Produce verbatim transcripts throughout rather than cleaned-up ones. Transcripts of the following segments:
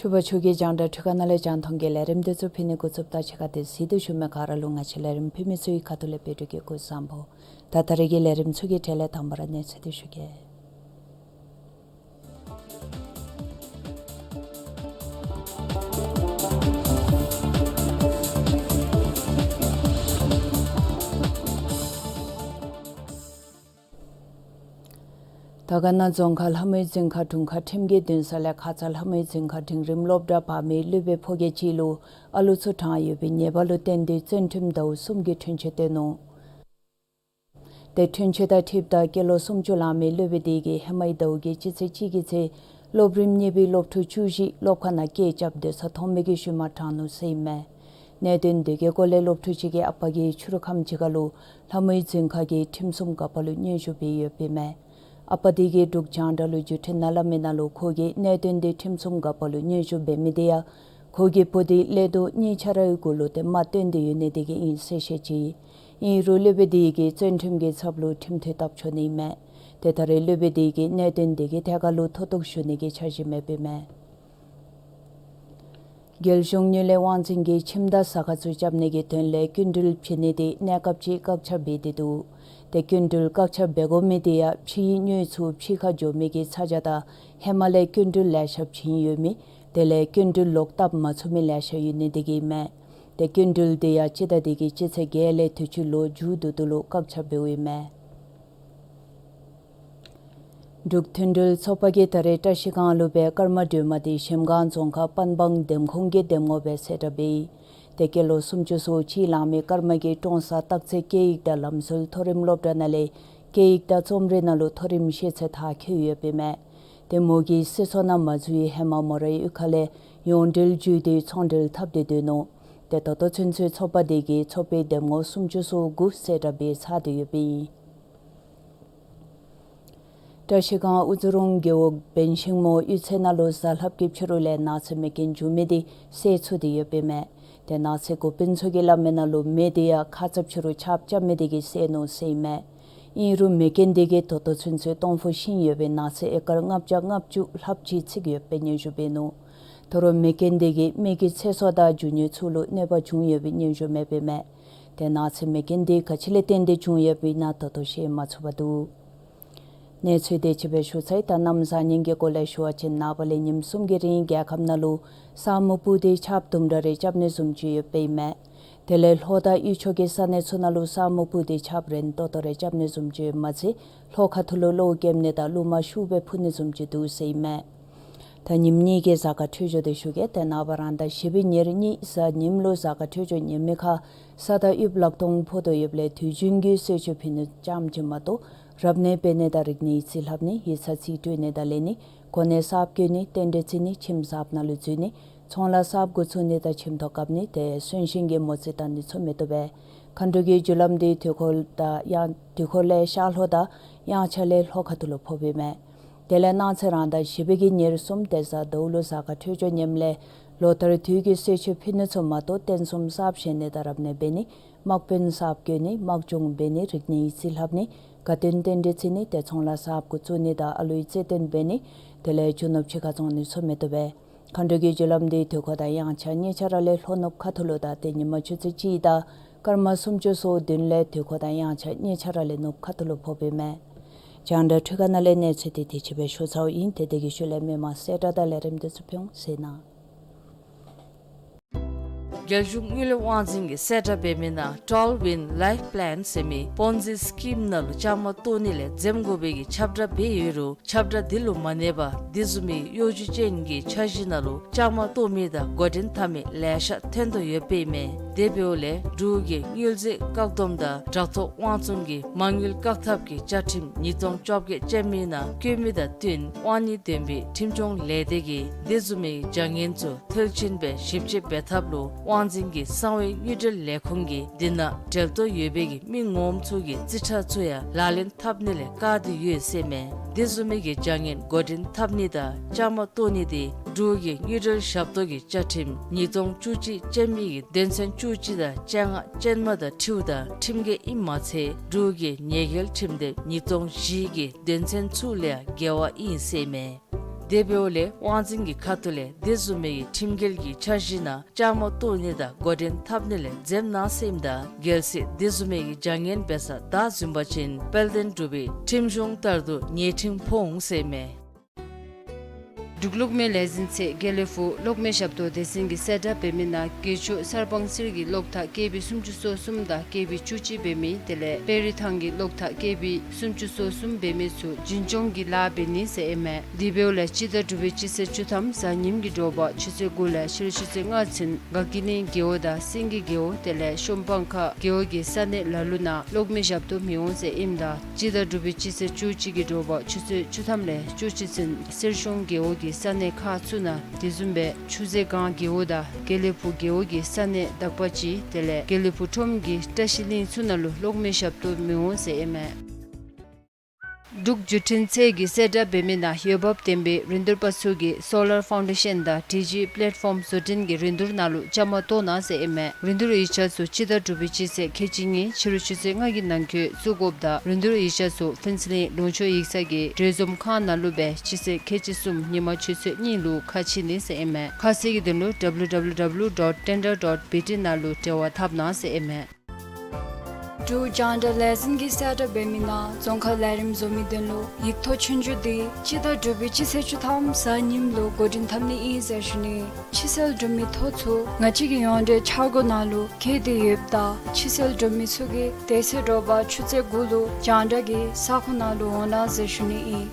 ཕྱུ་པ་ཕྱུགས་ཀྱི་རྒྱང་བསྒྲགས་འཕྲུལ་ཁང་ནང་ལས་རྒྱང་མཐོང་གི་ལས་རིམ་འདི་ཚུ་ཕུལ་ནི་འགོ་བཙུགསཔ་ད་ཕྱི་ཁ་ཏེ་གཟིགས་ཏེ་བཞུགས་མི་ག་ར་ལུ་ང་བཅས་ལས་རིམ་ཕུལ་མི་ཚུ་གི་ཁ་ཐུག་ལས་འབད་སྒྲིག་གི་སྐུ་གཟུགས་བཟང་པོ། ད་ད་རེས་ཀྱི་ལས་རིམ་ཚུ་གི་གྲས་ལས་དང་པ་ར་གནས་ཚུལ་འདི་ཞུ་གེ། དར་དཀར་ན་རྫོང་ཁག་ལྷ་མོའི་རྫིང་ཁ་དྲུང་ཁག་ཁྲིམས་ཀྱི་འདུན་ས་ལས་ཁ་ཙ་ལྷ་མོའི་རྫིང་ཁ་འབྲིང་རིམ་སློབ་གྲྭ་འབག་མི་སློབ་དཔོན་ཕོ་སྐྱེས་ཅིག་ལུ་ཨ་ལུ་ཚུ་དྲངས་ཡོད་པའི་ཉེས་པ་ལུ་བརྟེན་ཏེ་བཙོན་ཁྲིམས་ཟླཝ་གསུམ་གྱི་འཁྲུན་ཆོད་བཏོན་ནུག། དེ་འཁྲུན་ཆོད་དང་འཁྲིལཝ་ད་སྐྱེས་ལོ་སུམ་ཅུ་ལང་མི་སློབ་དཔོན་དེ་གིས་ཧེ་མའི་ཟླཝ་གི་སྤྱི་ཚེས་གཅིག་གི་ཚེ་སློབ་རིམ་གཉིས་པའི་སློབ་ཕྲུག་བཅུ་བཞི་སློབ་ཁང་ནང་སྐད་རྐྱབ་སྡོད་ས་མཐོང་མི་གི་ཤུལ་མ་དྲངས་ནུག་ཟེར་ཨིན་མས། གནད་དོན་དེ་གི་སྐོར་ལས་སློབ་ཕྲུག་ཅིག་གིས་ཨ་པ་གིས་ཕྱི་རུ་ཁམས་ཅིག་ཁར་ལུ་ལྷ་མོའི་རྫིང་ཁ་གི་ཁྲིམས་སྲུང་འགག་པ་ལུ་སྙན་ཞུ་འབད་ཡོདཔ་ཨིན་མས། ཨ་པ་དེ་གིས་འབྲུག་རྒྱང་བསྒྲགས་ལུ་བརྒྱུད་འཕྲིན་ནང་སླབ་མི་ནང་ལུ་ཁོ་གིས་གནད་དོན་དེ་ཁྲིམས་སྲུང་འགག་པ་ལུ་སྙན་ཞུ་འབད་མི་དེ་ཡང་ཁོ་གི་བུ་དེ་ཀླད་རྡོག་གཉིས་ཆ་ར་གུ་ལུ་ཏེ་རྨ་བཏོན་ཏེ་ཡོད་ནི་དེ་གིས་ཨིན་ཟེར་བཤད་ཅི། ཨིན་རུང་སློབ་དཔོན་དེ་གིས་བཙོན་ཁྲིམས་ཀྱི་ཚབ་ལུ་ཁྲིམས་ཐོག་བཏབ་ཆོག་ནི་ཨིན་མས། ཏེ་ད་རེས་སློབ་དཔོན་དེ་གིས་གནད་དོན་དེ་གི་ཐད་ཁར་ལུ་མཐོ་གཏུགས་ཞུ་ནི་གི་འཆར་གཞི་མེདཔ་ཨིན་མས། རྒྱལ་གཞུང་དངུལ་ལས་དབང་འཛིན་གྱིས་ཁྱིམ་དང་ཟ་ཁང་ཚུ་རྐྱབ་ནི་གི་དོན་ལས་སྐྱིན་འགྲུལ་བྱིན་ནི་དེ་གནས་སྐབས་ཅིག་བཀག་ཆ་འབད་དེ་འདུག། ཏེ་སྐྱིན་འགྲུལ་བཀག་ཆ་འབད་དགོ་མི་དེ་ཡང་ཕྱིའི་དངུལ་ཚུ་ཕྱི་ཁར་འགྱོ་མི་གི་ཚ་གྱང་དང་ཧེ་མ་ལས་སྐྱིན་འགྲུལ་ལེ་ཤ་བྱིན་ཡོད་མི་དེ་ལས་སྐྱིན་འགྲུལ་ལོག་བཏབ་མ་ཚུགས་མི་ལེ་ཤ་ཡོད་ནི་དེ་གིས་ཨིན་མས། ཏེ་སྐྱིན་འགྲུལ་དེ་ཡང་སྤྱི་ཟླ་དེ་གི་སྤྱི་ཚེས་བརྒྱད་ལས་དུས་ཅི་ལོག་མཇུག་བསྡུ་དོ་ལུ་བཀག་ཆ་འབདཝ་ཨིན་མས། འབྲུག་མཐུན་སྒྲིལ་ཚོགས་པ་གིས་ད་རེས་བཀྲ་ཤིས་སྒང་ལུ་སྦེ་ཀརྨ་སྒྲོལ་མ་དེ་གཞལམ་སྒང་རྫོང་ཁག་པན་སྦང་འདེམས་ཁོངས་ཀྱི་འདེམས་ངོ་སྦེ་གསལ་བསྒྲགས་འབད་ཡི། ཏེ་སྐྱེས་ལོ་སུམ་ཅུ་སོ་གཅིག་ལང་མི་ཀརྨ་གིས་ཀྲོང་གསར་སྟག་རྩེ་སྐད་ཡིག་དང་ལམ་སྲོལ་མཐོ་རིམ་སློབ་གྲྭ་ནང་ལས་སྐད་ཡིག་དང་རྩོམ་རིག་ནང་ལུ་མཐོ་རིམ་ཤེས་ཚད་མཐར་འཁྱོལ་ཡོདཔ་ཨིན་མས། ཏེ་མོ་གིས་སྲིད་ཚོགས་ནང་མ་འཛུལ་བའི་ཧེ་མ་མོ་རའི་གཡུས་ཁ་ལས་ཡོངས་འབྲེལ་བརྒྱུད་དེ་ཚོང་འབྲེལ་འཐབ་སྟེ་སྡོད་ནུག། ཏེ་ད་ལྟོ་ཚུན་ཚོད་ཚོགས་པ་དེ་གིས་ཚོགས་པའི་འདེམས་ངོ་སུམ་ཅུ་སོ་དགུ་གསལ་བསྒྲགས་འབད་ཚར་ཏེ་ཡོདཔ་ཨིན། བཀྲ་ཤིས་སྒང་ཨུ་ཛི་རུང་རྒེད་འོག་བན་ཤིང་མོ་གཡུས་ཚན་ནང་ལུ་གཟའ་ལྷགཔ་གི་ཕྱི་རུ་ལས་ནགས་ཚལ་མེ་རྐྱེན་བྱུང་མི་དེ་སེལ་ཚུགས་ཏེ་ཡོདཔ་ཨིན་མས། ཏེ་ནགས་ཚལ་འགོ་དཔོན་ཚུ་གིས་སླབ་མི་ནང་ལུ་མེ་དེ་ཡང་ཁ་ཙ་ཕྱི་རུ་ཆརཔ་རྐྱབ་མི་དེ་གིས་སེལ་ནུག་ཟེར་ཨིན་མས། ཨིན་རུང་མེ་རྐྱེན་དེ་གིས་ད་ལྟོ་ཚུན་ཚོད་སྟོང་ཕུ་ཤིང་ཡོད་པའི་ནགས་ཚལ་ཨེ་ཀར་ལྔ་བརྒྱ་ལྔ་བཅུ་ལྷགཔ་ཅིག་ཚིག་ཡོད་པའི་སྙན་ཞུ་འབད་ནུག། ད་རུང་མེ་རྐྱེན་དེ་གིས་མི་གི་ཚེ་སྲོག་དང་རྒྱུ་དངོས་ཚུ་ལུ་གནོད་པ་བྱུང་ཡོད་པའི་སྙན་ཞུ་མེདཔ་ཨིན་མས། ཏེ་ནགས་ཚལ་མེ་རྐྱེན་དེ་ག་ཅི་ལས་བརྟེན་ཏེ་བྱུང་ཡོདཔ་ཨིན་ན་ད་ལྟོ་ཤེས་མ་ཚུགས་པར་འདུག། གནས་ཚུལ་དེ་ཅིག་སྦེ་ཞུ་ཚར་ཡི། ད་གནམ་བཟང་ངན་གྱི་སྐོར་ལས་ཞུ་བ་ཅིན་ནངས་པ་ལས་ཉིནམ་གསུམ་གྱི་རིང་རྒྱལ་ཁབ་ནང་ལུ་ས་སྨུག་སྤུབས་ཏེ་ཆརཔ་དུམ་གྲ་རེ་རྐྱབ་ནི་བཟུམ་ཅིག་ཡོདཔ་ཨིན་མས། དེ་ལས་ལྷོ་དང་དབུས་ཕྱོགས་ཀྱི་ས་གནས་ཚུ་ནང་ལུ་ས་སྨུག་སྤུབས་ཏེ་ཆརཔ་རན་ཏོག་ཏོ་རེ་རྐྱབ་ནི་བཟུམ་ཅིག་ཡོདཔ་མ་ཚད་ལྷོ་ཁ་ཐུག་ལུ་གློག་རྐྱབ་ནི་དང་རླུང་མ་ཤུགས་སྦེ་འཕུ་ནི་བཟུམ་ཅིག་འདུག་ཟེར་ཨིན་མས། ད་ཉིནམ་གཉིས་ཀྱི་གཟའ་སྐར་འཕྲོད་སྦྱོར་དེ་ཞུ་གེ། ཏེ་ནངས་པ་རང་ཟླ་བཞི་པའི་ཉེར་གཉིས་གཟའ་ཉིམ་ལུ་གཟའ་སྐར་འཕྲོད་སྦྱོར་ཉེས་མི་ཁར་ས་དང་དབུགས་ལག་སྟོང་ཕོག་དོ་ཡོདཔ་ལས་དུས་རྒྱུན་གྱི་གསོལ་མཆོད་ཕུལ་ནི་ཙམ་ཅིག་མ་གཏོགས་རབ་གནས་འབད་ནི་དང་རིག་གནས་ཡིག་རྩིས་ལྷབ་ནི་ཡིག་ཚང་རྩིས་སྤྲོད་ནི་དང་ལེན་ནི་གོ་གནས་གསརཔ་བསྐོ་ནི་རྟེན་འབྲེལ་བརྩི་ནི་ཁྱིམ་གསརཔ་ནང་ལུ་འཛུལ་ནི་ཚོང་ལཱ་གསརཔ་འགོ་བཙུགས་ནི་དང་ཁྱིམ་ཐོག་བཀབ་ནི་དེ་གསོན་གཤིན་གྱི་མོ་རྩིས་བཏང་ནི་ཚུ་མི་བཏུབ་པས། མཁའ་འགྲོ་གི་རྒྱུ་ལམ་དེ་དུས་འཁོར་དང་ཡང་དུས་འཁོར་ལས་ཤར་ལྷོ་དང་དབྱངས་འཆར་ལས་ལྷོ་ཁ་ཐུག་ལུ་ཕོགཔ་ཨིན་མས། དེ་ལས་གནངས་ཚེ་རང་ཟླ་བཞི་པའི་གི་ཉེར་གསུམ་ཏེ་གཟའ་ཟླཝ་ལུ་གཟའ་སྐར་འཕྲོད་སྦྱོར་ཉེསཔ་ལས་ལོ་ལྟར་དུས་ཀྱི་གསོལ་མཆོད་ཕུལ་ནི་ཚུ་མ་གཏོགས་རྟེན་གསུམ་གསརཔ་བཞེངས་ནི་དང་རབ་གནས་འབད་ནི་དམག་དཔོན་གསརཔ་བསྐོ་ནི་དམག་སྦྱོང་འབད་ནི་རིག་གནས་ཡིག་རྩིས་ལྷབ་ནི་དགའ་སྟོན་རྟེན་འབྲེལ་བརྩི་ནི་དེ་ཚོང་ལཱ་གསརཔ་འགོ་བཙུགས་ནི་དང་ཨ་ལུའི་རྩེད་འགྲན་འབད་ནི་དེ་ལས་རྒྱུ་ནོར་ཕྱི་ཁར་བཙོང་ནི་ཚུ་མི་བཏུབ་པས། མཁའ་འགྲོ་གི་རྒྱུ་ལམ་དེ་དུས་འཁོར་དང་དབྱངས་འཆར་གཉིས་ཆ་ར་ལས་ལྷོ་ནུབ་ཁ་ཐུག་ལུ་དང་དེ་ཉིནམ་ཆུ་ཚོད་གཅིག་དང་སྐར་མ་སུམ་ཅུ་སོ་བདུན་ལས་དུས་འཁོར་དང་དབྱངས་འཆར་གཉིས་ཆ་ར་ལས་ནུབ་ཁ་ཐུག་ལུ་ཕོགཔ་ཨིན་མས། རྒྱང་བསྒྲགས་འཕྲུལ་ཁང་ནང་ལས་གནས་ཚུལ་དེ་དེ་ཅིག་སྦེ་ཞུ་ཚརཝ་ཨིན། ཏེ་དེ་གི་ཤུལ་ལས་མི་མང་གསལ་བསྒྲགས་དང་ལས་རིམ་དེ་ཚུ་ཕུལ་འོང་། གཟིགས་གནང་། རྒྱལ་གཞུང་དངུལ་ལས་དབང་འཛིན་གྱིས་གསལ་བསྒྲགས་འབད་མི་ནང་Tall Win Life Plan ཟེར་མི་པོན་ཛི་སི་ཀིམ་ནང་ལུ་བཅའ་མར་གཏོགས་ནི་ལས་འཛེམ་དགོ་པའི་གི་ཁྱབ་བསྒྲགས་འབད་ཡོད་རུང་ཁྱབ་བསྒྲགས་འདི་ལུ་མ་གནས་པར་འདི་བཟུམ་མའི་གཡོ་ཇུས་ཅན་གྱི་འཆར་གཞི་ནང་ལུ་བཅའ་མར་གཏོགས་མི་དང་འགོ་འདྲེན་འཐབ་མི་ལེ་ཤ་ཐོན་དོ་ཡོདཔ་ཨིན་མས། དེ་འབདཝ་ལས་འབྲུག་གི་དངུལ་རྩིས་བཀག་སྡོམ་དང་དྲག་ཐོག་དབང་བཙོང་གི་མ་དངུལ་བཀག་ཐབས་ཀྱི་བཅའ་ཁྲིམས་ཉིས་སྟོང་བཅོ་བརྒྱད་ཅན་མའི་ནང་བཀོད་མི་དང་བསྟུན་དབང་གཉེར་ལྡན་པའི་ཁྲིམས་སྐྱོང་ལས་སྡེ་གིས་འདི་བཟུམ་མའི་བྱ་ངན་ཚུ་མཐིལ་ཕྱིན་སྦེ་ཞིབ་དཔྱད་འབད་ཐབས་ལུ་དབང་འཛིན་གྱི་གསང་བའི་དངུལ་འབྲེལ་ལས་ཁུངས་ཀྱིས་འདི་ནང་འབྲེལ་གཏོགས་ཡོད་པའི་གི་མི་ངོམ་ཚུ་གི་རྩིས་ཁྲ་ཚུ་ཡང་ལག་ལེན་འཐབ་ནི་ལས་བཀག་སྟེ་ཡོད་ཟེར་མས། འདི་བཟུམ་མའི་གི་བྱ་ངན་འགོ་འདྲེན་འཐབ་ནི་དང་བཅའ་མར་གཏོགས་ནི་དེ་འབྲུག་གི་དངུལ་འབྲེལ་ཞབས་ཏོག་གི་བཅའ་ཁྲིམས་ཉིས་སྟོང་བཅུ་གཅིག་ཅན་མའི་གི་དོན་ཚན་བཅུ་གཅིག་དང་བཅོ་ལྔ་ཅན་མ་དང་འཁྲིལཝ་ད་ཁྲིམས་འགལ་ཨིནམ་མ་ཚད་འབྲུག་གི་ཉེས་འགེལ་ཁྲིམས་དེབ་ཉིས་སྟོང་བཞི་གི་དོན་ཚན་ཚུ་ལས་ཡང་འགལ་བ་ཨིན་ཟེར་མས། དེ་འབདཝ་ལས་དབང་འཛིན་གྱི་ཁ་ཐུག་ལས་དེ་བཟུམ་མའི་ཁྲིམས་འགལ་གྱི་འཆར་གཞི་ནང་བཅའ་མར་གཏོགས་ནི་དང་འགོ་འདྲེན་འཐབ་ནི་ལས་འཛེམ་གནང་ཟེར་ཨིནམ་ད་གལ་སྲིད་དེ་བཟུམ་མའི་བྱ་ངན་འབད་ས་བདའ་ཟུན་པ་ཅིན་དཔལ་ལྡན་འབྲུག་པའི་ཁྲིམས་གཞུང་ལྟར་དུ་ཉེས་ཁྲིམས་ཕོག་འོང་ཟེར་མས། འབྲུག་གློག་མེ་ལས་འཛིན་ཚད་དགེ་ལེགས་ཕུག་གློག་མེ་ཞབས་ཏོག་སྡེ་ཚན་གྱིས་གསལ་བསྒྲགས་འབད་མི་ནང་དགེ་ཆོས་གསར་སྤང་གསེར་གྱི་གློག་ཐག་ཀེ་བི་སུམ་ཅུ་སོ་གསུམ་དང་ཀེ་བི་བཅུ་གཅིག་འབད་མི་དེ་ལས་དཔལ་རི་ཐང་གི་གློག་ཐག་ཀེ་བི་སུམ་ཅུ་སོ་གསུམ་འབད་མི་ཚུ་འཛིན་སྐྱོང་གི་ལཱ་འབད་ནི་ཟེར་ཨིན་མས། དེ་འབདཝ་ལས་སྤྱི་ཟླ་དྲུག་པའི་སྤྱི་ཚེས་བཅུ་ཐམ་གཟའ་ཉིམ་གྱི་དྲོ་པ་ཆུ་ཚོད་དགུ་ལས་ཕྱི་རུ་ཆུ་ཚོད་ལྔ་ཚུན་དགའ་སྐྱིད་གླིང་རྒེད་འོག་དང་སེང་གེ་རྒེད་འོག་དེ་ལས་ཤོམ་སྤང་ཁ་རྒེད་འོག་གི་ས་གནས་ལ་ལུ་ནང་གློག་མེ་ཞབས་ཏོག་མི་འོང་ཟེར་ཨིནམ་ད་སྤྱི་ཟླ་དྲུག་པའི་སྤྱི་ཚེས་བཅུ་གཅིག་གི་དྲོ་པ་ཆུ་ཚོད་བཅུ་ཐམ་ལས་བཅུ་གཅིག་ཚུན་གསེར་གཞོང་རྒེད་འོག་གི་ས་གནས་ཁག་ཚུ་ནང་དེ་བཟུམ་སྦེ་ཆུ་རྩེ་སྒང་རྒེད་འོག་དང་དགེ་ལེགས་ཕུག་རྒེད་འོག་གི་ས་གནས་དག་པ་ཅིག་དེ་ལས་དགེ་ལེགས་ཕུག་ཁྲོམ་གྱི་བཀྲ་ཤིས་གླིང་ཚུ་ནང་ལུ་གློག་མེ་ཞབས་ཏོག་མི་འོང་ཟེར་ཨིན་མས། འབྲུག་བརྒྱུད་འཕྲིན་ཚད་ཀྱིས་གསལ་བསྒྲགས་འབད་མི་ནང་འོས་འབབ་ལྡན་པའི་རིན་བསྡུར་པ་ཚུ་གིས་སོ་ལར་ཕའུན་ཌེ་ཤན་དང་ཌི་ཇི་པེ་ལེཊ་ཕོམ་བཟོ་སྐྲུན་གྱི་རིན་བསྡུར་ནང་ལུ་བཅའ་མར་གཏོགས་གནང་ཟེར་ཨིན་མས། རིན་བསྡུར་ཡིག་ཆ་ཚུ་སྤྱི་ཟླ་དྲུག་པའི་སྤྱི་ཚེས་ཁལ་གཅིག་གཉིས་ཕྱི་རུ་ཆུ་ཚོད་ལྔ་གི་ནང་འཁོད་བཙུགས་དགོཔ་དང་རིན་བསྡུར་ཡིག་ཆ་ཚུ་ཕུན་ཚོགས་གླིང་ལུང་ཕྱོགས་ཡིག་ཚང་གི་གྲོས་འཛོམས་ཁང་ནང་ལུ་སྦེ་སྤྱི་ཚེས་ཁལ་གཅིག་གསུམ་ཉིན་མ་ཆུ་ཚོད་གཉིས་ལུ་ཁ་ཕྱེ་ནི་ཟེར་ཨིན་མས། ཁ་གསལ་གྱི་དོན་ལུ་W W W dot tender dot B T ནང་ལུ་འབྲེལ་བ་འཐབ་གནང་ཟེར་ཨིན་མས། འབྲུག་རྒྱང་བསྒྲགས་ལས་འཛིན་གྱིས་གསལ་བསྒྲགས་འབད་མི་ནང་རྫོང་ཁག་ལས་རིམ་བཟོ་མི་དོན་ལུ་ཡིག་ཐོག་ཆོས་རྒྱུགས་འདི་སྤྱི་ཟླ་དྲུག་པའི་སྤྱི་ཚེས་བཅུ་ཐམ་གཟའ་ཉིམ་ལུ་འགོ་འདྲེན་འཐབ་ནི་ཨིན་ཟེར་ཞུ་ནི། ཕྱི་སེལ་གྲུབ་མི་ཐོ་ཚུ་ང་བཅས་ཀྱི་ཡོངས་འབྲེལ་འཆར་སྒོ་ནང་ལུ་འཁོད་དེ་ཡོདཔ་ད་ཕྱི་སེལ་གྲུབ་མི་ཚུ་གིས་དེ་ཚེ་དྲོ་པ་ཆུ་ཚོད་དགུ་ལུ་རྒྱང་བསྒྲགས་ཀྱི་ས་ཁོངས་ནང་ལུ་འོང་གནང་ཟེར་ཞུ་ནི་ཨིན།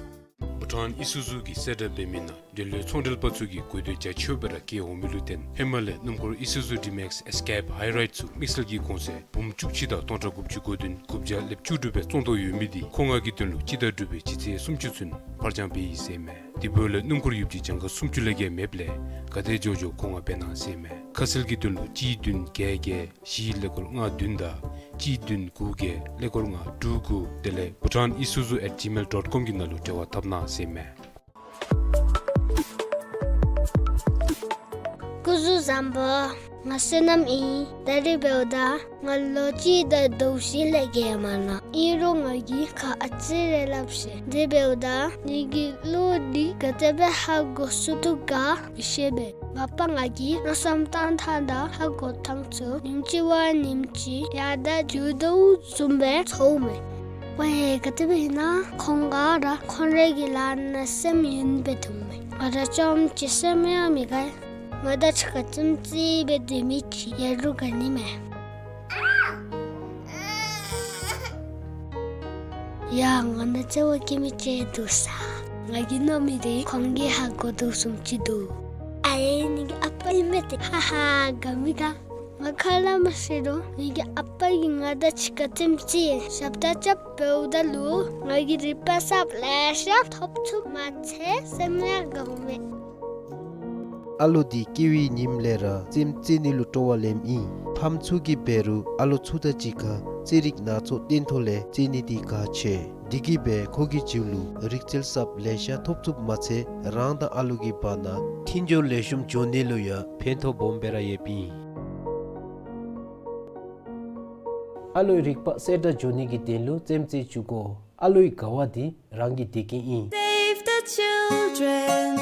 བྷུ་ཊཱན་ཨི་སུ་ཛུ་གིས་གསལ་བསྒྲགས་འབད་མི་ནང་འབྲེལ་ཡོད་ཚོང་འབྲེལ་པ་ཚུ་གིས་དགོས་འདོད་རྒྱ་ཆེཝ་སྦེ་ར་བསྐྱེད་འོང་མི་ལུ་བརྟེན་ཧེ་མ་ལས་སྣུམ་འཁོར་ཨི་སུ་ཛུ་ཌི་མེགསི་ཨེས་ཀེབ་ཧའི་རའིཌ་ཚུ་དམིགས་བསལ་གྱི་གོང་ཚད་འབུམ་བཅུ་གཅིག་དང་སྟོང་ཕྲག་དགུ་བཅུ་གོ་བདུན་དགུ་བརྒྱ་ལེབ་བཅུ་དྲུག་སྦེ་བཙོང་དོ་ཡོད་མི་འདི་མཁོ་མངགས་ཀྱི་དོན་ལུ་སྤྱི་ཟླ་དྲུག་པའི་སྤྱི་ཚེས་སུམ་ཅུ་ཚུན་ཕར་འགྱངས་འབད་ཡི་ཟེར་མས། དེ་འབདཝ་ལས་སྣུམ་འཁོར་ཡོདཔ་ཅིག་གྱངས་ཁ་སུམ་ཅུ་ལས་བརྒལ་མེདཔ་ལས་ག་དེ་མགྱོགས་མགྱོགས་མཁོ་མངགས་འབད་གནང་ཟེར་མས། ཁ་གསལ་གྱི་དོན་ལུ་གཅིག་བདུན་བརྒྱད་བརྒྱད་བཞི་ཀླད་ཀོར་ལྔ་བདུན་དང་གཅིག་བདུན་དགུ་བརྒྱད་ཀླད་ཀོར་ལྔ་དྲུག་དགུ་དེ་ལས་bhutanisuzu at gmail dot com གི་ནང་ལུ་འབྲེལ་བ་འཐབ་གནང་ཟེར་མས། སྐུ་གཟུགས་བཟང་པོ། ང་བསོད་ནམས་ཨིན། ད་རིས་འབདཝ་ད་ང་ལོ་གཅིག་དང་ཟླཝ་བཞི་ལས་བརྒལ་མ་གནང་། ཨིན་རུང་ང་གིས་ཁ་ཨ་ཙི་རེ་སླབ་ཤེས། དེ་འབདཝ་ད་ངེ་གི་བློ་འདི་ག་དེ་སྦེ་ཧ་གོ་ཚུགས་དོ་ག་མི་ཤེས་པས། མ་པ་ང་གིས་མནོ་བསམ་བཏང་ཐངས་དང་ཧ་གོ་ཐངས་ཚུ་ཉིནམ་ཅིག་བ་ཉིནམ་ཅིག་ཡར་དང་རྒྱུག་དོ་བཟུམ་སྦེ་ཚོརཝ་མས། ཝའེ་ག་དེ་སྦེ་ཨིན་ན་ཁོང་ག་ར་ཁོང་རའི་གི་ལཱ་ནང་སེམས་ཡེངས་སྦེ་འདུག་མས། ང་ར་ཅམ་ཅིག་སེམས་ཡང་མི་དགའ། ང་དང་གཅིག་ཁར་རྩེདམོ་རྩེ་སྦེ་སྡོད་མི་ཅིག་ཡོད་རུང་དགའ་ནི་མས། ཡ་ང་དང་རྩེད་པ་རྐྱབ་མི་ཅིག་འདུག་ས། ང་གིས་མནོ་མི་འདི་ཁོང་གིས་ཧ་གོ་དོ་བཟུམ་ཅིག་འདུག། ཨའེ་ངེ་གི་ཨ་པ་ཨིན་མས་ཏེ། ཧ་ཧ་དགའ་མི་དགའ། ང་ཁ་སླབ་མ་ཤེས་རུང་ངེ་གི་ཨ་པ་གིས་ང་དང་གཅིག་ཁར་རྩེདམོ་རྩེ་ཞབས་ཏོག་རྐྱབ་འབདཝ་ད་ལུ་ང་གིས་རིག་པ་གསརཔ་ལེ་ཤ་ཐོབ་ཚུགས་མ་ཚད་སེམས་ཡང་དགའཝ་མས། ཨ་ལོ་འདི་སྐྱེ་བའི་ཉིནམ་ལས་ར་རྩེདམོ་རྩེ་ནི་ལུ་སྤྲོ་བ་ལེནམ་ཨིན། ཕམ་ཚུ་གིས་འབད་རུང་ཨ་ལོ་ཚུ་དང་གཅིག་ཁར་རྩེད་རིགས་སྣ་ཚོགས་སྟོན་ཐོག་ལས་རྩེད་ནི་འདི་གལ་ཆེ། འདི་གིས་འབད་ཁོ་གི་རྒྱུད་ལུ་རིག་རྩལ་གསརཔ་ལེ་ཤ་ཐོབ་ཚུགསཔ་མ་ཚད་རང་དང་ཨ་ལོ་གི་བར་ན་མཐུན་སྦྱོར་ལེགས་ཤོམ་འགྱོ་ནི་ལུ་ཡང་ཕན་ཐོགས་སྦོམ་སྦེ་ར་ཡོདཔ་ཨིན། ཨ་ལོའི་རིག་པ་གསལ་དྲགས་འགྱོ་ནི་གི་དོན་ལུ་རྩེདམོ་རྩེ་བཅུག་དགོ། ཨ་ལོའི་དགའ་བ་འདི་རང་གི་བདེ་སྐྱིད་ཨིན། Save the children.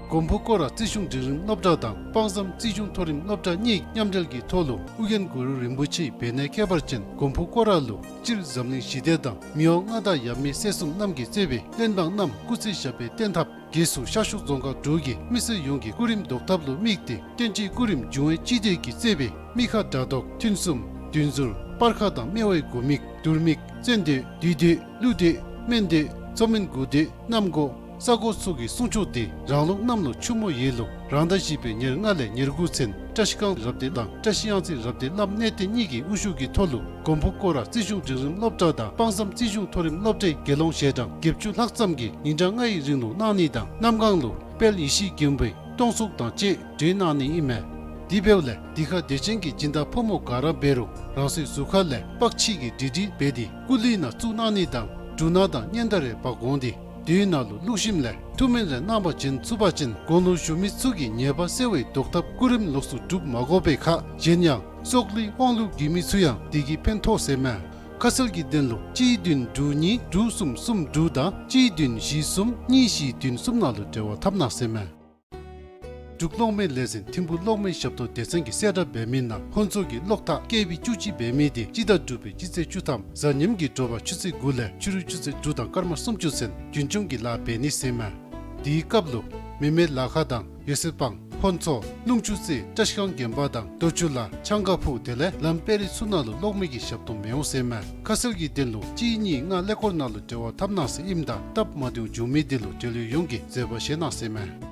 མགོན་པོ་སྐོར་ར་རྩིས་གཞུང་འབྲིང་རིམ་སློབ་གྲྭ་དང་དཔང་བསམ་རྩིས་གཞུང་མཐོ་རིམ་སློབ་གྲྭ་གཉིས་མཉམ་འབྲེལ་གྱི་ཐོག་ལུ་ཨོ་རྒྱན་གུ་རུ་རིན་པོ་ཆེའི་བེར་ནག་ཁྱད་པར་ཅན་མགོན་པོ་སྐོར་ར་ལུ་སྤྱིར་འཛམ་གླིང་ཞི་བདེ་དང་མི་དབང་མངའ་བདག་ཡབ་མེས་སྲས་གསུམ་རྣམས་ཀྱིས་གཙོས་པའི་བློན་འབངས་རྣམས་སྐུ་ཚེ་ཞབས་པད་བརྟན་ཐབས། རྒྱལ་སྲུང་ཤར་ཕྱོགས་རྫོང་ཁག་དྲུག་གི་མི་སེར་ཡོངས་ཀྱི་སྐུ་རིམ་བཟློག་ཐབས་ལུ་དམིགས་ཏེ་བསྟན་སྤྱིའི་སྐུ་རིམ་འབྱུང་བའི་སྤྱི་སྡེ་གིས་གཙོས་པའི་མི་ཁ་དགྲ་བཟློག་མཐུན་གསུམ་བདུན་ཟུར་སྤར་ཁ་དང་སྨེ་བའི་དགུ་མིག་དུར་མིག་བཙན་མདོས་བདུད་མདོས་ཀླུ་མདོས་སྨན་མདོས་མཚོ་སྨན་དགུ་མདོས་གནམ་སྒོ་ས་སྒོ་སོགས་ཀྱི་སྲུང་ཆོག་དེ་རང་ལུགས་གནམ་ལོ་ཆུ་མོ་ཡོས་ལོ་རང་ཟླ་བཞི་པའི་ཉེར་ལྔ་ལས་ཉེར་དགུ་ཚུན་བཀྲ་ཤིས་སྒང་རབ་སྡེ་དང་བཀྲ་ཤིས་གཡང་རྩེ་རབ་སྡེ་བླམ་གནས་བརྟན་གཉིས་ཀྱི་དབུ་བཞུགས་ཀྱི་ཐོག་ལུ་མགོན་པོ་སྐོར་ར་རྩིས་གཞུང་འབྲིང་རིམ་སློབ་གྲྭ་དང་དཔང་བསམ་རྩིས་གཞུང་མཐོ་རིམ་སློབ་གྲྭའི་དགེ་སློང་ཞལ་གྲངས་བརྒྱད་ཅུ་ལྷག་ཙམ་གྱིས་ཉིན་གྲངས་ལྔ་ཡི་རིང་ལུ་གནང་ནི་དང་གནམ་སྒང་ལུ་དཔལ་ཡེ་ཤེས་མགོན་པོའི་སྟོང་གསུང་དང་བཅས་གྲོལ་གནང་ནི་ཨིན་མས། དེ་འབདཝ་ལས་འདི་ཁར་དད་ཅན་གྱི་སྦྱིན་བདག་ཕོ་མོ་ག་ར་འབད་རུང་རང་སོའི་གཟུགས་ཁ་ལས་པགས་ཕྱིས་ཀྱི་འབྲི་འབྲི་འབད་དེ་སྐུ་ལུས་ནང་བཙུགས་གནང་ནི་དང་འབྲུ་སྣ་དང་སྙན་དར་རེ་འབག་འོང་སྟེ་དེའི་ནང་ལུ་བླུགས་ཞིནམ་ལས་ཐུགས་སྨོན་རེ་གནང་བ་བྱིན་ཚུགས་པ་ཅིན་དགུང་ལོ་གཞོན་མི་ཚུ་གི་ཉེས་པ་སེལ་བའི་བཟློག་ཐབས་སྐུ་རིམ་ལོགས་སུ་སྒྲུབ་མ་དགོ་པའི་ཁར་གཞན་ཡང་སྲོག་ལུས་དབང་ལུང་དགོས་མི་ཚུ་ཡང་དེ་གིས་ཕན་ཐོགས་ཟེར་མས། ཁ་གསལ་གྱི་དོན་ལུ་གཅིག་བདུན་དྲུག་གཉིས་དྲུག་གསུམ་གསུམ་དྲུག་དང་གཅིག་བདུན་བཞི་གསུམ་གཉིས་བཞི་བདུན་གསུམ་ནང་ལུ་འབྲེལ་བ་འཐབ་གནང་ཟེར་མས། འབྲུག་གློག་མེ་ལས་འཛིན་ཐིམ་ཕུག་གློག་མེ་ཞབས་ཏོག་སྡེ་ཚན་གྱིས་གསལ་བསྒྲགས་འབད་མི་ནང་ཧོན་ཚོ་གི་གློག་ཐག་ཀེ་བི་བཅུ་གཅིག་འབད་མི་དེ་སྤྱི་ཟླ་དྲུག་པའི་སྤྱི་ཚེས་བཅུ་ཐམ་གཟའ་ཉིམ་གྱི་དྲོ་པ་ཆུ་ཚོད་དགུ་ལས་ཕྱི་རུ་ཆུ་ཚོད་དྲུག་དང་སྐར་མ་སུམ་ཅུ་ཚུན་རྒྱུན་སྐྱོང་གི་ལཱ་འབད་ནི་ཟེར་མས། དེའི་སྐབས་ལུ་མི་མེད་ལ་ཁ་དང་ཡོ་སེ་སྤང་ཧོན་ཚོ་ཀླུང་ཆུ་རྩེ་བཀྲ་ཤིས་སྒང་དགོན་པ་དང་རྡོ་ཆུ་ལ་ཆང་ཀ་ཕུ་དེ་ལས་ལམ་དཔལ་རི་ཚུ་ནང་ལུ་གློག་མེ་གི་ཞབས་ཏོག་མི་འོང་ཟེར་མས། ཁ་གསལ་གྱི་དོན་ལུ་གཅིག་གཉིས་ལྔ་ཀླད་ཀོར་ནང་ལུ་འབྲེལ་བ་འཐབ་གནང་ཟེར་ཨིནམ་ད་སྟབས་མ་བདེཝ་བྱུང་མི་དེ་ལུ་འབྲེལ་ཡོད་ཡོངས་ཀྱིས་བཟོད་པ་བཞེས་གནང་ཟེར་མས།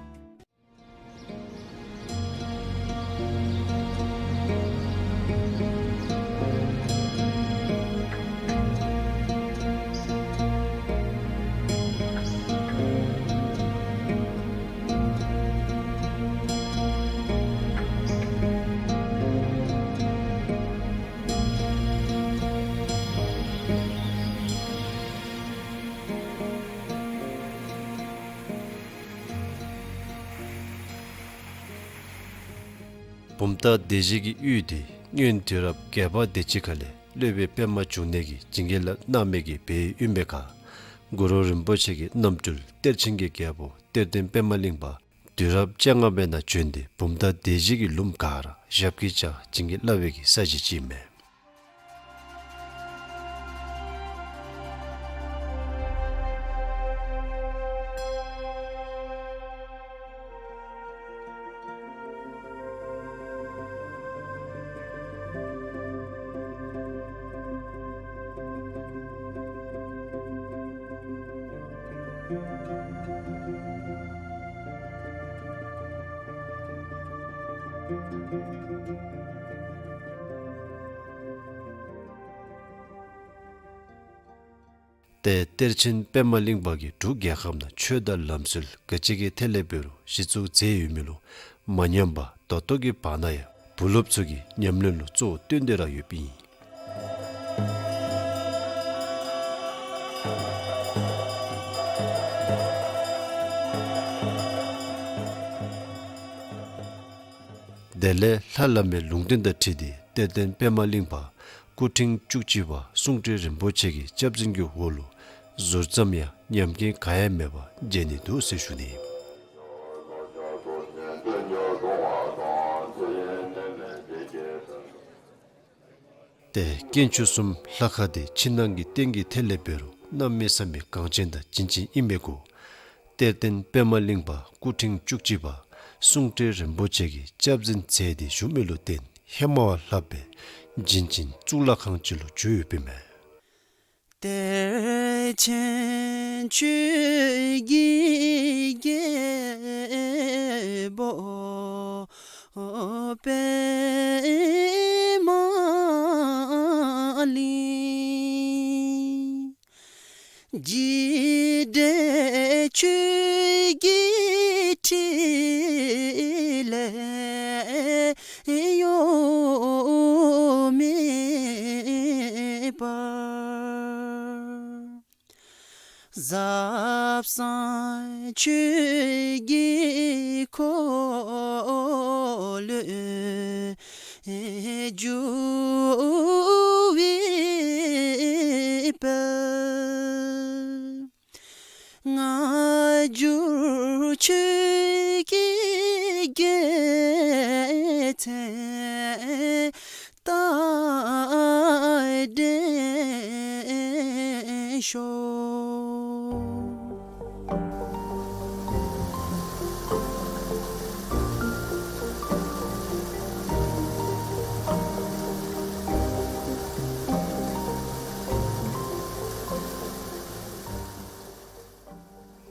བུམ་ཐང་སྡེ་བཞི་གི་ཡུལ་དེ་སྔོན་དུས་རབས་བརྒྱད་པ་དེ་ཅིག་ཁ་ལས་སློབ་དཔོན་པདྨ་འབྱུང་གནས་ཀྱིས་བྱིན་གྱིས་བརླབས་གནང་མི་གི་སྦས་ཡུལ་ཨིན་པའི་ཁར་གུ་རུ་རིན་པོ་ཆེ་གི་རྣམ་སྤྲུལ་གཏེར་ཆེན་གྱི་རྒྱལ་པོ་གཏེར་སྟོན་པདྨ་གླིང་པ་དུས་རབས་བཅོ་ལྔ་པའི་ནང་བྱོན་ཏེ་བུམ་ཐང་སྡེ་བཞི་གི་ལུངམ་ག་ར་ཞབས་ཀྱིས་བཅགས་བྱིན་གྱིས་བརླབས་པའི་གི་ས་གཞི་ཅིག་ཨིན་མས། ཏེ་གཏེར་ཆེན་པདྨ་གླིང་པ་གིས་འབྲུག་རྒྱལ་ཁབ་ནང་ཆོས་དང་ལམ་སྲོལ་ག་ཅི་གི་ཐད་ལས་འབད་རུང་གཞི་བཙུགས་མཛད་ཡོད་མི་ལུ་མ་ཉམས་པར་ད་ལྟོ་གི་བར་ན་ཡང་བུ་སློབ་ཚུ་གིས་ཉམས་ལེན་ལུ་གཙོ་བོ་བཏོན་ཏེ་ར་ཡོདཔ་ཨིན། དེ་ལས་ལྷ་བླ་མའི་ལུང་བསྟན་དང་འཁྲིལ་ཏེ་གཏེར་སྟོན་པདྨ་གླིང་པ་སྐུ་ཕྲེང་བཅུ་གཅིག་པ་གསུང་སྤྲུལ་རིན་པོ་ཆེ་གི་སྐྱབས་འཛིན་གྱི་འོག་ལུ་ཟུར་ཙམ་ཡང་ཉམས་རྐྱེན་ག་ཡང་མེད་པར་མཇལ་ནི་འདུག་ཟེར་ཞུ་ནི། ཏེ་དཀོན་མཆོག་གསུམ་ལྷ་ཁང་དེ་ཕྱི་ནང་གི་རྟེན་གྱི་ཐད་ལས་འབད་རུང་གནམ་མེད་ས་མེད་གང་ཅན་དང་བྱིན་ཅན་ཨིན་མི་གུ་གཏེར་སྟོན་པདྨ་གླིང་པ་སྐུ་ཕྲེང་བཅུ་གཅིག་པ་གསུང་སྤྲུལ་རིན་པོ་ཆེ་གིས་སྐྱབས་འཛིན་མཛད་དེ་བཞུགས་མི་ལུ་བརྟེན་ཧེ་མ་བ་ལྷག་པའི་བྱིན་ཅན་གཙུག་ལག་ཁང་ཅིག་ལུ་གྱུར་ཡོདཔ་ཨིན་མས། གཏེར་ཆེན་ཆོས་ཀྱི་རྒྱལ་པོ་པདྨ་གླིང་། འཇིགས་བྲལ་ཆོས་ཀྱི་ཕྲིན་ལས་གཡོ་མེད་པ། ཟབ་གསང་ཆོས་ཀྱི་འཁོར་ལོའི་རྒྱུ་འབད་པའི་སྔ་འགྱུར་ཆོས་ཀྱི་ སྐྱེད་ཚལ་ད་འདྲེན་ཤོག།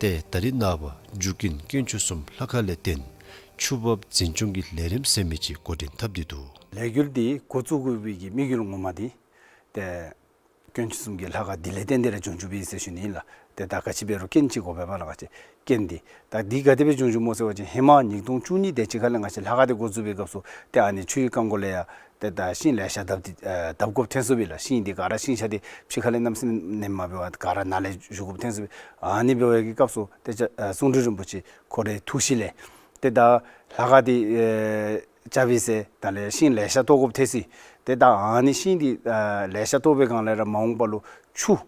ཏེ་ད་རིས་ནངས་པ་འཇུག་གིན་དཀོན་མཆོག་གསུམ་ལྷ་ཁང་ལས་བརྟེན་ཆུ་འབབ་འཛིན་སྐྱོང་གི་ལས་རིམ་ཟེར་མི་ཅིག་འགོ་འདྲེན་འཐབ་སྟེ་འདུག། ལས་འགུལ་འདི་འགོ་བཙུགས་དགོ་པའི་གི་དམིགས་ཡུལ་ངོ་མ་འདི་ཏེ་དཀོན་མཆོག་གསུམ་གྱི་ལྷ་ཁང་འདི་ལས་བརྟེན་ཏེ་ར་བྱུང་བྱུངམ་ཨིན་ཟེར་ཞུ་ནི་ཨིན་ལགས། ཏེ་ད་ག་ཅི་འབད་རུང་རྐྱེན་ཅིག་དགོ་པས་པ་ལགས། ང་བཅས་རྐྱེན་འདི་ད་འདི་ག་དེ་སྦེ་བྱུང་བྱུངམ་སྨོ་ཟེར་བ་ཅིན་ཧེ་མ་ཉིས་སྟོང་བཅུ་གཉིས་དེ་ཅིག་ཁ་ལས་ང་བཅས་ལྷ་ཁང་འདི་འགོ་བཙུགས་པའི་སྐབས་སུ་ཏེ་ཨ་ནི་ཆུ་ཡི་རྐང་མགོ་ལས་ཡང་ཏེ་ད་ཤིང་ལེ་ཤ་བརྡབ་སྟེ་ཨ་བརྡབ་དགོཔ་ཐོན་སོང་པས་ལགས། ཤིང་འདི་ག་ར་ཤིང་ཆ་འདི་ཕྱི་ཁ་ལས་གནམ་མེད་ས་མེད་མ་འབད་བར་ག་ར་ནང་ལས་ཞུ་དགོཔ་ཐོན་སོང་པས། ཨ་ནི་འབད་བའི་གི་སྐབས་སུ་ཏེ་ཨ་གསུང་སྤྲུལ་རིན་པོ་ཆེ་ཁོ་རའི་ཐུགས་གཤིས་ལས་ཏེ་ད་ལྷ་ཁང་འདི་ཨེ་རྐྱབ་པའི་ཚེ་ད་ལས་ཤིང་ལེ་ཤ་བཏོག་དགོཔ་ཐོན་སོང་། ཏེ་ད་ཨ་ནི་ཤིང་འདི་ཨ་ལེ་ཤ་བཏོག་པའི་སྒང་ལས་ར་མ་འོངས་པ་ལུ་ཆུ་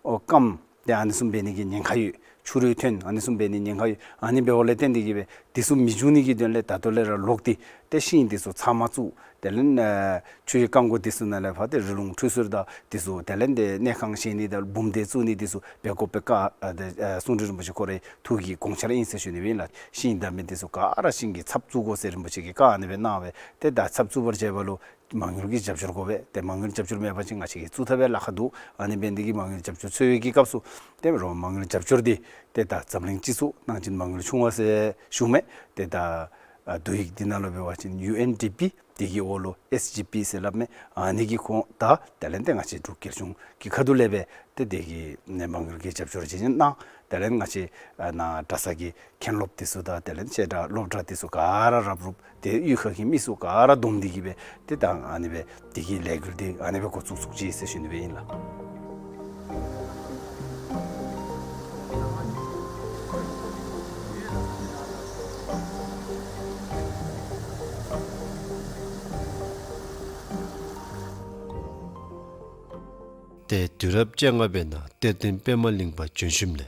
ཨོ་སྐམ་ཏེ་ཨ་ནི་བཟུམ་འབད་ནི་གི་ཉེན་ཁ་ཡོད། ཆུ་རུད་ཐོན་ཨ་ནི་བཟུམ་འབད་ནི་ཉེན་ཁ་ཡོད། ཨ་ནི་འབདཝ་ལས་བརྟེན་ཏེ་གིས་སྦེ་འདི་ཚུ་མི་འབྱུང་ནི་གི་དོན་ལས་ད་ལྟོ་ལས་ར་ལོག་སྟེ་ཏེ་ཤིང་འདི་ཚུ་ཚང་མ་བཙུགས། དེ་ལས་ཨ་ཆུ་ཡི་རྐང་མགོ་འདི་ཚུ་ནང་ལས་ཕར་ཏེ་རི་ལུང་ཁྲུས་གསོལ་དང་འདི་ཚུ་དེ་ལས་ཏེ་གནས་ཁང་བཞེངས་ནི་དང་འབུམ་སྡེ་བཙུགས་ནི་འདི་ཚུ་འབད་དགོཔ་སྦེ་བཀའ་ཨ་ཏེ་ཨ་གསུང་སྤྲུལ་རིན་པོ་ཆེ་ཁོ་རའི་ཐུགས་ཀྱི་དགོངས་འཆར་ཨིན་ཟེར་ཞུ་ནི་སྦེ་ཨིན་ལགས། ཤིང་བརྡབ་མི་འདི་ཚུ་ག་ར་ཤིང་གི་ཚབ་བཙུགས་དགོ་ཟེར་རིན་པོ་ཆེ་གིས་བཀའ་ཨ་ནི་སྦེ་གནང་བས། ཏེ་ད་ཚབ་བཙུགས་པར་བྱེད་པ་ལུ་མ་དངུལ་གྱི་རྒྱབ་སྐྱོར་དགོ་པས། ཏེ་མ་དངུལ་རྒྱབ་སྐྱོར་མེད་པ་ཅིན་ང་བཅས་ཀྱིས་བཙུགས་ཐབས་ཡང་ལཱ་ཁག་འདུག། ཨ་ནི་འབད་ནི་འདི་གིས་མ་དངུལ་རྒྱབ་སྐྱོར་འཚོལ་བའི་གི་སྐབས་སུ་ཏེ་རོགས་མ་དངུལ་རྒྱབ་སྐྱོར་འདི་ཏེ་ད་འཛམ་གླིང་སྤྱི་ཚོགས་ནང་བཞིན་མ་དངུལ་ཆུང་བ་ཟེར་ཞུ་མས། ཏེ་ད་ཨ་བསྡུ་ཡིག་འདི་ནང་ལུ་འབད་བ་ཅིན་ཡུ་ཨེན་ཌི་པི་དེ་གི་འོག་ལུ་ཨེས་ཇི་པི་ཟེར་སླབ་མས། ཨ་ནི་གི་ཁོངས་ད་དེ་ལས་ཏེ་ང་བཅས་འབྲུག་རྒྱལ་གཞུང་གི་ཁ་ཐུག་ལས་སྦེ་ཏེ་དེ་གི་ནི་མ་དངུལ་གྱི་རྒྱབ་སྐྱོར་ཅིག་གནང་། དེ་ལས་ང་བཅས་ཨ་ནཱ་གྲྭ་ཚང་གི་མཁན་སློབ་འདི་ཚུ་དང་དེ་ལས་བཤད་གྲྭ་སློབ་གྲྭ་འདི་ཚུ་ག་ར་རབ་རུབ་ཏེ་གཡུས་ཁ་གི་མི་ཚུ་ག་ར་བསྡོམས་ཏེ་གིས་སྦེ་ཏེ་ད་ཨ་ནི་སྦེ་དེ་གི་ལས་འགུལ་འདི་ཨ་ནི་སྦེ་འགོ་བཙུགས་བཙུགས་ཅི་ཟེར་ཞུ་ནི་སྦེ་ཨིན་ལགས། ཏེ་དུས་རབས་བཅོ་ལྔ་པའི་ནང་གཏེར་སྟོན་པདྨ་གླིང་པ་བྱོན་ཞིནམ་ལས་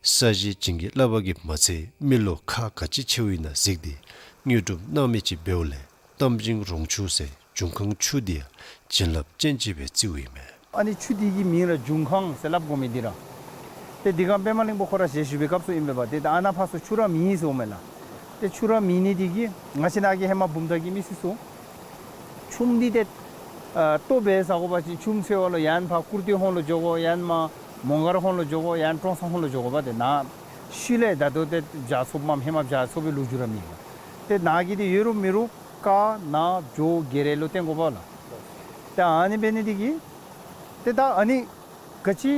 ས་གཞི་བྱིན་གྱིས་བརླབས་པ་གིས་མ་ཚད་མི་ལོ་ཁག་ག་ཅི་ཆེཝ་ཨིན་ན་གཟིགས་ཏེ་དངོས་གྲུབ་གནང་མི་ཅིག་འབདཝ་ལས་གཏམ་ཆེན་རོང་ཆུ་ཟེར་འབྱུང་ཁང་ཆུ་འདི་ཡང་བྱིན་རླབས་ཅན་ཅིག་སྦེ་བརྩིཝ་ཨིན་མས། ཨ་ནི་ཆུ་འདི་གི་མིང་ར་འབྱུང་ཁང་ཟེར་སླབ་དགོ་མི་འདི་ར། ཏེ་འདི་སྒང་པདྨ་གླིང་པ་ཁོ་ར་ཞལ་བཞུགས་པའི་སྐབས་སུ་ཨིན་པས་པ། ཏེ་ད་ཨ་ནཱ་ཕར་ཚུར་ཆུ་ར་མེད་ཟེརཝ་མས་ལགས། ཏེ་ཆུ་ར་མེད་ནི་འདི་གིས་ང་བཅས་ནཱ་གི་ཧེ་མ་བུམ་ཐང་གི་མི་སེར་ཚུ་ཆུམ་འདི་ཏེ་ཨ་ལྟོ་འབད་ཟ་དགོ་པ་ཅིན་ཆུམ་འཚོལ་བ་ལུ་ཡང་ཕར་ཀུར་སྟོད་ཧོང་ལུ་འགྱོ་དགོ། ཡང་མར་མོང་སྒར་ཧོང་ལུ་འགྱོ་དགོ། ཡང་ཀྲོང་གསར་ཧོང་ལུ་འགྱོ་དགོ་པ། ཏེ་ནཱ་ཤུལ་ལས་ད་ལྟོ་ཏེ་བྱ་ཚོགསཔ་མས། ཧེ་མ་བྱ་ཚོགས་པའི་ལོ་རྒྱུས་ར་མེད་པ། ཏེ་ནཱ་གི་འདི་ཡོད་རུང་མེད་རུང་དཀར་ནག་བྱོག་བརྒྱད་རེ་ལུ་བརྟེན་དགོ་པས་ལགས། ཏེ་ཨ་ནི་འབད་ནི་འདི་གིས་ཏེ་ད་ཨ་ནི་ག་ཅི་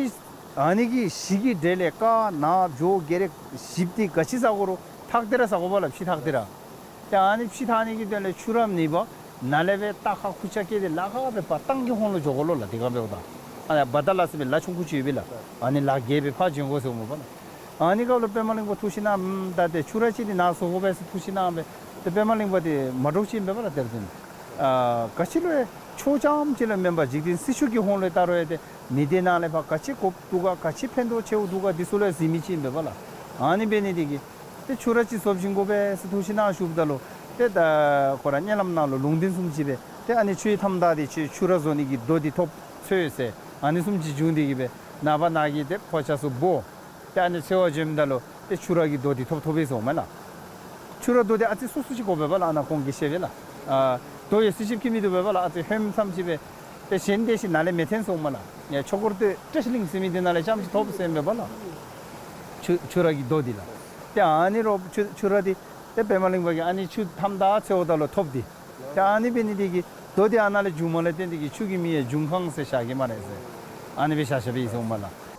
ཨ་ནི་གི་གཞི་གི་གྲས་ལས་དཀར་ནག་བྱོག་བརྒྱད་རེ་བཞིཔ་འདི་ག་ཅི་ཟ་དགོ་རུང་ཐག་སྟེ་ར་ཟ་དགོ་པས་ལགས། ཕྱེ་ཐག་སྟེ་ར། ཏེ་ཨ་ནི་ཕྱེ་ཐག་ནི་གི་དོན་ལས་ཆུ་ར་མེད་པར་ནཱ་ལས་སྦེ་རྟ་ཁ་ཁུར་ཆ་བཀལ་ཏེ་ལ་ཁ་སྦེ་ཕར་སྟང་གི་ཧོང་ལུ་འགྱོ་དགོ་ལོ་ལགས། དེ་སྒང་འབདཝ་ད་ཨ་ནི་བ་དྷ་ལ་ཟེར་བའི་ལ་ཆུང་ཀུ་ཅིག་ཡོད་པས་ལགས། ཨ་ནི་ལ་བརྒལ་སྦེ་ཕར་འབྱོན་དགོ་ཟེརཝ་མས་པ་ལགས། ཨ་ནི་སྐབས་ལུ་པདྨ་གླིང་པ་ཐུགས་བཞེད་གནང་། ཨམ་ད་ཏེ་ཆུ་ར་ཅིག་འདི་ནཱ་བཟོ་དགོ་པས་ཟེར་ཐུགས་བཞེད་གནང་སྦེ། ཏེ་པདྨ་གླིང་པ་འདི་མ་འདྲཝ་ཅིག་ཨིན་པས་པ་ལགས། དེར་ཐོན་ཨ་ག་ཅི་ལུ་ཡང་ཆོས་རྐྱངམ་ཅིག་ལུ་མེན་པར་འཇིག་རྟེན་སྲིད་ཕྱོགས་ཀྱི་ཧོང་ལུ་ལྟ་རུང་ཡང་ཏེ་མི་སྡེ་ནང་ལས་ཕར་ག་ཅི་དགོཔ་འདུག་ག་ག་ཅི་ཕན་ཐོགས་ཆེཝ་འདུག་ག་འདི་ཚུ་ལུ་ཡང་གཟིགས་མི་ཅིག་ཨིན་པས་པ་ལགས། ཨ་ནི་འབད་ནི་འདི་གིས་ཏེ་ཆུ་ར་ཅིག་བཟོ་བྱིན་དགོ་པས་ཟེར་ཐུགས་བཞེད་གནང་ཞུཝ་ད་ལུ་ཏེ་ད་ཁོ་ར་གཉིད་ལམ་ནང་ལུ་ལུང་བསྟན་བཟུམ་ཅིག་སྦེ་ཏེ་ཨ་ནི་ཆུ་ཡི་མཐའམ་དག་འདི་ཆུ་ཆུ་ར་བཟོ་ནི་གི་རྡོ་འདི་ཐོབ་འཚོལ་ཟེར་ཨ་ནི་བཟུམ་ཅིག་བྱུང་སྟེ་གིས་སྦེ་ནངས་པ་ནཱ་གི་ཏེ་ཕོ་ཆ་ཚུ་འབོ། ཏེ་ཨ་ནི་འཚོལ་བར་འགྱོཝ་ད་ལུ་ཏེ་ཆུ་ར་གི་རྡོ་འདི་ཐོབ་ཐོབ་པས་ཟེརཝ་མས་ལགས། ཆུ་ར་རྡོ་འདི་ཨ་ཙི་སོ་སོ་ཅིག་དགོ་པས་པ་ལགས། ཨ་ནཱ་ཁོང་གིས་བཤད་པས་ལགས། ཨ་རྡོ་ཡོད་ཚད་ཅིག་ཁྱད་མིན་འདུག་པས་པ་ལགས། ཨ་ཙི་ཧོནམ་ཙམ་ཅིག་སྦེ་ཏེ་གཞན་དེ་ཅིག་ནཱ་ལས་མི་ཐོན་ཟེརཝ་མས་ལགས། ཡ་ཆོས་འཁོར་སྟོད་བཀྲ་ཤིས་གླིང་ཟེར་མི་འདི་ནང་ལས་རྐྱངམ་ཅིག་ཐོབ་ཟེར་ཨིན་པས་པ་ལགས། ཆུ་ཆུ་ར་གི་རྡོ་འདི་ལགས། ཏེ་ཨ་ནི་རོགས་ཆུ་ཆུ་ར་འདི་ཏེ་པདྨ་གླིང་པ་གིས་ཨ་ནི་ཆུ་མཐའམ་དག་འཚོལཝ་ད་ལུ་ཐོབ་སྟེ། ཏེ་ཨ་ནི་འབད་ནི་འདི་གིས་རྡོ་འདི་ཨ་ནཱ་ལས་བྱུངམ་ལས་བརྟེན་ཏེ་གིས་ཆུ་གི་མིང་ཡང་འབྱུང་ཁང་ཟེར་བཞག་གེ་སྨ་རེ་ཟེར། ཨ་ནི་སྦེ་བཞག་བཞགཔ་ཨིན་ཟེརཝ་མས་ལགས།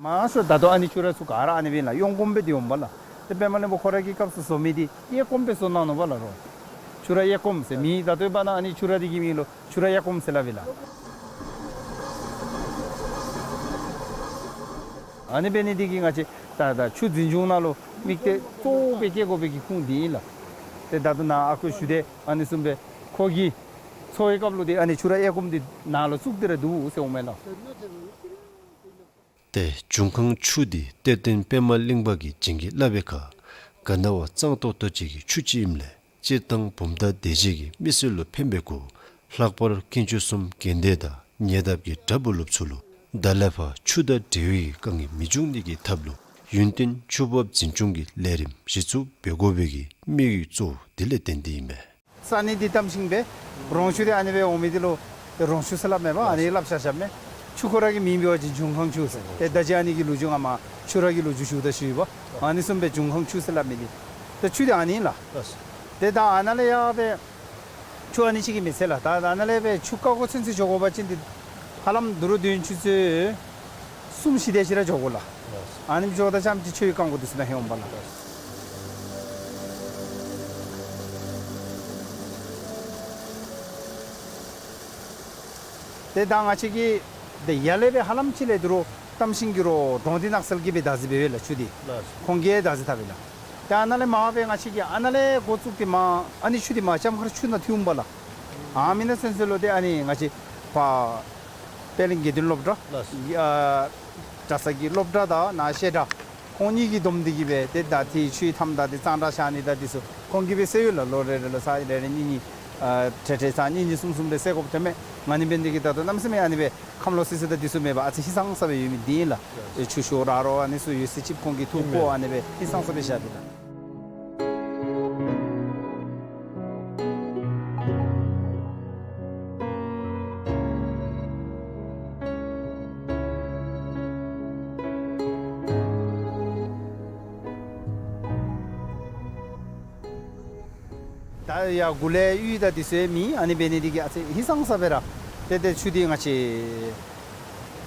མང་ཤོས་ད་ལྟོ་ཨ་ནི་ཆུ་ར་ཚུ་ག་ར་ཨ་ནི་སྦེ་ལགས། གཡོན་སྐོརམ་སྦེ་འདི་འོངམ་པ་ལགས། ཏེ་པདྨ་གླིང་པ་ཁོ་ར་གི་སྐབས་སུ་བཟོ་མི་འདི་གཡས་སྐོརམ་སྦེ་བཟོ་གནང་ནུག་པ་ལགས་རོགས། ཆུ་ར་གཡས་སྐོརམ་ཟེར་མི་ད་ལྟོའི་བར་ན་ཨ་ནི་ཆུ་ར་འདི་གི་མིང་ལུ་ཆུ་ར་གཡས་སྐོརམ་ཟེར་སླབ་ཨིན་ལགས། ཨ་ནི་འབད་ནི་འདི་གིས་ང་བཅས་ད་ད་ཆུ་འཛིན་སྐྱོང་ནང་ལུ་དམིགས་གཏད་གཙོ་བོ་སྦེ་བསྐྱེད་དགོ་པའི་གི་ཁུངས་འདི་ཨིན་ལགས། ཏེ་ད་ལྟོ་ནཱ་ཨ་ཁུ་ཞུ་དེ་ཨ་ནི་བཟུམ་སྦེ་ཁོ་གིས་ འཚོ་བའི་སྐབས་ལུ་འདི་ཨ་ནི་ཆུ་ར་ཨེ་སྐོམ་འདི་ནང་ལུ་བཙུགས་ཏེ་ར་འདུག་ཟེར་འོང་མས་ལགས། ཏེ་འབྱུང་ཁུངས་ཆུ་འདི་གཏེར་སྟོན་པདྨ་གླིང་པ་གིས་བྱིན་གྱིས་བརླབས་པའི་ཁར་ག་ན་བ་གཙང་ཏོག་ཏོ་ཅིག་གི་ཆུ་ཅིག་ཨིནམ་ལས་སྤྱིར་བཏང་བུམ་ཐང་སྡེ་བཞི་གི་མི་སེར་ལུ་ཕན་པའི་གུ་ལྷག་པར་དཀོན་མཆོག་གསུམ་དགོན་སྡེ་དང་ཉེ་འདབས་ཀྱི་གྲྭ་བུ་སློབ་ཚུ་ལུ་ད་ལས་ཕར་ཆུ་དང་འབྲེལ་བའི་དཀའ་ངལ་མི་འབྱུང་ནི་གི་ཐབས་ལུ་ཡུན་བརྟན་ཆུ་འབབ་འཛིན་སྐྱོང་གི་ལས་རིམ་གཞི་བཙུགས་འབད་དགོ་པའི་གི་དམིགས་ཡུལ་གཙོ་བོ་དེ་ལས་བརྟེན་ཏེ་ཨིན་མས། ས་གནས་འདི་གཏམ་ཤིང་སྦེ་རོང་ཆུ་འདི་ཨ་ནི་སྦེ་འོང་མི་འདི་ལུ་ཏེ་རོང་ཆུ་ཟེར་སླབ་མས་པ། ཨ་ནི་སླབ་ཤ་ཤ་མས། ཆུ་ཁོ་ར་གི་མིང་འབད་བ་ཅིན་འབྱུང་ཁུངས་ཆུ་ཟེར། ཏེ་ད་ཅི་ཨ་ནི་གི་ལོ་རྒྱུས་ང་མ་ཆུ་ར་གི་ལོ་རྒྱུས་ཞུ་ད་ཞུ་ཡི་པ། ཨ་ནི་བཟུམ་སྦེ་འབྱུང་ཁུངས་ཆུ་ཟེར་སླབ་མི་འདི་ཏེ་ཆུ་འདི་ཨ་ནི་ལགས། ཏེ་ད་ཨ་ནཱ་ལས་ཡར་སྦེ་ཆུ་ཨ་ནི་ཅིག་གིས་མི་ཚད་ལགས། ད་ཨ་ནཱ་ལས་སྦེ་ཆུ་བཀག་དགོ་ཚུན་ཚོད་འགྱོ་དགོ་པ་ཅིན་འདི་ཧ་ལམ་དུ་རུ་དུས་ཡུན་ཆུ་ཚོད་གསུམ་བཞི་དེ་ཅིག་ར་འགྱོ་དགོ་ལགས། ཨ་ནི་འགྱོཝ་ད་ཙམ་ཅིག་ཆུའི་རྐང་མགོ་འདི་ཚུ་ནང་ལྷོད་འོང་པ་ལགས། ཏེ་ད་ང་བཅས་ཀྱིས་ཏེ་ཡར་ལས་སྦེ་ཧ་ལམ་ཅིག་ལས་དུ་རུ་གཏམ་ཤིང་གི་རོ་གྲོང་སྡེ་ནགས་ཚལ་གྱིས་སྦེ་བདག་འཛིན་འབད་བས་ལགས་ཆུ་འདི། ཁོང་གིས་བདག་འཛིན་འཐབ་པས་ལགས། ཏེ་ཨ་ནཱ་ལས་མར་སྦེ་ང་བཅས་ཀྱིས་ཨ་ནཱ་ལས་འགོ་བཙུགས་ཏེ་མར་ཨ་ནི་ཆུ་འདི་མར་ལྕམ་མཁར་ཆུ་ནང་ཐིམ་པ་ལགས། ཨ་མི་ནང་ཚུན་ཚོད་ལུ་ཏེ་ཨ་ནི་ང་བཅས་ཕར་པད་གླིང་དགེ་འདུན་སློབ་གྲྭ་ལགས། ཨ་གྲྭ་ས་གི་སློབ་གྲྭ་དང་ནཱ་བཤད་གྲྭ་ཁོང་གཉིས་ཀྱིས་བསྡོམས་ཏེ་གིས་སྦེ་ཏེ་ད་ཏེ་ཆུའི་མཐའམ་དང་ཏེ་གཙང་སྦྲ་བཞག་ནི་དང་འདི་ཚུ་ཁོང་གིས་སྦེ་སེལ་ཡོད་ལགས། ལོ་རེ་རེ་ལུ་ཚར་རེ་རེ་གཉིས་གཉིས་ཨ་ཁྲེ་ཁྲེ་ཚར་གཉིས་གཉིས་གསུམ་གསུམ་སྦེ་སེལ་དགོཔ་ཐོནམ་མས། ང་ནི་འབད་ནི་དེ་གིས་ད་ལྟོ་གནམ་མེད་ས་མེད་ཨ་ནི་སྦེ་ཁམས་ལོག་སི་སི་དང་འདི་ཚུ་མེད་པར་ཨ་ཙི་ཧིང་སངས་ས་སྦེ་ཡོད་མི་འདི་ཨིན་ལགས། ཨེ་ཆུ་ཤོར་ར་རོ་ཨ་ནི་ཚུ་ཡོད་ཟེར་ཅིག་ཁོང་གིས་འཐུ་བཀོ་ཨ་ནི་སྦེ་ཧིང་སངས་ས་སྦེ་བཞག་སྟེ་ལགས། ད་ཡར་གུ་ལས་གཡུས་དང་འདི་ཚུ་ཡང་མེད། ཨ་ནི་འབད་ནི་དེ་གིས་ཨ་ཙི་ཧིང་སངས་ས་སྦེ་ར་ཏེ་ཏེ་ཆུ་འདི་ང་བཅས་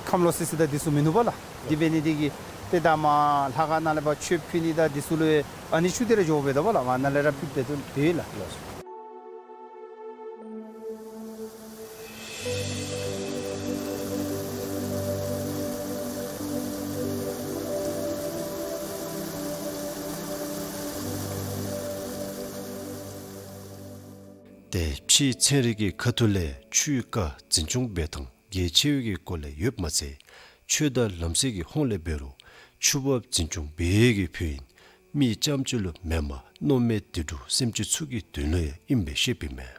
ཁམས་ལོག་སི་སི་དང་འདི་ཚུ་མིན་ནུག་པ་ལགས། འདི་འབད་ནི་དེ་གིས་ཏེ་ད་མར་ལྷ་ཁང་ནང་ལས་ཕར་མཆོད་ཕུལ་ནི་དང་འདི་ཚུ་ལུ་ཨ་ནི་ཆུ་འདི་ར་འགྱོ་འབད་དོ་པ་ལགས། མར་ནཱ་ལས་ར་ཕུལ་འབད་དོ་འབད་ལགས། ཏེ་ཕྱིའི་ཚན་རིག་གི་ཁ་ཐུག་ལས་ཆུའི་རྐ་འཛིན་སྐྱོང་འབད་ཐངས་གལ་ཆེ་བའི་གི་སྐོར་ལས་ཡོདཔ་མ་ཚད་ཆོས་དང་ལམ་སྲོལ་གྱི་ཧོངས་ལས་འབད་རུང་ཆུ་འབབ་འཛིན་སྐྱོང་འབད་ཡས་ཀྱི་ཕན་ཡོན་མི་རྐྱངམ་ཅིག་ལུ་མེན་པར་མནོ་མེད་དུད་འགྲོ་སེམས་ཅན་ཚུ་གི་དོན་ལུ་ཡང་ཨིནམ་སྦེ་བཤདཔ་ཨིན་མས།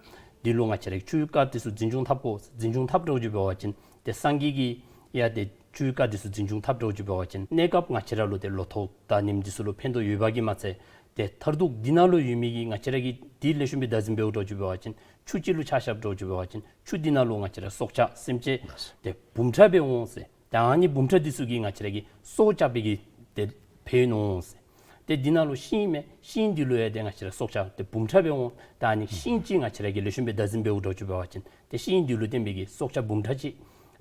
འདི་ལུ་ང་བཅས་ར་ཆུའི་རྐ་འདི་ཚུ་འཛིན་སྐྱོང་འཐབ་དགོ། འཛིན་སྐྱོང་འཐབ་འགྱོ་འགྱོ་བ་ཅིན་ཏེ་སངས་རྒྱས་ཀྱིས་ཡང་ཏེ་ཆུའི་རྐ་འདི་ཚུ་འཛིན་སྐྱོང་འཐབ་འགྱོ་འགྱོ་བ་ཅིན་གནས་སྐབས་ང་བཅས་ར་ལུ་ཏེ་ལོ་ཐོག་དང་ཉིནམ་འདི་ཚུ་ལུ་ཕན་ཐོགས་ཡོདཔ་གིས་མ་ཚད་ཏེ་མཐར་ཐུག་འདི་ནང་ལུ་ཡོད་མི་གི་ང་བཅས་ར་གིས་འདི་ལེགས་ཤོམ་སྦེ་བདག་འཛིན་འབད་འགྱོ་འགྱོ་བ་ཅིན་ཆུ་ཅིག་ལུ་ཆ་བཞག་འགྱོ་འགྱོ་བ་ཅིན་ཆུ་འདི་ནང་ལུ་ང་བཅས་ར་སྲོག་ཆགས་སེམས་ཅན་ཏེ་འབུམ་ཕྲག་སྦེ་འོང་ཟེར། ད་ཨ་ནི་འབུམ་ཕྲག་འདི་ཚུ་གིས་ང་བཅས་ར་གི་སྲོག་སྐྱབས་པའི་གི་ཏེ་ཕན་ཡོན་འོང་ཟེར། ཏེ་འདི་ནང་ལུ་ཤིང་མས། ཤིང་འདི་ལུ་ཡང་ཏེ་ང་བཅས་ར་སྲོག་ཆགས་ཏེ་འབུམ་ཕྲག་སྦེ་འོང་། ད་ཨ་ནི་ཤིང་ཅིག་ང་བཅས་ར་གིས་ལེགས་ཤོམ་སྦེ་བདག་འཛིན་འབད་འགྱོ་འགྱོ་བ་ཅིན་ཏེ་ཤིང་འདི་ལུ་བརྟེན་པའི་གི་སྲོག་ཆགས་འབུམ་ཕྲག་ཅིག་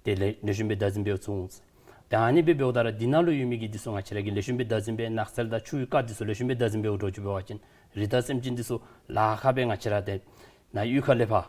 ཏེ་ལེགས་ལེགས་ཤོམ་སྦེ་བདག་འཛིན་འབད་ཚུགས་འོང་ཟེར། ད་ཨ་ནི་སྦེ་འབདཝ་ད་ར་འདི་ནང་ལུ་ཡོད་མི་གི་འདི་ཚུ་ང་བཅས་ར་གིས་ལེགས་ཤོམ་སྦེ་བདག་འཛིན་འབད་ནགས་ཚལ་དང་ཆུའི་རྐ་འདི་ཚུ་ལེགས་ཤོམ་སྦེ་བདག་འཛིན་འབད་འགྱོ་འགྱོ་བ་ཅིན་རི་དྭགས་སེམས་ཅན་འདི་ཚུ་ལཱ་ཁག་སྦེ་ང་བཅས་ར་ཏེ་ནཱ་གཡུས་ཁ་ལས་ཕར་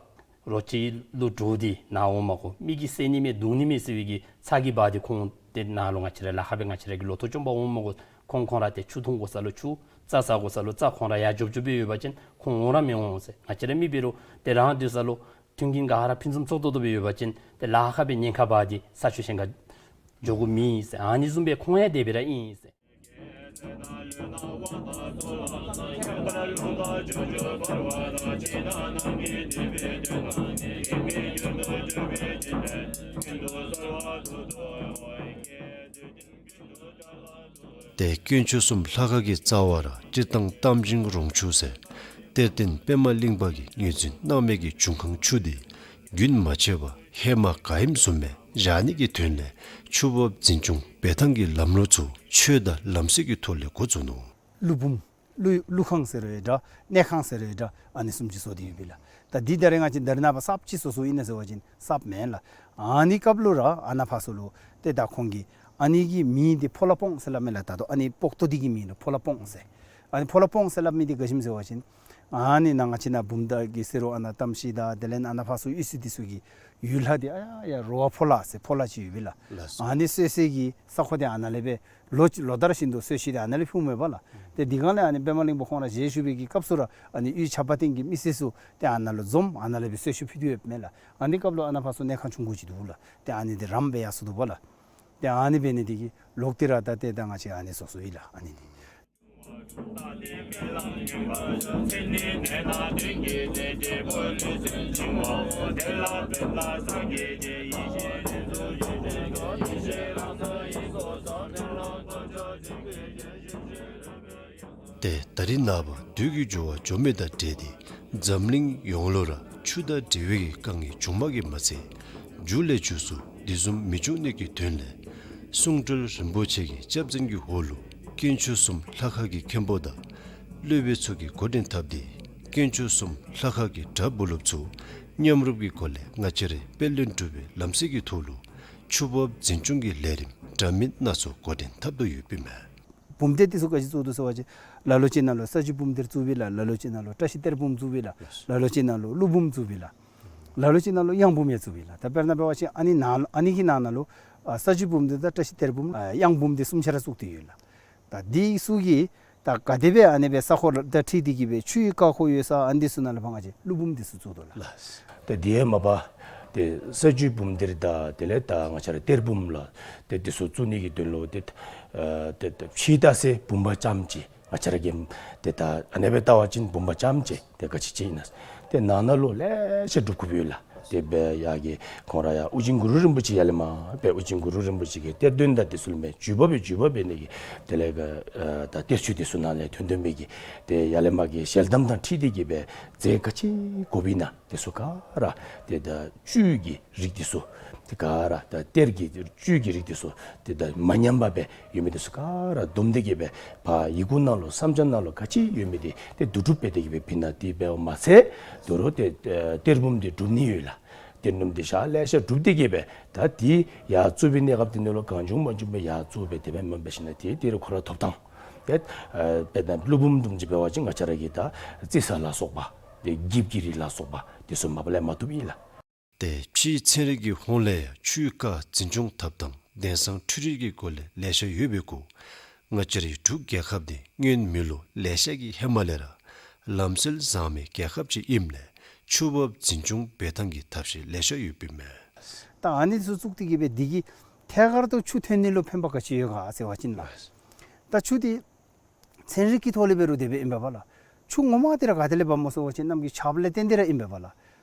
རོ་ཁྱི་ལུ་འདྲོག་སྟེ་ནཱ་འོང་མ་དགོ། མི་གིས་བསད་ནི་མས་བརྡུང་ནི་མས་ཟེར་བའི་གི་ཚ་གྱང་འབག་སྟེ་ཁོང་ཏེ་ནཱ་ལུ་ང་བཅས་ར་ལཱ་ཁག་སྦེ་ང་བཅས་ར་གི་ལོ་ཐོག་བཅོམ་པར་འོང་མ་དགོ། ཁོང་ཁོང་ར་ཏེ་ཆུ་འཐུང་དགོ་ས་ལུ་ཆུ་རྩྭ་ཟ་དགོ་ས་ལུ་རྩྭ་ཁོང་ར་ཡར་འཇོབ་འཇོབ་སྦེ་ཡོད་པ་ཅིན་ཁོང་འོང་ར་མི་འོང་ཟེར། ང་བཅས་ར་མི་འབད་རུང་ཏེ་རང་སྡོད་ས་ལུ་མཐུན་རྐྱེན་ག་ར་ཕུན་སུམ་ཚོགས་ཏོག་ཏོ་སྦེ་ཡོད་པ་ཅིན་ཏེ་ལཱ་ཁག་སྦེ་ཉེན་ཁ་འབག་སྟེ་ས་ཆུ་གཞན་ཁར་འགྱོ་དགོཔ་མེད་ཟེར། ཨ་ནི་བཟུམ་སྦེ་ཁོང་ཡང་དེ་སྦེ་ར་ཨིན་ཟེར། ཏེ་དཀོན་མཆོག་གསུམ་ལྷ་ཁང་གི་རྩ་བར་སྤྱིར་བཏང་གཏམ་ཤིང་རོང་ཆུ་ཟེར་གཏེར་སྟོན་པདྨ་གླིང་པ་གིས་ངོས་འཛིན་གནང་མི་གི་འབྱུང་ཁུངས་ཆུ་འདི་རྒྱུན་མ་ཆད་པར་ཧེ་མ་ག་ཨིནམ་བཟུམ་སྦེ་བཞག་ནི་གི་དོན་ལས་ཆུ་འབབ་འཛིན་སྐྱོང་འབད་ཐངས་ཀྱི་ལམ་ལུགས་ཚུ་ཆོས་དང་ལམ་སྲོལ་གྱི་ཐོག་ལས་འགོ་བཙུགས་ནུག། ཀླུ་འབུམ་ཀླུ་ཀླུ་ཁང་ཟེར་རུང་འདྲ་གནས་ཁང་ཟེར་རུང་འདྲ་ཨ་ནི་བཟུམ་ཅིག་བཟོ་སྟེ་ཡོད་པས་ལགས། ད་འདི་ད་རེས་ང་བཅས་ད་རེས་ནངས་པ་གསརཔ་ཅིག་བཟོ་བཟོཝ་ཨིན་ན་ཟེར་བ་ཅིན་གསརཔ་མེན་ལགས། ཨ་ནི་སྐབས་ལུ་ར་ཨ་ནཱ་ཕར་ཚུ་ལུ་ཏེ་ད་ཁོང་གིས་ཨ་ནི་གི་མིང་འདི་ཕོ་ལྷ་སྤོང་ཟེར་སླབ་མས་ལགས། ད་ལྟོ་ཨ་ནི་སྤོག་ཏོ་འདི་གི་མིང་ལུ་ཕོ་ལྷ་སྤོང་ཟེར། ཨ་ནི་ཕོ་ལྷ་སྤོང་ཟེར་སླབ་མི་འདི་ག་ཅི་སྨོ་ཟེར་བ་ཅིན་ ཨ་ནི་ནང་ང་ཅིག་ནང་བུམ་ཐང་གི་ཟེར་རུང་ཨ་ནཱ་གཏམ་ཤི་དང་དེ་ལས་ཨ་ནཱ་ཕར་ཚུར་གཡུས་ཚུ་འདི་ཚུ་གི་ཡུལ་ལྷ་འདི་ཨ་ཡ་ཡ་རོ་བ་ཕོ་ལྷ་ཟེར་ཕོ་ལྷ་ཅིག་ཡོདཔ་ཨིན་ལགས། ལགས་སོ། ཨ་ནི་གསོ་སའི་གི་ས་ཁོངས་འདི་ཨ་ནཱ་ལས་སྦེ་ལོ་ལོ་ལྟར་བཞིན་དུ་གསོལ་ཞིནམ་ལས་ཨ་ནཱ་ལས་ཕུལཝ་མས་པ་ལགས། ཏེ་དེ་སྒང་ལས་ཨ་ནི་པདྨ་གླིང་པ་ཁོང་ར་ཞལ་བཞུགས་པའི་གི་སྐབས་སུ་ར་ཨ་ནི་གཡུས་ཆབ་འབངས་སྟེང་གི་མི་སེར་ཚུ་ཏེ་ཨ་ནཱ་ལུ་འཛོམས་ཨ་ནཱ་ལས་སྦེ་གསོལ་ཞིནམ་ཕུལ་ཏེ་ཡོདཔ་མས་ལགས། ཨ་ནི་སྐབས་ལུ་ཨ་ནཱ་ཕར་ཚུར་གནས་ཁང་ཆུང་ཀུ་ཅིག་འདུག་ལགས། ཏེ་ཨ་ནི་འདི་རམ་སྦེ་ཡར་སོང་འདུག་པ་ལགས། ཏེ་ཨ་ནི་འབད་ནི་འདི་གིས་ལོག་སྟེ་ར་ད་ཏེ་ད་ང་བཅས་ཨ་ནི་བཟོ་བཟོཝ་ཨིན་ལགས། ཨ་ནི་འདི། ཏེ་ད་རིས་ནངས་པ་དུས་ཀྱི་འགྱུར་བ་འགྱོ་མི་དང་འབྲེལ་ཏེ་འཛམ་གླིང་ཡོངས་ལུ་ར་ཆུ་དང་འབྲེལ་བའི་གི་དཀའ་ངལ་བྱུངམ་གིས་མ་ཚད་མཇུག་ལས་མཇུག་སུ་དེ་བཟུམ་མི་འབྱུང་ནི་གི་དོན་ལས་གསུང་སྤྲུལ་རིན་པོ་ཆེ་གི་སྐྱབས་འཛིན་གྱི་འོག་ལུ་དཀོན་མཆོག་གསུམ་ལྷ་ཁང་གི་མཁན་པོ་དང་སློབ་དཔོན་ཚུ་གིས་འགོ་འདྲེན་འཐབ་སྟེ་དཀོན་མཆོག་གསུམ་ལྷ་ཁང་གི་གྲྭ་བུ་སློབ་ཚུ་མཉམ་རུབ་ཀྱི་སྒོ་ལས་ང་བཅས་རའི་དཔལ་ལྡན་འབྲུག་པའི་ལམ་སྲོལ་གྱི་ཐོག་ལུ་ཆུ་འབབ་འཛིན་སྐྱོང་གི་ལས་རིམ་འདྲ་མིན་སྣ་ཚོགས་འགོ་འདྲེན་འཐབ་དོ་ཡོདཔ་ཨིན་མས། བུམ་གཏེར་འདི་ཚུ་ག་ཅི་བཙུགས་དོ་ཟེར་བ་ཅིན་ལ་ལུ་ཅིག་ནང་ལུ་ས་བཅུད་བུམ་གཏེར་བཙུགསཔ་ཨིན་ལགས། ལ་ལུ་ཅིག་ནང་ལུ་བཀྲ་ཤིས་གཏེར་བུམ་བཙུགསཔ་ཨིན་ལགས། ལ་ལུ་ཅིག་ནང་ལུ་ཀླུ་བུམ་བཙུགསཔ་ཨིན་ལགས། ལ་ལུ་ཅིག་ནང་ལུ་གཡང་བུམ་ཡང་བཙུགསཔ་ཨིན་ལགས། ད་དཔེར་ན་འབད་བ་ཅིན་ཨ་ནི་ནང་ཨ་ནི་གི་ནང་ན་ལུ་ཨ་ས་བཅུད་བུམ་གཏེར་དང་བཀྲ་ཤིས་གཏེར་བུམ་ཨ་གཡང་བུམ་འདི་གསུམ་ཆ་ར་བཙུགས་ཏེ་ཡོད་ལགས། ད་འདི་ཚུ་གིས་ད་ག་དེ་སྦེ་ཨ་ནི་སྦེ་ས་ཁོངས་དང་འཁྲིལ་ཏེ་གི་སྦེ་ཆུའི་རྐ་ཁོག་ཡོད་ས་ཨ་ནི་འདི་ཚུ་ནང་ལུ་ཕར་ང་བཅས་ཀླུ་བུམ་འདི་ཚུ་བཙུགས་དོ་ལགས། ལགས། ཏེ་དེ་ཡང་མ་པ་ཏེ་ས་བཅུད་བུམ་གཏེར་དང་དེ་ལས་ད་ང་བཅས་ར་གཏེར་བུམ་ལགས། ཏེ་འདི་ཚུ་བཙུགས་ནི་གི་དོན་ལུ་ཏེ་ཨ་ཏེ་ཏེ་ཕྱི་ལྟ་ས་བུམ་པ་རྐྱངམ་ཅིག་ང་བཅས་ར་གིས་ཏེ་ད་ཨ་ནི་སྦེ་བལྟ་བ་ཅིན་བུམ་པ་རྐྱངམ་ཅིག་ཏེ་ག་ཅི་ཅིག་ཨིན་ན། ཏེ་ནང་ན་ལུ་ལེ་ཤ་སྒྲུབ་དགོཔ་ཡོད་ལགས། དེ་སྦེ་ཡར་གྱི་ཁོང་ར་ཡར་ཨོ་རྒྱན་གུ་རུ་རིན་པོ་ཆེ་ཡར་ལས་མར་སྦེ་ཨོ་རྒྱན་གུ་རུ་རིན་པོ་ཆེ་གི་གཏེར་སྟོན་དང་དེ་ཚུ་ལས་མར་བརྒྱུད་པ་སྦེ་བརྒྱུད་པ་སྦེ་ནི་གི་དེ་ལས་ག་ཨ་ད་གཏེར་ཆོས་དེ་ཚུ་ནང་ལས་ཐོན་ཐོན་མི་གི་ཏེ་ཡར་ལས་མར་གྱི་ཞལ་གདམས་དང་འཁྲིལ་ཏེ་གི་སྦེ་རྫས་ག་ཅི་དགོཔ་ཨིན་ན་དེ་ཚུ་ག་ར་ཏེ་ད་བཅུད་ཀྱི་རིགས་དེ་ཚུ་ཏེ་ག་ར་ད་གཏེར་གྱི་བཅུད་ཀྱི་རིགས་དེ་ཚུ་ཏེ་ད་མ་ཉམས་པ་སྦེ་ཡོད་མི་དེ་ཚུ་ག་ར་བསྡོམས་ཏེ་གི་སྦེ་ཕར་ཡི་གུ་ནང་ལུ་བསམ་འཆར་ནང་ལུ་ག་ཅི་ཡོད་མི་དེ་ཏེ་བསྡུ་སྒྲུབ་འབད་དེ་གི་སྦེ་ཕུལ་ནི་དེ་སྦེ་མ་ཚད་དོ་རུང་ཏེ་ཨེ་གཏེར་བུམ་དེ་སྒྲུབ་ནི་ཡོད་ལགས། གཏེར་བུམ་དེ་ཞག་ལེ་ཤ་སྒྲུབ་སྟེ་གི་སྦེ་ད་དེ་ཡར་བཙུགས་པའི་གནས་སྐབས་དེ་ནང་ལུ་གང་བྱུང་མང་བྱུང་སྦེ་ཡར་བཙུགས་སྦེ་དེ་སྦེ་མེན་པར་ཞིན་ན་དེ་དེ་རུང་ཁོ་ར་ཐོབ་ཐང་ཏེ་ཨེ་དཔེར་ན་ཀླུ་བུམ་བཟུམ་ཅིག་འབད་བ་ཅིན་ང་བཅས་ར་གི་ད་རྩི་ས་ལ་སོགས་པ་ཏེ་འགྱིབ་ཀྱི་རིགས་ལ་སོགས་པ་དེ་ཚུ་མ་པ་ལས་མ་ཐོབ་ཨིན་ལགས། ཏེ་ཕྱིའི་ཚན་རིག་གི་ཧོངས་ལས་ཡང་ཆུའི་རྐ་འཛིན་སྐྱོང་འཐབ་ཐངས་དེང་སང་འཕྲུལ་རིག་གི་སྒོ་ལས་ལེ་ཤ་ཡོད་པའི་གུ་ང་བཅས་རའི་འབྲུག་རྒྱལ་ཁབ་འདི་སྔོན་མི་ལོ་ལེ་ཤ་གི་ཧེ་མ་ལས་ར་ལམ་སྲོལ་བཟང་མི་རྒྱལ་ཁབ་ཅིག་ཨིནམ་ལས་ཆུ་འབབ་འཛིན་སྐྱོང་འབད་ཐངས་ཀྱི་ཐབས་ཤེས་ལེ་ཤ་ཡོདཔ་ཨིན་མས། ད་ཨ་ནི་ཚུ་བཙུགས་ཏེ་གི་སྦེ་འདི་གིས་ཐད་ཀར་དུ་ཆུ་ཐོན་ནི་ལུ་ཕན་པ་ག་ཅི་ཡོད་ག་ཟེར་བ་ཅིན་ལགས། ད་ཆུ་འདི་ཚན་རིག་གི་ཐོག་ལས་འབད་རུང་དེ་སྦེ་ཨིན་པས་པ་ལགས། ཆུ་ངོ་མ་འདི་ར་ག་ཏེ་ལས་འབབ་སྨོ་ཟེར་བ་ཅིན་གནམ་གྱི་ཆརཔ་ལས་བརྟེན་ཏེ་ར་ཨིན་པས་པ་ལགས།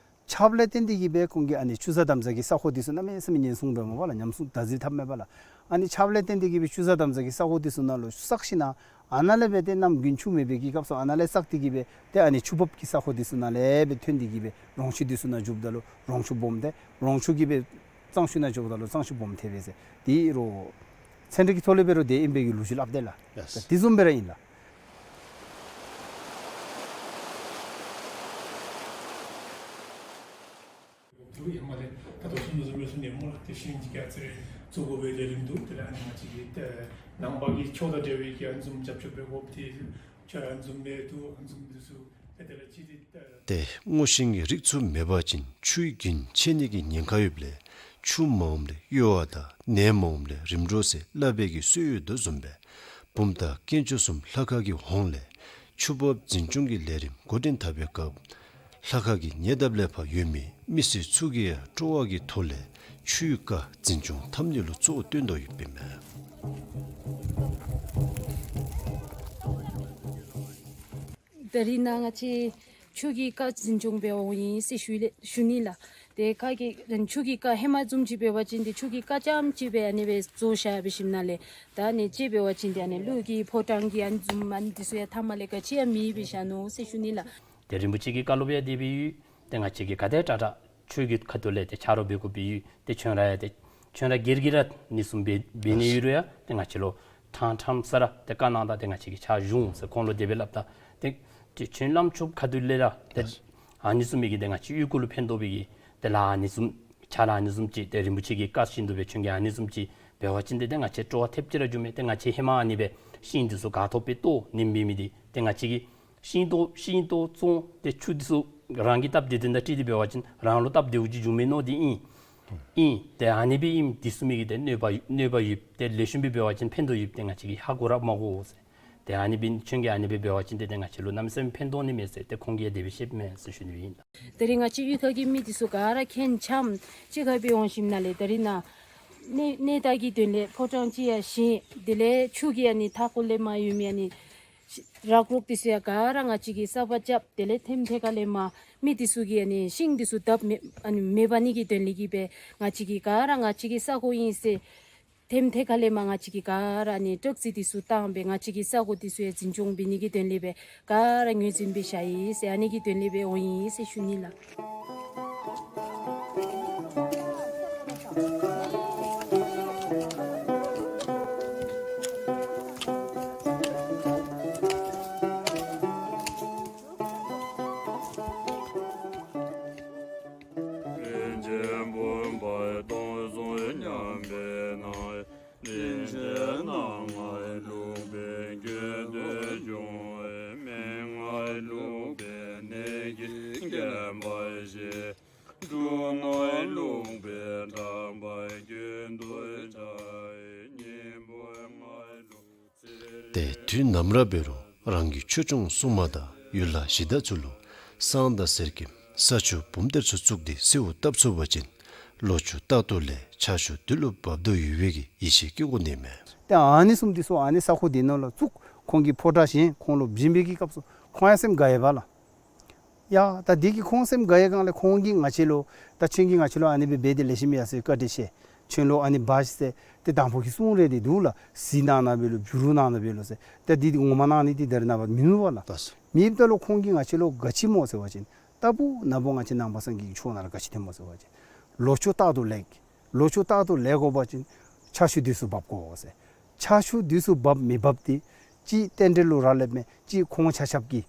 ཆརཔ་ལས་བརྟེན་ཏེ་གི་སྦེ་ཁོང་གིས་ཨ་ནི་ཆུ་གཟར་དམ་གཟར་གྱི་ས་ཁོངས་འདི་ཚུ་གནམ་མེད་ས་མེད་ཉེན་སྲུང་འབད་སྨོ་པ་ལགས། ཉམས་སྲུང་བདག་འཛིན་འཐབ་མས་པ་ལགས། ཨ་ནི་ཆརཔ་ལས་བརྟེན་ཏེ་གི་སྦེ་ཆུ་གཟར་དམ་གཟར་གྱི་ས་ཁོངས་འདི་ཚུ་ནང་ལུ་བསགས་ཞིན་ན་ཨ་ནཱ་ལས་སྦེ་ཏེ་གནམ་དགུན་ཆུ་མེད་པའི་གི་སྐབས་སུ་ཨ་ནཱ་ལས་བསགས་ཏེ་གི་སྦེ་ཏེ་ཨ་ནི་ཆུ་འབབ་ཀྱི་ས་ཁོངས་འདི་ཚུ་ནང་ལས་སྦེ་ཐོན་ཏེ་གི་སྦེ་རོང་ཆུ་འདི་ཚུ་ནང་འཇུགཔ་ད་ལུ་རོང་ཆུ་སྦོམ་ཏེ་རོང་ཆུ་གི་སྦེ་གཙང་ཆུ་ནང་འཇུགཔ་ད་ལུ་གཙང་ཆུ་སྦོམ་ཐལ་བས་ཟེར། དེ་རུང་ཚན་རིག་གི་ཐོག་ལས་འབད་རུང་དེ་ཨིན་པའི་གི་ལོ་རྒྱུས་སླབ་དེས་ལགས། ཡེས། དེ་བཟུམ་སྦེ་ར་ཨིན་ལགས། དུས་ཧེ་མ་ལས་ད་ལྟོ་ཚུན་ཚོད་མི་ཚུ་ནེམ་མོ་ལགས་ཏེ་ཤིང་ཅིག་ག་ཚེ་རེ་བཙུགས་དགོ་པའི་ལས་རིམ་འདུག། དེ་ལས་ཨ་ནི་ང་བཅས་ཀྱི་ཏེ་ནང་པ་གི་ཆོས་དང་འབྲེལ་བའི་གི་ཨ་ནི་བཟུམ་རྒྱབ་སྐྱོར་འབད་དགོཔ་དེ་ཆོས་ཨ་ནི་བཟུམ་མེད་དོ། ཨ་ནི་བཟུམ་འདི་ཚུ་ཏེ་དེ་ལས་ཅི་སྟེ་ཏེ་ཏེ་སྔོ་ཤིང་གི་རིགས་ཚུ་མེད་པ་ཅིན་ཆུའི་རྒྱུན་ཆད་ནི་གི་ཉེན་ཁ་ཡོདཔ་ལས་ཆུ་མ་འོངམ་ལས་གཡོ་བ་དང་ནད་མ་འོངམ་ལས་རིམ་གྲོ་ཟེར་སླབ་པའི་གི་སྲོལ་ཡོད་དོ་བཟུམ་སྦེ་བུམ་ཐང་དཀོན་མཆོག་གསུམ་ལྷ་ཁང་གི་ཧོངས་ལས་ཆུ་འབབ་འཛིན་སྐྱོང་གི་ལས་རིམ་འགོ་འདྲེན་འཐབ་པའི་སྐབས་ལྷ་ཁང་གི་ཉེ་འདབས་ལས་ཕར་ཡོད་མི་མི་སེར་ཚུ་གིས་ཡང་སྤྲོ་བ་གི་ཐོག་ལས་ཆུའི་རྐ་འཛིན་སྐྱོང་འཐབ་ནི་ལུ་གཙོ་བོ་བཏོན་དོ་ཡོདཔ་ཨིན་མས། ད་རིས་ནཱ་ང་བཅས་ཆུ་གི་རྐ་འཛིན་སྐྱོང་འབད་བར་འོང་ཡི་ཟེར་ཞུ་ལེ་ཞུ་ནི་ལགས། ཏེ་ཁ་གི་ཆུ་གི་རྐ་ཧེ་མ་བཟུམ་ཅིག་འབད་བ་ཅིན་ཏེ་ཆུ་གི་རྐ་རྐྱངམ་ཅིག་སྦེ་ཨ་ནི་སྦེ་བཟོ་བཞག་འབད་ཞིནམ་ལས་ད་ཨ་ནི་ཅིག་འབད་བ་ཅིན་ཏེ་ཨ་ནི་ཀླུ་གི་ཕོ་བྲང་གི་ཨ་ནི་བཟུམ་ཨ་ནི་འདི་ཚུ་ཡང་མཐའ་མ་ལས་ག་ཅི་ཡང་མེདཔ་སྦེ་བཞག་ནུག་ཟེར་ཞུ་ནི་ལགས། ཏེ་རིན་པོ་ཆེ་གི་བཀའ་སློབ་ཡང་དེ་སྦེ་ཡོད། ཏེ་ང་བཅས་ཀྱིས་ག་དེ་དྲག་དྲག་ཆུ་གི་ཁ་ཐུག་ལས་ཏེ་ཆ་རོགས་འབད་དགོཔ་སྦེ་ཡོད། ཏེ་ཁྱོད་ར་ཡང་ཏེ་ཁྱོད་ར་སྒེར་གྱི་ར་ཨ་ནི་བཟུམ་འབད་འབད་ནི་ཡོད་རུང་ཡང་ཏེ་ང་བཅས་ལུ་ཕྲང་ཕྲང་ས་ར་ཏེ་བཀའ་གནང་ད་ཏེ་ང་བཅས་ཀྱིས་ཕྱག་ཞུ་འོང་ཟེར་ཁོང་ལུ་དེ་སྦེ་སླབ་ད། ཏེ་ཏེ་ཁྱོད་བླམ་ཆོསཔ་ཁ་ཐུག་ལས་ར་ཏེ་ཨ་ནི་བཟུམ་མའི་གི་ཏེ་ང་བཅས་གཡུས་སྒོ་ལུ་ཕན་ཐོགས་པའི་གི་ཏེ་ལཱ་ཨ་ནི་བཟུམ་ཕྱག་ལཱ་ཨ་ནི་བཟུམ་ཅིག་ཏེ་རིན་པོ་ཆེ་གི་བཀའ་བཞིན་དུ་སྦེ་ཁྱོད་ཀྱིས་ཨ་ནི་བཟུམ་ཅིག་འབད་བ་ཅིན་ཏེ་ཏེ་ང་བཅས་སྤྲོ་བ་ཐེབས་ཅིག་ར་འགྱོཝ་མས། ཏེ་ང་བཅས་ཧེ་མ་ཨ་ནི་སྦེ་ཤིང་འདི་ཚུ་ག་ཐོབ་སྦེ་བཏོག་ནི་འབད་མི་འདི་ཏེ་ང་བཅས་ཀྱིས་ ཤིང་ཏོག་ཤིང་ཏོག་བཙོང་ཏེ་ཆུ་འདི་ཚུ་རང་གི་སྟབས་བདེ་དོན་དང་འཁྲིལ་ཏེ་འབད་བ་ཅིན་རང་ལུ་སྟབས་བདེཝ་ཅིག་འབྱུང་མས་མནོ་སྟེ་ཨིན། ཨིན། ཏེ་ཨ་ནི་སྦེ་ཨིནམ་འདི་ཚུ་མི་གིས་ཏེ་གནོད་པ་གནོད་པ་ཡོདཔ་ཏེ་ལེགས་ཤོམ་སྦེ་འབད་བ་ཅིན་ཕན་ཐོགས་ཡོདཔ་ཏེ་ང་བཅས་ཀྱིས་ཧ་གོ་ར་མ་གོ་ཟེར། ཏེ་ཨ་ནི་སྦེ་ཁྱོད་ཀྱིས་ཨ་ནི་སྦེ་འབད་བ་ཅིན་ཏེ་ཏེ་ང་བཅས་ལུ་གནམ་མེད་ས་མེད་ཕན་ཐོགས་ནི་མས་ཟེར་ཏེ་ཁོང་གིས་ཡང་དེ་སྦེ་བཤདཔ་མས་ཟེར་ཞུ་ནི་ཨིན། ད་རིས་ང་བཅས་གཡུས་ཁ་གི་མི་འདི་ཚུ་ག་ར་ཁྱེད་ཆ་མཉམ་གཅིག་ཁར་སྦེ་འོང་ཞིནམ་ལས་ད་རིས་ནཱ་གནས་གནས་བདག་གི་དོན་ལས་ཕོ་བྲང་ཅིག་ཡང་བཞེངས། དེ་ལས་ཆུ་གི་ཨ་ནི་མཐའ་འཁོར་ལས་མར་ཡོད་མི་ཨ་ནི་ར་ཀོག་འདི་ཚུ་ཡང་ག་ར་ང་བཅས་ཀྱིས་གསརཔ་རྐྱབ། དེ་ལས་ཐེམ་ཐེ་ཁ་ལས་མར་མི་འདི་ཚུ་གིས་ཨ་ནི་ཤིང་འདི་ཚུ་བརྡབ་མེད་ཨ་ནི་མེད་པ་ནི་གི་དོན་ལས་ཀྱི་སྦེ་ང་བཅས་ཀྱིས་ག་ར་ང་བཅས་ཀྱི་ས་གོ་ཨིན་ཟེར་ཐེམ་ཐེ་ཁ་ལས་མར་ང་བཅས་ཀྱིས་ག་ར་ཨ་ནི་ཊོག་ཙེ་འདི་ཚུ་བཏང་སྦེ་ང་བཅས་ཀྱི་ས་གོ་འདི་ཚུ་ཡང་འཛིན་སྐྱོང་འབད་ནི་གི་དོན་ལས་སྦེ་ག་ར་ངོས་འཛིན་འབད་བཞག་ཡི་ཟེར་ཨ་ནི་གི་དོན་ལས་སྦེ་འོང་ཡི་ཟེར་ཞུ་ནི་ལགས། ཏེ་དུས་ནམ་ར་འབད་རུང་རང་གི་ཆོས་སྐྱོང་སྲུང་མ་དང་ཡུལ་ལྷ་གཞི་བདག་ཚུ་ལུ་བསང་དང་གསེར་སྐྱེམས་ས་ཆུ་བུམ་གཏེར་ཚུ་བཙུགས་ཏེ་གསོལཝ་བཏབ་ཚུགས་པ་ཅིན་ལོ་ཕྱུགས་རྟག་ཏུ་ལེགས། ཆར་ཆུ་དུས་ལུ་འབབ་དོ་ཡོད་པའི་གི་ཡིད་ཆེས་བསྐྱེད་དགོ་ནི་མས། ཏེ་ཨ་ནི་བཟུམ་འདི་ཚུ་ཨ་ནི་ས་གོ་འདི་ནང་ལུ་བཙུགས། ཁོང་གིས་ཕོ་བྲང་བཞེངས་ཁོང་ལུ་བྱིན་པའི་གི་སྐབས་སུ་ཁོང་ཡང་སེམས་དགའ་ཡི་པ་ལགས། ཡ་ད་འདི་གིས་ཁོང་སེམས་དགའ་ཡི་སྒང་ལས་ཁོང་གིས་ང་བཅས་ལུ་ད་ཁྱོད་ཀྱིས་ང་བཅས་ལུ་ཨ་ནི་སྦེ་འབད་དེ་ལེགས་ཤོམ་ཡར་སོང་བཀའ་དྲིན་ཆེ། ཁྱོད་ལུ་ཨ་ནི་འབག་ཤིག་ཟེར་ཏེ་དང་ཕུ་གི་གསུང་རེ་འདི་འདུག་ལགས། གཟིགས་གནང་གནང་འབད་ལོ་བསྒྱུར་གནང་གནང་འབད་ལོ་ཟེར། ད་འདི་འདི་ངོ་མ་གནང་ནི་འདི་ད་རེས་ནངས་པ་མིན་འདུག་པ་ལགས། ལགས་སོ། མེདཔ་ད་ལུ་ཁོང་གིས་ང་བཅས་ལུ་ག་ཅི་སྨོ་ཟེར་བ་ཅིན་ལྟ་བུ་ན་བུ་ང་བཅས་ནང་པ་སངས་རྒྱས་ཀྱི་ཆོས་ནང་ལུ་ག་ཅི་ཐོནམ་སྨོ་ཟེར་བ་ཅིན་ལོ་ཕྱུགས་རྟག་ཏུ་ལེགས། ལོ་ཕྱུགས་རྟག་ཏུ་ལེགས་དགོ་པ་ཅིན་ཆར་ཆུ་དུས་སུ་འབབ་དགོ་ཟེར། ཆར་ཆུ་དུས་སུ་འབབ་མི་འབབ་འདི་གཅིག་རྟེན་འབྲེལ་ལུ་རག་ལསཔ་མས། གཅིག་ཁོང་ཆ་ཁྱབ་ཀྱི་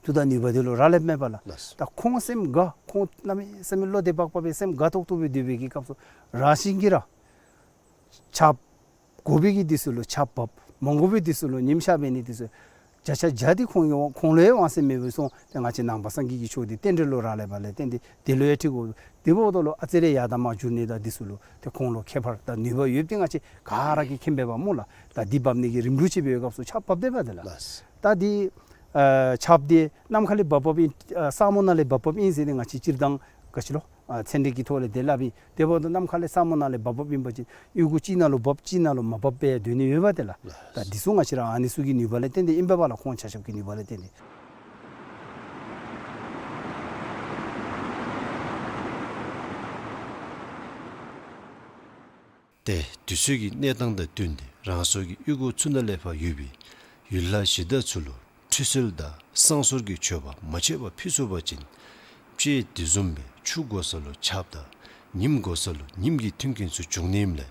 མཐུ་དང་ནུས་པ་འདི་ལུ་རག་ལསཔ་མས་པ་ལགས། ལགས་སོ། ད་ཁོང་སེམས་དགའ། ཁོང་གནམ་མེད་ས་མེད་བློ་བདེ་བག་ཕེབས་སྦེ་སེམས་དགའ་ཏོག་ཏོ་སྦེ་སྡོད་པའི་གི་སྐབས་སུ་རང་བཞིན་གྱིས་ར་ཆརཔ་དགོ་པའི་གི་དུས་སུ་ལུ་ཆརཔ་འབབ། མ་དགོ་པའི་དུས་སུ་ལུ་ཉིམ་ཤར་འབད་ནི་དུས་སུ་བརྒྱ་ཆ་བརྒྱ་འདི་ཁོང་གི་ཁོང་ལུ་ཡང་དབང་ཚད་མེད་པར་སོང་། ཏེ་ང་བཅས་ནང་པ་སངས་རྒྱས་ཀྱི་ཆོས་འདི་རྟེན་འབྲེལ་ལུ་རག་ལས་པ་ལས་བརྟེན་ཏེ་དེ་ལུ་ཡང་འཁྲི་དགོ། དེ་འབདཝ་ད་ལུ་ཨ་ཙི་རེ་ཡར་དང་མར་འགྱུར་ནི་དང་འདི་ཚུ་ལུ་ཏེ་ཁོང་ལུ་ཁྱད་པར་དང་ནུས་པ་ཡོདཔ་འདི་ང་བཅས་ག་ར་གིས་མཁྱེན་པས་པ་སྨོ་ལགས། ད་འདི་འབབ་ནི་གི་རིམ་གྲོ་ཅིག་འབད་བའི་སྐབས་སུ་ཆརཔ་འབབ་སྡོདཔ་འདི་ལགས། ལགས། ད་འདི་ཨ་ཆརཔ་འདི་ནམ་མཁའ་ལས་འབབ་འབབ་ཨིན། ཨ་ས་སྨུག་ནང་ལས་འབབ་འབབ་ཨིན་ཟེར་ཏེ་ང་བཅས་སྤྱིར་བཏང་ག་ཅི་ལོ་ཨ་ཚན་རིག་གི་ཐོག་ལས་དེ་སླབ་ཨིན། དེ་འབདཝ་ད་ནམ་མཁའ་ལས་ས་སྨུག་ནང་ལས་འབབ་འབབ་ཨིན་པ་ཅིན་གཡུས་སྒོ་གཅིག་ནང་ལུ་འབབ་གཅིག་ནང་ལུ་མ་འབབ་སྦེ་སྡོད་ནི་ཡོདཔ་འདི་ལགས། ད་འདི་ཚུ་ང་བཅས་ར་ཨ་ནི་ཚུ་གི་ནུས་པ་ལས་བརྟེན་ཏེ་ཨིན་པས་པ་ལགས། ཁོང་ཆ་ཁྱབ་ཀྱི་ནུས་པ་ལས་བརྟེན་ཏེ། ཏེ་དུས་ཚོད་ཀྱི་གནས་སྟངས་དང་བསྟུན་ཏེ་རང་སོའི་གི་གཡུས་སྒོ་ཚུ་ནང་ལས་ཕར་ཡོད་པའི་ཡུལ་ལྷ་གཞི་བདག་ཚུ་ལུ་ཁྲུས་གསོལ་དང་བསང་གསོལ་གྱི་མཆོད་པ་མ་ཆད་པར་ཕུལ་ཚུགས་པ་ཅིན་དཔྱེ་དེ་བཟུམ་སྦེ་ཆུ་དགོ་ས་ལུ་ཆརཔ་དང་ཉིམ་དགོ་ས་ལུ་ཉིམ་གྱི་མཐུན་རྐྱེན་ཚུ་འབྱུང་ནི་ཨིནམ་ལས་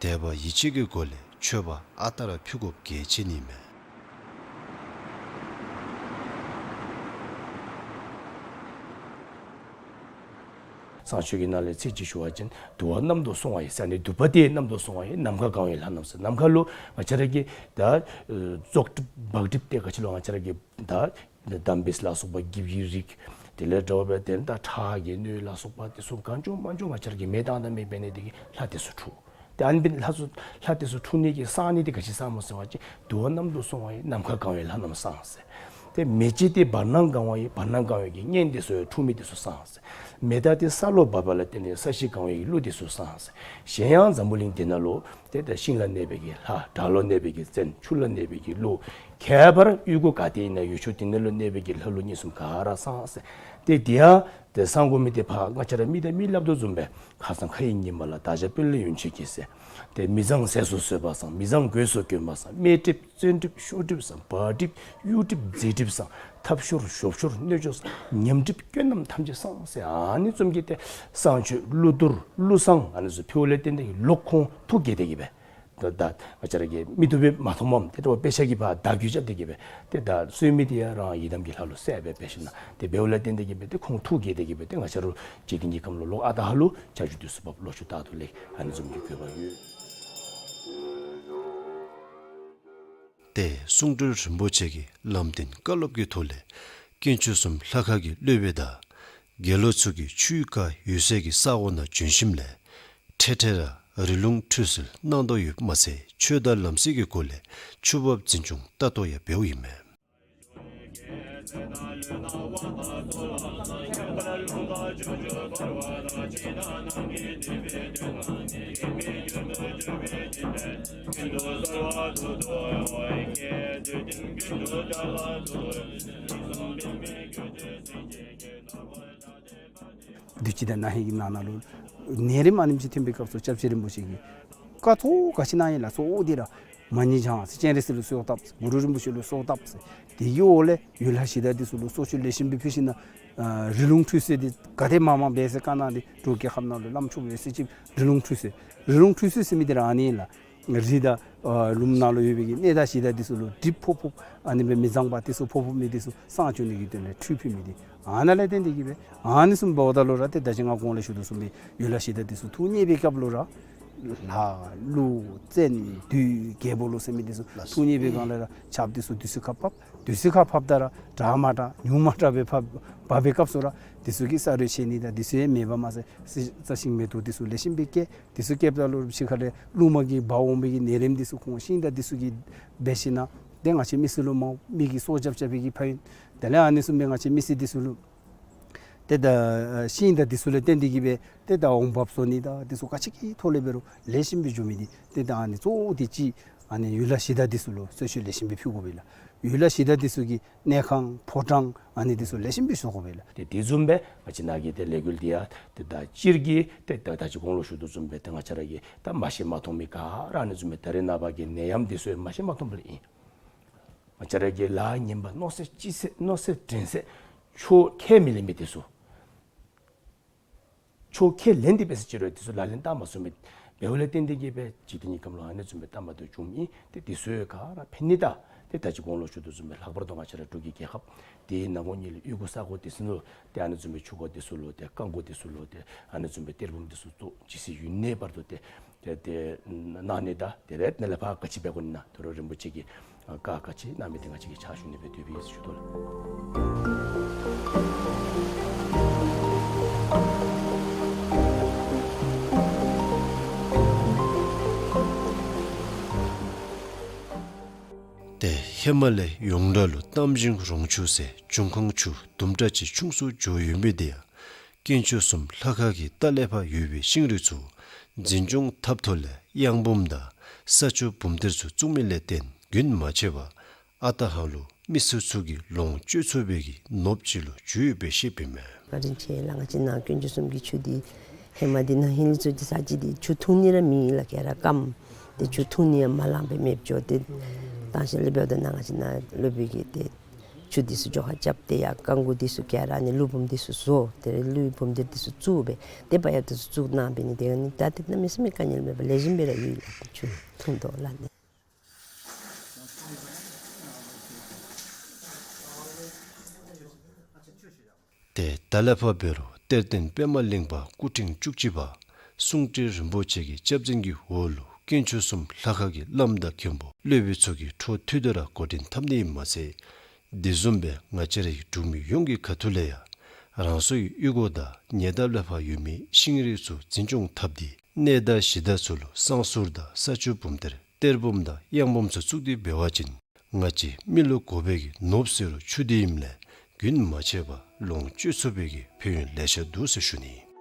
དད་པ་ཡིད་ཆེས་ཀྱི་སྒོ་ལས་མཆོད་པ་ཨ་རྟག་ར་ཕུལ་དགོཔ་གལ་ཆེ་ནི་མས། བསང་མཆོད་ཀྱི་ནང་ལས་ཚིག་གཅིག་ཞུ་བ་ཅིན་དུ་བ་གནམ་དུ་སོང་བ་ཡི་ཟེར་ནི་དུ་བ་དེ་གནམ་དུ་སོང་བ་ཡི་ནམ་མཁའ་གང་བའི་ལྷ་རྣམས་ཟེར། ནམ་མཁའ་ལུ་ང་བཅས་ར་གི་ད་ཨེ་རྫོགས་སྒྲིབ་བག་སྒྲིབ་ཏེ་ག་ཅི་ལོ་ང་བཅས་ར་གི་ད་ད་འདམ་སྦིས་ལ་སོགས་པ་འགྱིབ་ཀྱི་རིགས་དེ་ལས་འདྲ་བ་སྦེ་དེ་ད་ཁྲག་གི་སྣོད་ལ་སོགས་པ་དེ་ཚུ་གང་བྱུང་མང་བྱུང་ང་བཅས་ར་གི་མེ་བཏང་དང་མེ་འབད་ནི་དེ་གིས་ལྷ་དེ་ཚུ་འཁྲུགས། ཏེ་ཨ་ནི་སྦེ་ལྷ་ཚུ་ལྷ་དེ་ཚུ་འཁྲུགས་ནི་གི་བསང་ནི་དེ་ག་ཅི་བསང་སྨོ་ཟེར་བ་ཅིན་དུ་བ་གནམ་དུ་སོང་བ་ཡི་ནམ་མཁའ་གང་བའི་ལྷ་རྣམས་བསང་ཟེར། ཏེ་མེ་ལྕེ་དེ་བར་སྣང་གང་བ་ཡི་བར་སྣང་གང་བའི་གི་གཉན་དེ་ཚུ་འཁྲུགས་མི་དེ་ཚུ་བསང་ཟེར། མེ་སྟག་དེ་ས་ལུ་བབས་པ་ལ་བརྟེན་ཏེ་ས་གཞི་གང་བའི་གི་ཀླུ་དེ་ཚུ་བསང་ཟེར། གཞན་ཡང་འཛམ་བུ་གླིང་འདི་ནང་ལུ་ཏེ་ད་ཤིང་ལ་གནས་པའི་གི་ལྷ། བྲག་ལུ་གནས་པའི་གི་བཙན། ཆུ་ལུ་གནས་པའི་གི་ཀླུ། ཁྱད་པར་གཡུས་སྒོ་ག་ཏེ་ཨིན་ན་ཡུལ་ཕྱོགས་དེ་ནང་ལུ་གནས་པའི་གི་ལྷ་ཀླུ་གཉན་གསུམ་ག་ར་བསང་ཟེར། ཏེ་དེ་ཡང་ཏེ་བསང་དགོ་མི་དེ་ཕར་ང་བཅས་ར་མི་དང་མི་སླབ་དོ་བཟུམ་སྦེ་ཁ་སང་ཁ་ཡི་ཉི་མ་ལ་བདག་ཅག་དཔོན་སློབ་ཡོན་མཆོད་ཀྱིས་ཟེར། ཏེ་མི་བཟང་ཟས་སུ་ཟོས་པ་བསང་། མི་བཟང་གོས་སུ་གྱོན་པ་བསང་། དམེ་གྲིབ་བཙན་གྲིབ་ཤོར་གྲིབ་བསང་། བག་གྲིབ་གཡུ་གྲིབ་རྫི་གྲིབ་བསང་། ཐབ་ཤོར་ཞོབ་ཤོར་སྣོད་སྐྱོ་བསང་། ཉམས་གྲིབ་སྐྱོན་རྣམས་ཐམས་ཅད་བསང་ཟེར། ཨ་ནི་བཟུམ་གྱི་ཏེ་བསང་མཆོད་ཀླུ་གཏོར་ཀླུ་བསང་ཨ་ནི་ཚུ་ཕུལཝ་ལས་བརྟེན་ཏེ་ལོག་ཁོང་ཐུགས་དགྱེས་ཏེ་གི་སྦེ། ད་ད་ང་བཅས་ར་གིས་མིག་ཏོ་སྦེ་མ་མཐོངམ་ཏེ་ད་དཔེ་ཆ་གིས་ཕར་བརྡ་བརྒྱུད་རྐྱབ་སྟེ་གི་སྦེ་ཏེ་ད་གསོལ་མི་དེ་ཡང་རང་ཡི་དམ་གྱི་ལྷ་ལུ་གསལ་སྦེ་འབད་ཞིནམ་ཏེ་འབདཝ་ལས་བརྟེན་ཏེ་གི་སྦེ་ཏེ་ཁོང་ཐུགས་དགྱེས་ཏེ་གི་སྦེ་ཏེ་ང་བཅས་ར་འཇིག་རྟེན་གྱི་ཁམས་ལུ་ལོག་ཨ་རྟག་ཧ་ལུགས་ཆར་ཆུ་དུས་སུ་འབབ། ལོ་ཕྱུགས་རྟག་ཏུ་ལེགས། ཨ་ནི་བཟུམ་གྱི་དགོས་པ་ཡོད། ཏེ་གསུང་སྤྲུལ་རིན་པོ་ཆེ་གིས་ལམ་སྟོན་བཀའ་སློབ་ཀྱི་ཐོག་ལས་དཀོན་མཆོག་གསུམ་ལྷ་ཁང་གི་སློབ་དཔོན་དང་དགེ་སློང་ཚུ་གིས་ཆོས་བཀའ་འོད་གསལ་གྱི་ས་གོ་ནང་བྱོན་ཞིནམ་ལས་འཕྲལ་འཕྲལ་ར་རི་ལུང་ཁྲུས་གསོལ་གནང་དོ་ཡོདཔ་མ་ཚད་ཆོས་དང་ལམ་སྲོལ་གྱི་སྒོ་ལས་ཆོས་བབས་འཛིན་སྐྱོང་ལྟ་རྟོག་ཡང་འབདཝ་ཨིན་མས། དུས་ཅི་དང་ན་ཧིང་གི་ནང་ན་ལུ་ནད་རིམས་ཨ་ནེམ་ཅིག་ཐོན་པའི་སྐབས་སུ་སྐྱབས་རྗེ་རིན་པོ་ཆེ་གིས་བཀའ་ཐོག་ག་ཅི་གནང་ཡི་ལགས། གཙོ་བོ་འདི་ར་མ་ཎི་བགྱང་ཟེར། སྤྱན་རས་གཟིགས་ལུ་གསོལཝ་བཏབ་ཟེར། གུ་རུ་རིན་པོ་ཆེ་ལུ་གསོལཝ་བཏབ་ཟེར། དེ་གི་འོག་ལས་ཡུལ་ལྷ་གཞི་བདག་འདི་ཚུ་ལུ་གསོལ་མཆོད་ལེགས་ཤོམ་སྦེ་ཕུལ་ཞིནམ་ལས་ཨ་རི་ལུང་ཁྲུས་གསོལ་འདི་ག་དེ་མང་མང་འབད་ཟེར་བཀའ་གནང་སྟེ་འབྲུག་རྒྱལ་ཁབ་ནང་ལུ་བླམ་ཆོསཔ་འབད་ཟེར་ཅིག་རི་ལུང་ཁྲུས་གསོལ། རི་ལུང་ཁྲུས་གསོལ་ཟེར་མི་འདི་ར་ཨ་ནི་ལགས། རི་དང་ཨ་ལུངམ་ནང་ལུ་ཡོད་པའི་གི་གནས་བདག་གཞི་བདག་འདི་ཚུ་ལུ་གྲིབ་ཕོག་ཕོགཔ་ཨ་ནི་སྦེ་མི་གཙང་བ་འདི་ཚུ་ཕོག་ཕོག་མི་འདི་ཚུ་སངས་བཅུག་ནི་གི་དོན་ལས་ཁྲུས་ཕུལ་མི་འདི་ཨ་ནཱ་ལས་བརྟེན་ཏེ་གིས་སྦེ་ཨ་ནི་བཟུམ་འབདཝ་ད་ལུ་ར་ཏེ་ད་ཅི་ང་གོང་ལས་ཞུ་དོ་བཟུམ་སྦེ་ཡུལ་ལྷ་གཞི་བདག་འདི་ཚུ་ཐུགས་མཉེས་པའི་སྐབས་ལུ་ར་ལྷ་ཀླུ་བཙན་བདུད་རྒྱལ་པོ་ལུ་ཟེར་མི་འདི་ཚུ་ཐུགས་མཉེས་པའི་སྒང་ལས་ར་ཆརཔ་འདི་ཚུ་དུས་ཚོད་ཁར་ཕབ། དུས་ཚོད་ཁར་ཕབ་ད་ར་དྲག་མ་དྲག་ཉུང་མ་དྲག་སྦེ་ཕབ་འབག་པའི་སྐབས་སུ་ར་འདི་ཚུ་གིས་ས་རུད་ཆད་ནི་དང་འདི་ཚུ་ཡང་མེདཔ་མ་ཚད་རྩྭ་ཤིང་མེ་ཏོག་འདི་ཚུ་ལེགས་ཤོམ་སྦེ་སྐྱེ། འདི་ཚུ་སྐྱེཝ་ད་ལུ་ཕྱི་ཁ་ལས་རླུང་མ་གིས་འབག་འོང་བའི་གི་ནད་རིམས་འདི་ཚུ་ཁོང་ཤིང་དང་འདི་ཚུ་གིས་འབད་ཞིན་ན་ཏེ་ང་བཅས་མི་སེར་ལུ་མ་མི་གིས་སྲོག་སྐྱབས་རྐྱབ་པའི་གི་ཕན་ཡོན། དེ་ལས་ཨ་ནི་བཟུམ་སྦེ་ང་བཅས་མི་སེར་འདི་ཚུ་ལུ་ཏེ་ད་ཤིང་དང་འདི་ཚུ་ལས་བརྟེན་ཏེ་གིས་སྦེ་ཏེ་ད་འོང་འབབ་བཟོ་ནི་དང་འདི་ཚུ་ག་ཅི་གི་ཐོག་ལས་འབད་རུང་ལེགས་ཤོམ་སྦེ་འགྱོ་མི་འདི་ཏེ་ད་ཨ་ནི་གཙོ་བོ་འདི་ཅིག་ཨ་ནི་ཡུལ་ལྷ་གཞི་བདག་འདི་ཚུ་ལུ་གསོལ་མཆོད་ལེགས་ཤོམ་སྦེ་ཕུལ་དགོ་པས་ལགས། ཡུལ་ལྷ་གཞི་བདག་འདི་ཚུ་གི་གནས་ཁང་ཕོ་བྲང་ཨ་ནི་འདི་ཚུ་ལེགས་ཤོམ་སྦེ་བཟོ་དགོ་པས་ལགས། ཏེ་དེ་བཟུམ་སྦེ་ང་བཅས་ནཱ་གི་ཏེ་ལས་འགུལ་འདི་ཡང་ཏེ་ད་སྤྱིར་གྱི་ཏེ་ད་ད་ཅི་གོང་ལུ་ཞུ་དོ་བཟུམ་སྦེ་ཏེ་ང་བཅས་ར་གིས་ད་མ་ཤེས་མ་མཐོང་མི་ག་ར་ཨ་ནི་བཟུམ་སྦེ་ད་རེས་ནངས་པ་གི་ནད་ཡམས་འདི་ཚུ་ཡང་མ་ཤེས་མ་མཐོངམ་ལས་ཨིན། ང་བཅས་ར་གིས་ལཱ་ངན་པ་མནོ་ཚད་ཅི་ཚད་མནོ་ཚད་དྲན་ཚད་ཆོས་ཁས་མི་ལེན་མི་འདི་ཚུ། ཆོས་ཁས་ལེན་ཏེ་འབད་ཟེར་ཅི་རུང་འདི་ཚུ་ལག་ལེན་བསྟར་མ་ཚུགས་མི་འབདཝ་ལས་བརྟེན་ཏེ་གིས་སྦེ་འཇིག་རྟེན་གྱི་ཁམས་ལུ་ཨ་ནི་བཟུམ་སྦེ་བསྟར་མ་བཏུབ་བྱུངམ་ཨིན། ཏེ་འདི་ཚུ་ག་ར་ཕན་ནི་དང་ཏེ་ད་ཅི་གོང་ལུ་ཞུ་དོ་བཟུམ་སྦེ་ལྷག་པར་དུ་ང་བཅས་ར་འབྲུག་གི་རྒྱལ་ཁབ་འདི་ནང་ངོ་ཉིད་ལུ་གཡུས་སྒོ་ས་གོ་འདི་ཚུ་ལུ་ཏེ་ཨ་ནི་བཟུམ་སྦེ་ཆུ་འགོ་འདི་ཚུ་ལུ་ཏེ་རྐང་འགོ་འདི་ཚུ་ལུ་ཏེ་ཨ་ནི་བཟུམ་སྦེ་གཏེར་བུམ་འདི་ཚུ་བཙུགས་ཇི་སྲིད་ཡུན་གནས་བར་དུ་ཏེ་ཏེ་ཏེ་གནང་ནི་དང་དེ་ལས་ནཱ་ལས་ཕར་ག་ཅི་འབད་དགོ་ནི་ན་དོ་རུང་རིན་པོ་ཆེ་གིས་བཀའ་ག་ཅི་གནང་མི་འདི་ང་བཅས་ཀྱིས་ཕྱག་ཞུ་ནི་སྦེ་འདོད་པའི་ཞུ་དོ་ལགས། ཏེ་ཧེ་མ་ལས་ཡོངས་གྲགས་ལུ་གཏམ་ཞིང་རོང་ཆུ་ཟེར་འབྱུང་ཁུངས་ཆུ་དུམ་གྲ་ཅིག་ཆུང་སུ་འགྱོ་ཡོད་མི་འདི་ཡང་དཀོན་མཆོག་གསུམ་ལྷ་ཁང་གི་ལྟག་ལས་ཕར་ཡོད་པའི་ཤིང་རིགས་ཚུ་འཛིན་སྐྱོང་འཐབ་ཐོག་ལས་གཡང་བུམ་དང་ས་ཆུ་བུམ་གཏེར་ཚུ་བཙུགས་མི་ལས་བརྟེན་རྒྱུན་མ་ཆད་པར་ཨ་རྟག་ཧ་ལུག་མི་སེར་ཚུ་གིས་ལོངས་སྤྱོད་ཚུགས་པའི་གི་ནོར་བུ་ཅིག་ལུ་གྱུར་ཡོདཔ་སྦེ་བཤདཔ་ཨིན་མས། བཀའ་དྲིན་ཆེ་ལགས། ང་བཅས་ནཱ་དཀོན་མཆོག་གསུམ་གྱི་ཆུ་འདི་ཧེ་མ་འདི་ན་ཧིང་ལས་ཚུར་འདི་ས་ཅིག་འདི་ཆུ་འཐུང་ནི་ར་མེད་ལགས། ག་ར་སྐམ། ཏེ་ཆུ་འཐུང་ནི་ཡང་མ་ལང་པར་མེདཔ་འགྱོ། ཏེ་དང་ཤེས་ལས་འབདཝ་ད་ནཱ་ང་བཅས་ནཱ་སློབ་དཔོན་གྱིས་ཏེ་ཆུ་འདི་ཚུ་འགྱོ་ཁ་རྐྱབ་སྟེ་ཡར་རྐང་འགོ་འདི་ཚུ་ག་ར་ནི་ཀླུ་བུམ་འདི་ཚུ་བཟོ། དེ་ལས་ཀླུ་བུམ་གཏེར་འདི་ཚུ་བཙུགས་སྦེ་ཏེ་བ་ཡ་འདི་ཚུ་བཙུགས་གནང་སྦེ་ནི་དེ་ག་ནི་ད་ཏེ་གནམ་མེད་ས་མེད་དཀའ་ངལ་མེད་པར་ལེགས་ཤོམ་སྦེ་ར་ཡོད་ལགས། ཏེ་ཆུ་འཐུང་དོ་ལགས་ནི། ཏེ་ད་ལས་ཕར་འབད་རུང་གཏེར་སྟོན་པདྨ་གླིང་པ་སྐུ་ཕྲེང་བཅུ་གཅིག་པ་གསུང་སྤྲུལ་རིན་པོ་ཆེ་གི་སྐྱབས་འཛིན་གྱི་འོག་ལུ་དཀོན་མཆོག་གསུམ་ལྷ་ཁང་གི་བླམ་དང་མཁན་པོ་སློབ་དཔོན་ཚུ་གིས་འཕྲོ་མཐུད་དེ་ར་འགོ་འདྲེན་འཐབ་ནི་ཨིནམ་མ་ཚད་དེ་བཟུམ་སྦེ་ང་བཅས་རའི་འབྲུག་མི་ཡོངས་ཀྱི་ཁ་ཐུག་ལས་ཡང་རང་སོའི་གཡུས་སྒོ་དང་ཉེ་འདབས་ལས་ཕར་ཡོད་མི་ཤིང་རིགས་ཚུ་འཛིན་སྐྱོང་འཐབ་སྟེ་གནས་བདག་གཞི་བདག་ཚུ་ལུ་བསང་གསུར་དང་ས་ཆུ་བུམ་གཏེར་གཏེར་བུམ་དང་གཡང་བུམ་ཚུ་བཙུགས་ཏེ་འབད་བ་ཅིན་ང་བཅས་མི་ལུ་དགོ་པའི་གི་ནོར་བུ་ཟེར་རུང་ཆུ་འདི་ཨིནམ་ལས་རྒྱུན་མ་ཆད་པར་ལོངས་སྤྱོད་ཚུགས་པའི་གི་ཕན་ཡོན་ལེ་ཤ་འདུག་ཟེར་ཞུ་ནི།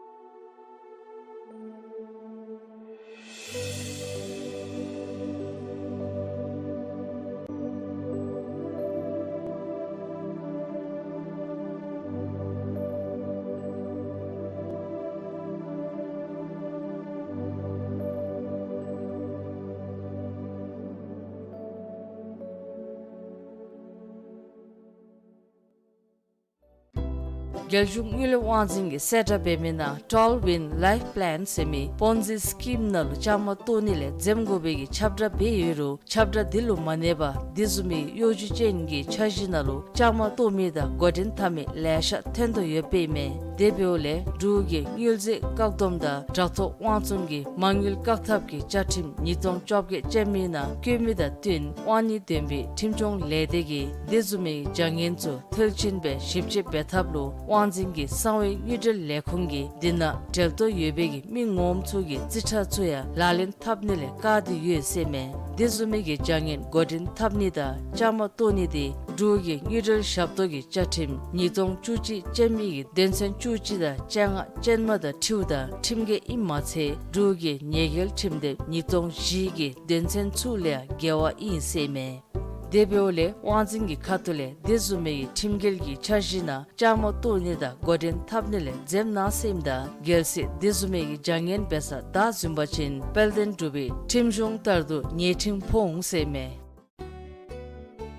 རྒྱལ་གཞུང་དངུལ་ལས་དབང་འཛིན་གྱིས་གསལ་བསྒྲགས་འབད་མི་ནང་Tall Win Life Plan ཟེར་མི་པོན་ཛི་སི་ཀིམ་ནང་ལུ་བཅའ་མར་གཏོགས་ནི་ལས་འཛེམ་དགོ་པའི་གི་ཁྱབ་བསྒྲགས་འབད་ཡོད་རུང་ཁྱབ་བསྒྲགས་འདི་ལུ་མ་གནས་པར་འདི་བཟུམ་མའི་གཡོ་ཇུས་ཅན་གྱི་འཆར་གཞི་ནང་ལུ་བཅའ་མར་གཏོགས་མི་དང་འགོ་འདྲེན་འཐབ་མི་ལེ་ཤ་ཐོན་དོ་ཡོདཔ་ཨིན་མས། དེ་འབདཝ་ལས་འབྲུག་གི་དངུལ་རྩིས་བཀག་སྡོམ་དང་དྲག་ཐོག་དབང་བཙོང་གི་མ་དངུལ་བཀག་ཐབས་ཀྱི་བཅའ་ཁྲིམས་ཉིས་སྟོང་བཅོ་བརྒྱད་ཅན་མའི་ནང་བཀོད་མི་དང་བསྟུན་དབང་ནི་འདོན་པའི་ཁྲིམས་སྐྱོང་ལས་སྡེ་གིས་འདི་བཟུམ་མའི་བྱ་ངན་ཚུ་མཐིལ་ཕྱིན་སྦེ་ཞིབ་དཔྱད་འབད་ཐབས་ལུ་དབང་འཛིན་གྱི་གསང་བའི་དངུལ་འབྲེལ་ལས་ཁུངས་ཀྱིས་འདི་ནང་འབྲེལ་གཏོགས་ཡོད་པའི་གི་མི་ངོམ་ཚུ་གི་རྩིས་ཁྲ་ཚུ་ཡང་ལག་ལེན་འཐབ་ནི་ལས་བཀག་སྟེ་ཡོད་ཟེར་མས། འདི་བཟུམ་མའི་གི་བྱ་ངན་འགོ་འདྲེན་འཐབ་ནི་དང་བཅའ་མར་གཏོགས་ནི་དེ་འབྲུག་གི་དངུལ་འབྲེལ་ཞབས་ཏོག་གི་བཅའ་ཁྲིམས་ཉིས་སྟོང་བཅུ་གཅིག་ཅན་མའི་གི་དོན་ཚན་བཅུ་གཅིག་དང་བཅོ་ལྔ་ཅན་མ་དང་འཁྲིལཝ་ད་ཁྲིམས་འགལ་ཨིནམ་མ་ཚད་འབྲུག་གི་ཉེས་འགེལ་ཁྲིམས་དེབ་ཉིས་སྟོང་བཞི་གི་དོན་ཚན་ཚུ་ལས་འགལ་བ་ཨིན་ཟེར་མས། དེ་འབདཝ་ལས་དབང་འཛིན་གྱི་ཁ་ཐུག་ལས་དེ་བཟུམ་མའི་ཁྲིམས་འགལ་གྱི་འཆར་གཞི་ནང་བཅའ་མར་གཏོགས་ནི་དང་འགོ་འདྲེན་འཐབ་ནི་ལས་འཛེམ་གནང་ཟེར་ཨིནམ་ད་གལ་སྲིད་དེ་བཟུམ་མའི་བྱ་ངན་འབད་ས་བདའ་ཟུན་པ་ཅིན་དཔལ་ལྡན་འབྲུག་པའི་ཁྲིམས་གཞུང་ལྟར་དུ་ཉེས་ཁྲིམས་ཕོག་འོང་ཟེར་མས།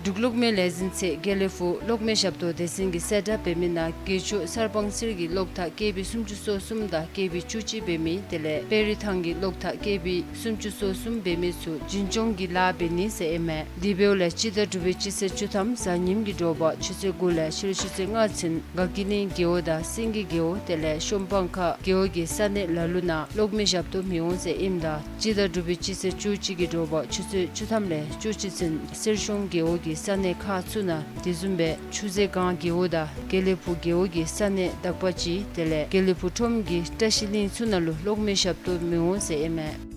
འབྲུག་གློག་མེ་ལས་འཛིན་ཚད་དགེ་ལེགས་ཕུག་གློག་མེ་ཞབས་ཏོག་སྡེ་ཚན་གྱིས་གསལ་བསྒྲགས་འབད་མི་ནང་དགེ་ཆོས་གསར་སྤང་གསེར་གྱི་གློག་ཐག་ཀེ་བི་སུམ་ཅུ་སོ་གསུམ་དང་ཀེ་བི་བཅུ་གཅིག་འབད་མི་དེ་ལས་དཔལ་རི་ཐང་གི་གློག་ཐག་ཀེ་བི་སུམ་ཅུ་སོ་གསུམ་འབད་མི་ཚུ་འཛིན་སྐྱོང་གི་ལཱ་འབད་ནི་ཟེར་ཨིན་མས། དེ་འབདཝ་ལས་སྤྱི་ཟླ་དྲུག་པའི་སྤྱི་ཚེས་བཅུ་ཐམ་གཟའ་ཉིམ་གྱི་དྲོ་པ་ཆུ་ཚོད་དགུ་ལས་ཕྱི་རུ་ཆུ་ཚོད་ལྔ་ཚུན་དགའ་སྐྱིད་གླིང་རྒེད་འོག་དང་སེང་གེ་རྒེད་འོག་དེ་ལས་ཤོམ་སྤང་ཁ་རྒེད་འོག་གི་ས་གནས་ལ་ལུ་ནང་གློག་མེ་ཞབས་ཏོག་མི་འོང་ཟེར་ཨིནམ་ད་སྤྱི་ཟླ་དྲུག་པའི་སྤྱི་ཚེས་བཅུ་གཅིག་གི་དྲོ་པ་ཆུ་ཚོད་བཅུ་ཐམ་ལས་བཅུ་གཅིག་ཚུན་གསེར་གཞོང་རྒེད་འོག་གི་ས་གནས་ཁག་ཚུ་ནང་དེ་བཟུམ་སྦེ་ཆུ་ཟེ་སྒང་རྒེད་འོག་དང་དགེ་ལེགས་ཕུག་རྒེད་འོག་གི་ས་གནས་དག་པ་ཅིག་དེ་ལས་དགེ་ལེགས་ཕུག་ཁྲོམ་གྱི་བཀྲ་ཤིས་གླིང་ཚུ་ནང་ལུ་གློག་མེ་ཞབས་ཏོག་མི་འོང་ཟེར་ཨིན་མས།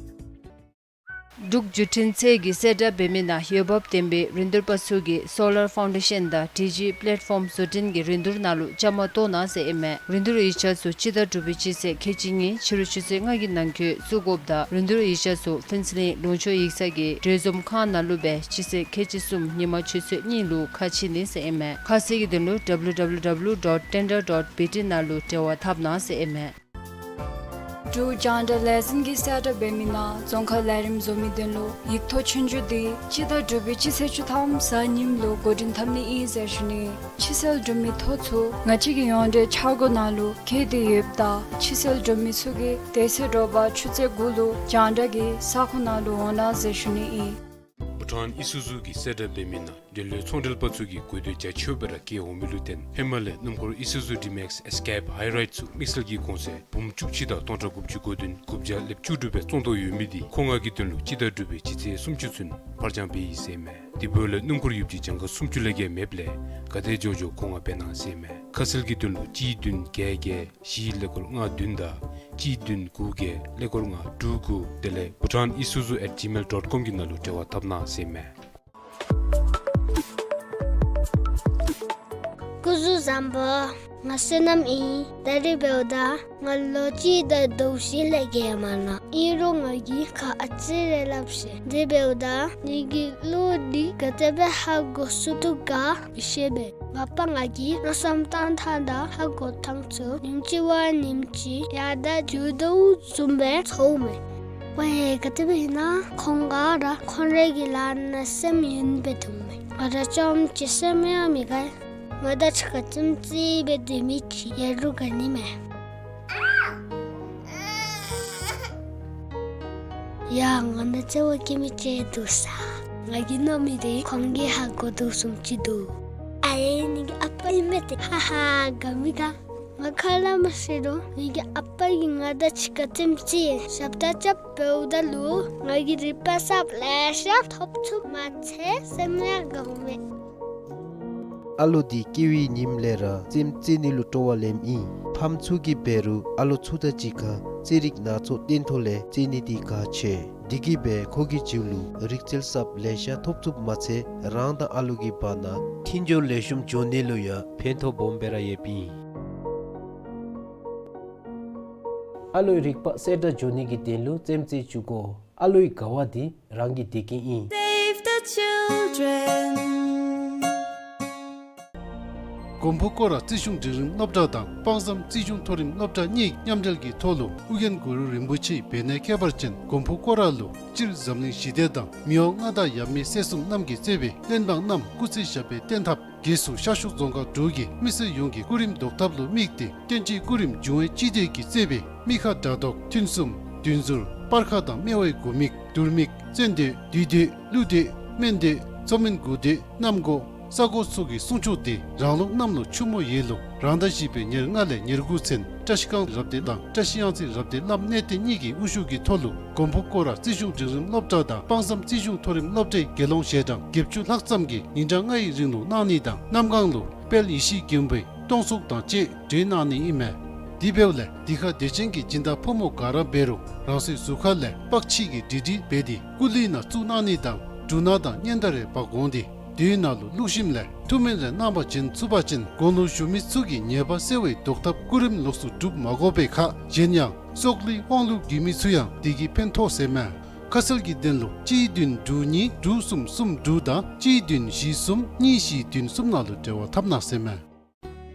འབྲུག་བརྒྱུད་འཕྲིན་ཚད་ཀྱིས་གསལ་བསྒྲགས་འབད་མི་ནང་འོས་འབབ་ལྡན་པའི་རིན་བསྡུར་པ་ཚུ་གིས་སོ་ལར་ཕའུན་ཌེ་ཤན་དང་ཌི་ཇི་པེ་ལེཊ་ཕོམ་བཟོ་སྐྲུན་གྱི་རིན་བསྡུར་ནང་ལུ་བཅའ་མར་གཏོགས་གནང་ཟེར་ཨིན་མས། རིན་བསྡུར་ཡིག་ཆ་ཚུ་སྤྱི་ཟླ་དྲུག་པའི་སྤྱི་ཚེས་ཁལ་གཅིག་གཉིས་ཕྱི་རུ་ཆུ་ཚོད་ལྔ་གི་ནང་འཁོད་བཙུགས་དགོཔ་དང་རིན་བསྡུར་ཡིག་ཆ་ཚུ་ཕུན་ཚོགས་གླིང་ལུང་ཕྱོགས་ཡིག་ཚང་གི་གྲོས་འཛོམས་ཁང་ནང་ལུ་སྦེ་སྤྱི་ཚེས་ཁལ་གཅིག་གསུམ་ཉིན་མ་ཆུ་ཚོད་གཉིས་ལུ་ཁ་ཕྱེ་ནི་ཟེར་ཨིན་མས། ཁ་གསལ་གྱི་དོན་ལུ་W W W dot tender dot B T ནང་ལུ་འབྲེལ་བ་འཐབ་གནང་ཟེར་ཨིན་མས། འབྲུག་རྒྱང་བསྒྲགས་ལས་འཛིན་གྱིས་གསལ་བསྒྲགས་འབད་མི་ནང་རྫོང་ཁ་ལས་རིམ་བཟོ་མི་དོན་ལུ་ཡིག་ཐོག་ཆོས་རྒྱུགས་འདི་སྤྱི་ཟླ་དྲུག་པའི་སྤྱི་ཚེས་བཅུ་ཐམ་གཟའ་ཉིམ་ལུ་འགོ་འདྲེན་འཐབ་ནི་ཨིན་ཟེར་ཞུ་ནི། ཕྱིར་སེལ་གྲུབ་མི་ཐོ་ཚུ་ང་བཅས་ཀྱི་ཡོངས་འབྲེལ་འཆར་སྒོ་ནང་ལུ་འཁོད་དེ་ཡོདཔ་ད་ཕྱིར་སེལ་གྲུབ་མི་ཚུ་གིས་དེ་ཚེ་དྲོ་པ་ཆུ་ཚོད་དགུ་ལུ་རྒྱང་བསྒྲགས་ཀྱི་ས་ཁོངས་ནང་ལུ་འོང་གནང་ཟེར་ཞུ་ནི་ཨིན། བྷུ་ཊཱན་ཨི་སུ་ཛུ་གིས་གསལ་བསྒྲགས་འབད་མི་ནང་འབྲེལ་ཡོད་ཚོང་འབྲེལ་པ་ཚུ་གིས་དགོས་འདོད་རྒྱ་ཆེཝ་སྦེ་ར་བསྐྱེད་འོང་མི་ལུ་བརྟེན་ཧེ་མ་ལས་སྣུམ་འཁོར་ཨི་སུ་ཛུ་ཌི་མེགསི་ཨེས་ཀེབ་ཧའི་རའིཌ་ཚུ་དམིགས་བསལ་གྱི་གོང་ཚད་འབུམ་བཅུ་གཅིག་དང་སྟོང་ཕྲག་དགུ་བཅུ་གོ་བདུན་དགུ་བརྒྱ་ལེབ་བཅུ་དྲུག་སྦེ་བཙོང་དོ་ཡོད་མི་འདི་མཁོ་མངགས་ཀྱི་དོན་ལུ་སྤྱི་ཟླ་དྲུག་པའི་སྤྱི་ཚེས་སུམ་ཅུ་ཚུན་ཕར་འགྱངས་འབད་ཡི་ཟེར་མས། དེ་འབདཝ་ལས་སྣུམ་འཁོར་ཡོདཔ་ཅིག་གྱངས་ཁ་སུམ་ཅུ་ལས་བརྒལ་མེདཔ་ལས་ག་དེ་མགྱོགས་མགྱོགས་མཁོ་མངགས་འབད་གནང་ཟེར་མས། ཁ་གསལ་གྱི་དོན་ལུ་གཅིག་བདུན་བརྒྱད་བརྒྱད་བཞི་ཀླད་ཀོར་ལྔ་བདུན་དང་གཅིག་བདུན་དགུ་བརྒྱད་ཀླད་ཀོར་ལྔ་དྲུག་དགུ་དེ་ལས་bhutanisuzu at gmail dot com གི་ནང་ལུ་འབྲེལ་བ་འཐབ་གནང་ཟེར་མས། སྐུ་གཟུགས་བཟང་པོ། ང་བསོད་ནམས་ཨིན། ད་རིས་འབདཝ་ད་ང་ལོ་གཅིག་དང་ཟླཝ་བཞི་ལས་བརྒལ་མ་ནུག། ཨིན་རུང་ང་གིས་ཁ་ཨ་ཙི་རེ་སླབ་ཤིག། དེ་འབདཝ་ད་ངེ་གི་གླུ་འདི་ག་དེ་སྦེ་ཧ་གོ་ཚུགས་དོ་ག་མི་ཤེས་པས། ང་པ་ང་གིས་མནོ་བསམ་བཏང་ཐངས་དང་ཧ་གོ་ཐངས་ཚུ་ཉིནམ་གཅིག་བ་ཉིནམ་གཅིག་ཡར་དང་རྒྱུག་དོ་བཟུམ་སྦེ་ཚོརཝ་མས། ཝའེ་ག་དེ་སྦེ་ཨིན་ན་ཁོང་ག་ར་ཁོང་རའི་གི་ལཱ་ནང་སེམས་ཡེངས་སྦེ་འདུག་མས། ང་ར་རྐྱངམ་གཅིག་སེམས་ཡང་མི་དགའ། ང་དང་གཅིག་ཁར་རྩེདམོ་རྩེ་སྦེ་སྡོད་མི་ཅིག་ཡོད་རུང་དགའ་ནི་མས། ཡ་ང་ནང་བརྩེ་བ་བསྐྱེད་མི་ཅིག་འདུག་ས། ང་གིས་མནོ་མི་འདི་ཁོང་གིས་ཧ་གོ་དོ་བཟུམ་ཅིག་འདུག། ཨའེ་ངེ་གི་ཨ་པ་ཨིན་མས་ཏེ། ཧ་ཧ་དགའ་མི་དགའ། ང་ཁ་སླབ་མ་ཤེས་རུང་ངེ་གི་ཨ་པ་གིས་ང་དང་གཅིག་ཁར་རྩེདམོ་རྩེ་ཞབས་ཁྲ་རྐྱབ་འབདཝ་ད་ལུ་ང་གིས་རིག་པ་གསརཔ་ལེ་ཤ་ཐོབ་ཚུགསཔ་མ་ཚད་སེམས་ཡང་དགའཝ་མས། ཨ་ལོ་འདི་སྐྱེ་བའི་ཉིནམ་ལས་ར་རྩེདམོ་རྩེ་ནི་ལུ་སྤྲོ་བ་ལེནམ་ཨིན། ཕམ་ཚུ་གིས་འབད་རུང་ཨ་ལོ་ཚུ་དང་གཅིག་ཁར་རྩེད་རིགས་སྣ་ཚོགས་སྟོན་ཐོག་ལས་རྩེད་ནི་འདི་གལ་ཆེ། འདི་གིས་འབད་ཁོ་གི་རྒྱུད་ལུ་རིག་རྩལ་གསརཔ་ལེ་ཤ་ཐོབ་ཚུགསཔ་མ་ཚད་རང་དང་ཨ་ལོ་གི་བར་ན་མཐུན་སྦྱོར་ལེགས་ཤོམ་འགྱོ་ནི་ལུ་ཡང་ཕན་ཐོགས་སྦོམ་སྦེ་ར་ཡོདཔ་ཨིན། ཨ་ལོའི་རིག་པ་གསལ་དྲགས་འགྱོ་ནི་གི་དོན་ལུ་རྩེདམོ་རྩེ་བཅུག་དགོ། ཨ་ལོའི་དགའ་བ་འདི་རང་གི་བདེ་སྐྱིད་ཨིན། Save the children. མགོན་པོ་སྐོར་ར་རྩིས་གཞུང་འབྲིང་རིམ་སློབ་གྲྭ་དང་དཔག་བསམ་རྩིས་གཞུང་མཐོ་རིམ་སློབ་གྲྭ་གཉིས་མཉམ་འབྲེལ་གྱི་ཐོག་ལུ་ཨོ་རྒྱན་གུ་རུ་རིན་པོ་ཆེའི་བེར་ནག་ཁྱད་པར་ཅན་མགོན་པོ་སྐོར་ར་ལུ་སྤྱིར་འཛམ་གླིང་ཞི་བདེ་དང་མི་དབང་མངའ་བདག་ཡབ་མེས་སྲས་གསུམ་རྣམས་ཀྱིས་གཙོས་པའི་བློན་འབངས་རྣམས་སྐུ་ཚེ་ཞབས་པད་བརྟན་ཐབས། སྒོས་སུ་ཤར་ཕྱོགས་རྫོང་ཁག་དྲུག་གི་མི་སེར་ཡོངས་ཀྱི་སྐུ་རིམ་བཟློག་ཐབས་ལུ་དམིགས་ཏེ་བསྟན་སྤྱིའི་སྐུ་རིམ་འབྱུང་བའི་སྤྱི་སྡེ་གིས་གཙོས་པའི་མི་ཁ་དྲག་དོག་མཐུན་གསུམ་བདུན་ཟུར་སྤར་ཁ་དང་སྨེ་བའི་དགུ་མིག་དུར་མིག་བཙན་སྡོད་བདུད་སྡོད་ཀླུ་སྡོད་སྨན་སྡོད་མཚོ་སྨན་དགུ་སྡོད་གནམ་སྒོ་ས་སྒོ་སོགས་ཀྱི་སྲུང་སྐྱོབ་དེ་རང་ལུགས་གནམ་ལོ་ཆུ་མོ་ཡོས་ལུ་རང་ཟླ་བཞི་པའི་ཉེར་ལྔ་ལས་ཉེར་དགུ་ཚུན་བཀྲ་ཤིས་སྒང་རབ་སྡེ་དང་བཀྲ་ཤིས་གཡང་རྩེ་རབ་སྡེ་བླམ་གནས་བརྟན་གཉིས་ཀྱི་དབུ་བཞུགས་ཀྱི་ཐོག་ལུ་མགོན་པོ་སྐོར་ར་རྩིས་གཞུང་འབྲིང་རིམ་སློབ་གྲྭ་དང་དཔག་བསམ་རྩིས་གཞུང་མཐོ་རིམ་སློབ་གྲྭའི་དགེ་སློང་ཞལ་གྲངས་བརྒྱད་ཅུ་ལྷག་ཙམ་གྱིས་ཉིན་གྲངས་ལྔ་ཡི་རིང་ལུ་གནང་ནི་དང་གནམ་གང་ལུ་དཔལ་ཡེ་ཤེས་མགོན་པོའི་སྟོང་གསུང་དང་བཅས་གྲོལ་གནང་ནི་ཨིན་མས། དེ་འབདཝ་ལས་འདི་ཁར་དད་ཅན་གྱི་སྦྱིན་བདག་ཕོ་མོ་ག་ར་འབད་རུང་རང་སོའི་གཟུགས་ཁ་ལས་པག་ཕྱིས་ཀྱི་འབྲི་འབྲི་འབད་དེ་སྐུ་ལུས་ནང་བཙུགས་གནང་ནི་དང་འབྲུ་སྣ་དང་སྙན་དར་རེ་འབག་འོང་སྟེ་དེའི་ནང་ལུ་བླུགས་ཞིནམ་ལས་ཐུགས་སྨོན་རེ་གནང་བ་བྱིན་ཚུགས་པ་ཅིན་དགུང་ལོ་གཞོན་མི་ཚུ་གི་ཉེས་པ་སེལ་བའི་བཟློག་ཐབས་སྐུ་རིམ་ལོགས་སུ་སྒྲུབ་མ་དགོ་པའི་ཁར་གཞན་ཡང་སྲོག་ལུས་དབང་ལུས་རྒུད་མི་ཚུ་ཡང་དེ་གིས་ཕན་ཐོགས་ཟེར་མས། ཁ་གསལ་གྱི་དོན་ལུ་གཅིག་བདུན་དྲུག་གཉིས་དྲུག་གསུམ་གསུམ་དྲུག་དང་གཅིག་བདུན་བཞི་གསུམ་གཉིས་བཞི་བདུན་གསུམ་ནང་ལུ་འབྲེལ་བ་འཐབ་གནང་ཟེར་མས།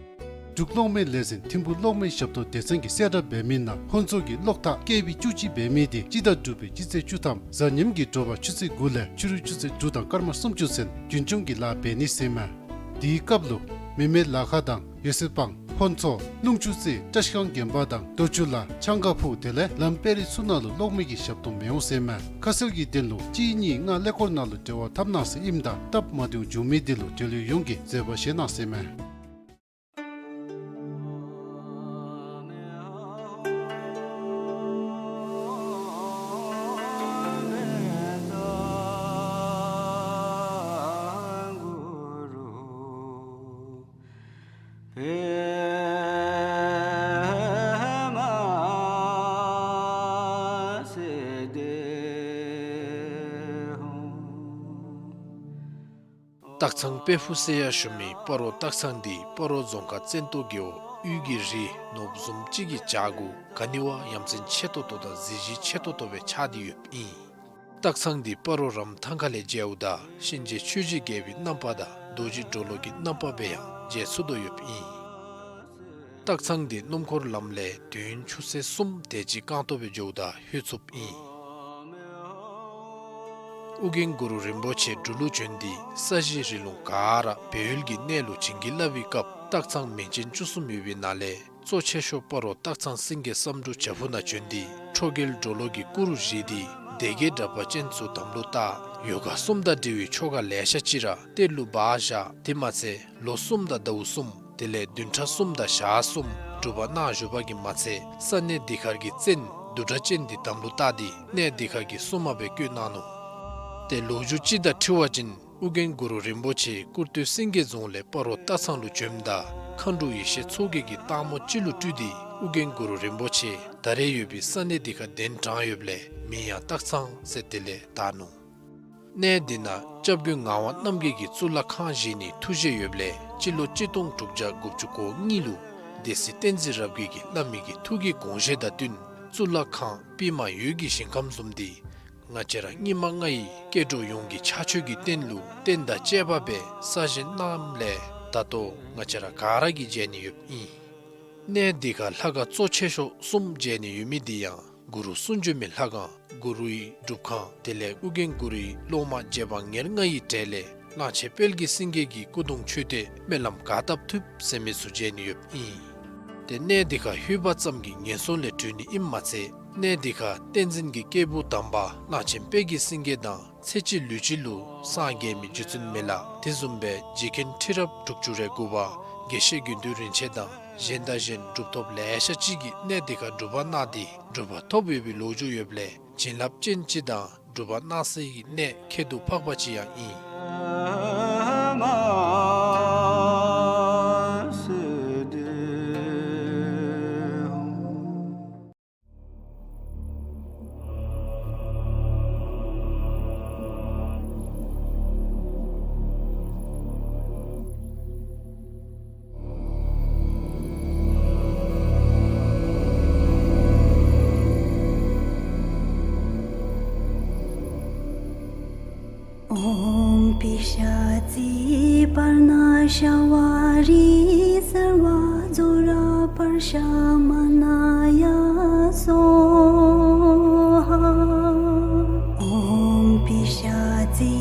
འབྲུག་གློག་མེ་ལས་འཛིན་ཐིམ་ཕུག་གློག་མེ་ཞབས་ཏོག་སྡེ་ཚན་གྱིས་གསལ་བསྒྲགས་འབད་མི་ནང་ཧོན་ཚོ་གི་གློག་ཐག་ཀེ་བི་བཅུ་གཅིག་འབད་མི་དེ་སྤྱི་ཟླ་དྲུག་པའི་སྤྱི་ཚེས་བཅུ་ཐམ་གཟའ་ཉིམ་གྱི་དྲོ་པ་ཆུ་ཚོད་དགུ་ལས་ཕྱི་རུ་ཆུ་ཚོད་དྲུག་དང་སྐར་མ་སུམ་ཅུ་ཚུན་རྒྱུན་སྐྱོང་གི་ལཱ་འབད་ནི་ཟེར་མས། དེའི་སྐབས་ལུ་མི་མེད་ལ་ཁ་དང་ཡོ་སེ་སྤང་ཧོན་ཚོ་ཀླུང་ཆུ་རྩེ་བཀྲ་ཤིས་སྒང་དགོན་པ་དང་རྡོ་ཆུ་ལ་ཆང་ཀ་ཕུག་དེ་ལས་ལམ་དཔལ་རི་ཚུ་ནང་ལུ་གློག་མེ་གི་ཞབས་ཏོག་མི་འོང་ཟེར་མས། ཁ་གསལ་གྱི་དོན་ལུ་གཅིག་གཉིས་ལྔ་ཀླད་ཀོར་ནང་ལུ་འབྲེལ་བ་འཐབ་གནང་ཟེར་ཨིནམ་ད་སྟབས་མ་བདེཝ་བྱུང་མི་དེ་ལུ་འབྲེལ་ཡོད་ཡོངས་ཀྱིས་བཟོད་པ་བཞེས་གནང་ཟེར་མས། སྟག་ཚང་དཔལ་ཕུག་ཟེར་ཡང་ཞུ་མི་སྤ་རོ་སྟག་ཚང་འདི་སྤ་རོ་རྫོང་ཁག་བཙན་ཏོ་རྒེད་འོག་དབུས་ཀྱི་རི་ནོར་བུ་བཟུམ་ཅིག་གི་བྱག་གུ་ག་ནི་བ་ཡ་མཚན་ཆེ་ཏོག་ཏོ་དང་གཟི་བརྗིད་ཆེ་ཏོག་ཏོ་སྦེ་ཆགས་ཏེ་ཡོདཔ་ཨིན། སྟག་ཚང་འདི་སྤ་རོ་རམ་ཐང་ཁ་ལས་མཇལཝ་ད་གཤིན་རྗེ་ཆོས་ཀྱི་རྒྱལ་པོའི་རྣམ་པ་དང་རྡོ་རྗེ་གྲོ་ལོད་ཀྱི་རྣམ་པ་སྦེ་ཡང་མཇལ་ཚུགས་དོ་ཡོདཔ་ཨིན། སྟག་ཚང་འདི་སྣུམ་འཁོར་ལམ་ལས་དུས་ཡུན་ཆུ་ཚོད་གསུམ་དེ་ཅིག་རྐང་སྟོང་སྦེ་འགྱོཝ་ད་ལྷོད་ཚུགསཔ་ཨིན། ཨོ་རྒྱན་གུ་རུ་རིན་པོ་ཆེ་འབྲུག་ལུ་བྱོན་ཏེ་ས་གཞི་རི་ལུང་ག་ར་སྦས་ཡུལ་གྱི་གནས་ལུ་བྱིན་གྱིས་བརླབས་པའི་སྐབས་སྟག་ཚང་མིང་ཅན་བཅུ་གསུམ་ཡོད་པའི་ནང་ལས་གཙོ་ཆེ་ཤོས་སྤ་རོ་སྟག་ཚང་སེང་གེ་བསམ་འགྲུབ་བྱག་ཕུག་ནང་བྱོན་ཏེ་ཁྲོ་རྒྱལ་གྲོ་ལོད་ཀྱི་སྐུ་རུ་བཞེངས་ཏེ་སྡེ་བརྒྱད་དྲེགས་པ་ཅན་ཚུ་དམ་ལུ་བཏགས། ཡོ་ག་གསུམ་དང་འབྲེལ་བའི་ཆོ་ག་ལེ་ཤ་ཅིག་ར་གཏེར་ལུ་སྦ་བཞག། དེ་མ་ཚད་ལོ་གསུམ་དང་ཟླཝ་གསུམ་དེ་ལས་བདུན་ཕྲག་གསུམ་དང་ཞག་གསུམ་སྒྲུབ་པ་གནང་བཞུགས་པ་གིས་མ་ཚད་ས་གནས་འདི་ཁར་གྱི་བཙན་བདུད་དྲེགས་ཅན་འདི་དམ་ལུ་བཏགས་ཏེ་གནས་འདི་ཁར་གྱི་སྲུང་མ་སྦེ་བསྐོས་གནང་ནུག། ཏེ་ལོ་རྒྱུས་ཅིག་དང་འཁྲིལ་བ་ཅིན་ཨོ་རྒྱན་གུ་རུ་རིན་པོ་ཆེ་སྐུར་སྟོད་སེང་གེ་རྫོང་ལས་སྤ་རོ་སྟག་ཚང་ལུ་བྱོནམ་ད་མཁའ་འགྲོ་ཡེ་ཤེས་མཚོ་རྒྱལ་གྱིས་སྟག་མོ་ཅིག་ལུ་སྤྲུལ་ཏེ་ཨོ་རྒྱན་གུ་རུ་རིན་པོ་ཆེ་ད་རེས་ཡོད་པའི་ས་གནས་འདི་ཁར་གདན་དྲངས་ཡོདཔ་ལས་མིང་ཡང་སྟག་ཚང་ཟེར་དེ་ལས་བཏགས་ནུག། གནས་འདི་ནང་སྐྱབས་མགོན་ངག་དབང་རྣམ་རྒྱལ་གྱིས་གཙུག་ལག་ཁང་བཞེངས་ནིའི་ཐུགས་བཞེད་ཡོདཔ་ལས་སྤྱི་ལོ་གཅིག་སྟོང་དྲུག་བརྒྱ་དགུ་བཅུ་གོ་གཉིས་ལུ་སྡེ་སྲིད་བསྟན་འཛིན་རབ་རྒྱས་ཀྱིས་བླ་མའི་གི་ཐུགས་ཀྱི་དགོངས་བཞེད་དང་བསྟུན་གཙུག་ལག་ཁང་པདྨ་འོད་ཀྱི་ཞིང་ཁམས་བཟུམ་འདི་ང་བཅས་ར་སྙིགས་མ་ལྔ་ཡི་སྐྱེ་འགྲོ་ཡོངས་ཀྱི་ཕྱག་མཆོད་ཀྱི་རྟེན་ལུ་རྟེན་དང་བཅས་པ་སྦེ་གསར་བཞེངས་གནངམ་ལས་ད་ལྟོ་ང་བཅས་ར་ག་ར་གིས་མཇལ་ནི་ཡོདཔ་ཨིན། གནས་འདི་ཁར་ལྷ་ཁང་གཙོ་ཆེ་ཤོས་གསུམ་མཇལ་ནི་ཡོད་མི་འདི་ཡང་གུ་རུ་གསུང་བྱོན་མའི་ལྷ་ཁང་གུ་རུའི་སྒྲུབ་ཁང་དེ་ལས་ཨོ་རྒྱན་གུ་རུའི་སློབ་མ་རྗེ་འབངས་ཉེར་ལྔ་ཡི་གྲས་ལས་གླང་ཆེན་དཔལ་གྱི་སེང་གེ་གི་སྐུ་གདུང་མཆོད་རྟེན་སྨོན་ལམ་ག་བཏབ་ཐུབ་ཟེར་མི་ཚུ་མཇལ་ནི་ཡོདཔ་ཨིན། ཏེ་གནས་འདི་ཁར་ལྷོད་པ་ཙམ་གྱིས་ངན་སོང་ལས་གྲོལ་ནི་ཨིནམ་མ་ཚད་གནས་འདི་ཁར་བསྟན་འཛིན་གྱི་སྐྱེས་བུ་དམ་པ་གླང་ཆེན་དཔལ་གྱི་སེང་གེ་དང་ཚེ་གཅིག་ལུས་གཅིག་ལུ་སངས་རྒྱས་མི་རྗེ་བཙུན་མི་ལ་དེ་བཟུམ་སྦེ་རྗེ་མཁན་ཁྲི་རབས་དྲུག་ཅུ་རེ་དགུ་པ་དགེ་བཤེས་དགེ་འདུན་རིན་ཆེན་དང་གཞན་དང་གཞན་གྲུབ་ཐོབ་ལེ་ཤ་ཅིག་གིས་གནས་འདི་ཁར་སྒྲུབ་པ་གནང་སྟེ་གྲུབ་པ་ཐོབ་ཡོད་པའི་ལོ་རྒྱུས་ཡོདཔ་ལས་བྱིན་རླབས་ཅན་ཅིག་དང་སྒྲུབ་པ་གནང་སའི་གནས་ཁྱད་དུ་འཕགས་པ་ཅིག་ཡང་ཨིན། ཨོཾ་པི་ཤཱ་ཙི་པརྞ་ཤ་ཝ་རི། སརྦ་ཛྭ་ར་པྲ་ཤ་མ་ན་ཡ་སྭཱ་ཧཱ། ཨོཾ་པི་ཤ་ཙི་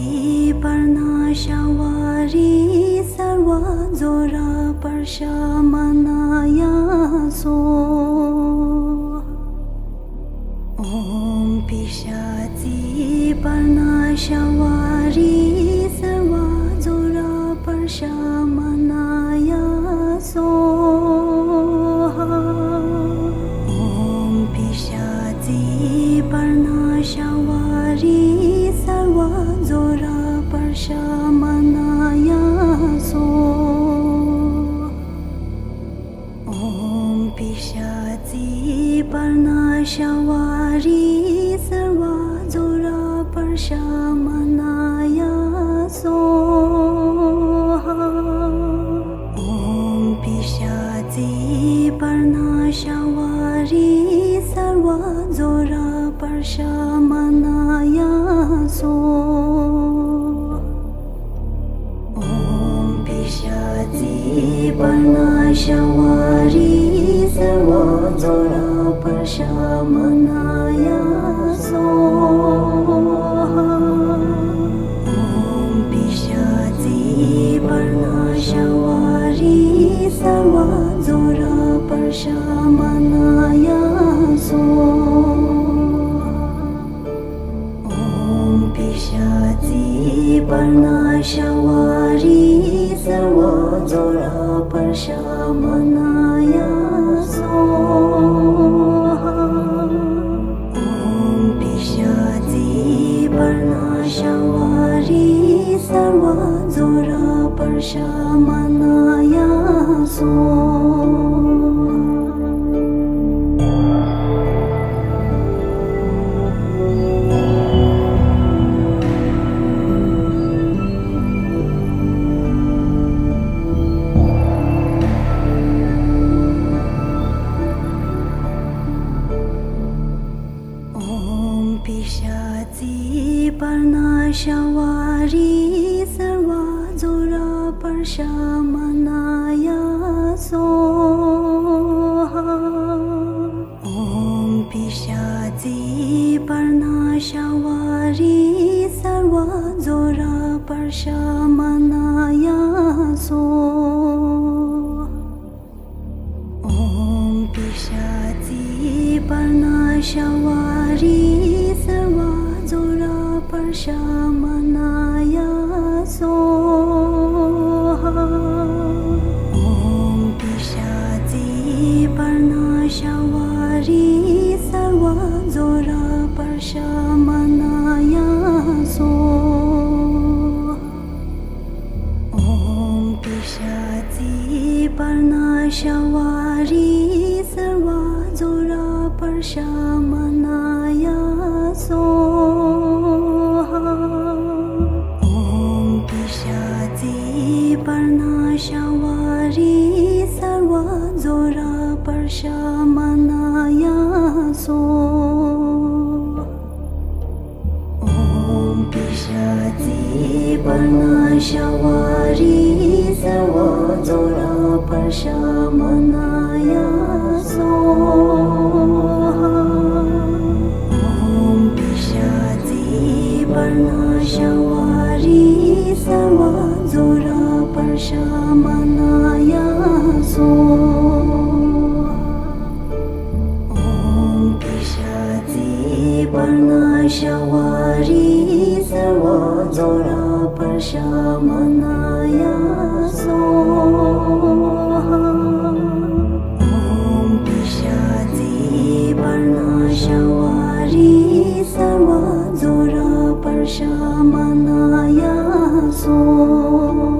པརྞ་ཤ་བ་རི་སརྦ་ཛྭ་ར་པྲ་ཤ་མ་ན་ཡ་སྭཱ་ཧཱ། ཨོཾ་པི་ཤ་ཙི་པརྞ་ཤ་བ་རི་སརྦ་ཛྭ་ར་པྲ་ཤ་མ་ན་ཡ་སྭཱ་ཧཱ། ཨོཾ་པི་ཤ་ཙི་པརྞ་ཤ་བ་རི་སརྦ་ཛྭ་ར་པྲ་ཤ་མ་ན་ཡ་སྭཱ་ཧཱ། ཨོཾ་པི་ཤ་ཙི་པརྞ་ཤ་བ་རི་སརྦ་ཛྭ་ར་པྲ་ཤ་མ་ན་ཡ་སྭཱ་ཧཱ། ཨོཾ་པི་ཤ་ཙི་པརྞ་ཤ་བ་རི་སརྦ་ཛྭ་ར་པྲ་ཤ་མ་ན་ཡ་སྭཱ་ཧཱ། ཨོཾ་པི་ཤ་ཙི་པརྞ་ཤ་བ་རི་སརྦ་ཛྭ་ར་པྲ་ཤ་མ་ན་ཡ་སྭཱ་ཧཱ། ཨོཾ་པི་ཤ་ཙི་པརྞ་ཤ་བ་རི་སརྦ་ཛྭ་ར་པྲ་ཤ་མ་ན་ཡ་སྭཱ་ཧཱ། ཨོཾ་པི་ཤ་ཙི་པརྞ་ཤ་བ་རི་སརྦ་ཛྭ་ར་པྲ་ཤ་མ་ན་ཡ་སྭཱ་ཧཱ། ཨོཾ་པི་ཤ་ཙི་པརྞ་ཤ་བ་རི་སརྦ་ཛྭ་ར་པྲ་ཤ་མ་ན་ཡ་སྭཱ་ཧཱ། ཨོཾ་པི་ཤ་ཙི་པརྞ་ཤ་བ་རི་སརྦ་ཛྭ་ར་པྲ་ཤ་མ་ན་ཡ་སྭཱ་ཧཱ། ཨོཾ་པི་ཤ་ཙི་པརྞ་ཤ་བ་རི་སརྦ་ཛྭ་ར་པྲ་ཤ་མ་ན་ཡ་སྭཱ་ཧཱ། ཨོཾ་པི་ཤ་ཙི་པརྞ་ཤ་བ་རི་སརྦ་ཛྭ་ར་པྲ་ཤ་མ་ན་ཡ་སྭཱ་ཧཱ། ཨོཾ་པི་ཤ་ཙི་པརྞ་ཤ་བ་རི་སརྦ་ཛྭ་ར་པྲ་ཤ་མ་ན་ཡ་སྭཱ་ཧཱ། ཨོཾ་པི་ཤ་ཙི་པརྞ་ཤ་བ་རི་སརྦ་ཛྭ་ར་པྲ་ཤ་མ་ན་ཡ་སྭཱ་ཧཱ། ཨོཾ་པི་ཤ་ཙི་པརྞ་ཤ་བ་རི་སརྦ་ཛྭ་ར་པྲ་ཤ་མ་ན་ཡ་སྭཱ་ཧཱ། ཨོཾ་པི་ཤ་ཙི་པརྞ་ཤ་བ་རི་སརྦ་ཛྭ་ར་པྲ་ཤ་མ་ན་ཡ་སྭཱ་ཧཱ། ཨོཾ་པི་ཤ་ཙི་པརྞ་ཤ་བ་རི་སརྦ་ཛྭ་ར་པྲ་ཤ་མ་ན་ཡ་སྭཱ་ཧཱ། ཨོཾ་པི་ཤ་ཙི་པརྞ་ཤ་བ་རི་སརྦ་ཛྭ་ར་པྲ་ཤ་མ་ན་ཡ་སྭཱ་ཧཱ། ཨོཾ་པི་ཤ་ཙི་པརྞ་ཤ་བ་རི་སརྦ་ཛྭ་ར་པྲ་ཤ་མ་ན་ཡ་སྭཱ་ཧཱ།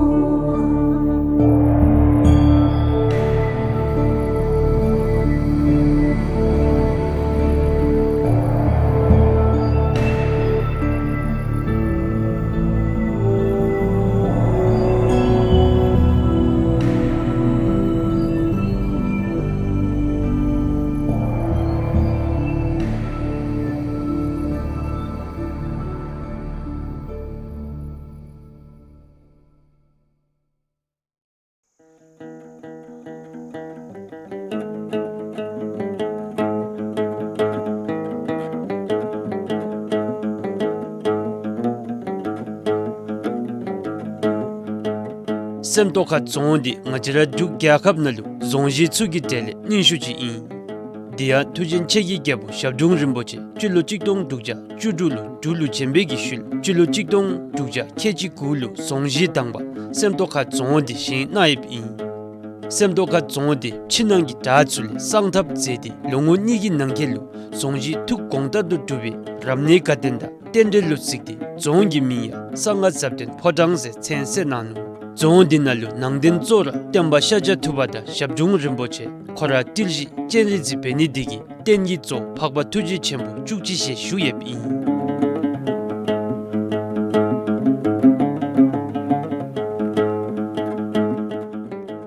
སེམས་རྟོགས་ཁ་རྫོང་འདི་ང་བཅས་ར་འབྲུག་རྒྱལ་ཁབ་ནང་ལུ་རྫོང་གཞི་ཚུ་གི་གྲས་ལས་རྙིང་ཤོས་ཅིག་ཨིན། དེ་ཡང་མཐུ་ཆེན་ཆེ་གི་རྒྱལ་པོ་ཞབས་དྲུང་རིན་པོ་ཆེ་སྤྱི་ལོ་གཅིག་སྟོང་དྲུག་བརྒྱ་བཅུ་དྲུག་ལུ་འབྲུག་ལུ་བྱོན་པའི་གི་ཤུལ་སྤྱི་ལོ་གཅིག་སྟོང་དྲུག་བརྒྱ་ཁལ་གཅིག་དགུ་ལུ་རྫོང་གཞི་དང་པ་སེམས་རྟོགས་ཁ་རྫོང་འདི་བཞེངས་གནང་ཡོདཔ་ཨིན། སེམས་རྟོགས་ཁ་རྫོང་འདི་ཕྱི་ནང་གི་བྲག་ཚུ་ལས་བསང་ཐབ་མཛད་དེ་ལོ་ངོ་གཉིས་ཀྱི་ནང་འཁོད་ལུ་རྫོང་གཞི་ཐུགས་དགོངས་ལྟར་དུ་གྲུབ་པའི་རབ་གནས་དགའ་སྟོན་དང་རྟེན་འབྲེལ་ལུ་གཟིགས་ཏེ་རྫོང་གི་མིང་ཡང་གསང་སྔགས་ཟབ་དོན་ཕོ་བྲང་ཟེར་མཚན་གསོལ་གནང་ནུག། རྫོང་འདི་ནང་ལུ་ནང་རྟེན་གཙོ་བོ་ར་སྟོན་པ་ཤཱཀྱ་ཐུབ་པ་དང་ཞབས་དྲུང་རིན་པོ་ཆེ་ཁོ་ར་ཏིལ་བཞི་སྤྱན་རས་གཟིགས་འབད་ནི་འདི་གིས་རྟེན་གྱི་གཙོ་བོ་འཕགས་པ་ཐུགས་རྗེ་ཆེན་པོ་བཅུ་གཅིག་ཞལ་བཞུགས་ཡོདཔ་ཨིན།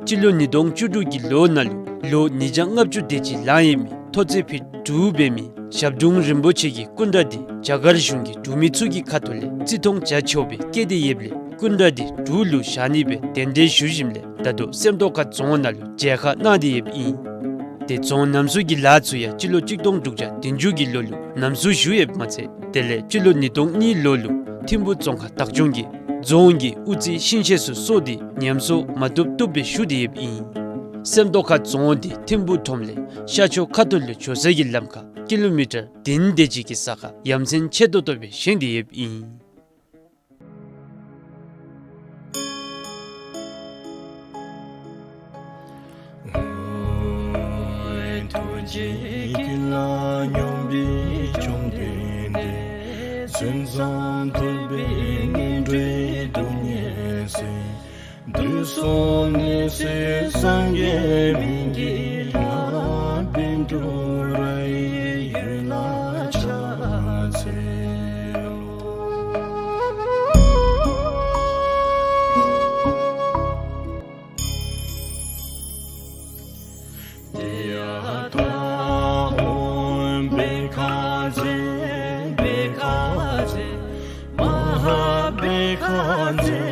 སྤྱི་ལོ་ཉིས་སྟོང་བཅུ་དྲུག་གི་ལོ་ནང་ལུ་ལོ་ཉིས་བརྒྱ་ལྔ་བཅུ་དེ་ཅིག་ལང་ཡོད་མི་མཐོ་ཚད་ཕིཊ་དྲུག་འབད་མི་ཞབས་དྲུང་རིན་པོ་ཆེ་གི་སྐུ་འདྲ་འདི་རྒྱ་གར་གཞུང་གིས་འབྲུག་མི་ཚུ་གི་ཁ་ཐུག་ལས་བརྩི་མཐོང་བྱ་ཆོག་པའི་སྐད་དེ་ཡོདཔ་ལས་སྐུ་འདྲ་འདི་འབྲུག་ལུ་བཞག་ནི་སྦེ་གདན་འདྲེན་ཞུ་ཞིནམ་ལས་ད་ལྟོ་སེམས་རྟོགས་ཁ་རྫོང་ནང་ལུ་མཇལ་ཁ་གནང་སྟེ་ཡོདཔ་ཨིན། དེ་རྫོང་རྣམ་གསུམ་གྱི་ལཱ་ཚུ་ཡང་སྤྱི་ལོ་གཅིག་སྟོང་དྲུག་བརྒྱ་བདུན་ཅུ་གི་ལོ་ལུ་རྣམ་གསུམ་ཞུ་ཡོདཔ་མ་ཚད་དེ་ལས་སྤྱི་ལོ་ཉིས་སྟོང་གཉིས་ལོ་ལུ་ཐིམ་ཕུག་རྫོང་ཁག་བདག་སྐྱོང་གིས་རྫོང་གི་དབུ་རྩེ་ཤིང་ཤེད་ཚུ་གསོ་སྟེ་ཉམས་གསོ་མ་བཏུབ་བཏུབ་སྦེ་ཞུ་སྟེ་ཡོདཔ་ཨིན། སེམས་རྟོགས་ཁ་རྫོང་འདི་ཐིམ་ཕུག་ཁྲོམ་ལས་ཤར་ཕྱོགས་ཁ་ཐུག་ལུ་འགྱོ་ས་གི་ལམ་ཁར་ཀི་ལོ་མི་ཊར་བདུན་དེ་ཅིག་གི་ས་ཁར་ཡ་མཚན་ཆེ་ཏོག་ཏོ་སྦེ་བཞེངས་ཏེ་ཡོདཔ་ཨིན། ཐུགས་རྗེ་ཀུན་ལ་སྙོམས་པའི་བཅོམ་ལྡན་འདས། ཟིན་མཚམས་ཐུབ་པའི་ངན་འགྲོའི་སྡུག་བསྔལ་སེལ། དུས་གསུམ་ནད་སེལ་སངས་རྒྱས་སྨན་གྱི་བླ། པཎ་གྲུབ་ར་ཡི་ཡུལ་ལ་ཕྱག་འཚལ་ལོ། ཏདྱ་ཐཱ། ཨོཾ་བྷཻ་ཥ་ཛྱེ་བྷཻ་ཥ་ཛྱེ་མ་ཧཱ་བྷཻ་ཥ་ཛྱེ་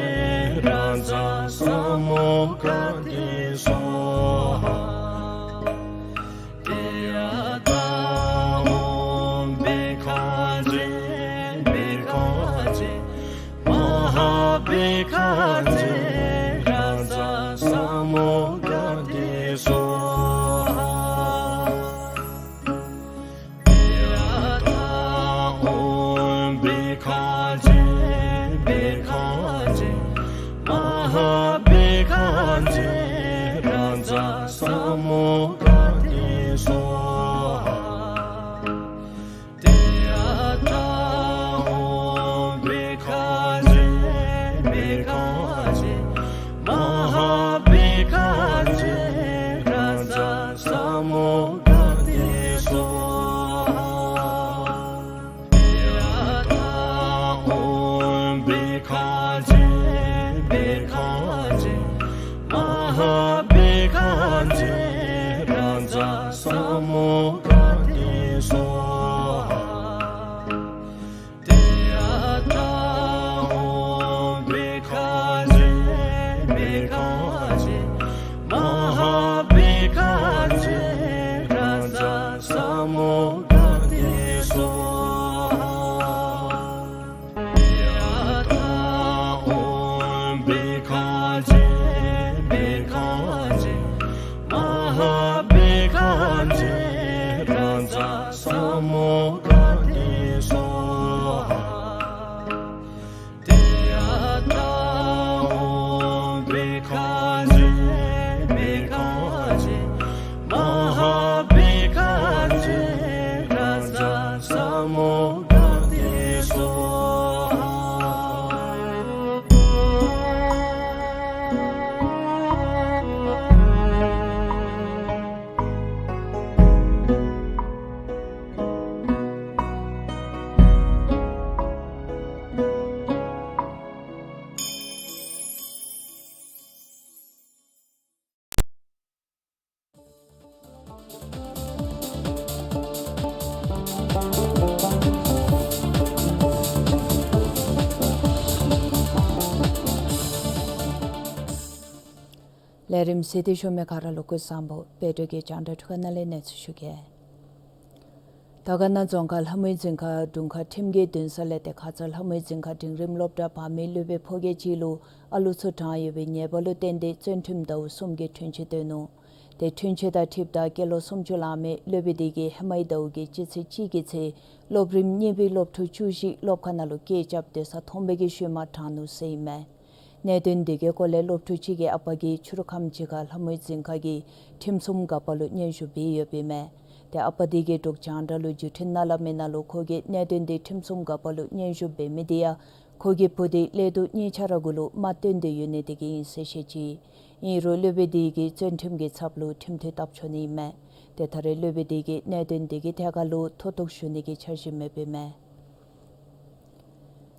རཱ་ཛ་ས་མུདྒ་ཏེ་སྭཱ་ཧཱ། ཏདྱ་ཐཱ། ཨོཾ་བྷཻ་ཥ་ཛྱེ་བྷཻ་ཥ་ཛྱེ་མ་ཧཱ་བྷཻ་ཥ་ཛྱེ་རཱ་ཛ་ས་མུདྒ་ཏེ་སྭཱ་ཧཱ། ཏདྱ་ཐཱ། ཨོཾ་བྷཻ་ཥ་ཛྱེ་བྷཻ་ཥ་ཛྱེ་མ་ཧཱ་བྷཻ་ཥ་ཛྱེ་རཱ་ཛ་ས་མུདྒ་ཏེ་སྭཱ་ཧཱ། ཏདྱ་ཐཱ། ཨོཾ་བྷཻ་ཥ་ཛྱེ་བྷཻ་ཥ་ཛྱེ་མ་ཧཱ་བྷཻ་ཥ་ཛྱེ་རཱ་ཛ་ས་མུདྒ་ཏེ་སྭཱ་ཧཱ། ཏདྱ་ཐཱ། ཨོཾ་བྷཻ་ཥ་ཛྱེ་བྷཻ་ཥ་ཛྱེ་མ་ཧཱ་བྷཻ་ཥ་ཛྱེ་རཱ་ཛ་ས་མུདྒ་ཏེ་སྭཱ་ཧཱ། ཏདྱ་ཐཱ། ཨོཾ་བྷཻ་ཥ་ཛྱེ་བྷཻ་ཥ་ཛྱེ་མ་ཧཱ་བྷཻ་ཥ་ཛྱེ་རཱ་ཛ་ས་མུདྒ་ཏེ་སྭཱ་ཧཱ། ཏདྱ་ཐཱ། ཨོཾ་བྷཻ་ཥ་ཛྱེ་བྷཻ་ཥ་ཛྱེ་མ་ཧཱ་བྷཻ་ཥ་ཛྱེ་རཱ་ཛ་ས་མུདྒ་ཏེ་སྭཱ་ཧཱ། ཏདྱ་ཐཱ། ཨོཾ་བྷཻ་ཥ་ཛྱེ་བྷཻ་ཥ་ཛྱེ་མ་ཧཱ་བྷཻ་ཥ་ཛྱེ་རཱ་ཛ་ས་མུདྒ་ཏེ་སྭཱ་ཧཱ། ལས་རིམ་གཟིགས་ཏེ་བཞུགས་མི་ག་ར་ལུ་སྐུ་གཟུགས་བཟང་པོ། དཔལ་སྒྲོལ་གྱི་རྒྱང་བསྒྲགས་ཁང་ནང་ལས་གནས་ཚུལ་ཞུ་གེ། དར་དཀར་ན་རྫོང་ཁག་ལྷ་མོའི་རྫིང་ཁ་དྲུང་ཁག་ཁྲིམས་ཀྱི་འདུན་ས་ལས་ཏེ་ཁ་ཙ་ལྷ་མོའི་རྫིང་ཁ་འབྲིང་རིམ་སློབ་གྲྭ་བར་མའི་སློབ་དཔོན་ཕོ་སྐྱེས་ཅིག་ལུ་ཨ་ལུ་ཚུ་དྲངས་ཡོད་པའི་ཉེས་པ་ལུ་བརྟེན་ཏེ་བཙོན་ཁྲིམས་ཟླཝ་གསུམ་གྱི་འཁྲུན་ཆོད་བཏོན་ནུག། ཏེ་འཁྲུན་ཆོད་དང་འཁྲིལཝ་ད་སྐྱེས་ལོ་སུམ་ཅུ་ལང་མི་སློབ་དཔོན་དེ་གིས་ཧེ་མའི་ཟླཝ་གི་སྤྱི་ཚེས་གཅིག་གི་ཚེ་སློབ་རིམ་གཉིས་པའི་སློབ་ཕྲུག་བཅུ་བཞི་སློབ་ཁང་ནང་ལུ་སྐད་རྐྱབ་སྟེ་ས་མཐོངམ་སྦེ་གི་ཤུལ་མ་དྲངས་ནུག་ཟེར་ཨིན་མས། གནད་དོན་དེ་གི་སྐོར་ལས་སློབ་ཕྲུག་གཅིག་གི་ཨ་པ་གིས་ཕྱི་རུ་ཁམས་ཅིག་ཁར་ལྷ་མོའི་རྫིང་ཁ་གི་ཁྲིམས་སྲུང་འགག་པ་ལུ་སྙན་ཞུ་འབད་ཡོདཔ་ཨིན་མས། ཏེ་ཨ་པ་དེ་གིས་འབྲུག་རྒྱང་བསྒྲགས་ལུ་བརྒྱུད་འཕྲིན་གནང་སླབ་མི་ནང་ལུ་ཁོ་གིས་གནད་དོན་དེ་ཁྲིམས་སྲུང་འགག་པ་ལུ་སྙན་ཞུ་འབད་མི་དེ་ཡང་ཁོ་གི་བུ་དེ་ཀླད་དུམ་གཉིས་ཆ་ར་གུ་ལུ་རྨ་བཏོན་ཏེ་ཡོད་ནི་དེ་གིས་ཨིན་ཟེར་བཤད་ཅི། ཨིན་རུང་སློབ་དཔོན་དེ་གིས་བཙོན་ཁྲིམས་ཀྱི་ཚབ་ལུ་ཁྲིམས་ཐོག་བཏབ་ཆོག་ནི་ཨིན་མས། ཏེ་ད་རེས་སློབ་དཔོན་དེ་གིས་གནད་དོན་དེ་གི་ཐད་ཁར་ལུ་མཐོ་གཏུགས་ཞུ་ནི་གི་འཆར་གཞི་མེདཔ་ཨིན་མས།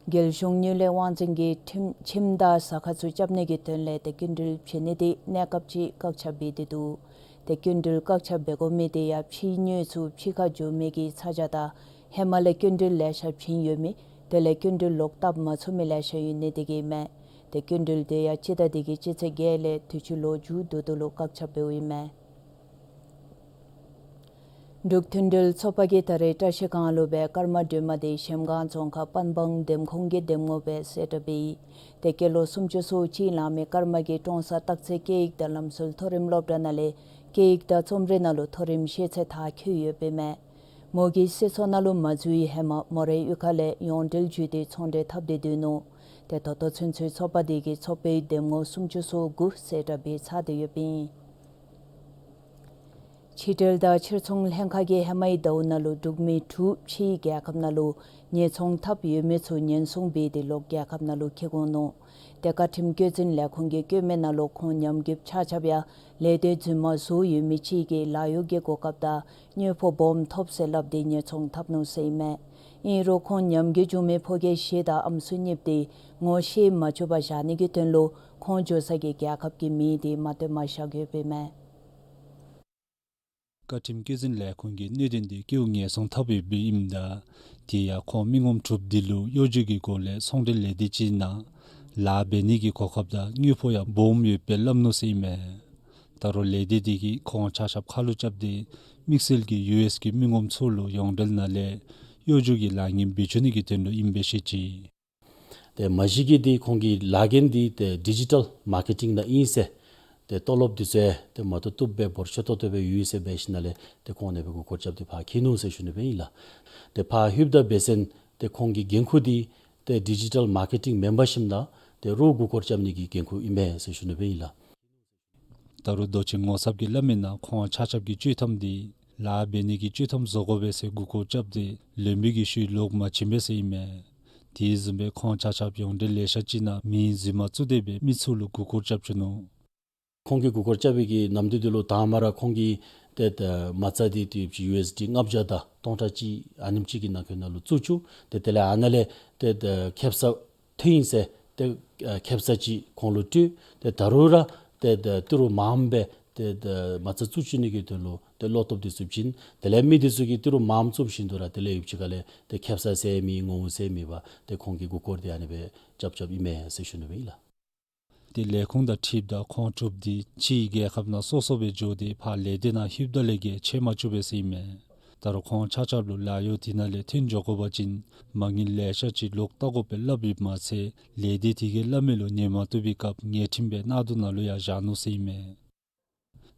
རྒྱལ་གཞུང་དངུལ་ལས་དབང་འཛིན་གྱིས་ཁྱིམ་ཁྱིམ་དང་ཟ་ཁང་ཚུ་རྐྱབ་ནི་གི་དོན་ལས་ཏེ་སྐྱིན་འགྲུལ་བྱིན་ནི་དེ་གནས་སྐབས་ཅིག་བཀག་ཆ་འབད་དེ་འདུག། ཏེ་སྐྱིན་འགྲུལ་བཀག་ཆ་འབད་དགོ་མི་དེ་ཡང་ཕྱིའི་དངུལ་ཚུ་ཕྱི་ཁར་འགྱོ་མི་གི་ཚ་གྱང་དང་ཧེ་མ་ལས་སྐྱིན་འགྲུལ་ལེ་ཤ་བྱིན་ཡོད་མི་དེ་ལས་སྐྱིན་འགྲུལ་ལོག་བཏབ་མ་ཚུགས་མི་ལེ་ཤ་ཡོད་ནི་དེ་གིས་ཨིན་མས། ཏེ་སྐྱིན་འགྲུལ་དེ་ཡང་སྤྱི་ཟླ་འདི་གི་སྤྱི་ཚེས་བརྒྱད་ལས་དུས་ཅི་ལོ་མཇུག་བསྡུ་བསྡུ་ལུ་བཀག་ཆ་འབདཝ་ཨིན་མས། འབྲུག་མཐུན་སྒྲིལ་ཚོགས་པ་གིས་ད་རེས་བཀྲ་ཤིས་སྒང་ལུ་སྦེ་ཀརྨ་སྒྲོལ་མ་དེ་གཞལམ་སྒང་རྫོང་ཁག་པན་སྦང་འདེམས་ཁོངས་ཀྱི་འདེམས་ངོ་སྦེ་གསལ་བསྒྲགས་འབད་ཡི། ཏེ་སྐྱེས་ལོ་སུམ་ཅུ་སོ་གཅིག་ལང་མི་ཀརྨ་གིས་ཀྲོང་གསར་སྟག་རྩེ་སྐད་ཡིག་དང་ལམ་སྲོལ་མཐོ་རིམ་སློབ་གྲྭ་ནང་ལས་སྐད་ཡིག་དང་རྩོམ་རིག་ནང་ལུ་མཐོ་རིམ་ཤེས་ཚད་མཐར་འཁྱོལ་ཡོདཔ་ཨིན་མས། མོ་གིས་སྲིད་ཚོགས་ནང་ལུ་མ་འཛུལ་བའི་ཧེ་མ་མོ་རའི་གཡུས་ཁ་ལས་ཡོངས་འབྲེལ་བརྒྱུད་དེ་ཚོང་འབྲེལ་འཐབ་སྟེ་སྡོད་ནུག། ཏེ་ད་ལྟོ་ཚུན་ཚོད་ཚོགས་པ་དེ་གིས་ཚོགས་པའི་འདེམས་ངོ་སུམ་ཅུ་སོ་དགུ་གསལ་བསྒྲགས་འབད་ཚར་ཏེ་ཡོདཔ་ཨིན། ཕྱི་འབྲེལ་དང་ཕྱིར་ཚོང་ལྷན་ཁག་གིས་ཧེ་མའི་ཟླཝ་ནང་ལུ་འབྲུག་མི་དྲུག་ཕྱིའི་རྒྱལ་ཁབ་ནང་ལུ་ཉེན་ཚོང་འཐབ་ཡོད་མི་ཚུ་ཉེན་སྲུང་འབད་དེ་ལོག་རྒྱལ་ཁབ་ནང་ལུ་འཁྱིད་འོང་ནུག། ཏེ་བཀའ་ཁྲིམས་བཀོད་འཛིན་ལས་ཁུངས་ཀྱིས་བཀོད་མི་ནང་ལུ་ཁོང་ཉམས་རྒུདཔ་ཆ་ཁྱབ་ཡང་ལས་སྡེ་རྫུན་མ་བཟོ་ཡོད་མི་ཅིག་གིས་ལཱ་གཡོག་གི་གོ་སྐབས་དང་དངུལ་ཕོགས་སྦོམ་ཐོབ་ཟེར་སླབ་སྟེ་ཉེན་ཚོང་འཐབ་ནུག་ཟེར་ཨིན་མས། ཨིན་རུང་ཁོང་ཉམས་རྒུད་བྱུང་མི་ཕོ་སྐྱེས་བཞི་དང་ཨམ་སྲུ་གཉིས་དེ་ངོ་ཤེས་མ་བཅུག་པར་བཞག་ནི་གི་དོན་ལུ་ཁོང་འགྱོ་ས་གི་རྒྱལ་ཁབ་ཀྱི་མིང་དེ་མ་བཏོན་པར་བཞག་ཡོདཔ་ཨིན་མས། བཀའ་ཁྲིམས་བཀོད་འཛིན་ལས་ཁུངས་ཀྱིས་གནད་དོན་དེ་སྐྱེ་བོ་ཉེན་སྲུང་འཐབ་ཡོདཔ་ཨིནམ་ད་དེ་ཡང་ཁོང་མི་ངོམ་དྲུག་དེ་ལུ་གཡོ་སྒྱུ་གི་སྒོ་ལས་ཚོང་འབྲེལ་ལས་སྡེ་ཅིག་ནང་ལཱ་འབད་ནི་གི་གོ་སྐབས་དང་དངུལ་ཕོགས་ཡང་སྦོམ་ཡོདཔ་སྦེ་སླབ་ནུག་ཟེར་ཨིན་མས། ད་རུང་ལས་སྡེ་དེ་གིས་ཁོང་ཆ་ཁྱབ་ཁ་ལུ་རྐྱབ་སྟེ་དམིགས་བསལ་གྱིས་ཡུ་ཨེསི་གི་མི་ངོམ་ཚུ་ལུ་ཡོངས་འབྲེལ་ནང་ལས་གཡོ་སྒྱུ་གི་ལཱ་ངན་འབད་བཅུག་ནི་གི་དོན་ལུ་ཨིནམ་སྦེ་བཤད་ཅི། ཏེ་མ་གཞི་གིས་འདི་ཁོང་གི་ལཱ་འགན་འདི་ཏེ་ཌི་ཇི་ཊལ་མར་ཀེ་ཊིང་ནང་ཨིན་ཟེར། ཏེ་ཏོ་ལོབ་འདི་ཚུ་ཡང་ཏེ་མ་བཏུབ་བཏུབ་སྦེ་འབོར་ཆེ་ཏོག་ཏོ་སྦེ་ཡོད་ཟེར་འབད་ཞིནམ་ལས་ཏེ་ཁོང་ཨ་ནི་སྦེ་མགུ་སྐོར་རྐྱབ་སྟེ་ཕར་འཁྱིད་ནུག་ཟེར་ཞུ་ནི་སྦེ་ཨིན་ལགས། ཏེ་ཕར་ལྷོདཔ་ད་འབད་བ་ཅིན་ཏེ་ཁོང་གི་འགན་ཁུར་འདི་ཏེ་ཌི་ཇི་ཊལ་མར་ཀེ་ཊིང་མེན་པར་ཞིནམ་ད་ཏེ་རོགས་མགུ་སྐོར་རྐྱབ་ནི་གི་འགན་ཁུར་ཨིན་མས་ཟེར་ཞུ་ནི་སྦེ་ཨིན་ལགས། ད་རུང་རྡོ་རྗེ་ངོ་མཚར་གྱིས་སླབ་མི་ནང་ཁོང་ཆ་ཁྱབ་ཀྱིས་ཆོག་ཐམ་འདི་ལཱ་འབད་ནི་གི་ཆོག་ཐམ་བཟོ་དགོ་པས་ཟེར་མགུ་སྐོར་རྐྱབ་སྟེ་ལོན་པའི་གི་ཤུལ་ལོག་མ་བྱིན་པས་ཟེར་ཨིན་མས། དེ་བཟུམ་སྦེ་ཁོང་ཆ་ཁྱབ་ཡོངས་འབྲེལ་ལས་ཤག་ཅིག་ནང་མིང་རྫུན་མ་བཙུགས་ཏེ་སྦེ་མི་ཚུ་ལུ་མགུ་སྐོར་རྐྱབ་བཅུག་ནུག། ཁོང་གིས་མགུ་སྐོར་རྐྱབ་པའི་གི་ནམ་དུས་འདི་ལུ་དང་མ་ར་ཁོང་གིས་ཏེ་ཏེ་མ་རྩ་འདི་ཏེ་ཡུ་ཨེསི་ཌི་ལྔ་བརྒྱ་དང་སྟོང་ཕྲག་གཅིག་ཨ་ནེམ་ཅིག་གི་ནང་འཁོད་ནང་ལུ་བཙུགས་བཅུག། ཏེ་དེ་ལས་ཨ་ནཱ་ལས་ཏེ་ཏེ་ཁེབ་ས་ཐོན་ཡི་ཟེར་ཏེ་ཨ་ཁེབ་ས་ཅིག་ཁོང་ལུ་སྤྲོད། ཏེ་ད་རུང་ར་ཏེ་ཏེ་ཏི་རུ་མངམ་སྦེ་ཏེ་ཏེ་མ་རྩ་བཙུགས་བཅུག་ནི་གི་དོན་ལུ་ཏེ་བློ་སྟོབས་འདི་ཚུ་བྱིན། དེ་ལས་མི་འདི་ཚུ་གིས་ཏི་རུ་མངམ་བཙུགས་ཞིནམ་དུ་ར་དེ་ལས་ཡུདཔ་ཅིག་ཁ་ལས་ཏེ་ཁེབ་ས་ཟེར་མེད་ངོ་བོ་ཟེར་མེད་པར་ཏེ་ཁོང་གིས་མགུ་སྐོར་འདི་ཨ་ནི་སྦེ་རྐྱབ་རྐྱབ་ཨིན་མས་ཟེར་ཞུ་ནི་སྦེ་ཨིན་ལགས། ཏེ་ལས་ཁུངས་དང་འཁྲིལཝ་ད་ཁོང་དྲུག་འདི་ཕྱིའི་རྒྱལ་ཁབ་ནང་སོ་སོ་སྦེ་འགྱོ་སྟེ་ཕར་ལས་སྡེ་ནང་ལྷོདཔ་ད་ལས་ཀྱི་ཕྱད་མ་བཅུག་པས་ཟེར་ཨིན་མས། ད་རུང་ཁོང་ཆ་ཁྱབ་ལུ་ལཱ་གཡོག་དེ་ནང་ལས་ཐོན་འགྱོ་དགོ་པ་ཅིན་མ་དངུལ་ལེ་ཤ་ཅིག་ལོག་བལྟ་དགོ་པས་སླབ་ཡོདཔ་མ་ཚད་ལས་སྡེ་དེ་གིས་སླབ་མི་ལུ་ཉན་མ་བཏུབ་པའི་སྐབས་ཉེས་ཁྲིམས་སྦེ་གནག་དུང་ནང་ལུ་ཡང་བཞག་ནུག་ཟེར་ཨིན་མས།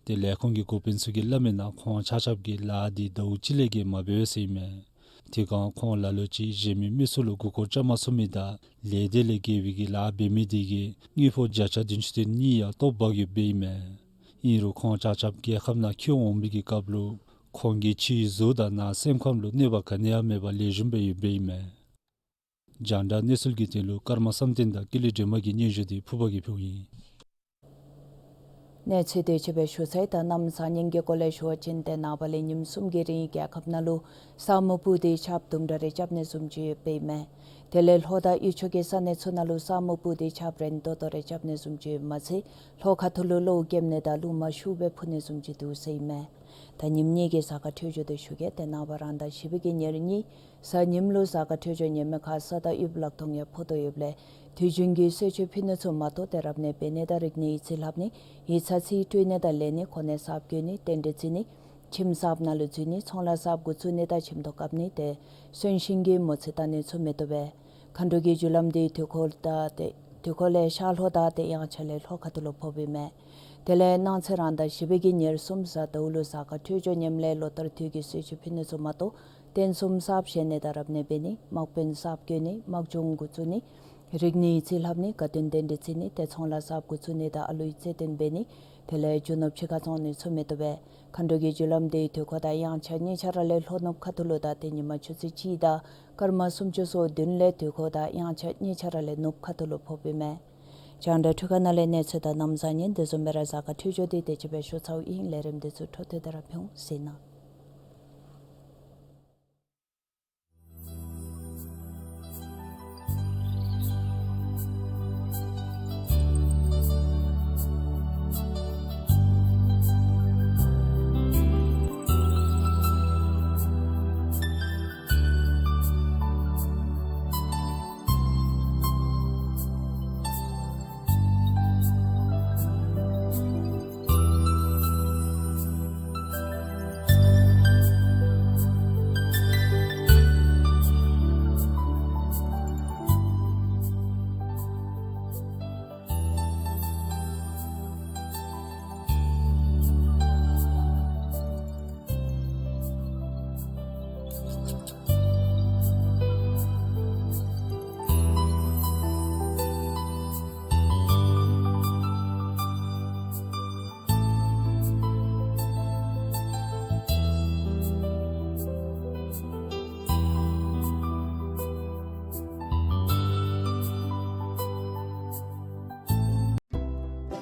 ཏེ་ལས་ཁུངས་ཀྱི་འགོ་དཔོན་ཚུ་གིས་སླབ་མི་ནང་ཁོང་ཆ་ཁྱབ་ཀྱིས་ལཱ་འདི་ཟླཝ་གཅིག་ལས་བརྒལ་མ་འབད་བས་ཟེར་ཨིན་མས། དེ་སྒང་ཁོང་ལ་ལུ་ཅིག་གཞན་མི་མི་ཚུ་ལུ་མགུ་སྐོར་རྐྱབ་མ་ཚུགས་མི་དང་ལས་སྡེ་ལས་བརྒལ་བའི་གི་ལཱ་འབད་མི་དེ་གིས་དངུལ་ཕོགས་བརྒྱ་ཆ་བདུན་ཅུ་དོན་གཉིས་ཡང་སྟོབ་འབག་ཡོདཔ་ཨིན་མས། ཨིན་རུང་ཁོང་ཆ་ཁྱབ་རྒྱལ་ཁབ་ནང་འཁྱིད་འོང་བའི་གི་སྐབས་ལུ་ཁོང་གི་ཕྱིའི་གཟུགས་དང་ནང་སེམས་ཁམས་ལུ་གནོད་པ་ག་ནི་ཡང་མེད་པར་ལེགས་ཤོམ་སྦེ་ཡོདཔ་ཨིན་མས། རྒྱང་བསྒྲགས་གནས་ཚུལ་གྱི་དོན་ལུ་ཀརྨ་བསམ་གཏན་དང་ཀུན་ལེགས་སྒྲོལ་མ་གི་སྙན་ཞུ་འདི་ཕུར་པ་གིས་ཕུལཝ་ཨིན། གནས་ཚུལ་དེ་ཅིག་སྦེ་ཞུ་ཚར་ཡི། ད་གནམ་གཤིས་ཉིན་གྱི་སྐོར་ལས་ཞུ་བ་ཅིན་ཏེ་ནངས་པ་ལས་ཉིནམ་གསུམ་གྱི་རིང་རྒྱལ་ཁབ་ནང་ལུ་ས་སྨུག་སྤུབས་ཏེ་ཆརཔ་དུམ་གྲ་རེ་རྐྱབ་ནི་བཟུམ་ཅིག་ཡོདཔ་ཨིན་མས། དེ་ལས་ལྷོ་དང་དབུས་ཕྱོགས་ཀྱི་ས་གནས་ཚུ་ནང་ལུ་ས་སྨུག་སྤུབས་ཏེ་ཆརཔ་རན་ཏོག་ཏོ་རེ་རྐྱབ་ནི་བཟུམ་ཅིག་ཡོདཔ་མ་ཚད་ལྷོ་ཁ་ཐུག་ལུ་གློག་རྐྱབ་ནི་དང་རླུང་མ་ཤུགས་སྦེ་འཕུ་ནི་བཟུམ་ཅིག་འདུག་ཟེར་ཨིན་མས། ད་ཉིནམ་གཉིས་ཀྱི་གཟའ་སྐར་འཕྲོད་སྦྱོར་དེ་ཞུ་གེ། ཏེ་ནངས་པ་རང་ཟླ་བཞི་པའི་གི་ཉེར་གཉིས་གཟའ་ཉིམ་ལུ་གཟའ་སྐར་འཕྲོད་སྦྱོར་ཉེས་མེད་ཁར་ས་དང་དབུགས་ལག་མཐོང་ཡང་ཕོག་དོ་ཡོདཔ་ལས་དུས་རྒྱུན་གྱི་གསོལ་མཆོད་ཕུལ་ནི་ཚུ་མ་གཏོགས་ཏེ་རབ་གནས་འབད་ནི་དང་རིག་གནས་ཡིག་རྩིས་ལྷབ་ནི་ཡིག་ཚང་རྩིས་སྤྲོད་ནི་དང་ལེན་ནི་གོ་གནས་གསརཔ་བསྐོ་ནི་རྟེན་འབྲེལ་བརྩི་ནི་ ཁྱིམ་གསརཔ་ནང་ལུ་འཛུལ་ནི་ཚོང་ལཱ་གསརཔ་འགོ་བཙུགས་ནི་དང་ཁྱིམ་ཐོག་བཀབ་ནི་ཏེ་གསོན་གཤིན་གྱི་མོ་རྩིས་བལྟ་ནི་ཚུ་མི་བཏུབ་པས། མཁའ་འགྲོ་གི་རྒྱུ་ལམ་འདི་དུས་འཁོར་དང་ཏེ་དུས་འཁོར་ལས་ཤར་ལྷོ་དང་ཏེ་དབྱངས་འཆར་ལས་ལྷོ་ཁ་ཐུག་ལུ་ཕོགཔ་ཨིན་མས། དེ་ལས་གནངས་ཚེ་རང་ཟླ་བཞི་པའི་གི་ཉེར་གསུམ་གཟའ་ཟླཝ་ལུ་གཟའ་སྐར་འཕྲོད་སྦྱོར་ངནམ་ལས་ལོ་ལྟར་དུས་ཀྱི་གསོལ་མཆོད་ཕུལ་ནི་ཚུ་མ་གཏོགས་རྟེན་གསུམ་གསརཔ་བཞེངས་ནི་དང་རབ་གནས་འབད་ནི་དམག་དཔོན་གསརཔ་བསྐོ་ནི་དམག་སྦྱོང་འགོ་བཙུགས་ནི་རིག་གནས་ཡིག་རྩིས་ལྷབ་ནི་དགའ་སྟོན་རྟེན་འབྲེལ་བརྩི་ནི་ཏེ་ཚོང་ལཱ་གསརཔ་འགོ་བཙུགས་ནི་དང་ཨ་ལུའི་རྩེད་འགྲན་འབད་ནི་དེ་ལས་རྒྱུ་ནོར་ཕྱི་ཁར་བཙོང་ནི་ཚུ་མི་བཏུབ་པས། མཁའ་འགྲོ་གི་རྒྱུ་ལམ་འདི་དུས་འཁོར་དང་དབྱངས་འཆར་གཉིས་ཆ་ར་ལས་ལྷོ་ནུབ་ཁ་ཐུག་ལུ་དང་ཏེ་ཉིན་མ་ཆུ་ཚོད་གཅིག་དང་སྐར་མ་སུམ་ཅུ་སོ་བདུན་ལས་དུས་འཁོར་དང་དབྱངས་འཆར་གཉིས་ཆ་ར་ལས་ནུབ་ཁ་ཐུག་ལུ་ཕོགཔ་ཨིན་མས། རྒྱང་བསྒྲགས་འཕྲུལ་ཁང་ནང་ལས་གནས་ཚུལ་དང་གནམ་གཤིས་ཉིན་དེ་བཟུམ་སྦེ་ར་གཟའ་སྐར་འཕྲོད་སྦྱོར་འདི་དེ་ཅིག་སྦེ་ཞུ་ཚརཝ་ཨིན། ལས་རིམ་འདི་ཚུ་འཕྲོ་མཐུད་དེ་ར་ཕུལ་འོང་ཟེར་ན།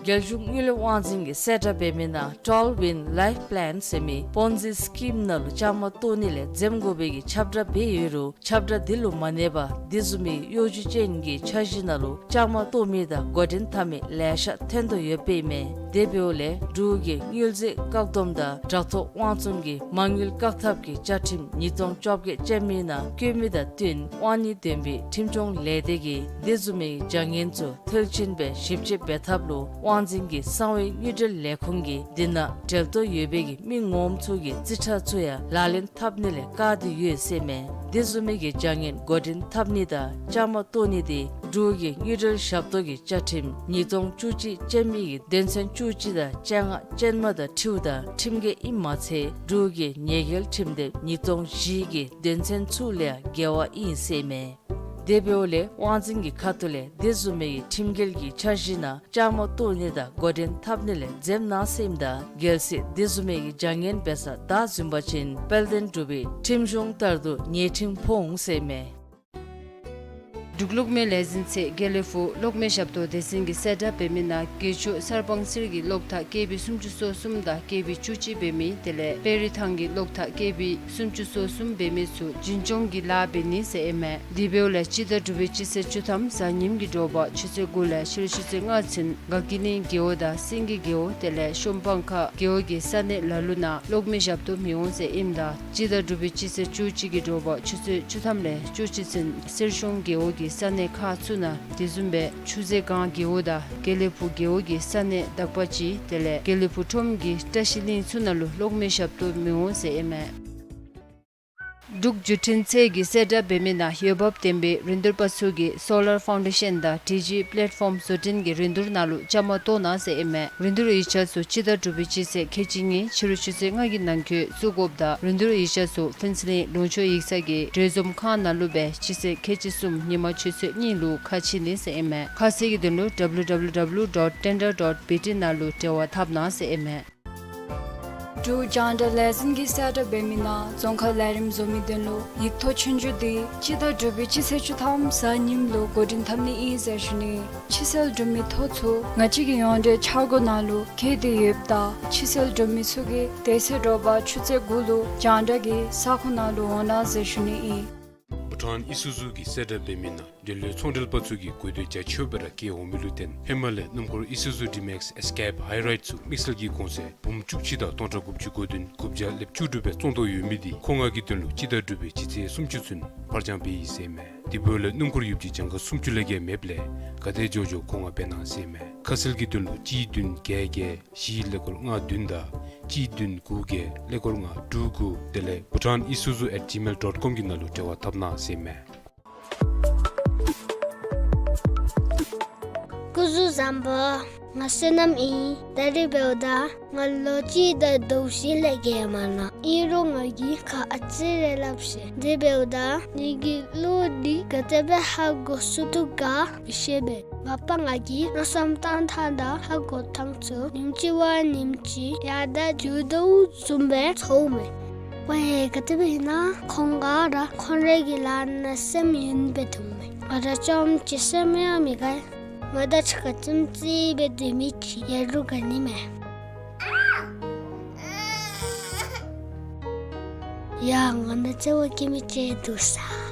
རྒྱལ་གཞུང་དངུལ་ལས་དབང་འཛིན་གྱིས་གསལ་བསྒྲགས་འབད་མི་ནང་Tall Win Life Plan ཟེར་མི་པོན་ཛི་སི་ཀིམ་ནང་ལུ་བཅའ་མར་གཏོགས་ནི་ལས་འཛེམ་དགོ་པའི་གི་ཁྱབ་བསྒྲགས་འབད་ཡོད་རུང་ཁྱབ་བསྒྲགས་འདི་ལུ་མ་གནས་པར་འདི་བཟུམ་མའི་གཡོ་སྒྱུ་ཅན་གྱི་འཆར་གཞི་ནང་ལུ་བཅའ་མར་གཏོགས་མི་དང་འགོ་འདྲེན་འཐབ་མི་ལེ་ཤ་ཐོན་དོ་ཡོདཔ་ཨིན་མས། དེ་འབདཝ་ལས་འབྲུག་གི་དངུལ་རྩིས་བཀག་སྡོམ་དང་དྲག་ཐོག་དབང་བཙོང་གི་མ་དངུལ་བཀག་ཐབས་ཀྱི་བཅའ་ཁྲིམས་ཉིས་སྟོང་བཅོ་བརྒྱད་ཅན་མའི་ནང་བཀོད་མི་དང་བསྟུན་དབང་གཉེར་ལྡན་པའི་ཁྲིམས་སྐྱོང་ལས་སྡེ་གིས་འདི་བཟུམ་མའི་བྱ་ངན་ཚུ་མཐིལ་ཕྱིན་སྦེ་ཞིབ་དཔྱད་འབད་ཐབས་ལུ་དབང་འཛིན་གྱི་གསང་བའི་དངུལ་འབྲེལ་ལས་ཁུངས་ཀྱིས་འདི་ནང་འབྲེལ་གཏོགས་ཡོད་པའི་གི་མི་ངོམ་ཚུ་གི་རྩིས་ཁྲ་ཚུ་ཡང་ལག་ལེན་འཐབ་ནི་ལས་བཀག་སྟེ་ཡོད་ཟེར་མས། འདི་བཟུམ་མའི་གི་བྱ་ངན་འགོ་འདྲེན་འཐབ་ནི་དང་བཅའ་མར་གཏོགས་ནི་དེ་འབྲུག་གི་དངུལ་འབྲེལ་ཞབས་ཏོག་གི་བཅའ་ཁྲིམས་ཉིས་སྟོང་བཅུ་གཅིག་ཅན་མའི་གི་དོན་ཚན་བཅུ་གཅིག་དང་བཅོ་ལྔ་ཅན་མ་དང་འཁྲིལཝ་ད་ཁྲིམས་འགལ་ཨིནམ་མ་ཚད་འབྲུག་གི་ཉེས་འགེལ་ཁྲིམས་དེབ་ཉིས་སྟོང་བཞི་གི་དོན་ཚན་ཚུ་ལས་འགལ་བ་ཨིན་ཟེར་མས། དེ་འབདཝ་ལས་དབང་འཛིན་གྱི་ཁ་ཐུག་ལས་དེ་བཟུམ་མའི་གི་ཁྲིམས་འགལ་གྱི་འཆར་གཞི་ནང་བཅའ་མར་གཏོགས་ནི་དང་འགོ་འདྲེན་འཐབ་ནི་ལས་འཛེམ་གནང་ཟེར་ཨིནམ་ད་གལ་སྲིད་དེ་བཟུམ་མའི་གི་བྱ་ངན་འབད་ས་བདའ་ཟུན་པ་ཅིན་དཔལ་ལྡན་འབྲུག་པའི་ཁྲིམས་གཞུང་ལྟར་དུ་ཉེས་ཁྲིམས་ཕོག་འོང་ཟེར་མས། འབྲུག་གློག་མེ་ལས་འཛིན་ཚད་དགེ་ལེགས་ཕུག་གློག་མེ་ཞབས་ཏོག་སྡེ་ཚན་གྱིས་གསལ་བསྒྲགས་འབད་མི་ནང་དགེ་ཆོས་གསར་སྤང་གསེར་གྱི་གློག་ཐག་ཀེ་བི་སུམ་ཅུ་སོ་གསུམ་དང་ཀེ་བི་བཅུ་གཅིག་འབད་མི་དེ་ལས་དཔལ་རི་ཐང་གི་གློག་ཐག་ཀེ་བི་སུམ་ཅུ་སོ་གསུམ་འབད་མི་ཚུ་འཛིན་སྐྱོང་གི་ལཱ་འབད་ནི་ཟེར་ཨིན་མས། དེ་འབདཝ་ལས་སྤྱི་ཟླ་དྲུག་པའི་སྤྱི་ཚེས་བཅུ་ཐམ་གཟའ་ཉིམ་གྱི་དྲོ་པ་ཆུ་ཚོད་དགུ་ལས་ཕྱི་རུ་ཆུ་ཚོད་ལྔ་ཚུན་དགའ་སྐྱིད་གླིང་རྒེད་འོག་དང་སེང་གེ་རྒེད་འོག་དེ་ལས་ཤོམ་སྤང་ཁ་རྒེད་འོག་གི་ས་གནས་ལ་ལུ་ནང་གློག་མེ་ཞབས་ཏོག་མི་འོང་ཟེར་ཨིནམ་ད་སྤྱི་ཟླ་དྲུག་པའི་སྤྱི་ཚེས་བཅུ་གཅིག་གི་དྲོ་པ་ཆུ་ཚོད་བཅུ་ཐམ་ལས་བཅུ་གཅིག་ཚུན་གསེར་གཞོང་རྒེད་འོག་གི་ས་གནས་ཁག་ཚུ་ནང་དེ་བཟུམ་སྦེ་ཆུ་རྩེ་སྒང་རྒེད་འོག་དང་དགེ་ལེགས་ཕུག་རྒེད་འོག་གི་ས་གནས་དག་པ་ཅིག་དེ་ལས་དགེ་ལེགས་ཕུག་ཁྲོམ་གྱི་བཀྲ་ཤིས་གླིང་ཚུ་ནང་ལུ་གློག་མེ་ཞབས་ཏོག་མི་འོང་ཟེར་ཨིན་མས། འབྲུག་བརྒྱུད་འཕྲིན་ཚད་ཀྱིས་གསལ་བསྒྲགས་འབད་མི་ནང་འོས་འབབ་ལྡན་པའི་རིན་བསྡུར་པ་ཚུ་གིས་སོ་ལར་ཕའུན་ཌེ་ཤན་དང་ཌི་ཇི་པེ་ལེཊ་ཕོམ་བཟོ་སྐྲུན་གྱི་རིན་བསྡུར་ནང་ལུ་བཅའ་མར་གཏོགས་གནང་ཟེར་ཨིན་མས། རིན་བསྡུར་ཡིག་ཆ་ཚུ་སྤྱི་ཟླ་དྲུག་པའི་སྤྱི་ཚེས་ཁལ་གཅིག་གཉིས་ཕྱི་རུ་ཆུ་ཚོད་ལྔ་གི་ནང་འཁོད་བཙུགས་དགོཔ་ད་རིན་བསྡུར་ཡིག་ཆ་ཚུ་ཕུན་ཚོགས་གླིང་ལུང་ཕྱོགས་ཡིག་ཚང་གི་གྲོས་འཛོམས་ཁང་ནང་ལུ་སྦེ་སྤྱི་ཚེས་ཁལ་གཅིག་གསུམ་ཉིན་མ་ཆུ་ཚོད་གཉིས་ལུ་ཁ་ཕྱེ་ནི་ཟེར་ཨིན་མས། ཁ་གསལ་གྱི་དོན་ལུ་ཌབ་ལུ་ཌབ་ལུ་ཌབ་ལུ་ཌོཊ་ཊེན་ཌར་ཌོཊ་བི་ཊི་ནང་ལུ་འབྲེལ་བ་འཐབ་གནང་ཟེར་ཨིན་མས། འབྲུག་རྒྱང་བསྒྲགས་ལས་འཛིན་གྱིས་གསལ་བསྒྲགས་འབད་མི་ནང་རྫོང་ཁ་ལས་རིམ་བཟོ་མི་དོན་ལུ་ཡིག་ཐོག་ཆོས་རྒྱུགས་འདི་སྤྱི་ཟླ་དྲུག་པའི་སྤྱི་ཚེས་བཅུ་ཐམ་གཟའ་ཉིམ་ལུ་འགོ་འདྲེན་འཐབ་ནི་ཨིན་ཟེར་ཞུ་ནི། ཕྱི་སེལ་གྲུབ་མི་ཐོ་ཚུ་ང་བཅས་ཀྱི་ཡོངས་འབྲེལ་འཆར་སྒོ་ནང་ལུ་བཀོད་དེ་ཡོདཔ་ད་ཕྱི་སེལ་གྲུབ་མི་ཚུ་གིས་དེ་ཚེ་དྲོ་པ་ཆུ་ཚོད་དགུ་ལུ་རྒྱང་བསྒྲགས་ཀྱི་ས་ཁོངས་ནང་ལུ་འོང་གནང་ཟེར་ཞུ་ནི་ཨིན། བྷུ་ཊཱན་ཨི་སུ་ཛུ་གིས་གསལ་བསྒྲགས་འབད་མི་ནང་འབྲེལ་ཡོད་ཚོང་འབྲེལ་པ་ཚུ་གིས་དགོས་འདོད་རྒྱ་ཆེཝ་སྦེ་ར་བསྐྱེད་འོང་མི་ལུ་བརྟེན་ཧེ་མ་ལས་སྣུམ་འཁོར་ཨི་སུ་ཛུ་ཌི་མེགསི་ཨེས་ཀེབ་ཧའི་རའིཌ་ཚུ་དམིགས་བསལ་གྱི་གོང་ཚད་འབུམ་བཅུ་གཅིག་དང་སྟོང་ཕྲག་དགུ་བཅུ་གོ་བདུན་དགུ་བརྒྱ་ལེབ་བཅུ་དྲུག་སྦེ་བཙོང་དོ་ཡོད་མི་འདི་མཁོ་མངགས་ཀྱི་དོན་ལུ་སྤྱི་ཟླ་དྲུག་པའི་སྤྱི་ཚེས་སུམ་ཅུ་ཚུན་ཕར་འགྱངས་འབད་ཡི་ཟེར་མས། དེ་འབདཝ་ལས་སྣུམ་འཁོར་ཡོདཔ་ཅིག་གྱངས་ཁ་སུམ་ཅུ་ལས་བརྒལ་མེདཔ་ལས་ག་དེ་མགྱོགས་མགྱོགས་ཁོང་ང་འབད་གནང་ཟེར་མས། ཁ་གསལ་གྱི་དོན་ལུ་གཅིག་བདུན་བརྒྱད་བརྒྱད་བཞི་ཀླད་ཀོར་ལྔ་བདུན་དང་གཅིག་བདུན་དགུ་བརྒྱད་ཀླད་ཀོར་ལྔ་དྲུག་དགུ། དེ་ལས་bhutanisuzu at gmail dot com གི་ནང་ལུ་འབྲེལ་བ་འཐབ་གནང་ཟེར་མས། སྐུ་གཟུགས་བཟང་པོ། ང་བསོད་ནམས་ཨིན། ད་རིས་འབདཝ་ད་ང་ལོ་གཅིག་དང་ཟླཝ་བཞི་ལས་བརྒལ་མ་གནང་། ཨིན་རུང་ང་གིས་ཁ་ཨ་ཙི་རེ་སླབ་ཤེས། དེ་འབདཝ་ད་ངེ་གི་བློ་འདི་ག་དེ་སྦེ་ཧ་གོ་ཚུགས་དོ་ག་མི་ཤེས་པས། མ་པ་ང་གིས་མནོ་བསམ་བཏང་ཐངས་དང་ཧ་གོ་ཐངས་ཚུ་ཉིནམ་གཅིག་བ་ཉིནམ་གཅིག་ཡར་དང་འགྱོ་དོ་བཟུམ་སྦེ་ཚོརཝ་མས། ཝའེ་ག་དེ་སྦེ་ཨིན་ན་ཁོང་ག་ར་ཁོང་རའི་གི་ལཱ་ནང་སེམས་ཡེངས་སྦེ་འདུག་མས། ང་ར་རྐྱངམ་གཅིག་སེམས་ཡེངས་མི་དགའ། ང་དང་གཅིག་ཁར་ཙིམ་ཙི་སྦེ་སྡོད་མི་ཅིག་ཡོད་རུང་ག་ནི་མས། ཡ་ང་ནང་བརྩེ་བ་བསྐྱེད་མི་ཅིག་འདུག་ས།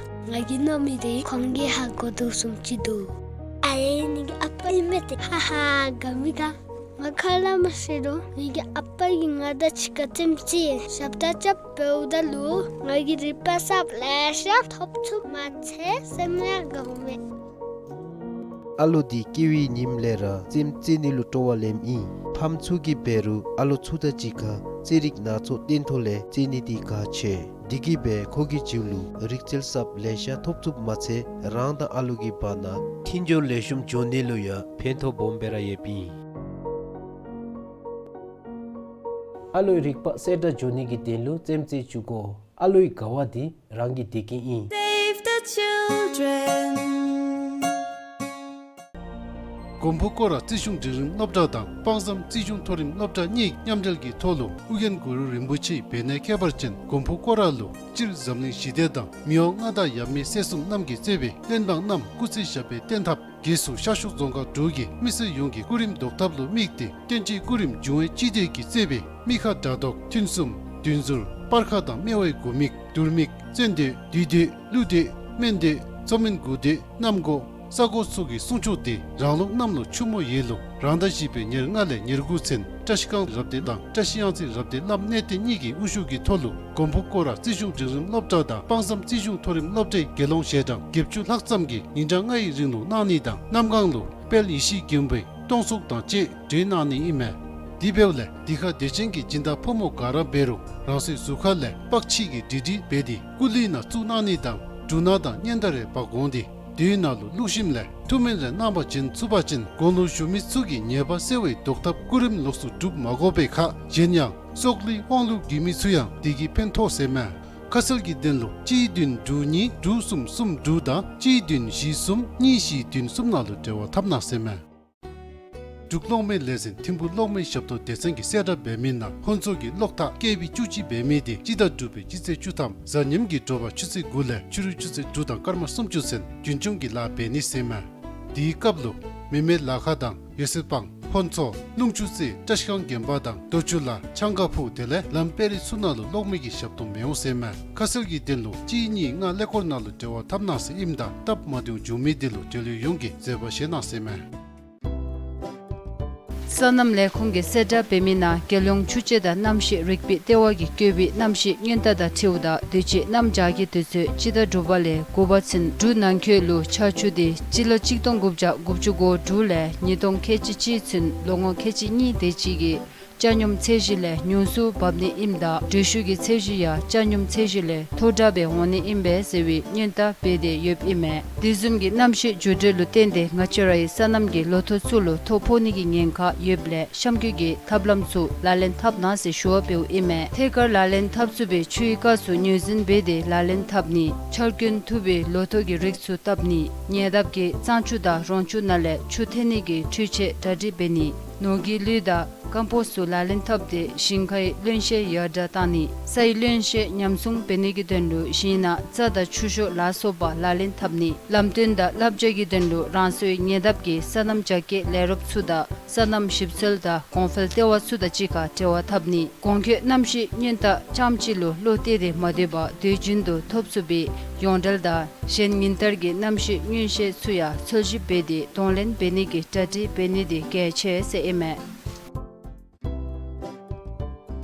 ང་གིས་མནོ་མི་དེ་ཁོང་གིས་ཧ་གོ་དོ་བཟུམ་ཅིག་འདུག། ཨའེ་ངེ་གི་ཨ་པ་ཨིན་མས་ཏེ། ཧ་ཧ་དགའ་མི་དགའ། ང་ཁ་སླབ་མ་ཤེས་རུང་ངེ་གི་ཨ་པ་གིས་ང་དང་གཅིག་ཁར་ཙིམ་ཙི་ཞབས་ཏོག་རྐྱབ་འབདཝ་ད་ལུ་ང་གིས་རིག་པ་གསརཔ་ལེ་ཤ་ཐོབ་ཚུགསཔ་མ་ཚད་སེམས་ཡང་དགའཝ་མས། ཨ་ལོ་འདི་སྐྱེ་བའི་ཉིནམ་ལས་ར་ཙིམ་ཙི་ནི་ལུ་སྤྲོ་བ་ལེནམ་ཨིན། ཕམ་ཚུ་གིས་འབད་རུང་ཨ་ལོ་ཚུ་དང་གཅིག་ཁར་ཙི་རིགས་སྣ་ཚོགས་སྟོན་ཐོག་ལས་ཙི་ནི་འདི་ག་ཆེ། དེ་གིས་འབད་ཁོ་གི་རྒྱུད་ལུ་རིག་རྩལ་གསརཔ་ལེ་ཤ་ཐོབ་ཚུགསཔ་མ་ཚད་རང་དང་ཨ་ལོ་གི་བར་ན་མཐུན་སྦྱོར་ལེགས་ཤོམ་འགྱོ་ནི་ལུ་ཡང་ཕན་ཐོགས་སྦོམ་སྦེ་ར་ཡོདཔ་ཨིན། ཨ་ལོའི་རིག་པ་གསལ་དྲགས་འགྱོ་ནི་གི་དོན་ལུ་ཙིམ་ཙི་བཙུགས་དགོ། ཨ་ལོའི་དགའ་བ་འདི་རང་གི་བདེ་སྐྱིད་ཨིན། Save the children. མགོན་པོ་སྐོར་ར་རྩིས་གཞུང་འབྲིང་རིམ་སློབ་གྲྭ་དང་དཔག་བསམ་རྩིས་གཞུང་མཐོ་རིམ་སློབ་གྲྭ་གཉིས་མཉམ་འབྲེལ་གྱི་ཐོག་ལུ་ཨོ་རྒྱན་གུ་རུ་རིན་པོ་ཆེའི་འབད་ནད་ཁྱད་པར་ཅན་མགོན་པོ་སྐོར་ར་ལུ་སྤྱིར་འཛམ་གླིང་ཞི་བདེ་དང་མི་དབང་མངའ་བདག་ཡབ་མེས་སྲས་གསུམ་རྣམས་ཀྱིས་གཙོས་པའི་བློན་འབངས་རྣམས་སྐུ་ཚེ་ཞབས་པད་བརྟན་ཐབས། རྒྱལ་སྲུང་ཤར་ཕྱོགས་རྫོང་ཁག་དྲུག་གི་མི་སེར་ཡོངས་ཀྱི་སྐུ་རིམ་བཟློག་ཐབས་ལུ་དམིགས་ཏེ་བསྟན་སྤྱིའི་སྐུ་རིམ་འབྱུང་བའི་སྤྱི་སྡེ་གིས་གཙོས་པའི་མི་ཁ་དགྲ་བཟློག་ཐུན་གསུམ་བདུན་ཟུར་སྤར་ཁ་དང་སྨེ་བའི་དགུ་མིག་དུར་མིག་བཙན་སྡོད་བདུད་སྡོད་ཀླུ་སྡོད་སྨན་སྡོད་མཚོ་སྨན་དགུ་སྡོད་གནམ་སྒོ་ས་སྒོ་ཚུ་གི་སྲུང་སྐྱོབ་འདི་རང་ལུགས་གནམ་ལོ་ཆུ་མོ་ཡོས་ལུ་རང་ཟླ་བཞི་པའི་ཉེར་ལྔ་ལས་ཉེར་དགུ་ཚུན་བཀྲ་ཤིས་སྒང་རབ་སྡེ་དང་བཀྲ་ཤིས་གཡང་རྩེ་རབ་སྡེ་བླམ་གནས་བརྟན་གཉིས་ཀྱི་དབུ་བཞུགས་ཀྱི་ཐོག་ལུ་མགོན་པོ་སྐོར་ར་རྩིས་གཞུང་འབྲིང་རིམ་སློབ་གྲྭ་དང་དཔག་བསམ་རྩིས་གཞུང་མཐོ་རིམ་སློབ་གྲྭའི་དགེ་སློང་ཞལ་གྲངས་བརྒྱད་ཅུ་ལྷག་ཙམ་གྱིས་ཉིན་གྲངས་ལྔ་ཡི་རིང་ལུ་གནང་ནི་དང་གནམ་སྒང་ལུ་དཔལ་ཡེ་ཤེས་མགོན་པོའི་སྟོང་གསུང་དང་བཅས་གྲོལ་གནང་ནི་ཨིན་མས། དེ་འབདཝ་ལས་འདི་ཁར་སྡོད་ཅན་གྱི་སྦྱིན་བདག་ཕོ་མོ་ག་ར་འབད་རུང་རང་སོའི་གཟུགས་ཁ་ལས་པགས་ཕྱིས་ཀྱི་འབྲི་འབྲི་འབད་དེ་སྐུ་ལུས་ནང་བཙུགས་གནང་ནི་དང་འབྲུ་སྣ་དང་སྙན་དར་རེ་འབག་འོང་སྟེ་དེའི་ནང་ལུ་བླུགས་ཞིནམ་ལས་ཐུགས་སྨོན་རེ་གནང་བ་བྱིན་ཚུགས་པ་ཅིན་དགུང་ལུ་བཞུགས་མི་ཚུ་གིས་ཉེས་པ་སེལ་བའི་བཟློག་ཐབས་སྐུ་རིམ་ལོགས་སུ་སྒྲུབ་མ་དགོ་པའི་ཁར་གཞན་ཡང་སྲོག་ལུས་དབང་ལུང་བརྒྱུད་མི་ཚུ་ཡང་འདི་གིས་ཕན་ཐོགས་ཟེར་མས། ཁ་གསལ་གྱི་དོན་ལུ་གཅིག་བདུན་དྲུག་གཉིས་དྲུག་གསུམ་གསུམ་དྲུག་དང་གཅིག་བདུན་བཞི་གསུམ་གཉིས་བཞི་བདུན་གསུམ་ནང་ལུ་འབྲེལ་བ་འཐབ་གནང་ཟེར་མས། འབྲུག་གློག་མེ་ལས་འཛིན་ཐིམ་ཕུ་གློག་མེ་ཞབས་ཏོག་སྡེ་ཚན་གྱིས་གསལ་བསྒྲགས་འབད་མི་ནང་ཧོན་ཚོ་གི་གློག་ཐག་ཀེ་བི་བཅུ་གཅིག་འབད་མི་དེ་སྤྱི་ཟླ་དྲུག་པའི་སྤྱི་ཚེས་བཅུ་ཐམ་གཟའ་ཉིམ་གྱི་དྲོ་པ་ཆུ་ཚོད་དགུ་ལས་ཕྱི་རུ་ཆུ་ཚོད་དྲུག་དང་སྐར་མ་སུམ་ཅུ་ཚུན་རྒྱུན་སྐྱོང་གི་ལཱ་འབད་ནི་ཟེར་མས། དེའི་སྐབས་ལུ་མི་མེད་ལ་ཁ་དང་ཡོ་སེ་སྤང་ཧོན་ཚོ་ཀླུང་ཆུ་རྩེ་བཀྲ་ཤིས་སྒང་དགོན་པ་དང་རྡོ་ཆུ་ལ་ཆང་ཁ་ཕུ་དེ་ལས་ལམ་དཔལ་རི་ཚུ་ནང་ལུ་གློག་མེ་གི་ཞབས་ཏོག་མི་འོང་ཟེར་མས། ཁ་གསལ་གྱི་དོན་ལུ་གཅིག་གཉིས་ལྔ་ཀླད་ཀོར་ནང་ལུ་འབྲེལ་བ་འཐབ་གནང་ཟེར་ཨིནམ་ད་སྟབས་མ་བདེཝ་བྱུང་མི་དེ་ལུ་འབྲེལ་ཡོད་ཡོངས་ཀྱིས་བཟོད་པ་བཞེས་གནང་ཟེར་མས། སོ་ནམ་ལས་ཁུངས་ཀྱིས་གསལ་བསྒྲགས་འབད་མི་ནང་རྒྱལ་ཡོངས་ཆུ་དཔྱད་དང་གནམ་གཤིས་རིག་པའི་ལྟེ་བ་གིས་བཀོད་པའི་གནམ་གཤིས་སྔོན་བརྡ་དང་འཁྲིལཝ་ད་དུས་ཅི་གནམ་བྱཱར་གྱི་དུས་ཚོད་སྤྱི་ཟླ་དྲུག་པ་ལས་དགུ་པ་ཚུན་འབྲུག་ནང་འཁོད་ལུ་ཆར་ཆུ་དེ་སྤྱི་ལོ་གཅིག་སྟོང་དགུ་བརྒྱ་དགུ་བཅུ་གོ་དྲུག་ལས་ཉིས་སྟོང་ཁལ་གཅིག་གཅིག་ཚུན་ལོ་ངོ་ཁལ་གཅིག་གཉིས་དེ་ཅིག་གི་ཆ་སྙོམས་ཚད་གཞི་ལས་ཉུང་སུ་འབབ་ནི་ཨིནམ་ད་འགྲུལ་བཞུད་ཀྱི་ཚད་གཞི་ཡང་ཆ་སྙོམས་ཚད་གཞི་ལས་མཐོ་དྲགས་སྦེ་འོང་ནི་ཨིན་པས་ཟེར་བའི་སྔོན་བརྡ་འབད་དེ་ཡོདཔ་ཨིན་མས། དེ་བཟུམ་གྱི་གནམ་གཤིས་འགྱུར་འགྲོས་ལུ་བརྟེན་ཏེ་ང་བཅས་རའི་སོ་ནམ་གྱི་ལོ་ཐོག་ཚུ་ལུ་ཐོ་ཕོག་ནི་གི་ཉེན་ཁ་ཡོདཔ་ལས་གཤམ་འཁོད་ཀྱི་ཐབས་ལམ་ཚུ་ལག་ལེན་འཐབ་གནང་ཟེར་ཞུ་བ་འབདཝ་ཨིན་མས། ཐད་ཀར་ལག་ལེན་འཐབ་ཚུགས་པའི་ཆུའི་རྐ་ཚུ་ངོས་འཛིན་འབད་དེ་ལག་ལེན་འཐབ་ནི། ཆར་སྐྱོན་ཐུབ་པའི་ལོ་ཐོག་གི་རིགས་ཚུ་བཏབ་ནི། ཉེ་འདབས་ཀྱི་གཙང་ཆུ་དང་རོང་ཆུ་ནང་ལས་ཆུ་འཐེན་ནི་གི་འཕྲུལ་ཆས་གྲ་སྒྲིག་འབད་ནི། ནོར་གྱི་ལུད་དང་ཀམ་པོསཊ་ཚུ་ལག་ལེན་འཐབ་སྟེ་ཞིང་ཁའི་རློན་གཤེར་ཡར་དྲགས་བཏང་ནི། སའི་རློན་གཤེར་ཉམས་སྲུང་འབད་ནི་གི་དོན་ལུ་ཞིང་ནང་རྩྭ་དང་ཆུ་ཤོག་ལ་སོགས་པ་ལག་ལེན་འཐབ་ནི། ལམ་སྟོན་དང་བསླབ་བྱ་གི་དོན་ལུ་རང་སོའི་ཉེ་འདབས་ཀྱི་སོ་ནམ་རྒྱ་སྐྱེད་ལས་རོགསཔ་ཚུ་དང་སོ་ནམ་ཞིབ་འཚོལ་དང་གོང་འཕེལ་ལྟེ་བ་ཚུ་དང་གཅིག་ཁར་འབྲེལ་བ་འཐབ་ནི། གོང་འཁོད་གནམ་གཤིས་སྔོན་བརྡ་རྐྱངམ་གཅིག་ལུ་བློ་གཏད་དེ་མ་སྡོད་པར་དུས་རྒྱུན་དུ་ཐོབ་ཚུགས་པའི་ཡོངས་འབྲེལ་དང་གཞན་ཉིན་ལྟར་གྱི་གནམ་གཤིས་མངོན་ཤེས་ཚུ་ཡང་འཚོལ་ཞིབ་འབད་དེ་གདོང་ལེན་འབད་ནི་གི་གྲ་སྒྲིག་འབད་ནི་དེ་གལ་ཆེ་ཟེར་ཨིན་མས།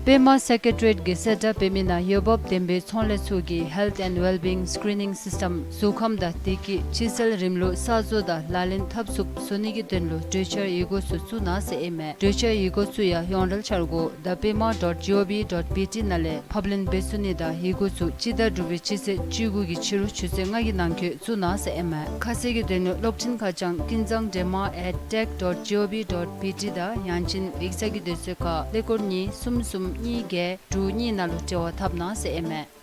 པདྨ་སེ་ཀེ་ཊི་རི་ཡེཊ་ཀྱི་གསལ་བསྒྲགས་འབད་མི་ནང་འོས་འབབ་ལྡན་པའི་ཚོང་ལས་ཚུ་གིས་Health and Wellbeing Screening System གཟུགས་ཁམས་དང་བདེ་སྐྱིད་ཕྱི་སེལ་རིམ་ལུགས་གསར་བཟོ་དང་ལག་ལེན་འཐབ་ཚུགསཔ་བཟོ་ནི་གི་དོན་ལུ་གྲོས་འཆར་ཡི་གུ་ཚུ་བཙུགས་གནང་ཟེར་ཨིན་མས། གྲོས་འཆར་ཡི་གུ་ཚུ་ཡང་ཡོངས་འབྲེལ་འཆར་སྒོ་the pema dot gov dot bt ནང་ལས་ཕབ་ལེན་འབད་ཚུགས་ནི་དང་ཡི་གུ་ཚུ་སྤྱི་ཟླ་དྲུག་པའི་སྤྱི་ཚེས་བཅུ་དགུ་གི་ཕྱི་རུ་ཆུ་ཚོད་ལྔ་གི་ནང་འཁོད་བཙུགས་གནང་ཟེར་ཨིན་མས། ཁ་གསལ་གྱི་དོན་ལུ་གློག་འཕྲིན་ཁ་བྱང་ཀུན་བཟང་སྒྲོལ་མ་at tech dot gov dot bt དང་ཡང་ཅིན་ཡིག་ཚང་གི་དུས་ཚོད་ཁར་ཀླད་ཀོར་གཉིས་གསུམ་གསུམ་གཉིས་བརྒྱད་དྲུག་གཉིས་ནང་ལུ་འབྲེལ་བ་འཐབ་གནང་ཟེར་ཨིན་མས།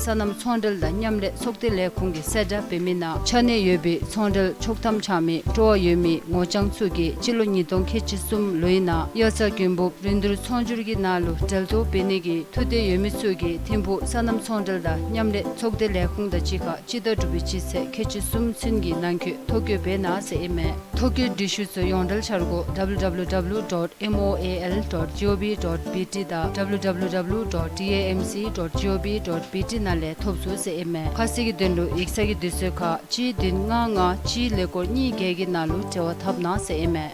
སོ་ནམ་ཚོང་འབྲེལ་དང་མཉམ་ལས་ཚོགས་སྡེ་ལས་ཁུངས་ཀྱི་གསལ་བསྒྲགས་འབད་མི་ནང་ཆ་གནས་ཡོད་པའི་ཚོང་འབྲེལ་ཆོག་ཐམ་འཆང་མི་སྤྲོ་བ་ཡོད་མི་ངོ་རྐྱང་ཚུ་གིས་སྤྱི་ལོ་ཉིས་སྟོང་ཁལ་གཅིག་གསུམ་ལོའི་ནང་དབྱར་རྩྭ་དགུན་འབུབ་རིན་བསྡུར་ཚོང་སྒྱུར་གྱི་ནང་ལུ་འབྲེལ་གཏོགས་འབད་ནི་གི་ཐུགས་འདོད་ཡོད་མི་ཚུ་གིས་ཐིམ་ཕུག་སོ་ནམ་ཚོང་འབྲེལ་དང་མཉམ་ལས་ཚོགས་སྡེ་ལས་ཁུངས་དང་གཅིག་ཁར་སྤྱི་ཟླ་དྲུག་པའི་སྤྱི་ཚེས་ཁལ་གཅིག་གསུམ་ཚུན་གྱི་ནང་འཁོད་ཐོ་བཀོད་འབད་གནང་ཟེར་ཨིན་མས། ཐོ་བཀོད་སྒྲིག་གཞི་ཚུ་ཡོངས་འབྲེལ་འཆར་སྒོ་www dot moal dot gov dot bt དང་www dot tamc dot gov dot bt ནང་ལས་ཐོབ་ཚུགས་ཟེར་ཨིན་མས། ཁ་གསལ་གྱི་དོན་ལུ་ཡིག་ཚང་གི་དུས་ཚོད་ཁར་གཅིག་བདུན་ལྔ་ལྔ་གཅིག་ཀླད་ཀོར་གཉིས་བརྒྱད་ཀྱི་ནང་ལུ་འབྲེལ་བ་འཐབ་གནང་ཟེར་ཨིན་མས།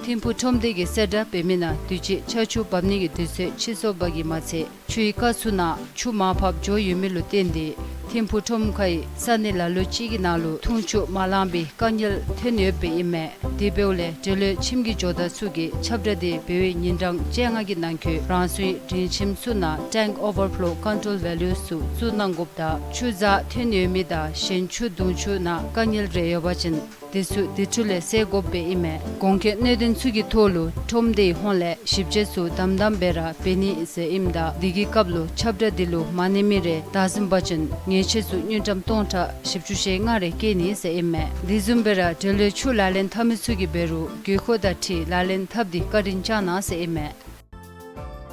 ཐིམ་ཕུག་ཁྲོམ་སྡེ་གི་གསལ་བསྒྲགས་འབད་མི་ནང་དུས་ཅི་ཆར་ཆུ་འབབ་ནི་གི་དུས་ཚོད་ཕྱིས་སོང་པ་གིས་མ་ཚད་ཆུའི་རྐ་ཚུ་ནང་ཆུ་མར་ཕབ་འགྱོ་ཡོད་མི་ལུ་བརྟེན་ཏེ་ཐིམ་ཕུག་ཁྲོམ་ཁའི་ས་གནས་ལ་ལུ་ཅིག་གི་ནང་ལུ་འཐུང་ཆུ་མ་ལང་པའི་དཀའ་ངལ་ཐོན་ཡོདཔ་ཨིན་མས། དེ་འབདཝ་ལས་འབྲེལ་ཡོད་ཁྱིམ་གྱི་ཇོ་བདག་ཚུ་གིས་ཁྱབ་བསྒྲགས་དེ་འབད་བའི་ཉིན་གྲངས་བཅོ་ལྔ་གི་ནང་འཁོད་རང་སོའི་སྒྲིག་ཁྱིམ་ཚུ་ནང་tank overflow control values ཚུ་བཙུགས་གནང་དགོཔ་དང་ཆུ་འཛག་ཐོན་ཡོད་མི་དང་གཞན་ཆུ་བརྡུང་ཆུ་ནང་དཀའ་ངལ་རེ་ཡོད་པ་ཅིན་དེ་ཚུ་དེ་འཕྲོ་ལས་སེལ་དགོཔ་ཨིན་མས། གོང་འཁོད་གནད་དོན་ཚུ་གི་ཐོག་ལུ་ཁྲོམ་སྡེའི་ཧོངས་ལས་ཞིབ་དཔྱད་ཚུ་དམ་དམ་སྦེ་ར་འབད་ནི་ཟེར་ཨིནམ་ད་དེ་གི་སྐབས་ལུ་ཁྱབ་བསྒྲགས་དེ་ལུ་མ་གནས་མི་རེ་བདའ་ཟུན་པ་ཅིན་ཉེས་ཆད་ཚུ་དངུལ་ཀྲམ་སྟོང་ཕྲག་བཞི་བཅུ་ཞེ་ལྔ་རེ་བཀལ་ནི་ཟེར་ཨིན་མས། དེ་བཟུམ་སྦེ་ར་འབྲེལ་ཡོད་ཆུ་ལག་ལེན་འཐབ་མི་ཚུ་གིས་འབད་རུང་དགོས་མཁོ་དང་འཁྲིལ་ལག་ལེན་འཐབ་སྟེ་བཀའ་དྲིན་བསྐྱང་གནང་ཟེར་ཨིན་མས།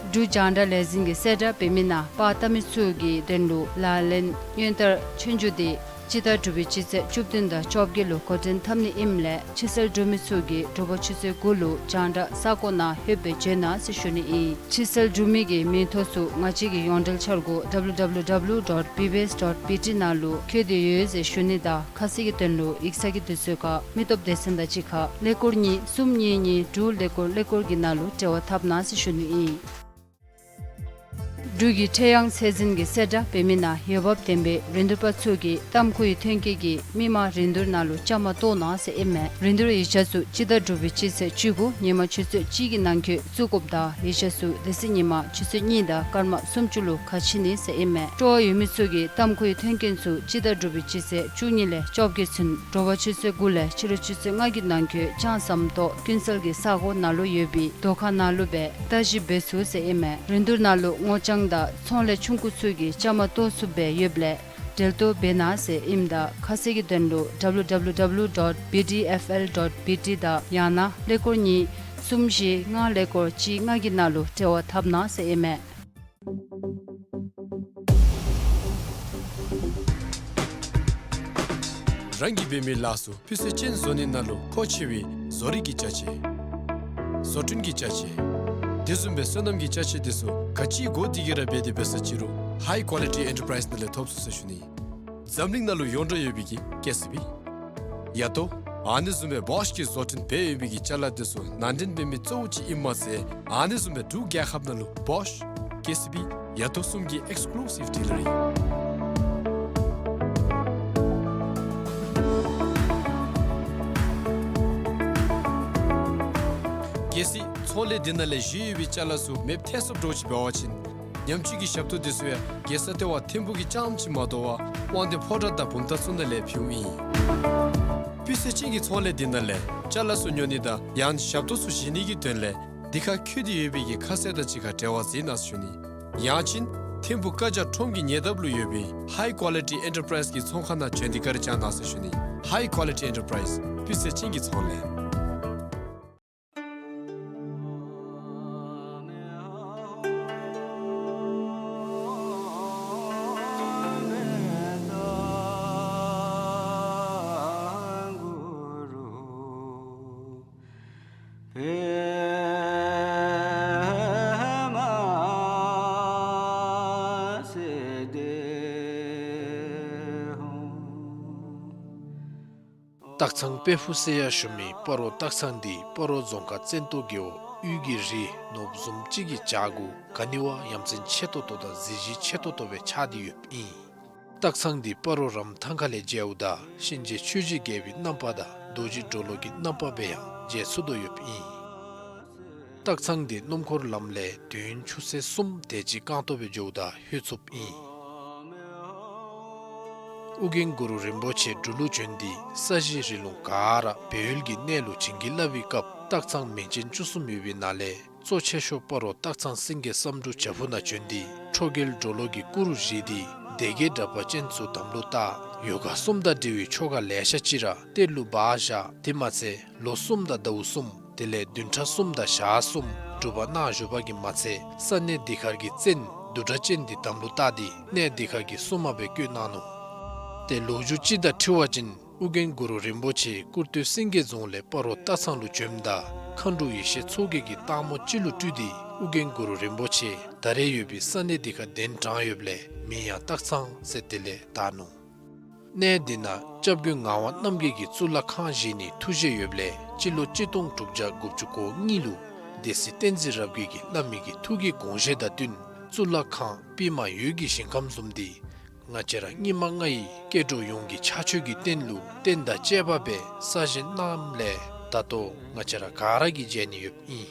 འབྲུག་རྒྱང་བསྒྲགས་ལས་འཛིན་གྱི་གསལ་བསྒྲགས་འབད་མི་ནང་པར་བཏབ་མི་ཚུ་གི་དོན་ལུ་ལག་ལེན་སྔོན་བསྟར་ཆོས་རྒྱུགས་དེ་སྤྱི་ཟླ་དྲུག་པའི་སྤྱི་ཚེས་བཅུ་བདུན་དང་བཅོ་བརྒྱད་ལུ་འགོ་འདྲེན་འཐབ་ནི་ཨིནམ་ལས་ཕྱི་སེལ་འབྲུག་མི་ཚུ་གིས་དྲོ་པ་ཆུ་ཚོད་དགུ་ལུ་རྒྱང་བསྒྲགས་ས་སྒོ་ནང་ལྷོདཔ་སྦེ་འབྱོན་གནང་ཟེར་ཞུ་ནི་ཨིན། ཕྱི་སེལ་འབྲུག་མི་གི་མིང་ཐོ་ཚུ་ང་བཅས་ཀྱི་ཡོངས་འབྲེལ་འཆར་སྒོ་www dot bbs dot bt ནང་ལུ་བཀོད་དེ་ཡོད་ཟེར་ཞུ་ནི་དང་ཁ་གསལ་གྱི་དོན་ལུ་ཡིག་ཚང་གི་དུས་ཚོད་ཁར་མི་སྟོབས་སྡེ་ཚན་དང་གཅིག་ཁར་ཀླད་ཀོར་གཉིས་གསུམ་གཉིས་གཉིས་དྲུག་ཀླད་ཀོར་ཀླད་ཀོར་གྱི་ནང་ལུ་འབྲེལ་བ་འཐབ་གནང་ཟེར་ཞུ་ནི་ཨིན། འབྲུག་གི་ཁྲེ་ཡང་ཚད་འཛིན་གྱི་གསལ་བསྒྲགས་འབད་མི་ནང་འོས་འབབ་ལྡན་པའི་རིན་བསྡུར་པ་ཚུ་གིས་ཏམ་ཁུའི་ཐོན་སྐྱེད་ཀྱི་མི་མང་རིན་བསྡུར་ནང་ལུ་བཅའ་མར་གཏོགས་གནང་ཟེར་ཨིན་མས། རིན་བསྡུར་ཡིག་ཆ་ཚུ་སྤྱི་ཟླ་དྲུག་པའི་སྤྱི་ཚེས་བཅུ་དགུ་ཉིན་མ་ཆུ་ཚོད་གཅིག་གི་ནང་འཁོད་བཙུགས་དགོཔ་དང་ཡིག་ཆ་ཚུ་དེ་ཚེ་ཉིན་མ་ཆུ་ཚོད་གཉིས་དང་སྐར་མ་སུམ་ཅུ་ལུ་ག་ཕྱི་ནི་ཟེར་ཨིན་མས། སྤྲོ་བ་ཡོད་མི་ཚུ་གིས་ཏམ་ཁུའི་ཐོན་སྐྱེད་ཚུ་སྤྱི་ཟླ་དྲུག་པའི་སྤྱི་ཚེས་བཅུ་གཉིས་ལས་བཅོ་བརྒྱད་ཚུན་དྲོ་པ་ཆུ་ཚོད་དགུ་ལས་ཕྱི་རུ་ཆུ་ཚོད་ལྔ་གི་ནང་འཁོད་ལྕང་ཟམ་ཏོག་ཀུན་གསལ་གྱི་ས་གོ་ནང་ལུ་ཡོད་པའི་དོ་ཁང་ནང་ལུ་སྦེ་བརྟག་ཞིབ་འབད་ཚུགས་ཟེར་ཨིན་མས། རིན་བསྡུར་ནང་ལུ་སྔོ་ལྗང་དང་ཚོང་ལས་ཆུང་ཀུ་ཚུ་གིས་བཅའ་མར་གཏོགས་ཚུགསཔ་སྦེ་ཡོདཔ་ལས་འབྲེལ་གཏོགས་འབད་གནང་ཟེར་ཨིནམ་ད་ཁ་གསལ་གྱི་དོན་ལུ www dot bdfl dot bt དང་ཡང་ན་ཀླད་ཀོར་གཉིས་གསུམ་བཞི་ལྔ་ཀླད་ཀོར་གཅིག་ལྔ་གི་ནང་ལུ་འབྲེལ་བ་འཐབ་གནང་ཟེར་ཨིན་མས། རང་གིས་འབད་མི་ལཱ་ཚུ་སྤུས་ཚད་ཅན་བཟོ་ནི་ནང་ལུ་མཁོ་ཆེ་བའི་བཟོ་རིག་གི་ཅ་ཆས། བཟོ་སྐྲུན་གྱི་ཅ་ཆས། དེ་བཟུམ་སྦེ་སོ་ནམ་གྱི་ཅ་ཆས་དེ་ཚུ་ག་ཅི་དགོ་དེ་གིས་ར་འབད་དེ་འབད་ས་ཅི་རུང་High Quality Enterprise ནང་ལས་ཐོབ་ཚུགས་ཟེར་ཞུ་ནི། འཛམ་གླིང་ནང་ལུ་ཡོངས་གྲགས་ཡོད་པའི་གི་ཀེ་སི་བི། ཡ་ཏོ། ཨ་ནི་བཟུམ་སྦེ་བོཤ་གིས་བཟོ་སྐྲུན་འབད་ཡོད་པའི་གི་ཅ་ལ་དེ་ཚུ་ནང་འདྲེན་འབད་མི་གཙོ་བོ་ཅིག་ཨིནམ་མ་ཚད་ཨ་ནི་བཟུམ་སྦེ་འབྲུག་རྒྱལ་ཁབ་ནང་ལུ་བོཤ་ཀེ་སི་བི་ཡ་ཏོ་གསུམ་གྱི་ཨེགསི་ཀུ་ལུ་སིབ་ཌི་ལར་ཨིན། གལ་སྲིད་ཚོང་ལས་འདི་ནང་ལས་བཞེས་ཡོད་པའི་ཅ་ལ་ཚུ་མེདཔ་ཐལ་སོངམ་འདྲཝ་ཅིག་འབད་བ་ཅིན་ཉམས་བཅོས་ཀྱི་ཞབས་ཏོག་དེ་ཚུ་ཡང་རྒྱལ་ས་ལྟེ་བ་ཐིམ་ཕུག་གི་རྐྱངམ་ཅིག་མ་དོ་བར་དབང་འདུས་ཕོ་བྲང་དང་བུམ་ཐང་ཚུ་ནང་ལས་ཕུལཝ་ཨིན། སྤུས་ཚད་ཅན་གྱི་ཚོང་ལས་འདི་ནང་ལས་ཅ་ལ་ཚུ་ཉོ་ནི་དང་ཡང་ཞབས་ཏོག་ཚུ་བཞེས་ནི་གི་དོན་ལས་འདི་ཁར་བཀོད་དེ་ཡོད་པའི་གི་ཁ་གསལ་དང་གཅིག་ཁར་འབྲེལ་བ་མཛད་གནང་ཟེར་ཞུ་ནི། ཡང་ཅིན་ཐིམ་ཕུག་བཀའ་རྒྱ་ཁྲོམ་གྱི་ཉེ་འདབས་ལུ་ཡོད་པའི་High Quality Enterprise གི་ཚོང་ཁང་ནང་བྱོན་ཏེ་བཀའ་དྲིན་བསྐྱང་གནང་ཟེར་ཞུ་ནི། High Quality Enterprise སྤུས་ཚད་ཅན་གྱི་ཚོང་ལས། སྟག་ཚང་དཔལ་ཕུག་ཟེར་ཡང་ཞུ་མི་སྤ་རོ་སྟག་ཚང་འདི་སྤ་རོ་རྫོང་ཁག་བཙན་ཏོ་རྒེད་འོག་ དབུས་ཀྱི་རི་ནོར་བུ་བཟུམ་ཅིག་གི་བྱག་གུ་ག་ནི་བ་ཡ་མཚན་ཆེ་ཏོག་ཏོ་དང་གཟི་བརྗིད་ཆེ་ཏོག་ཏོ་སྦེ་ཆགས་ཏེ་ཡོདཔ་ཨིན། སྟག་ཚང་འདི་སྤ་རོ་རམ་ཐང་ཁ་ལས་མཇལཝ་ད་གཤིན་རྗེ་ཆོས་ཀྱི་རྒྱལ་པོའི་རྣམ་པ་དང་རྡོ་རྗེ་གྲོ་ལོད་ཀྱི་རྣམ་པ་སྦེ་ཡང་མཇལ་ཚུགས་དོ་ཡོདཔ་ཨིན། སྟག་ཚང་འདི་སྣུམ་འཁོར་ལམ་ལས་དུས་ཡུན་ཆུ་ཚོད་གསུམ་དེ་ཅིག་རྐང་སྟོང་སྦེ་འགྱོཝ་ད་ལྷོད་ཚུགསཔ་ཨིན། ཨོ་རྒྱན་གུ་རུ་རིན་པོ་ཆེ་འབྲུག་ལུ་བྱོན་ཏེ་ས་གཞི་རི་ལུང་ག་ར་སྦས་ཡུལ་གྱི་གནས་ལུ་བྱིན་གྱིས་བརླབས་པའི་སྐབས་སྟག་ཚང་མིང་ཅན་བཅུ་གསུམ་ཡོད་པའི་ནང་ལས་གཙོ་ཆེ་ཤོས་སྤ་རོ་སྟག་ཚང་སེང་གེ་བསམ་འགྲུབ་བྱག་ཕུག་ནང་བྱོན་ཏེ་ཁྲོ་རྒྱལ་གྲོ་ལོད་ཀྱི་སྐུ་རུ་བཞེངས་ཏེ་སྡེ་བརྒྱད་དྲེགས་པ་ཅན་ཚུ་དམ་ལུ་བཏགས། ཡོ་ག་གསུམ་དང་འབྲེལ་བའི་ཆོ་ག་ལེ་ཤ་ཅིག་ར་གཏེར་ལུ་སྦ་བཞག། དེ་མ་ཚད་ལོ་གསུམ་དང་ཟླཝ་གསུམ་དེ་ལས་བདུན་ཕྲག་གསུམ་དང་ཞག་གསུམ་སྒྲུབ་པ་གནང་བཞུགས་པ་གིས་མ་ཚད་ས་གནས་འདི་ཁར་གྱི་བཙན་བདུད་དྲེགས་ཅན་འདི་དམ་ལུ་བཏགས་ཏེ་གནས་འདི་ཁར་གྱི་སྲུང་མ་སྦེ་བསྐོས་གནང་ནུག། ཏེ་ལོ་རྒྱུས་ཅིག་དང་འཁྲིལ་བ་ཅིན་ཨོ་རྒྱན་གུ་རུ་རིན་པོ་ཆེ་ཀུར་སྟོད་སེང་གེ་རྫོང་ལས་སྤ་རོ་སྟག་ཚང་ལུ་བྱོནམ་ད་མཁའ་འགྲོ་ཡེ་ཤེས་མཚོ་རྒྱལ་གྱིས་སྟག་མོ་ཅིག་ལུ་སྤྲུལ་ཏེ་ཨོ་རྒྱན་གུ་རུ་རིན་པོ་ཆེ་ད་རེས་ཡོད་པའི་ས་གནས་འདི་ཁར་གདན་དྲངས་ཡོདཔ་ལས་མིང་ཡང་སྟག་ཚང་ཟེར་དེ་ལས་བཏགས་ནུག། གནས་འདི་ནང་སྐྱབས་མགོན་ངག་དབང་རྣམ་རྒྱལ་གྱིས་གཙུག་ལག་ཁང་བཞེངས་ནིའི་ཐུགས་བཞེད་ཡོདཔ་ལས་སྤྱི་ལོ་གཅིག་སྟོང་དྲུག་བརྒྱ་དགུ་བཅུ་གོ་གཉིས་ལུ་སྡེ་སྲིད་བསྟན་འཛིན་རབ་རྒྱས་ཀྱིས་བླ་མའི་གི་ཐུགས་ཀྱི་དགོངས་བཞེད་དང་བསྟུན་གཙུག་ལག་ཁང་པདྨ་འོད་ཀྱི་ཞིང་ཁམས་བཟུམ་འདི་ང་བཅས་ར་སྙིགས་མ་ལྔ་ཡི་སྐྱེ་འགྲོ་ཡོངས་ཀྱི་ཕྱག་མཆོད་ཀྱི་རྟེན་ལུ་རྟེན་དང་བཅས་པ་སྦེ་གསར་བཞེངས་གནངམ་ལས་ད་ལྟོ་ང་བཅས་ར་ག་ར་གིས་མཇལ་ནི་ཡོདཔ་ཨིན།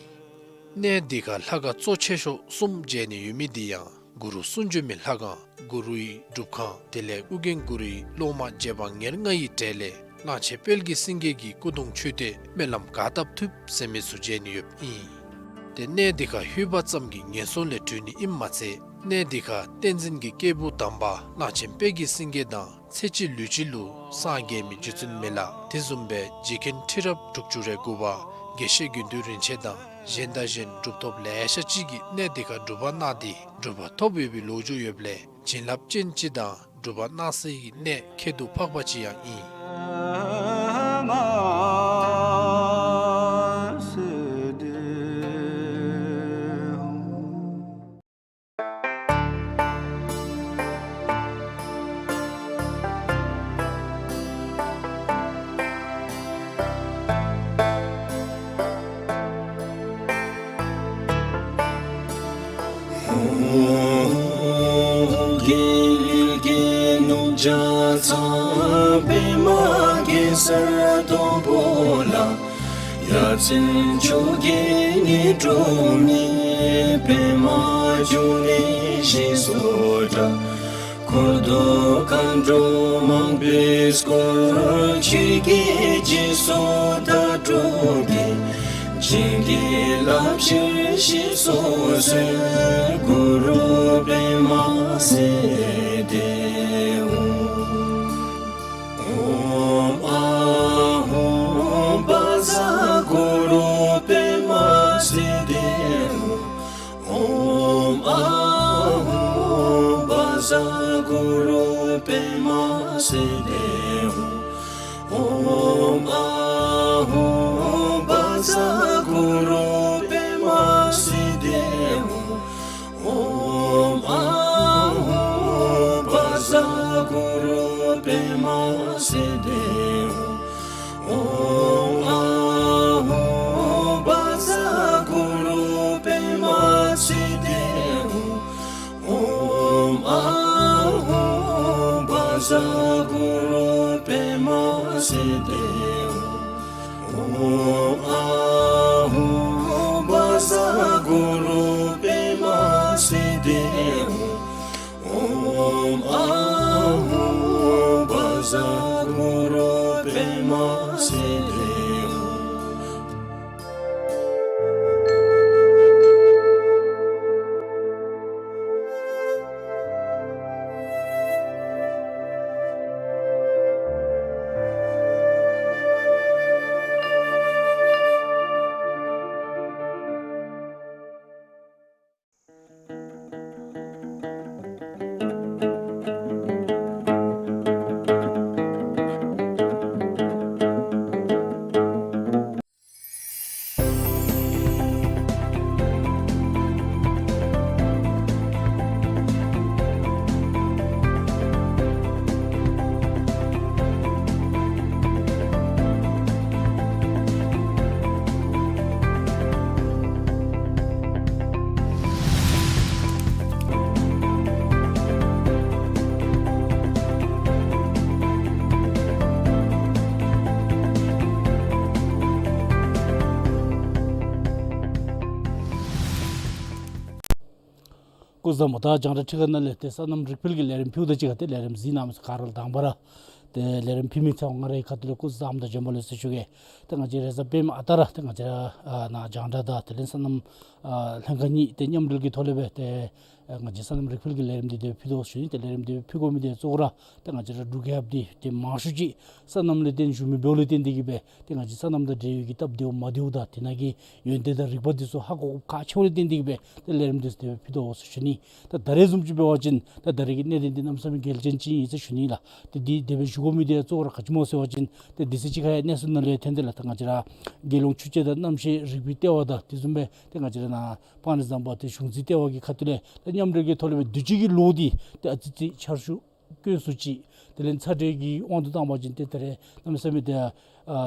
གནས་འདི་ཁར་ལྷ་ཁང་གཙོ་ཆེ་ཤོས་གསུམ་མཇལ་ནི་ཡོད་མི་འདི་ཡང་གུ་རུ་གསུང་བྱོན་མའི་ལྷ་ཁང་གུ་རུའི་སྒྲུབ་ཁང་དེ་ལས་ཨོ་རྒྱན་གུ་རུའི་སློབ་མ་རྗེ་འབངས་ཉེར་ལྔ་ཡི་གྲས་ལས་གླང་ཆེན་དཔལ་གྱི་སེང་གེ་གི་སྐུ་གདུང་མཆོད་རྟེན་སྨོན་ལམ་ག་བཏབ་ཐུབ་ཟེར་མི་ཚུ་མཇལ་ནི་ཡོདཔ་ཨིན། ཏེ་གནས་འདི་ཁར་ལྷོད་པ་ཙམ་གྱིས་ངན་སོང་ལས་གྲོལ་ནི་ཨིནམ་མ་ཚད་གནས་འདི་ཁར་བསྟན་འཛིན་གྱི་སྐྱེས་བུ་དམ་པ་གླང་ཆེན་དཔལ་གྱི་སེང་གེ་དང་ཚེ་གཅིག་ལུས་གཅིག་ལུ་སངས་རྒྱས་མི་རྗེ་བཙུན་མི་ལ་དེ་བཟུམ་སྦེ་རྗེ་མཁན་ཁྲི་རབས་དྲུག་ཅུ་རེ་དགུ་པ་དགེ་བཤེས་དགེ་འདུན་རིན་ཆེན་དང་གཞན་དང་གཞན་གྲུབ་ཐོབ་ལེ་ཤ་ཅིག་གིས་གནས་འདི་ཁར་སྒྲུབ་པ་གནང་སྟེ་གྲུབ་པ་ཐོབ་ཡོད་པའི་ལོ་རྒྱུས་ཡོདཔ་ལས་བྱིན་རླབས་ཅན་ཅིག་དང་སྒྲུབ་པ་གནང་སའི་གནས་ཁྱད་དུ་འཕགས་པ་ཅིག་ཡང་ཨིན། འཁོར་དུ་མཁའ་འགྲོ་མང་པོས་བསྐོར། ཆོས་ཀྱི་རྗེས་སུ་བདག་སྒྲུབ་ཀྱིས། བྱིན་གྱིས་བརླབ་ཕྱིར་ཞེས་སུ་གསོལ། གུ་རུ་པདྨ་སིདྡྷི་ཧཱུྃ། ཨོཾ་ཨཱཿཧཱུྃ་བཛྲ་གུ་རུ་པདྨ་སིདྡྷི་ཧཱུྃ། ཨོཾ་ཨཱཿཧཱུྃ་བཛྲ་གུ་རུ་པདྨ་སིདྡྷི་ཧཱུྃ། ཨོཾ་ཨཱཿཧཱུྃ་བཛྲ་གུ་རུ་པདྨ་སིདྡྷི་ཧཱུྃ། ཨོཾ་ཨཱཿཧཱུྃ་བཛྲ་གུ་རུ་པདྨ་སིདྡྷི་ཧཱུྃ། ཨོཾ་ཨཱཿཧཱུྃ་བཛྲ་གུ་རུ་པདྨ་སིདྡྷི་ཧཱུྃ། ཨོཾ་ཨཱཿཧཱུྃ་བཛྲ་གུ་རུ་པདྨ་སིདྡྷི་ཧཱུྃ། ཨོཾ་ཨཱཿཧཱུྃ་བཛྲ་གུ་རུ་པདྨ་སིདྡྷི་ཧཱུྃ། ཨོཾ་ཨཱཿཧཱུྃ་བཛྲ་གུ་རུ་པདྨ་སིདྡྷི་ཧཱུྃ། སྐུ་གཟུགས་བཟང་པོ། ད་རྒྱང་བསྒྲགས་ཁྲི་ཁ་ནང་ལས་ཏེ་སོ་ནམ་རིག་སྤེལ་གྱི་ལས་རིམ་ཕུལཝ་ད་གཅིག་ཁར་ཏེ་ལས་རིམ་གཟིགས་གནང་མི་ཚུ་ག་ར་ལུ་དང་པ་ར་ཏེ་ལས་རིམ་ཕུལ་མི་ཚུ་ང་རའི་ཁ་ཐུག་ལས་སྐུ་གཟུགས་བཟང་པོ་དང་བྱོན་པ་ལེགས་སོ་ཞུ་གེ། ཏེ་ང་བཅས་རེས་གཟའ་སྤེནམ་ཨ་རྟག་ར་ཏེ་ང་བཅས་ར་ཨ་ནཱ་རྒྱང་བསྒྲགས་དང་དེ་ལས་སོ་ནམ་ཨ་ལྷན་ཁག་གཉིས་ཏེ་མཉམ་འབྲེལ་གྱི་ཐོག་ལས་སྦེ་ཏེ་ཨ་ང་བཅས་སོ་ནམ་རིག་སྤེལ་གྱི་ལས་རིམ་འདི་ཏེ་ཕུལ་དོ་ཞུ་ནི། ཏེ་ལས་རིམ་འདི་ཕུལ་དགོ་མི་འདི་གཙོ་བོ་ར་ཏེ་ང་བཅས་ར་འབྲུག་རྒྱལ་ཁབ་འདི་ཏེ་མང་ཤོས་ཅིག་སོ་ནམ་ལས་བརྟེན་བཞུགས་མི་འབདཝ་ལས་བརྟེན་ཏེ་གིས་སྦེ་ཏེ་ང་བཅས་སོ་ནམ་དང་འབྲེལ་བའི་གི་སྟབས་བདེཝ་མ་བདེཝ་དང་དེ་ནང་གི་ཡོན་ཏན་དང་རིག་པ་འདི་ཚུ་ཧ་གོ་དགོཔ་ཁག་ཆེཝ་ལས་བརྟེན་ཏེ་གིས་སྦེ་ཏེ་ལས་རིམ་འདི་ཚུ་ཏེ་ཕུལ་དོ་ཟེར་ཞུ་ནི། ད་ད་རེས་བཟུམ་ཅིག་འབད་བ་ཅིན་ད་ད་རེས་ཀྱི་གནད་དོན་འདི་གནམ་མེད་ས་མེད་གལ་ཆེན་ཅིག་ཨིན་ཟེར་ཞུ་ནི་ལགས། ཏེ་འདི་དེ་སྦེ་ཞུ་དགོ་མི་འདི་གཙོ་བོ་ར་ག་ཅི་སྨོ་ཟེར་བ་ཅིན་ཏེ་དུས་ཚོད་ཅིག་ཁར་ཡང་གནས་ཚུལ་ནང་ལས་ཐོན་ཏེ་ལགས། ད་ང་བཅས་ར་རྒྱལ་ཡོངས་ཆུ་དཔྱད་དང་གནམ་གཤིས་རིག་པའི་ལྟེ་བ་དང་དེ་བཟུམ་སྦེ་ཏེ་ང་བཅས་ར་ནཱ་སྤང་རི་ཟམ་པ་ཏེ་གཞུང་འཛིན་ལྟེ་བ་གི་ཁ་ཐུག་ལས་ཏེ་མཉམ་འབྲེལ་གྱི་ཐོག་ལས་སྦེ་དུས་ཅི་གི་ལོ་འདི་ཏེ་ཨ་ཙི་ཙི་ཆར་ཆུ་དཀོན་སུ་ཅིག་དེ་ལས་ཚ་དྲོད་ཀྱི་དབང་དུ་བཏང་བ་ཅིན་ཏེ་ད་རེས་གནམ་མེད་ས་མེད་ཏེ་ཨ་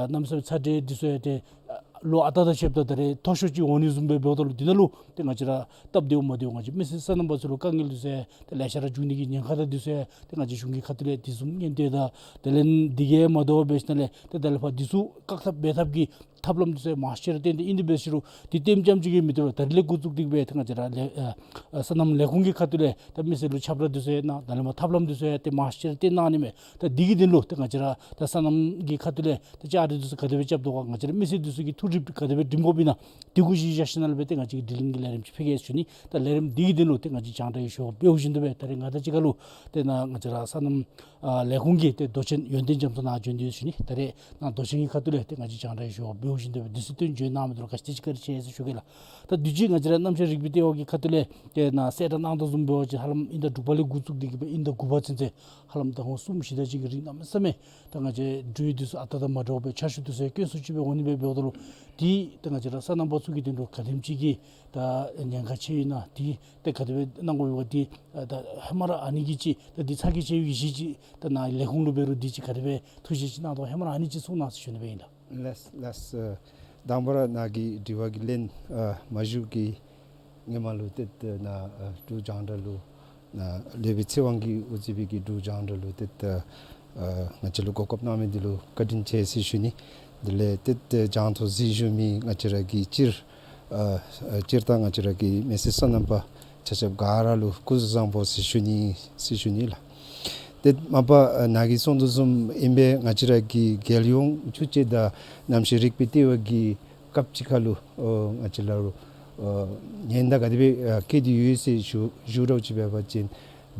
གནམ་མེད་ས་མེད་ཚ་དྲོད་འདི་ཚུ་ཡང་ཏེ་ཨ་ལོ་ཨ་རྟག་དང་ཕྱདཔ་ད་ད་རེས་མཐོ་ཤོས་ཅིག་འོང་ནི་བཟུམ་སྦེ་འབདཝ་ད་ལུ་འདི་ནང་ལུ་ཏེ་ང་བཅས་ར་སྟབས་བདེཝ་མ་བདེཝ་ང་བཅས་མི་སེར་སོ་ནམ་པ་ཚུ་ལུ་དཀའ་ངལ་འདི་ཚུ་ཡང་ཏེ་ལེ་ཤ་ར་འབྱུང་ནི་གི་ཉེན་ཁ་དང་འདི་ཚུ་ཡང་ཏེ་ང་བཅས་གཞུང་གི་ཁ་ཐུག་ལས་དེ་བཟུམ་སྔོན་བརྡ་དང་དེ་ལས་འདི་གིས་མ་དོ་བར་འབད་ཞིནམ་ལས་ཏེ་ད་ལས་ཕར་འདི་ཚུ་བཀག་ཐབས་འབད་ཐབས་ཀྱི་ཐབས་ལམ་འདི་ཚུ་མང་ཤོས་ར་བཏོན་ཏེ་ཨིན། དེ་འབད་ཟེར་རུང་འདི་བཏོན་རྐྱངམ་ཅིག་གིས་མི་བཏུབ་པར་ད་རེས་ལས་འགོ་བཙུགས་ཏེ་གིས་སྦེ་ཏེ་ང་བཅས་ར་ལས་ཨ་ཨ་སོ་ནམ་ལས་ཁུངས་ཀྱི་ཁ་ཐུག་ལས་ཏེ་མི་སེར་ལུ་ཁྱབ་བསྒྲགས་འདི་ཚུ་ཡང་གནང་། ད་ལས་མར་ཐབས་ལམ་འདི་ཚུ་ཡང་ཏེ་མང་ཤོས་ར་བཏོན་གནང་ནི་མས། ད་འདི་གི་དོན་ལུ་ཏེ་ང་བཅས་ར་ད་སོ་ནམ་གྱི་ཁ་ཐུག་ལས་ད་བཅའ་སྒྲིག་འདི་ཚུ་ག་དེ་སྦེ་རྐྱབ་དོ་ག་ང་བཅས་ར་མི་སེར་འདི་ཚུ་གི་ཐུགས་སྒྲིག་ག་དེ་སྦེ་སྒྲིམ་དགོཔ་ཨིན་ན་འདི་གུ་གཞི་བཞག་ཞིནམ་ལས་སྦེ་ཏེ་ང་བཅས་ཀྱིས་དྲི་ལན་གྱི་ལས་རིམ་ཅིག་ཕུལ་གེ་ཟེར་ཞུ་ནི། ད་ལས་རིམ་འདི་གི་དོན་ལུ་ཏེ་ང་བཅས་རྒྱང་བསྒྲགས་ཀྱི་ཞུ་བ་འབདཝ་བཞིན་དུ་སྦེ་ད་རེས་ང་དང་གཅིག་ཁར་ལུ་ཏེ་ནཱ་ང་བཅས་ར་སོ་ནམ་ཨ་ལས་ཁུངས་ཀྱི་ཏེ་མདོ་ཆེན་ཡོན་ཏན་རྒྱ་མཚོ་ནཱ་བྱོན་ཏེ་ཡོད་ཟེར་ཞུ་ནི། ད་རེས་ནཱ་མདོ་ཆེན་གྱི་ཁ་ཐུག་ལས་ཏེ་ང་བཅས་རྒྱང་བསྒྲགས་ཀྱི་ཞུ་བ་འབདཝ་བཞིན་དུ་སྦེ་འདི་ཚུ་སྟོན་བྱོན་གནང་མི་འདི་ལུ་ག་ཅི་དེ་ཅིག་བཀའ་དྲིན་ཆེ་ཟེར་ཞུ་གེ་ལགས། ད་དུས་ཅི་ང་བཅས་ར་གནམ་གཤིས་རིག་པའི་ལྟེ་བ་གི་ཁ་ཐུག་ལས་ཏེ་ནཱ་གསལ་བསྒྲགས་གནང་དོ་བཟུམ་འབད་བ་ཅིན་ཧ་ལམ་དབྱིན་ཟླ་དྲུག་པ་ལས་འགོ་བཙུགས་ཏེ་གིས་སྦེ་དབྱིན་ཟླ་དགུ་པ་ཚུན་ཚོད་ཧ་ལམ་ཟླ་ངོ་གསུམ་བཞི་དེ་ཅིག་གི་རིང་གནམ་མེད་ས་མེད་ད་ང་བཅས་དྲོད་འདི་ཚུ་ཨ་རྟག་དང་མ་འདྲཝ་སྦེ་ཆར་ཆུ་འདི་ཚུ་ཡང་དཀོན་སུ་ཅིག་སྦེ་འོང་ནི་སྦེ་འབདཝ་ད་ལུ་འདི་ཏེ་ང་བཅས་ར་སོ་ནམ་པ་ཚུ་གི་དོན་ལུ་ག་དེམ་ཅིག་གི་ད་ཉེན་ཁ་ཆེ་ཨིན་ན་འདི་ཏེ་ག་དེ་སྦེ་གནང་དགོ་པས་ག་འདི་ད་ཧེ་མ་ར་ཨ་ནི་གི་ཅིག་ད་འདི་ཚ་གྱང་ཆེ་བའི་གི་གཞི་ཅིག་ད་ནཱ་ལས་ཁུངས་ལུ་འབད་རུང་འདི་ཅིག་ག་དེ་སྦེ་ཐུགས་བཞེད་ཅིག་གནང་དོ་ཧེ་མ་ར་ཨ་ནི་ཅིག་གསུང་གནང་ཟེར་ཞུ་ནི་སྦེ་ཨིན་ལགས། ལགས་ལགས། དང་པ་ར་ནཱ་གི་དྲི་བ་གི་ལན་ཨ་མ་ཞུ་གི་སྔོན་མ་ལུ་ཏེ་ད་ནཱ་ཨ་འབྲུག་རྒྱང་བསྒྲགས་ལུ་ནཱ་ལེགས་པའི་ཚེ་དབང་གིས་དབུ་གཙོས་པའི་གི་འབྲུག་རྒྱང་བསྒྲགས་ལུ་ཏེ་ད་ཨ་ང་བཅས་ལུ་གོ་སྐབས་གནང་མི་འདི་ལུ་བཀའ་དྲིན་ཆེ་ཟེར་ཞུ་ནི། དེ་ལས་ཏེ་ད་རྒྱང་མཐོང་གཟིགས་བཞུགས་མི་ང་བཅས་ར་གི་སྤྱིར་ཨ་ཨ་སྤྱིར་བཏང་ང་བཅས་ར་གི་མི་སེར་སོ་ནམ་པ་ཆ་ཁྱབ་ག་ར་ལུ་སྐུ་གཟུགས་བཟང་པོ་ཟེར་ཞུ་ནི་ཟེར་ཞུ་ནི་ལགས། ཏེ་མ་པ་ཨ་ནཱ་གིས་གསུང་དོ་བཟུམ་ཨིན་པས། ང་བཅས་ར་གི་རྒྱལ་ཡོངས་ཆུ་དཔྱད་དང་གནམ་གཤིས་རིག་པའི་ལྟེ་བ་གི་སྐབས་ཅིག་ཁར་ལུ་ཨོ་ང་བཅས་ལུ་ཨོ་ཉེན་བརྡ་ག་དེ་སྦེ་ཨ་བཀོད་དེ་ཡོད་ཟེར་ཞུ་ཞུ་རོགས་ཅིག་འབད་བ་ཅིན་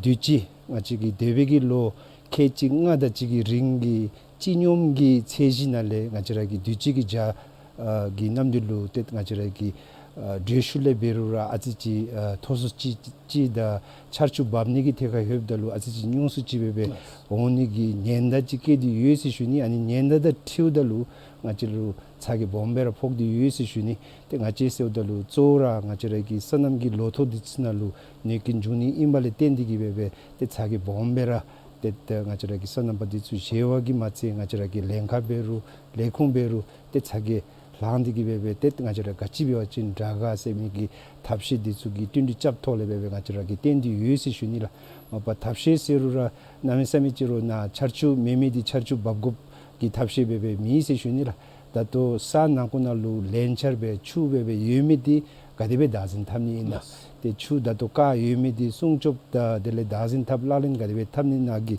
དུས་ཅི་ང་བཅས་ཀྱི་འདས་པའི་གི་ལོ་ཁལ་གཅིག་ལྔ་དང་གཅིག་གི་རིང་གི་སྤྱི་སྙོམས་ཀྱི་ཚད་གཞི་ནང་ལས་ང་བཅས་ར་གི་དུས་ཅི་གི་བྱཱར་ཨ་གི་གནམ་དུས་ལུ་ཏེ་ང་བཅས་ར་གི་ཨ་དྲོད་ཤུགས་ལས་འབད་རུང་ར་ཨ་ཙི་ཅིག་ཨ་མཐོ་སུ་ཅིག་ཅིག་དང་ཆར་ཆུ་འབབ་ནི་གི་ཐད་ཁར་ལྷོདཔ་ད་ལུ་ཨ་ཙི་ཅིག་ཉུང་སུ་ཅིག་སྦེ་སྦེ་འོང་ནི་གི་ཉེན་བརྡ་ཅིག་བཀོད་དེ་ཡོད་ཟེར་ཞུ་ནི། ཨ་ནི་ཉེན་བརྡ་དང་འཁྲིལཝ་ད་ལུ་ང་བཅས་ལུ་ཚ་གྱང་སྦོམ་སྦེ་ར་ཕོག་སྟེ་ཡོད་ཟེར་ཞུ་ནི། ཏེ་ང་བཅས་ཟེརཝ་ད་ལུ་གཙོ་བོ་ར་ང་བཅས་ར་གི་སོ་ནམ་གྱི་ལོ་ཐོག་འདི་ཚུ་ནང་ལུ་གནོད་སྐྱོན་འབྱུང་ནི་ཨིན་པ་ལས་བརྟེན་ཏེ་གིས་སྦེ་སྦེ་ཏེ་ཚ་གྱང་སྦོམ་སྦེ་ར་ཏེ་ཏེ་ང་བཅས་ར་གི་སོ་ནམ་པ་འདི་ཚུ་གཞན་བ་གིས་མ་ཚད་ང་བཅས་ར་གི་ལྷན་ཁག་འབད་རུང་ལས་ཁུངས་འབད་རུང་ཏེ་ཚ་གྱང་ལངས་ཏེ་གིས་སྦེ་སྦེ་ཏེ་ང་བཅས་ར་ག་ཅི་འབད་བ་ཅིན་དྲག་ག་ཟེར་མི་གི་ཐབས་ཤེས་འདི་ཚུ་གི་བསྟུན་གྲོས་རྐྱབ་ཐོག་ལས་སྦེ་སྦེ་ང་བཅས་ར་གིས་བསྟུན་ཏེ་ཡོད་ཟེར་ཞུ་ནི་ལགས། མ་པ་ཐབས་ཤེས་ཟེར་རུང་ར་གནམ་མེད་ས་མེད་ཅིག་རུང་ནཱ་ཆར་ཆུ་མེད་མི་འདི་ཆར་ཆུ་འབབ་དགོཔ་གི་ཐབས་ཤེས་སྦེ་སྦེ་མེད་ཟེར་ཞུ་ནི་ལགས། ད་ལྟོ་ས་ནང་ཁུག་ནང་ལུ་ལན་ཆར་སྦེ་ཆུ་སྦེ་སྦེ་ཡོད་མི་འདི་ག་དེ་སྦེ་བདག་འཛིན་འཐབ་ནི་ཨིན་ན། ལགས། ཏེ་ཆུ་ད་ལྟོ་བཀག་ཡོད་མི་འདི་སྲུང་སྐྱོབ་དང་དེ་ལས་བདག་འཛིན་འཐབ་ལག་ལེན་ག་དེ་སྦེ་འཐབ་ནི་ཨིན་ན་གི་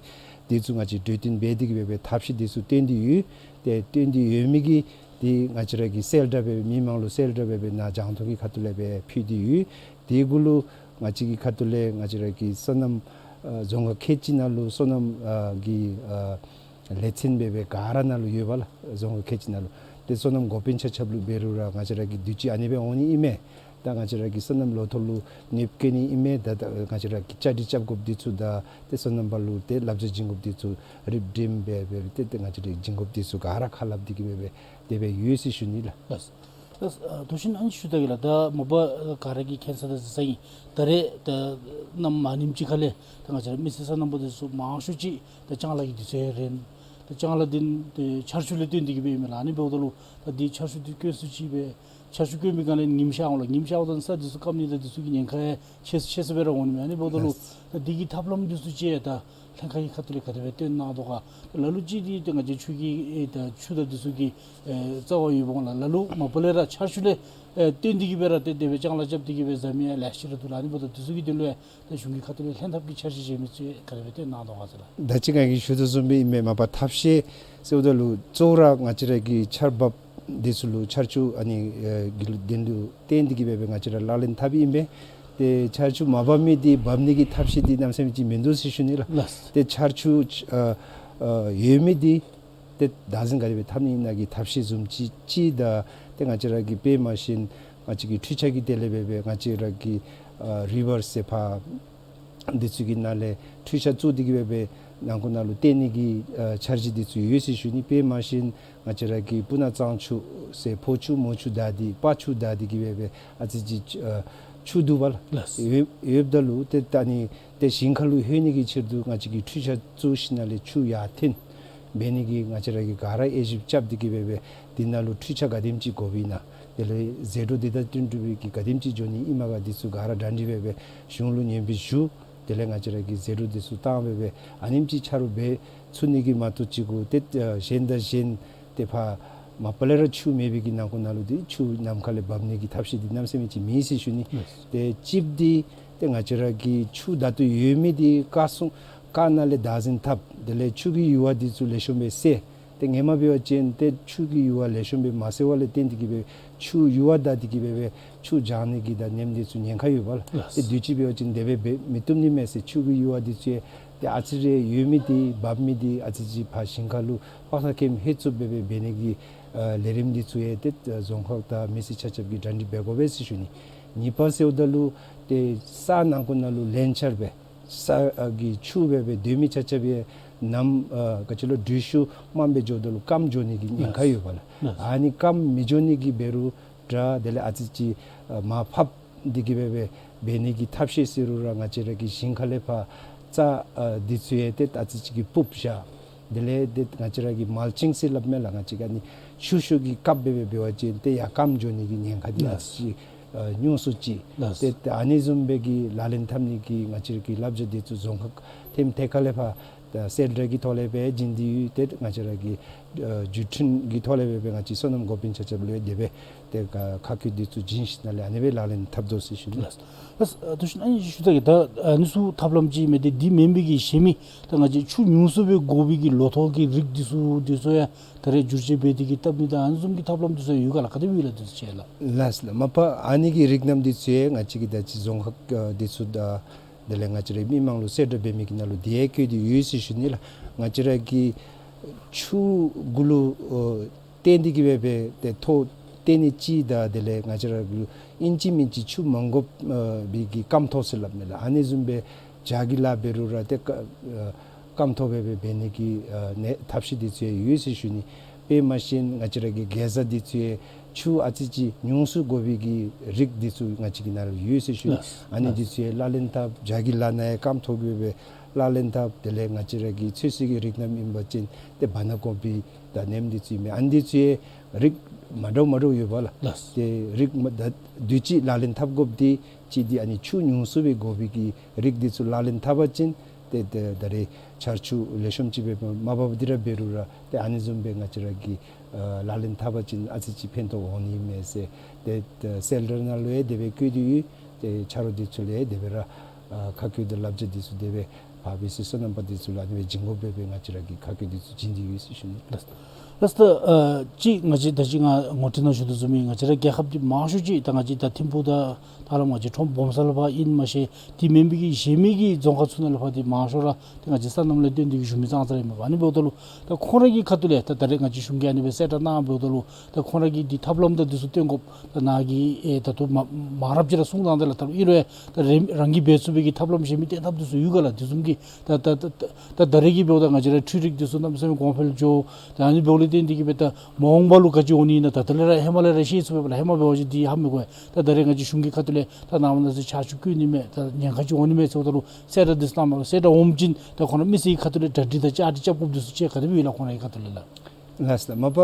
འདི་ཚུ་ང་བཅས་གྲོས་བསྟུན་འབད་དེ་གིས་སྦེ་སྦེ་ཐབས་ཤེས་འདི་ཚུ་བསྟུན་ཏེ་ཡོད། ཏེ་བསྟུན་ཏེ་ཡོད་མི་གི་འདི་ང་བཅས་ར་གིས་གསལ་བསྒྲགས་སྦེ་མི་མང་ལུ་གསལ་བསྒྲགས་སྦེ་སྦེ་ནཱ་རྒྱང་མཐོང་གི་ཁ་ཐུག་ལས་སྦེ་ཕུལ་ཏེ་ཡོད། དེ་གུ་ལུ་ང་བཅས་ཀྱི་ཁ་ཐུག་ལས་ང་བཅས་ར་གི་སོ་ནམ་ཨ་རྫོང་ཁག་ཁལ་གཅིག་ནང་ལུ་སོ་ནམ་ཨ་གི་ཨ་ལས་ཚན་སྦེ་སྦེ་ག་ར་ནང་ལུ་ཡོད་པས་ལགས། རྫོང་ཁག་ཁལ་གཅིག་ནང་ལུ་ཏེ་སོ་ནམ་འགོ་དཔོན་ཆ་ཁྱབ་ལུ་འབད་རུང་ར་ང་བཅས་ར་གིས་དུས་ཅི་ཨ་ནི་སྦེ་འོང་ནི་ཨིན་མས། ད་ང་བཅས་ར་གི་སོ་ནམ་ལོ་ཐོག་ལུ་གནོདཔ་བཀལ་ནི་ཨིན་མས། ད་ད་ང་བཅས་ར་གིས་བཅའ་སྒྲིག་རྐྱབ་དགོཔ་འདི་ཚུ་དང་ཏེ་སོ་ནམ་པ་ལུ་ཏེ་བསླབ་བྱ་བྱིན་དགོཔ་འདི་ཚུ་རིམ་གྲོམ་སྦེ་སྦེ་ཏེ་ཏེ་ང་བཅས་ར་གིས་བྱིན་དགོཔ་འདི་ཚུ་ག་ར་ཁ་སླབ་སྟེ་གིས་སྦེ་སྦེ་དེ་སྦེ་ཡོད་ཟེར་ཞུ་ནི་ལགས། ལགས། ལགས། ཨ་དོ་ཤིན་ཨ་ནི་ཞུ་ད་གེ་ལགས། ད་མ་པ་ག་ར་གིས་མཁྱེན་ས་དང་གཟིགས་ས་ཨིན། ད་རེས་ད་གནམ་མ་ཉིམ་ཅིག་ཁ་ལས་ད་ང་བཅས་ར་མི་སེར་སོ་ནམ་པ་འདི་ཚུ་མང་ཤོས་ཅིག་ད་ལྕང་ལཱ་གི་དུས་ཚོད་རན། ད་ལྕང་ལཱ་འདི་ཏེ་ཆར་ཆུ་ལས་བརྟེན་ཏེ་གིས་སྦེ་ཨིན་མས་ལགས། ཨ་ནི་འབདཝ་ད་ལུ་ད་འདི་ཆར་ཆུ་འདི་དཀོན་སུ་ཅིག་སྦེ་ཆར་ཆུ་དཀོན་པའི་སྒང་ལས་ཉིམ་ཤར་འོང་ལགས། ཉིམ་ཤརཝ་ད་ས་འདི་ཚུ་སྐམ་ནི་དང་འདི་ཚུ་གི་ཉེན་ཁ་ཡང་ཆེ་ཆེ་སུ་སྦེ་ར་འོང་ནི་མས། ཨ་ནི་འབདཝ་ད་ལུ་ལགས། ད་འདི་གི་ཐབས་ལམ་འདི་ཚུ་ཅིག་ད་ ལྷན་ཁག་གི་ཁ་ཐུག་ལས་ག་དེ་སྦེ་སྟོན་གནང་དོ་ག། ལ་ལུ་ཅིག་འདི་ཏེ་ང་བཅས་ཆུ་གི་ཨེ་ད་ཆུ་དང་འདི་ཚུ་གི་ཨེ་རྩ་བ་ཡོདཔ་འོང་ལགས། ལ་ལུ་མ་པ་ལས་ར་ཆར་ཆུ་ལས་ཨེ་བརྟེན་ཏེ་གི་སྦེ་ར་ཏེ་དེ་སྦེ་ལྕང་ལཱ་རྐྱབ་སྟེ་གི་སྦེ་བཟའ་མི་ཡང་ལེ་ཤ་ར་འདུག་ལགས། ཨ་ནི་འབདཝ་ད་འདི་ཚུ་གི་དོན་ལུ་ཡང་ད་གཞུང་གི་ཁ་ཐུག་ལས་ལྷན་ཐབས་ཀྱི་འཆར་གཞི་བཞེས་མི་ཚུ་ཡང་ག་དེ་སྦེ་སྟོན་གནང་དོ་ག་ཟེར་ལགས། ད་ཅི་ང་གིས་ཞུ་དོ་བཟུམ་སྦེ་ཨིན་མས། མ་པ་ཐབས་ཤེས་ཟེརཝ་ད་ལུ་གཙོ་བོ་ར་ང་བཅས་ར་གི་ཆརཔ་འདི་ཚུ་ལུ་ཆར་ཆུ་ཨ་ནི་ཨེ་གི་ལུ་དོན་ལུ་བརྟེན་ཏེ་གི་སྦེ་སྦེ་ང་བཅས་ར་ལག་ལེན་འཐབ་ཨིན་པས། ཏེ་ཆར་ཆུ་མ་འབབ་མི་འདི་འབབ་ནི་གི་ཐབས་ཤེས་འདི་གནམ་མེད་ས་མེད་ཅིག་མིན་འདུག་ཟེར་ཞུ་ནི་ལགས། ལགས། ཏེ་ཆར་ཆུ་ཨ་ཨ་ཡོད་མི་འདི་ཏེ་བདག་འཛིན་ག་དེ་སྦེ་འཐབ་ནི་ཨིན་ན་གི་ཐབས་ཤེས་བཟུམ་ཅིག་ཅིག་དང་ཏེ་ང་བཅས་ར་གི་དཔེ་མ་བཞིན་ང་བཅས་ཀྱི་འཕྲུལ་ཆས་ཀྱི་ཐད་ལས་སྦེ་སྦེ་ང་བཅས་ར་གི་ཨ་རི་ཝར་ཟེར་ཕར་འདི་ཚུ་གི་ནང་ལས་འཕྲུལ་ཆས་བཙུགས་ཏེ་གི་སྦེ་སྦེ་ནང་ཁུག་ནང་ལུ་བཏོན་ནི་གི་ཨ་འཆར་གཞི་འདི་ཚུ་ཡོད་ཟེར་ཞུ་ནི། དཔེ་མ་བཞིན་ང་བཅས་ར་གི་སྤུ་ན་གཙང་ཆུ་ཟེར་ཕོ་ཆུ་མོ་ཆུ་དག་སྟེ་སྤ་ཆུ་དག་སྟེ་གི་སྦེ་སྦེ་ཨ་ཙི་ཅིག་ཨ་ཆུ་འདུག་པ་ལགས། ལགས། ཡོད་ཡོདཔ་ད་ལུ་ཏེ་ད་ནི་ཏེ་ཞིང་ཁ་ལུ་ལྷོད་ནི་གི་ཕྱིར་དུ་ང་བཅས་ཀྱིས་འཕྲུལ་ཆས་བཙུགས་ཞིནམ་ལས་ཆུ་ཡར་འཐེན་འབད་ནི་གི་ང་བཅས་ར་གིས་ག་ར་དབྱེ་ཞིབ་རྐྱབ་སྟེ་གི་སྦེ་སྦེ་འདི་ནང་ལུ་འཕྲུལ་ཆས་ག་དེམ་ཅིག་དགོཔ་ཨིན་ན། དེ་ལས་ཟད་འགྲོ་འདི་དང་བསྟུན་གྲུབ་པའི་གི་ག་དེམ་ཅིག་འགྱོ་ནི་ཨིནམ་ག་འདི་ཚུ་ག་ར་གྲ་སྒྲིག་འབད་སྦེ་གཞུང་ལུ་སྙན་འབུལ་ཞུ། དེ་ལས་ང་བཅས་ར་གིས་ཟད་འགྲོ་འདི་ཚུ་བཏང་སྦེ་སྦེ་ཨ་ནེམ་ཅིག་ཆ་རོགས་འབད་ཚུགས་ནི་གི་མ་གཏོགས་ཅིག་གུ་ཏེ་ཨ་གཞན་དང་གཞན་ཏེ་ཕར་མ་པ་ལས་ར་ཆུ་མེད་པའི་གི་ནང་ཁུག་ནང་ལུ་འདི་ཆུ་ནམ་མཁའ་ལས་འབབ་ནི་གི་ཐབས་ཤེས་འདི་གནམ་མེད་ས་མེད་ཅིག་མེད་ཟེར་ཞུ་ནི། ལགས། ཏེ་གཅིག་འདི་ཏེ་ང་བཅས་ར་གི་ཆུ་ད་ལྟོ་ཡོད་མི་འདི་རྐ་སུང་རྐ་ནང་ལས་བདག་འཛིན་འཐབ། དེ་ལས་ཆུ་གི་ཡུར་བ་འདི་ཚུ་ལེགས་ཤོམ་སྦེ་བསལ། ཏེ་ཧེ་མ་འབད་བ་ཅིན་ཏེ་ཆུ་གི་ཡུར་བ་ལེགས་ཤོམ་སྦེ་མ་བསལ་བ་ལས་བརྟེན་ཏེ་གི་སྦེ་ཆུ་ཡུར་བ་བདའ་སྟེ་གི་སྦེ་སྦེ་ཆུ་འགྱངས་ནི་གི་ད་ནེམ་འདི་ཚུ་ཉེན་ཁ་ཡོད་པ་ལགས། ལགས། ཏེ་དུས་ཅི་འབད་བ་ཅིན་དེ་སྦེ་འབད་མི་བཏུབ་ནི་མས་ཟེར་ཆུ་གི་ཡུར་བ་འདི་ཚུ་ཡང་ཏེ་ཨ་ཙི་རེ་ཡོད་མི་འདི་འབབ་མི་འདི་ཨ་ཙི་ཅིག་ཕར་ཞིང་ཁ་ལུ་དཔག་ཚད་ཁེམ་ལྷོད་ཚུགསཔ་སྦེ་སྦེ་འབད་ནི་གི་ཨ་ལས་རིམ་འདི་ཚུ་ཡང་ཏེ་རྫོང་ཁག་དང་མི་སེར་ཆ་ཁྱབ་ཀྱིས་གྲ་སྒྲིག་འབད་དགོ་པས་ཟེར་ཞུ་ནི། གཉིས་པ་ཟེརཝ་ད་ལུ་ཏེ་ས་ནང་ཁུག་ནང་ལུ་ལན་ཆར་སྦེ་ས་ཨ་གི་ཆུ་སྦེ་སྦེ་སྡོད་མི་ཆ་ཁྱབ་ཡང་ནམ་ཨ་ག་ཅི་ལོ་དྲོད་ཤུགས་དམའ་སྦེ་འགྱོཝ་ད་ལུ་སྐམ་འགྱོ་ནི་གི་ཉེན་ཁ་ཡོད་པ་ལགས། ལགས། ཨ་ནི་སྐམ་མི་འགྱོ་ནི་གི་འབད་རུང་འདྲ་དེ་ལས་ཨ་ཙི་ཅིག་ཨ་མར་ཕབ་སྟེ་གི་སྦེ་སྦེ་འབད་ནི་གི་ཐབས་ཤེས་ཟེར་རུང་ར་ང་བཅས་ར་གི་ཞིང་ཁ་ལས་ཕར་རྩྭ་ཨ་འདི་ཚུ་ཡང་ཏེ་ཨ་ཙི་ཅིག་གི་སྤུབས་བཞག། དེ་ལས་ཏེ་ང་བཅས་ར་གིས་མལ་ཅིང་ཟེར་སླབ་མས་ལགས། ང་བཅས་ཀྱིས་ཨ་ནི་ཤུགས་ཤུགས་ཀྱིས་བཀབ་སྦེ་སྦེ་འབད་བ་ཅིན་ཏེ་ཡར་སྐམ་འགྱོ་ནི་གི་ཉེན་ཁ་འདི་ཨ་ཙི་ཅིག་ཨ་ཉུང་སུ་ཅིག། ལགས། ཏེ་ཏེ་ཨ་ནི་བཟུམ་སྦེ་གི་ལག་ལེན་འཐབ་ནི་གི་ང་བཅས་ར་གི་བསླབ་བྱ་འདི་ཚུ་རྫོང་ཁག་ཐེམ་ཐད་ཁ་ལས་ཕར་ད་གསལ་བསྒྲགས་ཀྱི་ཐོག་ལས་སྦེ་བྱིན་ཏེ་ཡོད། ཏེ་ང་བཅས་ར་གི་ཨ་བརྒྱུད་འཕྲིན་གྱི་ཐོག་ལས་སྦེ་སྦེ་ང་བཅས་སོ་ནམ་འགོ་དཔོན་ཆ་ཁྱབ་ལུ་ཡང་དེ་སྦེ་ཏེ་ཁ་བཀོད་འདི་ཚུ་བྱིན་ཞིནམ་ལས་ཨ་ནི་སྦེ་ལག་ལེན་འཐབ་དོ་ཟེར་ཞུ་ནི། ལགས། ལགས། ཨ་ཐུགས་རྗེ་གནང་། ཨ་ནི་ཞུ་ད་གི་ད་ཨ་ནི་ཚུ་ཐབས་ལམ་ཅིག་མས། ཏེ་འདི་མེན་པའི་གི་གཞན་མི་ད་ང་བཅས་ཆུ་ཉུང་སུ་སྦེ་དགོ་པའི་གི་ལོ་ཐོག་གི་རིགས་འདི་ཚུ་འདི་ཚུ་ཡང་ད་རེས་བསྒྱུར་བཅོས་འབད་དེ་གི་བཏབ་ནི་ད་ཨ་ནི་བཟུམ་གྱི་ཐབས་ལམ་འདི་ཚུ་ཡོད་ག་ལགས། ག་དེ་སྦེ་ཡོད་ལགས་འདི་ཚུ་ཅིག་ལགས། ལགས་ལགས། མ་པ་ཨ་ནི་གི་རིགས་རྣམ་འདི་ཚུ་ཡང་ང་བཅས་ཀྱིས་ད་ཅི་རྫོང་ཁག་ཨ་འདི་ཚུ་དང་དེ་ལས་ང་བཅས་རའི་མི་མང་ལུ་གསལ་བསྒྲགས་འབད་མི་གི་ནང་ལུ་དེ་ཡང་བཀོད་དེ་ཡོད་ཟེར་ཞུ་ནི་ལགས། ང་བཅས་ར་གི་ཆུ་གུ་ལུ་ཨོ་བརྟེན་ཏེ་གི་སྦེ་སྦེ་ཏེ་ཐོག་བརྟེན་ནི་ཅིག་དང་དེ་ལས་ང་བཅས་ར་གུ་ཨིན་ཅི་མིན་ཅི་ཆུ་མ་དགོ་ཨ་པའི་གི་སྐམ་ཐོག་ཟེར་སླབ་མས་ལགས། ཨ་ནི་བཟུམ་སྦེ་བྱཱར་གྱི་ལཱ་འབད་རུང་ར་ཏེ་སྐ་ཨ་སྐམ་ཐོག་སྦེ་སྦེ་འབད་ནི་གི་ཨ་ནི་ཐབས་ཤེས་འདི་ཚུ་ཡང་ཡོད་ཟེར་ཞུ་ནི། དཔེ་མ་བཞིན་ང་བཅས་ར་གི་གེ་ཛ་འདི་ཚུ་ཡང་ཆུ་ཨ་ཙི་ཅིག་ཉུང་སུ་དགོ་པའི་གི་རིགས་འདི་ཚུ་ང་བཅས་ཀྱི་ནང་ལུ་ཡོད་ཟེར་ཞུ་ནི། ལགས། ཨ་ནི་ལགས། འདི་ཚུ་ཡང་ལག་ལེན་འཐབ། བྱཱར་གྱི་ལཱ་ནང་ཡང་སྐམ་ཐོག་སྦེ་སྦེ་ལག་ལེན་འཐབ། དེ་ལས་ང་བཅས་ར་གི་ཚོད་བསྲེ་གི་རིགས་རྣམ་ཨིན་པ་ཅིན་ཏེ་བ་ན་ཀོ་པི་དང་ནེམ་འདི་ཚུ་ཨིན་མས། ཨ་ནི་འདི་ཚུ་ཡང་རིགས་མ་འདྲཝ་མ་འདྲཝ་ཡོད་པ་ལགས། ལགས། ཏེ་རིགས་མ་ད་དུས་ཅི་ལག་ལེན་འཐབ་དགོཔ་འདི་ཅིག་འདི་ཨ་ནི་ཆུ་ཉུང་སུ་སྦེ་དགོ་པའི་གི་རིགས་འདི་ཚུ་ལག་ལེན་འཐབ་པ་ཅིན་ཏེ་ཏེ་ད་རེས་ཆར་ཆུ་ལེགས་ཤོམ་ཅིག་སྦེ་མ་འབབ་སྟེ་ར་འབད་རུང་ར་ཏེ་ཨ་ནི་བཟུམ་སྦེ་ང་བཅས་ར་གི་ཨ་ལག་ལེན་འཐབ་པ་ཅིན་ཨ་ཙི་ཅིག་ཕན་ཐོགས་འོང་ནི་མས་ཟེར་ཏེ་ཏེ་གསལ་བསྒྲགས་ནང་ལུ་ཡང་དེ་སྦེ་བཀོད་དེ་ཡོད། ཏེ་ཆ་རོགས་འདི་ཚུ་ལུ་ཡང་དེ་སྦེ་ར་ཨ་ཁ་བཀོད་དང་བསླབ་བྱ་འདི་ཚུ་དེ་སྦེ་ཕར་མི་སེར་སོ་ནམ་པ་འདི་ཚུ་ལུ་ཨ་ནི་སྦེ་བྱིན་དགོ་པས་སྦེ་ང་བཅས་ར་གིས་ཁ་བཀོད་འདི་ཚུ་བྱིན་ཏེ་ཡོད་ཟེར་ཞུ་ནི། ལགས། ལགས་ད་ཨ་ཅིག་ང་བཅས་ད་ཅི་ང་ངོ་སྤྲོད་ནང་ཞུ་དོ་བཟུམ་སྦེ་ང་བཅས་ར་རྒྱལ་ཁབ་འདི་མང་ཤོས་ཅིག་ད་ང་བཅས་ད་ཐིམ་ཕུག་དང་ད་ལམ་ང་བཅས་ཁྲོམ་སྦོམ་ས་ལུ་ཕར་ཨིན་མ་ཤེས། དེ་མེན་པའི་གི་གཞན་མི་གི་རྫོང་ཁག་ཚུ་ནང་ལུ་ཕར་འདི་མང་ཤོས་ར་ཏེ་ང་བཅས་སོ་ནམ་ལས་བརྟེན་ཏེ་གི་བཞུགས་མི་ཙང་ཙ་ར་ཨིན་མས། ཨ་ནི་འབདཝ་ད་ལུ་ད་ཁོང་ར་གི་ཁ་ཐུག་ལས་ད་ད་རེས་ང་བཅས་གཞུང་གིས་ཨ་ནི་སྦེ་གསལ་བསྒྲགས་གནང་འབདཝ་ད་ལུ་ད་ཁོང་ར་གིས་འདི་ཐབས་ལམ་དང་འདི་ཚུ་སྟོན་དགོཔ་ད་ནཱ་གི་ཨེ་ད་ལྟོ་མ་མང་རབས་ཅིག་ར་གསུངས་གནང་དེས་ལགས། ད་ཨིན་རུང་ད་རེས་རང་གིས་འབད་ཚུགས་པའི་གི་ཐབས་ལམ་གཞན་མི་སྟོན་ཐབས་འདི་ཚུ་ཡོད་ག་ལགས། འདི་བཟུམ་གྱི་ད་ད་ད་ད་ད་རེས་ཀྱི་འབདཝ་ད་ང་བཅས་ར་འཕྲུལ་རིག་འདི་ཚུ་གནམ་མེད་ས་མེད་གོང་འཕེལ་འགྱོ། ད་ཨ་ནི་འབདཝ་ལས་བརྟེན་ཏེ་གི་སྦེ་ད་མ་འོངས་པ་ལུ་ག་ཅི་འོང་ནི་ཨིན་ན་ད་ད་ལས་ར་ཧེ་མ་ལས་ར་ཤེས་ཚུགས་པས་ལགས། ཧེ་མ་འབད་བ་ཅིན་འདི་ཧ་མི་གོ་ཡ། ད་ད་རེས་ང་བཅས་གཞུང་གི་ཁ་ཐུག་ལས་ད་ནངས་པ་གནངས་ཚེ་ཆར་ཆུ་རྐྱབ་ནི་མས། ད་ཉེན་ཁ་ཅིག་འོང་ནི་མས་ཟེརཝ་ད་ལུ་གསལ་བསྒྲགས་འདི་ཚུ་གནངམ་ལུ་གསལ་བསྒྲགས་འོངམ་ཅིག་ད་ཁོང་ར་མི་སེར་གྱི་ཁ་ཐུག་ལས་གྲ་སྒྲིག་དང་བཅའ་སྒྲིག་རྐྱབ་དགོཔ་འདི་ཚུ་ཅིག་ག་དེ་སྦེ་ཡོད་ལགས་ཁོང་ར་གི་ཁ་ཐུག་ལས་ལགས། ལགས་ལགས། མ་པ་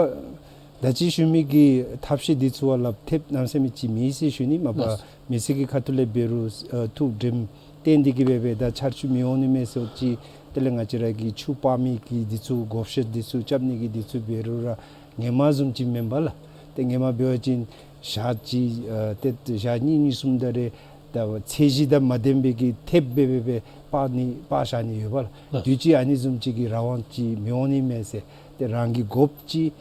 ད་ཅི་ཞུ་མི་གི་ཐབས་ཤེས་འདི་ཚུ་བ་ལགས་ཐེབས་གནམ་མེད་ས་མེད་ཅིག་མེད་ཟེར་ཞུ་ནི། མ་པ་ལགས། མི་སེར་གྱི་ཁ་ཐུག་ལས་འབད་རུང་ཨ་ཐུགས་དྲནམ་བཏོན་ཏེ་གི་སྦེ་སྦེ་ད་ཆར་ཆུ་མི་འོང་ནི་མས་ཟེར་ཅིག་ དེ་ལས་ང་བཅས་ར་གི་ཆུ་སྤར་མི་གི་འདི་ཚུ་བགོ་བཤའ་འདི་ཚུ་རྐྱབ་ནི་གི་འདི་ཚུ་འབད་རུང་ར་ཧེ་མ་བཟུམ་ཅིག་མེན་པས་ལགས། ཏེ་ཧེ་མ་འབད་བ་ཅིན་ཞག་གཅིག་ཨ་ཏེ་ཞག་གཉིས་གཉིས་གསུམ་ད་རེས་ད་ཚད་གཞི་དང་མ་ལྡན་པའི་གི་ཐེབས་སྦེ་སྦེ་སྦེ་སྤར་ནི་སྤར་བཞག་ནི་ཡོད་པས་ལགས། ལགས། དུས་ཅི་ཨ་ནི་བཟུམ་ཅིག་གི་རང་དབང་ཅིག་མི་འོང་ནི་མས་ཟེར། ཏེ་རང་གི་དགོཔ་ཅིག་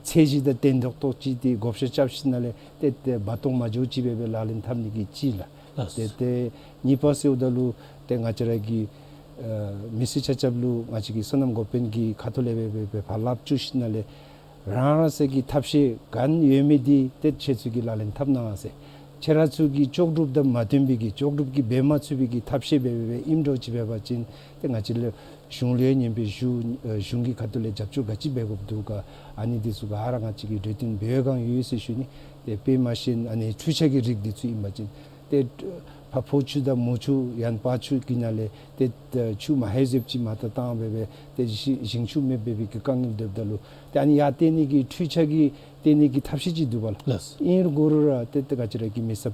ཚད་གཞི་དང་ལྡན་ཏོག་ཏོ་ཅིག་ཏེ་བགོ་བཤའ་རྐྱབ་ཞིནམ་ལས་ཏེ་ཏེ་བར་སྟོང་མ་འགྱོ་ཅིག་སྦེ་སྦེ་ལག་ལེན་འཐབ་ནི་གི་ཅིག་ལགས། ལགས། ཏེ་ཏེ་གཉིས་པ་ཟེརཝ་ད་ལུ་ཏེ་ང་བཅས་ར་གི་ཨ་མི་སེར་ཆ་ཁྱབ་ལུ་ང་བཅས་ཀྱི་སོ་ནམ་འགོ་དཔོན་གྱི་ཁ་ཐུག་ལས་སྦེ་སྦེ་སྦེ་ཕར་སླབ་བཅུག་ཞིནམ་ལས་རང་རང་སོའི་གི་ཐབས་ཤེས་ག་ནི་ཡོད་མི་འདི་ཏེ་ཁྱེད་ཚུ་གིས་ལག་ལེན་འཐབ་གནང་ཟེར། ཁྱེད་ར་ཚུ་གི་ལྕོགས་གྲུབ་དང་མ་མཐུན་པའི་གི་ལྕོགས་གྲུབ་ཀྱིས་འབད་མ་ཚུགས་པའི་གི་ཐབས་ཤེས་སྦེ་སྦེ་སྦེ་ཨིནམ་འདྲཝ་ཅིག་འབད་བ་ཅིན་ཏེ་ང་བཅས་ལས་གཞུང་ལུ་ཡང་སྙན་སྦེ་ཞུ། ཨ་གཞུང་གི་ཁ་ཐུག་ལས་རྒྱབ་སྐྱོར་ག་ཅི་འབད་དགོཔ་འདུག་ག། ཨ་ནི་འདི་ཚུ་ག་ར་ང་བཅས་ཀྱིས་གྲོས་བསྟུན་འབད་བའི་བསྒང་ཡོད་ཟེར་ཞུ་ནི། ཏེ་དཔེ་མ་ཤེས་ཨ་ནི་འཕྲུལ་ཆས་ཀྱི་རིགས་འདི་ཚུ་ཨིན་པ་ཅིན་ཏེ་ཕར་ཕོ་ཆུ་དང་མོ་ཆུ་ཡང་ན་བར་ཆུ་གི་ནང་ལས་ཏེ་ཆུ་མ་ཧེ་ཟེབ་ཅིག་མར་ད་བཏང་སྦེ་སྦེ་ཏེ་ཞིང་ཞིང་ཆུ་མེདཔ་འབད་བའི་གི་དཀའ་ངལ་སྡོདཔ་ད་ལུ་ཏེ་ཨ་ནི་ཡར་བཏོན་ནི་གི་འཕྲུལ་ཆས་ཀྱི་བཏོན་ནི་གི་ཐབས་ཤེས་ཅིག་འདུག་པ་ལགས། ལགས། ཨིན་རུང་ག་རུང་ར་ཏེ་ཏེ་ང་བཅས་ར་གི་མི་སེར་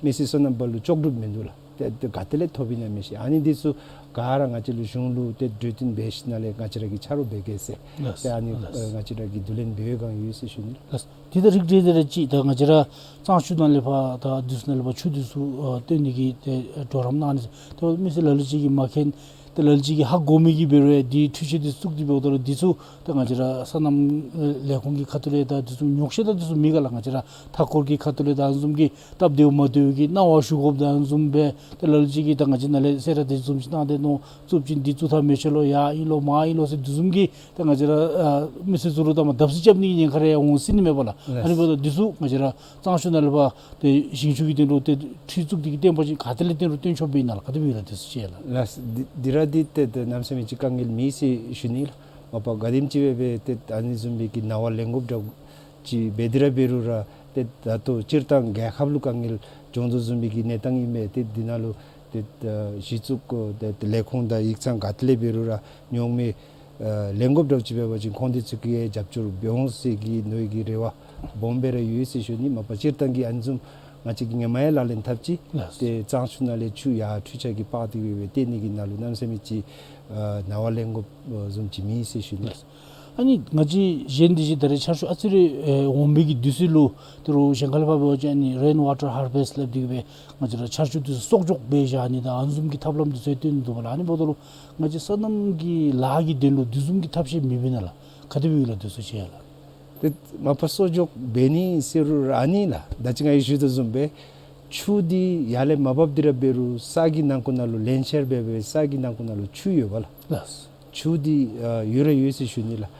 མི་སེར་སོ་ནམ་པ་ལུ་ལྕོགས་གྲུབ་མིན་འདུག་ལགས། ཏེ་ཏེ་ག་ཏེ་ལས་ཐོབ་ཨིན་ན་མི་ཤེས། ཨ་ནི་འདི་ཚུ་ག་ར་ང་བཅས་ལུ་གཞུང་ལུ་ཏེ་གྲོས་བསྟུན་འབད་ཞིནམ་ལས་ང་བཅས་ར་གིས་ཆ་རོགས་འབད་གེ་ཟེར། ལགས། ཏེ་ཨ་ནི་ལགས། ཨ་ང་བཅས་ར་གིས་བསྡུ་ལེན་འབད་བའི་བསྒང་ཡོད་ཟེར་ཞུ་ནི། ལགས། དེ་ད་རིགས་འགྲེ་དེ་ར་ཅིག་ད་ང་བཅས་ར་གཙང་ཆུ་ནང་ལས་ཕར་ད་འདི་ཚུ་ནང་ལས་ཕར་ཆུ་འདི་ཚུ་ཨ་བཏོན་ནི་གི་ཏེ་གྲོགས་རམ་གནང་ནི་ཟེར། ཏེ་མི་སེར་ལ་ལུ་ཅིག་གིས་མ་མཁྱེན། ཏེ་ལ་ལུ་ཅིག་གིས་ཧ་གོ་མི་གིས་འབད་རུང་ཡང་འདི་འཕྲུལ་ཆས་འདི་བཙུགས་ཏེ་འབདཝ་ད་ལུ་འདི་ཚུ་ད་ང་བཅས་ར་སོ་ནམ་ལས་ཁུངས་ཀྱི་ཁ་ཐུག་ལས་ད་འདི་ཚུ་ཉོགས་བཤད་ད་འདི་ཚུ་མེད་ག་ལགས། ང་བཅས་ར་མཐའ་འཁོར་གྱི་ཁ་ཐུག་ལས་ད་ཨ་ནི་བཟུམ་གྱི་སྟབས་བདེཝ་མ་བདེཝ་གི་གནང་བ་ཞུ་དགོཔ་ད་ཨ་ནི་བཟུམ་སྦེ་ཏེ་ལ་ལུ་ཅིག་གིས་ད་ང་བཅས་ནང་ལས་གསལ་བསྒྲགས་དེ་བཟུམ་ཅིག་གནང་སྟེ་མནོ་བཙུགས་པ་ཅིན་འདི་བཙུགས་ཐབས་མེད་ཆེ་ལོ་ཡ་ཨིན་ལོ་མ་ཨིན་ལོ་ཟེར་འདི་བཟུམ་གྱི་ད་ང་བཅས་ར་ཨ་མི་སེར་ཚུ་ལུ་ད་མ་བརྡབ་གསིག་རྐྱབ་ནི་གི་ཉེན་ཁ་རེ་ཡང་འོང་སྲིད་ནི་མས་པ་ལགས། ཨ་ནི་འབདཝ་ད་འདི་ཚུ་ང་བཅས་ར་གཙང་ཆུ་ནང་ལས་ཕར་ཏེ་ཞིང་ཆུ་གི་དོན་ལུ་ཏེ་འཕྲུལ་བཙུགས་ཏེ་གིས་བཏོན་པ་ཅིན་ག་ཏེ་ལས་བཏོན་རུང་བཏོན་ཆོགཔ་ཨིན་ན་ལགས། ག་དེ་སྦེ་ཨིན་ན་འདི་ཚུ་ཅིག་ལགས། ལགས། འདི་འདི་ར་འདི་ཏེ་ཏེ་གནམ་མེད་ས་མེད་ཅིག་དཀའ་ངལ་མེད་ཟེར་ཞུ་ནི་ལགས། མ་པ་ག་དེམ་ཅིག་སྦེ་སྦེ་ཏེ་ཨ་ནི་བཟུམ་སྦེ་གི་ནང་པ་ལེན་དགོཔ་འདྲཝ་ཅིག་འབད་དེ་ར་འབད་རུང་ར་ཏེ་ད་ལྟོ་སྤྱིར་བཏང་རྒྱལ་ཁབ་ལུ་དཀའ་ངལ་འབྱུང་དོ་བཟུམ་སྦེ་གི་གནས་སྟངས་ཨིན་མས། ཏེ་འདི་ནང་ལུ་ཏེ་ཨ་གཞི་བཙུགས་ཏེ་ལས་ཁུངས་དང་ཡིག་ཚང་ག་ཏེ་ལས་འབད་རུང་ར་ཉོག་མེད་ཨ་ལེན་དགོཔ་འདྲཝ་ཅིག་འབད་བ་ཅིན་ཁོང་དེ་ཚུ་གིས་རྒྱབ་སྐྱོར་འབད་འོང་ཟེར་གྱི་མནོ་བའི་གི་རེ་བ་སྦོམ་སྦེ་ར་ཡོད་ཟེར་ཞུ་ནི། མ་པ་སྤྱིར་བཏང་གི་ཨ་ནི་བཟུམ་ང་བཅས་ཀྱིས་ཧེ་མ་ཡང་ལག་ལེན་འཐབ་ཅི། ལགས། ཏེ་གཙང་ཆུ་ནང་ལས་ཆུ་ཡར་འཕྲུལ་ཆས་ཀྱིས་སྤར་ཏེ་སྦེ་སྦེ་བཏོན་ནི་གི་ནང་ལུ་གནམ་མེད་ས་མེད་ཅིག་ཨ་ནང་པ་ལེན་དགོཔ་བཟུམ་ཅིག་མེད་ཟེར་ཞུ་ནི། ལགས། ཨ་ནི་ང་བཅས་གཞན་འདི་ཅིག་ད་རེས་ཆར་ཆུ་ཨ་ཙི་རེ་ཨེ་འོང་མི་གི་དུས་ཚོད་ལུ་ད་རུང་གཞན་ཁ་ལས་ཕར་འབད་བ་ཅིན་ཨ་ནི་རེན་ཝ་ཊར་ཧར་བེསཊ་སླབ་སྟེ་གིས་སྦེ་ང་བཅས་ར་ཆར་ཆུ་འདི་ཚུ་གསོག་འཇོག་འབད་བཞག་ནི་དང་ཨ་ནི་བཟུམ་གྱི་ཐབས་ལམ་འདི་ཚུ་ཡང་བཏོན་ནི་འདུག་པ་ལགས། ཨ་ནི་འབདཝ་ད་ལུ་ང་བཅས་སོ་ནམ་གྱི་ལཱ་གི་དོན་ལུ་འདི་བཟུམ་གྱི་ཐབས་ཤེས་མེད་པས་ན་ལགས། ག་དེ་སྦེ་ཡོད་ལགས་འདི་ཚུ་ཅིག་ལགས། ཏེ་མ་པ་གསོག་འཇོག་འབད་ནི་ཟེར་རུང་ར་ཨ་ནི་ལགས། ད་ཅི་ང་གིས་ཞུ་དོ་བཟུམ་སྦེ་ཆུ་འདི་ཡར་ལས་མར་འབབ་སྟེ་ར་འབད་རུང་ས་གི་ནང་ཁུག་ནང་ལུ་ལེན་ཤར་འབད་སྦེ་ས་གི་ནང་ཁུག་ནང་ལུ་ཆུ་ཡོད་པ་ལགས། ལགས། ཆུ་འདི་ཨ་ཡོད་ར་ཡོད་ཟེར་ཞུ་ནི་ལགས།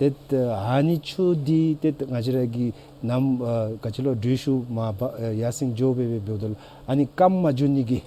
ཏེ་ཨ་ནི་ཆུ་འདི་ཏེ་ང་བཅས་ར་གི་ནམ་ཨ་ག་ཅི་ལོ་དྲོད་ཤུགས་མ་པ་ཨ་ཡར་སེང་འགྱོ་སྦེ་སྦེ་འབདཝ་ད་ལུ་ཨ་ནི་སྐམ་མ་འགྱོ་ནི་གི་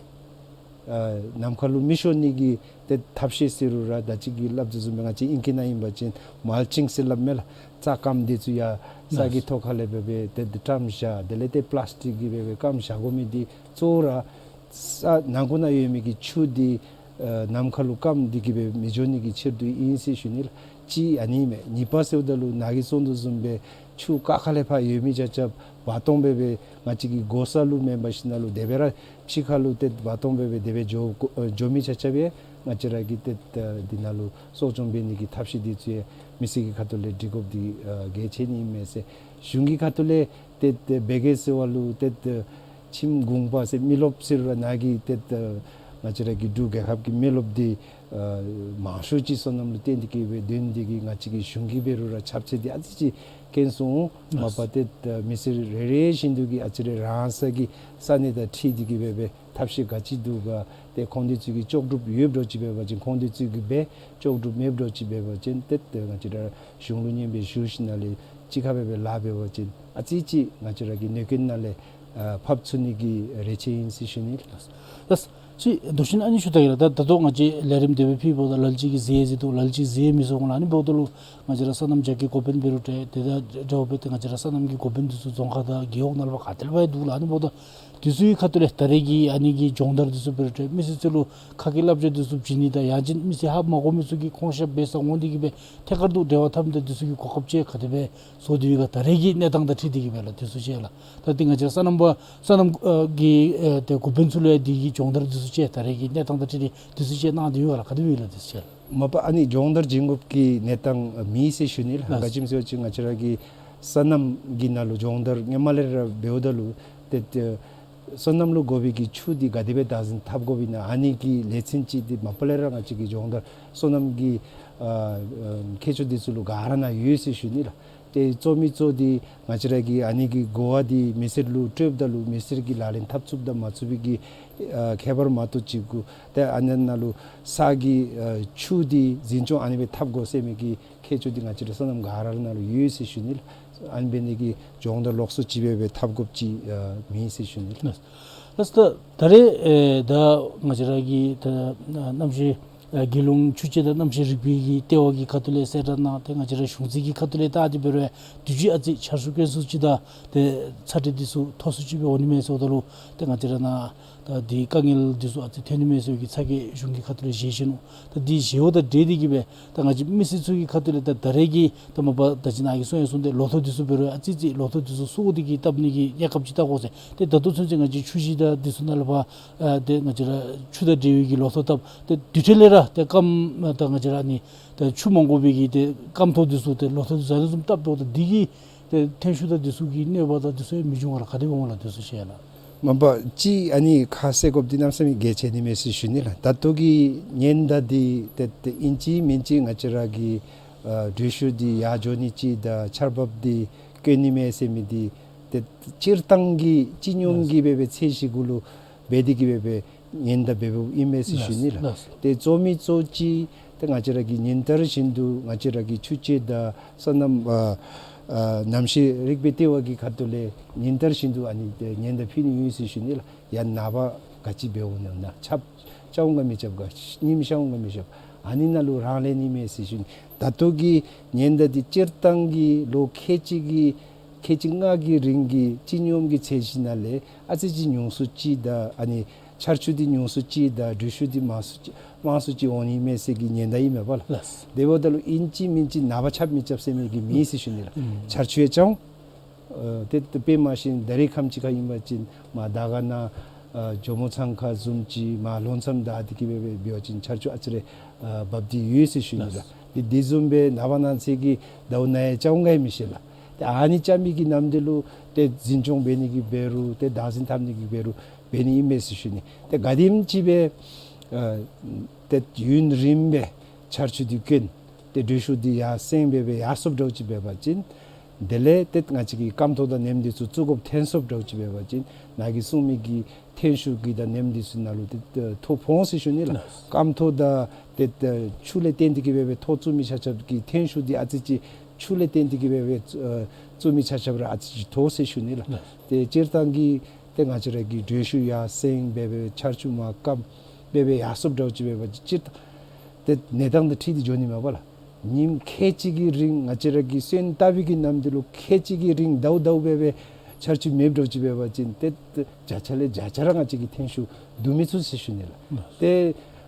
ཨ་ནམ་མཁའ་ལུ་མི་ཤོར་ནི་གི་ཏེ་ཐབས་ཤེས་ཟེར་རུང་ར་ད་ཅི་གི་སླབ་དོ་བཟུམ་སྦེ་ང་བཅས་ཨིང་སྐད་ནང་ཨིན་པ་ཅིན་མལ་ཅིང་ཟེར་སླབ་མས་ལགས། རྩྭ་སྐམ་འདི་ཚུ་ཡར་ས་གི་ལགས། ཐོག་ཁ་ལས་སྦེ་སྦེ་ཏེ་ཏེ་བཀྲམ་བཞག། དེ་ལས་ཏེ་པི་ལཱསི་ཊིག་གིས་སྦེ་སྦེ་སྐམ་བཞག་དགོ་མི་འདི་གཙོ་བོ་ར་ས་ནང་ཁུག་ནང་ཡོད་མི་གི་ཆུ་འདི་ཨ་ནམ་མཁའ་ལུ་སྐམ་སྟེ་གིས་སྦེ་མི་འགྱོ་ནི་གི་ཕྱིར་དུ་ཨིན་ཟེར་ཞུ་ནི་ལགས། གཅིག་ཨ་ནི་མས། གཉིས་པ་ཟེརཝ་ད་ལུ་ནཱ་གིས་གསུངས་དོ་བཟུམ་སྦེ་ཆུ་ཀ་ཁ་ལས་ཕར་ཡོད་མི་ཆ་ཁྱབ་བར་སྟོང་སྦེ་སྦེ་ང་བཅས་ཀྱི་བགོ་ས་ལུ་མེན་པར་ཞིནམ་ལས་དེ་སྦེ་ར་ཕྱི་ཁ་ལུ་ཏེ་བར་སྟོང་སྦེ་སྦེ་དེ་སྦེ་འགྱོ་དགོ་ཨ་འགྱོ་མི་ཆ་ཁྱབ་ཡང་ང་བཅས་ར་གིས་ཏེ་ཨ་འདི་ནང་ལུ་གསོ་སྐྱོང་འབད་ནི་གི་ཐབས་ཤེས་འདི་ཚུ་ཡང་མི་སེར་གྱི་ཁ་ཐུག་ལས་སྒྲིག་དགོཔ་འདི་ཨ་གལ་ཆེ་ནི་ཨིན་མས་ཟེར། གཞུང་གི་ཁ་ཐུག་ལས་ཏེ་ཏེ་འབད་གེ་ཟེར་བ་ལུ་ཏེ་ཏེ་ཁྱིམ་གུང་པ་ཟེར་མི་རློབས་ཟེར་རུང་ར་ནཱ་གི་ཏེ་ཏེ་ང་བཅས་ར་གི་འབྲུག་རྒྱལ་ཁབ་ཀྱི་མི་རློབས་འདི་ཨ་མང་ཤོས་ཅིག་སོ་ནམ་ལུ་བརྟེན་ཏེ་གིས་སྦེ་སྡོད་ནི་འདི་གིས་ང་བཅས་ཀྱི་གཞུང་གིས་འབད་རུང་ར་ཁྱབ་ཚད་འདི་ཨ་ཙི་ཅིག་བཀལ་སོང་། མ་པ་ཏེ་ཏེ་མི་སེར་རེ་རེ་བཞིན་དུ་གིས་ཨ་ཙི་རེ་རང་སོ་གི་ས་གནས་དང་འཁྲིལ་ཏེ་གིས་སྦེ་སྦེ་ཐབས་ཤེས་ག་ཅི་འདུག་ག། ཏེ་ཁོང་འདི་ཚུ་གིས་ལྕོགས་གྲུབ་ཡོདཔ་འདྲཝ་ཅིག་འབད་བ་ཅིན་ཁོང་འདི་ཚུ་གིས་སྦེ་ལྕོགས་གྲུབ་མེདཔ་འདྲཝ་ཅིག་འབད་བ་ཅིན་ཏེ་ཏེ་ང་བཅས་ར་གཞུང་ལུ་སྙན་སྦེ་ཞུ་ཞིནམ་ལས་གཅིག་ཁར་སྦེ་སྦེ་ལཱ་འབད་བ་ཅིན་ཨ་ཙི་ཅིག་ང་བཅས་ར་གི་གནོད་སྐྱོན་ནང་ལས་ཨ་ཕབ་ཚུགས་ནི་གི་རེ་ཆེ་ཨིན་ཟེར་ཞུ་ནི་ལགས། ལགས། ཅིག་མདོ་ཆེན་ཨ་ནི་ཞུ་ད་གེ་ལགས། ད་ད་ལྟོ་ང་བཅས་ལས་རིམ་དེ་སྦེ་ཕུལཝ་ད་ལ་ལུ་ཅིག་གིས་མཛད་མཛདཔ་འདུག། ལ་ལུ་ཅིག་མཛད་མི་ཚུགས་འོང་ལགས། ཨ་ནི་འབདཝ་ད་ལུ་ང་བཅས་ར་སོ་ནམ་རྒྱ་སྐྱེད་འགོ་དཔོན་འབད་རུང་ཏེ་དེ་དང་འདྲཝ་སྦེ་ཏེ་ང་བཅས་ར་སོ་ནམ་གྱི་འགོ་དཔོན་འདི་ཚུ་རྫོང་ཁག་དང་རྒེད་འོག་ནང་ལུ་ཕར་ག་ཏེ་ལུ་ཕར་འདུག་ལགས། ཨ་ནི་འབདཝ་ད་འདི་ཚུའི་ཁ་ཐུག་ལས་ད་རེས་ཀྱི་ཨ་ནི་གི་སྦྱོང་བརྡར་འདི་ཚུ་འབད་རུང་ཏེ་མི་སེར་ཚུ་ལུ་ཁ་སྐད་བསླབ་བྱ་འདི་ཚུ་བྱིན་ནི་དང་ཡང་ཅིན་མི་སེར་ཧ་མ་གོ་མི་ཚུ་གིས་ཁོང་ཤེས་པའི་ས་འོང་སྟེ་གིས་སྦེ་ཐད་ཀར་དུ་འབྲེལ་བ་འཐབ་ནི་དང་འདི་ཚུ་གི་གོ་སྐབས་ཅིག་ག་དེ་སྦེ་བཟོ་སྟེ་ཡོད་ག། ད་རེས་ཀྱི་གནས་སྟངས་དང་འཁྲིལ་ཏེ་གིས་སྦེ་ལགས་འདི་ཚུ་ཅིག་ལགས། ད་འདི་ང་བཅས་སོ་ནམ་པ་སོ་ནམ་ཨ་གི་ཨེ་ཏེ་འགོ་དཔོན་ཚུ་ལུ་ཡང་འདི་གི་སྦྱོང་བརྡར་འདི་ཚུ་ཅིག་ད་རེས་ཀྱི་གནས་སྟངས་དང་འཁྲིལ་ཏེ་འདི་ཚུ་ཅིག་གནང་སྟེ་ཡོད་ག་ལགས། ག་དེ་སྦེ་ཡོད་ལགས་འདི་ཚུ་ཅིག་ལགས། མ་པ་ཨ་ནི་སྦྱོང་བརྡར་བྱིན་དགོཔ་གི་གནས་སྟངས་མེད་ཟེར་ཞུ་ནི་ལགས། ལགས། ག་ཅི་སྨོ་ཟེར་བ་ཅིན་ང་བཅས་ར་གི་སོ་ནམ་གྱི་ནང་ལུ་སྦྱོང་བརྡར་སྔོན་མ་ལས་ར་འབདཝ་ད་ལུ་ཏེ་ཏེ་སོ་ནམ་ལུ་དགོ་པའི་གི་ཆུ་འདི་ག་དེ་སྦེ་བདག་འཛིན་འཐབ་དགོཔ་ཨིན་ན་ཨ་ནི་གི་ལེ་ཚན་ཅིག་འདི་མ་པ་ལས་ར་ང་བཅས་ཀྱི་སྦྱོང་བརྡར་སོ་ནམ་གྱི་ཨ་ཨ་མཁས་མཆོག་འདི་ཚུ་ལུ་ག་ར་ནང་ཡོད་ཟེར་ཞུ་ནི་ལགས། ཏེ་གཙོ་མི་གཙོ་འདི་ང་བཅས་ར་གི་ཨ་ནི་གི་གོ་བ་འདི་མི་སེར་ལུ་སྤྲོདཔ་ད་ལུ་མི་སེར་གྱིས་ལག་ལེན་འཐབ་ཚུགསཔ་དང་མ་ཚུགས་པའི་གི་ཨ་ཁྱད་པར་མ་གཏོགས་ཅིག་གུ་ཏེ་ཨ་ནི་ནང་ལུ་ས་གི་ཨ་ཆུ་འདི་འཛིན་སྐྱོང་ཨ་ནི་སྦེ་འཐབ་དགོ་ཟེར་མི་གི་མཁས་མཆོག་འདི་ང་བཅས་ར་སོ་ནམ་ག་ར་ནང་ལུ་ཡོད་ཟེར་ཞུ་ནི་ལགས། ཨ་ནི་འབད་ནི་གི་སྦྱོང་བརྡར་ལོགས་སུ་ཅིག་སྦེ་སྦེ་འཐབ་དགོཔ་ཅིག་ཨ་མེད་ཟེར་ཞུ་ནི་ལགས། ལགས་སོ། ད་རེས་ཨེ་ད་ང་བཅས་ར་གི་ད་གནམ་གཤིས་ཨ་རྒྱལ་ཡོངས་ཆུ་དཔྱད་དང་གནམ་གཤིས་རིག་པའི་གི་ལྟེ་བ་གི་ཁ་ཐུག་ལས་གསལ་བསྒྲགས་གནང་སྟེ་ང་བཅས་ར་གཞུང་འཛིན་གྱི་ཁ་ཐུག་ལས་ད་དེ་འབད་རུང་དུས་ཅི་ཨ་ཙི་ཆར་ཆུ་དཀོན་སུ་ཅིག་དང་ཏེ་ཚ་དྲོད་འདི་ཚུ་མཐོ་སུ་ཅིག་སྦེ་འོང་ནི་མས་ཟེརཝ་ད་ལུ་ཏེ་ང་བཅས་ར་ནང་ད་འདི་དཀའ་ངལ་འདི་ཚུ་ཨ་ཙི་ཐོན་ནི་མས་ཟེར་བའི་གི་ཚ་གྱང་གཞུང་གི་ཁ་ཐུག་ལས་བཞེས་བཞིན་ནུག། ད་འདི་བཞེས་པ་དང་འབྲེལ་ཏེ་གིས་སྦེ་ད་ང་བཅས་མི་སེར་ཚུ་གི་ཁ་ཐུག་ལས་ད་ད་རེས་ཀྱི་ད་མ་པ་ད་ཅི་ནཱ་གིས་གསུང་ཡང་གསུངས་ཏེ་ལོ་ཐོག་འདི་ཚུ་འབད་རུང་ཨ་ཙི་ཙི་ལོ་ཐོག་འདི་ཚུ་སྲུང་སྟེ་གིས་བཏབ་ནི་གི་གཡག་རྐྱབ་ཅིག་བལྟ་དགོ་ཟེར། ཏེ་ད་ལྟོ་ཚུན་ཚོད་ང་བཅས་ཆུ་གཞི་དང་འདི་ཚུ་ནང་ལུ་ཕར་ཨ་ཏེ་ང་བཅས་ར་ཆུ་དང་འབྲེལ་བའི་གི་ལོ་ཐོག་བཏབ་ཏེ་དུས་ཐོག་ལས་ར་ཏེ་སྐམ་ད་ང་བཅས་ར་ཨ་ནི་ད་ཆུ་མ་དགོ་པའི་གི་ཏེ་སྐམ་ཐོག་འདི་ཚུ་ཏེ་ལོ་ཐོག་འདི་ཚུ་ཨ་ནི་བཟུམ་བཏབ་འབདཝ་ད་འདི་གིས་ཏེ་ཐོན་ཤུགས་དང་འདི་ཚུ་གི་གནོད་པ་དང་འདི་ཚུ་ཡང་མི་འབྱུང་བར་ག་དེ་སྦེ་འོང་ལགས། འདི་ཚུ་ཤེས་ལགས། མ་པ་ཅིག་ཨ་ནི་ཁ་གསལ་དགོཔ་འདི་གནམ་མེད་ས་མེད་གལ་ཆེ་ནི་མས་ཟེར་ཞུ་ནི་ལགས། ད་ལྟོ་གི་ཉེན་བརྡ་འདི་ཏེ་ཏེ་ཨིན་ཅི་མིན་ཅི་ང་བཅས་ར་གི་ཨ་དྲོད་ཤུགས་འདི་ཡར་འགྱོ་ནི་ཅིག་དང་ཆར་འབབ་འདི་དཀོན་ནི་མས་ཟེར་མི་འདི་ཏེ་སྤྱིར་བཏང་གི་སྤྱི་སྙོམས་ཀྱི་སྦེ་སྦེ་ཚད་གཞི་གུ་ལུ་འབད་དེ་གིས་སྦེ་སྦེ་ཉེན་བརྡ་འབད་འབདཝ་ཨིན་མས་ཟེར་ཞུ་ནི་ལགས། ལགས། ཏེ་གཙོ་མི་གཙོ་ཅིག་ཏེ་ང་བཅས་ར་གི་ཉིན་ལྟར་བཞིན་དུ་ང་བཅས་ར་གི་ཆུ་དཔྱད་དང་སོ་ནམ་ཨ་ཨ་གནམ་གཤིས་རིག་པའི་ལྟེ་བ་གི་ཁ་ཐུག་ལས་ཉིན་ལྟར་བཞིན་དུ་ཨ་ནི་ཏེ་ཉེན་བརྡ་ཕུལ་ནི་ཡོད་ཟེར་ཞུ་ནི་ལགས། ཡར་ནངས་པ་ག་ཅི་འབད་འོང་ན་ཆརཔ་རྐྱབ་འོང་ག་མི་རྐྱབ་ག་ཉིམ་ཤར་འོང་ག་མི་ཤར་ཨ་ནི་ནང་ལུ་རང་ལས་ནི་མས་ཟེར་ཞུ་ནི། ད་ལྟོ་གི་ཉེན་བརྡ་འདི་སྤྱིར་བཏང་གི་ལོ་ཁལ་གཅིག་གི་ཁལ་གཅིག་ལྔ་གི་རིང་གི་སྤྱི་སྙོམས་ཀྱི་ཚད་གཞི་ནང་ལས་ཨ་ཙི་ཅིག་ཉུང་སུ་ཅིག་དང་ཨ་ནི་ཆར་ཆུ་འདི་ཉུང་སུ་ཅིག་དང་དྲོད་ཤུགས་འདི་མང་སུ་ཅིག་མང་སུ་ཅིག་འོང་ནི་མས་ཟེར་གྱི་ཉེན་བརྡ་ཨིན་མས་པ་ལགས། ལགས། དེ་འབདཝ་ད་ལུ་ཨིན་ཅི་མིན་ཅི་ནངས་པ་ཆརཔ་མི་རྐྱབ་ཟེར་མི་གི་མེད་ཟེར་ཞུ་ནི་ལགས། ཨུམ། ཆར་ཆུ་ཡང་ཅིག་འོང་། ཨ་ཏེ་ཏེ་དཔེ་མ་བཞིན་ད་རེས་ཁམས་ཅིག་ཁར་ཨིན་པ་ཅིན་མར་དར་དཀར་ནང་ཨ་ཇོ་མོ་ཚང་ཁ་བཟུམ་ཅིག་མར་ལྷོ་མཚམས་དང་དེ་གིས་སྦེ་སྦེ་འབད་བ་ཅིན་ཆར་ཆུ་ཨ་ཙི་རེ་ཨ་འབབ་སྟེ་ཡོད་ཟེར་ཞུ་ནི་ལགས། ལགས། ཏེ་དེ་བཟུམ་སྦེ་ནངས་པ་གནངས་ཚེ་གི་ཟླཝ་ནང་ཡང་རྐྱབ་འོང་ག་ཡང་མི་ཤེས་ལགས། ཏེ་ཨ་ནི་རྐྱབ་མི་གི་ནམ་དུས་ལུ་ཏེ་འཛིན་སྐྱོང་འབད་ནི་གི་འབད་རུང་ཏེ་བདག་འཛིན་འཐབ་ནི་གི་འབད་རུང་འབད་ནི་ཨིན་མས་ཟེར་ཞུ་ནི། ཏེ་ག་དེམ་ཅིག་སྦེ་ཨ་ཏེ་ཡུན་རིངམོ་སྦེ་ཆར་ཆུ་འདི་དཀོན་ཏེ་དྲོད་ཤུགས་འདི་ཡར་སེང་སྦེ་སྦེ་ཡར་སོངམ་འདྲཝ་ཅིག་འབད་བ་ཅིན་དེ་ལས་ཏེ་ང་བཅས་ཀྱིས་སྐམ་ཐོག་དང་ནེམ་འདི་ཚུ་བཙུགས་དགོཔ་ཐོན་སོངམ་འདྲཝ་ཅིག་འབད་བ་ཅིན་ནཱ་གིས་གསུངས་མི་གི་ཐོན་ཤུགས་ཀྱི་དང་ནེམ་འདི་ཚུ་ནང་ལུ་ཏེ་ཏེ་ཐོ་ཕོག་འོང་ཟེར་ཞུ་ནི་ལགས། ལགས། སྐམ་ཐོག་དང་ཏེ་ཏེ་ཆུ་ལས་བརྟེན་ཏེ་གིས་སྦེ་སྦེ་ཐོ་བཙུགས་མི་ཆ་ཁྱབ་ཀྱི་ཐོན་ཤུགས་འདི་ཨ་ཙི་ཅིག་ཆུ་ལས་བརྟེན་ཏེ་གིས་སྦེ་སྦེ་ཨ་བཙུགས་མི་ཆ་ཁྱབ་ར་ཨ་ཙི་ཅིག་མཐོ་ཟེར་ཞུ་ནི་ལགས། ལགས། ཏེ་སྤྱིར་བཏང་གི་ཏེ་ང་བཅས་ར་གི་དྲོད་ཤུགས་ཡར་སེང་སྦེ་སྦེ་ཆར་ཆུ་མར་སྐམ་སྦེ་སྦེ་ཡར་སོངམ་འདྲཝ་ཅིག་འབད་བ་ཅིན་སྤྱིར་བཏང་ཏེ་གནས་སྟངས་དང་འཁྲིལ་ཏེ་འགྱོ་ནི་མས་པ་ལགས། ཉིནམ་ཁལ་གཅིག་གི་རིང་ང་བཅས་ར་གིས་སོན་བཏབ་པའི་གི་ནམ་དུས་ལུ་ཁལ་གཅིག་གི་རིང་ཟླཝ་ཟླཝ་སྦེ་སྦེ་ཆར་ཆུ་མེདཔ་འདྲཝ་ཅིག་འབད་བ་ཅིན་ཏེ་ཏེ་བརྒྱ་ཆ་ལས་བརྒྱ་ཆ་ར་ང་བཅས་ཀྱིས་ཐོན་ཤུགས་བསྡུ་མི་ཚུགས་ཟེར་ཞུ་ནི་ལགས། ལགས། ཏེ་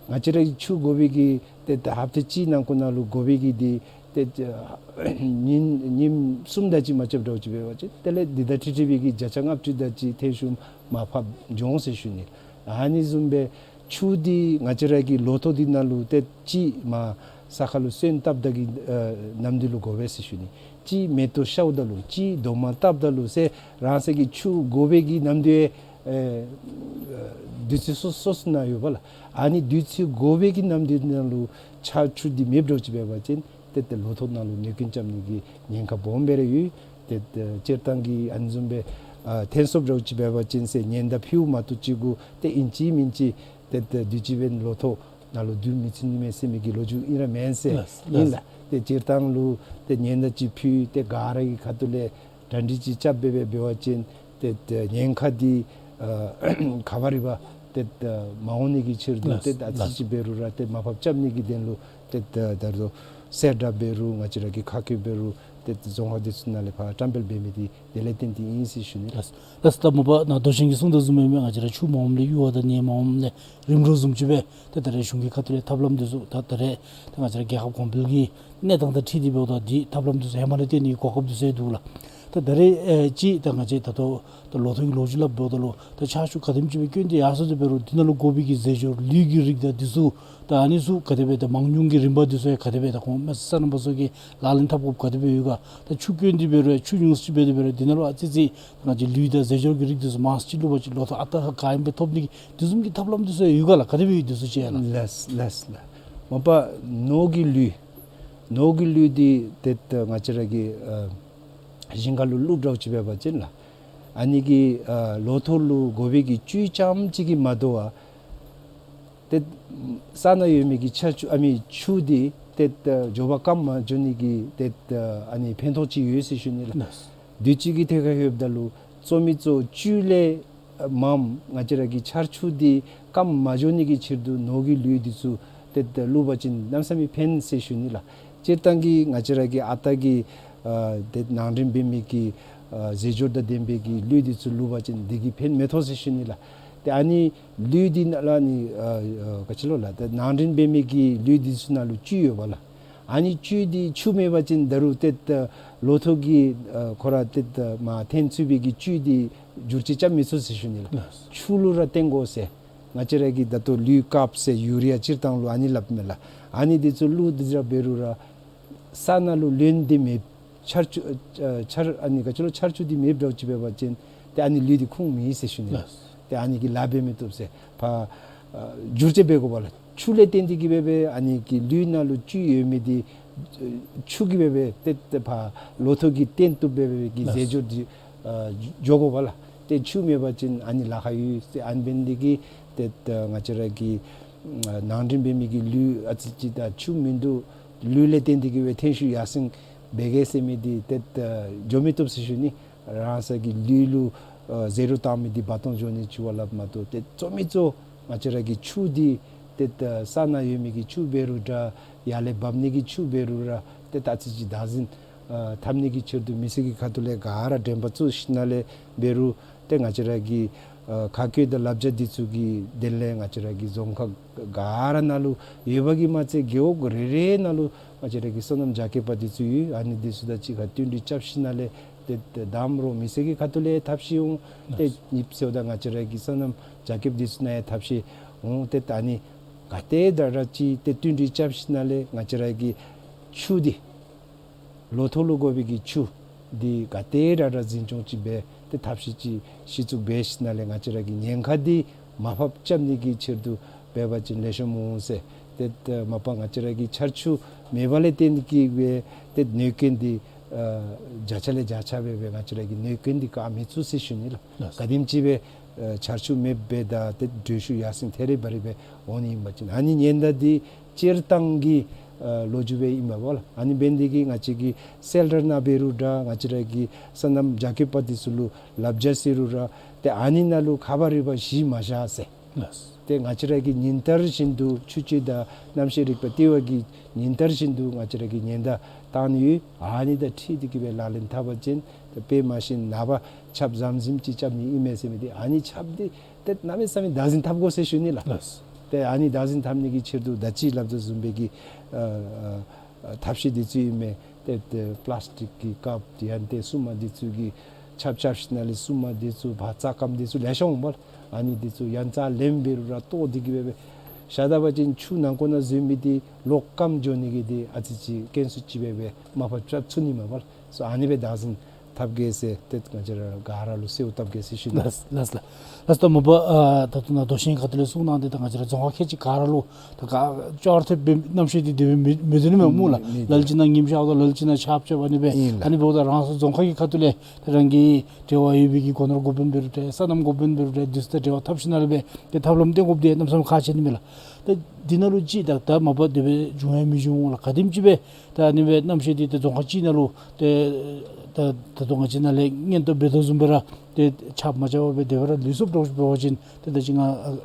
ང་བཅས་ར་གི་ཆུ་དགོ་པའི་གི་ཏེ་ད་ཧབ་ཏ་གཅིག་ནང་འཁོད་ནང་ལུ་དགོ་པའི་གི་འདི་ཏེ་ཉིནམ་ཉིནམ་གསུམ་དེ་ཅིག་མ་རྐྱབ་འདྲཝ་ཅིག་འབད་བ་ཅིན་དེ་ལས་འདི་དང་འཁྲིལ་འཁྲིལ་བའི་གི་བརྒྱ་ཆ་ལྔ་བཅུ་དེ་ཅིག་ཐོན་ཤུགས་མར་ཕབ་འགྱོ་འོང་ཟེར་ཞུ་ནི། ཨ་ནི་བཟུམ་སྦེ་ཆུ་འདི་ང་བཅས་ར་གི་ལོ་ཐོག་འདི་ནང་ལུ་ཏེ་གཅིག་མར་ས་ཁ་ལུ་སོན་བཏབ་ད་གི་ཨ་ནམ་དུས་ལུ་དགོ་པས་ཟེར་ཞུ་ནི། གཅིག་མེ་ཏོག་ཤརཝ་ད་ལུ་གཅིག་རྡོག་མ་བཏབ་ད་ལུ་ཟེར་རང་སོའི་གི་ཆུ་དགོ་པའི་གི་ནམ་དུས་ཨེ་དུས་ཚོད་སོ་སོ་སོ་ནང་ཡོད་པ་ལགས། ཨ་ནི་དུས་ཚོད་དགོ་པའི་གི་ནམ་དུས་ནང་ལུ་ཆར་ཆུ་འདི་མེདཔ་འདྲཝ་ཅིག་འབད་བ་ཅིན་ཏེ་ཏེ་ལོ་ཐོག་ནང་ལུ་གནོད་སྐྱོན་རྐྱབ་ནི་གི་ཉེན་ཁ་སྦོམ་སྦེ་ར་ཡོད། ཏེ་ཏེ་སྤྱིར་བཏང་གི་ཨ་ནི་བཟུམ་སྦེ་ཨ་ཐོན་སོངམ་འདྲཝ་ཅིག་འབད་བ་ཅིན་ཟེར་ཉེན་བརྡ་ཕུལཝ་མ་གཏོགས་ཅིག་གུ་ཏེ་ཨིན་ཅི་མིན་ཅི་ཏེ་ཏེ་དུས་ཅི་འབདན་ལོ་ཐོག་ནང་ལུ་བསྡུ་མི་ཚུགས་ནི་མས་ཟེར་མི་གི་ལོ་རྒྱུས་ཨིན་ར་མེན་ཟེར། ལགས། ཨིན་ལགས། ལགས། ཏེ་སྤྱིར་བཏང་ལུ་ཏེ་ཉེན་བརྡ་ཅིག་ཕུལ་ཏེ་ག་ར་གི་ཁ་ཐུག་ལས་གྲ་སྒྲིག་ཅིག་རྐྱབ་སྦེ་སྦེ་འབད་བ་ཅིན་ཏེ་ཏེ་ཉེན་ཁ་འདི་ཨ་ག་བ་རི་བ་ཏེ་ཏེ་མ་འོང་ནི་གི་ཕྱིར་དུ། ལགས། ཏེ་ཨ་ཙི་ཅིག་འབད་རུང་ར་ཏེ་མར་ཕབ་རྐྱབ་ནི་གི་དོན་ལུ་ཏེ་ཏེ་ད་རུང་གསལ་བསྒྲགས་འབད་རུང་ང་བཅས་ར་གི་ཁ་སྐད་འབད་རུང་ཏེ་ཏེ་རྫོང་ཁག་འདི་ཚུ་ནང་ལས་ཕར་བཀྲམ་སྤེལ་འབད་མི་འདི་དེ་ལས་བརྟེན་ཏེ་ཨིན་ཟེར་ཞུ་ནི། ལགས། ལགས་སོ། ད་མ་པ་ནཱ་མདོ་ཆེན་གྱིས་གསུངས་དོ་བཟུམ་སྦེ་ང་བཅས་ར་ཆུ་མ་འོངམ་ལས་གཡུར་བ་དང་ནས་མ་འོངམ་ལས་རིམ་གྲོ་བཟུམ་ཅིག་སྦེ་ཏེ་ད་རེས་གཞུང་གི་ཁ་ཐུག་ལས་ཐབས་ལམ་འདི་ཚུ་ད་ད་རེས་ཏེ་ང་བཅས་ར་རྒྱལ་ཁབ་གོང་འཕེལ་གྱི་གནས་སྟངས་དང་འཁྲིལ་ཏེ་འབདཝ་ད་འདི་ཐབས་ལམ་འདི་ཚུ་ཧེ་མ་ལས་བཏོན་ནི་གོ་སྐབས་འདི་ཚུ་ཡང་འདུག་ལགས། ད་ ད་རེས་ཨེ་ཅིག་ད་ང་བཅས་ད་ལྟོ་ད་ལོ་ཐོག་གི་ལོ་རྒྱུས་སླབ་འབདཝ་ད་ལུ་ད་ཆར་ཆུ་ག་དེམ་ཅིག་སྦེ་བསྐྱོན་ཏེ་ཡར་སོང་སྟེ་འབད་རུང་འདི་ནང་ལུ་དགོ་པའི་གི་རྫས་སྦྱོར་ལུད་ཀྱི་རིགས་དང་འདི་ཚུ་ད་ཨ་ནི་ཚུ་ག་དེ་སྦེ་ད་མང་ཉུང་གི་རིམ་པ་འདི་ཚུ་ཡང་ག་དེ་སྦེ་ད་ཁོང་མི་སེར་རྣམ་པ་ཚུ་གིས་ལག་ལེན་འཐབ་དགོཔ་ག་དེ་སྦེ་ཡོད་ག། ད་ཆུ་བསྐྱོན་ཏེ་འབད་རུང་ཆུ་ཉུང་སུ་ཅིག་འབད་དེ་འབད་རུང་འདི་ནང་ལུ་ཨ་ཙི་ཙི་ང་བཅས་ལུད་དང་རྫས་སྦྱོར་གྱི་རིགས་འདི་ཚུ་མང་སུ་ཅིག་བླུག་པ་ཅིན་ལོ་ཐོག་ཨ་རྟག་ག་ཨིནམ་སྦེ་ཐོབ་ནི་གི་དེ་བཟུམ་གྱི་ཐབས་ལམ་འདི་ཚུ་ཡང་ཡོད་ག་ལགས། ག་དེ་སྦེ་ཡོད་འདི་ཚུ་ཅིག་ཡང་ལགས། ལགས་ལགས་ལགས། མ་པ་ནོར་གྱི་ལུད། ནོར་གྱི་ལུད་འདི་ཏེ་ད་ང་བཅས་ར་གི་ཨ་ཞིང་ཁ་ལུ་བླུག་འདྲཝ་ཅིག་འབད་བ་ཅིན་ལགས། ཨ་ནི་གི་ཨ་ལོ་ཐོག་ལུ་དགོ་པའི་གི་བཅུད་རྐྱངམ་ཅིག་གིས་མ་དོ་བར་ཏེ་ས་ནང་ཡོད་མི་གི་ཆར་ཆུ་ཨ་མི་ཆུ་འདི་ཏེ་ད་མགྱོགས་པ་སྐམ་མ་འགྱོ་ནི་གི་ཏེ་ད་ཨ་ནི་ཕན་ཐོགས་ཅིག་ཡོད་ཟེར་ཞུ་ནི་ལགས། ལགས། དུས་ཅི་གི་ཐད་ཁར་ལྷོདཔ་ད་ལུ་གཙོ་མི་གཙོ་བཅུད་ལས་མངམ་ང་བཅས་ར་གི་ཆར་ཆུ་འདི་སྐམ་མ་འགྱོ་ནི་གི་ཕྱིར་དུ་ནོར་གྱི་ལུད་འདི་ཚུ་ཏེ་ད་བླུག་པ་ཅིན་གནམ་མེད་ས་མེད་ཕན་ཟེར་ཞུ་ནི་ལགས། སྤྱིར་བཏང་གི་ང་བཅས་ར་གི་ཨ་རྟག་གི་ཨ་ཏེ་ནང་འདྲེན་འབད་མི་གི་ཨ་རྫས་སྦྱོར་དང་ལྡན་པའི་གི་ལུད་འདི་ཚུ་བླུག་པ་ཅིན་འདི་གིས་ཕན་མི་ཐོགས་ཟེར་ཞུ་ནི་ལགས། ཏེ་ཨ་ནི་ལུད་འདི་ནང་ལུ་ཨ་ནི་ཨ་ག་ཅི་ལོ་ལགས། ཏེ་ནང་འདྲེན་འབད་མི་གི་ལུད་འདི་ཚུ་ནང་ལུ་བཅུད་ཡོད་པ་ལགས། ཨ་ནི་བཅུད་འདི་ཆུ་མེད་པ་ཅིན་ད་རུང་ཏེ་ད་ལོ་ཐོག་གི་ཨ་ཁོ་ར་ཏེ་ད་མར་ཐོན་ཚུགས་པའི་གི་བཅུད་འདི་འགྱུར་བཅོས་རྐྱབ་མི་ཚུགས་ཟེར་ཞུ་ནི་ལགས། ལགས། ཆུ་ལུ་ར་བརྟེན་དགོ་ཟེར། ང་བཅས་ར་གི་ད་ལྟོ་ལུད་ཀརབ་ཟེར་ཡུ་རི་ཡ་སྤྱིར་བཏང་ལུ་ཨ་ནི་སླབ་མས་ལགས། ཨ་ནི་འདི་ཚུ་བླུག་སྟེ་ར་འབད་རུང་ར་ས་ནང་ལུ་ལོན་ཏེ་མེད། ཆར་ཆུ་ཨ་ཆར་ཨ་ནི་ག་ཅི་ལོ་ཆར་ཆུ་འདི་མེདཔ་འདྲཝ་ཅིག་འབད་བ་ཅིན་ཏེ་ཨ་ནི་ལུད་འདི་ཁུངས་མེད་ཟེར་ཞུ་ནི་ལགས། ལགས། ཏེ་ཨ་ནི་གིས་ལཱ་འབད་མི་བཏུབ་ཟེར། ཕར་ཨ་འགྱུར་བཅོས་འབད་དགོ་པ་ལགས། ཆུ་ལས་བརྟེན་ཏེ་གིས་འབད་འབད་ཨ་ནི་གི་ལུད་ནང་ལུ་བཅུད་ཡོད་མི་འདི་ཨ་ཆུ་གིས་འབད་འབད་ཏེ་ཏེ་ཕར་ལོ་ཐོག་གི་བརྟན་བཏུབ་འབད་འབད་གི་ལགས། རྫས་སྦྱོར་འདི་ཨ་འགྱོ་དགོ་པ་ལགས། ཏེ་ཆུ་མེད་པ་ཅིན་ཨ་ནི་ལཱ་ཁག་ཡོད་ཟེར། ཨ་ནི་འབད་ནི་འདི་གིས་ཏེ་ད་ང་བཅས་ར་གི་ཨ་ནང་འདྲེན་འབད་མི་གི་ལུད་ཨ་ཙི་ཅིག་ད་ཆུ་མིན་འདུག། ལུད་ལས་བརྟེན་ཏེ་གིས་འབད་ཐོན་ཤུགས་ཡར་སེང་འབད་གེ་ཟེར་མི་འདི་ཏེ་ད་འགྱོ་མི་བཏུབ་ཟེར་ཞུ་ནི། རང་སོའི་གི་ལུད་ལུ་ཨ་ཟེ་རུ་བཏང་མི་འདི་འབག་སྟོང་འགྱོ་ནི་ཅིག་འབདཝ་ལས་མ་གཏོགས་ཏེ་གཙོ་མི་གཙོ་ང་བཅས་ར་གི་ཆུ་འདི་ཏེ་ད་ས་ནང་ཡོད་མི་གི་ཆུ་འབད་རུང་འདྲ། ཡར་ལས་འབབ་ནི་གི་ཆུ་འབད་རུང་ར་ཏེ་ད་ཨ་ཙི་ཅིག་བདག་འཛིན་ཨ་འཐབ་ནི་གི་ཕྱིར་དུ་མི་སེར་གྱི་ཁ་ཐུག་ལས་ག་ར་འདྲེན་པ་བཙུགས་ཞིནམ་ལས་འབད་རུང་ཏེ་ང་བཅས་ར་གི་ཨ་ཁ་བཀོད་དང་བསླབ་བྱ་འདི་ཚུ་གི་དོན་ལས་ང་བཅས་ར་གི་རྫོང་ཁག་ག་ར་ནང་ལུ་ཡོད་པ་གིས་མ་ཚད་རྒེད་འོག་རེ་རེ་ནང་ལུ་ང་བཅས་ར་གི་སོ་ནམ་རྒྱ་སྐྱེད་པ་འདི་ཚུ་ཡོད། ཨ་ནི་འདི་ཚུ་དང་གཅིག་ཁར་བསྟུན་གྲོས་རྐྱབ་ཞིནམ་ལས་ཏེ་ཏེ་གདམ་རོགས་མི་སེར་གྱི་ཁ་ཐུག་ལས་ཐབས་ཤེས་འོང་། ཏེ་གཉིས་པ་ཟེརཝ་ད་ང་བཅས་ར་གི་སོ་ནམ་རྒྱ་སྐྱེད་པ་འདི་ཚུ་ནང་ཡང་ཐབས་ཤེས་འོང་། ཏེ་ད་ཨ་ནི་ག་དེ་དྲག་དྲག་ཅིག་ཏེ་བསྟུན་གྲོས་རྐྱབ་ཞིནམ་ལས་ང་བཅས་ར་གི་ཆུ་འདི་ལོ་ཐོག་ལུ་དགོ་པའི་གི་ཆུ་འདི་ག་དེ་དྲག་དྲག་འཛིན་སྐྱོང་ཅིག་འབད་དེ་ཐབས་ཤེས་ཅིག་གཞི་བཙུགས་འབད་ཞིནམ་ལས་ང་བཅས་ར་གི་ཉེན་ཁ་འདི་མར་ཕབ་རྐྱབ་ནི་གི་ཕྱིར་དུ་འབད་བ་ཅིན་ལེགས་ཤོམ་འོང་ཟེར། ཏེ་ཏེ་མ་པ་ང་བཅས་ར་གི་ཆར་ཆུ་མེདཔ་ལས་བརྟེན་གྱིས་འབད་ཏེ་གནོད་སྐྱོན་འདི་ཨ་བརྒྱ་ཆ་ལས་བརྒྱ་ཆ་འབད་འབད་ང་བཅས་ར་གིས་གནོད་སྐྱོན་འདི་བཀག་མི་ཚུགས་ཟེར་ཞུ་ནི་ལགས། ལགས། ག་དེམ་ཅིག་འབད་ཨ་ཆར་ཆུ་མེདཔ་འབདཝ་ད་ཏེ་དྲོད་ཤུགས་ཡར་སེང་ཐེ་རེ་བ་རེ་སྦེ་འོང་ནི་ཨིན་པ་ཅིན་ཨ་ནི་ཉེན་བརྡ་འདི་སྤྱིར་བཏང་གི་ཨ་ལོ་རྒྱུས་སྦེ་ཨིན་པས་ལགས། ཨ་ནི་འབད་ནི་འདི་གིས་ང་བཅས་ཀྱི་སེལ་ཊར་ནང་འབད་རུང་འདྲ་ང་བཅས་ར་གི་སོ་ནམ་རྒྱ་སྐྱེད་པ་འདི་ཚུ་ལུ་བསླབ་བྱ་ཟེར་རུང་ར་ཏེ་ཨ་ནི་ནང་ལུ་ཁ་བ་རི་བ་གཞི་མ་བཞག་ཟེར། ལགས། ཏེ་ང་བཅས་ར་གིས་ཉིན་ལྟར་བཞིན་དུ་ཆུ་སྤྱོད་དང་གནམ་གཤིས་རིག་པ་ལྟེ་བ་གིས་ཉིན་ལྟར་བཞིན་དུ་ང་བཅས་ར་གིས་ཉེན་བརྡ་བཏང་ནི་ཡོད། ཨ་ནི་དང་འཁྲིལ་ཏེ་གིས་སྦེ་ལག་ལེན་འཐབ་པ་ཅིན་ཏེ་དཔེ་མ་ཤེས་ནངས་པ་ཆརཔ་ཟམ་ཟིམ་ཅིག་རྐྱབ་ནི་ཨིན་མས་ཟེར་མི་འདི་ཨ་ནི་ཆརཔ་འདི་ཏེ་གནམ་མེད་ས་མེད་བདག་འཛིན་འཐབ་དགོ་ཟེར་ཞུ་ནི་ལགས། ལགས། ཏེ་ཨ་ནི་བདག་འཛིན་འཐབ་ནི་གི་ཕྱིར་དུ་ད་ཅི་སླབ་དོ་བཟུམ་སྦེ་གི་ཨ་ཨ་ཐབས་ཤེས་འདི་ཚུ་ཨིན་མས། ཏེ་ཏེ་པ་ལཱསི་ཊིག་གི་ཀརཔ་ཡང་ཏེ་སྲུངམ་འདི་ཚུ་གི་ཆརཔ་རྐྱབ་ཞིནམ་ལས་སྲུངམ་འདི་ཚུ་ཕར་རྩྭ་སྐམ་འདི་ཚུ་ལེ་ཤ་འོང་པ་ལགས། ཨ་ནི་འདི་ཚུ་ཡང་རྩ་ལེནམ་འབད་རུང་ར་བཏོག་སྟེ་གིས་སྦེ་སྦེ་བཞག་ད་པ་ཅིན་ཆུ་ནང་འཁོད་ནང་འཛུལ་མི་འདི་ལོག་སྐམ་འགྱོ་ནི་གི་འདི་ཨ་ཙི་ཅིག་དཀོན་སུ་ཅིག་སྦེ་སྦེ་མར་ཕབ་རྐྱབ་ཚུགས་ནི་མས་པ་ལགས། སོ་ཨ་ནི་སྦེ་བདག་འཛིན་འཐབ་གེ་ཟེར་ཏེ་ང་བཅས་ར་ག་ར་ལུ་གསོལཝ་བཏབ་གེ་ཟེར་ཞུ་ནི། ལགས་ལགས་ལགས། ལགས་སོ། ད་མ་པ་ཨ་ད་ལྟོ་ནཱ་མདོ་ཤན་ཁ་ཐུག་ལས་གསུངས་གནང་སྟེ་ད་ང་བཅས་ར་རྫོང་ཁག་ཁལ་གཅིག་ག་ར་ལུ་ད་ག་ཅོག་འཐདཔ་སྦེ་གནམ་གཤིས་འདི་དེ་སྦེ་མི་མི་སྡོད་ནི་མས་སྨོ་ལགས། མི་སྡོད། ལ་ལུ་ཅིག་ནང་ཉིམ་ཤརཝ་དང་ལ་ལུ་ཅིག་ནང་ཆརཔ་རྐྱབ་ཨ་ནི་སྦེ། ཨིན་ལགས། ཨ་ནི་འབདཝ་ད་རང་སོའི་རྫོང་ཁག་གི་ཁ་ཐུག་ལས་ད་རང་གི་འབྲེལ་བ་ཡོད་པའི་གི་སྒོ་ནོར་འགོ་དཔོན་འབད་རུང་འདྲ་སོ་ནམ་འགོ་དཔོན་འབད་རུང་འདྲ་འདི་ཚུ་དང་འབྲེལ་བ་འཐབ་ཞིནམ་ལས་སྦེ་ཏེ་ཐབས་ལམ་སྟོན་དགོཔ་འདི་གནམ་མེད་ས་མེད་ཁག་ཆེ་ནི་མས་ལགས། ད་འདི་ནང་ལུ་ཅིག་ད་ད་མ་པ་དེ་སྦེ་འབྱུང་ཡང་མི་འབྱུང་ལགས། ག་དེམ་ཅིག་སྦེ་ད་ཨ་ནི་སྦེ་གནམ་གཤིས་འདི་ཏེ་རྫོང་ཁག་གཅིག་ནང་ལུ་ཏེ་ད་ད་ལྟོ་ང་བཅས་ནཱ་ལས་སྔོན་དུ་འབད་དོ་བཟུམ་སྦེ་ར་ཏེ་ཆརཔ་མ་རྐྱབ་པར་སྦེ་དེ་སྦེ་ར་ལུས་སོཔ་འདྲཝ་ཅིག་འབད་བ་ཅིན་ཏེ་ད་ཅི་ང་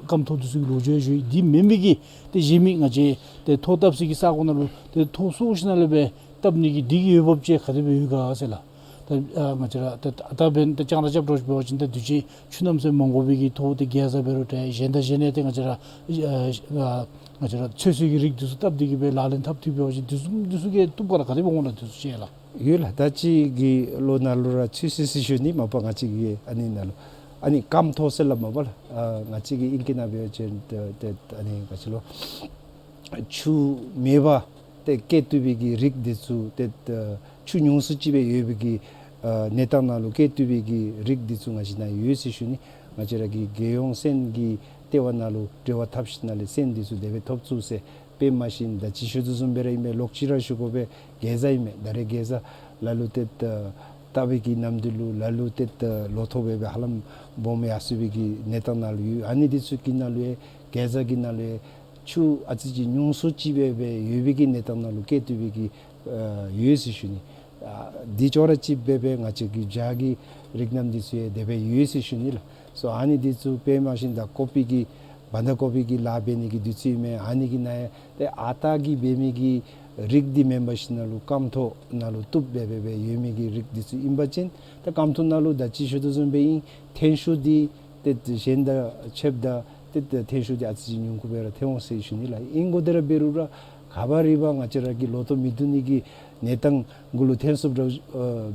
སྐམ་ཐོག་འདི་ཚུ་གི་ལོ་རྒྱུས་ཡང་ཞུ་ཡི། འདི་མེན་མི་གི་ཏེ་གཞན་མི་ང་བཅས་ཏེ་ཐོག་བཏབ་སའི་གི་ས་གོ་ནང་ལུ་ཏེ་ཐོག་བཟོ་ཞིནམ་ལས་སྦེ་བཏབ་ནི་གི་འདི་གི་འོས་འབབ་ཅིག་ག་དེ་སྦེ་ཡོད་ག་ཟེར་ལགས། ད་ཨ་ང་བཅས་ར་ད་ད་འབདན་ད་རྐྱང་ར་རྐྱབ་འདྲཝ་ཅིག་འབད་བ་ཅིན་ད་དུས་ཅི་ཆུ་གནམ་མེད་ས་མེད་མ་དགོ་པའི་གི་ཐོག་ཏེ་རྒྱལ་ས་འབད་རུང་འདྲ་གཞན་དང་གཞན་ཡང་ཏེ་ང་བཅས་ར་ཨ་ཨ་ང་བཅས་ར་ཚོད་བསྲེ་གི་རིགས་འདི་ཚུ་བཏབ་སྟེ་གིས་སྦེ་ལག་ལེན་འཐབ་སྟེ་འབད་བ་ཅིན་འདི་ཚུ་འདི་ཚུ་གིས་བཏུབ་ག་ལགས། ག་དེ་སྦེ་འོང་ལགས་འདི་ཚུ་ཅིག་ལགས། ཡོད་ལགས། ད་ཅི་གི་ལོ་ནང་ལུ་ར་ཚུད་སོ་ཡི་ཟེར་ཞུ་ནི། མ་པ་ང་བཅས་ཀྱི་ཨ་ནི་ནང་ལུ་ཨ་ནི་སྐམ་ཐོག་ཟེར་སླབ་མས་པ་ལགས། ཨ་ང་བཅས་ཀྱི་ཨིང་སྐད་ནང་འབད་བ་ཅིན་ཏེ་ཏེ་ཨ་ནི་ག་ཅི་ལོ་ཆུ་མེད་པར་ཏེ་སྐྱེ་བཏུབ་པའི་གི་རིགས་འདི་ཚུ་ཏེ་ཆུ་ཉུང་སུ་ཅིག་སྦེ་ཡོད་པའི་གི་ཨ་གནས་སྟངས་ནང་ལུ་སྐྱེ་བཏུབ་པའི་གི་རིགས་འདི་ཚུ་ང་བཅས་ནང་ཡོད་ཟེར་ཞུ་ནི། ང་བཅས་ར་གི་རྒྱལ་ཡོངས་སོན་གྱི་ལྟེ་བ་ནང་ལུ་འབྲེལ་བ་འཐབ་ཞིནམ་ལས་སོན་འདི་ཚུ་དེ་སྦེ་ཐོབ་ཚུགས་ཟེར། དཔེ་མ་བཞིན་ད་ཅི་ཞུ་དོ་བཟུམ་སྦེ་ར་ཨིན་མས། ལོག་ཅི་ར་ཞུ་དགོ་པས། གེ་ཛ་ཨིན་མས། ད་རེས་གེ་ཛ་ལ་ལུ་ཏེ་ད་བལྟ་བའི་གི་ནམ་དུས་ལུ་ལ་ལུ་ཏེ་ད་ལོ་ཐོག་སྦེ་སྦེ་ཧ་ལམ་སྦོམ་ཡར་སོང་བའི་གི་གནས་སྟངས་ནང་ལུ་ཡོད། ཨ་ནི་འདི་ཚུ་གི་ནང་ལུ་ཡང་གེ་ཛ་གི་ནང་ལུ་ཡང་ཆུ་ཨ་ཙི་ཅིག་ཉུང་སུ་ཅིག་སྦེ་སྦེ་ཡོད་པའི་གི་གནས་སྟངས་ནང་ལུ་སྐྱེ་བཏུབ་པའི་གི་ཨ་ཡོད་ཟེར་ཞུ་ནི། ཨ་འདི་ཅོག་ར་ཅིག་སྦེ་སྦེ་ང་བཅས་ཀྱི་བྱཱ་གི་རིགས་རྣམས་འདི་ཚུ་ཡང་དེ་སྦེ་ཡོད་ཟེར་ཞུ་ནི་ལགས། སོ་ཨ་ནི་འདི་ཚུ་དཔེ་མ་བཞིན་ད་ཀོ་པི་གི་བན་དྷ་ཀོ་པི་གི་ལཱ་འབད་ནི་གི་དུས་ཚོད་ཨིན་མས། ཨ་ནི་གི་ནང་ཡང་ཏེ་ཨ་རྟག་གི་འབད་མི་གི་རིགས་འདི་མེན་པར་ཞིནམ་ལས་སྐམ་ཐོག་ནང་ལུ་བཏུབ་སྦེ་སྦེ་སྦེ་ཡོད་མི་གི་རིགས་འདི་ཚུ་ཨིན་པ་ཅིན་ཏེ་སྐམ་ཐོག་ནང་ལུ་ད་ཅི་ཞུ་དོ་བཟུམ་སྦེ་ཨིན། ཐོན་ཤུགས་འདི་ཏེ་གཞན་དང་ཕྱདཔ་ད་ཏེ་ཐོན་ཤུགས་འདི་ཨ་ཙི་ཅིག་ཉུང་ཀུ་སྦེ་ར་ཐོན་འོང་ཟེར་ཞུ་ནི་ལགས། ཨིན་དགོ་དེ་ར་འབད་རུང་ར་ག་བ་རི་བ་ང་བཅས་ར་གི་ལོ་ཐོག་མི་བསྡུ་ནི་གི་གནས་སྟངས་གུ་ལུ་ཐོན་སོངམ་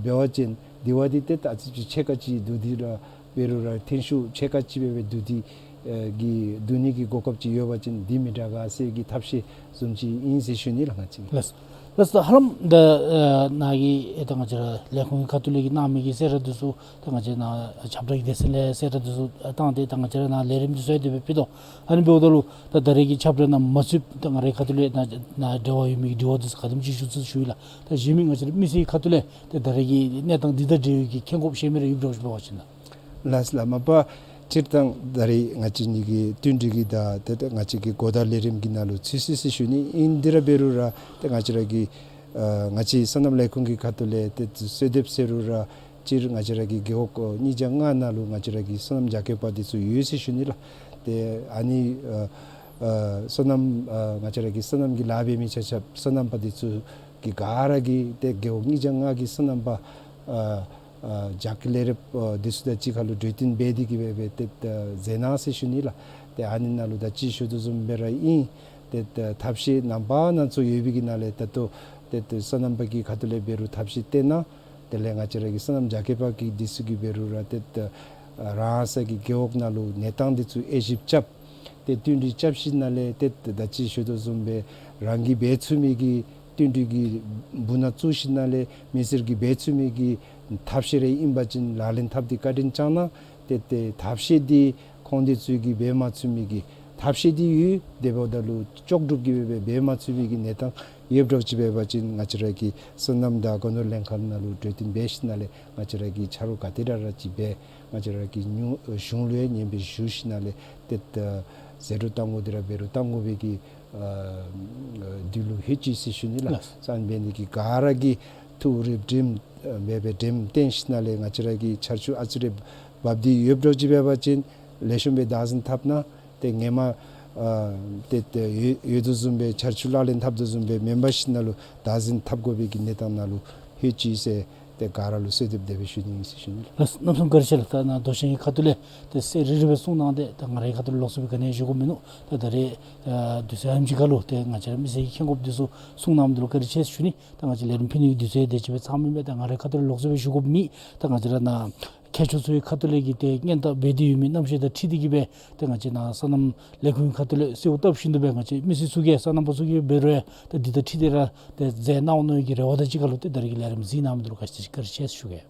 འདྲཝ་ཨ་འབད་བ་ཅིན་དེ་བ་འདི་ཏེ་ཨ་ཙི་ཅིག་ཕྱེད་ཀ་ཅིག་བསྡུ་སྟེ་ར་འབད་རུང་ར་ཐོན་ཤུགས་ཕྱེད་ཀ་ཅིག་སྦེ་སྦེ་བསྡུ་སྟེ་ཨེ་གི་བསྡུ་ནི་གི་གོ་སྐབས་ཅིག་ཡོད་པ་ཅིན་འདི་མི་དྲག་ག་ཟེར་གྱི་ཐབས་ཤེས་བཟུམ་ཅིག་ཨིན་ཟེར་ཞུ་ནི་ལགས། ང་བཅས་ལགས། ལགས་སོ། ཧ་ལམ་ད་ཨ་ནཱ་གི་ཨེ་ད་ང་བཅས་ར་ལས་ཁུངས་ཀྱི་ཁ་ཐུག་ལས་ཀྱི་གནང་མི་གི་གསལ་བསྒྲགས་འདི་ཚུ་ད་ང་བཅས་ནཱ་ཁྱབ་བསྒྲགས་ཀྱི་སྡེ་ཚན་ལས་གསལ་བསྒྲགས་འདི་ཚུ་བཏང་སྟེ་ད་ང་བཅས་ར་ནཱ་ལས་རིམ་འདི་ཚུ་ཡང་དེ་སྦེ་ཕུལ་དོ། ཨ་ནི་འབདཝ་ད་ལུ་ད་ད་རེས་ཀྱི་ཁྱབ་བསྒྲགས་ནང་མ་ཚུདཔ་ད་ང་རའི་ཁ་ཐུག་ལས་ནཱ་ནཱ་འབྲེལ་བ་ཡོད་མི་གི་དྲི་བ་འདི་ཚུ་ག་དེམ་ཅིག་ཞུ་ཚུགས་ཞུ་ཡི་ལགས། ད་གཞན་མི་ང་བཅས་ར་མི་སེར་གྱི་ཁ་ཐུག་ལས་ད་ད་རེས་ཀྱི་གནས་སྟངས་འདི་དང་འབྲེལ་བའི་གི་མཁྱེན་དགོཔ་གཞན་མི་ར་ཡོདཔ་འདྲཝ་ཅིག་འབད་བ་ཅིན་ན། ལགས་ལགས། མ་པ་སྤྱིར་བཏང་ད་རེས་ང་བཅས་ནི་གི་བསྟུན་གྲོས་ཀྱི་ད་ཏེ་ཏེ་ང་བཅས་ཀྱི་གོ་བརྡ་ལས་རིམ་གྱི་ནང་ལུ་ཚུད་སོ་ཡི་ཟེར་ཞུ་ནི། ཨིན་དེ་ར་འབད་རུང་ར་ཏེ་ང་བཅས་ར་གི་ཨ་ང་བཅས་སོ་ནམ་ལས་ཁུངས་ཀྱི་ཁ་ཐུག་ལས་ཏེ་གསོལ་འདེབས་ཟེར་རུང་ར་སྤྱིར་ང་བཅས་ར་གི་རྒེད་འོག་ཨ་ཉིས་བརྒྱ་ལྔ་ནང་ལུ་ང་བཅས་ར་གི་སོ་ནམ་རྒྱ་སྐྱེད་པ་འདི་ཚུ་ཡོད་ཟེར་ཞུ་ནི་ལགས། ཏེ་ཨ་ནི་ཨ་ཨ་སོ་ནམ་ཨ་ང་བཅས་ར་གི་སོ་ནམ་གྱི་ལཱ་འབད་མི་ཆ་ཁྱབ་སོ་ནམ་པ་འདི་ཚུ་གི་ག་ར་གིས་ཏེ་རྒེད་འོག་ཉིས་བརྒྱ་ལྔ་གི་སོ་ནམ་པ་ཨ་ཨ་རྒྱ་སྐྱེད་ལས་རིམ་ཨ་འདི་ཚུ་དང་གཅིག་ཁར་ལུ་གྲོས་བསྟུན་འབད་དེ་གིས་སྦེ་སྦེ་ཏེ་ཨ་མཛད་གནང་ཟེར་ཞུ་ནི་ལགས། ཏེ་ཨ་ནི་ནང་ལུ་ད་ཅི་ཞུ་དོ་བཟུམ་སྦེ་ར་ཨིན། ཏེ་ཨ་ཐབས་ཤེས་རྣམ་པ་སྣ་ཚོགས་ཡོད་པའི་གི་ནང་ལས་ད་ལྟོ་ཏེ་ཨ་སོ་ནམ་པ་གི་ཁ་ཐུག་ལས་འབད་རུང་ཐབས་ཤེས་བཏོན་གནང་། དེ་ལས་ང་བཅས་ར་གི་སོ་ནམ་རྒྱ་སྐྱེད་པ་གི་འདི་ཚུ་གིས་འབད་རུང་ར་ཏེ་ཨ་རང་སོའི་གི་རྒེད་འོག་ནང་ལུ་གནས་སྟངས་འདི་ཚུ་དབྱེ་ཞིབ་རྐྱབ། ཏེ་བསྟུན་གྲོས་རྐྱབ་ཞིནམ་ལས་ཏེ་ད་ཅི་ཞུ་དོ་བཟུམ་སྦེ་རང་གིས་འབད་ཚུགས་མི་གི་བསྟུན་གྲོས་ཀྱི་འབུ་ནང་བཙུགས་ཞིནམ་ལས་མི་སེར་གྱིས་འབད་ཚུགས་མི་གི་ཐབས་ཤེས་རེ་ཨིན་པ་ཅིན་ལག་ལེན་འཐབ་སྟེ་བཀའ་དྲིན་བསྐྱང་གནང་། ཏེ་ཏེ་ཐབས་ཤེས་འདི་ཁོང་འདི་ཚུ་གིས་འབད་མ་ཚུགས་མི་གི་ཐབས་ཤེས་འདི་ཡོད། དེ་འབདཝ་ད་ལུ་ལྕོགས་གྲུབ་ཀྱིས་སྦེ་འབད་མ་ཚུགས་པའི་གི་གནས་སྟངས་ཡོདཔ་འདྲཝ་ཅིག་འབད་བ་ཅིན་ང་བཅས་ར་གི་སོ་ནམ་དང་སྒོ་ནོར་ལྷན་ཁག་ནང་ལུ་གྲོས་བསྟུན་འབད་ཞིནམ་ལས་ང་བཅས་ར་གིས་ཆ་རོགས་ག་དེ་དྲག་ར་ཅིག་འབད་ང་བཅས་ར་གི་ཉུ་གཞུང་ལུ་ཡང་སྙན་འབུལ་ཞུ་ཞིནམ་ལས་ཏེ་ད་ཟད་འགྲོ་བཏང་དགོ་དེ་ར་འབད་རུང་བཏང་དགོ་པའི་གི་ཨ་དུས་ལུ་ལྷོད་ཅི་ཟེར་ཞུ་ནི་ལགས། ལགས། ཨ་ནི་འབད་ནི་དེ་གིས་ག་ར་གིས་ཐུགས་རེ་འདྲེན་འབད་འབད་འདྲེན་བཏོན་ཞིནམ་ལས་ང་བཅས་ར་གི་ཆར་ཆུ་ཨ་ཙི་རེ་འབབ་སྟེ་ཡོདཔ་འདྲཝ་ཅིག་འབད་བ་ཅིན་ལེགས་ཤོམ་སྦེ་བདག་འཛིན་འཐབ་གནང་། ཏེ་ཧེ་མ་ཨ་ཏེ་ཏེ་ཡོད་ཡོད་དོ་བཟུམ་སྦེ་ཆར་ཆུ་ལག་ལེན་འཐབ་དོ་བཟུམ་སྦེ་མེན་པར་ཞིནམ་ལས་བདག་འཛིན་འཐབ་དགོ་པའི་གི་གནས་སྟངས་ནང་ལུ་ལྷོད་ཅི་ཟེར་ཏེ་ག་ར་ལུ་གསོལ་འདེབས་དེ་སྦེ་ཞུ་ནི་ཨིན་ཟེར་ཞུ་ནི་ལགས། ལགས། གནམ་མེད་ས་མེད་བཀའ་དྲིན་ཆེ་ལགས། ད་ནཱ་མདོ་ཆེན་གྱི་ཁ་ཐུག་ལས་ཏེ་གསལ་རི་རི་སྦེ་གསུངས་གནང་སྟེ་ད་ང་རའི་ཁ་ཐུག་ལས་ལོགས་སུ་སྦེ་ག་ནི་ཡང་ཞུ་དགོཔ་མིན་ནུག། ད་ད་རེས་ཨ་དུས་ཚོད་ཨེམ་ཅིག་ཁར་ལུ་ཏེ་ང་བཅས་ར་མི་སེར་གྱི་མཁྱེན་དགོཔ་འདི་ཚུ་གསུངས་གནངམ་འདི་ལུ་བཀའ་དྲིན་ཆེ་ཟེར་ཞུ་ནི། ད་ང་བཅས་ལས་རིམ་ཕུལ་ནི་གི་དུས་ཚོད་དེ་ཅིག་སྦེ་ཚང་མི་མས། ད་ང་རའི་ཁ་ཐུག་ལས་ལོགས་སུ་སྦེ་ཞུ་དགོཔ་མེད། ད་ང་བཅས་ར་ནཱ་མཁས་མཆོག་ཚུ་གི་ཁ་ཐུག་ལས་ཀྱི་ཏེ་སྙན་དར་འབད་དེ་ཡོད་མི་རྣམ་ཤེས་དང་འཁྲིལ་ཏེ་གིས་སྦེ་ཏེ་ང་བཅས་ནཱ་སོ་ནམ་ལས་ཁུངས་ཁ་ཐུག་ལས་གསོལཝ་བཏབ་བཞིན་དུ་སྦེ་ང་བཅས་མི་སེར་ཚུ་གིས་སོ་ནམ་པ་ཚུ་གིས་འབད་རུང་ཡང་ད་འདི་དང་འཁྲིལ་ཏེ་ར་ཏེ་མཛད་གནང་འོང་མནོ་བའི་གི་རེ་བ་དང་གཅིག་ཁར་ལུ་ཏེ་ད་རེས་ཀྱི་ལས་རིམ་གཟིགས་གནང་མི་འདི་ལུ་བཀའ་དྲིན་ཆེ་ཟེར་ཞུ་གེ།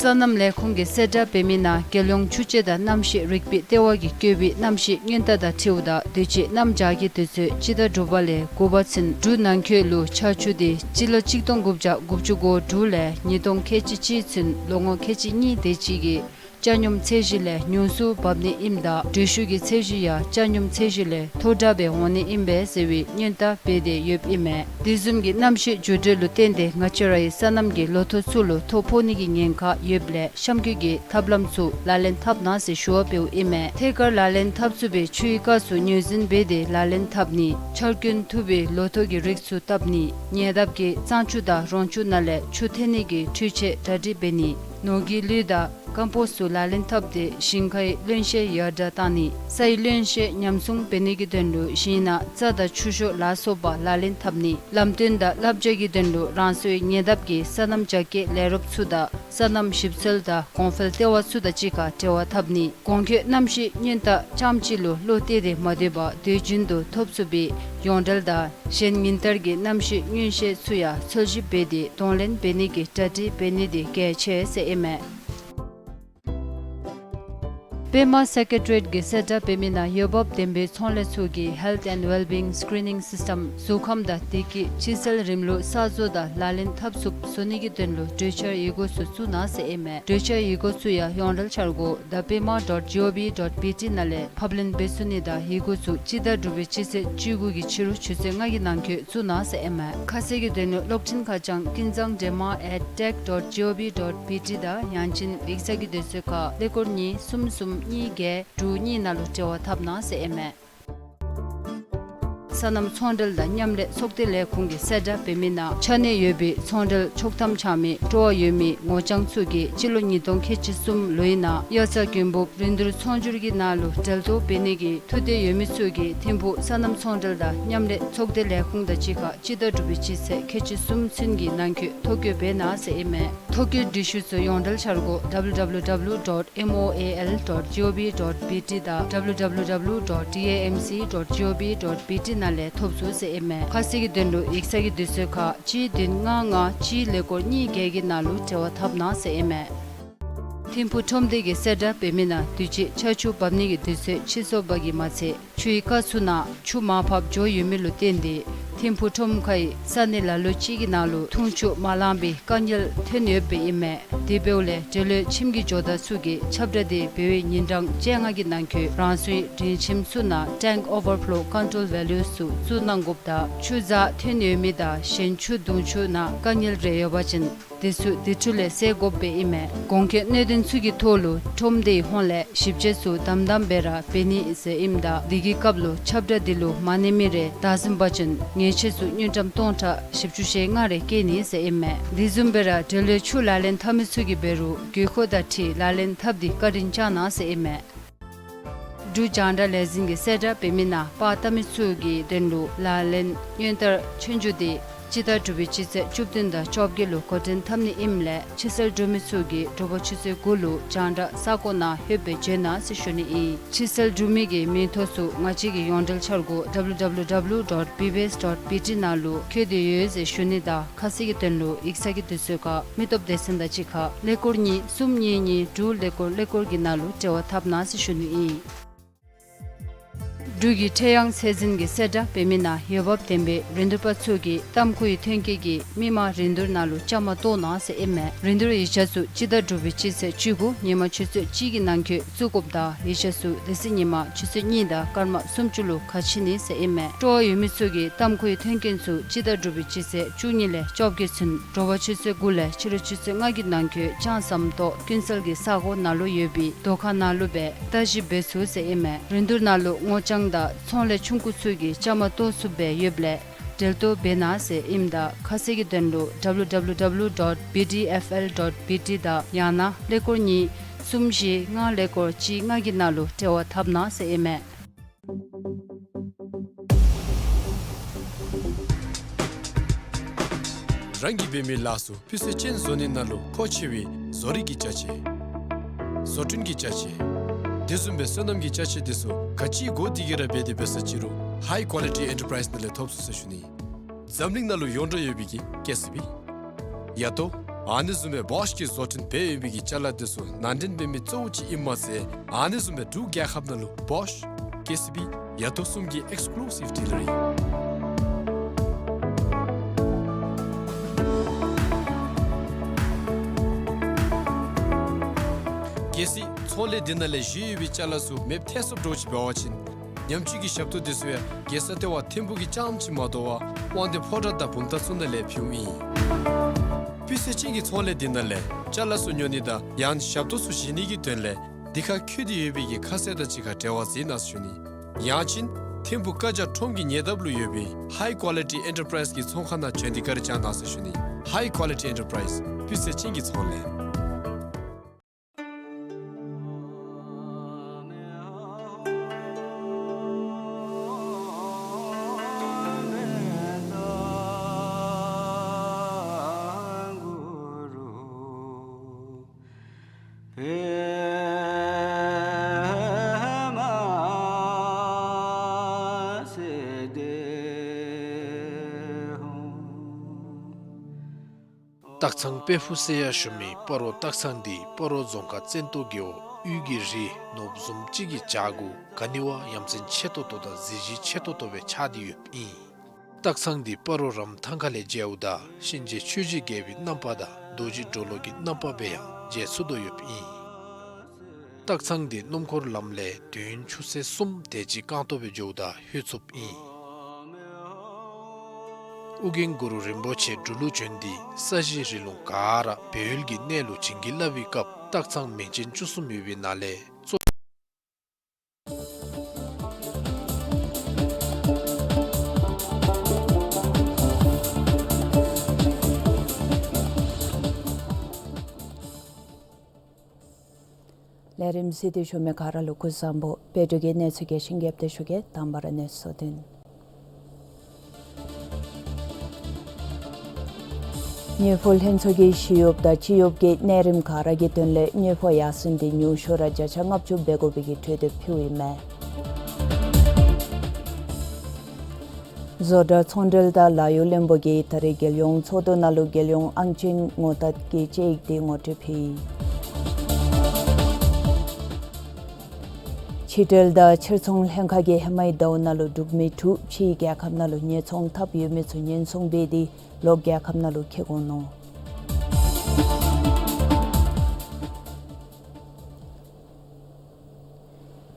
སོ་ནམ་ལས་ཁུངས་ཀྱིས་གསལ་བསྒྲགས་འབད་མི་ནང་རྒྱལ་ཡོངས་ཆུ་དཔྱད་དང་གནམ་གཤིས་རིག་པའི་ལྟེ་བ་གིས་བཀོད་པའི་གནམ་གཤིས་སྔོན་བརྡ་དང་འཁྲིལཝ་ད་དུས་ཅི་གནམ་བྱཱར་གྱི་དུས་ཚོད་སྤྱི་ཟླ་དྲུག་པ་ལས་དགུ་པ་ཚུན་འབྲུག་ནང་འཁོད་ལུ་ཆར་ཆུ་དེ་སྤྱི་ལོ་གཅིག་སྟོང་དགུ་བརྒྱ་དགུ་བཅུ་གོ་དྲུག་ལས་ཉིས་སྟོང་ཁལ་གཅིག་གཅིག་ཚུན་ལོ་ངོ་ཁལ་གཅིག་གཉིས་དེ་ཅིག་གི་ ཆ་སྙོམས་ཚད་གཞི་ལས་ཉུང་སུ་འབབ་ནི་ཨིནམ་ད་འགྲུལ་བཞུད་ཀྱི་ཚད་གཞི་ཡང་ཆ་སྙོམས་ཚད་གཞི་ལས་མཐོ་དྲགས་སྦེ་འོང་ནི་ཨིན་པས་ཟེར་བའི་སྔོན་བརྡ་འབད་དེ་ཡོདཔ་ཨིན་མས། དེ་བཟུམ་གྱི་གནམ་གཤིས་འགྱུར་འགྲོས་ལུ་བརྟེན་ཏེ་ང་བཅས་རའི་སོ་ནམ་གྱི་ལོ་ཐོག་ཚུ་ལུ་ཐོ་ཕོག་ནི་གི་ཉེན་ཁ་ཡོདཔ་ལས་གཤམ་འཁོད་ཀྱི་ཐབས་ལམ་ཚུ་ལག་ལེན་འཐབ་གནང་ཟེར་ཞུ་བ་འབདཝ་ཨིན་མས། ཐད་ཀར་ལག་ལེན་འཐབ་ཚུགས་པའི་ཆུའི་སྐབས་སུ་ངོས་འཛིན་འབད་དེ་ལག་ལེན་འཐབ་ནི། ཆར་སྐྱོན་ཐུབ་པའི་ལོ་ཐོག་གི་རིགས་ཚུ་བཏབ་ནི། ཉེ་འདབས་ཀྱི་གཙང་ཆུ་དང་རོང་ཆུ་ནང་ལས་ཆུ་འཐེན་ནི་གི་འཕྲུལ་ཆས་གྲ་སྒྲིག་འབད་ནི། ནོར་གྱི་ལུད་དང་ཀམ་པོསཊ་ཚུ་ལག་ལེན་འཐབ་སྟེ་ཞིང་ཁའི་རློན་གཤེར་ཡར་དྲགས་བཏང་ནི། སའི་རློན་གཤེར་ཉམས་སྲུང་འབད་ནི་གི་དོན་ལུ་ཞིང་ནང་རྩྭ་དང་ཆུ་ཤོག་ལ་སོགས་པ་ལག་ལེན་འཐབ་ནི། ལམ་སྟོན་དང་བསླབ་བྱ་གི་དོན་ལུ་རང་སོའི་ཉེ་འདབས་ཀྱི་སོ་ནམ་རྒྱ་སྐྱེད་ལས་རོགསཔ་ཚུ་དང་སོ་ནམ་ཞིབ་འཚོལ་དང་གོང་འཕེལ་ལྟེ་བ་ཚུ་དང་གཅིག་ཁར་འབྲེལ་བ་འཐབ་ནི། གོང་འཁོད་གནམ་གཤིས་སྔོན་བརྡ་རྐྱངམ་གཅིག་ལུ་བློ་གཏད་དེ་མ་སྡོད་པར་དུས་རྒྱུན་དུ་ཐོབ་ཚུགས་པའི་ཡོངས་འབྲེལ་དང་གཞན་ཉིན་ལྟར་གྱི་གནམ་གཤིས་མངོན་ཤེས་ཚུ་ཡང་འཚོལ་ཞིབ་འབད་དེ་གདོང་ལེན་འབད་ནི་གི་གྲ་སྒྲིག་འབད་ནི་དེ་གལ་ཆེ་ཟེར་ཨིན་མས། པདྨ་སེཀ་རེ་ཊ་རི་ཡེཊ་ཀྱིས་གསལ་བསྒྲགས་འབད་མི་ནང་འོས་འབབ་ལྡན་པའི་ཚོང་ལས་ཚུ་གིས་Health and Wellbeing Screening System གཟུགས་ཁམས་དང་བདེ་སྐྱིད་ཕྱི་སེལ་རིམ་ལུགས་གསར་བཟོ་དང་ལག་ལེན་འཐབ་ཚུགསཔ་བཟོ་ནི་གི་དོན་ལུ་གྲོས་འཆར་ཡི་གུ་ཚུ་བཙུགས་གནང་ཟེར་ཨིན་མས། གྲོས་འཆར་ཡི་གུ་ཚུ་ཡང་ཡོངས་འབྲེལ་འཆར་སྒོ་the pema dot gov dot bt ནང་ལས་ཕབ་ལེན་འབད་ཚུགས་ནི་དང་ཡི་གུ་ཚུ་སྤྱི་ཟླ་དྲུག་པའི་སྤྱི་ཚེས་བཅུ་དགུ་གི་ཕྱི་རུ་ཆུ་ཚོད་ལྔ་གི་ནང་འཁོད་བཙུགས་གནང་ཟེར་ཨིན་མས། ཁ་གསལ་གྱི་དོན་ལུ་གློག་འཕྲིན་ཁ་བྱང་ཀུན་བཟང་འདྲེས་མ་at tech dot gov dot bt དང་ཡང་ཅིན་ཡིག་ཚང་གི་དུས་ཚོད་ཁར་ཀླད་ཀོར་གཉིས་གསུམ་གསུམ་གཉིས་བརྒྱད་དྲུག་གཉིས་ནང་ལུ་འབྲེལ་བ་འཐབ་གནང་ཟེར་ཨིན་མས། སོ་ནམ་ཚོང་འབྲེལ་དང་མཉམ་ལས་ཚོགས་སྡེ་ལས་ཁུངས་ཀྱིས་གསལ་བསྒྲགས་འབད་མི་ནང་ཆ་གནས་ཡོད་པའི་ཚོང་འབྲེལ་ཆོག་ཐམ་འཆང་མི་སྤྲོ་བ་ཡོད་མི་ངོ་རྐྱང་ཚུ་གིས་སྤྱི་ལོ་ཉིས་སྟོང་ཁལ་གཅིག་གསུམ་ལོའི་ནང་དབྱར་རྩྭ་དགུན་འབུབ་རིན་བསྡུར་ཚོང་སྒྱུར་གྱི་ནང་ལུ་འབྲེལ་གཏོགས་འབད་ནི་གི་ཐུགས་འདོད་ཡོད་མི་ཚུ་གིས་ཐིམ་ཕུག་སོ་ནམ་ཚོང་འབྲེལ་དང་མཉམ་ལས་ཚོགས་སྡེ་ལས་ཁུངས་དང་གཅིག་ཁར་སྤྱི་ཟླ་དྲུག་པའི་སྤྱི་ཚེས་ཁལ་གཅིག་གསུམ་ཚུན་གྱི་ནང་འཁོད་ཐོ་བཀོད་འབད་གནང་ཟེར་ཨིན་མས། ཐོ་བཀོད་སྒྲིག་ཞུ་ཚུ་ཡོངས་འབྲེལ་འཆར་སྒོ www dot moal dot gov dot bt དང་www dot tamc dot gov dot bt ནང་ལས་ཐོབ་ཚུགས་ཟེར་ཨིན་མས། ཁ་གསལ་གྱི་དོན་ལུ་ཡིག་ཚང་གི་དུས་ཚོད་ཁར་གཅིག་བདུན་ལྔ་ལྔ་གཅིག་ཀླད་ཀོར་གཉིས་བརྒྱད་ཀྱི་ནང་ལུ་འབྲེལ་བ་འཐབ་གནང་ཟེར་ཨིན་མས། ཐིམ་ཕུག་ཁྲོམ་སྡེ་གིས་གསལ་བསྒྲགས་འབད་མི་ནང་དུས་ཅི་ཆར་ཆུ་འབབ་ནི་གི་དུས་ཚོད་ཕྱིས་སོང་བ་གིས་མ་ཚད་ཆུའི་སྐར་ཚུ་ནང་ཆུ་མར་ཕབ་འགྱོ་ཡོད་མི་ལུ་བརྟེན་ཏེ་ཐིམ་ཕུག་ཁྲོམ་ཁའི་ས་གནས་ལ་ལུ་ཅིག་གི་ནང་ལུ་འཐུང་ཆུ་མ་ལང་པའི་དཀའ་ངལ་ཐོན་ཡོདཔ་ཨིན་མས། དེ་འབདཝ་ལས་འབྲེལ་ཡོད་ཁྱིམ་གྱི་ཇོ་བདག་ཚུ་གིས་ཁྱབ་བསྒྲགས་དེ་འབད་བའི་ཉིན་གྲངས་བཅོ་ལྔ་གི་ནང་འཁོད་རང་སོའི་འདྲེན་ཁྱིམ་ཚུ་ནང་tank overflow control valves ཚུ་བཙུགས་གནང་དགོཔ་དང་ཆུ་འཛག་ཐོན་ཡོད་མི་དང་གཞན་ཆུ་བརྡུང་ཆུ་ནང་དཀའ་ངལ་རེ་ཡོད་པ་ཅིན་དེ་ཚུ་དེ་འཕྲོ་ལས་སེལ་དགོཔ་སྦེ་ཨིན་མས། གོང་འཁོད་གནད་དོན་ཚུ་གི་ཐོག་ལུ་ཁྲོམ་སྡེའི་ཧོངས་ལས་ཞིབ་དཔྱད་ཚུ་དམ་དམ་སྦེ་ར་འབད་ནི་ཟེར་ཨིནམ་ད་དེ་གི་སྐབས་ལུ་ཁྱབ་བསྒྲགས་དེ་ལུ་མ་གནས་མི་རེ་བདའ་ཟུན་པ་ཅིན་ཉེས་ཆད་ཚུ་དངུལ་ཀྲམ་སྟོང་ཕྲག་བཞི་བཅུ་ཞེ་ལྔ་རེ་བཀལ་ནི་ཟེར་ཨིན་མས། དེ་བཟུམ་སྦེ་ར་འབྲེལ་ཡོད་ཆུ་ལག་ལེན་འཐབ་མི་ཚུ་གིས་འབད་རུང་དགོས་མཁོ་དང་འཁྲིལ་ལག་ལེན་འཐབ་སྟེ་བཀའ་དྲིན་བསྐྱང་གནང་ཟེར་ཨིན་མས། འབྲུག་རྒྱང་བསྒྲགས་ལས་འཛིན་གྱིས་གསལ་བསྒྲགས་འབད་མི་ནང་པར་བཏབ་མི་ཚུ་གི་དོན་ལུ་ལག་ལེན་སྔོན་བསྡུར་ཆོས་རྒྱུགས་དེ་སྤྱི་ཟླ་དྲུག་པའི་སྤྱི་ཚེས་བཅུ་བདུན་དང་བཅོ་བརྒྱད་ལུ་འགོ་འདྲེན་འཐབ་ནི་ཨིནམ་ལས་ཕྱིར་སེལ་གྲུབ་མི་ཚུ་གིས་དྲོ་པ་ཆུ་ཚོད་དགུ་ལུ་རྒྱང་བསྒྲགས་ས་གོ་ནང་ལྷོདཔ་སྦེ་བྱོན་གནང་ཟེར་ཞུ་ནི་ཨིན། ཕྱིར་སེལ་གྲུབ་མི་གི་མིང་ཐོ་ཚུ་ང་བཅས་ཀྱི་ཡོངས་འབྲེལ་འཆར་སྒོ www dot bbs dot bt ནང་ལུ་བཀོད་དེ་ཡོད་ཟེར་ཞུ་ནི་དང་ཁ་གསལ་གྱི་དོན་ལུ་ཡིག་ཚང་གི་དུས་ཚོད་ཁར་མི་སྟོབས་སྡེ་ཚན་དང་གཅིག་ཁར་ཀླད་ཀོར་གཉིས་གསུམ་གཉིས་གཉིས་དྲུག་ཀླད་ཀོར་ཀླད་ཀོར་གྱི་ནང་ལུ་འབྲེལ་བ་འཐབ་གནང་ཟེར་ཞུ་ནི་ཨིན། འབྲུག་གི་ཁྲེ་ཡང་ཚད་འཛིན་གྱིས་གསལ་བསྒྲགས་འབད་མི་ནང་འོས་འབབ་ལྡན་པའི་རིན་བསྡུར་པ་ཚུ་གིས་ཏམ་ཁུའི་ཐོན་སྐྱེད་ཀྱི་མི་མང་རིན་བསྡུར་ནང་ལུ་བཅའ་མར་གཏོགས་གནང་ཟེར་ཨིན་མས། རིན་བསྡུར་ཡིག་ཆ་ཚུ་སྤྱི་ཟླ་དྲུག་པའི་སྤྱི་ཚེས་བཅུ་དགུ་ཉིན་མ་ཆུ་ཚོད་གཅིག་གི་ནང་འཁོད་བཙུགས་དགོཔ་དང་ཡིག་ཆ་ཚུ་དེ་ཚེ་ཉིན་མ་ཆུ་ཚོད་གཉིས་དང་སྐར་མ་སུམ་ཅུ་ལུ་ཁ་ཕྱེ་ནི་ཟེར་ཨིན་མས། སྤྲོ་བ་ཡོད་མི་ཚུ་གིས་ཏམ་ཁུའི་ཐོན་སྐྱེད་ཚུ་སྤྱི་ཟླ་དྲུག་པའི་སྤྱི་ཚེས་བཅུ་གཉིས་ལས་བཅོ་བརྒྱད་ཚུན་དྲོ་པ་ཆུ་ཚོད་དགུ་ལས་ཕྱི་རུ་ཆུ་ཚོད་ལྔ་གི་ནང་འཁོད་ཅང་ཟམ་ཏོག་ཀུན་གསལ་གྱི་ས་གོ་ནང་ལུ་ཡོད་པའི་སྡོད་ཁང་ནང་ལུ་སྦེ་བརྟག་ཞིབ་འབད་ཚུགས་ཟེར་ཨིན་མས། རིན་བསྡུར་ནང་ལུ་སྔོ་ལྗང་དང་ཚོང་ལས་ཆུང་ཀུ་ཚུ་གིས་བཅའ་མར་གཏོགས་ཚུགསཔ་སྦེ་ཡོདཔ་ལས་འབྲེལ་གཏོགས་འབད་གནང་ཟེར་ཨིནམ་ད་ཁ་གསལ་གྱི་དོན་ལུ www dot bdfl dot bt དང་ཡང་ན་ཀླད་ཀོར་གཉིས་གསུམ་བཞི་ལྔ་ཀླད་ཀོར་གཅིག་ལྔ་གི་ནང་ལུ་འབྲེལ་བ་འཐབ་གནང་ཟེར་ཨིན་མས། རང་གིས་འབད་མི་ལཱ་ཚུ་སྤུས་ཚད་ཅན་བཟོ་ནི་ནང་ལུ་མཁོ་ཆེ་བའི་བཟོ་རིག་གི་ཅ་ཆས། བཟོ་སྐྲུན་གྱི་ཅ་ཆས། དེ་བཟུམ་སྦེ་སོ་ནམ་གྱི་ཅ་ཆས་དེ་ཚུ་ག་ཅི་དགོ་དེ་གིས་ར་འབད་དེ་འབད་ས་ཅི་རུང་High Quality Enterprise ནང་ལས་ཐོབ་ཚུགས་ཟེར་ཞུ་ནི། འཛམ་གླིང་ནང་ལུ་ཡོངས་གྲགས་ཡོད་པའི་གི་ཀེ་སི་བི། ཡ་ཏོ། ཨ་ནི་བཟུམ་སྦེ་བོཤ་གིས་བཟོ་སྐྲུན་འབད་ཡོད་པའི་གི་ཅ་ལ་དེ་ཚུ་ནང་འདྲེན་འབད་མི་གཙོ་བོ་ཅིག་ཨིནམ་མ་ཚད་ཨ་ནི་བཟུམ་སྦེ་འབྲུག་རྒྱལ་ཁབ་ནང་ལུ་བོཤ་ཀེ་སི་བི་ཡ་ཏོ་གསུམ་གྱི་ཨེགསི་ཀུ་ལུ་སིབ་ཌི་ལར་ཨིན། གལ་སྲིད་ཚོང་ལས་འདི་ནང་ལས་བཞེས་ཡོད་པའི་ཅ་ལ་ཚུ་མེདཔ་ཐལ་སོངམ་འདྲཝ་ཅིག་འབད་བ་ཅིན་ཉམས་བཅོས་ཀྱི་ཞབས་ཏོག་འདི་ཚུ་ཡང་རྒྱལ་ས་ལྟེ་བ་ཐིམ་ཕུག་གི་རྐྱངམ་ཅིག་མ་དོ་བར་དབང་འདུས་ཕོ་བྲང་དང་བུམ་ཐང་ཚུ་ནང་ལས་ཕུལཝ་ཨིན། སྤུས་ཚད་ཅན་གྱི་ཚོང་ལས་འདི་ནང་ལས་ཅ་ལ་ཚུ་ཉོ་ནི་དང་ཡང་ན་ཞབས་ཏོག་ཚུ་བཞེས་ནི་གི་དོན་ལས་འདི་ཁར་བཀོད་དེ་ཡོད་པའི་གི་ཁ་གསལ་དང་གཅིག་ཁར་འབྲེལ་བ་འཛིན་གནང་ཟེར་ཞུ་ནི། ཡང་ཅིན་ཐིམ་ཕུག་བཀའ་རྒྱ་ཁྲོམ་གྱི་ཉེ་འདབས་ལུ་ཡོད་པའི་High Quality Enterprise གི་ཚོང་ཁང་ནང་བྱོན་ཏེ་བཀའ་དྲིན་བསྐྱང་གནང་ཟེར་ཞུ་ནི། High Quality Enterprise སྤུས་ཚད་ཅན་གྱི་ཚོང་ལས། སྟག་ཚང་དཔལ་ཕུག་ཟེར་ཡང་ཞུ་མི་སྤ་རོ་སྟག་ཚང་འདི་སྤ་རོ་རྫོང་ཁག་བཙན་ཏོ་རྒེད་འོག་དབུས་ཀྱི་རི་ནོར་བུ་བཟུམ་ཅིག་གི་བྱག་གུ་ག་ནི་བ་ཡ་མཚན་ཆེ་ཏོག་ཏོ་དང་གཟི་བརྗིད་ཆེ་ཏོག་ཏོ་སྦེ་ཆགས་ཏེ་ཡོདཔ་ཨིན། སྟག་ཚང་འདི་སྤ་རོ་རམ་ཐང་ཁ་ལས་མཇལཝ་ད་གཤིན་རྗེ་ཆོས་ཀྱི་རྒྱལ་པོའི་རྣམ་པ་དང་རྡོ་རྗེ་གྲོ་ལོད་ཀྱི་རྣམ་པ་སྦེ་ཡང་མཇལ་ཚུགས་དོ་ཡོདཔ་ཨིན། སྟག་ཚང་འདི་སྣུམ་འཁོར་ལམ་ལས་དུས་ཡུན་ཆུ་ཚོད་གསུམ་དེ་ཅིག་རྐང་ཐང་སྦེ་འགྱོཝ་ད་ལྷོད་ཚུགསཔ་ཨིན། ཨོ་རྒྱན་གུ་རུ་རིན་པོ་ཆེ་འབྲུག་ལུ་བྱོན་ཏེ་ས་གཞི་རི་ལུང་ག་ར་སྦས་ཡུལ་གྱི་གནས་ལུ་བྱིན་གྱིས་བརླབས་པའི་སྐབས་སྟག་ཚང་མིང་ཅན་བཅུ་གསུམ་ཡོད་པའི་ནང་ལས་གཙོ། ལས་རིམ་གཟིགས་ཏེ་བཞུགས་མི་ག་ར་ལུ་སྐུ་གཟུགས་བཟང་པོ། བོད་ཕྲུག་གི་གནས་ཚུལ་གྱི་ཤིང་རྒྱབ་སྟེ་ཞུ་གེ། དང་པ་ར་གནས་ཚུལ་བདུན། དངུལ་ཕོགས་ལྷན་ཚོགས་ཀྱིས་ཞི་གཡོགཔ་དང་སྤྱི་གཡོགཔ་གི་གནས་རིམ་ག་ར་གི་དོན་ལས་དངུལ་ཕོགས་ཡར་སེང་འདི་ཉུང་ཤོས་ར་བརྒྱ་ཆ་ལྔ་བཅུ་འབད་དགོ་པའི་གི་གྲོས་འདེབས་ཕུལཝ་ཨིན་མས། བཟོ་གྲྭ་ཚོང་འབྲེལ་དང་ལཱ་གཡོག་བློན་པོ་གིས་ད་རིས་རྒྱལ་ཡོངས་ཚོགས་འདུ་ནང་ལུ་རྒྱལ་ཡོངས་ཨང་ཅན་ངོ་དེབ་ཀྱི་དཔྱད་ཡིག་འདི་ངོ་སྤྲོད་ཕུལ། ཕྱི་འབྲེལ་དང་ཕྱིར་ཚོང་ལྷན་ཁག་གིས་ཧེ་མའི་ཟླཝ་ནང་ལུ་འབྲུག་མི་དྲུག་ཕྱིའི་རྒྱལ་ཁབ་ནང་ལུ་ཉེན་སྲུང་འཐབ་ཡོད་མི་ཚུ་ཉེན་སྲུང་འབད་དེ་ལོག་རྒྱལ་ཁབ་ནང་ལུ་འཁྱིད་འོང་ནུག།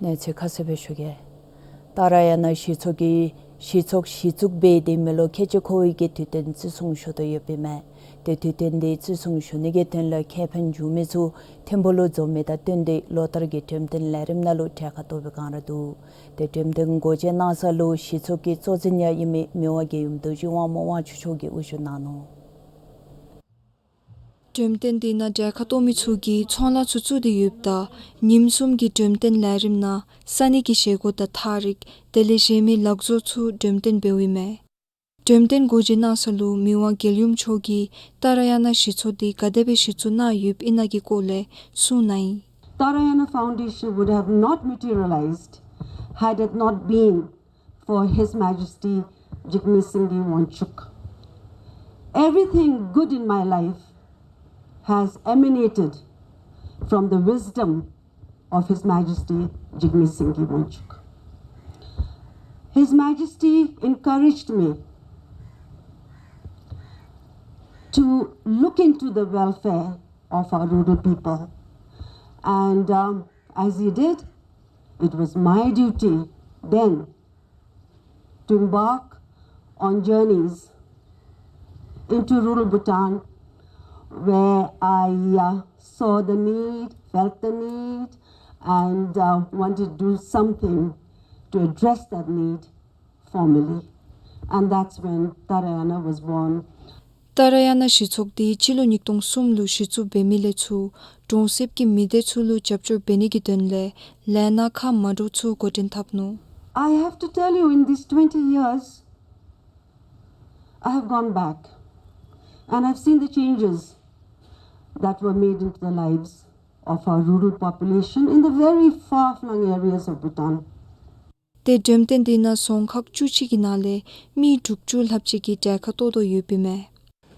གནས་ཚུལ་ཁ་གསལ་སྦེ་ཞུ་གེ། ཏཱ་ར་ཡ་ན་གཞི་ཚོགས་ཀྱིས་གཞི་ཚོགས་གཞི་བཙུགས་འབད་དེ་མི་ལོ་ཁལ་གཅིག་འཁོར་བའི་གི་དུས་སྟོན་བརྩི་སྲུང་ཞུ་དོ་ཡོདཔ་ཨིན་མས། ཏེ་དུས་སྟོན་འདི་བརྩི་སྲུང་ཞུ་ནི་གི་དོན་ལས་ཁེ་ཕན་བྱུང་མི་ཚུ་ཐིམ་ཕུག་ལུ་འཛོམས་མི་དང་བསྟུན་ཏེ་ལོ་ལྟར་གྱི་འགྲེམས་སྟོན་ལས་རིམ་ནང་ལུ་གྲལ་ཁར་གཏོགས་པའི་བསྒང་ར་འདུག། ཏེ་འགྲེམས་སྟོན་སྒོ་འབྱེད་གནང་ས་ལུ་གཞི་ཚོགས་ཀྱི་གཙོ་འཛིན་ཡང་ཨིན་མི་མི་དབང་རྒྱལ་ཡུམ་རྡོ་རྗེ་དབང་མོ་དབང་ཕྱུག་མཆོག་གིས་དབུ་བཞུགས་གནང་ནུག། འགྲེམས་སྟོན་འདི་ནང་གྲལ་ཁར་གཏོགས་མི་ཚུ་གིས་ཚོང་ལཱ་ཚུ་བཙུགས་ཏེ་ཡོདཔ་ད་ཉིནམ་གསུམ་གྱི་འགྲེམས་སྟོན་ལས་རིམ་ནང་ས་གནས་ཀྱི་བཞེས་སྒོ་དང་ཐག་རིགས་དེ་ལས་བཞེས་མི་ལག་བཟོ་ཚུ་འགྲེམས་སྟོན་འབདཝ་ཨིན་མས། འགྲེམས་སྟོན་སྒོ་འབྱེད་གནང་ས་ལུ་མི་དབང་རྒྱལ་ཡུམ་མཆོག་གིས་ཏཱ་ར་ཡ་ན་གཞི་ཚོགས་འདི་ག་དེ་སྦེ་གཞི་བཙུགས་གནང་ཡོདཔ་ཨིན་ན་གི་སྐོར་ལས་གསུངས་གནང་ཡི། Tarayana Foundation would have not materialized had it not been for His Majesty Jigme Singye Wangchuck. Everything good in my life has emanated from the wisdom of His Majesty Jigme Singye Wangchuck. His Majesty encouraged me to look into the welfare of our rural people. And, um, as he did, it was my duty then to embark on journeys into rural Bhutan, where I, uh, saw the need, felt the need, and, uh, wanted to do something to address that need formally. And that's when Tarayana was born. ཏཱ་ར་ཡ་ན་གཞི་ཚོགས་འདི་སྤྱི་ལོ་ཉིས་སྟོང་གསུམ་ལུ་གཞི་བཙུགས་འབད་མི་ལས་ཚུར་གྲོང་གསེབ་ཀྱི་མི་སྡེ་ཚུ་ལུ་རྒྱབ་སྐྱོར་འབད་ནི་གི་དོན་ལས་ལས་སྣ་ཁག་མ་འདྲཝ་ཚུ་འགོ་འདྲེན་འཐབ་ནུག། I have to tell you, in these twenty years, I have gone back and I've seen the changes that were made into the lives of our rural population in the very far-flung areas of Bhutan. ཏེ་འགྲེམས་སྟོན་འདི་ནང་རྫོང་ཁག་བཅུ་གཅིག་གི་ནང་ལས་མི་དྲུག་ཅུ་ལྷགཔ་ཅིག་གིས་གྲལ་ཁར་གཏོགས་དོ་ཡོདཔ་ཨིན་མས།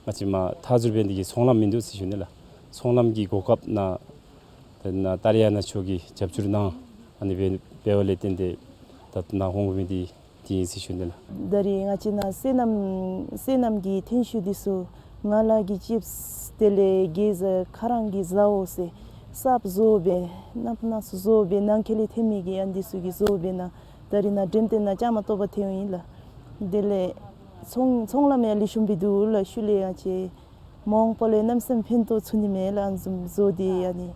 ང་བཅས་མ་མཐའ་ཟུར་འབད་ནི་འདི་གིས་ཚོང་ལམ་མིན་འདུག་ཟེར་ཞུ་ནི་ལགས། ཚོང་ལམ་གྱི་གོ་སྐབས་ནཱ་ཏེ་ནཱ་ཏཱ་ར་ཡ་ན་མཆོག་གིས་རྒྱབ་སྐྱོར་གནང་ཨ་ནི་འབད་འབདཝ་ལས་བརྟེན་ཏེ་ད་ནཱ་འོང་དགོ་མི་འདི་འདི་ཨིན་ཟེར་ཞུ་ནི་ལགས། ད་རིས་ང་བཅས་ནཱ་སོ་ནམ་སོ་ནམ་གྱི་ཐོན་ཤུགས་འདི་ཚུ་ང་ལཱ་གིས་ལྕིབས་དེ་ལས་གེ་ཟ་ཁ་རང་གིས་ཟཝ་ཟེར་ གསརཔ་བཟོ་སྦེ་གནམ་ནང་བཟོ་སྦེ་ནང་འཁོད་ལས་ཐོན་མི་གི་ཨ་ནི་ཚུ་གིས་བཟོ་སྦེ་ནཱ་ད་རིས་ནཱ་འགྲེམས་སྟོན་ནང་བཅའ་མར་གཏོགས་པར་ཐོན་ཡི་ལགས། དེ་ལས་ཚོང་ཚོང་ལམ་ཡང་ལེགས་ཤོམ་སྦེ་འདུག་ལགས། ཤུལ་ལས་ཡང་ཅིག་མ་འོངས་པ་ལུ་གནམ་མེད་ས་མེད་ཕན་ཐོགས་ཚུགས་ནི་མས་ལགས། ཨ་ནི་བཟུམ་བཟོ་སྟེ་ཨ་ནི་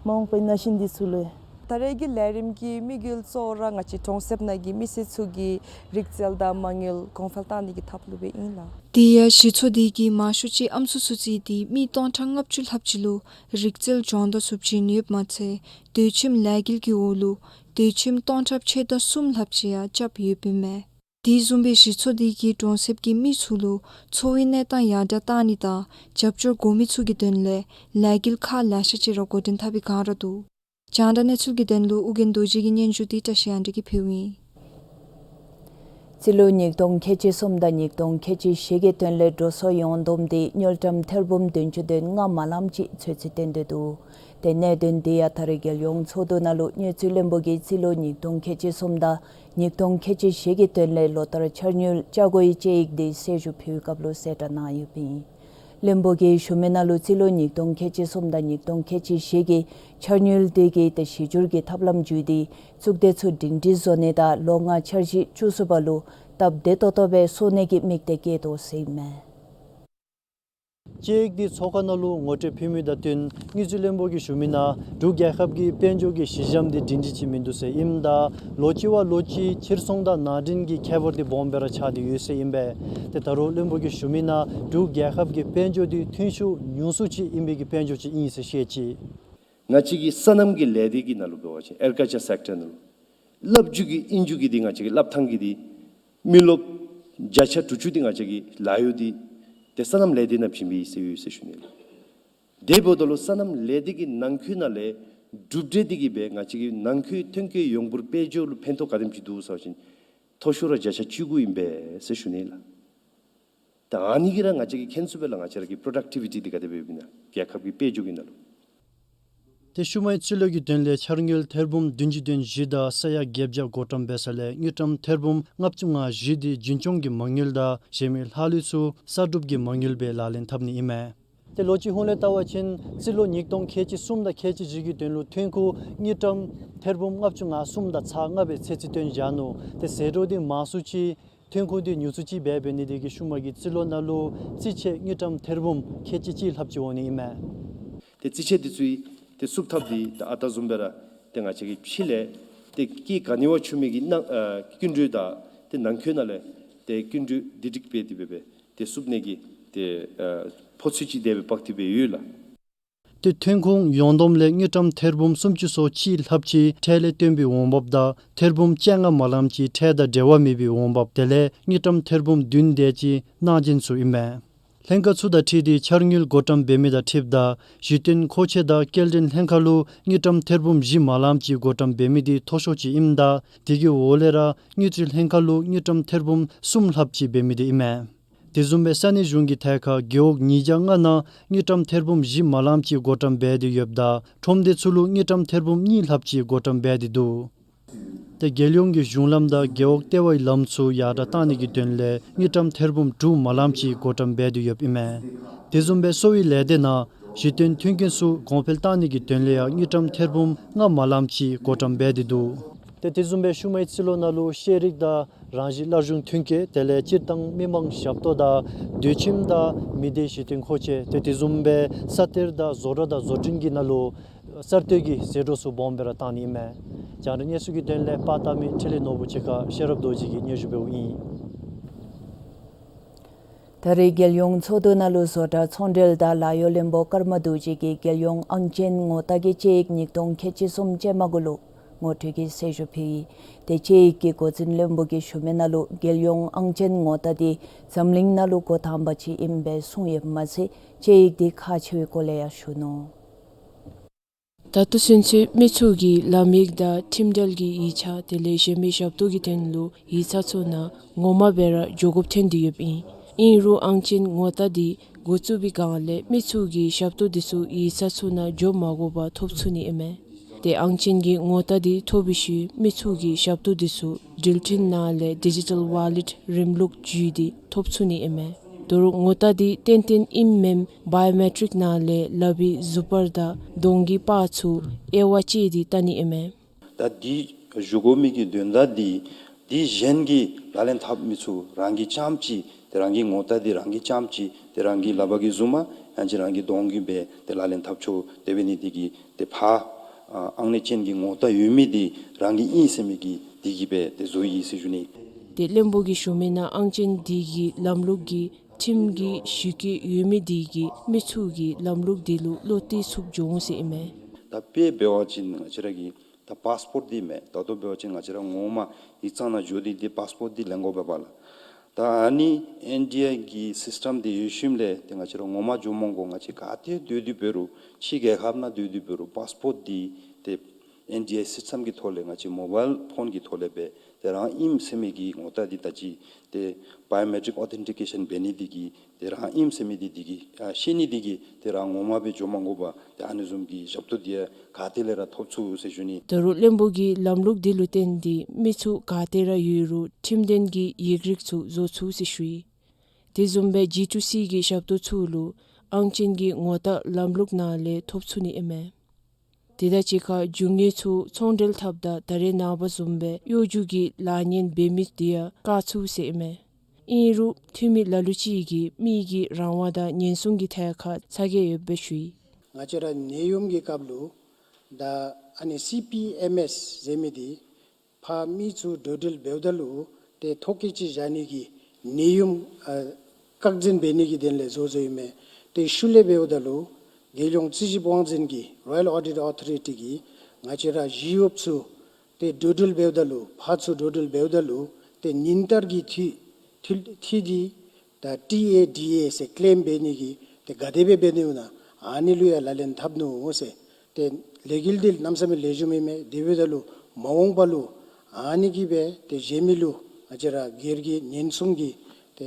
མ་འོངས་པའི་ན་གཞོན་འདི་ཚུ་ལུ། ད་རེས་ཀྱི་ལས་རིམ་གྱི་དམིགས་ཡུལ་གཙོ་བོ་ར་ང་བཅས་གྲོང་གསེབ་ནང་གི་མི་སེར་ཚུ་གི་རིག་རྩལ་དང་མ་དངུལ་གོང་འཕེལ་བཏང་ནི་གི་ཐབས་ལུ་སྦེ་ཨིན་ལགས། དེ་ཡང་གཞི་ཚོགས་འདི་གིས་མང་ཤོས་ཅིག་ཨམ་སྲུ་ཚུ་བརྩིས་ཏེ་མི་སྟོང་ཕྲག་ལྔ་བཅུ་ལྷགཔ་ཅིག་ལུ་རིག་རྩལ་སྦྱོང་བརྡར་ཚུ་བྱིན་ཡོདཔ་མ་ཚད་སྡོད་ཁྱིམ་ལས་འགུལ་གྱི་འོག་ལུ་སྡོད་ཁྱིམ་སྟོང་ཕྲག་ཕྱེད་དང་གསུམ་ལྷགཔ་ཅིག་ཡང་རྐྱབ་ཡོདཔ་ཨིན་མས། དེ་བཟུམ་སྦེ་གཞི་ཚོགས་འདི་གིས་གྲོང་གསེབ་ཀྱི་མི་ཚུ་ལུ་འཚོ་བའི་གནས་སྟངས་ཡར་དྲག་བཏང་ནི་དང་རྒྱབ་སྐྱོར་དགོ་མི་ཚུ་གི་དོན་ལས་ལས་འགུལ་ཁག་ལེ་ཤ་ཅིག་ར་འགོ་འདྲེན་འཐབ་པའི་བསྒང་ར་འདུག། རྒྱང་བསྒྲགས་གནས་ཚུལ་གྱི་དོན་ལུ་ཨོ་རྒྱན་རྡོ་རྗེ་གི་སྙན་ཞུ་འདི་བཀྲ་ཤིས་དབང་འདུས་ཀྱིས་ཕུལཝ་ཨིན། རྩིས་ལོ་ཉིས་སྟོང་ཁལ་གཅིག་གསུམ་དང་ཉིས་སྟོང་ཁལ་གཅིག་བཞི་གི་དོན་ལས་འགྲོ་སོང་ཡོངས་བསྡོམས་འདི་དངུལ་ཀྲམ་ཐེར་འབུམ་བདུན་ཅུ་དོན་ལྔ་མ་ལངམ་ཅིག་ཚོད་རྩིས་བཏོན་ཏེ་འདུག། ཏེ་གནད་དོན་འདི་ཡང་ད་རེས་རྒྱལ་ཡོངས་ཚོགས་འདུ་ནང་ལུ་དངུལ་རྩིས་བློན་པོ་གིས་རྩིས་ལོ་ཉིས་སྟོང་ཁལ་གཅིག་གསུམ་དང་ཉིས་སྟོང་ཁལ་གཅིག་བཞི་གི་དོན་ལས་ལོ་ལྟར་འཆར་དངུལ་བཅའ་སྒོའི་དཔྱད་ཡིག་འདི་གསལ་ཞུ་ཕུལ་བའི་སྐབས་ལུ་གསལ་བསྒྲགས་གནང་ཡོདཔ་ཨིན། བློན་པོ་གིས་ཞུ་མི་ནང་ལུ་རྩིས་ལོ་ཉིས་སྟོང་ཁལ་གཅིག་གསུམ་དང་ཉིས་སྟོང་ཁལ་གཅིག་བཞི་གི་འཆར་དངུལ་འདི་གིས་ཏེ་གཞི་བསྒྱུར་གྱི་ཐབས་ལམ་བརྒྱུད་དེ་གཙུག་སྡེ་ཚུ་སྒྲིང་སྒྲིང་བཟོ་ནི་དང་ལོ་ལྔ་འཆར་གཞི་བཅུ་གསུམ་པ་ལུ་སྟབས་བདེ་ཏོག་ཏོ་སྦེ་སོང་ནི་གི་དམིགས་གཏད་བསྐྱེད་དོ་ཟེར་ཨིན་མས། དཔྱད་ཡིག་འདི་ཚོགས་ཁང་ནང་ལུ་ངོ་སྤྲོད་ཕུལ་མི་དང་བསྟུན་དངུལ་རྩིས་བློན་པོ་གིས་ཞུ་མི་ནང་འབྲུག་རྒྱལ་ཁབ་ཀྱི་དཔལ་འབྱོར་གྱི་གཞི་འགྱམ་འདི་སྒྲིང་སྒྲིང་ཅིག་མིན་འདུག་ཟེར་ཨིནམ་ད་ལོ་གཅིག་བ་ལོ་གཅིག་ཕྱིར་ཚོང་དང་ནང་འདྲེན་གྱི་ཁྱད་པར་འདི་སྦོམ་སྦེ་ར་ཆགས་ཏེ་ཡོད་ཟེར་ཨིན་པས། ཏེ་ད་རུང་བློན་པོ་གིས་ཞུ་མི་ནང་འབྲུག་རྒྱལ་ཁབ་ཀྱི་དཔལ་འབྱོར་འདི་ཐོན་ཤུགས་ཉུང་སུ་ཅིག་ཨིན་པའི་གི་དཔལ་འབྱོར་ཅིག་ཨིན་ཟེར་བཤད་ཅི། ང་བཅས་ཀྱི་སོ་ནམ་གྱི་ལས་སྡེ་གི་ནང་ལུ་འབད་བ་ཅིན་ཨེག་རི་ཀལ་ཅར་སེཀ་ཊར་ནང་ལུ་སླབ་རྒྱུ་གི་ཨིན་རྒྱུ་གི་འདི་ང་བཅས་ཀྱི་སླབ་ཐངས་ཀྱི་འདི་མི་རློབས་བརྒྱ་ཆ་དྲུག་ཅུ་འདི་ང་བཅས་ཀྱི་ལཱ་གཡོག་འདི་ཏེ་སོ་ནམ་ལས་སྡེ་ནང་བྱིན་པའི་ཟེར་ཡོད་ཟེར་ཞུ་ནི་ལགས། དེ་འབདཝ་ད་ལུ་སོ་ནམ་ལས་སྡེ་གི་ནང་འཁོད་ནང་ལས་གྲུབ་འབྲས་འདི་གིས་སྦེ་ང་བཅས་ཀྱི་ནང་འཁོད་ཐོན་སྐྱེད་ཡོངས་འབོར་དཔལ་འབྱོར་ལུ་ཕན་ཐོགས་ག་དེམ་ཅིག་འདུག་ཟེར་བ་ཅིན་མཐོ་ཤོས་ར་བརྒྱ་ཆ་བཅུ་དགུ་ཨིན་པས་ཟེར་ཞུ་ནི་ལགས། ད་ཨ་ནི་གིས་ར་ང་བཅས་ཀྱིས་མཁྱེན་ཚུགས་པས་ལགས། ང་བཅས་ར་གི་པོ་རོ་ཌག་ཊི་བི་ཊི་འདི་ག་དེ་སྦེ་ཡོདཔ་ཨིན་ན་རྒྱལ་ཁབ་ཀྱི་དཔལ་འབྱོར་གྱི་ནང་ལུ། ཏེ་ཤུལ་མའི་རྩིས་ལོ་གི་དོན་ལས་འཆར་དངུལ་ཐེར་འབུམ་བདུན་ཅུ་དོན་བཞི་དང་ས་ཡ་བརྒྱད་བརྒྱ་བགོ་བཀྲམ་འབད་ས་ལས་དངུལ་ཀྲམ་ཐེར་འབུམ་ལྔ་བཅུ་ང་བཞི་འདི་རྒྱུན་སྐྱོང་གི་མ་དངུལ་དང་གཞན་མི་ལྷག་ལུས་ཚུ་གསར་སྒྲུབ་ཀྱི་མ་དངུལ་སྦེ་ལག་ལེན་འཐབ་ནི་ཨིན་མས། ཏེ་ལོ་གཅིག་ཧོང་ལས་བལྟ་བ་ཅིན་རྩིས་ལོ་ཉིས་སྟོང་ཁལ་གཅིག་གསུམ་དང་ཁལ་གཅིག་བཞི་གི་དོན་ལུ་ཐོན་ཁུངས་དངུལ་ཀྲམ་ཐེར་འབུམ་ལྔ་བཅུ་ང་གསུམ་དང་ཚག་ལྔ་སྦེ་ཚོད་རྩིས་བཏོན་བཞག་ནུག། ཏེ་ཟད་འགྲོ་འདི་མང་སུ་ཅིག་ཐོན་ཁུངས་འདི་ཉུང་སུ་ཅིག་འབད་འབད་ནི་དེ་གིས་ཤུལ་མ་གི་རྩིས་ལོ་ནང་ལུ་རྩིས་ཆད་དངུལ་ཀྲམ་ཐེར་འབུམ་ཁལ་གཅིག་གཅིག་ལྷགཔ་ཅིག་འོང་ནི་ཨིན་མས། ཏེ་རྩིས་ཆད་འདི་ཚུ་ཏེ་བསུབ་ཐབས་འདི་ད་ཨ་རྟག་བཟུམ་སྦེ་ར་ཏེ་ང་བཅས་ཀྱིས་ཕྱི་ལས་ཏེ་སྐྱེད་ག་ནི་བ་ཆུ་མི་གི་ནང་ཨ་སྐྱིན་འགྲུལ་དང་ཏེ་ནང་འཁོད་ནང་ལས་ཏེ་སྐྱིན་འགྲུལ་འདི་སྒྲིག་སྦེ་དེ་སྦེ་སྦེ་ཏེ་བསུབ་ནི་གི་ཏེ་ཨ་ཕོ་ཚོད་ཅིག་དེ་སྦེ་འབག་སྟེ་སྦེ་ཡོད་ལགས། ཏེ་ཐོན་ཁུངས་ཡོངས་བསྡོམས་ལས་དངུལ་ཀྲམ་ཐེར་འབུམ་སུམ་ཅུ་སོ་གཅིག་ལྷགཔ་ཅིག་ཁྲལ་ལས་བཏོན་པའི་འོང་འབབ་དང་ཐེར་འབུམ་བཅོ་ལྔ་མ་ལངམ་ཅིག་ཁྲལ་དང་འབྲེལ་བ་མེད་པའི་འོང་འབབ་དེ་ལས་དངུལ་ཀྲམ་ཐེར་འབུམ་བདུན་དེ་ཅིག་གནང་སྦྱིན་ཚུ་ཨིན་མས། ལྷན་ཁག་ཚུ་དང་འཁྲིལ་ཏེ་འཆར་དངུལ་བགོ་བཀྲམ་འབད་མི་དང་འཁྲིལཝ་ད་གཞི་རྟེན་མཁོ་ཆས་དང་སྐྱེལ་འདྲེན་ལྷན་ཁག་ལུ་དངུལ་ཀྲམ་ཐེར་འབུམ་བཞི་མ་ལངམ་ཅིག་བགོ་བཀྲམ་འབད་མི་འདི་མཐོ་ཤོས་ཅིག་ཨིནམ་ད་དེ་གི་འོག་ལས་ར་དངུལ་རྩིས་ལྷན་ཁག་ལུ་དངུལ་ཀྲམ་ཐེར་འབུམ་གསུམ་ལྷགཔ་ཅིག་འབད་མི་འདི་ཨིན་མས། དེ་བཟུམ་སྦེ་ས་གནས་གཞུང་གི་ཐད་ཁར་རྒེད་འོག་ཉིས་བརྒྱ་ལྔ་ནང་དངུལ་ཀྲམ་ཐེར་འབུམ་བཞི་མ་ལངམ་ཅིག་བགོ་བཀྲམ་འབད་དེ་ཡོདཔ་ད་ཁྲོམ་སྡེ་ཚུ་ལུ་དངུལ་ཀྲམ་ཐེར་འབུམ་གཉིས་ལྷགཔ་ཅིག་བགོ་བཀྲམ་འབད་དེ་འདུག། ཏེ་རྒྱལ་ཡོངས་ཀྱི་གཞུང་ལམ་དང་རྒེད་འོག་ལྟེ་བའི་ལམ་ཚུ་ཡར་དྲག་བཏང་ནི་གི་དོན་ལས་དངུལ་ཀྲམ་ཐེར་འབུམ་དྲུག་མ་ལངམ་ཅིག་བགོ་བཀྲམ་འབད་དེ་ཡོདཔ་ཨིན་མས། དེ་བཟུམ་སྦེ་གསོ་བའི་ལས་སྡེ་ནང་གཞི་རྟེན་མཐུན་རྐྱེན་ཚུ་གོང་འཕེལ་བཏང་ནི་གི་དོན་ལས་ཡང་དངུལ་ཀྲམ་ཐེར་འབུམ་ལྔ་མ་ལངམ་ཅིག་བགོ་བཀྲམ་འབད་དེ་འདུག། ཏེ་དེ་བཟུམ་སྦེ་ཤུལ་མའི་རྩིས་ལོ་ནང་ལུ་ཤེས་རིག་དང་རང་བཞིན་སླར་འབྱུང་མཐུན་རྐྱེན་དེ་ལས་སྤྱིར་བཏང་མི་མང་ཞབས་ཏོག་དང་སྡོད་ཁྱིམ་དང་མི་སྡེའི་གཞི་རྟེན་མཁོ་ཆས་ཏེ་དེ་བཟུམ་སྦེ་ས་གཏེར་དང་བཟོ་གྲྭ་དང་བཟོ་སྐྲུན་གྱི་ནང་ལུ་གསར་གཏོད་ཀྱི་ཟད་འགྲོ་ཚུ་སྦོམ་སྦེ་ར་བཏང་ནི་ཨིན་མས། རྒྱང་བསྒྲགས་གནས་ཚུལ་གྱི་དོན་ལས་པར་བཏབ་མི་འཕྲིན་ལས་ནོར་བུ་ཆེ་ཁ་ཤེས་རབ་རྡོ་རྗེ་གིས་སྙན་ཞུ་འབདཝ་ཨིན། ད་རེས་རྒྱལ་ཡོངས་ཚོགས་འདུ་ནང་ལུ་བཟོ་གྲྭ་ཚོང་འབྲེལ་དང་ལཱ་གཡོག་བློན་པོ་ཀརྨ་རྡོ་རྗེ་གིས་རྒྱལ་ཡོངས་ཨང་ཅན་ངོ་རྟགས་ཀྱི་དཔྱད་ཡིག་ཉིས་སྟོང་ཁལ་གཅིག་གསུམ་ཅན་མ་གུ་ལུ་ངོ་སྤྲོད་ཀྱི་གསལ་ཞུ་ཕུལ་ཡི། ཏེ་དཔྱད་ཡིག་གི་འགོ་འཛིན་བློན་པོ་གིས་ཞུ་མི་ནང་ལུ་རྒྱལ་ཡོངས་ཨང་ཅན་ངོ་རྟགས་འདི་འཛམ་གླིང་ནང་ལུ་འགོ་དང་པ་ཅིག་ཨིནམ་སྦེ་གསུངས་ཡོདཔ་མ་ཚད་དཔྱད་ཡིག་འདི་ཁག་ཆེ་བའི་སྐོར་ལས་ཡང་ཞུ་ནུག། ད་ལྟོ་ཚུན་ཚོད་མི་ཚུ་གིས་ལམ་ཡིག་དང་ཁྲིམས་འབྲེལ་གྱི་ཡིག་ཆ་དེ་ལས་གཞན་མི་ཞབས་ཏོག་གི་དོན་ལུ་ཡིག་ཚང་ཚུ་ནང་ངོ་མ་སྦེ་ར་འགྱོ་དགོཔ་ཐོན་ཏེ་ཡོདཔ་ཨིན། ཨིན་རུང་ཨང་ཅན་ངོ་རྟགས་འདི་འགོ་བཙུགས་པའི་སྒང་ལས་མི་ཚུ་གིས་ཞབས་ཏོག་འདི་ཚུ་ཡིག་ཚང་ཚུ་ནང་འགྱོ་མ་དགོ་པར་ཐོབ་ཚུགས་ནི་ཨིན་མས། ཏེ་ཨང་ཅན་གྱི་ངོ་རྟགས་འདི་ཐོབ་པའི་ཤུལ་མི་ཚུ་གིས་ཞབས་ཏོག་འདི་ཚུ་འགྲུལ་འཕྲིན་ནང་ལས་ཌི་ཇི་ཊལ་ཝ་ལེཊ་རིམ་ལུགས་བརྒྱུད་དེ་ཐོབ་ཚུགས་ནི་ཨིན་མས། ད་རུང་ངོ་རྟགས་འདི་ཏན་ཏན་ཨིནམ་མེནམ་བའི་ཡོ་མེ་ཊིཀ་ནང་ལས་ལག་པའི་གཟུགས་པར་དང་གདོང་གི་པར་ཚུ་དབྱེ་བ་དཔྱད་དེ་བལྟ་ནི་ཨིན་མས། ད་འདི་ཞུ་དགོ་མི་གི་དོན་དག་འདི་འདི་གཞན་གྱིས་ལག་ལེན་འཐབ་མི་ཚུགས། རང་གིས་རྐྱངམ་གཅིག་ཏེ་རང་གི་ངོ་རྟགས་འདི་རང་གིས་རྐྱངམ་གཅིག་ཏེ་རང་གི་ལག་པ་གི་གཟུངམ་ཡང་ཅིན་རང་གི་གདོང་གི་སྦེ་ཏེ་ལག་ལེན་འཐབ་ཆོག། དེ་འབད་ནི་འདི་གིས་ཏེ་ཕར་ཨ་ཨང་གནས་ཅན་གྱི་ངོ་རྟགས་ཡོད་མི་འདི་རང་གི་ཨིན་ཟེར་མི་གི་འདི་གིས་སྦེ་ཏེ་བཟོ་ཡི་ཟེར་ཞུ་ནི། ཏེ་བློན་པོ་གིས་ཞུ་མི་ནང་ཨང་ཅན་འདི་གི་ལམ་ལུགས་ཀྱི་ཁྲིམས་ཀྱི་གཞི་བཀོད་ཡོད་མི་འདི་གིས་མི་ཚུ་གིས་ལམ་ལུགས་འདི་ལུ་བློ་གཏད་ཚུགསཔ་འགྱོ་འོང་ཟེར་ཨིན་མས། ད་དཔེ་འབད་བ་ཅིན་ང་བཅས་ར་གི་ད་པཱསི་པོརཊ་འདི་མས། ད་ལྟོ་འབད་བ་ཅིན་ང་བཅས་ར་ངོ་མ་ཡིག་ཚང་ནང་འགྱོ་སྟེ་འདི་པཱསི་པོརཊ་འདི་ལེན་དགོ་པས་པ་ལགས། ད་ཨ་ནི་ཨེན་ཌི་ཨའི་གི་སིསི་ཊམ་འདི་ཡོད་ཞིནམ་ལས་ཏེ་ང་བཅས་ར་ངོ་མ་འགྱོ་མ་དགོ། ང་བཅས་ག་ཏེ་སྡོད་སྡོད་འབད་རུང་ཕྱི་རྒྱལ་ཁབ་ནང་སྡོད་སྡོད་འབད་རུང་པཱསི་པོརཊ་འདི་ཏེ་ཨེན་ཌི་ཨའི་སིསི་ཊམ་གྱི་ཐོག་ལས་ང་བཅས་མོ་བཱའིལ་ཕོན་གྱི་ཐོག་ལས་སྦེ་ཏེ་རང་ཨིནམ་ཟེར་མི་གི་ངོ་རྟགས་འདི་ད་ཅི་ཏེ་བའི་ཡོ་མེ་ཊིཀ་ཨོ་ཐེན་ཊི་ཀེ་ཤཱན་འབད་ནི་འདི་གིས་ཏེ་རང་ཨིནམ་ཟེར་མི་འདི་འདི་གིས་ཨ་ཤེས་ནི་འདི་གིས་ཏེ་རང་ངོ་མ་སྦེ་འགྱོ་མ་དགོ་པར་ཏེ་ཨ་ནི་བཟུམ་གྱི་ཞབས་ཏོག་འདི་ཡང་ག་ཏེ་ལས་ར་ཐོབ་ཚུགས་ཟེར་ཞུ་ནི། ད་རུང་བློན་པོ་གིས་ལམ་ལུགས་འདི་ལུ་བརྟེན་ཏེ་མི་ཚུ་ག་ཏེ་ར་ཡོད་རུང་ཁྲིམས་དོན་གྱི་ཡིག་རིགས་ཚུ་བཟོ་ཚུགས་ཟེར་ཞུ་ཡི། དེ་བཟུམ་སྦེ་ཇི་ཊུ་སི་གི་ཞབས་ཏོག་ཚུ་ལུ་ཨང་ཅན་གྱི་ངོ་རྟགས་ལམ་ལུགས་ནང་ལས་ཐོབ་ཚུགས་ནི་ཨིན་མས། དེ་དང་གཅིག་ཁར་རྒྱུ་དངོས་ཚུ་ཚོང་འབྲེལ་འཐབ་ད་ད་རེས་ནངས་པ་བཟུམ་སྦེ་གཡོ་སྒྱུ་གི་ལཱ་གཉེན་འབད་མི་འདི་ཡང་བཀག་ཚུགས་ཟེར་ཨིན་མས། ཨིན་རུང་འཐུས་མི་ལ་ལུ་ཅིག་གིས་མི་གི་རང་དབང་དང་ཉེན་སྲུང་གི་ཐད་ཁར་ཚ་གྱང་ཡོདཔ་སྦེ་ཞུ་ཡི། ང་བཅས་ར་ནད་ཡམས་ཀྱི་སྐབས་ལུ་ད་ཨ་ནི་སི་པི་ཨེམ་ཨེསི་ཟེར་མི་འདི་ཕར་མི་ཚུ་འགྲོ་འགྲུལ་འབདཝ་ད་ལུ་ཏེ་ཐོ་བཀོད་ཅིག་བཞག་ནི་གི་ནད་ཡམས་ཨ་བཀག་འཛིན་འབད་ནི་གི་དོན་ལས་བཟོ་བཟོཝ་ཨིན་མས། ཏེ་ཤུལ་ལས་འབདཝ་ད་ལུ་རྒྱལ་ཡོངས་རྩིས་ཞིབ་དབང་འཛིན་གྱི་རོ་ཡལ་ཨོ་ཌིཊ་ཨོ་ཐོ་རི་ཊི་གིས་ང་བཅས་ར་ཞི་གཡོགཔ་ཚུ་ཏེ་འགྲོ་འགྲུལ་འབདཝ་ད་ལུ་ཕར་ཚུར་འགྲོ་འགྲུལ་འབདཝ་ད་ལུ་ཏེ་ཉིན་ལྟར་གྱི་འཐུས་འཐུས་འཐུས་འདི་ད་ཊི་ཨེ་ཌི་ཨེ་ཟེར་ཀེ་ལེམ་འབད་ནི་གི་ཏེ་ག་དེ་སྦེ་འབད་ནི་ཡོད་ན་ཨ་ནི་ལུ་ཡང་ལག་ལེན་འཐབ་ནུག་ཟེར། ཏེ་ལས་འགུལ་འདི་གནམ་མེད་ས་མེད་ལེགས་ཤོམ་ཨིན་མས། དེ་འབདཝ་ད་ལུ་མ་འོངས་པ་ལུ་ཨ་ནི་གིས་སྦེ་ཏེ་གཞན་མི་ལུ་ང་བཅས་ར་སྒེར་གྱི་ཉེན་སྲུང་གི་ཏེ་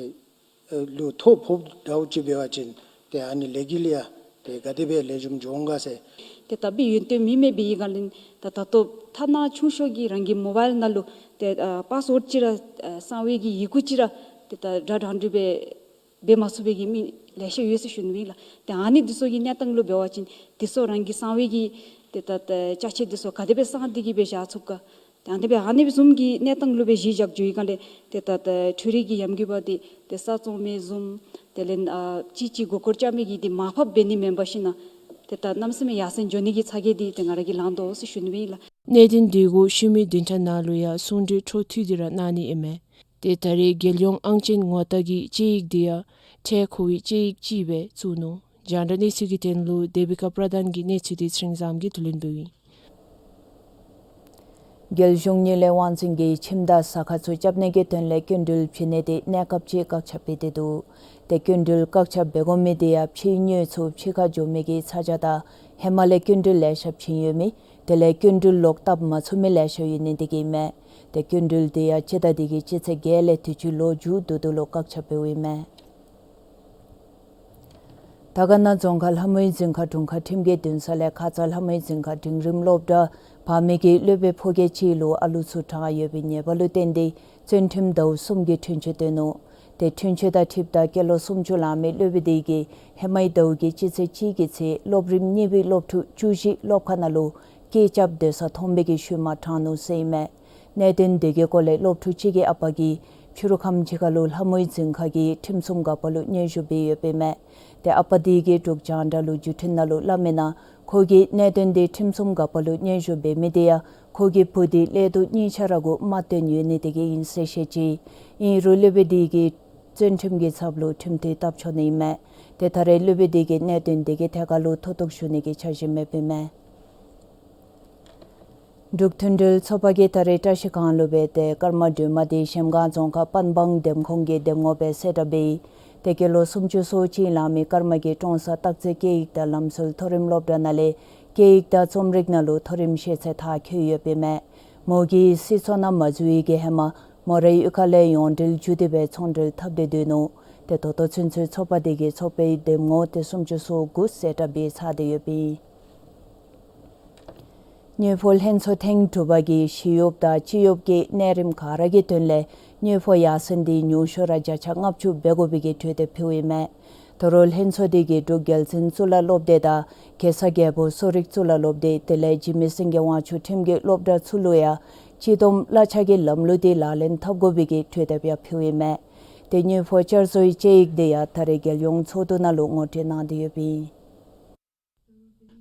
ཨ་ལུ་ཐོ་ཕོགཔ་འདྲཝ་ཅིག་འབད་བ་ཅིན་ཏེ་ཨ་ནི་ལས་འགུལ་ཡང་ཏེ་ག་དེ་སྦེ་ལེགས་ཤོམ་འགྱོ་འོང་ག་ཟེར། ཏེ་ད་འབད་ཡོན་ཏན་མེད་མི་འབད་བའི་སྒང་ལས་ད་ད་ལྟོ་ཐ་ན་ཆུང་ཤོས་ཀྱི་རང་གི་མོ་བཱའིལ་ནང་ལུ་ཏེ་ཨ་པཱསི་ཝརཌ་ཅིག་ར་ཨ་གསང་བའི་གི་ཡི་གུ་ཅིག་ར་ཏེ་ད་སྒྲ་དྲང་དྲི་སྦེ་འབད་མ་ཚུགས་པའི་གི་མི་ལེ་ཤ་ཡོད་ཟེར་ཞུ་ནི་ཨིན་ལགས། ཏེ་ཨ་ནི་འདི་ཚུ་གི་གནས་སྟངས་ལུ་འབད་བ་ཅིན་འདི་ཚུ་རང་གི་གསང་བའི་གི་ཏེ་ད་ད་ཅ་ཆས་འདི་ཚུ་ག་དེ་སྦེ་གསང་སྟེ་གི་སྦེ་བཞག་ཚུགས་ག། ཏེ་ཨ་ནི་སྦེ་ཨ་ནི་བཟུམ་གྱི་གནས་སྟངས་ལུ་སྦེ་གཞི་བཞག་འགྱོ་བའི་སྒང་ལས་ཏེ་ད་ད་འཕྲུལ་རིག་གི་ཡར་རྒྱས་འབད་དེ་ཏེ་ས་བཙོང་མི་བཟུམ་དེ་ལས་ཨ་ཅིག་ཅིག་མགུ་སྐོར་རྐྱབ་མི་གི་འདི་མར་ཕབ་འབད་ནི་མེན་པར་ཞིན་ན་ཏེ་ད་གནམ་མེད་ས་མེད་ཡར་སེང་འགྱོ་ནི་གི་ཚ་གྱང་འདི་ཏེ་ང་ར་གིས་ལང་དོ་ཟེར་ཞུ་ནི་ཨིན་ལགས། གནད་དོན་འདི་གུ་ཤུལ་མའི་བདུན་ཕྲག་ནང་ལུ་ཡང་གསུང་གྲོས་འཕྲོ་མཐུད་དེ་ར་གནང་ནི་ཨིན་མས། ཏེ་ད་རེས་རྒྱལ་ཡོངས་ཨང་ཅན་ངོ་རྟགས་ཀྱི་དཔྱད་ཡིག་འདི་ཡང་ཁྲལ་མཁོ་བའི་དཔྱད་ཡིག་ཅིག་སྦེ་བཙུགས་ནུག། རྒྱང་བསྒྲགས་གནས་ཚུལ་གྱི་དོན་ལུ་དེ་བི་ཀ་པྲ་དཱན་གྱི་གནས་ཚུལ་འདི་ཚེ་རིང་བཟངམོ་གིས་བསྡུ་ལེན་འབདཝ་ཨིན། རྒྱལ་གཞུང་གཉིས་ལས་དབང་འཛིན་གྱིས་ཁྱིམ་དང་ཟ་ཁང་ཚུ་རྐྱབ་ནི་གི་དོན་ལས་སྐྱིན་འགྲུལ་ཕུལ་ནི་འདི་གནས་སྐབས་ཅིག་བཀག་ཆ་འབད་དེ་འདུག། ཏེ་སྐྱིན་འགྲུལ་བཀག་ཆ་འབད་དགོ་མི་འདི་ཡང་ཕྱིའི་དངུལ་ཚུ་ཕྱི་ཁར་འགྱོ་མི་གི་ཚ་གྱང་དང་ཧེ་མ་ལས་སྐྱིན་འགྲུལ་ལེ་ཤ་བྱིན་ཡོད་མི་དེ་ལས་སྐྱིན་འགྲུལ་ལོག་བཏབ་མ་ཚུགས་མི་ལེ་ཤ་ཡོད་ནི་འདི་གིས་ཨིན་མས། ཏེ་སྐྱིན་འགྲུལ་འདི་ཡང་སྤྱི་ཟླ་འདི་གི་སྤྱི་ཚེས་བརྒྱད་ལས་དུས་ཅི་ལོ་མཇུག་བསྡུ་བསྡུ་ལུ་བཀག་ཆ་འབདཝ་ཨིན་མས། དར་དཀར་ན་རྫོང་ཁག་ལྷ་མོའི་རྫིང་ཁ་དྲུང་ཁག་ཁྲིམས་ཀྱི་འདུན་ས་ལས་ཁ་ཙ་ལྷ་མོའི་རྫིང་ཁག་འབྲིང་རིམ་སློབ་གྲྭ་ཕ་མེས་ཀྱི་སློབ་དཔོན་ཕོ་སྐྱེས་ཅིག་ལུ་ཨ་ལུ་ཚུ་དྲང་ཡོད་པའི་ཉེས་པ་ལུ་བརྟེན་ཏེ་བཙོན་ཁྲིམས་ཟླཝ་གསུམ་གྱི་འཁྲུན་ཆོད་བཏོན་ནུག། ཏེ་འཁྲུན་ཆོད་དང་འཁྲིལཝ་ད་སྐྱེས་ལོ་སུམ་ཅུ་ལང་མི་སློབ་དཔོན་དེ་གིས་ཧེ་མའི་ཟླཝ་གི་སྤྱི་ཚེས་གཅིག་གི་ཚེ་སློབ་རིམ་གཉིས་པའི་སློབ་ཕྲུག་བཅུ་བཞི་སློབ་ཁང་ནང་ལུ་སྐད་རྐྱབ་སྡོད་ས་མཐོང་པའི་གི་ཤུལ་མ་དྲང་ནུག་ཟེར་ཨིན་མས། གནད་དོན་དེ་གི་སྐོར་ལས་སློབ་ཕྲུག་གཅིག་གི་ཨ་པ་གིས་ཕྱི་རུ་ཁམས་ཅིག་ཁར་ལུ་ལྷ་མོའི་རྫིང་ཁ་གི་ཁྲིམས་སྲུང་འགག་པ་ལུ་སྙན་ཞུ་འབད་ཡོདཔ་ཨིན་མས། ཏེ་ཨ་པ་དེ་གིས་འབྲུག་རྒྱང་བསྒྲགས་ལུ་བརྒྱུད་འཕྲིན་ནང་ལུ་སླབ་མིའི་ནང་ཁོ་གིས་གནད་དོན་དེ་ཁྲིམས་སྲུང་འགག་པ་ལུ་སྙན་ཞུ་འབད་མི་དེ་ཡང་ཁོ་གི་བུ་དེ་ཀླད་དོག་གཉིས་ཆ་ར་གུ་རྨ་བཏོན་ཡོད་ནི་དེ་གིས་ཨིན་ཟེར་བཤད་ཅི། ཨིན་རུང་སློབ་དཔོན་དེ་གིས་བཙོན་ཁྲིམས་ཀྱི་ཚབ་ལུ་ཁྲིམས་ཐེ་བཏབ་ཆོག་ནི་ཨིན་མས། ཏེ་ད་རེས་སློབ་དཔོན་དེ་གིས་གནད་དོན་དེ་གི་ཐད་ཁར་ལུ་མཐོ་གཏུགས་ཞུ་ནི་གི་འཆར་གཞི་མེདཔ་ཨིན་མས། འབྲུག་མཐུན་སྒྲིལ་ཚོགས་པ་གིས་ད་རེས་བཀྲ་ཤིས་སྒང་ལུ་སྦེ་ཏེ་ཀརྨ་སྒྲོལ་མ་དེ་གཞལམ་སྒང་རྫོང་ཁག་པན་སྦང་འདེམས་ཁོངས་ཀྱི་འདེམས་ངོ་སྦེ་གསལ་བསྒྲགས་འབད་ཡི། ཏེ་སྐྱེས་ལོ་སུམ་ཅུ་སོ་གཅིག་ལང་མི་ཀརྨ་གིས་ཀྲོང་གསར་སྟག་རྩེ་སྐད་ཡིག་དང་ལམ་སྲོལ་མཐོ་རིམ་སློབ་གྲྭ་ནང་ལས་སྐད་ཡིག་དང་རྩོམ་རིག་ནང་ལུ་མཐོ་རིམ་ཤེས་ཚད་མཐར་འཁྱོལ་ཡོདཔ་ཨིན་མས། མོ་གིས་སྲིད་ཚོགས་ནང་མ་འཛུལ་བའི་གི་ཧེ་མ་མོ་རའི་གཡུས་ཁ་ལས་ཡོངས་འབྲེལ་བརྒྱུད་དེ་སྦེ་ཚོང་འབྲེལ་འཐབ་སྟེ་སྡོད་ནུག། ཏེ་ད་ལྟོ་ཚུན་ཚོད་ཚོགས་པ་དེ་གིས་ཚོགས་པའི་འདེམས་ངོ་དེ་སུམ་ཅུ་སོ་དགུ་གསལ་བསྒྲགས་འབད་ཚར་ཏེ་ཡོདཔ་ཨིན། དངུལ་ཕོགས་ལྷན་ཚོགས་ཐེངས་དྲུག་པ་གིས་ཞི་གཡོགཔ་དང་སྤྱི་གཡོགཔ་ཀྱི་གནས་རིམ་ག་ར་གི་དོན་ལས་དངུལ་ཕོགས་ཡར་སེང་འདི་ཉུང་ཤོས་ར་བརྒྱ་ཆ་ལྔ་བཅུ་འབད་དགོ་པའི་གི་གྲོས་འདེབས་ཕུལཝ་ཨིན་མས། ད་རུང་ལྷན་ཚོགས་འདི་གིས་འབྲུག་རྒྱལ་བཙུན་གཙུག་ལག་སློབ་སྡེ་དང་གེ་སར་རྒྱལ་པོ་གསོ་རིག་གཙུག་ལག་སློབ་སྡེ་དེ་ལས་འཇིགས་མེད་སེང་གེ་དབང་ཕྱུག་ཁྲིམས་ཀྱི་སློབ་གྲྭ་ཚུ་ལུ་ཡང་སྤྱི་བསྡོམས་གླ་ཆ་གི་ལམ་ལུགས་འདི་ལག་ལེན་འཐབ་དགོ་པའི་གི་གྲོས་འདེབས་ཡང་ཕུལཝ་ཨིན་མས། ཏེ་དངུལ་ཕོགས་བསྐྱར་བཟོའི་དཔྱད་ཡིག་འདི་ཡང་ད་རེས་རྒྱལ་ཡོངས་ཚོགས་འདུ་ནང་ལུ་ངོ་སྤྲོད་གནང་སྟེ་ཡོདཔ་ཨིན།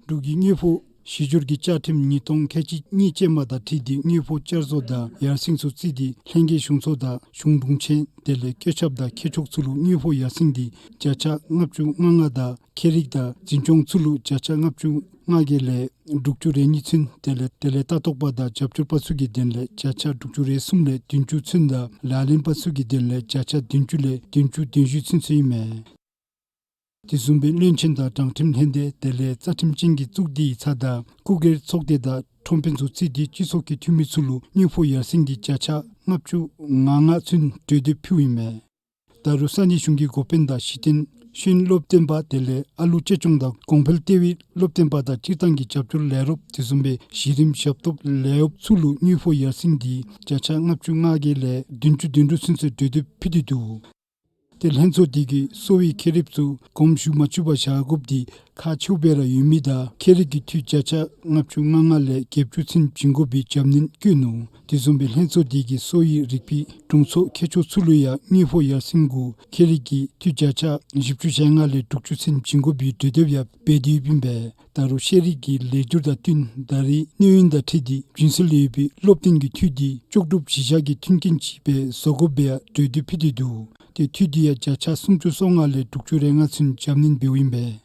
འབྲུག་གི་དངུལ་ཕོགས་གཞི་སྒྱུར་གྱི་བཅའ་ཁྲིམས་ཉིས་སྟོང་ཁལ་གཅིག་གཉིས་ཅན་མ་དང་འཁྲིལ་ཏེ་དངུལ་ཕོགས་བསྐྱར་བཟོ་དང་ཡར་སེང་ཚུ་བརྩིས་ཏེ་ལྷན་རྒྱས་གཞུང་ཚོགས་དང་གཞུང་དྲུང་ཆེན་དེ་ལས་བཀོད་ཁྱབ་དང་མཁས་མཆོག་ཚུ་ལུ་དངུལ་ཕོགས་ཡར་སེང་འདི་བརྒྱ་ཆ་ལྔ་བཅུ་ང་ལྔ་དང་ཁྱད་རིག་དང་འཛིན་སྐྱོང་ཚུ་ལུ་བརྒྱ་ཆ་ལྔ་བཅུ་ང་བརྒྱད་ལས་དྲུག་ཅུ་རེ་གཉིས་ཚུན་དེ་ལས་དེ་ལས་ལྟ་རྟོག་པ་དང་རྒྱབ་སྐྱོར་པ་ཚུ་གི་དོན་ལས་བརྒྱ་ཆ་དྲུག་ཅུ་རེ་གསུམ་ལས་བདུན་ཅུ་ཚུན་དང་ལག་ལེན་པ་ཚུ་གི་དོན་ལས་བརྒྱ་ཆ་བདུན་ཅུ་ལས་བདུན་ཅུ་དོན་བཞི་ཚུན་ཚོད་ཨིན་མས། དེ་བཟུམ་སྦེ་བློན་ཆེན་དང་དྲང་ཁྲིམས་ལྷན་སྡེ་དེ་ལས་རྩ་ཁྲིམས་ཅན་གྱི་གཙུག་སྡེའི་ཚབ་དང་སྐུ་སྒེར་ཚོགས་སྡེ་དང་ཁྲོམ་དཔོན་ཚུ་བརྩིས་ཏེ་སྤྱི་ཚོགས་ཀྱི་འཐུས་མི་ཚུ་ལུ་དངུལ་ཕོགས་ཡར་སེང་འདི་བརྒྱ་ཆ་ལྔ་བཅུ་ང་ལྔ་ཚུན་གྲོས་འདེབས་ཕུལཝ་ཨིན་མས། ད་རུང་ས་གནས་གཞུང་གི་འགོ་དཔོན་དང་གཞི་རྟེན་ཤེས་ཡོན་སློབ་སྟོན་པ་དེ་ལས་ཨ་ལུ་གཅེས་སྐྱོང་དང་གོང་འཕེལ་ལྟེ་བའི་སློབ་སྟོན་པ་དང་སྤྱིར་བཏང་གི་རྒྱབ་སྐྱོར་ལས་རོགསཔ་དེ་བཟུམ་སྦེ་གཞི་རིམ་ཞབས་ཏོག་ལས་གཡོགཔ་ཚུ་ལུ་དངུལ་ཕོགས་ཡར་སེང་འདི་བརྒྱ་ཆ་ལྔ་བཅུ་ང་བརྒྱད་ལས་བདུན་ཅུ་དོན་དྲུག་ཚུན་ཚོད་གྲོས་འདེབས་ཕུལ་ཏེ་འདུག། ཏེ་ལྷན་ཚོགས་འདི་གིས་གསོ་བའི་མཁལ་རིསཔ་ཚུ་དགོངསམ་ཞུ་མ་ཚུགས་པར་བཞག་དགོཔ་འདི་ཁག་ཆེཝ་སྦེ་ར་ཡོད་མི་དང་མཁལ་རིས་ཀྱི་འཐུས་བརྒྱ་ཆ་ལྔ་བཅུ་ང་ལྔ་ལས་བརྒྱད་ཅུ་ཚུན་བྱིན་དགོ་པའི་རྒྱབ་སྣོན་བཀོད་ནུག། དེ་བཟུམ་སྦེ་ལྷན་ཚོགས་འདི་གིས་གསོ་བའི་རིག་པའི་དྲུང་འཚོ་མཁས་མཆོག་ཚུ་ལུ་ཡང་དངུལ་ཕོགས་ཡར་སེང་གུ་མཁལ་རིས་ཀྱི་འཐུས་བརྒྱ་ཆ་བཞི་བཅུ་ཞེ་ལྔ་ལས་དྲུག་ཅུ་ཚུན་བྱིན་དགོ་པའི་གྲོས་འདེབས་ཡང་འབད་དེ་ཡོདཔ་ཨིན་པས། ད་རུང་ཤེས་རིག་གི་ལེགས་སྒྱུར་དང་བསྟུན་ད་རེས་གནས་ཡུན་དང་འཁྲིལ་ཏེ་རྒྱུན་སྲོལ་ཡོད་པའི་སློབ་སྟོན་གྱི་འཐུས་འདི་ལྕོགས་གྲུབ་གཞི་བཞག་གི་མཐུན་རྐྱེན་ཅིག་སྦེ་བཟོ་དགོཔ་སྦེ་ཡང་གྲོས་འདེབས་ཕུལ་ཏེ་འདུག། ཏེ་འཐུས་འདི་ཡང་བརྒྱ་ཆ་སུམ་ཅུ་སོ་ལྔ་ལས་དྲུག་ཅུ་རེ་ལྔ་ཚུན་རྒྱབ་སྣོན་འབདཝ་ཨིན་པས།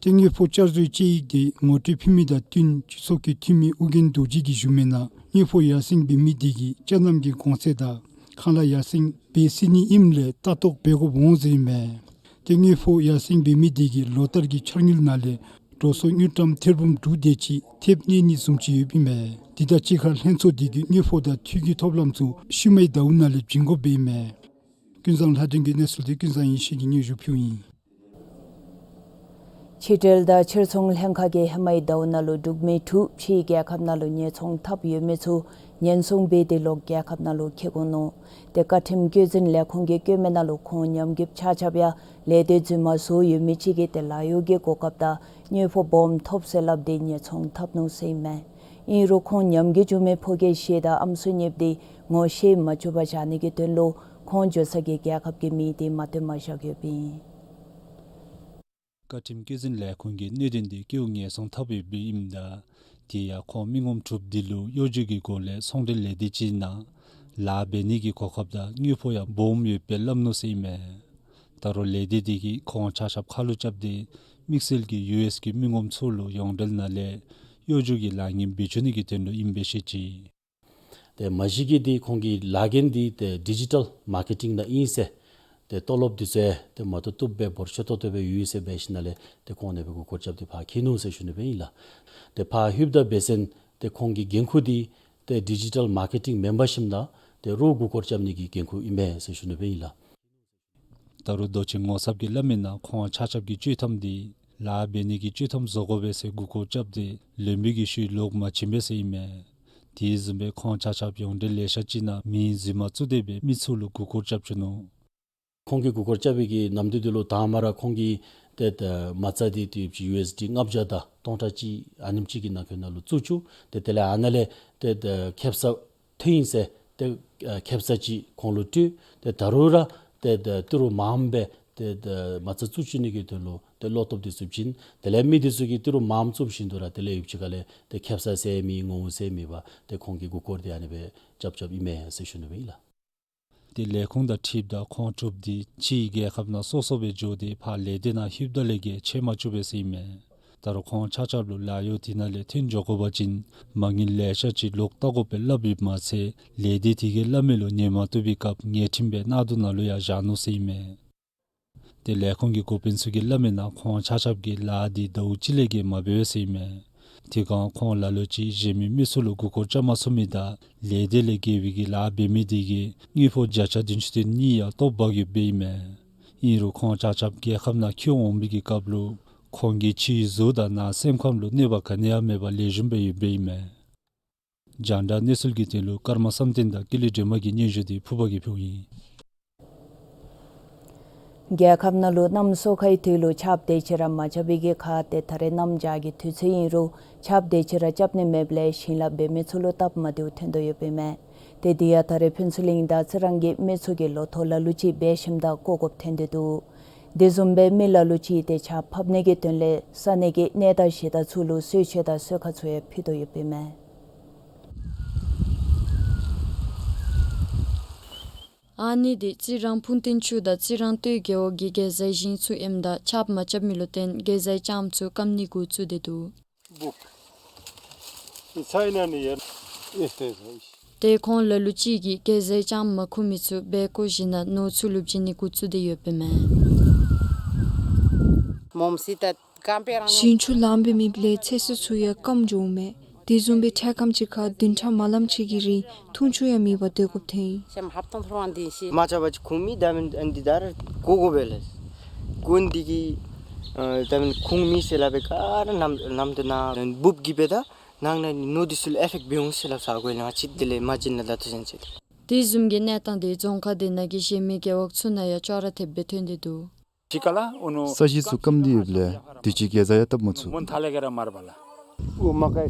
ཏེ་དངུལ་ཕོགས་བསྐྱར་བཟོའི་དཔྱད་ཡིག་འདི་ངོ་སྤྲོད་ཕུལ་མི་དང་བསྟུན་སྤྱི་ཚོགས་ཀྱི་འཐུས་མི་ཨོ་རྒྱན་རྡོ་རྗེ་གིས་ཞུ་མི་ནང་དངུལ་ཕོགས་ཡར་སེང་འབད་མི་འདི་གིས་ཅ་ནམ་གྱི་གོང་ཚད་དང་ཁང་གླ་ཡར་སེང་འབད་སྲིད་ནི་ཨིནམ་ལས་ལྟ་རྟོག་འབད་དགོཔ་འོང་ཟེར་ཨིན་མས། ཏེ་དངུལ་ཕོགས་ཡར་སེང་འབད་མི་འདི་གིས་ལོ་ལྟར་གྱི་འཆར་དངུལ་ནང་ལས་འགྲོ་སོང་དངུལ་ཀྲམ་ཐེར་འབུམ་དྲུག་དེ་ཅིག་ཐེབས་གནས་ནི་བཟུམ་ཅིག་ཡོདཔ་ཨིན་མས། དེ་དང་གཅིག་ཁར་ལྷན་ཚོགས་འདི་གིས་དངུལ་ཕོགས་དང་འཐུས་ཀྱི་ཐོབ་ལམ་ཚུ་ཤུལ་མའི་ཟླཝ་ནང་ལས་བྱིན་དགོཔ་སྦེ་ཨིན་མས། ཀུན་བཟང་ལྷ་སྒྲོན་གྱིས་གནས་ཚུལ་འདི་ཀུན་བཟང་ཡེ་ཤེས་ཀྱིས་སྙན་ཞུ་ཕུལཝ་ཨིན། ཕྱི་འབྲེལ་དང་ཕྱིར་ཚོང་ལྷན་ཁག་གིས་ཧེ་མའི་ཟླཝ་ནང་ལུ་འབྲུག་མི་དྲུག་ཕྱིའི་རྒྱལ་ཁབ་ནང་ལུ་ཉེས་ཚོང་འཐབ་ཡོད་མི་ཚུ་ཉེན་སྲུང་འབད་དེ་ལོག་རྒྱལ་ཁབ་ནང་ལུ་འཁྱིད་འོང་ནུག། ཏེ་བཀའ་ཁྲིམས་བཀོད་འཛིན་ལས་ཁུངས་ཀྱིས་བཀོད་མི་ནང་ལུ་ཁོང་ཉམས་རྒུདཔ་ཆ་ཁྱབ་ཡང་ལས་སྡེ་རྫུན་མ་བཟོ་ཡོད་མི་ཅིག་གིས་ཏེ་ལཱ་གཡོག་གི་གོ་སྐབས་དང་དངུལ་ཕོགས་སྦོམ་ཐོབ་ཟེར་སླབ་སྟེ་ཉེས་ཚོང་འཐབ་ནུག་ཟེར་ཨིན་མས། ཨིན་རུང་ཁོང་ཉམས་རྒུད་བྱུང་མི་ཕོ་སྐྱེས་བཞི་དང་ཨམ་སྲུ་གཉིསཔོ་འདི་ངོ་ཤེས་མ་བཅུག་པར་བཞག་ནི་གི་དོན་ལུ་ཁོང་འགྱོ་ས་གི་རྒྱལ་ཁབ་ཀྱི་མིང་འདི་མ་བཏོན་པར་བཞག་ཡོདཔ་ཨིན། བཀའ་ཁྲིམས་བཀོད་འཛིན་ལས་ཁུངས་ཀྱིས་གནད་དོན་འདི་སྐྱེ་བོ་ཉེས་ཚོང་འཐབ་ཡོདཔ་ཨིནམ་ད་དེ་ཡང་ཁོང་མི་ངོམ་དྲུག་འདི་ལུ་གཡོ་སྒྱུ་གི་སྒོ་ལས་ཚོང་འབྲེལ་ལས་སྡེ་ཅིག་ནང་ལཱ་འབད་ནི་གི་གོ་སྐབས་དང་དངུལ་ཕོགས་ཡང་སྦོམ་ཡོདཔ་སྦེ་སླབ་ནུག་ཟེར་ཨིན་མས། ད་རུང་ལས་སྡེ་འདི་གིས་ཁོང་ཆ་ཁྱབ་ཁ་ལུ་རྐྱབ་སྟེ་དམིགས་བསལ་གྱིས་ཡུ་ཨེསི་གི་མི་ངོམ་ཚུ་ལུ་ཡོངས་འབྲེལ་ནང་ལས་གཡོ་སྒྱུ་གི་ལཱ་ངན་འབད་བཅུག་ནི་གི་དོན་ལུ་ཨིནམ་སྦེ་བཤད་ཅི། ཏེ་མ་གཞི་གི་འདི་ཁོང་གི་ལཱ་འགན་འདི་ཏེ་ཌི་ཇི་ཊལ་མར་ཀེ་ཊིང་ནང་ཨིན་ཟེར། ཏེ་ཏོ་ལོབ་འདི་ཚུ་ཡང་ཏེ་མ་བཏུབ་བཏུབ་སྦེ་འབོར་ཆེ་ཏོག་ཏོ་སྦེ་ཡོད་ཟེར་འབད་ཞིནམ་ལས་ཏེ་ཁོང་ནཱ་སྦེ་མགུ་སྐོར་རྐྱབ་སྟེ་ཕར་འཁྱིད་ནུག་ཟེར་ཞུ་ནི་སྦེ་ཨིན་ལགས། ཏེ་ཕར་ལྷོདཔ་ད་འབད་བ་ཅིན་ཏེ་ཁོང་གི་འགན་ཁུར་འདི་ཏེ་ཌི་ཇི་ཊལ་མར་ཀེ་ཊིང་མེན་པར་ཞིནམ་ད་ཏེ་རོགས་མགུ་སྐོར་རྐྱབ་ནི་གི་འགན་ཁུར་ཨིན་མས་ཟེར་ཞུ་ནི་སྦེ་ཨིན་ལགས། ད་རུང་མདོ་ཆེན་ངོ་ཚབ་ཀྱིས་སླབ་མི་ནང་ཁོང་ཆ་ཁྱབ་ཀྱི་སྤྱོད་ཐམ་འདི་ལཱ་འབད་ནི་གི་སྤྱོད་ཐམ་བཟོ་དགོ་པས་ཟེར་མགུ་སྐོར་རྐྱབ་སྟེ་ལོན་པའི་གི་ཤུལ་ལོག་མ་བྱིན་པས་ཟེར་ཨིན་མས། དེ་བཟུམ་སྦེ་ཁོང་ཆ་ཁྱབ་ཡོངས་འབྲེལ་ལས་འཆར་ཅིག་ནང་མིང་རྫུན་མ་བཙུགས་ཏེ་སྦེ་མི་ཚུ་ལུ་མགུ་སྐོར་རྐྱབ་བཅུག་ནུག། ཁོང་གིས་མགུ་སྐོར་རྐྱབ་པའི་གི་ནམ་དུས་འདི་ལུ་དང་པ་ར་ཁོང་གིས་ཏེ་ཏེ་མ་རྩ་འདི་ཏེ་ཡུ་ཨེསི་ཌི་ལྔ་བརྒྱ་དང་སྟོང་ཕྲག་གཅིག་ཨ་ནེམ་ཅིག་གི་ནང་འཁོད་ནང་ལུ་བཙུགས་བཅུག། ཏེ་དེ་ལས་ཨ་ནཱ་ལས་ཏེ་ཏེ་ཁེབ་ས་ཐོན་ཡི་ཟེར་ཏེ་ཨ་ཁེབ་ས་ཅིག་ཁོང་ལུ་སྤྲོད། ཏེ་ད་རུང་ར་ཏེ་ཏེ་ཏི་རུ་མངམ་སྦེ་ཏེ་ཏེ་མ་རྩ་བཙུགས་བཅུག་ནི་གི་དོན་ལུ་ཏེ་བློ་སྟོབས་འདི་ཚུ་བྱིན། དེ་ལས་མི་འདི་ཚུ་གིས་ཏི་རུ་མངམ་བཙུགས་ཞིནམ་ད་ར་དེ་ལས་ཡུདཔ་ཅིག་ཁ་ལས་ཏེ་ཁེབ་ས་ཟེར་མེད་ངོ་བོ་ཟེར་མེད་པར་ཏེ་ཁོང་གིས་མགུ་སྐོར་འདི་ཨ་ནི་སྦེ་རྐྱབ་རྐྱབ་ཨིན་མས་ཟེར་ཞུ་ནི་སྦེ་ཨིན་ལགས། ཏེ་ལས་ཁུངས་དང་འཁྲིལཝ་ད་ཁོང་དྲུག་འདི་ཕྱིའི་རྒྱལ་ཁབ་ནང་སོ་སོ་སྦེ་འགྱོ་སྟེ་ཕར་ལས་སྡེ་ནང་ལྷོདཔ་ད་ལས་ཀྱི་ཆད་མ་བཅུག་པས་ཟེར་ཨིན་མས། ད་རུང་ཁོང་ཆ་ཁྱབ་ལུ་ལཱ་གཡོག་དེ་ནང་ལས་ཐོན་འགྱོ་དགོ་པ་ཅིན་མ་དངུལ་ལེ་ཤ་ཅིག་ལོག་བལྟ་དགོ་པས་སླབ་ཡོདཔ་མ་ཚད་ལས་སྡེ་དེ་གིས་སླབ་མི་ལུ་ཉན་མ་བཏུབ་པའི་སྐབས་ཉེས་ཁྲིམས་སྦེ་གནག་དུང་ནང་ལུ་ཡང་བཞག་ནུག་ཟེར་ཨིན་མས། ཏེ་ལས་ཁུངས་ཀྱི་འགོ་དཔོན་ཚུ་གིས་སླབ་མི་ནང་ཁོང་ཆ་ཁྱབ་ཀྱིས་ལཱ་འདི་ཟླཝ་གཅིག་ལས་བརྒལ་མ་འབད་བས་ཟེར་ཨིན་མས། དེ་སྒང་ཁོང་ལ་ལུ་ཅིག་གཞན་མི་མི་ཚུ་ལུ་མགུ་སྐོར་རྐྱབ་མ་ཚུགས་མི་དང་ལས་སྡེ་ལས་བརྒལ་བའི་གི་ལཱ་འབད་མི་དེ་གིས་དངུལ་ཕོགས་བརྒྱ་ཆ་བདུན་ཅུ་དོན་གཉིས་ཡང་བཏོག་འབག་ཡོདཔ་ཨིན་མས། ཨིན་རུང་ཁོང་ཆ་ཁྱབ་རྒྱལ་ཁབ་ནང་འཁྱིད་འོང་བའི་གི་སྐབས་ལུ་ ཁོང་གི་ཕྱིའི་གཟུགས་དང་ནང་སེམས་ཁམས་ལུ་གནོད་པ་ག་ནི་ཡང་མེད་པར་ལེགས་ཤོམ་སྦེ་ཡོདཔ་ཨིན་མས། རྒྱང་བསྒྲགས་གནས་ཚུལ་གྱི་དོན་ལུ་ཀརྨ་བསམ་གཏན་དང་ཀུན་ལེགས་སྒྲོལ་མ་གི་སྙན་ཞུ་འདི་ཕུར་པ་གིས་ཕུལཝ་ཨིན། རྒྱལ་ཁབ་ནང་ལུ་གནམ་སོ་ཁའི་དུས་ལུ་ཆརཔ་དེ་ཅིག་ར་མ་རྐྱབ་པའི་གི་ཁར་ཏེ་ད་རེས་གནམ་བྱཱར་གྱི་དུས་ཚོད་ཨིན་རུང་ཆརཔ་དེ་ཅིག་ར་རྐྱབ་ནི་མེདཔ་ལས་ཞིང་ལཱ་འབད་མི་ཚུ་ལུ་སྟབས་མ་བདེཝ་ཐོན་དོ་ཡོདཔ་ཨིན་མས། ཏེ་དེ་ཡང་ད་རེས་ཕུན་ཚོགས་གླིང་དང་རྩི་རང་གི་མི་ཚུ་གིས་ལོ་ཐོག་ལ་ལུ་ཅིག་འབད་ཞིནམ་ད་བཀོ་དགོཔ་ཐོན་ཏེ་འདུག། དེ་བཟུམ་སྦེ་མི་ལ་ལུ་ཅིག་ཏེ་ཆརཔ་ཕབ་ནི་གི་དོན་ལས་ས་གནས་ཀྱི་གནས་བདག་གཞི་བདག་ཚུ་ལུ་གསོལ་མཆོད་དང་གསོལ་ཁ་ཚུ་ཡང་ཕུལ་དོ་ཡོདཔ་ཨིན་མས། ཨ་ནི་འདི་རྩི་རང་ཕུན་སྟོན་ཆུ་དང་རྩི་རང་སྟོད་རྒེད་འོག་གི་གེ་ཛའི་ཞིང་ཚུ་ཨིནམ་ད་ཆརཔ་མ་རྐྱབ་མི་ལུ་བརྟེན་གེ་ཛའི་ལྕངམ་ཚུ་སྐམ་ནི་འགོ་བཙུགས་ཏེ་འདུག། ཏེ་ཁོང་ལ་ལུ་ཅིག་གིས་གེ་ཛའི་ལྕངམ་མ་ཁུག་མི་ཚུ་སྦེ་བཀོ་ཞིནམ་ན་ནོར་ཚུ་ལུ་བྱིན་ནི་འགོ་བཙུགས་ཏེ་ཡོདཔ་ཨིན་མས། ཞིང་ཆུ་ལངམ་སྦེ་མེདཔ་ལས་ཚོད་བསྲེ་ཚུ་ཡང་སྐམ་འགྱོཝ་མས། དེ་བཟུམ་སྦེ་འཕྲལ་ཁམས་ཅིག་ཁར་བདུན་ཕྲག་མ་ལངམ་ཅིག་གི་རིང་འཐུང་ཆུ་ཡང་མེད་པར་སྡོད་དགོཔ་ཐོན་ཡི། མ་རྐྱབ་པ་ཅིན་ཁུངམ་མེད། ད་མེན་ཨ་ནི་འདི་ད་ར་བཀོ་དགོ་པས་ལགས། བཀོ་ནི་འདི་གིས་ཨ་ད་མེན་ཁུངམ་མེད་ཟེར་སླབ་པའི་ཁར་ནམ་ནམ་དུ་ན་འབུཔ་གིས་འབདཝ་ད་ནང་ན་ནི་ནོར་འདི་ཚུ་ལུ་ཨེཕེཀཊ་འབད་འོང་ཟེར་སླབ་ས་གོ་ཡི་ལགས། ང་བཅས་དེ་ལས་མ་བྱིན་ན་ད་ལྟོ་ཅིག་ཅིག། དེ་བཟུམ་གྱི་གནས་སྟངས་འདི་རྫོང་ཁག་དེ་ནང་གི་གཞན་མི་རྒེད་འོག་ཚུ་ནང་ཡང་ཅོག་ར་འཐདཔ་སྦེ་ཐོན་ཏེ་འདུག། ས་གཞི་ཚུ་སྐམ་སྟེ་ཡོདཔ་ལས་དུས་ཅི་གེ་ཛ་ཡང་བཏབ་མ་ཚུགས།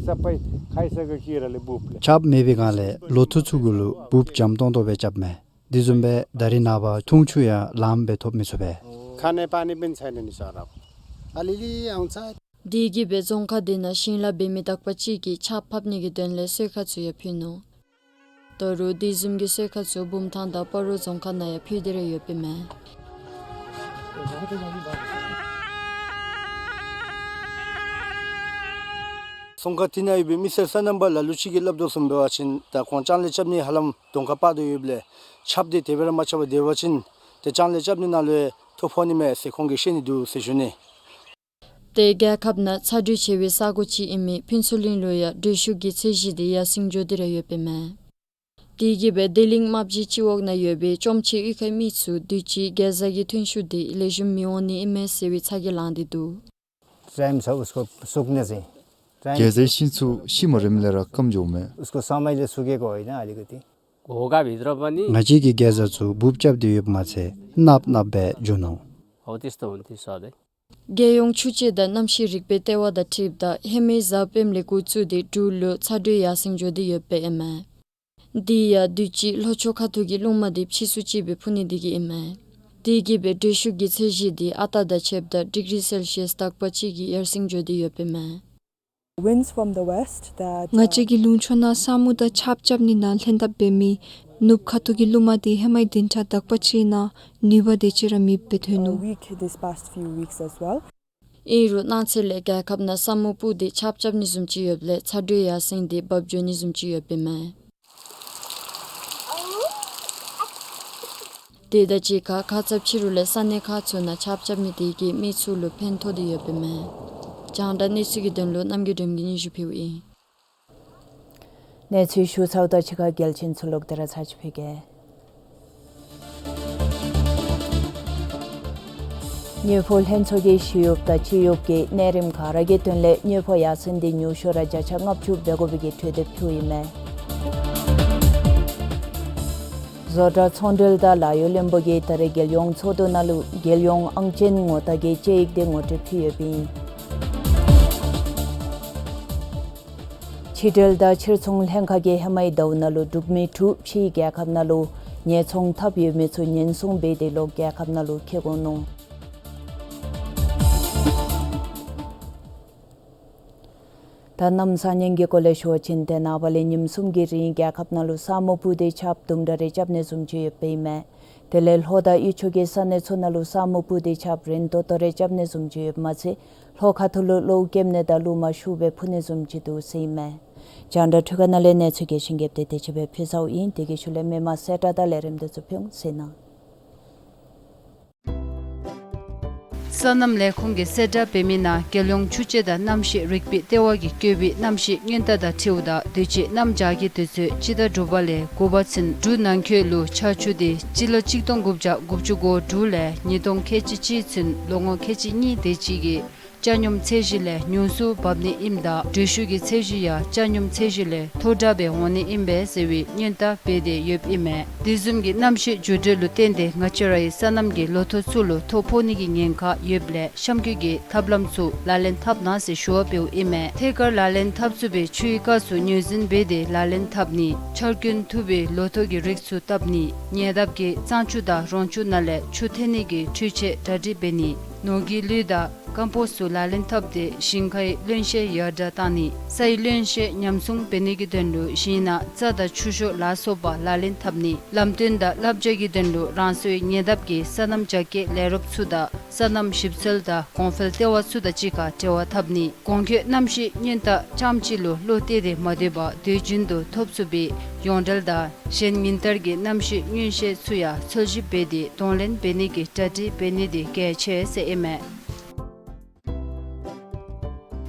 ཆརཔ་མེད་པའི་སྒང་ལས་ལོ་ཐོག་ཚུ་གུ་ལུ་འབུཔ་འཇམ་ཏོང་ཏོ་སྦེ་རྐྱབ་མས། དེ་བཟུམ་སྦེ་ད་རེས་ནངས་པ་འཐུང་ཆུ་ཡང་ལངམ་སྦེ་ཐོབ་མི་ཚུགས་པས། དེ་གིས་འབད་རྫོང་ཁག་དེ་ནང་ཞིང་ལཱ་འབད་མི་དག་པ་ཅིག་གིས་ཆརཔ་ཕབ་ནི་གི་དོན་ལས་གསོལ་ཁ་ཚུ་ཡང་ཕུལ་ནུག། ད་རུང་དེ་བཟུམ་གྱི་གསོལ་ཁ་ཚུ་བུམ་ཐང་དང་སྤ་རོ་རྫོང་ཁག་ནང་ཡང་ཕུལ་ཏེ་ར་ཡོདཔ་ཨིན་མས། རྫོང་ཁག་དེ་ནང་ཡོད་པའི་མི་སེར་སོ་ནམ་པ་ལ་ལུ་ཅིག་གིས་སླབ་དོ་བཟུམ་འབད་བ་ཅིན་ད་ཁོང་ལྕང་ལཱ་རྐྱབ་ནི་ཧ་ལམ་གདོང་ཁར་བབས་དོ་ཡོདཔ་ལས་ཆརཔ་དེ་དེ་སྦེ་ར་མ་རྐྱབ་པར་སྡོད་པ་ཅིན་ཏེ་ལྕང་ལཱ་རྐྱབ་ནི་ནང་ལུ་ཡང་ཐོ་ཕོག་ནི་མས་ཟེར་ཁོང་གིས་བཤད་ནི་འདུག་ཟེར་ཞུ་ནི། ཏེ་རྒྱལ་ཁབ་ནང་ཚ་དྲོད་ཆེ་བའི་ས་གོ་ཅིག་ཨིན་མི་ཕུན་ཚོགས་གླིང་ལུ་ཡང་དྲོད་ཤུགས་ཀྱི་ཚད་གཞི་དེ་ཡར་སེང་འགྱོ་སྟེ་ར་ཡོདཔ་ཨིན་མས། དེ་གིས་འབད་བདེ་གླིང་རྨ་བྱའི་སྤྱི་འོག་ནང་ཡོད་པའི་ལྕོགམ་ཆེ་གཡུས་ཁའི་མི་ཚུ་དུས་ཅི་གེ་ཛ་གི་ཐོན་ཤུགས་དེ་ལེགས་ཤོམ་མི་འོང་ནི་ཨིན་མས་ཟེར་བའི་ཚ་གྱང་ལང་སྟེ་འདུག། टाइम छ उसको सूखने चाहिँ। टाइम। གེ་ཛའི་ཤིང་ཚུ་ཤི་མ་རནམ་ལས་ར་སྐམ་འགྱོཝ་མས། उसको समयले सुकेको होइन अलिकति। होगा भित्र पनि। ང་བཅས་ཀྱི་གེ་ཛ་ཚུ་འབུཔ་རྐྱབ་སྟེ་ཡོདཔ་མ་ཚད་གནགཔོ་གནགཔོ་སྦེ་འགྱོ་ནུག། हो, त्यस्तो हुन्थ्यो सधैँ। རྒྱལ་ཡོངས་ཆུ་དཔྱད་དང་གནམ་གཤིས་རིག་པའི་ལྟེ་བ་དང་འཁྲིལཝ་ད་ཧེ་མའི་གཟའ་སྤེནམ་ལས་འགོ་བཙུགས་ཏེ་འབྲུག་ལུ་ཚ་དྲོད་ཡར་སེང་འགྱོ་སྟེ་ཡོདཔ་ཨིན་མས། དེ་ཡང་དུས་ཅི་ལྷོ་ཕྱོགས་ཁ་ཐུག་གི་རླུང་མ་དེ་ཕྱིས་སུ་ཅིག་སྦེ་འཕུ་ནི་དེ་གིས་ཨིན་མས། དེ་གིས་འབད་དྲོད་ཤུགས་ཀྱི་ཚད་གཞི་དེ་ཨ་རྟག་དང་ཕྱདཔ་ད་ཌིག་རི་སེལ་ཤིས་དག་པ་ཅིག་གིས་ཡར་སེང་འགྱོ་སྟེ་ཡོདཔ་ཨིན་མས། Winds from the west that, ང་བཅས་ཀྱི་ལུང་ཕྱོགས་ནང་ས་སྨུག་དང་ཆརཔ་རྐྱབ་ནི་ནང་ལྷན་ཐབས་འབད་མི་ནུབ་ཁ་ཐུག་གི་རླུང་མ་དེ་ཧེ་མའི་བདུན་ཕྲག་དག་པ་ཅིག་ནང་ནུས་པ་དེ་ཅིག་ར་མེདཔ་སྦེ་ཐོན་ནུག། Weak this past few weeks as well. ཨིན་རུང་གནངས་ཚེ་ལས་རྒྱལ་ཁབ་ནང་ས་སྨུག་སྤུབས་ཏེ་ཆརཔ་རྐྱབ་ནི་བཟུམ་ཅིག་ཡོདཔ་ལས་ཚ་དྲོད་ཡར་སེང་སྟེ་འབབ་འགྱོ་ནི་བཟུམ་ཅིག་ཡོདཔ་ཨིན་མས། དེ་དང་གཅིག་ཁར་ཁ་ཙ་ཕྱི་རུ་ལས་ས་གནས་ཁག་ཚུ་ནང་ཆརཔ་རྐྱབ་མི་དེ་གིས་མི་ཚུ་ལུ་ཕན་ཐོགས་ཏེ་ཡོདཔ་ཨིན་མས། རྒྱང་བསྒྲགས་གནས་ཚུལ་གྱི་དོན་ལུ་རྣམ་རྒྱལ་སྒྲོལམ་གིས་སྙན་ཞུ་ཕུལཝ་ཨིན། གནས་ཚུལ་ཞུ་ཚརཝ་ད་གཅིག་ཁར་གལ་ཆེན་ཚུ་ལོག་སྟེ་ར་ཚར་ཅིག་ཕུལ་གེ། དངུལ་ཕོགས་ལྷན་ཚོགས་ཀྱིས་ཞི་གཡོགཔ་དང་སྤྱི་གཡོགཔ་གི་གནས་རིམ་ག་ར་གི་དོན་ལས་དངུལ་ཕོགས་ཡར་སེང་འདི་ཉུང་ཤོས་ར་བརྒྱ་ཆ་ལྔ་བཅུ་འབད་དགོ་པའི་གི་གྲོས་འདེབས་ཕུལཝ་ཨིན་མས། བཟོ་གྲྭ་ཚོང་འབྲེལ་དང་ལཱ་གཡོག་བློན་པོ་གིས་ད་རེས་རྒྱལ་ཡོངས་ཚོགས་འདུ་ནང་ལུ་རྒྱལ་ཡོངས་ཨང་ཅན་ངོ་རྟགས་ཀྱི་དཔྱད་ཡིག་དེ་ངོ་སྤྲོད་ཕུལ་ཡོདཔ་ཨིན། ཕྱི་འབྲེལ་དང་ཕྱིར་ཚོང་ལྷན་ཁག་གིས་ཧེ་མའི་ཟླཝ་ནང་ལུ་འབྲུག་མི་དྲུག་ཕྱིའི་རྒྱལ་ཁབ་ནང་ལུ་ཉེན་སྲུང་འཐབ་ཡོད་མི་ཚུ་ཉེན་སྲུང་འབད་དེ་ལོག་རྒྱལ་ཁབ་ནང་ལུ་འཁྱིད་འོང་ནུག། ད་གནམ་བཟང་ངན་གྱི་སྐོར་ལས་ཞུ་བ་ཅིན་ཏེ་ནངས་པ་ལས་ཉིནམ་གསུམ་གྱི་རིང་རྒྱལ་ཁབ་ནང་ལུ་ས་སྨུག་སྤུབས་ཏེ་ཆརཔ་དུམ་གྲ་རེ་རྐྱབ་ནི་བཟུམ་ཅིག་ཡོདཔ་ཨིན་མས། དེ་ལས་ལྷོ་དང་དབུས་ཕྱོགས་ཀྱི་ས་གནས་ཚུ་ནང་ལུ་ས་སྨུག་སྤུབས་ཏེ་ཆརཔ་རན་ཏོག་ཏོ་རེ་རྐྱབ་ནི་བཟུམ་ཅིག་ཡོདཔ་མ་ཚད་ལྷོ་ཁ་ཐུག་ལུ་གློག་ཀེམ་ནི་དང་རླུང་མ་ཤུགས་སྦེ་འཕུ་ནི་བཟུམ་ཅིག་འདུག་ཟེར་ཨིན་མས། རྒྱང་བསྒྲགས་འཕྲུལ་ཁང་ནང་ལས་གནས་ཚུལ་གྱི་ཞིང་ཁྱབ་དེ་དེ་ཅིག་སྦེ་ཕུལ་ཚརཝ་ཨིན། དེ་གི་ཤུལ་ལས་མི་མང་གསལ་བསྒྲགས་དང་ལས་རིམ་དེ་ཚུ་ཕུལ་འོང་ཟེར་གནང་། སོ་ནམ་ལས་ཁུངས་ཀྱིས་གསལ་བསྒྲགས་འབད་མི་ནང་རྒྱལ་ཡོངས་ཆུ་དཔྱད་དང་གནམ་གཤིས་རིག་པའི་ལྟེ་བ་གིས་བཀོད་པའི་གནམ་གཤིས་སྔོན་བརྡ་དང་འཁྲིལཝ་ད་དུས་ཅི་གནམ་བྱཱར་གྱི་དུས་ཚོད་སྤྱི་ཟླ་དྲུག་པ་ལས་དགུ་པ་ཚུན་འབྲུག་ནང་འཁོད་ལུ་ཆར་ཆུ་དེ་སྤྱི་ལོ་གཅིག་སྟོང་དགུ་བརྒྱ་དགུ་བཅུ་གོ་དྲུག་ལས་ཉིས་སྟོང་ཁལ་གཅིག་གཅིག་ཚུན་ལོ་ངོ་ཁལ་གཅིག་གཉིས་དེ་ཅིག་གི་ ཆ་སྙོམས་ཚད་གཞི་ལས་ཉུང་སུ་འབབ་ནི་ཨིནམ་ད་དྲོད་ཤུགས་ཀྱི་ཚད་གཞི་ཡང་ཆ་སྙོམས་ཚད་གཞི་ལས་མཐོ་དྲགས་སྦེ་འོང་ནི་ཨིན་པས་ཟེར་བའི་སྔོན་བརྡ་འབད་དེ་ཡོདཔ་ཨིན་མས། དེ་བཟུམ་གྱི་གནམ་གཤིས་འགྱུར་འགྲོས་ལུ་བརྟེན་ཏེ་ང་བཅས་རའི་སོ་ནམ་གྱི་ལོ་ཐོག་ཚུ་ལུ་ཐོ་ཕོག་ནི་གི་ཉེན་ཁ་ཡོདཔ་ལས་གཤམ་འཁོད་ཀྱི་ཐབས་ལམ་ཚུ་ལག་ལེན་འཐབ་གནང་ཟེར་ཞུ་བ་འབདཝ་ཨིན་མས། ཐད་ཀར་ལག་ལེན་འཐབ་ཚུགས་པའི་ཆུའི་སྐབས་སུ་ངོས་འཛིན་འབད་དེ་ལག་ལེན་འཐབ་ནི། ཆར་རྐྱེན་ཐུབ་པའི་ལོ་ཐོག་གི་རིགས་ཚུ་བཏབ་ནི། ཉེ་འདབས་ཀྱི་གཙང་ཆུ་དང་རོང་ཆུ་ནང་ལས་ཆུ་འཐེན་ནི་གི་འཕྲུལ་ཆས་གྲ་སྒྲིག་འབད་ནི། ནོར་གྱི་ལུད་དང་ཀམ་པོསཊ་ཚུ་ལག་ལེན་འཐབ་སྟེ་ཞིང་ཁའི་རློན་གཤེར་ཡར་དྲགས་བཏང་ནི། སའི་རློན་གཤེར་ཉམས་སྲུང་འབད་ནི་གི་དོན་ལུ་ཞིང་ནང་རྩྭ་དང་ཆུ་ཤོག་ལ་སོགས་པ་ལག་ལེན་འཐབ་ནི། ལམ་སྟོན་དང་བསླབ་བྱ་གི་དོན་ལུ་རང་སོའི་ཉེ་འདབས་ཀྱི་སོ་ནམ་རྒྱ་སྐྱེད་ལས་རོགསཔ་ཚུ་དང་སོ་ནམ་ཞིབ་འཚོལ་དང་གོང་འཕེལ་ལྟེ་བ་ཚུ་དང་གཅིག་ཁར་འབྲེལ་བ་འཐབ་ནི། གོང་འཁོད་གནམ་གཤིས་སྔོན་བརྡ་རྐྱངམ་གཅིག་ལུ་བློ་གཏད་དེ་མ་སྡོད་པར་དུས་རྒྱུན་དུ་ཐོབ་ཚུགས་པའི་ཡོངས་འབྲེལ་དང་གཞན་ཉིན་ལྟར་གྱི་གནམ་གཤིས་མངོན་ཤེས་ཚུ་ཡང་འཚོལ་ཞིབ་འབད་དེ་གདོང་ལེན་འབད་ནི་གི་གྲ་སྒྲིག་འབད་ནི་དེ་གལ་ཆེ་ཟེར་ཨིན་མས།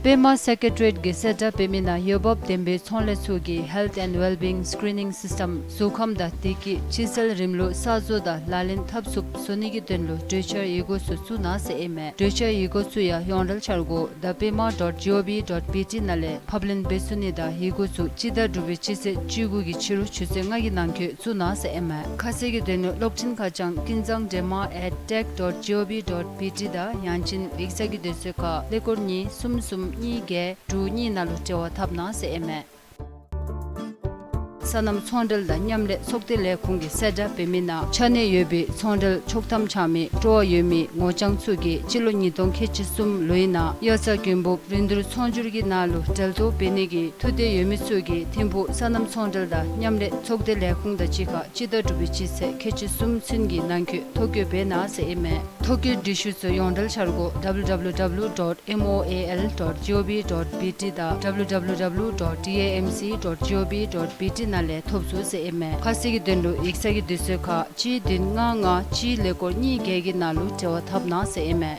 པདྨ་སེཀ་རེ་ཊ་རི་ཡེཊ་ཀྱིས་གསལ་བསྒྲགས་འབད་མི་ནང་འོས་འབབ་ལྡན་པའི་ཚོང་ལས་ཚུ་གིས་Health and Wellbeing Screening System གཟུགས་ཁམས་དང་བདེ་སྐྱིད་ཕྱི་སེལ་རིམ་ལུགས་གསར་བཟོ་དང་ལག་ལེན་འཐབ་ཚུགསཔ་བཟོ་ནི་གི་དོན་ལུ་གྲོས་འཆར་ཡི་གུ་ཚུ་བཙུགས་གནང་ཟེར་ཨིན་མས། གྲོས་འཆར་ཡི་གུ་ཚུ་ཡང་ཡོངས་འབྲེལ་འཆར་སྒོ་the pema dot gov dot bt ནང་ལས་ཕབ་ལེན་འབད་ཚུགས་ནི་དང་ཡི་གུ་ཚུ་སྤྱི་ཟླ་དྲུག་པའི་སྤྱི་ཚེས་བཅུ་དགུ་གི་ཕྱི་རུ་ཆུ་ཚོད་ལྔ་གི་ནང་འཁོད་བཙུགས་གནང་ཟེར་ཨིན་མས། ཁ་གསལ་གྱི་དོན་ལུ་གློག་འཕྲིན་ཁ་བྱང་ཀུན་བཟང་འདྲེས་མ་at tech dot gov dot bt དང་ཡང་ཅིན་ཡིག་ཚང་གི་དུས་ཚོད་ཁར་ཀླད་ཀོར་གཉིས་གསུམ་གསུམ་གཉིས་བརྒྱད་དྲུག་གཉིས་ནང་ལུ་འབྲེལ་བ་འཐབ་གནང་ཟེར་ཨིན་མས། སོ་ནམ་ཚོང་འབྲེལ་དང་མཉམ་ལས་ཚོགས་སྡེ་ལས་ཁུངས་ཀྱིས་གསལ་བསྒྲགས་འབད་མི་ནང་ཆ་གནས་ཡོད་པའི་ཚོང་འབྲེལ་ཆོག་ཐམ་འཆང་མི་སྤྲོ་བ་ཡོད་མི་ངོ་རྐྱང་ཚུ་གིས་སྤྱི་ལོ་ཉིས་སྟོང་ཁལ་གཅིག་གསུམ་ལོའི་ནང་དབྱར་རྩྭ་དགུན་འབུབ་རིན་བསྡུར་ཚོང་སྒྱུར་གྱི་ནང་ལུ་འབྲེལ་གཏོགས་འབད་ནི་གི་ཐུགས་འདོད་ཡོད་མི་ཚུ་གིས་ཐིམ་ཕུག་སོ་ནམ་ཚོང་འབྲེལ་དང་མཉམ་ལས་ཚོགས་སྡེ་ལས་ཁུངས་དང་གཅིག་ཁར་སྤྱི་ཟླ་དྲུག་པའི་སྤྱི་ཚེས་ཁལ་གཅིག་གསུམ་ཚུན་གྱི་ནང་འཁོད་ཐོ་བཀོད་འབད་གནང་ཟེར་ཨིན་མས། ཐོ་བཀོད་སྒྲིག་ཞུ་ཚུ་ཡོངས་འབྲེལ་འཆར་སྒོ www dot moal dot gov dot bt དང་www dot tamc dot gov dot bt ནང་ལས་ཐོབ་ཚུགས་ཟེར་ཨིན་མས། ཁ་གསལ་གྱི་དོན་ལུ་ཡིག་ཚང་གི་དུས་ཚོད་ཁར་གཅིག་བདུན་ལྔ་ལྔ་གཅིག་ཀླད་ཀོར་གཉིས་བརྒྱད་ཀྱི་ནང་ལུ་འབྲེལ་བ་འཐབ་གནང་ཟེར་ཨིན་མས།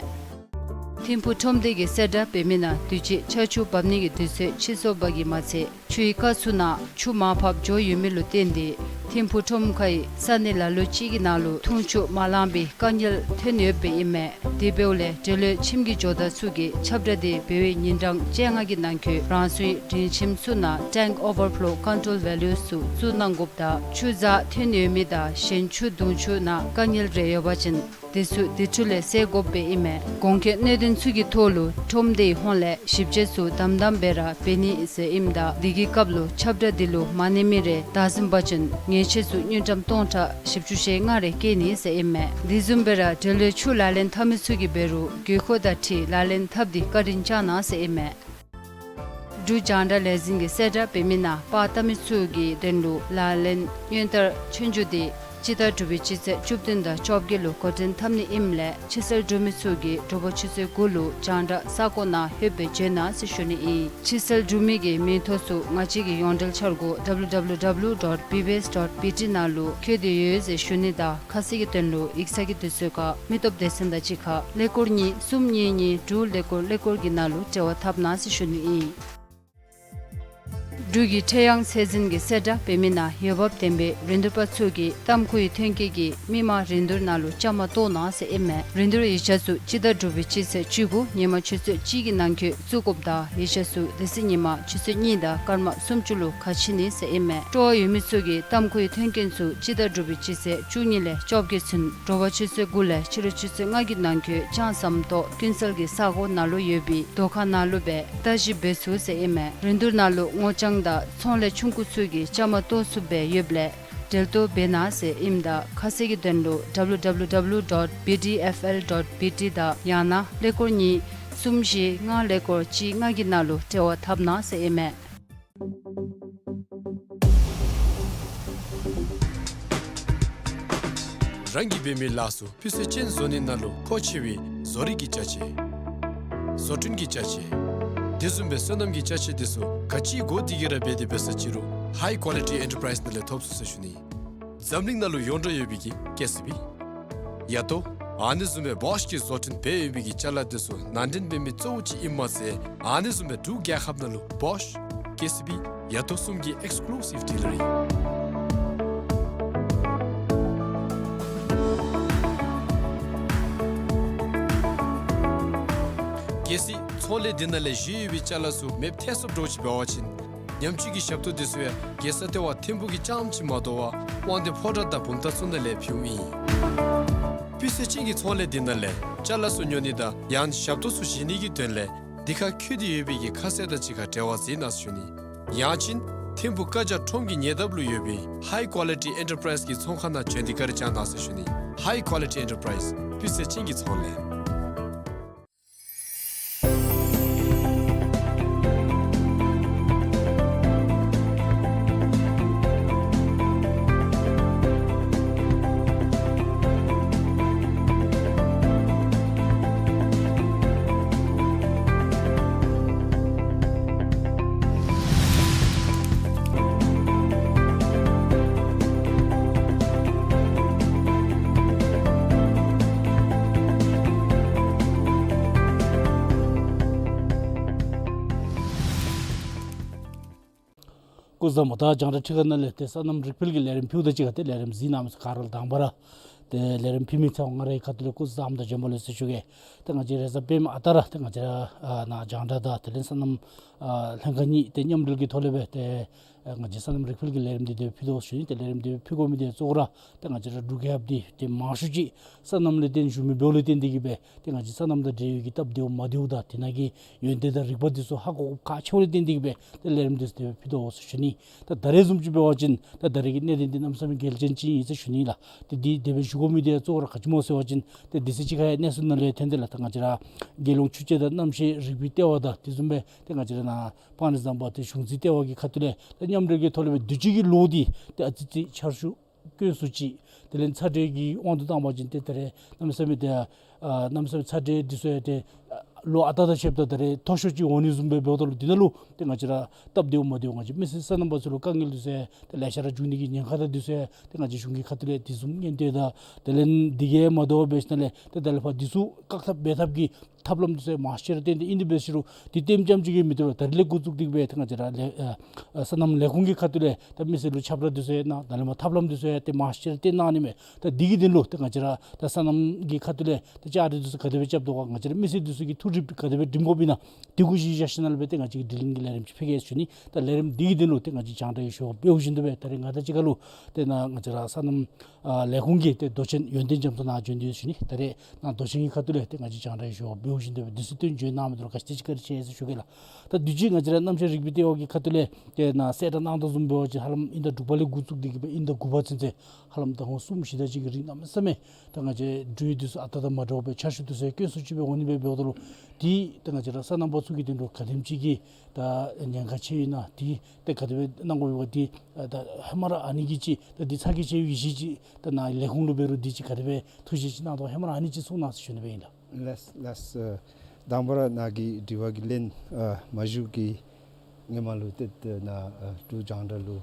ཐིམ་ཕུག་ཁྲོམ་སྡེ་གིས་གསལ་བསྒྲགས་འབད་མི་ནང་དུས་ཅི་ཆར་ཆུ་འབབ་ནི་གི་དུས་ཚོད་ཕྱིས་སོང་བ་གིས་མ་ཚད་ཆུའི་སྐར་ཚུ་ནང་ཆུ་མར་ཕབ་འགྱོ་ཡོད་མི་ལུ་བརྟེན་ཏེ་ཐིམ་ཕུག་ཁྲོམ་ཁའི་ས་གནས་ལ་ལུ་ཅིག་གི་ནང་ལུ་འཐུང་ཆུ་མ་ལང་པའི་དཀའ་ངལ་ཐོན་ཡོདཔ་ཨིན་མས། དེ་འབདཝ་ལས་འབྲེལ་ཡོད་ཁྱིམ་གྱི་ཇོ་བདག་ཚུ་གིས་ཁྱབ་བསྒྲགས་དེ་འབད་བའི་ཉིན་གྲངས་བཅོ་ལྔ་གི་ནང་འཁོད་རང་སོའི་མགྲོན་ཁྱིམ་ཚུ་ནང་tank overflow control valves ཚུ་བཙུགས་གནང་དགོཔ་དང་ཆུ་འཛག་ཐོན་ཡོད་མི་དང་གཞན་ཆུ་བརྡུང་ཆུ་ནང་དཀའ་ངལ་རེ་ཡོད་པ་ཅིན་དེ་ཚུ་དེ་འཕྲོ་ལས་སེལ་དགོཔ་སྦེ་ཨིན་མས། གོང་འཁོད་གནད་དོན་ཚུ་གི་ཐོག་ལུ་ཁྲོམ་སྡེའི་ཧོངས་ལས་ཞིབ་དཔྱད་ཚུ་དམ་དམ་སྦེ་ར་འབད་ནི་ཟེར་ཨིནམ་ད་དེ་གི་སྐབས་ལུ་ཁྱབ་བསྒྲགས་དེ་ལུ་མ་གནས་མི་རེ་བདའ་ཟུན་པ་ཅིན་ཉེས་ཆད་ཚུ་དངུལ་ཀྲམ་སྟོང་ཕྲག་བཞི་བཅུ་ཞེ་ལྔ་རེ་བཀལ་ནི་ཟེར་ཨིན་མས། དེ་བཟུམ་སྦེ་ར་འབྲེལ་ཡོད་ཆུ་ལག་ལེན་འཐབ་མི་ཚུ་གིས་འབད་རུང་དགོས་མཁོ་དང་འཁྲིལ་ལག་ལེན་འཐབ་སྟེ་བཀའ་དྲིན་བསྐྱང་གནང་ཟེར་ཨིན་མས། འབྲུག་རྒྱང་བསྒྲགས་ལས་འཛིན་གྱིས་གསལ་བསྒྲགས་འབད་མི་ནང་པར་བཏབ་མི་ཚུ་གི་དོན་ལུ་ལག་ལེན་སྔོན་བསྡུར་ཆོས་རྒྱུགས་དེ་སྤྱི་ཟླ་དྲུག་པའི་སྤྱི་ཚེས་བཅུ་བདུན་དང་བཅོ་བརྒྱད་ལུ་འགོ་འདྲེན་འཐབ་ནི་ཨིནམ་ལས་ཕྱིར་སེལ་གྲུབ་མི་ཚུ་གིས་དྲོ་པ་ཆུ་ཚོད་དགུ་ལུ་རྒྱང་བསྒྲགས་ས་གོ་ནང་ལྷོདཔ་སྦེ་བྱོན་གནང་ཟེར་ཞུ་ནི་ཨིན། ཕྱིར་སེལ་གྲུབ་མི་གི་མིང་ཐོ་ཚུ་ང་བཅས་ཀྱི་ཡོངས་འབྲེལ་འཆར་སྒོ www dot bbs dot bt ནང་ལུ་བཀོད་དེ་ཡོད་ཟེར་ཞུ་ནི་དང་ཁ་གསལ་གྱི་དོན་ལུ་ཡིག་ཚང་གི་དུས་ཚོད་ཁར་མི་སྟོབས་སྡེ་ཚན་དང་གཅིག་ཁར་ཀླད་ཀོར་གཉིས་གསུམ་གཉིས་གཉིས་དྲུག་ཀླད་ཀོར་ཀླད་ཀོར་གྱི་ནང་ལུ་འབྲེལ་བ་འཐབ་གནང་ཟེར་ཞུ་ནི་ཨིན། འབྲུག་གི་ཁྲེ་ཡང་ཚད་འཛིན་གྱིས་གསལ་བསྒྲགས་འབད་མི་ནང་འོས་འབབ་ལྡན་པའི་རིན་བསྡུར་པ་ཚུ་གིས་ཏམ་ཁུའི་ཐོན་སྐྱེད་ཀྱི་མི་མང་རིན་བསྡུར་ནང་ལུ་བཅའ་མར་གཏོགས་གནང་ཟེར་ཨིན་མས། རིན་བསྡུར་ཡིག་ཆ་ཚུ་སྤྱི་ཟླ་དྲུག་པའི་སྤྱི་ཚེས་བཅུ་དགུ་ཉིན་མ་ཆུ་ཚོད་གཅིག་གི་ནང་འཁོད་བཙུགས་དགོཔ་དང་ཡིག་ཆ་ཚུ་དེ་ཚེ་ཉིན་མ་ཆུ་ཚོད་གཉིས་དང་སྐར་མ་སུམ་ཅུ་ལུ་ཁ་ཕྱེ་ནི་ཟེར་ཨིན་མས། སྤྲོ་བ་ཡོད་མི་ཚུ་གིས་ཏམ་ཁུའི་ཐོན་སྐྱེད་ཚུ་སྤྱི་ཟླ་དྲུག་པའི་སྤྱི་ཚེས་བཅུ་གཉིས་ལས་བཅོ་བརྒྱད་ཚུན་དྲོ་པ་ཆུ་ཚོད་དགུ་ལས་ཕྱི་རུ་ཆུ་ཚོད་ལྔ་གི་ནང་འཁོད་ལྕང་ཟམ་ཏོག་ཀུན་གསལ་གྱི་ས་གོ་ནང་ལུ་ཡོད་པའི་སྡོད་ཁང་ནང་ལུ་སྦེ་ལྟ་ཞིབ་འབད་ཚུགས་ཟེར་ཨིན་མས། རིན་བསྡུར་ནང་ལུ་སྔོ་ལྗང་དང་ཚོང་ལས་ཆུང་ཀུ་ཚུ་གིས་བཅའ་མར་གཏོགས་ཚུགསཔ་སྦེ་ཡོདཔ་ལས་འབྲེལ་གཏོགས་འབད་གནང་ཟེར་ཨིནམ་ད་ཁ་གསལ་གྱི་དོན་ལུ www dot bdfl dot bt དང་ཡང་ན་ཀླད་ཀོར་གཉིས་གསུམ་བཞི་ལྔ་ཀླད་ཀོར་གཅིག་ལྔ་གི་ནང་ལུ་འབྲེལ་བ་འཐབ་གནང་ཟེར་ཨིན་མས། རང་གིས་འབད་མི་ལཱ་ཚུ་སྤུས་ཚད་ཅན་བཟོ་ནི་ནང་ལུ་མཁོ་ཆེ་བའི་བཟོ་རིག་གི་ཅ་ཆས། བཟོ་སྐྲུན་གྱི་ཅ་ཆས། དེ་བཟུམ་སྦེ་སོ་ནམ་གྱི་ཅ་ཆས་དེ་ཚུ་ག་ཅི་དགོ་དེ་གིས་ར་འབད་དེ་འབད་ས་ཅི་རུང་High Quality Enterprise ནང་ལས་ཐོབ་ཚུགས་ཟེར་ཞུ་ནི། འཛམ་གླིང་ནང་ལུ་ཡོངས་གྲགས་ཡོད་པའི་གི་ཀེ་སི་བི། ཡ་ཏོ། ཨ་ནི་བཟུམ་སྦེ་བོཤ་གིས་བཟོ་སྐྲུན་འབད་ཡོད་པའི་གི་ཅ་ལ་དེ་ཚུ་ནང་འདྲེན་འབད་མི་གཙོ་བོ་ཅིག་ཨིནམ་མ་ཚད་ཨ་ནི་བཟུམ་སྦེ་འབྲུག་རྒྱལ་ཁབ་ནང་ལུ་བོཤ་ཀེ་སི་བི་ཡ་ཏོ་གསུམ་གྱི་ཨེགསི་ཀུ་ལུ་སིབ་ཌི་ལར་ཨིན། ཀེ་སི་ ཚོང་ལས་འདི་ནང་ལས་བཞེས་ཡོད་པའི་ཅ་ལ་ཚུ་མེདཔ་ཐལ་སོངམ་འདྲཝ་ཅིག་འབད་བ་ཅིན་ཉམས་བཅོས་ཀྱི་ཞབས་ཏོག་འདི་ཚུ་ཡང་རྒྱལ་ས་ལྟེ་བ་ཐིམ་ཕུག་གི་རྐྱངམ་ཅིག་མ་དོ་བར་དབང་འདུས་ཕོ་བྲང་དང་བུམ་ཐང་ཚུ་ནང་ལས་ཕུལཝ་ཨིན། སྤུས་ཚད་ཅན་གྱི་ཚོང་ལས་འདི་ནང་ལས་ཅ་ལ་ཚུ་ཉོ་ནི་དང་ཡང་ཞབས་ཏོག་ཚུ་བཞེས་ནི་གི་དོན་ལས་འདི་ཁར་འཁོད་དེ་ཡོད་པའི་གི་ཁ་གསལ་དང་གཅིག་ཁར་འབྲེལ་བ་འཛིན་གནང་ཟེར་ཞུ་ནི། ཡང་ཅིན་ཐིམ་ཕུག་ཀ་ཇ་ཁྲོམ་གྱི་ཉེ་འདབས་ལུ་ཡོད་པའི་High Quality Enterprise གི་ཚོང་ཁང་ནང་བྱོན་ཏེ་བཀའ་དྲིན་བསྐྱང་གནང་ཟེར་ཞུ་ནི། High Quality Enterprise སྤུས་ཚད་ཅན་གྱི་ཚོང་ལས། སྐུ་གཟུགས་བཟང་པོ། ད་རྒྱང་བསྒྲགས་ཁྲི་ཁ་ནང་ལས་ཏེ་སོ་ནམ་རིག་འཕེལ་གྱི་ལས་རིམ་ཕུལཝ་དང་གཅིག་ཁར་ཏེ་ལས་རིམ་གཟིགས་གནང་མི་ཚུ་ག་ར་ལུ་དང་པ་ར་ཏེ་ལས་རིམ་ཕུལ་མི་ཚུ་ང་རའི་ཁ་ཐུག་ལས་སྐུ་གཟུགས་བཟང་པོ་དང་བྱོན་པ་ལེགས་ཟེར་ཞུ་གེ། ཏེ་ང་བཅས་ར་ས་པདྨ་ཨ་རྟག་ར་ཏེ་ང་བཅས་ར་ཨ་ནཱ་རྒྱང་བསྒྲགས་དང་དེ་ལས་སོ་ནམ་ཨ་ལྷན་ཁག་གཉིས་ཏེ་མཉམ་འབྲེལ་གྱི་ཐོག་ལས་སྦེ་ཏེ་ཨ་ང་བཅས་སོ་ནམ་རིག་འཕེལ་གྱི་ལས་རིམ་འདི་ཏེ་ཕུལ་དོ་ཟེར་ཞུ་ནི། ཏེ་ལས་རིམ་འདི་ཕུལ་དགོ་མི་འདི་གཙོ་བོ་ར་ཏེ་ང་བཅས་ར་འབྲུག་རྒྱལ་ཁབ་འདི་ཏེ་མང་ཤོས་ཅིག་སོ་ནམ་ལས་བརྟེན་བཞུགས་མི་འབདཝ་ལས་བརྟེན་ཏེ་གིས་སྦེ་ཏེ་ང་བཅས་སོ་ནམ་དང་འབྲེལ་བའི་གི་སྟབས་བདེཝ་མ་བདེཝ་དང་དེ་ནང་གི་ཡོན་ཏན་དང་རིག་པ་འདི་ཚུ་ཧ་གོ་དགོཔ་ཁག་ཆེཝ་ལས་བརྟེན་ཏེ་གིས་སྦེ་ཏེ་ལས་རིམ་འདི་ཚུ་ཏེ་ཕུལ་དོ་ཟེར་ཞུ་ནི། ད་ད་རེས་བཟུམ་ཅིག་འབད་བ་ཅིན་ད་ད་རེས་ཀྱི་གནད་དོན་འདི་གནམ་མེད་ས་མེད་གལ་ཆེན་ཅིག་ཨིན་ཟེར་ཞུ་ནི་ལགས། ཏེ་འདི་དེ་སྦེ་ཞུ་དགོ་མི་འདི་གཙོ་བོ་ར་ག་ཅི་སྨོ་ཟེར་བ་ཅིན་ཏེ་དུས་ཚོད་ཅིག་ཁར་ཡང་གནས་ཚུལ་ནང་ལས་ཐོན་ཏེ་ལགས། ད་ང་བཅས་ར་རྒྱལ་ཡོངས་ཆུ་དཔྱད་དང་གནམ་གཤིས་རིག་པའི་ལྟེ་བ་དང་དེ་བཟུམ་སྦེ་ཏེ་ང་བཅས་ར་ནཱ་སྤང་རི་ཟམ་པ་ཏེ་གཞུང་འཛིན་ལྟེ་བ་གི་ཁ་ཐུག་ལས་ཏེ་མཉམ་འབྲེལ་གྱི་ཐོག་ལས་སྦེ་དུས་ཅི་གི་ལོ་འདི་ཏེ་ཨ་ཙི་ཅིག་ཆར་ཆུ་དཀོན་སུ་ཅིག། དེ་ལས་ཚ་དྲོད་ཀྱི་དབང་དུ་བཏང་བ་ཅིན་ཏེ་ད་རེས་གནམ་མེད་ས་མེད་ཏེ་ཨ་གནམ་མེད་ས་མེད་ཚ་དྲོད་འདི་ཚུ་ཡང་ཏེ་ཨ་ལོ་ཨ་རྟག་དང་ཕྱདཔ་ད་ད་རེས་མཐོ་ཤོས་ཅིག་འོང་ནི་བཟུམ་སྦེ་འབདཝ་ད་ལུ་འདི་ནང་ལུ་ཏེ་ང་བཅས་ར་སྟབས་བདེཝ་མ་བདེཝ་ང་བཅས་མི་སེར་སོ་ནམ་པ་ཚུ་ལུ་དཀའ་ངལ་འདི་ཚུ་ཡང་ཏེ་ལེ་ཤ་ར་འབྱུང་ནི་གི་ཉེན་ཁ་དང་འདི་ཚུ་ཡང་ཏེ་ང་བཅས་གཞུང་གི་ཁ་ཐུག་ལས་དེ་བཟུམ་སྔོན་བརྡ་དང་དེ་ལས་འདི་གིས་མ་དོ་བར་འབད་ཞིནམ་ལས་ཏེ་ད་ལས་ཕར་འདི་ཚུ་བཀག་ཐབས་འབད་ཐབས་ཀྱི་ཐབས་ལམ་འདི་ཚུ་མང་ཤོས་ར་བཏོན་ཏེ་ཨིན། དེ་འབད་ཟེར་རུང་འདི་ལྟེམ་རྐྱངམ་ཅིག་གིས་མི་བཏུབ་པས། ད་རེས་ལས་འགོ་བཙུགས་ཏེ་གིས་སྦེ་ཏེ་ང་བཅས་ར་ལས་ཨ་ཨ་སོ་ནམ་ལས་ཁུངས་ཀྱི་ཁ་ཐུག་ལས་ད་མི་སེར་ལུ་ཁྱབ་བསྒྲགས་འདི་ཚུ་ཡང་གནང་། ད་ལས་མར་ཐབས་ལམ་འདི་ཚུ་ཡང་ཏེ་མང་ཤོས་ར་བཏོན་གནང་ནི་མས། ད་འདི་གི་དོན་ལུ་ཏེ་ང་བཅས་ར་ད་སོ་ནམ་གྱི་ཁ་ཐུག་ལས་ད་བཅའ་སྒྲིག་འདི་ཚུ་ག་དེ་སྦེ་རྐྱབ་དོ་ག། ང་བཅས་ར་མི་སེར་འདི་ཚུ་གིས་ཐུགས་སྒྲིག་ག་དེ་སྦེ་འགྲིམ་དགོཔ་ཨིན་ན་འདི་གུ་གཞི་བཞག་ཞིནམ་ལས་སྦེ་ཏེ་ང་བཅས་ཀྱིས་དྲི་ལན་གྱི་ལས་རིམ་ཅིག་ཕུལ་གེ་ཟེར་ཞུ་ནི། ད་ལས་རིམ་འདི་གི་དོན་ལུ་ཏེ་ང་བཅས་རྒྱང་བསྒྲགས་ཀྱི་ཞུ་བ་འབདཝ་བཞིན་དུ་སྦེ་ད་རེས་ང་དང་གཅིག་ཁར་ལུ་ཏེ་ནཱ་ང་བཅས་ར་སོ་ནམ་ཨ་ལས་ཁུངས་ཀྱི་ཏེ་མདོ་ཆེན་ཡོན་ཏན་རྒྱ་མཚོ་ནཱ་བྱོན་ཏེ་ཡོད་ཟེར་ཞུ་ནི། ད་རེས་ནཱ་མདོ་ཆེན་གྱི་ཁ་ཐུག་ལས་ཏེ་ང་བཅས་རྒྱང་བསྒྲགས་ཀྱི་ཞུ་བ་འབདཝ་བཞིན་དུ་སྦེ་དུས་ཚོད་བཏོན་བྱོན་གནང་མི་འདི་ལུ་ག་ཅི་ཅིག་བཀའ་དྲིན་ཆེ་ཟེར་ཞུ་གེ་ལགས། ད་དུས་ཅི་ང་བཅས་ར་གནམ་གཤིས་རིག་པའི་ལྟེ་བ་གི་ཁ་ཐུག་ལས་ཏེ་ནཱ་གསལ་བསྒྲགས་གནང་དོ་བཟུམ་འབད་བ་ཅིན་ཧ་ལམ་དབྱིན་ཟླ་དྲུག་པ་ལས་འགོ་བཙུགས་ཏེ་གིས་སྦེ་དབྱིན་ཟླ་དགུ་པ་ཚུན་ཚོད་ཧ་ལམ་ཟླ་ངོ་གསུམ་བཞི་དེ་ཅིག་གི་རིང་གནམ་མེད་ས་མེད་ད་ང་བཅས་དྲོད་འདི་ཚུ་ཨ་རྟག་དང་མ་འདྲཝ་སྦེ་ཆར་ཆུ་འདི་ཚུ་ཡང་དཀོན་སུ་ཅིག་སྦེ་འོང་ནི་སྦེ་འབདཝ་ད་ལུ་ཏེ་ད་ང་བཅས་ར་སོ་ནམ་པ་ཚུ་གི་དོན་ལུ་ག་དེམ་ཅིག་གི་ད་ཉེན་ཁ་ཆེ་ཨིན་ན་འདི་ཏེ་ག་དེ་སྦེ་གནང་དགོ་པས་ག། འདི་ད་ཧེ་མ་ར་ཨ་ནི་གི་ཅིག་ད་འདི་ཚ་གྱང་ཆེ་བའི་གཞི་ཅིག་ད་ནཱ་ལས་ཁུངས་ལུ་འབད་རུང་འདི་ཅིག་ག་དེ་སྦེ་ཐུགས་བཞེད་ཅིག་གནང་དོ་ཧེ་མ་ར་ཨ་ནི་ཅིག་གསུང་གནང་ཟེར་ཞུ་ནི་སྦེ་ཨིན་ལགས། ལགས་ལགས། དང་པ་ར་ནཱ་གི་དྲི་བ་གི་ལན་ཨ་མ་ཞུ་གི་ཧེ་མ་ལུ་ཏེ་ད་ནཱ་ཨ་འབྲུག་རྒྱང་བསྒྲགས་ལུ་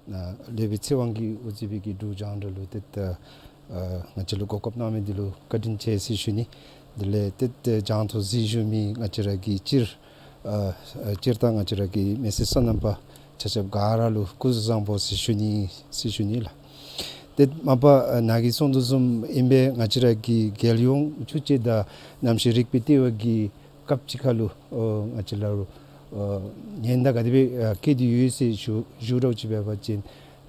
ནཱ་ལས་བྱེད་ཚེ་དབང་གིས་དབུ་གཙོས་པའི་གི་འབྲུག་རྒྱང་བསྒྲགས་ལུ་ཏེ་ད་ཨ་ང་བཅས་ལུ་གོ་སྐབས་གནང་མི་འདི་ལུ་བཀའ་དྲིན་ཆེ་ཟེར་ཞུ་ནི། དེ་ལས་ཏེ་ད་རྒྱང་མཐོང་གཟིགས་བཞུགས་མི་ང་བཅས་ར་གི་སྤྱིར་ཨ་ཨ་སྤྱིར་བཏང་ང་བཅས་ར་གི་མི་སེར་སོ་ནམ་པ་ཆ་ཁྱབ་ག་ར་ལུ་སྐུ་གཟུགས་བཟང་པོ་ཟེར་ཞུ་ནི་ཟེར་ཞུ་ནི་ལགས། ཏེ་མ་པ་ཨ་ནཱ་གིས་གསུངས་དོ་བཟུམ་ཨིན་པས། ང་བཅས་ར་གི་རྒྱལ་ཡོངས་ཆུ་དཔྱད་དང་གནམ་གཤིས་རིག་པའི་ལྟེ་བ་གིས་སྐབས་ཅིག་ཁར་ལུ་ཨོ་ང་བཅས་ལུ་ཨོ་ཉེན་བརྡ་ག་དེ་སྦེ་ཨ་བཀལ་ཏེ་ཡོད་ཟེར་ཞུ་ཞུ་དོ་ཅིག་འབད་བ་ཅིན་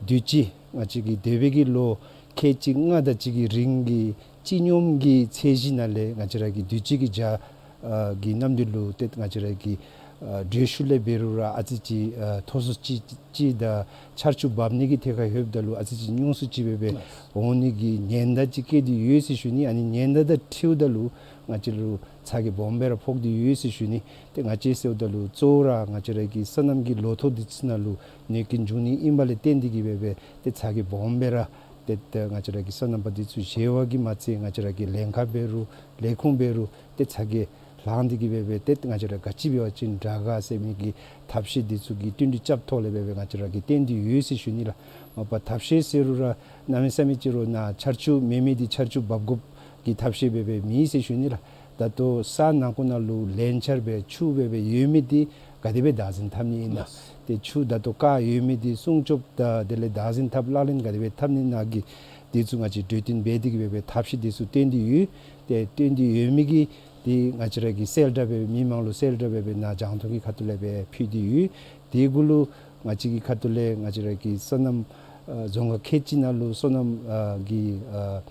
དུས་ཅི་ང་བཅས་ཀྱི་འདས་པའི་གི་ལོ་ཁལ་གཅིག་ལྔ་དང་གཅིག་གི་རིང་གི་སྤྱི་སྙོམས་ཀྱི་ཚད་གཞི་ནང་ལས་ང་བཅས་ར་གི་དུས་ཅི་གི་བྱཱར་ཨ་གི་གནམ་དུས་ལུ་ཏེ་ང་བཅས་ར་གི་ཨ་དྲོད་ཤུགས་ལས་འབད་རུང་ར་ཨ་ཙི་ཅིག་ཨ་མཐོ་སུ་ཅིག་ཅིག་དང་ཆར་ཆུ་འབབ་ནི་གི་ཐད་ཁར་ལྷོདཔ་ད་ལུ་ཨ་ཙི་ཅིག་ཉུང་སུ་ཅིག་སྦེ་སྦེ་འོང་ནི་གི་ཉེན་བརྡ་ཅིག་བཀལ་ཏེ་ཡོད་ཟེར་ཞུ་ནི། ཨ་ནི་ཉེན་བརྡ་དང་འཁྲིལཝ་ད་ལུ་ང་བཅས་ལུ་ཚ་གྱང་སྦོམ་སྦེ་ར་ཕོག་སྟེ་ཡོད་ཟེར་ཞུ་ནི། ཏེ་ང་བཅས་ཟེརཝ་ད་ལུ་གཙོ་བོ་ར་ང་བཅས་ར་གི་སོ་ནམ་གྱི་ལོ་ཐོག་འདི་ཚུ་ནང་ལུ་གནོད་སྐྱོན་འབྱུང་ནི་ཨིན་པ་ལས་བརྟེན་ཏེ་གིས་སྦེ་སྦེ་ཏེ་ཚ་གྱང་སྦོམ་སྦེ་ར་ཏེ་ཏེ་ང་བཅས་ར་གི་སོ་ནམ་པ་འདི་ཚུ་བཞེས་པ་གིས་མ་ཚད་ང་བཅས་ར་གི་ལྷན་ཁག་འབད་རུང་ལས་ཁུངས་འབད་རུང་ཏེ་ཚ་གྱང་ལངས་ཏེ་གིས་སྦེ་སྦེ་ཏེ་ང་བཅས་ར་ག་ཅི་འབད་བ་ཅིན་དྲག་ག་ཟེར་མི་གི་ཐབས་ཤེས་འདི་ཚུ་གི་བསྟུན་གྲོས་རྐྱབ་ཐོག་ལས་སྦེ་སྦེ་ང་བཅས་ར་གིས་བསྟན་ཏེ་ཡོད་ཟེར་ཞུ་ནི་ལགས། མ་པ་ཐབས་ཤེས་ཟེར་རུང་ར་གནམ་མེད་ས་མེད་ཅིག་རུང་ནཱ་ཆར་ཆུ་མེད་མི་འདི་ཆར་ཆུ་འབབ་དགོཔ་གི་ཐབས་ཤེས་སྦེ་སྦེ་མེད་ཟེར་ཞུ་ནི་ལགས། ད་ལྟོ་ས་ནང་ཁོ་ན་ལུ་ལན་ཆར་སྦེ་ཆུ་སྦེ་སྦེ་ཡོད་མི་འདི་ག་དེ་སྦེ་བདག་འཛིན་འཐབ་ནི་ཨིན་ན། ལགས། ཏེ་ཆུ་ད་ལྟོ་བཀག་ཡོད་མི་འདི་སྲུང་སྐྱོབ་དང་དེ་ལས་བདག་འཛིན་འཐབ་ལག་ལེན་ག་དེ་སྦེ་འཐབ་ནི་ཨིན་ན་གི་འདི་ཚུ་ང་བཅས་གྲོས་བསྟུན་འབད་དེ་གིས་སྦེ་སྦེ་ཐབས་ཤེས་འདི་ཚུ་བསྟན་ཏེ་ཡོད། ཏེ་བསྟན་ཏེ་ཡོད་མི་གི་ འདི་ང་བཅས་ར་གིས་གསལ་བསྒྲགས་འབད་མི་མང་ལུ་གསལ་བསྒྲགས་འབད་འབད་ནཱ་རྒྱང་མཐོང་གི་ཁ་ཐུག་ལས་སྦེ་ཕུལ་ཏེ་ཡོད། དེ་གུ་ལུ་ང་བཅས་ཀྱི་ཁ་ཐུག་ལས་ང་བཅས་ར་གི་སོ་ནམ་ཨ་རྫོང་ཁག་ཁལ་གཅིག་ནང་ལུ་སོ་ནམ་ཨ་གི་ཨ་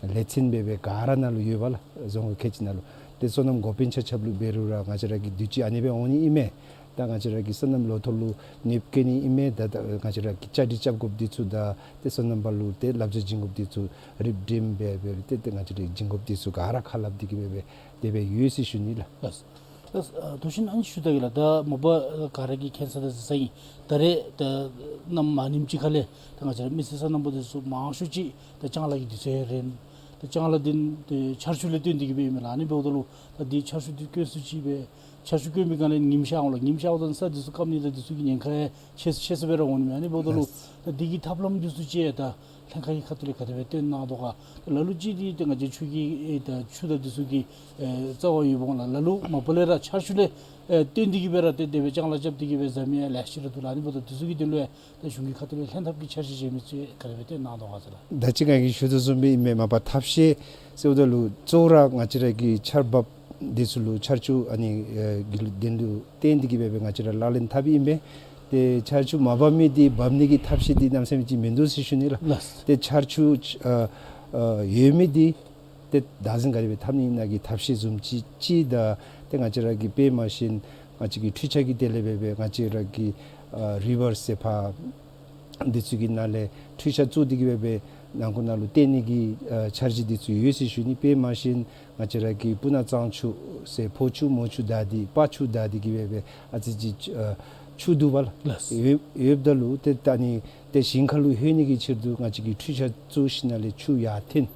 ལས་ཚན་འབད་འབད་ག་ར་ནང་ལུ་ཡོད་པ་ལགས། རྫོང་ཁག་ཁལ་གཅིག་ནང་ལུ། ཏེ་སོ་ནམ་འགོ་དཔོན་ཆ་ཁྱབ་ལུ་འབད་རུང་ར་ང་བཅས་ར་གིས་དུས་ཅི་ཨ་ནི་སྦེ་འོང་ནི་ཨིན་མས། ད་ང་བཅས་ར་གི་སོ་ནམ་ལོ་ཐོག་ལུ་ནུབ་བཀལ་ནི་ཨིན་མས། ད་ད་ང་བཅས་ར་གིས་བཅའ་སྒྲིག་རྐྱབ་དགོཔ་འདི་ཚུ་དང་ཏེ་སོ་ནམ་པ་ལུ་ཏེ་བསླབ་བྱ་བྱིན་དགོཔ་འདི་ཚུ་རིགས་འགྲེམས་འབད་འབད་ཏེ་ཏེ་ང་བཅས་ར་བྱིན་དགོཔ་འདི་ཚུ་ག་ར་ཁ་སླབ་སྟེ་གི་འབད་འབད་དེ་སྦེ་ཡོད་ཟེར་ཞུ་ནི་ལགས། ལགས། ལགས། ཨ་དོ་ཤིན་ཨ་ནི་ཞུ་ད་གེ་ལགས། ད་མ་པ་ག་ར་གིས་མཁྱེན་ས་དང་གཟིགས་ས་ཨིན། ད་རེས་ད་གནམ་མ་ཉིནམ་ཅིག་ཁ་ལས་ད་ང་བཅས་ར་མི་སེར་སོ་ནམ་པ་འདི་ཚུ་མང་ཤོས་ཅིག་ད་ལྕང་ལཱ་གི་དུས་ཚོད་རན། ད་ལྕང་ལཱ་འདི་ཏེ་ཆར་ཆུ་ལས་བརྟེན་ཏེ་གི་འབད་ཨིན་མས་ལགས། ཨ་ནི་འབདཝ་ད་ལུ་ད་འདི་ཆར་ཆུ་འདི་སྐྱོན་སུ་ཅིག་སྦེ་ཆར་ཆུ་སྐྱོན་པའི་སྒང་ལས་ཉིམ་ཤར་འོང་ལགས། ཉིམ་ཤརཝ་ད་ས་འདི་ཚུ་སྐམ་ནི་དང་འདི་ཚུ་གི་ཉེན་ཁ་ཡང་ཆེ་ཆེ་ས་སྦེ་ར་འོང་ནི་མས། ཨ་ནི་འབདཝ་ད་ལུ་ལགས། ད་འདི་གི་ཐབས་ལམ་འདི་ཚུ་ཅིག་ད་ལྷན་ཁག་གི་ཁ་ཐུག་ལས་ག་དེ་སྦེ་སྟོན་གནང་དོ་ག། ད་ལ་ལུ་ཅིག་འདི་ད་ང་བཅས་ཆུ་གི་ཨེ་ད་ཆུ་དང་འདི་ཚུ་གི་ཨེ་རྩ་བ་ཡོདཔ་འོང་ལགས། ལ་ལུ་མ་པ་ལས་ར་ཆར་ཆུ་ལས་ཨེ་བརྟེན་ཏེ་གི་སྦེ་ར་ཏེ་དེ་སྦེ་ལྕང་ལཱ་རྐྱབ་སྟེ་གི་སྦེ་བཟའ་མི་ཡང་ལེ་ཤ་ར་འདུག་ལགས། ཨ་ནི་འབདཝ་ད་འདི་ཚུ་གི་དོན་ལུ་ཡང་ད་གཞུང་གི་ཁ་ཐུག་ལས་ལྷན་ཐབས་ཀྱི་འཆར་གཞི་བཞེས་མི་ཚུ་ག་དེ་སྦེ་སྟོན་གནང་དོ་ག་ཟེར་ལགས། ད་ཅི་ང་གིས་ཞུ་དོ་བཟུམ་སྦེ་ཨིན་མས། མ་པ་ཐབས་ཤེས་ཟེརཝ་ད་ལུ་གཙོ་བོ་ར་ང་བཅས་ར་གི་ཆར་འབབ་འདི་ཚུ་ལུ་ཆར་ཆུ་ཨ་ནི་ཨེ་གི་དོན་ལུ་བརྟེན་ཏེ་གི་སྦེ་སྦེ་ང་བཅས་ར་ལག་ལེན་འཐབ་ཨིན་པས། ཏེ་ཆར་ཆུ་མ་འབབ་མི་འདི་འབབ་ནི་གི་ཐབས་ཤེས་འདི་གནམ་མེད་ས་མེད་ཅིག་མིན་འདུག་ཟེར་ཞུ་ནི་ལགས། ལགས། ཏེ་ཆར་ཆུ་ཨ་ཨ་ཡོད་མི་འདི་ཏེ་བདག་འཛིན་ག་དེ་སྦེ་འཐབ་ནི་ཨིན་ན་གི་ཐབས་ཤེས་བཟུམ་ཅིག་ཅིག་དང་ཏེ་ང་བཅས་ར་གི་དཔེ་མ་ཤེས་ང་བཅས་ཀྱི་འཕྲུལ་ཆས་ཀྱི་ཐད་ལས་སྦེ་སྦེ་ང་བཅས་ར་གི་ཨ་རི་ཝར་ཟེར་ཕར་འདི་ཚུ་གི་ནང་ལས་འཕྲུལ་ཆས་བཙུགས་ཏེ་གི་སྦེ་སྦེ་ནང་འཁོད་ནང་ལུ་བཏོན་ནི་གི་ཨ་འཆར་གཞི་འདི་ཚུ་ཡོད་ཟེར་ཞུ་ནི། དཔེ་མ་ཤེས་ང་བཅས་ར་གི་སྤུ་ན་གཙང་ཆུ་ཟེར་ཕོ་ཆུ་མོ་ཆུ་བདའ་སྟེ་པ་ཆུ་བདའ་སྟེ་གི་སྦེ་སྦེ་ཨ་ཙི་ཅིག་ཨ་ཆུ་འདུག་པ་ལགས། ལགས། ཡོད་ཡོདཔ་ད་ལུ་ཏེ་ད་ནི་ཏེ་ཞིང་ཁ་ལུ་ལྷོད་ནི་གི་ཕྱིར་དུ་ང་བཅས་ཀྱིས་འཕྲུལ་ཆས་བཙུགས་ཞིནམ་ལས་ཆུ་ཡར་འཐེན་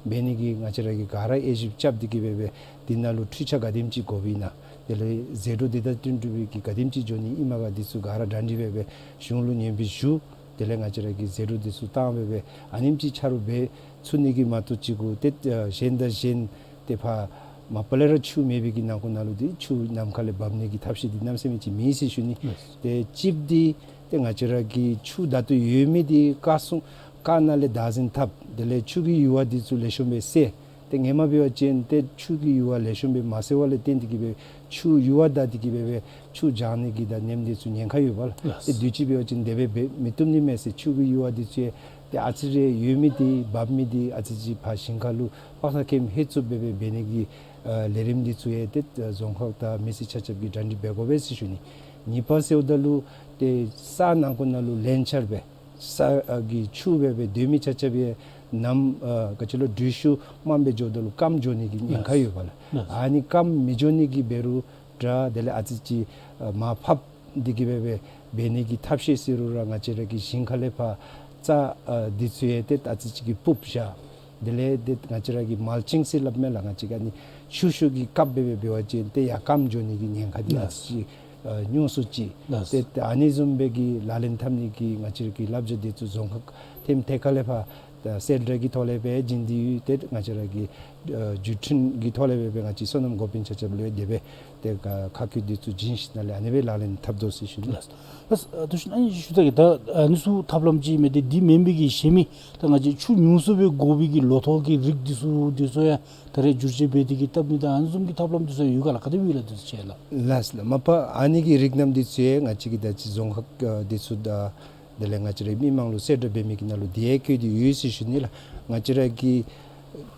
འབད་ནི་གི་ང་བཅས་ར་གིས་ག་ར་དབྱེ་ཞིབ་རྐྱབ་སྟེ་གི་སྦེ་སྦེ་འདི་ནང་ལུ་འཕྲུལ་ཆས་ག་དེམ་ཅིག་དགོཔ་ཨིན་ན། དེ་ལས་ཟད་འགྲོ་འདི་དང་བསྟུན་གྲུབ་པའི་གི་ག་དེམ་ཅིག་འགྱོ་ནི་ཨིན་མས་ག་འདི་ཚུ་ག་ར་གྲ་སྒྲིག་འབད་སྦེ་གཞུང་ལུ་སྙན་འབུལ་ཞུ། དེ་ལས་ང་བཅས་ར་གིས་ཟད་འགྲོ་འདི་ཚུ་བཏང་སྦེ་སྦེ་ཨ་ནེམ་ཅིག་ཆ་རོགས་འབད་ཚུགས་ནི་གི་མ་གཏོགས་ཅིག་གུ་ཏེ་ཨ་གཞན་དང་གཞན་ཏེ་ཕར་མ་པ་ལས་ར་ཆུ་མེད་པའི་གི་ནང་འཁོད་ནང་ལུ་འདི་ཆུ་ནམ་མཁའ་ལས་འབབ་ནི་གི་ཐབས་ཤེས་འདི་གནམ་མེད་ས་མེད་ཅིག་མེད་ཟེར་ཞུ་ནི། ལགས། ཏེ་གཅིག་འདི་ཏེ་ང་བཅས་ར་གི་ཆུ་ད་ལྟོ་ཡོད་མི་འདི་རྐ་སོང་རྐ་ནང་ལས་བདག་འཛིན་འཐབ། དེ་ལས་ཆུ་གི་ཡུར་བ་འདི་ཚུ་ལེགས་ཤོམ་སྦེ་བསལ། ཏེ་ཧེ་མ་འབད་བ་ཅིན་ཏེ་ཆུ་གི་ཡུར་བ་ལེགས་ཤོམ་སྦེ་མ་བསལ་བ་ལས་བརྟེན་ཏེ་གི་སྦེ་ཆུ་ཡུར་བ་བདའ་སྟེ་གི་སྦེ་སྦེ་ཆུ་འགྱངས་ནི་གི་དང་ནེམ་འདི་ཚུ་ཉེན་ཁ་ཡོད་པ་ལགས། ལགས། ཏེ་དུས་ཅི་འབད་བ་ཅིན་དེ་སྦེ་འབད་མི་བཏུབ་ནི་མས་ཟེར་ཆུ་གི་ཡུར་བ་འདི་ཚུ་ཡང་ཏེ་ཨ་ཙི་རེ་ཡོད་མི་འདི་འབབ་མི་འདི་ཨ་ཙི་ཅིག་ཕར་ཞིང་ཁ་ལུ་དཔག་ཚད་ཁེམ་ཧེ་ཚུགསཔ་སྦེ་སྦེ་འབད་ནི་གི་ཨ་ལས་རིམ་འདི་ཚུ་ཡང་ཏེ་ཨ་རྫོང་ཁག་དང་མི་སེར་ཆ་ཁྱབ་ཀྱིས་གྲ་སྒྲིག་འབད་དགོ་པས་ཟེར་ཞུ་ནི། གཉིས་པ་ཟེརཝ་ད་ལུ་ཏེ་ས་ནང་འཁོད་ནང་ལུ་ལན་ཆར་སྦེ་ས་ཨ་གི་ཆུ་སྦེ་སྦེ་སྡོད་མི་ཆ་ཁྱབ་ཡང་ནམ་ཨ་ག་ཅི་ལོ་དྲོད་ཤུགས་དམའ་སྦེ་འགྱོཝ་ད་ལུ་སྐམ་འགྱོ་ནི་གི་ཉེན་ཁ་ཡོད་པ་ལགས། ལགས། ཨ་ནི་སྐམ་མི་འགྱོ་ནི་གི་འབད་རུང་འདྲ་དེ་ལས་ཨ་ཙི་ཅིག་ཨ་མར་ཕབ་སྟེ་གི་སྦེ་སྦེ་འབད་ནི་གི་ཐབས་ཤེས་ཟེར་རུང་ར་ང་བཅས་ར་གི་ཞིང་ཁ་ལས་ཕར་རྩྭ་ཨ་འདི་ཚུ་ཡང་ཏེ་ཨ་ཙི་ཅིག་གིས་སྤུབས་བཞག། དེ་ལས་ཏེ་ང་བཅས་ར་གིས་མལ་ཅིང་ཟེར་སླབ་མས་ལགས། ང་བཅས་ཀྱིས་ཨ་ནི་ཆུ་ཤུགས་ཀྱིས་བཀབ་སྦེ་སྦེ་འབད་བ་ཅིན་ཏེ་ཡར་སྐམ་འགྱོ་ནི་གི་ཉེན་ཁ་འདི་ཨ་ཙི་ཅིག་ཨ་ཉུང་སུ་ཅིག། ལགས། ཏེ་ཨ་ནི་བཟུམ་སྦེ་གི་ལག་ལེན་འཐབ་ནི་གི་ང་བཅས་ར་གི་བསླབ་བྱ་འདི་ཚུ་རྫོང་ཁག་ཐེམ་ཐད་ཁ་ལས་ཕར་ད་གསལ་བསྒྲགས་ཀྱི་ཐོག་ལས་སྦེ་བྱིན་ཏེ་ཡོད། ཏེ་ང་བཅས་ར་གི་ཨ་བརྒྱུད་འཕྲིན་གྱི་ཐོག་ལས་སྦེ་སྦེ་ང་བཅས་སོ་ནམ་འགོ་དཔོན་ཆ་ཁྱབ་ལུ་ཡང་དེ་སྦེ་ཏེ་ཁ་བཀོད་འདི་ཚུ་བྱིན་ཞིནམ་ལས་ཨ་ནི་སྦེ་ལག་ལེན་འཐབ་དོ་ཟེར་ཞུ་ནི། ལགས། ལགས། ཨ་དོ་ཤིན་ཨ་ནི་ཞུ་ད་གེ་ད་ཨ་ནི་ཚུ་ཐབས་ལམ་ཅིག་མས། ཏེ་འདི་མེན་པའི་གི་གཞན་མི་ད་ང་བཅས་ཆུ་ཉུང་སུ་སྦེ་དགོ་པའི་གི་ལོ་ཐོག་གི་རིགས་འདི་ཚུ་འདི་ཚུ་ཡང་ད་རེས་བསྒྱུར་བཅོས་འབད་དེ་གི་བཏབ་ནི་དང་ཨ་ནི་བཟུམ་གྱི་ཐབས་ལམ་འདི་ཚུ་ཡང་ཡོད་ག་ལགས། ག་དེ་སྦེ་ཡོད་ལགས་འདི་ཚུ་ཅིག་ལགས། ལགས་ལགས། མ་པ་ཨ་ནི་གི་རིགས་རྣམ་འདི་ཚུ་ཡང་ང་བཅས་ཀྱིས་ད་ཅི་རྫོང་ཁག་ཨ་འདི་ཚུ་དང་དེ་ལས་ང་བཅས་ར་མི་མང་ལུ་གསལ་བསྒྲགས་འབད་མི་གི་ནང་ལུ་དེ་ཡང་བཀོད་དེ་ཡོད་ཟེར་ཞུ་ནི་ལགས། ང་བཅས་ར་གི་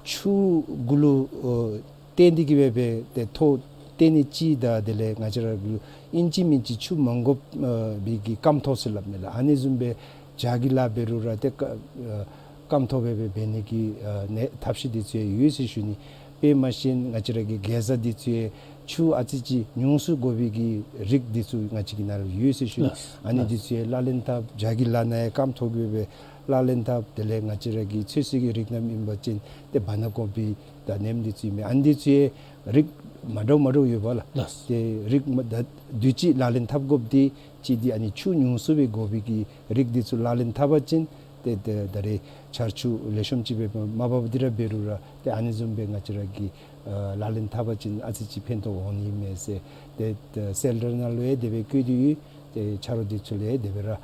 ཆུ་གུ་ལུ་ཨོ་བརྟེན་ཏེ་གི་སྦེ་སྦེ་ཏེ་ཐོག་བརྟེན་ནི་ཅིག་དང་དེ་ལས་ང་བཅས་ར་གུ་ལུ་ཨིན་ཅི་མིན་ཅི་ཆུ་མ་དགོ་ཨ་བའི་གི་སྐམ་ཐོག་ཟེར་སླབ་མས་ལགས། ཨ་ནི་བཟུམ་སྦེ་བྱཱ་གི་ལཱ་འབད་རུང་ར་ཏེ་ཀ་ཨ་སྐམ་ཐོག་སྦེ་སྦེ་འབད་ནི་གི་ཨ་ནི་ཐབས་ཤེས་འདི་ཚུ་ཡང་ཡོད་ཟེར་ཞུ་ནི། དཔེ་མ་ཤེས་ང་བཅས་ར་གི་གེ་ཛ་འདི་ཚུ་ཡང་ཆུ་ཨ་ཙི་ཅིག་ཉུང་སུ་དགོ་པའི་གི་རིགས་འདི་ཚུ་ང་བཅས་ཀྱི་ནང་ལུ་ཡོད་ཟེར་ཞུ་ནི། ལགས། ཨ་ནི་ལགས། འདི་ཚུ་ཡང་ལག་ལེན་འཐབ། བྱཱ་གི་ལཱ་ནང་ཡང་སྐམ་ཐོག་སྦེ་སྦེ་ལག་ལེན་འཐབ། དེ་ལས་ང་བཅས་ར་གི་ཚོད་བསྲེ་གི་རིགས་རྣམ་ཨིན་པ་ཅིན་ཏེ་བ་ན་ཀོ་པི་དང་ནེམ་འདི་ཚུ་ཨིན་མས། ཨ་ནི་འདི་ཚུ་ཡང་རིགས་མ་འདྲཝ་མ་འདྲཝ་ཡོད་པ་ལགས། ལགས། ཏེ་རིགས་མ་ད་དུས་ཅི་ལག་ལེན་འཐབ་དགོཔ་འདི་ཅིག་འདི་ཨ་ནི་ཆུ་ཉུང་སུ་སྦེ་དགོ་པའི་གི་རིགས་འདི་ཚུ་ལག་ལེན་འཐབ་པ་ཅིན་ཏེ་ཏེ་ད་རེས་ཆར་ཆུ་ལེགས་ཤོམ་ཅིག་སྦེ་མ་འབབ་སྟེ་ར་འབད་རུང་ར་ཏེ་ཨ་ནི་བཟུམ་སྦེ་ང་བཅས་ར་གིས་ཨ་ལག་ལེན་འཐབ་པ་ཅིན་ཨ་ཙི་ཅིག་ཕན་ཐོགས་འོང་ནི་མས་ཟེར་ཏེ་ཏེ་གསལ་བསྒྲགས་ནང་ལུ་ཡང་དེ་སྦེ་བཀོད་དེ་ཡོད། ཏེ་ཆ་རོགས་འདི་ཚུ་ལུ་ཡང་དེ་སྦེ་ར་ཨ་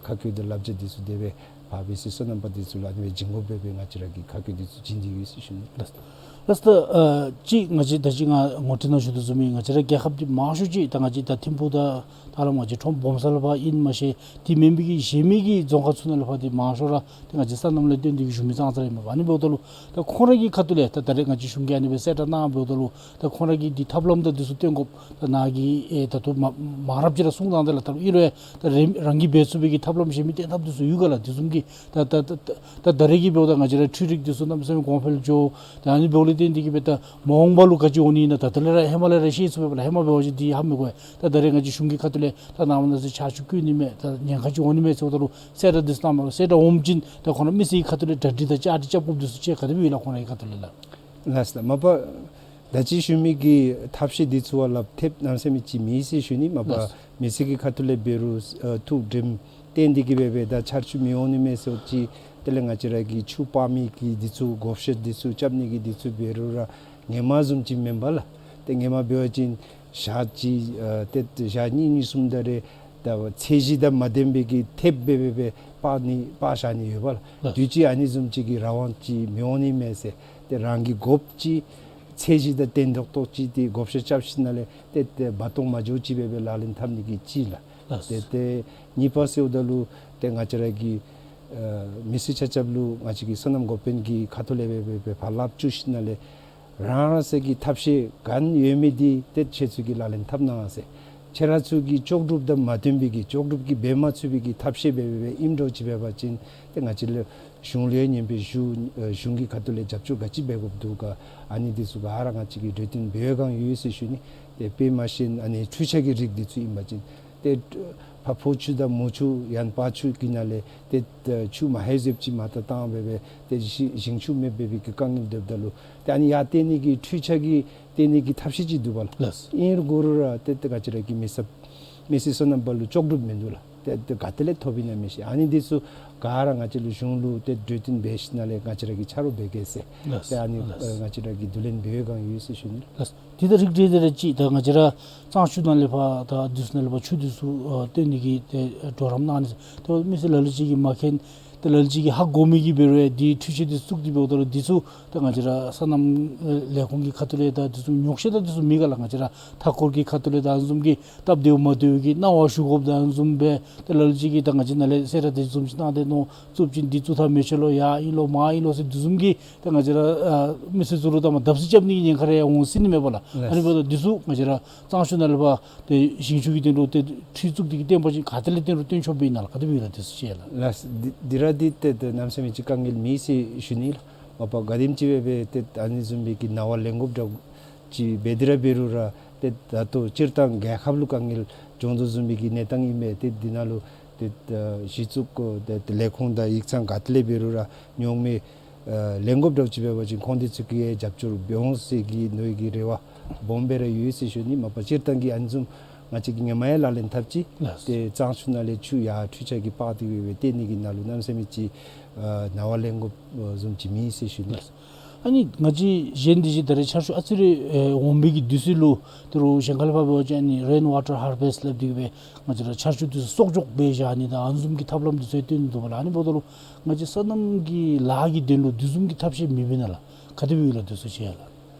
ཁ་བཀོད་དེ་བསླབ་བྱ་འདི་ཚུ་དེ་སྦེ་ ཕར་མི་སེར་སོ་ནམ་པ་འདི་ཚུ་ལུ་ཨ་ནི་སྦེ་བྱིན་དགོ་པའི་སྦེ་ང་བཅས་ར་གིས་ཁ་བསྐྱལ་འདི་ཚུ་བྱིན་ཏེ་ཡོད་ཟེར་ཞུ་ནི། ལགས། ལགས་ད་ཨ་ཅིག་ང་བཅས་ད་ཅི་ང་ངོ་སྤྲོད་ནང་ཞུ་དོ་བཟུམ་སྦེ་ང་བཅས་ར་རྒྱལ་ཁབ་འདི་མང་ཤོས་ཅིག་ད་ང་བཅས་ད་ཐིམ་ཕུག་དང་ད་ལམ་ང་བཅས་ཁྲོམ་སྦོམ་ས་ལུ་ཕར་ཨིན། མ་གཞི་དེ་མེན་པའི་གི་གཞན་མི་གི་རྫོང་ཁག་ཚུ་ནང་ལུ་ཕར་འདི་མང་ཤོས་ར་ཏེ་ང་བཅས་སོ་ནམ་ལས་བརྟེན་ཏེ་གི་བཞུགས་མི་ཙང་ཙ་ར་ཨིན་མས། ཨ་ནི་འབདཝ་ད་ལུ་ད་ཁོང་ར་གི་ཁ་ཐུག་ལས་ད་ད་རེས་ང་བཅས་གཞུང་གིས་ཨ་ནི་སྦེ་གསལ་བསྒྲགས་གནང་འབདཝ་ད་ལུ་ད་ཁོང་ར་གིས་འདི་ཐབས་ལམ་དང་འདི་ཚུ་སྟོན་དགོཔ་ད་ནཱ་གིས་ཨེ་ད་ལྟོ་མ་མང་རབས་ཅིག་ར་གསུངས་དང་དེ་ལས་ད་ཨིན་རུང་ད་རེས་རང་གིས་འབད་ཚུགས་པའི་གི་ཐབས་ལམ་གཞན་མི་བསྟེན་ཐབས་འདི་ཚུ་ཡོད་ག་ལགས། འདི་བཟུམ་གྱི་ད་ད་ད་ད་ད་རེས་ཀྱི་འབདཝ་ད་ང་བཅས་ར་འཕྲུལ་རིག་འདི་ཚུ་གནམ་མེད་ས་མེད་གོང་འཕེལ་འགྱོ། ད་ཨ་ནི་འབདཝ་ལས་བརྟེན་ཏེ་གི་སྦེ་ད་མ་འོངས་པ་ལུ་ག་ཅི་འོང་ནི་ཨིན་ན་ད་ད་ལས་ར་ཧེ་མ་ལས་ར་ཤེས་ཚུགས་པས་ལགས། ཧེ་མ་འབད་བ་ཅིན་འདི་ཧ་མི་གོ་བས། ད་ད་རེས་ང་བཅས་གཞུང་གི་ཁ་ཐུག་ལས་ད་ནངས་པ་གནངས་ཚེ་ཆར་ཆུ་རྐྱབ་ནི་མས། ད་ཉེན་ཁ་ཅིག་འོང་ནི་མས་ཟེརཝ་ད་ལུ་གསལ་བསྒྲགས་འདི་ཚུ་གནངམ་ལུ་གསལ་བསྒྲགས་འོངམ་ཅིག་ད་ཁོང་ར་མི་སེར་གྱི་ཁ་ཐུག་ལས་གྲ་སྒྲིག་དང་བཅའ་སྒྲིག་རྐྱབ་དགོཔ་འདི་ཚུ་ཅིག་ག་དེ་སྦེ་ཡོད་ལགས་ཁོང་ར་གི་ཁ་ཐུག་ལས་ལགས། ལགས་ལགས། མ་པ་ད་ཅི་ཞུ་མི་གི་ཐབས་ཤེས་འདི་ཚུ་བ་ལགས་ཐེབས་གནམ་མེད་ས་མེད་ཅིག་མེད་ཟེར་ཞུ་ནི། མ་པ་ལགས། མི་སེར་གྱི་ཁ་ཐུག་ལས་འབད་རུང་ཨ་ཐུགས་དྲནམ་བཏོན་ཏེ་གི་སྦེ་སྦེ་ད་ཆར་ཆུ་མི་འོང་ནི་མས་ཟེར་ཅིག་དེ་ལས་ང་བཅས་ར་གིས་ཆུ་སྤར་མི་གི་འདི་ཚུ་བགོ་བཤའ་འདི་ཚུ་རྐྱབ་ནི་གི་འདི་ཚུ་འབད་རུང་ར་ཧེ་མ་བཟུམ་ཅིག་མེན་པས་ལགས། ཏེ་ཧེ་མ་འབད་བ་ཅིན་ཞག་གཅིག་ཨ་ཏེ་ཞག་གཉིས་གཉིས་གསུམ་ད་རེས་ད་ཚད་གཞི་དང་མ་ལྡན་པའི་གི་ཐེབས་སྦེ་སྦེ་སྦེ་སྤར་ནི་སྤར་བཞག་ནི་ཡོད་པས་ལགས། ལགས། དུས་ཅི་ཨ་ནི་བཟུམ་ཅིག་གི་རང་དབང་ཅིག་མི་འོང་ནི་མས་ཟེར། ཏེ་རང་གི་དགོཔ་ཅིག་ཚད་གཞི་དང་ལྡན་ཏོག་ཏོ་ཅིག་ཏེ་བགོ་བཤའ་རྐྱབ་ཞིནམ་ལས་ཏེ་ཏེ་བར་སྟོང་མ་འགྱོ་ཅིག་སྦེ་སྦེ་ལག་ལེན་འཐབ་ནི་གི་ཅིག་ལགས། ལགས། ཏེ་ཏེ་གཉིས་པ་ཟེརཝ་ད་ལུ་ཏེ་ང་བཅས་ར་གི་ཨ་མི་སེར་ཆ་ཁྱབ་ལུ་ང་བཅས་ཀྱི་སོ་ནམ་འགོ་དཔོན་གྱི་ཁ་ཐུག་ལས་སྦེ་སྦེ་སྦེ་ཕར་སླབ་བཅུག་ཞིནམ་ལས་རང་རང་སོའི་གི་ཐབས་ཤེས་ག་ནི་ཡོད་མི་འདི་ཏེ་ཁྱེད་ཚུ་གིས་ལག་ལེན་འཐབ་གནང་ཟེར། ཁྱེད་ར་ཚུ་གི་ལྕོགས་གྲུབ་དང་མ་མཐུན་པའི་གི་ལྕོགས་གྲུབ་ཀྱིས་འབད་མ་ཚུགས་པའི་གི་ཐབས་ཤེས་སྦེ་སྦེ་སྦེ་ཨིནམ་འདྲཝ་ཅིག་འབད་བ་ཅིན་ཏེ་ང་བཅས་ལས་གཞུང་ལུ་ཡང་ཉན་པའི་གཞུང་ཨ་གཞུང་གི་ཁ་ཐུག་ལས་རྒྱབ་སྐྱོར་ག་ཅི་འབད་དགོཔ་འདུག་ག། ཨ་ནི་འདི་ཚུ་ག་ར་ང་བཅས་ཀྱིས་གྲོས་བསྟུན་འབད་བའི་བསྒང་ཡོད་ཟེར་ཞུ་ནི། ཏེ་དཔེ་མ་ཤེས་ཨ་ནི་འཕྲུལ་ཆས་ཀྱི་རིགས་འདི་ཚུ་ཨིན་པ་ཅིན་ཏེ་ཕར་ཕོ་ཆུ་དང་མོ་ཆུ་ཡང་ན་བར་ཆུ་གི་ནང་ལས་ཏེ་ཆུ་མ་ཧེ་ཟེབ་ཅིག་མ་ད་བཏང་སྦེ་སྦེ་ཏེ་ཞིང་ཞིང་ཆུ་མེདཔ་འབད་བའི་གི་དཀའ་ངལ་འདུགཔ་ད་ལུ་ཏེ་ཨ་ནི་ཡར་བཏོན་ནི་གི་འཕྲུལ་ཆས་ཀྱི་བཏོན་ནི་གི་ཐབས་ཤེས་ཅིག་འདུག་པ་ལགས། ལགས། ཨིན་རུང་གུ་རུ་ར་ཏེ་ཏེ་ང་བཅས་ར་གི་མི་སེར་མི་སེར་སོ་ནམ་པ་ལུ་ལྕོགས་གྲུབ་མིན་འདུག་ལགས། ཏེ་ཏེ་ག་ཏེ་ལས་ཐོབ་ཨིན་ན་མི་ཤེས། ཨ་ནི་འདི་ཚུ་ག་ར་ང་བཅས་ལུ་གཞུང་ལུ་ཏེ་གྲོས་བསྟུན་འབད་ཞིནམ་ལས་ང་བཅས་ར་གིས་ཆ་རོགས་འབད་གེ་ཟེར། ལགས། ཏེ་ཨ་ནི་ལགས། ཨ་ང་བཅས་ར་གིས་བསྡུ་ལེན་འབད་བའི་བསྒང་ཡོད་ཟེར་ཞུ་ནི། ལགས། དེ་དང་རིགས་བསྒྲེས་ཏེ་ར་ཅིག་ད་ང་བཅས་ར་གཙང་ཆུ་ནང་ལས་ཕར་ད་འདི་ཚུ་ནང་ལས་ཕར་ཆུ་འདི་ཚུ་ཨ་བཏོན་ནི་གི་ཏེ་གྲོགས་རམ་གནང་ནི་ཟེར། ཏེ་མི་སེར་ལ་ལུ་ཅིག་གིས་མ་མཁྱེན། ཏེ་ལ་ལུ་ཅིག་གིས་ཧ་གོ་མི་གིས་འབད་རུང་ཡང་འདི་འཕྲུལ་ཆས་འདི་བཙུགས་ཏེ་འབདཝ་ད་ལུ་འདི་ཚུ་ད་ང་བཅས་ར་སོ་ནམ་ལས་ཁུངས་ཀྱི་ཁ་ཐུག་ལས་ད་འདི་ཚུ་ཉོགས་བཤད་ད་འདི་ཚུ་མེད་ག་ལགས། ང་བཅས་ར་མཐའ་འཁོར་གྱི་ཁ་ཐུག་ལས་ད་ཨ་ནི་བཟུམ་གྱི་སྟབས་བདེཝ་མ་བདེཝ་གི་གནང་བ་ཞུ་དགོཔ་ད་ཨ་ནི་བཟུམ་སྦེ་ཏེ་ལ་ལུ་ཅིག་གིས་ད་ང་བཅས་ནཱ་ལས་གསལ་བསྒྲགས་འདི་བཟུམ་ཅིག་གནང་སྟེ་ནོ་བཙུགས་པ་ཅིན་འདི་བཙུགས་ཐབས་མེད་ཆེ་ལོ་ཡར་ཨིན་ལོ་མར་ཨིན་ལོ་ཟེར་འདི་བཟུམ་གྱི་ད་ང་བཅས་ར་ཨ་མི་སེར་ཚུ་ལུ་ད་མ་བརྡབ་གསིག་རྐྱབ་ནི་གི་ཉེན་ཁ་རེ་ཡང་འོང་སྲིད་ནི་མས་པ་ལགས། ལགས། ཨ་ནི་འབདཝ་ད་འདི་ཚུ་ང་བཅས་ར་གཙང་ཆུ་ནང་ལས་ཕར་ཏེ་ཞིང་ཆུ་གི་དོན་ལུ་ཏེ་འཕྲུལ་བཙུགས་ཏེ་གི་བཏོན་པ་ཅིན་ག་ཏེ་ལས་བཏོན་རུང་བཏོན་ཆོག་པའི་ནང་ལུ་ག་དེ་སྦེ་ཡོད་ལགས། འདི་ཚུ་ཅིག་ལགས། ལགས། འདི་འདི་ར་འདི་ཏེ་ཏེ་གནམ་མེད་ས་མེད་ཅིག་དཀའ་ངལ་མེད་ཟེར་ཞུ་ནི་ལགས། མ་པ་ག་དེམ་ཅིག་སྦེ་སྦེ་ཏེ་ཨ་ནི་བཟུམ་སྦེ་གི་ནང་པ་ལེན་དགོཔ་འདྲཝ་ཅིག་འབད་དེ་ར་འབད་རུང་ར་ཏེ་ད་ལྟོ་སྤྱིར་བཏང་རྒྱལ་ཁབ་ལུ་དཀའ་ངལ་བྱུང་དོ་བཟུམ་སྦེ་གི་གནས་སྟངས་ཨིན་མས། ཏེ་འདི་ནང་ལུ་ཏེ་ཨ་གཞི་བཙུགས་ཏེ་ཏེ་ལས་ཁུངས་དང་ཡིག་ཚང་ག་ཏེ་ལས་འབད་རུང་ར་ཉོག་མེད་ཨ་ལེན་དགོཔ་འདྲཝ་ཅིག་འབད་བ་ཅིན་ཁོང་འདི་ཚུ་གིས་རྒྱབ་སྐྱོར་འབད་འོང་ཟེར་གྱི་མནོ་བའི་གི་རེ་བ་སྦོམ་སྦེ་ར་ཡོད་ཟེར་ཞུ་ནི། མ་པ་སྤྱིར་བཏང་གི་ཨ་ནི་བཟུམ་ང་བཅས་ཀྱིས་ཧེ་མ་ཡང་ལག་ལེན་འཐབ་ཅི། ལགས། ཏེ་གཙང་ཆུ་ནང་ལས་ཆུ་ཡར་འཕྲུལ་ཆས་ཀྱིས་སྤར་ཏེ་སྦེ་སྦེ་བཏོན་ནི་གི་ནང་ལུ་གནམ་མེད་ས་མེད་ཅིག་ཨ་ནང་པ་ལེན་དགོཔ་བཟུམ་ཅིག་མེད་ཟེར་ཞུ་ནི། ལགས། ཨ་ནི་ང་བཅས་གཞན་འདི་ཅིག་ད་རེས་ཆར་ཆུ་ཨ་ཙི་རེ་ཨེ་འོང་པའི་གི་དུས་ཚོད་ལུ་ད་རུང་གཞན་ཁ་ལས་ཕར་འབད་བ་ཅིན་ཨ་ནི་rain water harvest སླབ་སྟེ་གི་སྦེ་ང་བཅས་ར་ཆར་ཆུ་འདི་ཚུ་གསོག་འཇོག་འབད་བཞག་ནི་དང་ཨ་ནི་བཟུམ་གྱི་ཐབས་ལམ་འདི་ཚུ་ཡང་བཏོན་ནི་འདུག་པ་ལགས། ཨ་ནི་འབདཝ་ད་ལུ་ང་བཅས་སོ་ནམ་གྱི་ལཱ་གི་དོན་ལུ་འདི་བཟུམ་གྱི་ཐབས་ཤེས་མེད་པས་ན་ལགས། ག་དེ་སྦེ་ཡོད་ལགས་འདི་ཚུ་ཅིག་ཡང་ལགས།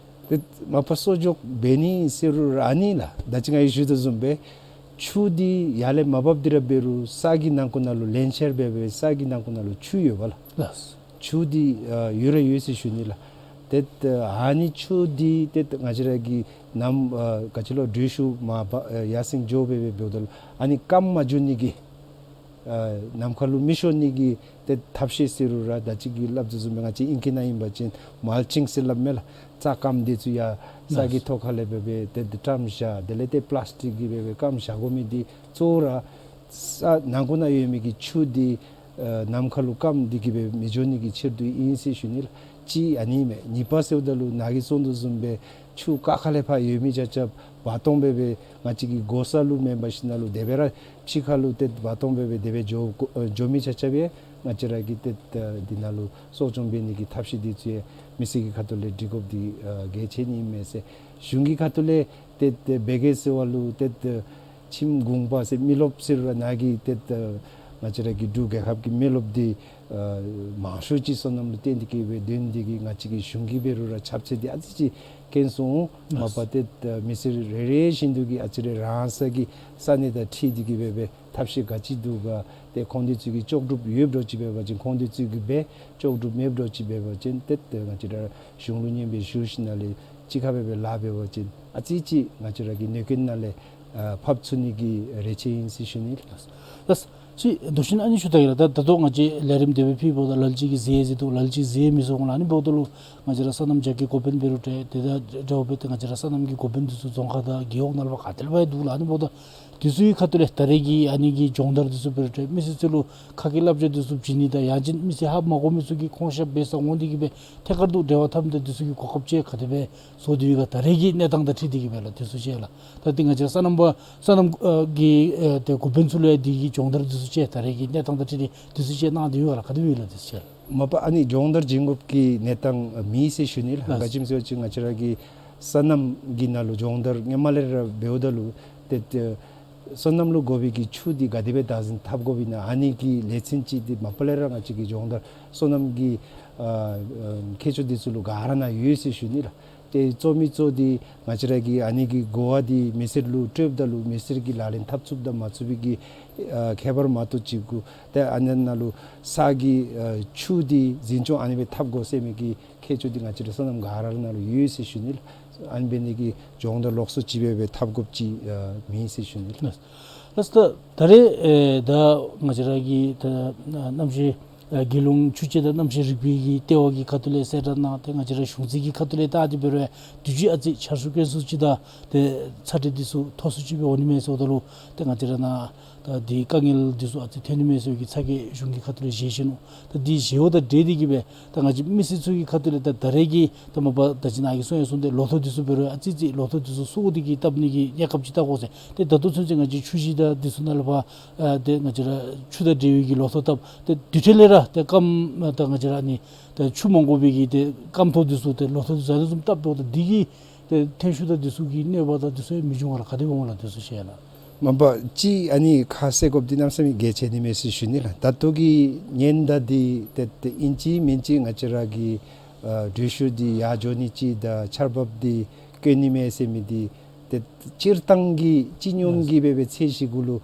ཏེ་མ་པ་གསོག་འཇོག་འབད་ནི་ཟེར་རུང་ར་ཨ་ནི་ལགས། ད་ཅི་ང་གིས་ཞུ་དོ་བཟུམ་སྦེ་ཆུ་འདི་ཡར་ལས་མ་འབབ་སྟེ་ར་འབད་རུང་ས་གི་ནང་ཁུག་ནང་ལུ་ལེན་ཤར་འབད་སྦེ་ས་གི་ནང་ཁུག་ནང་ལུ་ཆུ་ཡོད་པ་ལགས། ལགས། ཆུ་འདི་ཨ་ཡོད་ར་ཡོད་ཟེར་ཞུ་ནི་ལགས། ཏེ་ཨ་ནི་ཆུ་འདི་ཏེ་ང་བཅས་ར་གི་ནམ་ཨ་ག་ཅི་ལོ་དྲོད་ཤུགས་མར་ཕབ་ཨ་ཡར་སེང་འགྱོ་སྦེ་སྦེ་འབདཝ་ད་ལུ་ཨ་ནི་སྐམ་མ་འགྱོ་ནི་གི་ཨ་ནམ་མཁའ་ལུ་མི་ཤོར་ནི་གི་ཏེ་ཐབས་ཤེས་ཟེར་རུང་ར་ད་ཅི་གི་སླབ་དོ་བཟུམ་སྦེ་ང་བཅས་ཨིང་སྐད་ནང་ཨིན་པ་ཅིན་མལ་ཅིང་ཟེར་སླབ་མས་ལགས། རྩྭ་སྐམ་འདི་ཚུ་ཡང་ས་གི་ཐོག་ཁ་ལས་སྦེ་སྦེ་ཏེ་ཏེ་བཀྲམ་བཞག་དེ་ལས་ཏེ་པི་ལཱསི་ཊིག་གིས་སྦེ་སྦེ་སྐམ་བཞག་དགོ་མི་འདི་གཙོ་བོ་ར་ས་ནང་ཁུག་ནང་ཡོད་མི་གི་ཆུ་འདི་ཨ་ནམ་མཁའ་ལུ་སྐམ་སྟེ་གི་སྦེ་མི་འགྱོ་ནི་གི་ཕྱིར་དུ་ཨིན་ཟེར་ཞུ་ནི་ལགས། གཅིག་ཨ་ནི་མས། གཉིས་པ་ཟེརཝ་ད་ལུ་ནཱ་གིས་གསུངས་དོ་བཟུམ་སྦེ་ཆུ་ཀ་ཁ་ལས་ཕར་ཡོད་མི་ཆ་ཁྱབ་བར་སྟོང་སྦེ་སྦེ་ང་བཅས་ཀྱི་སྒོ་ས་ལུ་མེན་པར་ཞིནམ་ལས་དེ་སྦེ་ར་ཕྱི་ཁ་ལུ་ཏེ་བར་སྟོང་སྦེ་སྦེ་དེ་སྦེ་འགྱོ་ཨ་འགྱོ་མི་ཆ་ཁྱབ་ཡང་ང་བཅས་ར་གིས་ཏེ་ཨ་འདི་ནང་ལུ་གསོ་སྐྱོང་འབད་ནི་གི་ཐབས་ཤེས་འདི་ཚུ་ཡང་མི་སེར་གྱི་ཁ་ཐུག་ལས་སྒྲིག་དགོཔ་འདི་ཨ་གལ་ཆེ་ནི་ཨིན་མས་ཟེར། གཞུང་གི་ཁ་ཐུག་ལས་ཏེ་ཏེ་འབད་གེ་ཟེར་བ་ལུ་ཏེ་ཏེ་ཁྱིམ་གུང་པ་ཟེར་མི་རློབས་ཟེར་རུང་ར་ནཱ་གི་ཏེ་ཏེ་ང་བཅས་ར་གི་འབྲུག་རྒྱལ་ཁབ་ཀྱི་མི་རློབས་འདི་ ཨ་མང་ཤོས་ཅིག་སོ་ནམ་ལུ་བརྟེན་ཏེ་གིས་སྦེ་སྡོད་ནི་འདི་གིས་ང་བཅས་ཀྱི་གཞུང་གིས་འབད་རུང་ར་ཁྱབ་ཚད་འདི་ཨ་ཙི་ཅིག་བཀལ་སོང་། མ་པ་ཏེ་ཨ་མི་སེར་རེ་རེ་བཞིན་དུ་གིས་ཨ་ཙི་རེ་རང་སོ་གི་ས་གནས་དང་འཁྲིལ་ཏེ་གིས་སྦེ་སྦེ་ཐབས་ཤེས་ག་ཅི་འདུག་ག། ཏེ་ཁོང་དེ་ཚུ་གིས་ལྕོགས་གྲུབ་ཡོདཔ་འདྲཝ་ཅིག་འབད་བ་ཅིན་ཁོང་དེ་ཚུ་གིས་སྦེ་ལྕོགས་གྲུབ་མེདཔ་འདྲཝ་ཅིག་འབད་བ་ཅིན་ཏེ་ཏེ་ང་བཅས་ར་གཞུང་ལུ་སྙན་འབུལ་ཞུ་ཞིནམ་ལས་གཅིག་ཁར་སྦེ་སྦེ་ལཱ་འབད་བ་ཅིན་ཨ་ཙི་ཅིག་ང་བཅས་ར་གི་གནོད་སྐྱོན་ནང་ལས་ཨ་ཕབ་ཚུགས་ནི་གི་རེ་ཆེ་ཨིན་ཟེར་ཞུ་ནི་ལགས། ལགས། ཅིག་དོ་ཤིན་ཨ་ནི་ཞུ་ད་གེ་ལགས། ད་ད་ལྟོ་ང་བཅས་ལས་རིམ་དེ་སྦེ་ཕུལཝ་ད་ལ་ལུ་ཅིག་གིས་ཟེར་ཟེར་འདུག། ལ་ལུ་ཅིག་ཟེར་མི་ཚུགས་འོང་ལགས། ཨ་ནི་འབདཝ་ད་ལུ་ང་བཅས་ར་སོ་ནམ་རྒྱ་སྐྱེད་འགོ་དཔོན་འབད་རུང་འདྲ་དེ་དང་འདྲཝ་སྦེ་ཏེ་ང་བཅས་ར་སོ་ནམ་གྱི་འགོ་དཔོན་འདི་ཚུ་རྫོང་ཁག་དང་རྒེད་འོག་ནང་ལུ་ག་ཏེ་ལུ་འབད་འདུག་ལགས། ཨ་ནི་འབདཝ་ད་དེ་ཚུ་གི་ཁ་ཐུག་ལས་ད་རེས་ཀྱི་ཨ་ནི་གི་སྦྱོང་བརྡར་འདི་ཚུ་འབད་རུང་འདྲ་མི་སེར་ཚུ་ལུ་ཁ་སྐད་བསླབ་བྱ་འདི་ཚུ་བྱིན་ནི་དང་ཡང་ཅིན་མི་སེར་ཧ་མ་གོ་མི་ཚུ་གིས་ཁོང་ཤ་འབད་ས་འོང་སྟེ་གིས་སྦེ་ཐད་ཀར་དུ་འབྲེལ་བ་འཐབ་ནི་དང་དེ་ཚུ་གི་གོ་སྐབས་ཅིག་ག་དེ་སྦེ་བཟོ་སྟེ་ཡོད་ག། ད་རེས་ཀྱི་གནས་སྟངས་དང་འཁྲིལ་ཏེ་གིས་སྦེ་ལགས། དེ་ཚུ་ཅིག་ལགས། ད་འདི་ང་བཅས་སོ་ནམ་པ་སོ་ནམ་ཨ་གི་ཨ་ཏེ་འགོ་དཔོན་ཚུ་ལུ་ཡང་འདི་གི་སྦྱོང་བརྡར་འདི་ཚུ་ཅིག་ད་རེས་ཀྱི་གནས་སྟངས་དང་འཁྲིལ་ཏེ་འདི་ཚུ་ཅིག་གནང་སྟེ་ཡོད་ག་ལགས། ག་དེ་སྦེ་ཡོད་ལགས། དེ་ཚུ་ཅིག་ལགས། མ་པ་ཨ་ནི་སྦྱོང་བརྡར་བྱིན་དགོཔ་གི་གནས་སྟངས་ཨ་མེད་ཟེར་ཞུ་ནི་ལགས། ལགས། ག་ཅི་སྨོ་ཟེར་བ་ཅིན་ང་བཅས་ར་གི་སོ་ནམ་གྱི་ནང་ལུ་སྦྱོང་བརྡར་སྔོན་མ་ལས་ར་འབདཝ་ད་ལུ་ཏེ་ཏེ་སོ་ནམ་ལུ་དགོ་པའི་གི་ཆུ་འདི་ག་དེ་སྦེ་བདག་འཛིན་འཐབ་དགོཔ་ཨིན་ན་ཨ་ནི་གི་ལེ་ཚན་ཅིག་འདི་མ་པ་ལས་ར་ང་བཅས་ཀྱི་སྦྱོང་བརྡར་སོ་ནམ་གྱི་ཨ་ཨ་མཁས་མཆོག་འདི་ཚུ་ལུ་ག་ར་ནང་ཡོད་ཟེར་ཞུ་ནི་ལགས། ཏེ་གཙོ་མི་གཙོ་འདི་ང་བཅས་ར་གི་ཨ་ནི་གི་གོ་བ་འདི་མི་སེར་ལུ་སྤྲོདཔ་ད་ལུ་མི་སེར་གྱིས་ལག་ལེན་འཐབ་ཚུགསཔ་དང་མ་ཚུགསཔ་གི་ཨ་ཁྱད་པར་མ་གཏོགས་ཅིག་གུ་ཏེ་ཨ་ནི་ནང་ལུ་ས་གི་ཨ་ཆུ་འདི་འཛིན་སྐྱོང་ཨ་ནི་སྦེ་འཐབ་དགོ་ཟེར་མི་གི་མཁས་མཆོག་འདི་ང་བཅས་ར་སོ་ནམ་ག་ར་ནང་ལུ་ཡོད་ཟེར་ཞུ་ནི་ལགས། ཨ་ནི་འབད་ནི་གི་སྦྱོང་བརྡར་ལོགས་སུ་ཅིག་སྦེ་སྦེ་འཐབ་དགོཔ་ཅིག་ཨ་མེད་ཟེར་ཞུ་ནི་ལགས། ལགས། ལགས། ད་ད་རེས་ཨེ་ད་ང་བཅས་ར་གི་ད་གནམ་གཤིས་ཨ་རྒྱལ་ཡོངས་ཆུ་དཔྱད་དང་གནམ་གཤིས་རིག་པའི་གི་ལྟེ་བ་གི་ཁ་ཐུག་ལས་གསལ་བསྒྲགས་གནང་སྟེ་ང་བཅས་ར་གཞུང་འཛིན་གྱི་ཁ་ཐུག་ལས་བལྟ་སྟེ་འབད་རུང་དུས་ཅི་ཨ་ཙི་ཆར་ཆུ་དཀོན་སུ་ཅིག་དང་ཏེ་ཚ་དྲོད་འདི་ཚུ་མཐོ་སུ་ཅིག་སྦེ་འོང་ནི་མས་ཟེརཝ་ད་ལུ་ཏེ་ང་བཅས་ར་ནང་ད་འདི་དཀའ་ངལ་འདི་ཚུ་ཨ་ཙི་ཐོན་ནི་མས་ཟེར་བའི་གི་ཚ་གྱང་གཞུང་གི་ཁ་ཐུག་ལས་བཞེས་བཞིན་ནུག། ད་འདི་བཞེསཔ་དང་འབྲེལ་ཏེ་གིས་སྦེ་ད་ང་བཅས་མི་སེར་ཚུ་གི་ཁ་ཐུག་ལས་ད་ད་རེས་ཀྱི་ད་མ་པ་ད་ཅི་ནཱ་གིས་གསུང་ཡང་གསུངས་ཏེ་ལོ་ཐོག་འདི་ཚུ་འབད་རུང་ཨ་ཙི་ཅིག་ལོ་ཐོག་འདི་ཚུ་སོར་ཏེ་གིས་བཏབ་ནི་གི་གནས་སྐབས་ཅིག་བལྟ་དགོ་ཟེར། ཏེ་ད་ལྟོ་ཚུན་ཚོད་ང་བཅས་ཆུ་ཞིང་དང་འདི་ཚུ་ནང་ལུ་ཕར་ཨ་ཏེ་ང་བཅས་ར་ཆུ་དང་འབྲེལ་བའི་གི་ལོ་ཐོག་བཏབ། ཏེ་དུས་ཐོག་ལས་ར་ཏེ་སྐམ་ད་ང་བཅས་ར་ཨ་ནི་ད་ཆུ་མ་དགོ་པའི་གི་ཏེ་སྐམ་ཐོག་འདི་ཚུ་ཏེ་ལོ་ཐོག་འདི་ཚུ་ཨ་ནི་བཟུམ་བཏབ་འབདཝ་ད་འདི་གིས་ཏེ་ཐོན་ཤུགས་དང་འདི་ཚུ་གི་གནོད་པ་དང་འདི་ཚུ་ཡང་མི་འབྱུང་ག་ལགས། ག་དེ་སྦེ་འོང་ལགས། འདི་ཚུ་ཅིག་ལགས། མ་པ་ཅིག་ཨ་ནི་ཁ་གསལ་དགོཔ་འདི་གནམ་མེད་ས་མེད་གལ་ཆེ་ནི་མས་ཟེར་ཞུ་ནི་ལགས། ད་ལྟོ་གི་ཉེན་བརྡ་འདི་ཏེ་ཏེ་ཨིན་ཅི་མིན་ཅི་ང་བཅས་ར་གི་ཨ་དྲོད་ཤུགས་འདི་ཡར་འགྱོ་ནི་ཅིག་དང་ཆར་འབབ་འདི་དཀོན་ནི་མས་ཟེར་མི་འདི་ཏེ་སྤྱིར་བཏང་གི་སྤྱི་སྙོམས་ཀྱི་སྦེ་སྦེ་ཚད་གཞི་གུ་ལུ་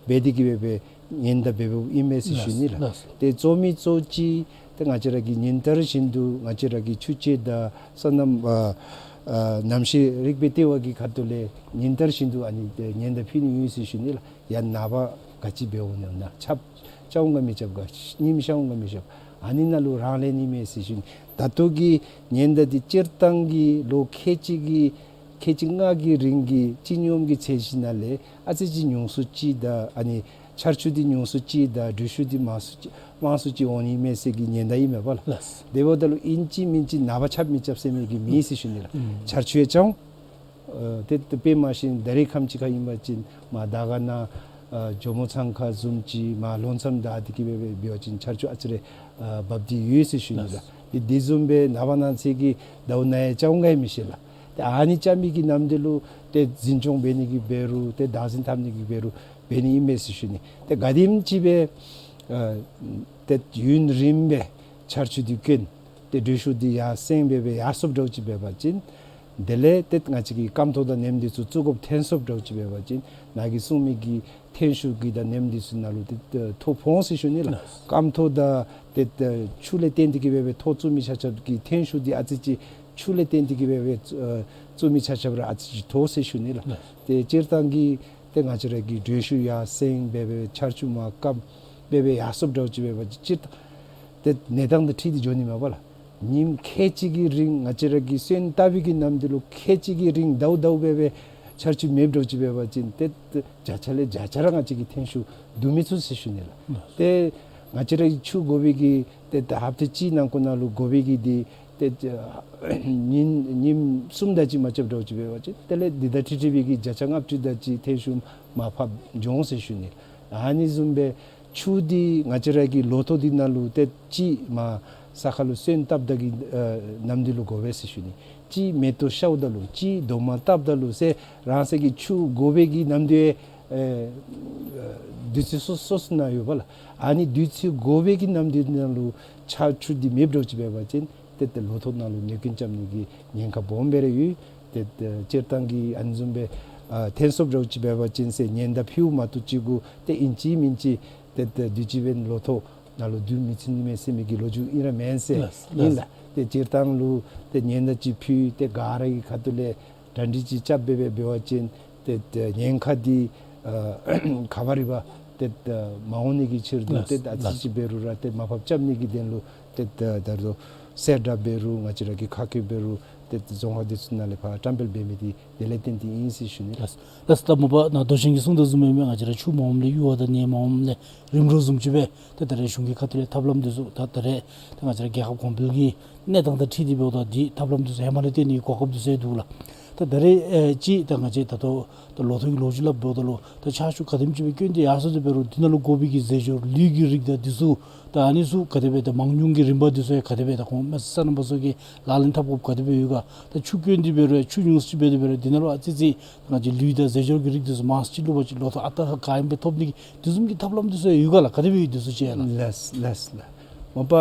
འབད་དེ་གིས་སྦེ་སྦེ་ཉེན་བརྡ་འབད་འབདཝ་ཨིན་མས་ཟེར་ཞུ་ནི་ལགས། ལགས། ཏེ་གཙོ་མི་གཙོ་ཅིག་ཏེ་ང་བཅས་ར་གིས་ཉིན་ལྟར་བཞིན་དུ་ང་བཅས་ར་གི་ཆུ་དཔྱད་དང་སོ་ནམ་ཨ་ཨ་གནམ་གཤིས་རིག་པའི་ལྟེ་བ་གི་ཁ་ཐུག་ལས་ཉིན་ལྟར་བཞིན་དུ་ཨ་ནི་ཏེ་ཉེན་བརྡ་ཕུལ་ནི་ཡོད་ཟེར་ཞུ་ནི་ལགས། ཡང་ནངས་པ་ག་ཅི་འབད་འོང་ནི་ཨིན་ན་ཆརཔ་རྐྱབ་འོང་ག་མི་རྐྱབ་ག་ཉིམ་ཤར་འོང་ག་མི་ཤར་ཨ་ནི་ནང་ལུ་རང་ལས་ནི་མས་ཟེར་ཞུ་ནི། ད་ལྟོ་གི་ཉེན་བརྡ་འདི་སྤྱིར་བཏང་གི་ལོ་ཁལ་གཅིག་གི་ཁལ་གཅིག་ལྔ་གི་རིང་གི་སྤྱི་སྙོམས་ཀྱི་ཚད་གཞི་ནང་ལས་ཨ་ཙི་ཅིག་ཉུང་སུ་ཅིག་དང་ཨ་ནི་ཆར་ཆུ་འདི་ཉུང་སུ་ཅིག་དང་དྲོད་ཤུགས་འདི་མང་སུ་ཅིག་མང་སུ་ཅིག་འོང་ནི་མས་ཟེར་གྱི་ཉེན་བརྡ་ཨིན་མས་པ་ལགས། ལགས། དེ་འབདཝ་ད་ལུ་ཨིན་ཅི་མིན་ཅི་ནངས་པ་ཆརཔ་མི་རྐྱབ་ཟེར་མི་གི་མེད་ཟེར་ཞུ་ནི་ལགས། ཨུམ། ཆར་ཆུ་ཡང་རྐྱབ་འོང་། ཨ་ཏེ་ཏེ་དཔེ་མ་ཤེས་ན་ད་རེས་ཁམས་ཅིག་ཁར་ཨིན་པ་ཅིན་མར་དར་དཀར་ནང་ཨ་ཇོ་མོ་ཚང་ཁ་བཟུམ་ཅིག་མར་ལྷོ་མཚམས་དང་དེ་གིས་སྦེ་སྦེ་འབད་བ་ཅིན་ཆར་ཆུ་ཨ་ཙི་རེ་ཨ་འབབ་སྟེ་ཡོད་ཟེར་ཞུ་ནི་ལགས། ལགས། ཏེ་དེ་བཟུམ་སྦེ་ནངས་པ་གནངས་ཚེ་གི་ཟླཝ་ནང་ཡང་རྐྱབ་འོང་ག་ཡང་མི་ཤེས་ལགས། ཏེ་ཨ་ནི་རྐྱབ་མི་གི་ནམ་དུས་ལུ་ཏེ་འཛིན་སྐྱོང་འབད་ནི་གི་འབད་རུང་ཏེ་བདག་འཛིན་འཐབ་ནི་གི་འབད་རུང་འབད་ནི་ཨིན་མས་ཟེར་ཞུ་ནི། ཏེ་ག་དེམ་ཅིག་སྦེ་ཨ་ཏེ་ཡུན་རིངམོ་སྦེ་ཆར་ཆུ་འདི་དཀོན་ཏེ་དྲོད་ཤུགས་འདི་ཡར་སེང་སྦེ་སྦེ་ཡར་སོངམ་འདྲཝ་ཅིག་འབད་བ་ཅིན་དེ་ལས་ཏེ་ང་བཅས་ཀྱིས་སྐམ་ཐོག་དང་ནེམ་འདི་ཚུ་བཙུགས་དགོཔ་ཐོན་སོངམ་འདྲཝ་ཅིག་འབད་བ་ཅིན་ནཱ་གིས་གསུངས་མི་གི་ཐོན་ཤུགས་ཀྱི་དང་ནེམ་འདི་ཚུ་ནང་ལུ་ཏེ་ཏེ་ཐོ་ཕོག་འོང་ཟེར་ཞུ་ནི་ལགས། ལགས། སྐམ་ཐོག་དང་ཏེ་ཏེ་ཆུ་ལས་བརྟེན་ཏེ་གིས་སྦེ་སྦེ་ཐོ་བཙུགས་མི་ཆ་ཁྱབ་ཀྱི་ཐོན་ཤུགས་འདི་ཨ་ཙི་ཅིག་ཆུ་ལས་བརྟེན་ཏེ་གིས་སྦེ་སྦེ་ཨ་བཙུགས་མི་ཆ་ཁྱབ་ར་ཨ་ཙི་ཅིག་མཐོ་ཟེར་ཞུ་ནི་ལགས། ལགས། ཏེ་སྤྱིར་བཏང་གི་ཏེ་ང་བཅས་ར་གི་དྲོད་ཤུགས་ཡར་སེང་སྦེ་སྦེ་ཆར་ཆུ་མར་སྐམ་སྦེ་སྦེ་ཡར་སོངམ་འདྲཝ་ཅིག་འབད་བ་ཅིན་སྤྱིར་བཏང་ཏེ་གནས་སྟངས་དང་འཁྲིལ་ཏེ་འགྱོ་ནི་མས་པ་ལགས། ཉིནམ་ཁལ་གཅིག་གི་རིང་ང་བཅས་ར་གིས་སོན་བཏབ་པའི་གི་ནམ་དུས་ལུ་ཁལ་གཅིག་གི་རིང་ཟླཝ་ཟླཝ་སྦེ་སྦེ་ཆར་ཆུ་མེདཔ་འདྲཝ་ཅིག་འབད་བ་ཅིན་ཏེ་ཏེ་བརྒྱ་ཆ་ལས་བརྒྱ་ཆ་ར་ང་བཅས་ཀྱིས་ཐོན་ཤུགས་བསྡུ་མི་ཚུགས་ཟེར་ཞུ་ནི་ལགས། ལགས། ཏེ་ང་བཅས་ར་གི་ཆུ་དགོ་པའི་གི་ཏེ་ད་ཧབ་ཏ་གཅིག་ནང་འཁོད་ནང་ལུ་དགོ་པའི་གི་འདི་ཏེ་ཉིནམ་ཉིནམ་གསུམ་དེ་ཅིག་མ་རྐྱབ་འདྲཝ་ཅིག་འབད་བ་ཅིན་དེ་ལས་འདི་དང་འཁྲིལ་འཁྲིལ་བའི་གི་བརྒྱ་ཆ་ལྔ་བཅུ་དེ་ཅིག་ཐོན་ཤུགས་མར་ཕབ་འགྱོ་འོང་ཟེར་ཞུ་ནི། ཨ་ནི་བཟུམ་སྦེ་ཆུ་འདི་ང་བཅས་ར་གི་ལོ་ཐོག་འདི་ནང་ལུ་ཏེ་གཅིག་མར་ས་ཁར་ལུ་སོན་བཏབ་ད་གི་ཨ་ནམ་དུས་ལུ་དགོ་པས་ཟེར་ཞུ་ནི། གཅིག་མེ་ཏོག་ཤཝ་ད་ལུ་གཅིག་རྡོག་མ་བཏབ་ད་ལུ་ཟེར་རང་སོ་གི་ཆུ་དགོ་པའི་གི་ནམ་དུས་ ཨེ་དུས་ཚོད་སོ་སོ་སོ་ནང་ཡོད་པ་ལགས། ཨ་ནི་དུས་ཚོད་འགོར་བའི་གི་ནམ་དུས་ནང་ལུ་ཆར་ཆུ་འདི་མེདཔ་འདྲཝ་ཅིག་འབད་བ་ཅིན་ཏེ་ཏེ་ལོ་ཐོག་ནང་ལུ་གནོད་སྐྱོན་རྐྱབ་ནི་གི་ཉེན་ཁ་སྦོམ་སྦེ་ར་ཡོད། ཏེ་ཏེ་སྤྱིར་བཏང་གི་ཨ་ནི་བཟུམ་སྦེ་ཨ་ཐོན་སོངམ་འདྲཝ་ཅིག་འབད་བ་ཅིན་ཟེར་ཉེན་བརྡ་ཕུལཝ་མ་གཏོགས་ཅིག་གུ་ཏེ་ཨིན་ཅི་མིན་ཅི་ཏེ་ཏེ་དུས་ཅི་འབདན་ལོ་ཐོག་ནང་ལུ་སྡོད་མི་ཚུགས་ནི་མས་ཟེར་མི་གི་ལོ་རྒྱུས་ཨིན་ར་མེན་ཟེར། ལགས་ལགས། ཨིན་ལགས། ཏེ་སྤྱིར་བཏང་ལུ་ཏེ་ཉེན་བརྡ་ཅིག་ཕུལ་ཏེ་ག་ར་གི་ཁ་ཐུག་ལས་གྲ་སྒྲིག་ཅིག་རྐྱབ་སྦེ་འབད་བ་ཅིན་ཏེ་ཏེ་ཉེན་ཁ་འདི་ཨ་ག་བ་རི་བ་ཏེ་ཏེ་མ་འོང་ནི་གི་ཕྱིར་དུ། ལགས་ཏེ་ཨ་ལགས། ཙི་ཅིག་འབད་རུང་ར་ཏེ་མར་ཕབ་རྐྱབ་ནི་གི་དོན་ལུ་ཏེ་ཏེ་ད་རུང་གསལ་བསྒྲགས་འབད་རུང་ང་བཅས་ར་གི་ཁ་བཀོད་འབད་རུང་ཏེ་ཏེ་རྫོང་ཁག་འདི་ཚུ་ནང་ལས་ཕར་བཀྲམ་སྤེལ་འབད་མི་འདི་དེ་ལས་བརྟེན་ཏེ་ཨིན་ཟེར་ཞུ་ནི། ལགས་ལགས། ད་མ་པ་ནཱ་མདོ་ཆེན་གྱིས་གསུངས་དོ་བཟུམ་སྦེ་ང་བཅས་ར་ཆུ་མ་འོངམ་ལས་གཡུར་བ་དང་ནད་མ་འོངམ་ལས་རིམ་གྲོ་བཟུམ་ཅིག་སྦེ་ཏེ་ད་རེས་གཞུང་གི་ཁ་ཐུག་ལས་ཐབས་ལམ་འདི་ཚུ་ད་ད་རེས་ད་ང་བཅས་ར་རྒྱལ་ཁབ་གོང་འཕེལ་གྱི་གནས་སྟངས་དང་འཁྲིལ་ཏེ་འབདཝ་ད་འདི་ཐབས་ལམ་འདི་ཚུ་ཧེ་མ་ལས་བརྟེན་ནི་གོ་སྐབས་འདི་ཚུ་ཡང་འདུག་ལགས། ད་ད་རེས་ཨེ་ཅིག་ད་ང་བཅས་ད་ལྟོ་ད་ལོ་ཐོག་གི་ལོ་རྒྱུས་སླབ་འབདཝ་ད་ལུ་ད་ཆར་ཆུ་ག་དེམ་ཅིག་སྦེ་བསྐྱོན་ཏེ་ཡར་སོང་སྟེ་འབད་རུང་འདི་ནང་ལུ་དགོ་པའི་གི་རྫས་སྦྱོར་ལུད་ཀྱི་རིགས་དང་འདི་ཚུ་ད་ཨ་ནི་ཚུ་ག་དེ་སྦེ་ད་མང་ཉུང་གི་རིམ་པ་འདི་ཚུ་ཡང་ག་དེ་སྦེ་ད་ཁོང་མ་སེར་རྣམ་པ་ཚུ་གིས་ལག་ལེན་འཐབ་དགོཔ་ག་དེ་སྦེ་ཡོད་ག། ད་ཆུ་བསྐྱོན་ཏེ་འབད་རུང་ཆུ་ཉུང་སུ་ཅིག་འབད་དེ་འབད་རུང་འདི་ནང་ལུ་ཨ་ཙི་ཙི་ང་བཅས་ལུད་དང་རྫས་སྦྱོར་གྱི་རིགས་འདི་ཚུ་མང་སུ་ཅིག་བླུགས་པ་ཅིན་ལོ་ཐོག་ཨ་རྟག་ག་ཨིནམ་སྦེ་ཐོབ་ནི་གི་དེ་བཟུམ་གྱི་ཐབས་ལམ་འདི་ཚུ་ཡང་ཡོད་ག་ལགས། ག་དེ་སྦེ་ཡོད་འདི་ཚུ་ཅིག་ཡང་ལགས། ལགས་ལགས་ལགས། མ་པ་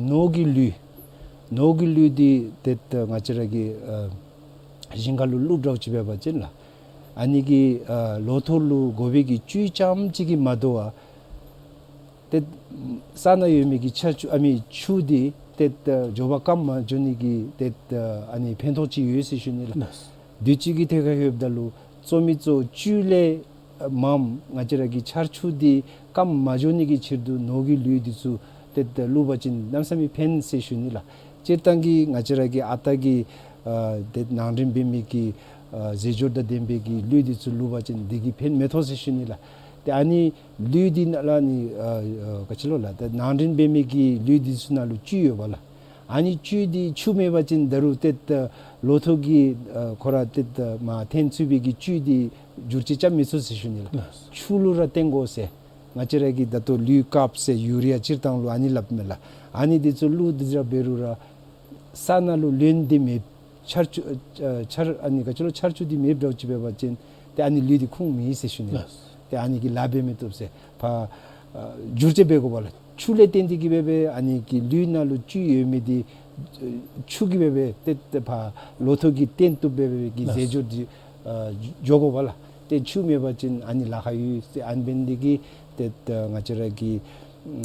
ནོར་གྱི་ལུད། ནོར་གྱི་ལུད་འདི་ཏེ་ད་ང་བཅས་ར་གི་ཨ་ཞིང་ཁ་ལུ་བླུགས་འདྲཝ་ཅིག་འབད་བ་ཅིན་ལགས། ཨ་ནི་གིས་ཨ་ལོ་ཐོག་ལུ་དགོ་པའི་གི་བཅུད་ཙམ་ཅིག་གིས་མ་དོ་བར་ཏེ་ས་ནང་ཡོད་མི་གི་ཆར་ཆུ་ཨ་མི་ཆུ་འདི་ཏེ་ད་མགྱོགས་པ་སྐམ་མ་འགྱོ་ནི་གི་ཏེ་ད་ཨ་ནི་ཕན་ཐོགས་ཅིག་ཡོད་ཟེར་ཞུ་ནི་ལགས། ལགས། དུས་ཅི་གི་ཐད་ཁར་ལྷོདཔ་ད་ལུ་གཙོ་མི་གཙོ་བཅུད་ལས་མངམ་ང་བཅས་ར་གི་ཆར་ཆུ་འདི་སྐམ་མ་འགྱོ་ནི་གི་ཕྱིར་དུ་ནོར་གྱི་ལུད་འདི་ཚུ་ཏེ་ད་བླུགས་པ་ཅིན་གནམ་མེད་ས་མེད་ཕན་ཟེར་ཞུ་ནི་ལགས། སྤྱིར་བཏང་གི་ང་བཅས་ར་གི་ཨ་རྟག་གི་ཨ་ཏེ་ནང་འདྲེན་འབད་མི་གི་ཨ་རྫས་སྦྱོར་དང་ལྡན་པའི་གི་ལུད་འདི་ཚུ་བླུགས་པ་ཅིན་འདི་གིས་ཕན་མི་ཐོགས་ཟེར་ཞུ་ནི་ལགས། ཏེ་ཨ་ནི་ལུད་འདི་ནང་ལུ་ཨ་ནི་ཨ་ག་ཅི་ལོ་ལགས། ཏེ་ནང་འདྲེན་འབད་མི་གི་ལུད་འདི་ཚུ་ནང་ལུ་བཅུད་ཡོད་པ་ལགས། ཨ་ནི་བཅུད་འདི་ཆུ་མེད་པ་ཅིན་ད་རུང་ཏེ་ད་ལོ་ཐོག་གི་ཨ་ཁོ་ར་ཏེ་ད་མར་ཐོན་ཚུགས་པའི་གི་བཅུད་འདི་བསྒྱུར་བཅོས་རྐྱབ་མི་ཚུགས་ཟེར་ཞུ་ནི་ལགས། ལགས། ཆུ་ལུ་ར་བརྟེན་དགོ་ཟེར། ང་བཅས་ར་གི་ད་ལྟོ་ལུད་སྐབས་ཟེར་ཡུ་རི་ཡ་སྤྱིར་བཏང་ལུ་ཨ་ནི་སླབ་མས་ལགས། ཨ་ནི་འདི་ཚུ་བླུགས་ཏེ་ར་འབད་རུང་ར་ས་ནང་ལུ་ལོན་ཏེ་མེད། ཆར་ཆུ་ཨ་ཆར་ཨ་ནི་ག་ཅི་ལོ་ཆར་ཆུ་འདི་མེདཔ་འདྲཝ་ཅིག་འབད་བ་ཅིན་ཏེ་ཨ་ནི་ལུད་འདི་ཁུངས་མེད་ཟེར་ཞུ་ནི་ལགས། ལགས། ཏེ་ཨ་ནི་གིས་ལཱ་འབད་མི་བཏུབ་ཟེར། ཕར་ཨ་བསྒྱུར་བཅོས་འབད་དགོ་པ་ལགས། ཆུ་ལས་བརྟེན་ཏེ་གིས་འབད་འབད་ཨ་ནི་གི་ལུད་ནང་ལུ་བཅུད་ཡོད་མི་འདི་ཨ་ཆུ་གིས་འབད་འབད་ཏེ་ཏེ་ཕར་ལོ་ཐོག་གི་བརྟན་བཏུབ་འབད་འབད་གི། ལགས། རྫས་སྦྱོར་འདི་ཨ་འགྱོ་དགོ་པ་ལགས། ཏེ་ཆུ་མེད་པ་ཅིན་ཨ་ནི་ལཱ་ཁག་ཡོད་ཟེར། ཨ་ནི་འབད་ནི་འདི་གིས་ཏེ་ད་ང་བཅས་ར་གི་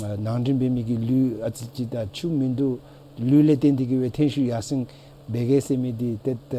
ཨ་ནང་འདྲེན་འབད་མི་གི་ལུད་ཨ་ཙི་ཅིག་ད་ཆུ་མིན་འདུག། ལུད་ལས་བརྟེན་ཏེ་གིས་འབད་ཐོན་ཤུགས་ཡར་སེང་འབད་གེ་ཟེར་མི་འདི་ཏེ་ད་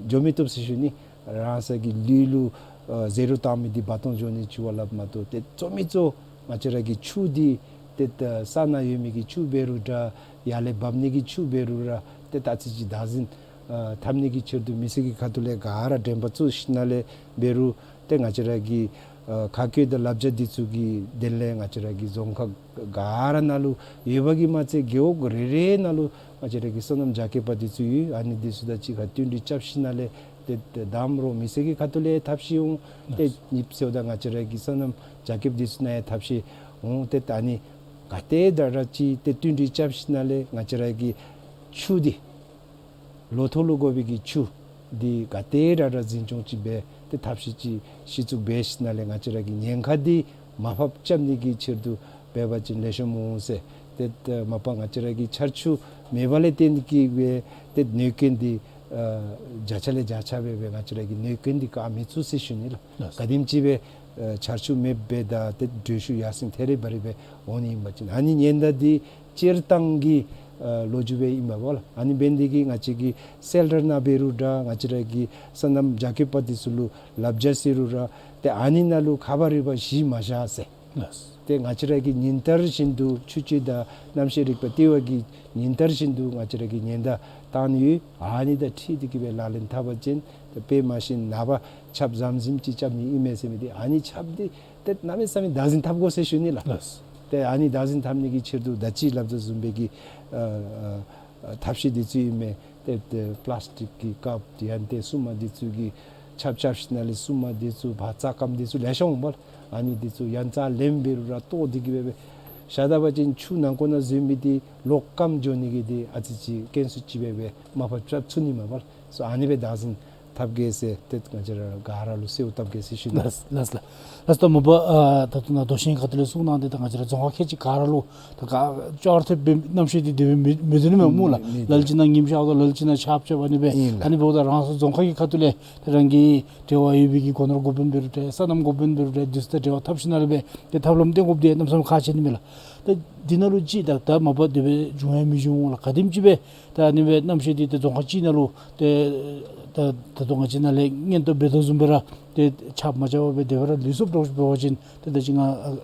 འགྱོ་མི་བཏུབ་ཟེར་ཞུ་ནི། རང་སོའི་གི་ལུད་ལུ་ཨ་ཟད་འགྲོ་བཏང་མི་འདི་འབད་བཏང་འགྱོ་ནི་ཅིག་འབདཝ་ལས་མ་གཏོགས་ཏེ་གཙོ་མི་གཙོ་ང་བཅས་ར་གི་ཆུ་འདི་ཏེ་ད་ས་ནང་ཡོད་མི་གི་ཆུ་འབད་རུང་འདྲ། ཡར་ལས་འབབ་ནི་གི་ཆུ་འབད་རུང་ར་ཏེ་ད་ཨ་ཙི་ཅིག་བདག་འཛིན་ཨ་འཐབ་ནི་གི་ཕྱིར་དུ་མི་སེར་གྱི་ཁ་ཐུག་ལས་ག་ར་དྲན་པ་བཙུགས་ཞིནམ་ལས་འབད་རུང་ཏེ་ང་བཅས་ར་གི་ཨ་ཁ་བཀོད་དང་བསླབ་བྱ་འདི་ཚུ་གི་དོན་ལས་ང་བཅས་ར་གི་རྫོང་ཁག་ག་ར་ནང་ལུ་ཡོད་པ་གིས་མ་ཚད་རྒེད་འོག་རེ་རེ་ནང་ལུ་ང་བཅས་ར་གི་སོ་ནམ་རྒྱ་སྐྱེད་པ་འདི་ཚུ་ཡོད། ཨ་ནི་འདི་ཚུ་དང་གཅིག་ཁར་བསྟུན་གྲོས་རྐྱབ་ཞིནམ་ལས་ཏེ་ཏེ་དང་པ་ར་མི་སེར་གྱི་ཁ་ཐུག་ལས་ཐབས་ཤེས་འོང་། ཏེ་གཉིས་པ་ཟེརཝ་ད་ང་བཅས་ར་གི་སོ་ནམ་རྒྱ་སྐྱེད་པ་འདི་ཚུ་ནང་ཡང་ཐབས་ཤེས་འོང་། ཏེ་ད་ཨ་ནི་ག་ཏེ་དྲག་དྲག་ཅིག་ཏེ་བསྟུན་གྲོས་རྐྱབ་ཞིནམ་ལས་ང་བཅས་ར་གི་ཆུ་འདི་ལོ་ཐོག་ལུ་དགོ་པའི་གི་ཆུ་འདི་ག་ཏེ་དྲག་དྲག་འཛིན་སྐྱོང་ཅིག་འབད་དེ་ཐབས་ཤེས་ཅིག་གཞི་བཙུགས་འབད་ཞིནམ་ལས་ང་བཅས་ར་གི་ཉེན་ཁ་འདི་མར་ཕབ་རྐྱབ་ནི་གི་ཕྱིར་དུ་འབད་བ་ཅིན་ལེགས་ཤོམ་འོང་ཟེར། ཏེ་ཏེ་མ་པ་ང་བཅས་ར་གི་ཆར་ཆུ་མེད་པ་ལས་བརྟེན་གྱི་འབད་ཏེ་གནོད་སྐྱོན་འདི་ཨ་བརྒྱ་ཆ་ལས་བརྒྱ་ཆ་འབད་འབད་ང་བཅས་ར་གིས་གནོད་སྐྱོན་འདི་བཀག་མི་ཚུགས་ཟེར་ཞུ་ནི་ལགས། ལགས། ག་དེམ་ཅིག་འབད་ཨ་ཆར་ཆུ་མེདཔ་འབད་ད་ཏེ་དྲོད་ཤུགས་ཡར་སེང་ཐེ་རེ་བ་རེ་འབད་འོང་ནི་ཨིན་པ་ཅིན་ཨ་ནི་ཉེན་བརྡ་འདི་སྤྱིར་བཏང་གི་ཨ་ལོ་རྒྱུས་འབད་ཨིན་པས་ལགས། ཨ་ནི་འབད་ནི་འདི་གིས་ང་བཅས་ཀྱིས་གསལ་བསྒྲགས་ནང་འབད་རུང་འདྲ། ང་བཅས་ར་གི་སོ་ནམ་རྒྱ་སྐྱེད་པ་འདི་ཚུ་ལུ་བསླབ་བྱ་ཟེར་རུང་ར་ཏེ་ཨ་ནི་ནང་ལུ་ཁ་བ་རི་བ་གཞི་མ་བཞག་ཟེར། ལགས། ཏེ་ང་བཅས་ར་གིས་ཉིན་ལྟར་བཞིན་དུ་ཆུ་སྤྱོད་དང་གནམ་གཤིས་རིག་པ་ལྟེ་བ་གིས་ཉིན་ལྟར་བཞིན་དུ་ང་བཅས་ར་གིས་ཉེན་བརྡ་བཏང་ནི་ཡོད། ཨ་ནི་དང་འཁྲིལ་ཏེ་གིས་འབད་ལག་ལེན་འཐབ་པ་ཅིན་ཏེ་དཔེ་མ་སྲིད་ནངས་པ་ཆརཔ་ཟམ་ཟིམ་ཅིག་རྐྱབ་ནི་ཨིན་མས་ཟེར་མི་འདི་ཨ་ནི་ཆརཔ་འདི་ཏེ་གནམ་མེད་ས་མེད་བདག་འཛིན་འཐབ་དགོ་ཟེར་ཞུ་ནི་ལགས། ལགས། ཏེ་ཨ་ནི་བདག་འཛིན་འཐབ་ནི་གི་ཕྱིར་དུ་ད་ཅི་སླབ་དོ་བཟུམ་སྦེ་གི་ཨ་ཨ་ཐབས་ཤེས་འདི་ཚུ་ཨིན་མས། ཏེ་ཏེ་པ་ལཱསི་ཊིག་གི་ཀབ་ཡང་ཏེ་སྲུངམ་འདི་ཚུ་གི་ཆརཔ་རྐྱབ་ཞིནམ་ལས་སྲུངམ་འདི་ཚུ་ཕར་རྩྭ་སྐམ་འདི་ཚུ་ལེ་ཤ་འོང་པ་ལགས། ཨ་ནི་འདི་ཚུ་ཡང་རྩ་ལེན་འབད་རུང་ར་བཏོག་སྟེ་གིས་འབད་འབད་བཞག་ད་པ་ཅིན་ཆུ་ནང་འཁོད་ནང་འཛུལ་མི་འདི་ལོག་སྐམ་འགྱོ་ནི་གི་འདི་ཨ་ཙི་ཅིག་དཀོན་སུ་ཅིག་འབད་འབད་མར་ཕབ་རྐྱབ་ཚུགས་ནི་མས་པ་ལགས། སོ་ཨ་ནི་སྦེ་བདག་འཛིན་ འཐབ་གེ་ཟེར་ཏེ་ང་བཅས་ར་ག་ར་ལུ་གསོལཝ་བཏབ་གེ་ཟེར་ཞུ་ནི། ལགས་ལགས་ལགས། ལགས་ད་མ་པ་ཨ་ད་ལྟོ་ནཱ་མདོ་ཆེན་ཁ་ཐུག་ལས་གསུངས་གནང་སྟེ་ད་ང་བཅས་ར་རྫོང་ཁག་ཁལ་གཅིག་ག་ར་ལུ་ད་ག་ཅོག་ར་འཐདཔ་སྦེ་རྣམ་ཤེས་འདི་དེ་སྦེ་མི་མི་འདུག་ནི་མས་སྨོ་ལགས། མི་མི་ལ་ལུ་ཅིག་ནང་ཉིམ་ཤརཝ་ད་ལ་ལུ་ཅིག་ནང་ཆརཔ་རྐྱབ་ཨ་ནི་སྦེ་ཨིན་ལགས། ཨ་ནི་འབདཝ་ད་རང་སོའི་རྫོང་ཁག་གི་ཁ་ཐུག་ལས་ད་རང་གི་འབྲེལ་བ་ཡོད་པའི་གི་སྒོ་ནོར་འགོ་དཔོན་འབད་རུང་འདྲ་སོ་ནམ་འགོ་དཔོན་འབད་རུང་འདྲ་དེ་ཚུ་དང་འབྲེལ་བ་འཐབ་ཞིནམ་ལས་སྦེ་ཏེ་ཐབས་ལམ་སྟོན་དགོཔ་འདི་གནམ་མེད་ས་མེད་ཁག་ཆེ་ནི་མས་ལགས། ད་འདི་ནང་ལུ་ཅིག་ད་ད་མ་པ་དེ་སྦེ་འབྱུང་ཡང་མི་འབྱུང་ལགས། ག་དེམ་ཅིག་སྦེ་ད་ཨ་ནི་སྦེ་རྣམ་ཤེས་འདི་ཏེ་རྫོང་ཁག་གཅིག་ནང་ལུ་ཏེ་ད་ད་ལྟོ་ང་བཅས་ནཱ་ལས་སྔོན་དུ་འབད་དོ་བཟུམ་སྦེ་ར་ཏེ་ཆརཔ་མ་རྐྱབ་པར་སྦེ་དེ་སྦེ་ར་ལུས་སོཔ་འདྲཝ་ཅིག་འབད་བ་ཅིན་ཏེ་ད་ཅི་ང་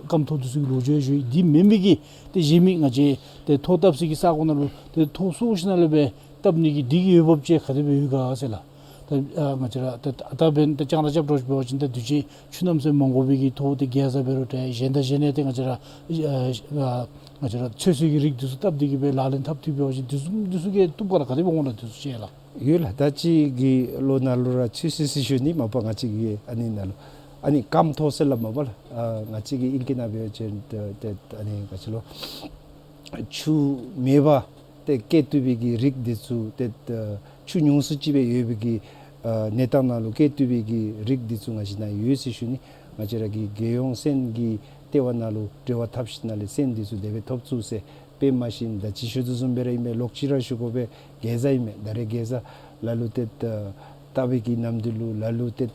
སྐམ་ཐོག་འདི་ཚུ་གི་ལོ་རྒྱུས་ཞུ་ཡི། འདི་མེན་པའི་གི་ཏེ་གཞན་མི་ང་བཅས་ཏེ་ཐོག་བཏབ་ས་གི་ས་གོ་ནང་ལུ་ཏེ་ཐོག་བསུ་ཞིནམ་ལས་སྦེ་བཏབ་ནི་གི་འདི་གི་འོས་འབབ་ཅིག་ག་དེ་སྦེ་ཡོད་ག་ཟེར་ལགས། ད་ཨ་ང་བཅས་ར་ད་ད་འབདན་ད་ཅང་ར་རྐྱབ་འདྲཝ་ཅིག་འབད་བ་ཅིན་ད་དུས་ཅི་ཆུ་གནམ་མེད་ས་མེད་མ་འགོར་བའི་གི་ཐོག་ཏེ་གེ་ཛ་འབད་རུང་འདྲ་གཞན་དང་གཞན་ཡང་ཏེ་ང་བཅས་ར་ཨ་ཨ་ང་བཅས་ར་ཚོད་བསྲེ་གི་རིགས་འདི་ཚུ་བཏབ་སྟེ་གི་སྦེ་ལག་ལེན་འཐབ་སྟེ་འབད་བ་ཅིན་འདི་ཚུ་འདི་ཚུ་གིས་བཏུབ་ག་ལགས། ག་དེ་སྦེ་འོང་ལགས་འདི་ཚུ་ཅིག་ལགས། ཡོད་ལགས། ད་ཅི་གི་ལོ་ནང་ལུ་ར་ཚོད་བསྲེ་ཟེར་ཞུ་ནི་མ་པ་ང་བཅས་ཀྱི་ཨ་ནི་ནང་ལུ་ཨ་ནི་སྐམ་ཐོག་ཟེར་སླབ་མ་པ་ལགས། ཨ་ང་བཅས་ཀྱི་ཨིང་སྐད་ནང་འབད་བ་ཅིན་ཏེ་ཏེ་ཨ་ནི་ག་ཅི་ལོ་ཆུ་མེད་པར་ཏེ་སྐྱེ་བཏུབ་པའི་གི་རིགས་འདི་ཚུ་ཏེ་ཆུ་ཉུང་སུ་ཅིག་སྦེ་ཡོད་པའི་གི་ཨ་གནས་སྟངས་ནང་ལུ་སྐྱེ་བཏུབ་པའི་གི་རིགས་འདི་ཚུ་ང་བཅས་ནཱ་ཡོད་ཟེར་ཞུ་ནི། ང་བཅས་ར་གི་རྒྱལ་ཡོངས་སོན་གྱི་ལྟེ་བ་ནང་ལུ་འབྲེལ་བ་འཐབ་ཞིནམ་ལས་སོན་འདི་ཚུ་དེ་སྦེ་ཐོབ་ཚུགས་ཟེར། དཔེ་མ་ཤེས་ད་ཅི་ཞུ་དོ་བཟུམ་སྦེ་ར་ཨིན་མས། ལོག་ཅི་ར་ཞུ་དགོ་པས། གེ་ཛ་ཨིན་མས། ད་རེས་གེ་ཛ་ལ་ལུ་ཏེ་བཏབ་པའི་གི་ནམ་དུས་ལུ་ལ་ལུ་ཏེ་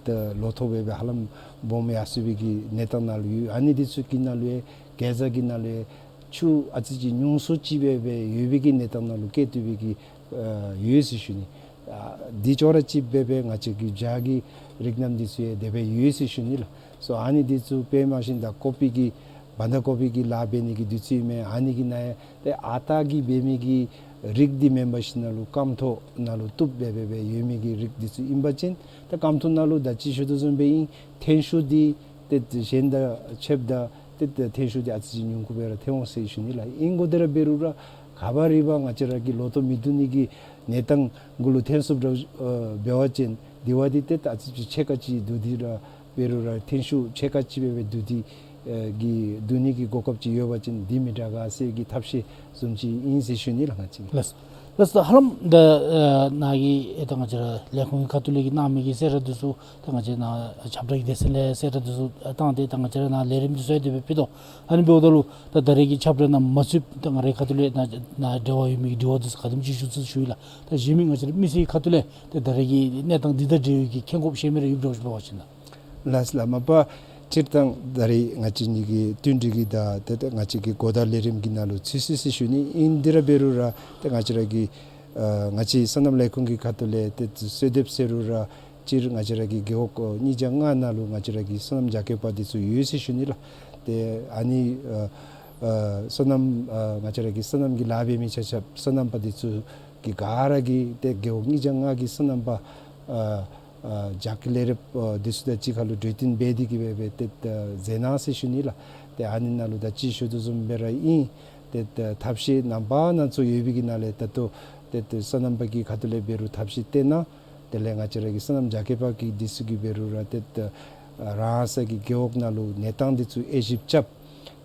ལོ་ཐོག་སྦེ་སྦེ་ཧ་ལམ་སྦོམ་ཡར་སོང་བའི་གི་གནས་སྟངས་ནང་ལུ་ཡོད། ཨ་ནི་འདི་ཚུ་གི་ནང་ལུ་ཡང་གེ་ཛ་གི་ནང་ལུ་ཡང་ཆུ་ཨ་ཙི་ཅིག་ཉུང་སུ་ཅིག་སྦེ་སྦེ་ཡོད་པའི་གི་གནས་སྟངས་ནང་ལུ་སྐྱེ་བཏུབ་པའི་གི་ཨ་ཡོད་ཟེར་ཞུ་ནི། ཨ་འདི་ཅོག་ར་ཅིག་སྦེ་སྦེ་ང་བཅས་ཀྱི་བྱཱ་གི་རིགས་རྣམས་འདི་ཚུ་ཡང་དེ་སྦེ་ཡོད་ཟེར་ཞུ་ནི་ལགས། སོ་ཨ་ནི་འདི་ཚུ་དཔེ་མ་ཤེས་ད་ཀོ་པི་གི་བན་དྷ་ཀོ་པི་གི་ལཱ་འབད་ནི་གི་དུས་ཚོད་ཨིན་མས། ཨ་ནི་གི་ནང་ཡང་ཏེ་ཨ་རྟག་གི་འབད་མི་གི་རིགས་འདི་མེན་པར་ཞིནམ་ལས་སྐམ་ཐོག་ནང་ལུ་བཏུབ་སྦེ་སྦེ་སྦེ་ཡོད་མི་གི་རིགས་འདི་ཚུ་ཨིན་པ་ཅིན་ད་སྐམ་ཐོག་ནང་ལུ་ད་ཅི་ཞུ་དོ་བཟུམ་སྦེ་ཨིན། ཐོན་ཤུགས་འདི་ཏེ་གཞན་དང་ཕྱདཔ་ད་ཏེ་ཐོན་ཤུགས་འདི་ཨ་ཙི་ཅིག་ཉུང་ཀུ་སྦེ་ར་ཐོན་འོང་ཟེར་ཞུ་ནི་ལགས། ཨིན་དགོ་དེ་ར་འབད་རུང་ར་ག་བ་རི་བ་ང་བཅས་ར་གི་ལོ་ཐོག་མི་བསྡུ་ནི་གི་གནས་སྟངས་གུ་ལུ་ཐོན་སོཔ་ར་འབད་བ་ཅིན་དེ་བ་འདི་ཏེ་ཨ་ཙི་ཅིག་ཕྱེད་ཀ་ཅིག་བསྡུ་སྟེ་ར་འབད་རུང་ར་ཐོན་ཤུགས་ཕྱེད་ཀ་ཅིག་སྦེ་སྦེ་བསྡུ་སྟེ་ཨེ་གི་བསྡུ་ནི་གི་གོ་སྐབས་ཅིག་ཡོད་པ་ཅིན་འདི་མི་དྲག་ག་ཟེར་གྱི་ཐབས་ཤེས་བཟུམ་ཅིག་ཨིན་ཟེར་ཞུ་ནི་ལགས་ང་བཅས་ཀྱིས། ལགས། ལགས་ད་ཧ་ལམ་ད་ཨེ་ནཱ་གི་ཨེ་ད་ང་བཅས་ར་ལས་ཁུངས་ཀྱི་ཁ་ཐུག་ལས་ཀྱི་གནང་མི་གི་གསལ་བསྒྲགས་འདི་ཚུ་ད་ང་བཅས་ནཱ་ཁྱབ་བསྒྲགས་ཀྱི་སྡེ་ཚན་ལས་གསལ་བསྒྲགས་འདི་ཚུ་བཏང་སྟེ་ད་ང་བཅས་ར་ནཱ་ལས་རིམ་འདི་ཚུ་ཡང་དེ་སྦེ་ཕུལ་དོ། ཨ་ནི་འབདཝ་ད་ལུ་ད་ད་རེས་ཀྱི་ཁྱབ་བསྒྲགས་ནང་མ་ཚུདཔ་ད་ང་རའི་ཁ་ཐུག་ལས་ནཱ་ནཱ་འབྲེལ་བ་ཡོད་མི་གི་དྲི་བ་འདི་ཚུ་ག་དེམ་ཅིག་ཞུ་ཚུགས་ཞུ་ཡི་ལགས། ད་གཞན་མི་ང་བཅས་ར་མི་སེར་ཁ་ཐུག་ལས་ད་ད་རེས་ཀྱི་གནས་སྟངས་འདི་དང་འབྲེལ་བའི་གི་མཁྱེན་དགོཔ་གཞན་མི་ར་ཡོདཔ་འདྲཝ་ཅིག་འབད་བ་ཅིན་ལགས། ལགས་ལགས། མ་པ་སྤྱིར་བཏང་ད་རེས་ང་བཅས་གཉིས་ཀྱི་བསྟུན་གྲོས་ཀྱི་ད་ཏེ་ཏེ་ང་བཅས་ཀྱི་གོ་བརྡ་ལས་རིམ་གྱི་ནང་ལུ་ཚུད་ཅི་ཟེར་ཞུ་ནི་ཨིན། དེ་ར་འབད་རུང་ར་ཏེ་ང་བཅས་ར་གི་ཨ་ང་བཅས་སོ་ནམ་ལས་ཁུངས་ཀྱི་ཁ་ཐུག་ལས་ཏེ་གསོལ་འདེབས་ཟེར་རུང་ར་སྤྱིར་ང་བཅས་ར་གི་རྒེད་འོག་ཨ་ཉིས་བརྒྱ་ལྔ་ནང་ལུ་ང་བཅས་ར་གི་སོ་ནམ་རྒྱ་སྐྱེད་པ་འདི་ཚུ་ཡོད་ཟེར་ཞུ་ནི་ལགས། ཏེ་ཨ་ནི་ཨ་ཨ་སོ་ནམ་ཨ་ང་བཅས་ར་གི་སོ་ནམ་གྱི་ལཱ་འབད་མི་ཆ་ཁྱབ་སོ་ནམ་པ་འདི་ཚུ་གི་ག་ར་གིས་ཏེ་རྒེད་འོག་ཉིས་བརྒྱ་ལྔ་གི་སོ་ནམ་པ་ཨ་ཨ་བྱཱ་གི་ལས་རིམ་ཨ་འདི་ཚུ་དང་གཅིག་ཁར་ལུ་གྲོས་བསྟུན་འབད་དེ་གི་སྦེ་སྦེ་ཏེ་ཨ་མཛད་གནང་ཟེར་ཞུ་ནི་ལགས། ཏེ་ཨ་ནི་ནང་ལུ་ད་ཅི་ཞུ་དོ་བཟུམ་སྦེ་ར་ཨིན། ཏེ་ཨ་ཐབས་ཤེས་རྣམ་པ་སྣ་ཚོགས་ཡོད་པའི་གི་ནང་ལས་ད་ལྟོ་ཏེ་ཨ་སོ་ནམ་པ་གི་ཁ་ཐུག་ལས་འབད་རུང་ཐབས་ཤེས་བཏོན་གནང་། དེ་ལས་ང་བཅས་ར་གི་སོ་ནམ་རྒྱ་སྐྱེད་པ་གི་འདི་ཚུ་གིས་འབད་རུང་ར་ཏེ་ཨ་རང་སོའི་གི་རྒེད་འོག་ནང་ལུ་གནས་སྟངས་འདི་ཚུ་དབྱེ་ཞིབ་རྐྱབ།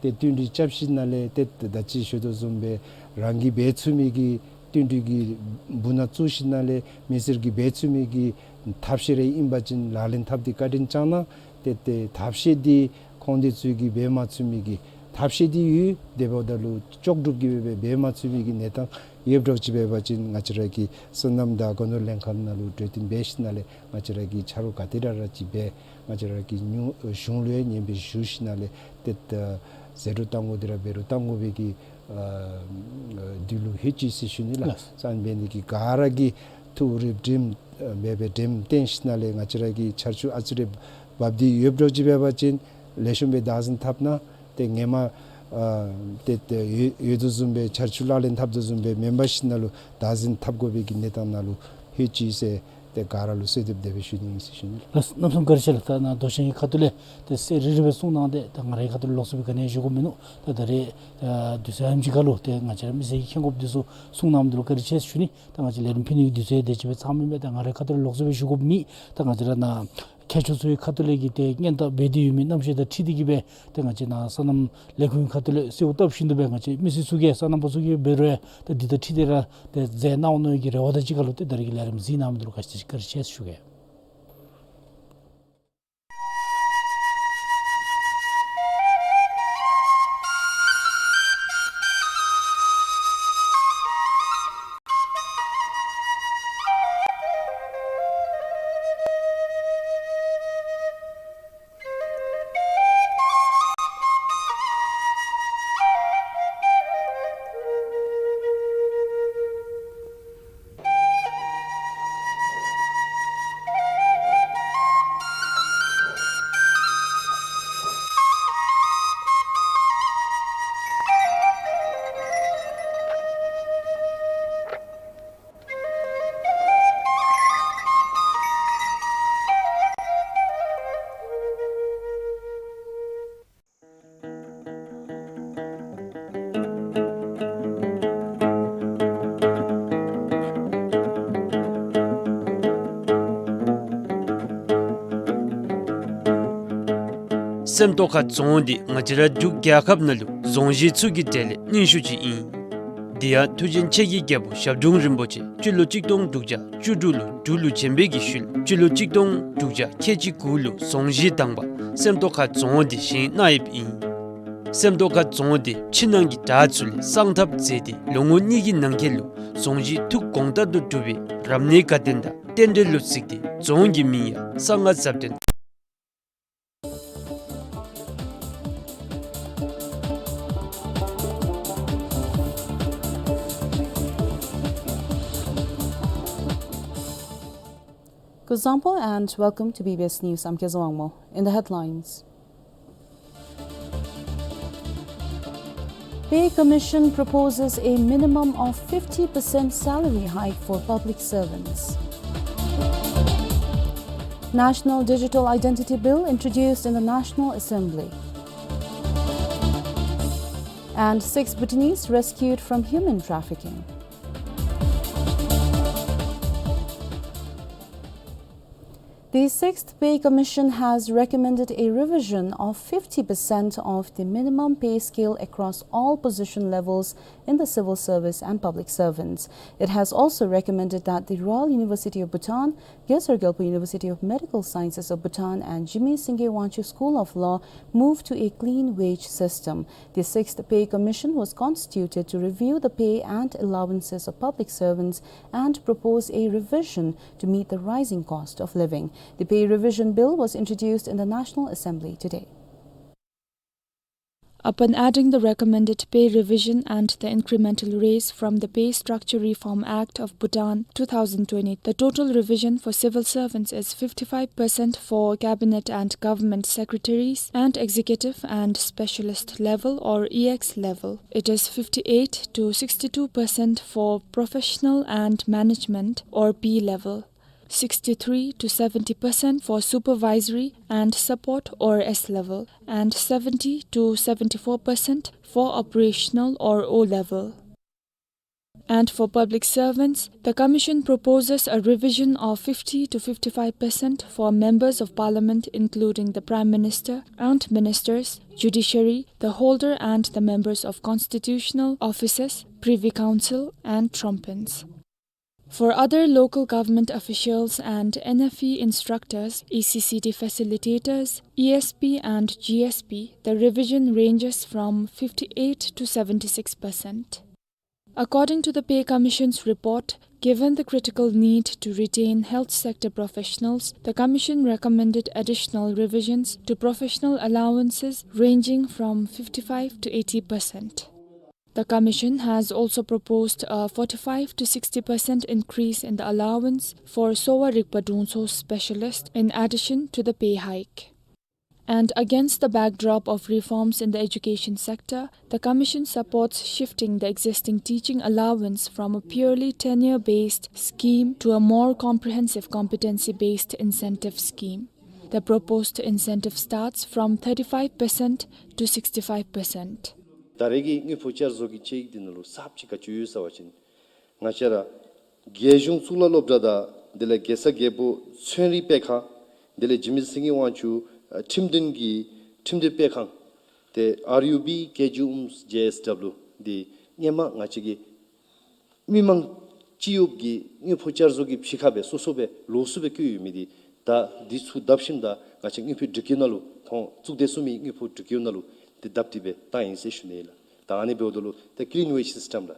ཏེ་བསྟུན་གྲོས་རྐྱབ་ཞིནམ་ལས་ཏེ་ད་ཅི་ཞུ་དོ་བཟུམ་སྦེ་རང་གིས་འབད་ཚུགས་མི་གི་བསྟུན་གྲོས་ཀྱི་སྦུག་ནང་བཙུགས་ཞིནམ་ལས་མི་སེར་གྱིས་འབད་ཚུགས་མི་གི་ཐབས་ཤེས་རེ་ཨིན་པ་ཅིན་ལག་ལེན་འཐབ་སྟེ་བཀའ་དྲིན་བསྐྱང་གནང་། ཏེ་ཏེ་ཐབས་ཤེས་འདི་ཁོང་འདི་ཚུ་གིས་འབད་མ་ཚུགས་མི་གི་ཐབས་ཤེས་འདི་ཡོད། དེ་འབདཝ་ད་ལུ་ལྕོགས་གྲུབ་ཀྱིས་སྦེ་འབད་མ་ཚུགས་མི་གི་གནས་སྟངས་ཡོདཔ་འདྲཝ་ཅིག་འབད་བ་ཅིན་ང་བཅས་ར་གི་སོ་ནམ་དང་སྒོ་ནོར་ལྷན་ཁག་ནང་ལུ་གྲོས་བསྟུན་འབད་ཞིནམ་ལས་ང་བཅས་ར་གིས་ཆ་རོགས་ག་དེ་ར་ར་ཅིག་འབད་ང་བཅས་ར་གི་ཉུང་གཞུང་ལུ་ཡང་སྙན་འབུལ་ཞུ་ཞིནམ་ལས་ཏེ་ད་ཟད་འགྲོ་གཏང་དགོ་དེ་ར་འབད་རུང་གཏང་དགོ་པའི་གི་ཨ་དུས་ལུ་ལྷོད་ཅི་ཟེར་ཞུ་ནི་ལགས། ལགས། ཨ་ནི་འབད་ནི་དེ་གིས་ག་ར་གིས་ཐུགས་རིག་སྒྲིམ་ཨ་འབད་སྦེ་སྒྲིམ་བཏོན་ཞིནམ་ལས་ང་བཅས་ར་གི་ཆར་ཆུ་ཨ་ཙི་རེ་འབབ་སྟེ་ཡོདཔ་འདྲཝ་ཅིག་འབད་བ་ཅིན་ལེགས་ཤོམ་སྦེ་བདག་འཛིན་འཐབ་གནང་། ཏེ་ཧེ་མ་ཨ་ཏེ་ཏེ་ཡོད་ཡོད་དོ་བཟུམ་སྦེ་ཆར་ཆུ་ལག་ལེན་འཐབ་དོ་བཟུམ་སྦེ་མེན་པར་ཞིནམ་ལས་བདག་འཛིན་འཐབ་དགོ་པའི་གི་གནས་སྟངས་ནང་ལུ་ལྷོད་ཅི་ཟེར་ཏེ་ག་ར་ལུ་གསོལ་འདེབས་དེ་སྦེ་ཞུ་ནི་ཨིན་ཟེར་ཞུ་ནི་ལགས། ལགས་གནམ་མེད་ས་མེད་བཀའ་དྲིན་ཆེ་ལགས། ད་ནཱ་མདོ་ཆེན་གྱི་ཁ་ཐུག་ལས་ཏེ་གསལ་རི་རི་སྦེ་གསུངས་གནང་སྟེ་ད་ང་རའི་ཁ་ཐུག་ལས་ལོགས་སུ་སྦེ་ག་ནི་ཞུ་དགོཔ་མིན་ནུག། ད་ད་རེས་ཨ་དུས་ཚོད་ཨ་ནེམ་ཅིག་ཁར་ལུ་ཏེ་ང་བཅས་ར་མི་སེར་གྱིས་མཁྱེན་དགོཔ་འདི་ཚུ་གསུངས་གནངམ་འདི་ལུ་བཀའ་དྲིན་ཆེ་ཟེར་ཞུ་ནི། ད་ང་བཅས་ལས་རིམ་ཕུལ་ནི་གི་དུས་ཚོད་དེ་ཅིག་སྦེ་ཚང་མི་མས། ད་ང་རའི་ཁ་ཐུག་ལས་ལོགས་སུ་སྦེ་ཞུ་དགོཔ་མེད། ད་ང་བཅས་ར་ནཱ་མཁས་མཆོག་ཚུ་གི་ཁ་ཐུག་ལས་ཀྱི་ཏེ་སྙན་དར་འབད་དེ་ཡོད་མི་རྣམ་ཤེས་དང་འཁྲིལ་ཏེ་གི་སྦེ་ཏེ་ང་བཅས་ནཱ་སོ་ནམ་ལས་ཁུངས་ཁ་ཐུག་ལས་གསོལཝ་བཏབ་བཞིན་དུ་སྦེ་ང་བཅས་མི་སེར་ཚུ་གིས་སོ་ནམ་པ་ཚུ་གིས་འབད་རུང་ཡང་ད་འདི་དང་འཁྲིལ་ཏེ་ར་ཏེ་མཛད་གནང་འོང་མནོ་བའི་གི་རེ་བ་དང་གཅིག་ཁར་ལུ་ཏེ་ད་རེས་ཀྱི་ལས་རིམ་གཟིགས་གནངམ་འདི་ལུ་བཀའ་དྲིན་ཆེ་ཟེར་ཞུ་གེ། སེམས་རྟོགས་ཁ་རྫོང་འདི་ང་བཅས་ར་འབྲུག་རྒྱལ་ཁབ་ནང་ལུ་རྫོང་གཞི་ཚུ་གི་གྲས་ལས་རྙིང་ཤོས་ཅིག་ཨིན། དེ་ཡང་མཐུ་ཆེན་ཆེ་གེ་རྒྱལ་པོ་ཞབས་དྲུང་རིན་པོ་ཆེ་སྤྱི་ལོ་གཅིག་སྟོང་དྲུག་བརྒྱ་བཅུ་དྲུག་ལུ་འབྲུག་ལུ་བྱོན་པའི་གི་ཤུལ་སྤྱི་ལོ་གཅིག་སྟོང་དྲུག་བརྒྱ་ཁལ་གཅིག་དགུ་ལུ་རྫོང་གཞི་དང་པ་སེམས་རྟོགས་ཁ་རྫོང་འདི་བཞེངས་གནང་ཡོདཔ་ཨིན། སེམས་རྟོགས་ཁ་རྫོང་འདི་ཕྱི་ནང་གི་དྲག་ཚུ་ལས་གསང་ཐབས་མཛད་དེ་ལོ་ངོ་གཉིས་ཀྱི་ནང་འཁོད་ལུ་རྫོང་གཞི་ཐུགས་དགོངས་ལྟར་དུ་གྲུབ་པའི་རབ་གནས་དགའ་སྟོན་དང་རྟེན་འབྲེལ་ལུ་གཟིགས་ཏེ་རྫོང་གི་མིང་ཡང་གསང་སྔགས་ཟབ་དོན། Kuzuzangpo and welcome to B B S News. I'm Kezawangmo. In the headlines, Pay Commission proposes a minimum of fifty percent salary hike for public servants. National Digital Identity Bill introduced in the National Assembly. And six Bhutanese rescued from human trafficking. The Sixth Pay Commission has recommended a revision of fifty percent of the minimum pay scale across all position levels in the civil service and public servants. It has also recommended that the Royal University of Bhutan, Gesar Gyalpo University of Medical Sciences of Bhutan, and Jigme Singye Wangchuck School of Law move to a clean wage system. The Sixth Pay Commission was constituted to review the pay and allowances of public servants and propose a revision to meet the rising cost of living. The pay revision bill was introduced in the National Assembly today. Upon adding the recommended pay revision and the incremental raise from the Pay Structure Reform Act of Bhutan two thousand twenty, the total revision for civil servants is fifty-five percent for cabinet and government secretaries and executive and specialist level or E X level. It is fifty-eight to sixty-two percent for professional and management or P level, sixty-three to seventy percent for supervisory and support or S level, and seventy to seventy-four percent for operational or O level. And for public servants, the Commission proposes a revision of fifty to fifty-five percent for members of Parliament, including the Prime Minister and ministers, judiciary, the holder and the members of constitutional offices, Privy Council, and trumpens. For other local government officials and N F E instructors, E C C D facilitators, E S P and G S P, the revision ranges from fifty-eight to seventy-six percent. According to the Pay Commission's report, given the critical need to retain health sector professionals, the Commission recommended additional revisions to professional allowances ranging from fifty-five to eighty percent. The Commission has also proposed a forty-five to sixty percent increase in the allowance for Sowa Rigpa Drungtso specialist in addition to the pay hike. And against the backdrop of reforms in the education sector, the Commission supports shifting the existing teaching allowance from a purely tenure-based scheme to a more comprehensive competency-based incentive scheme. The proposed incentive starts from thirty-five percent to sixty-five percent. ད་རེས་ཀྱི་དངུལ་ཕོགས་བསྐྱར་བཟོ་གི་དཔྱད་ཡིག་འདི་ནང་ལུ་གསརཔ་ཅིག་ག་ཅི་ཡོད་ཟེར་བ་ཅིན་ང་བཅས་ར་རྒྱལ་གཞུང་གཙུག་ལག་སློབ་གྲྭ་དང་དེ་ལས་གེ་སར་རྒྱལ་པོ་ཚན་རིག་སྤེལ་ཁང་དེ་ལས་འཇིགས་མེད་སེང་གེ་དབང་ཕྱུག་ཨ་ཁྲིམས་དོན་གྱི་ཁྲིམས་དོན་སྤེལ་ཁང་དེ་ཨར་ཡུ་བི་ཀེ་ཇི་ཨུམ་ཇེ་ཨེས་ཌབ་ལུ་འདི་སྔོན་མ་ང་བཅས་ཀྱི་མི་མང་སྤྱི་གཡོགཔ་གི་དངུལ་ཕོགས་བསྐྱར་བཟོ་གི་ཕྱི་ཁར་སྦེ་སོ་སོ་སྦེ་ལོགས་སུ་སྦེ་བཀོད་ཡོད་མི་འདི་ད་འདི་ཚུ་བརྡབ་ཞིནམ་ད་ང་བཅས་དངུལ་ཕོགས་སྒྲིག་བཀོད་ནང་ལུ་ཁོང་གཙུག་སྡེ་ཚུ་མི་དངུལ་ཕོགས་སྒྲིག་བཀོད་ནང་ལུ་འདི་བརྡབ་སྟེ་སྦེ་བཏང་ཡི་ཟེར་ཞུ་ནི་ལགས། ད་ཨ་ནི་འབདཝ་ད་ལུ་ད་ཀི་ལིན་ཝེཇ་སིསི་ཊམ་ལགས།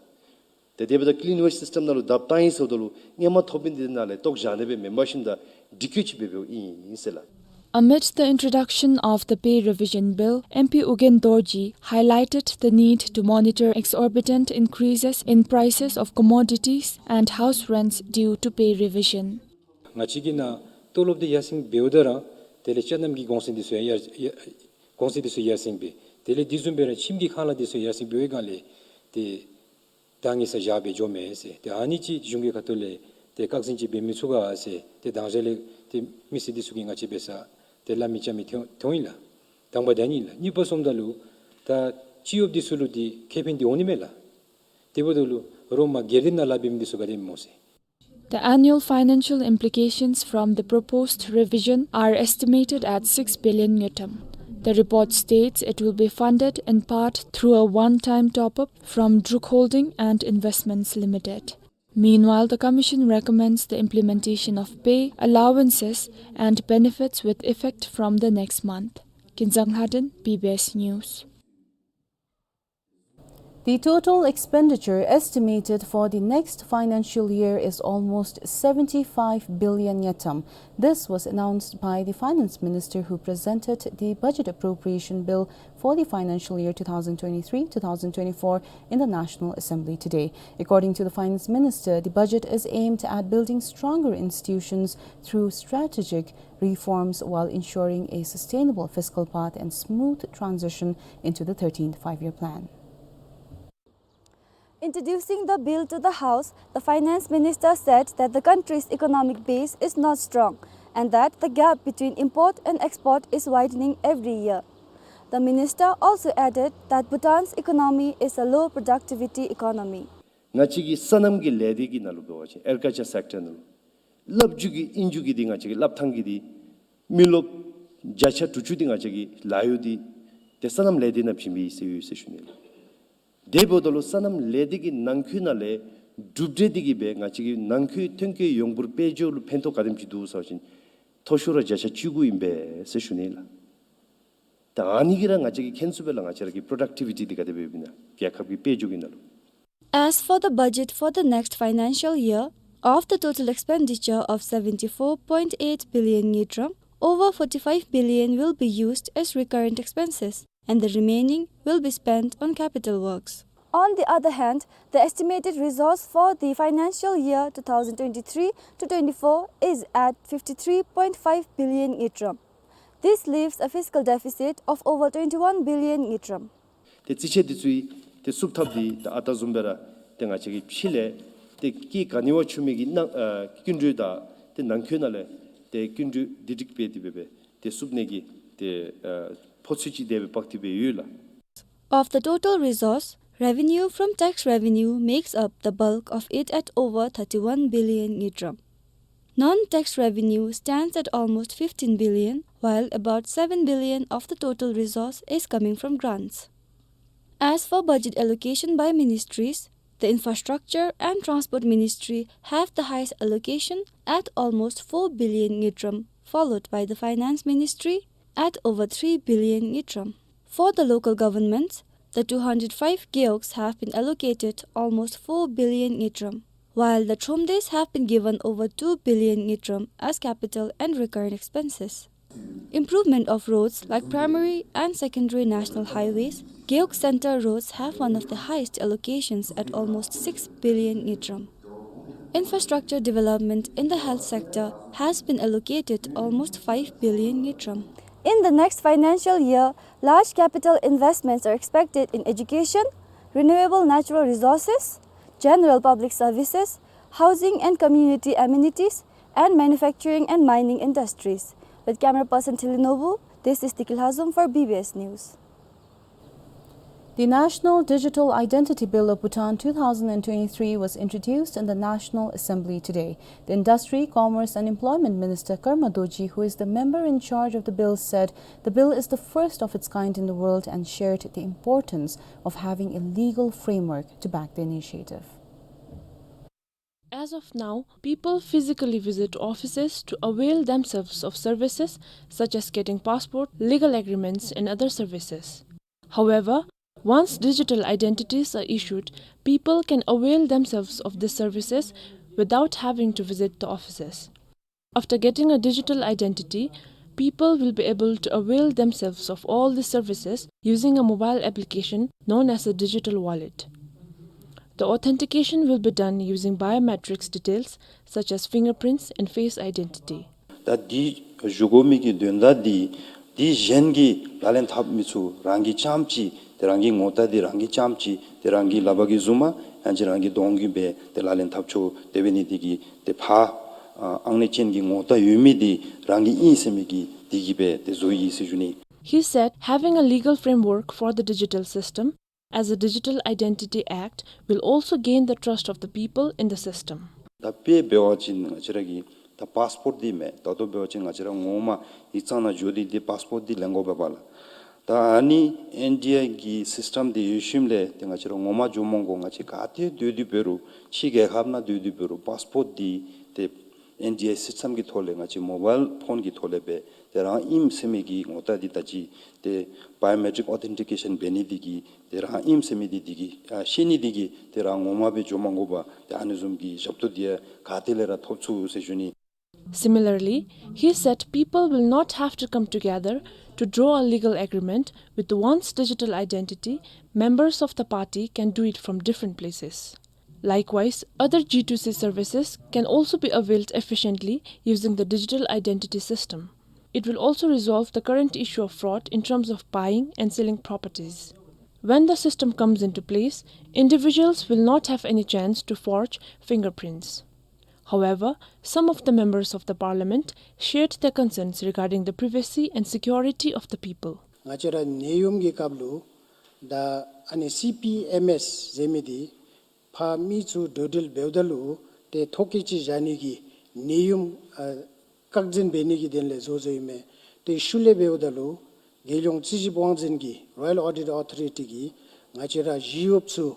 ཏེ་དེ་འབདཝ་ད་ཀི་ལིན་ཝེཇ་སིསི་ཊམ་ནང་ལུ་བརྡབ་བཏང་ཡི་ཟེརཝ་ད་ལུ་སྔོན་མ་ཐོབ་མི་འདི་ནང་ལས་བཏོག་བཞག་ནི་སྦེ་མེན་པར་ཞིནམ་ད་སྒྲིག་བཀོད་ཅིག་འབད་འབདཝ་ཨིན་ཟེར་ལགས། Amid the introduction of the pay revision bill, M P Ugyen Dorji highlighted the need to monitor exorbitant increases in prices of commodities and house rents due to pay revision. ང་བཅས་ཀྱི་ནང་ཏོ་ལོབ་འདི་ཡར་སེང་འབདཝ་ད་ར་དེ་ལས་ཅ་རྣམ་གྱི་གོང་ཚད་འདི་ཚུ་ཡང་ཡར་ཡར་གོང་ཚད་འདི་ཚུ་ཡར་སེང་འབད། དེ་ལས་དེ་བཟུམ་སྦེ་ར་ཁྱིམ་གྱི་ཁང་གླ་འདི་ཚུ་ཡར་སེང་འབད་བའི་སྒང་ལས་ཏེ་ད་ངེ་ས་བཞག་སྦེ་འགྱོ་མས་ཟེར། ཏེ་ཨ་ནི་ཅིག་གཞུང་གི་ཁ་ཐུག་ལས་ཏེ་བཀག་འཛིན་ཅིག་འབད་མི་ཚུགས་ག་ཟེར་ཏེ་དང་ཞག་ལས་ཏེ་མི་སེར་འདི་ཚུ་གིས་ང་བཅས་འབད་སར་ཏེ་སླབ་མི་རྐྱབ་མི་ཐོན་ཐོན་ཡི་ལགས། དང་པ་དེ་ཨ་ནི་ལགས། གཉིས་པ་སོངམ་ད་ལུ་ད་སྤྱི་གཡོགཔ་འདི་ཚུ་ལུ་འདི་ཁེ་ཕན་འདི་འོང་ནི་མས་ལགས། དེ་འབདཝ་ད་ལུ་རོགས་མ་སྒེར་སྡེ་ནང་ལཱ་འབད་མི་འདི་ཚུ་ག་དེ་སྨོ་ཟེར། The annual financial implications from the proposed revision are estimated at six billion ngultrum. The report states it will be funded in part through a one-time top-up from Druk Holding and Investments Limited. Meanwhile, the Commission recommends the implementation of pay, allowances, and benefits with effect from the next month. Kinzang Lhaden, B B S News. The total expenditure estimated for the next financial year is almost seventy-five billion ngultrum. This was announced by the Finance Minister, who presented the Budget Appropriation Bill for the financial year two thousand twenty-three two thousand twenty-four in the National Assembly today. According to the Finance Minister, the budget is aimed at building stronger institutions through strategic reforms while ensuring a sustainable fiscal path and smooth transition into the thirteenth Five-Year Plan. Introducing the bill to the House, the Finance Minister said that the country's economic base is not strong and that the gap between import and export is widening every year. The minister also added that Bhutan's economy is a low productivity economy. ང་བཅས་ཀྱི་སོ་ནམ་གྱི་ལས་སྡེ་གི་ནང་ལུ་འབད་བ་ཅིན་ཨེག་རི་ཀལ་ཅར་སེཀ་ཊར་ནང་ལུ་སླབ་རྒྱུ་གི་ཨིན་རྒྱུ་གི་འདི་ང་བཅས་ཀྱི་སླབ་ཐངས་ཀྱི་འདི་མི་རློབས་བརྒྱ་ཆ་དྲུག་ཅུ་འདི་ང་བཅས་ཀྱི་ལཱ་གཡོག་འདི་ཏེ་སོ་ནམ་ལས་སྡེ་ནང་བྱིན་པའི་ཟེར་ཡོད་ཟེར་ཞུ་ནི་ལགས། དེ་འབདཝ་ད་ལུ་སོ་ནམ་ལས་སྡེ་གི་ནང་འཁོད་ནང་ལས་གྲུབ་འབྲས་འདི་གིས་སྦེ་ང་བཅས་ཀྱི་ནང་འཁོད་ཐོན་སྐྱེད་ཡོངས་འབོར་དཔལ་འབྱོར་ལུ་ཕན་ཐོགས་ག་དེམ་ཅིག་འདུག་ཟེར་བ་ཅིན་མཐོ་ཤོས་ར་བརྒྱ་ཆ་བཅུ་དགུ་ཨིན་པས་ཟེར་ཞུ་ནི་ལགས། ད་ཨ་ནི་གིས་ར་ང་བཅས་ཀྱིས་མཁྱེན་ཚུགས་པས་ལགས། ང་བཅས་ར་གི་པོ་རོ་ཌག་ཊི་བི་ཊི་འདི་ག་དེ་སྦེ་ཡོདཔ་ཨིན་ན་རྒྱལ་ཁབ་ཀྱི་དཔལ་འབྱོར་གྱི་ནང་ལུ། As for the budget for the next financial year, of the total expenditure of seventy-four point eight billion ngultrum, over forty-five billion will be used as recurrent expenses, and the remaining will be spent on capital works. On the other hand, the estimated resource for the financial year two thousand twenty-three to twenty-four is at fifty-three point five billion ngultrum. This leaves a fiscal deficit of over twenty-one billion ngultrum. ཏེ་རྩིས་ཆད་འདི་ཚུ་ཏེ་བསུབ་ཐབས་འདི་ད་ཨ་རྟག་བཟུམ་སྦེ་ར་ཏེ་ང་བཅས་ཀྱིས་ཕྱི་ལས་ཏེ་སྐྱེད་ག་ནི་བ་ཆུང་མི་གི་ནང་ཨ་སྐྱིན་འགྲུལ་དང་ཏེ་ནང་འཁོད་ནང་ལས་ཏེ་སྐྱིན་འགྲུལ་འདི་སྒྲིག་འབད་དེ་སྦེ་སྦེ་ཏེ་བསུབ་ནི་གི་ཏེ་ཨ་ཕོ་ཚོད་ཅིག་དེ་སྦེ་འབག་སྟེ་སྦེ་ཡོད་ལགས། Of the total resource, revenue from tax revenue makes up the bulk of it at over thirty-one billion ngultrum. Non-tax revenue stands at almost fifteen billion, while about seven billion of the total resource is coming from grants. As for budget allocation by ministries, the Infrastructure and Transport Ministry have the highest allocation at almost four billion ngultrum, followed by the Finance Ministry at over three billion ngultrum. For the local governments, the two hundred five gewogs have been allocated almost four billion ngultrum, while the thromdes have been given over two billion ngultrum as capital and recurrent expenses. Improvement of roads like primary and secondary national highways, gewog center roads have one of the highest allocations at almost six billion ngultrum. Infrastructure development in the health sector has been allocated almost five billion ngultrum. In the next financial year, large capital investments are expected in education, renewable natural resources, general public services, housing and community amenities, and manufacturing and mining industries. With camera person Thili Nobu, this is Tiki Lhazom for B B S News. The National Digital Identity Bill of Bhutan two thousand and twenty-three was introduced in the National Assembly today. The Industry, Commerce and Employment Minister Karma Dorji, who is the member in charge of the bill, said the bill is the first of its kind in the world and shared the importance of having a legal framework to back the initiative. As of now, people physically visit offices to avail themselves of services such as getting passport, legal agreements, and other services. However, once digital identities are issued, people can avail themselves of these services without having to visit the offices. After getting a digital identity, people will be able to avail themselves of all the services using a mobile application known as a digital wallet. The authentication will be done using biometrics details such as fingerprints and face identity. ད་འདི་ཞུ་དགོ་མི་གི་དོན་དག་འདི་འདི་གཞན་གྱིས་ལག་ལེན་འཐབ་མི་ཚུགས། རང་གིས་རྐྱངམ་གཅིག་ཏེ་རང་གི་ངོ་རྟགས་འདི་རང་གིས་རྐྱངམ་གཅིག་ཏེ་རང་གི་ལག་པ་གིས་བཟུང་མ་ཡང་ཅིན་རང་གི་གདོང་གིས་སྦེ་ཏེ་ལག་ལེན་འཐབ་ཆོག། དེ་འབད་ནི་འདི་གིས་ཏེ་ཕར་ཨ་ཨང་གནས་ཅན་གྱི་ངོ་རྟགས་ཡོད་མི་འདི་རང་གི་ཨིན་ཟེར་མི་གི་འདི་གིས་སྦེ་ཏེ་བཟོ་ཡི་ཟེར་ཞུ་ནི། He said having a legal framework for the digital system as a Digital Identity Act will also gain the trust of the people in the system. ད་དཔེ་འབད་བ་ཅིན་ང་བཅས་ར་གི་ད་པཱསི་པོརཊ་འདི་མས། ད་ལྟོ་འབད་བ་ཅིན་ང་བཅས་ར་ངོ་མ་ཡིག་ཚང་ནང་འགྱོ་སྟེ་འདི་པཱསི་པོརཊ་འདི་ལེན་དགོ་པས་ལགས། ད་ཨ་ནི་ཨེན་ཌི་ཨའི་གི་སིསི་ཊམ་འདི་ཡོད་ཞིནམ་ལས་ཏེ་ང་བཅས་ར་ངོ་མ་འགྱོ་མ་དགོ། ང་བཅས་ག་ཏེ་སྡོད་སྡོད་འབད་རུང་ཕྱི་རྒྱལ་ཁབ་ནང་སྡོད་སྡོད་འབད་རུང་པཱསི་པོརཊ་འདི་ཏེ་ཨེན་ཌི་ཨའི་སིསི་ཊམ་གྱི་ཐོག་ལས་ང་བཅས་མོ་བཱའིལ་ཕོན་གྱི་ཐོག་ལས་སྦེ་ཏེ་རང་ཨིནམ་ཟེར་མི་གི་ངོ་རྟགས་འདི་ད་ཅི་ཏེ་བའི་ཡོ་མེ་ཊིཀ་ཨོ་ཐེན་ཊི་ཀེ་ཤཱན་འབད་ནི་འདི་གིས་ཏེ་རང་ཨིནམ་ཟེར་མི་འདི་འདི་གིས་ཨ་ཤེས་ནི་འདི་གིས་ཏེ་རང་ངོ་མ་སྦེ་འགྱོ་མ་དགོ་པར་ཏེ་ཨ་ནི་བཟུམ་གྱི་ཞབས་ཏོག་འདི་ཡང་ག་ཏེ་ལས་ར་ཐོབ་ཚུགས་ཟེར་ཞུ་ནི། Similarly, he said people will not have to come together to draw a legal agreement. With one's digital identity, members of the party can do it from different places. Likewise, other G two C services can also be availed efficiently using the digital identity system. It will also resolve the current issue of fraud in terms of buying and selling properties. When the system comes into place, individuals will not have any chance to forge fingerprints. However, some of the members of the parliament shared their concerns regarding the privacy and security of the people. ང་བཅས་ར་ནད་ཡམས་ཀྱི་སྐབས་ལུ་ད་ཨ་ནི་སི་པི་ཨེམ་ཨེསི་ཟེར་མི་འདི་ཕར་མི་ཚུ་འགྲོ་འགྲུལ་འབདཝ་ད་ལུ་ཏེ་ཐོ་བཀོད་ཅིག་བཞག་ནི་གི་ནད་ཡམས་ཨ་བཀག་འཛིན་འབད་ནི་གི་དོན་ལས་བཟོ་བཟོཝ་ཨིན་མས། ཏེ་ཤུལ་ལས་འབདཝ་ད་ལུ་རྒྱལ་ཡོངས་རྩིས་ཞིབ་དབང་འཛིན་གྱི་Royal Audit Authority གིས་ང་བཅས་ར་ཞི་གཡོགཔ་ཚུ་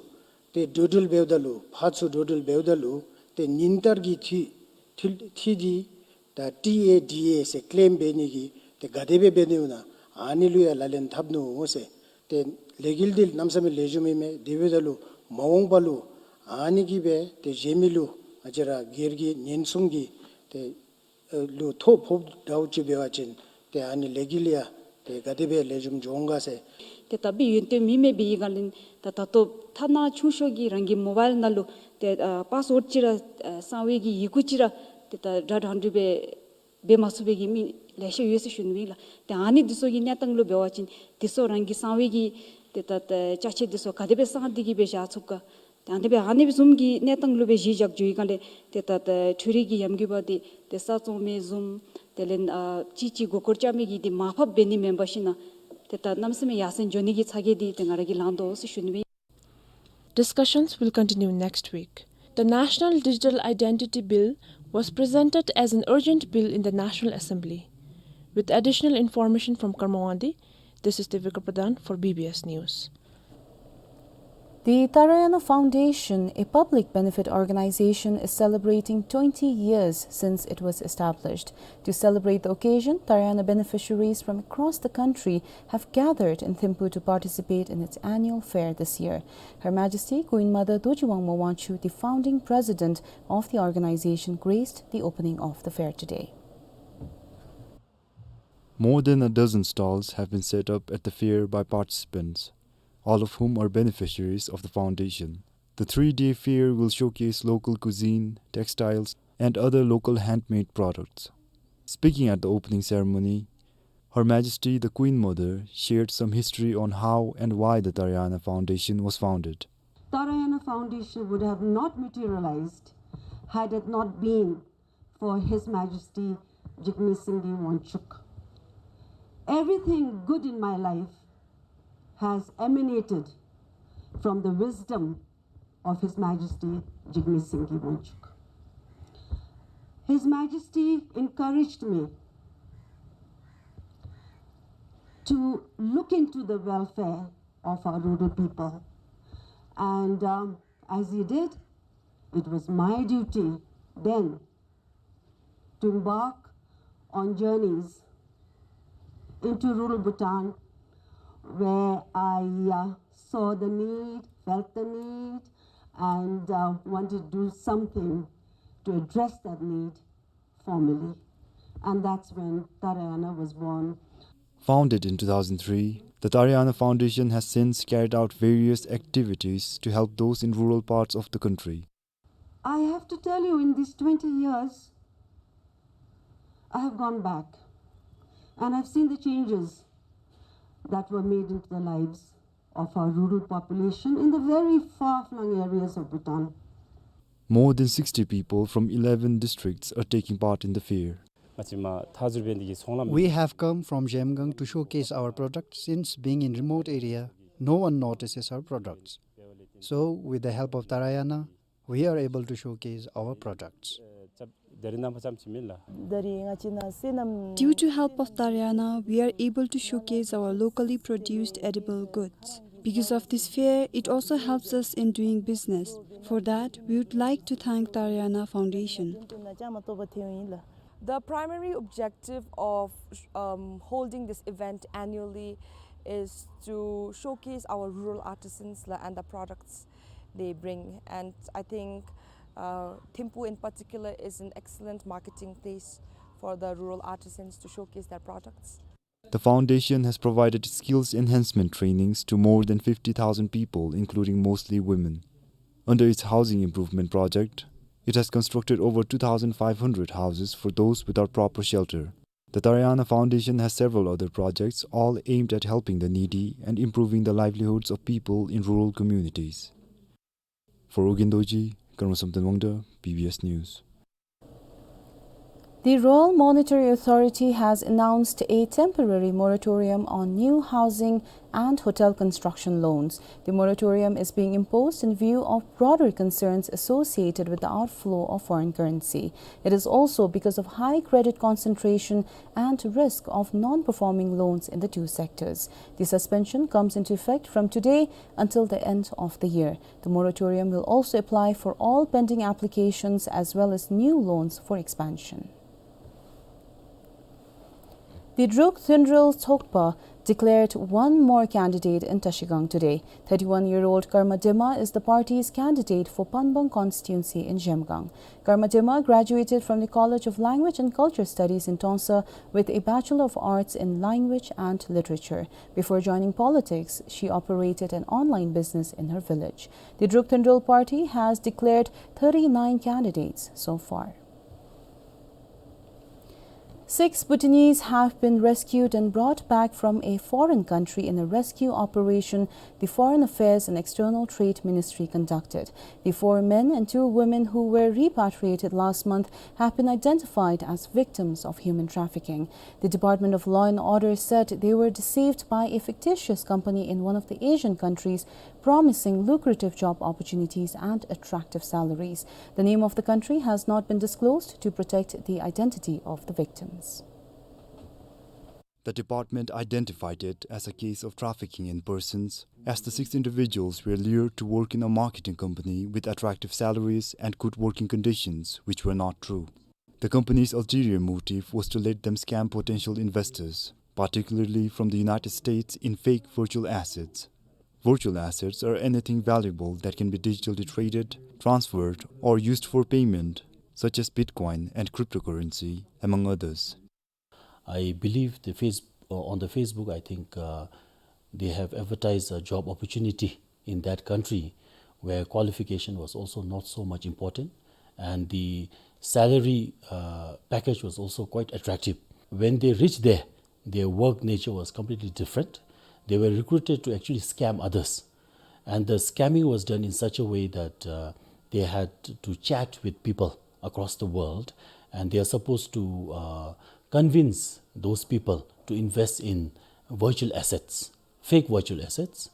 ཏེ་འགྲོ་འགྲུལ་འབདཝ་ད་ལུ་ཕར་ཚུར་འགྲོ་འགྲུལ་འབདཝ་ད་ལུ་ཏེ་ཉིན་ལྟར་གྱི་འཐུས་འཐུས་འཐུས་འདི་ད་ཊི་ཨེ་ཌི་ཨེ་ཟེར་ཀེ་ལེམ་འབད་ནི་གི་ཏེ་ག་དེ་སྦེ་འབད་ནི་ཡོད་ན་ཨ་ནི་ལུ་ཡང་ལག་ལེན་འཐབ་ནུག་ཟེར། ཏེ་ལས་འགུལ་འདི་གནམ་མེད་ས་མེད་ལེགས་ཤོམ་ཨིན་མས། དེ་འབདཝ་ད་ལུ་མ་འོངས་པ་ལུ་ཨ་ནི་གིས་སྦེ་ཏེ་གཞན་མི་ལུ་ང་བཅས་ར་སྒེར་གྱི་ཉེན་སྲུང་གི་ཏེ་ཨེ་ལུ་ཐོ་ཕོགཔ་འདྲཝ་ཅིག་འབད་བ་ཅིན་ཏེ་ཨ་ནི་ལས་འགུལ་ཡང་ཏེ་ག་དེ་སྦེ་ལེགས་ཤོམ་འགྱོ་འོང་ག་ཟེར། ཏེ་ད་འབད་ཡོན་ཏན་མེད་མི་འབད་བའི་སྒང་ལས་ད་ད་ལྟོ་ཐ་ན་ཆུང་ཤོས་ཀྱི་རང་གི་མོ་བཱའིལ་ནང་ལུ་ཏེ་ཨ་པཱསི་ཝཱརཌ་ཅིག་ར་ཨ་གསང་བའི་གི་ཡི་གུ་ཅིག་ར་ཏེ་ད་སྒྲ་དྲང་དྲི་སྦེ་འབད་མ་ཚུགས་པའི་གི་མི་ལེ་ཤ་ཡོད་ཟེར་ཞུ་ནི་ཨིན་ལགས། ཏེ་ཨ་ནི་འདི་ཚུ་གི་གནས་སྟངས་ལུ་འབད་བ་ཅིན་འདི་ཚུ་རང་གི་གསང་བའི་གི་ཏེ་ད་ད་ཅ་ཆས་འདི་ཚུ་ག་དེ་སྦེ་གསང་སྟེ་གི་སྦེ་བཞག་ཚུགས་ག། ཏེ་ཨ་ནི་སྦེ་ཨ་ནི་བཟུམ་གྱི་གནས་སྟངས་ལུ་སྦེ་གཞི་བཞག་འགྱོ་བའི་སྒང་ལས་ཏེ་ད་ད་འཕྲུལ་རིག་གི་ཡམ་གྱི་བར་འདི་ཏེ་ས་བཙོང་མི་བཟུམ་དེ་ལས་ཨ་ཅིག་ཅིག་མགུ་སྐོར་རྐྱབ་མི་གི་འདི་མར་ཕབ་འབད་ནི་མེན་པར་ཞིན་ན་ཏེ་ད་གནམ་མེད་ས་མེད་ཡར་སེང་འགྱོ་ནི་གི་ཚ་གྱང་འདི་ཏེ་ང་ར་གིས་ལང་དོ་ཟེར་ཞུ་ནི་ཨིན། Discussions will continue next week. The National Digital Identity Bill was presented as an urgent bill in the National Assembly. With additional information from Karma Wangdi, this is Devika Pradhan for B B S News. The Tarayana Foundation, a public benefit organization, is celebrating twenty years since it was established. To celebrate the occasion, Tarayana beneficiaries from across the country have gathered in Thimphu to participate in its annual fair this year. Her Majesty Queen Mother Dorji Wangmo Wangchuck, the founding president of the organization, graced the opening of the fair today. More than a dozen stalls have been set up at the fair by participants, all of whom are beneficiaries of the foundation. The three-day fair will showcase local cuisine, textiles, and other local handmade products. Speaking at the opening ceremony, Her Majesty the Queen Mother shared some history on how and why the Tarayana Foundation was founded. Tarayana Foundation would have not materialized had it not been for His Majesty Jigme Singye Wangchuck. Everything good in my life has emanated from the wisdom of His Majesty Jigme Singye Wangchuck. His Majesty encouraged me to look into the welfare of our rural people. And, um, as he did, it was my duty then to embark on journeys into rural Bhutan, where I, uh, saw the need, felt the need, and, uh, wanted to do something to address that need formally. And that's when Tarayana was born. Founded in two thousand three, the Tarayana Foundation has since carried out various activities to help those in rural parts of the country. I have to tell you, in these twenty years, I have gone back and I've seen the changes that were made into the lives of our rural population in the very far-flung areas of Bhutan. More than sixty people from eleven districts are taking part in the fair. We have come from Zhemgang to showcase our products. Since being in remote area, no one notices our products. So, with the help of Tarayana, we are able to showcase our products. ད་རིས་ནཱ་ཕར་ཙམ་ཅིག་མེད་ལགས། Due to help of Tariana, we are able to showcase our locally produced edible goods. Because of this fair, it also helps us in doing business. For that, we would like to thank Tariana Foundation. The primary objective of, um, holding this event annually is to showcase our rural artisans la-, and the products they bring. And I think, uh, Thimphu in particular is an excellent marketing place for the rural artisans to showcase their products. The foundation has provided skills enhancement trainings to more than fifty thousand people, including mostly women. Under its housing improvement project, it has constructed over two thousand five hundred houses for those without proper shelter. The Tariana Foundation has several other projects, all aimed at helping the needy and improving the livelihoods of people in rural communities. For Ugyen Dorji, Karma Samten Wangda, B B S News. The Royal Monetary Authority has announced a temporary moratorium on new housing and hotel construction loans. The moratorium is being imposed in view of broader concerns associated with the outflow of foreign currency. It is also because of high credit concentration and risk of non-performing loans in the two sectors. The suspension comes into effect from today until the end of the year. The moratorium will also apply for all pending applications as well as new loans for expansion. The Druk Thundrul Tshogpa declared one more candidate in Trashigang today. Thirty-one-year-old Karma Dema is the party's candidate for Panbang constituency in Zhemgang. Karma Dema graduated from the College of Language and Culture Studies in Tongsa with a Bachelor of Arts in Language and Literature. Before joining politics, she operated an online business in her village. The Druk Thundrul party has declared thirty-nine candidates so far. Six Bhutanese have been rescued and brought back from a foreign country in a rescue operation the Foreign Affairs and External Trade Ministry conducted. The four men and two women who were repatriated last month have been identified as victims of human trafficking. The Department of Law and Order said they were deceived by a fictitious company in one of the Asian countries promising lucrative job opportunities and attractive salaries. The name of the country has not been disclosed to protect the identity of the victims. The department identified it as a case of trafficking in persons, as the six individuals were lured to work in a marketing company with attractive salaries and good working conditions, which were not true. The company's ulterior motive was to let them scam potential investors, particularly from the United States, in fake virtual assets. Virtual assets are anything valuable that can be digitally traded, transferred, or used for payment, such as Bitcoin and cryptocurrency, among others. I believe the face-, uh, on the Facebook, I think, uh, they have advertised a job opportunity in that country where qualification was also not so much important, and the salary, uh, package was also quite attractive. When they reached there, their work nature was completely different. They were recruited to actually scam others. And the scamming was done in such a way that, uh, they had to chat with people across the world, and they are supposed to, uh, convince those people to invest in virtual assets, fake virtual assets.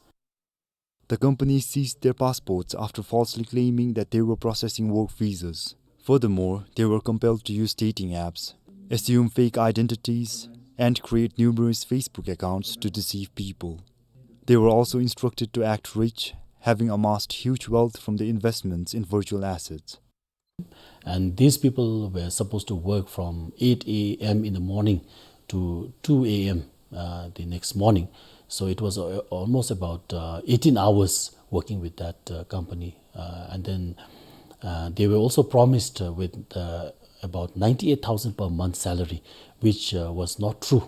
The company seized their passports after falsely claiming that they were processing work visas. Furthermore, they were compelled to use dating apps, assume fake identities, and create numerous Facebook accounts to deceive people. They were also instructed to act rich, having amassed huge wealth from the investments in virtual assets. And these people were supposed to work from eight a m in the morning to two a m, uh, the next morning. So it was, uh, almost about, uh, eighteen hours working with that, uh, company. Uh, and then, uh, they were also promised, uh, with, uh, about ninety-eight thousand per month salary, which, uh, was not true.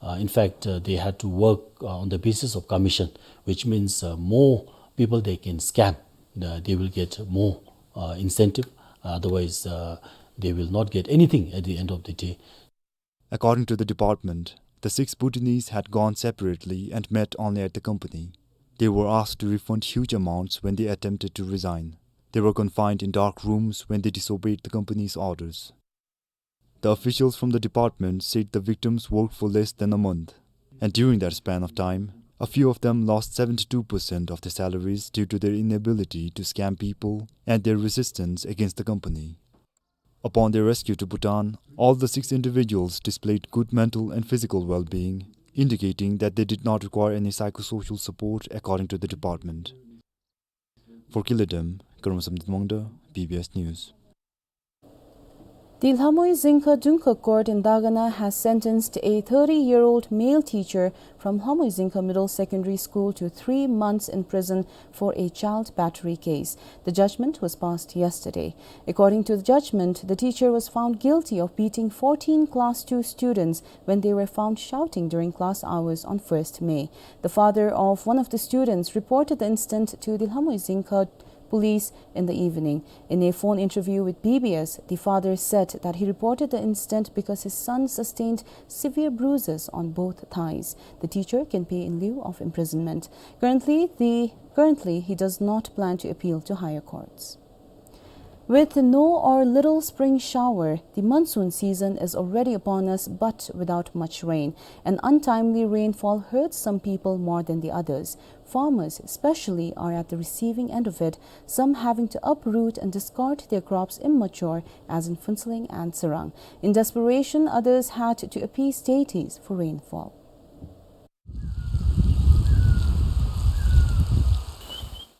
Uh, in fact, uh, they had to work, uh, on the basis of commission, which means, uh, more people they can scam, uh, they will get more, uh, incentive. Otherwise, uh, they will not get anything at the end of the day. According to the department, the six Bhutanese had gone separately and met only at the company. They were asked to refund huge amounts when they attempted to resign. They were confined in dark rooms when they disobeyed the company's orders. The officials from the department said the victims worked for less than a month, and during that span of time, a few of them lost seventy-two percent of their salaries due to their inability to scam people and their resistance against the company. Upon their rescue to Bhutan, all the six individuals displayed good mental and physical well-being, indicating that they did not require any psychosocial support, according to the department. For Kile Dem, Karma Samdit Mangda, B B S News. The Lhamui Zingkha Dungkha Court in Dagana has sentenced a thirty-year-old male teacher from Lhamui Zingkha Middle Secondary School to three months in prison for a child battery case. The judgment was passed yesterday. According to the judgment, the teacher was found guilty of beating fourteen class two students when they were found shouting during class hours on first May. The father of one of the students reported the incident to the Lhamui Zingkha police in the evening. In a phone interview with B B S, the father said that he reported the incident because his son sustained severe bruises on both thighs. The teacher can pay in lieu of imprisonment. Currently, the, currently, he does not plan to appeal to higher courts. With no or little spring shower, the monsoon season is already upon us, but without much rain. An untimely rainfall hurts some people more than the others. Farmers especially are at the receiving end of it, some having to uproot and discard their crops immature, as in Phuentsholing and Tsirang. In desperation, others had to appease deities for rainfall.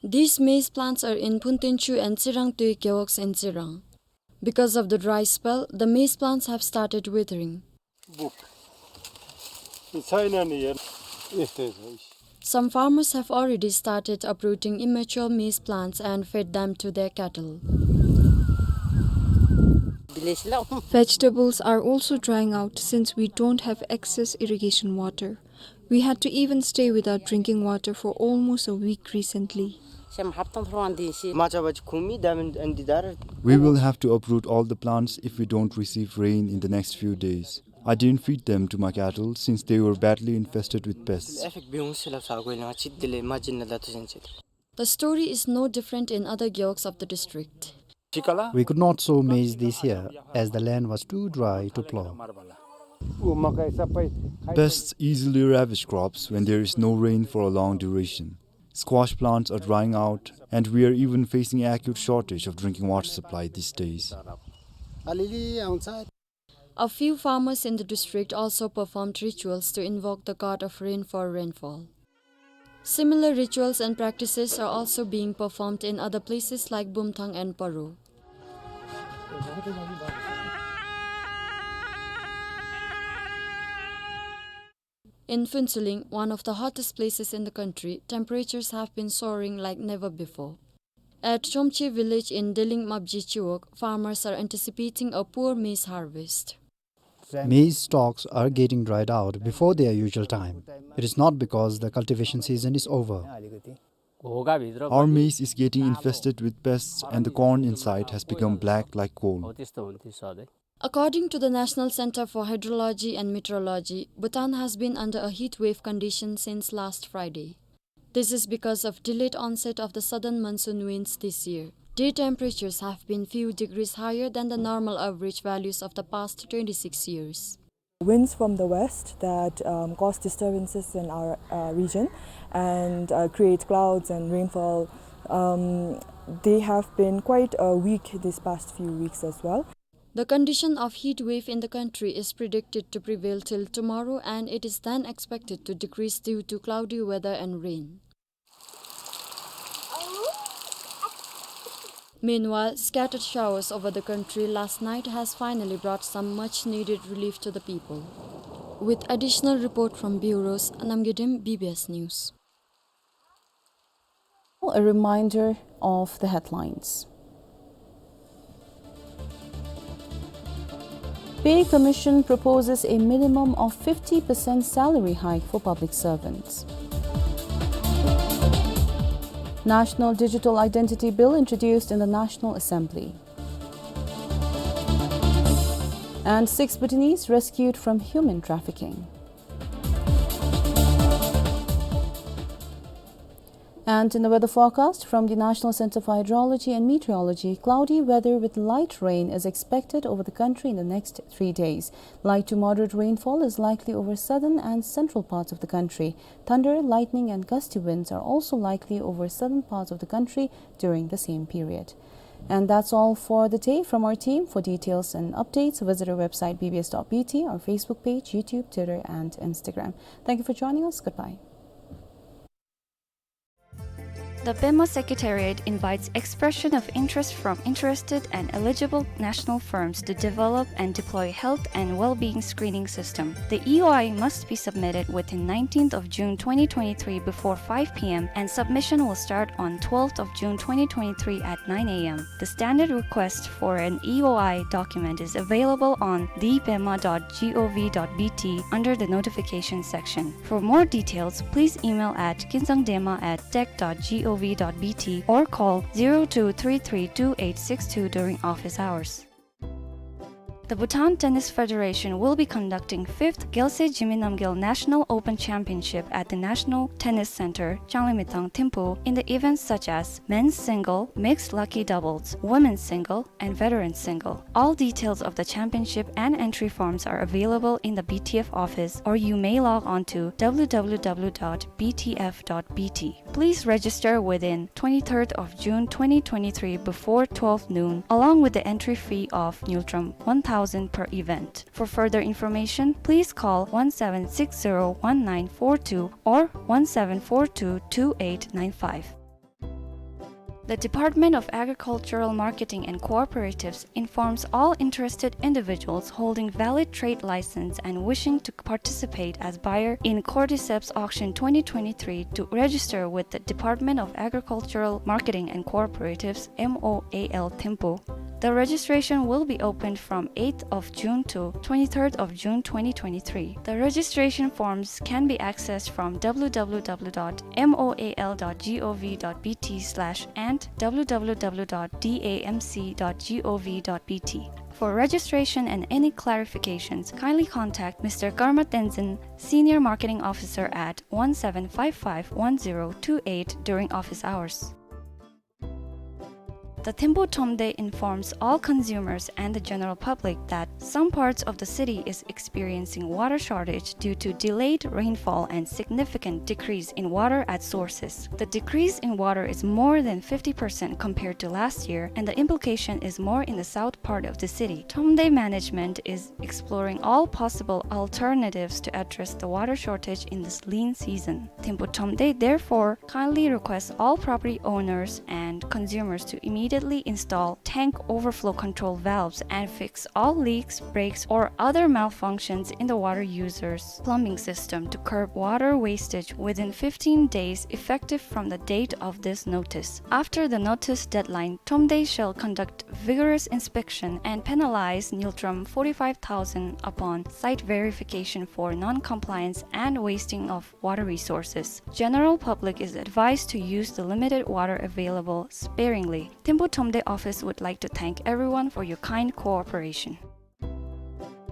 These maize plants are in Phuntenchu and Tsirang Tui gewogs in Tsirang. Because of the dry spell, the maize plants have started withering. Some farmers have already started uprooting immature maize plants and fed them to their cattle. Vegetables are also drying out since we don't have excess irrigation water. We had to even stay without drinking water for almost a week recently. We will have to uproot all the plants if we don't receive rain in the next few days. I didn't feed them to my cattle since they were badly infested with pests. The story is no different in other gewogs of the district. We could not sow maize this year as the land was too dry to plough. Pests easily ravage crops when there is no rain for a long duration. Squash plants are drying out, and we are even facing acute shortage of drinking water supply these days. A few farmers in the district also performed rituals to invoke the god of rain for rainfall. Similar rituals and practices are also being performed in other places like Bumthang and Paro. In Phuentsholing, one of the hottest places in the country, temperatures have been soaring like never before. At Chomche village in Deling Mabji Chiwog, farmers are anticipating a poor maize harvest. Maize stalks are getting dried out before their usual time. It is not because the cultivation season is over. Our maize is getting infested with pests and the corn inside has become black like coal. According to the National Center for Hydrology and Meteorology, Bhutan has been under a heat wave condition since last Friday. This is because of delayed onset of the southern monsoon winds this year. Day temperatures have been few degrees higher than the normal average values of the past twenty-six years. Winds from the west that, um, cause disturbances in our, uh, region and, uh, create clouds and rainfall, um, they have been quite, uh, weak these past few weeks as well. The condition of heat wave in the country is predicted to prevail till tomorrow, and it is then expected to decrease due to cloudy weather and rain. Meanwhile, scattered showers over the country last night has finally brought some much-needed relief to the people. With additional report from bureaus, Namgay Dem, B B S News. A reminder of the headlines. Pay Commission proposes a minimum of fifty percent salary hike for public servants. National Digital Identity Bill introduced in the National Assembly. And six Bhutanese rescued from human trafficking. And in the weather forecast from the National Center for Hydrology and Meteorology, cloudy weather with light rain is expected over the country in the next three days. Light to moderate rainfall is likely over southern and central parts of the country. Thunder, lightning and gusty winds are also likely over southern parts of the country during the same period. And that's all for the day from our team. For details and updates, visit our website B B S dot B T, our Facebook page, YouTube, Twitter, and Instagram. Thank you for joining us. Goodbye. The Pema Secretariat invites expression of interest from interested and eligible national firms to develop and deploy health and well-being screening system. The E O I must be submitted within nineteenth of June twenty twenty-three before five p m, and submission will start on twelfth of June twenty twenty-three at nine a m. The standard request for an E O I document is available on the pema dot gov dot B T under the notification section. For more details, please email at kinzangdema at tech dot gov dot B T or call zero two three three two eight six two during office hours. The Bhutan Tennis Federation will be conducting fifth Gyalse Zhimee Namgyel National Open Championship at the National Tennis Center, Changlimithang, Thimphu, in the events such as men's single, mixed lucky doubles, women's single, and veteran single. All details of the championship and entry forms are available in the B T F office, or you may log on to w w w dot b t f dot b t. Please register within twenty-third of June twenty twenty-three before twelve noon, along with the entry fee of ngultrum one thousand per event. For further information, please call one seven six zero one nine four two or one seven four two two eight nine five. The Department of Agricultural Marketing and Cooperatives informs all interested individuals holding valid trade license and wishing to participate as buyer in Cordyceps Auction twenty twenty-three to register with the Department of Agricultural Marketing and Cooperatives, M O A L, Thimphu. The registration will be opened from eighth of June to twenty-third of June twenty twenty-three. The registration forms can be accessed from w w w dot m o a l dot gov dot b t slash and w w w dot d a m c dot gov dot b t. For registration and any clarifications, kindly contact Mister Karma Tenzin, Senior Marketing Officer, at one seven five five one zero two eight during office hours. The Thimphu Thromde informs all consumers and the general public that some parts of the city is experiencing water shortage due to delayed rainfall and significant decrease in water at sources. The decrease in water is more than fifty percent compared to last year, and the implication is more in the south part of the city. Thromde management is exploring all possible alternatives to address the water shortage in this lean season. Thimphu Thromde therefore kindly requests all property owners and consumers to immediately install tank overflow control valves and fix all leaks, breaks, or other malfunctions in the water user's plumbing system to curb water wastage within fifteen days effective from the date of this notice. After the notice deadline, Thromde shall conduct vigorous inspection and penalize ngultrum forty-five thousand upon site verification for non-compliance and wasting of water resources. General public is advised to use the limited water available sparingly. Thimphu Thromde office would like to thank everyone for your kind cooperation.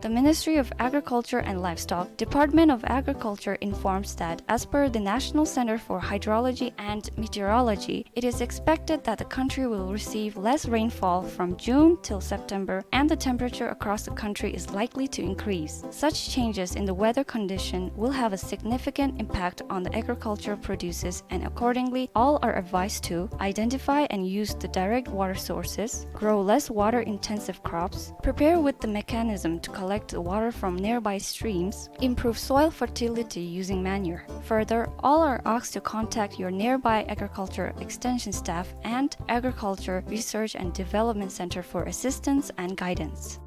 The Ministry of Agriculture and Livestock, Department of Agriculture informs that as per the National Center for Hydrology and Meteorology, it is expected that the country will receive less rainfall from June till September, and the temperature across the country is likely to increase. Such changes in the weather condition will have a significant impact on the agriculture produces, and accordingly, all are advised to identify and use the direct water sources, grow less water-intensive crops, prepare with the mechanism to collect the water from nearby streams, improve soil fertility using manure. Further, all are asked to contact your nearby agriculture extension staff and Agriculture Research and Development Center for assistance and guidance.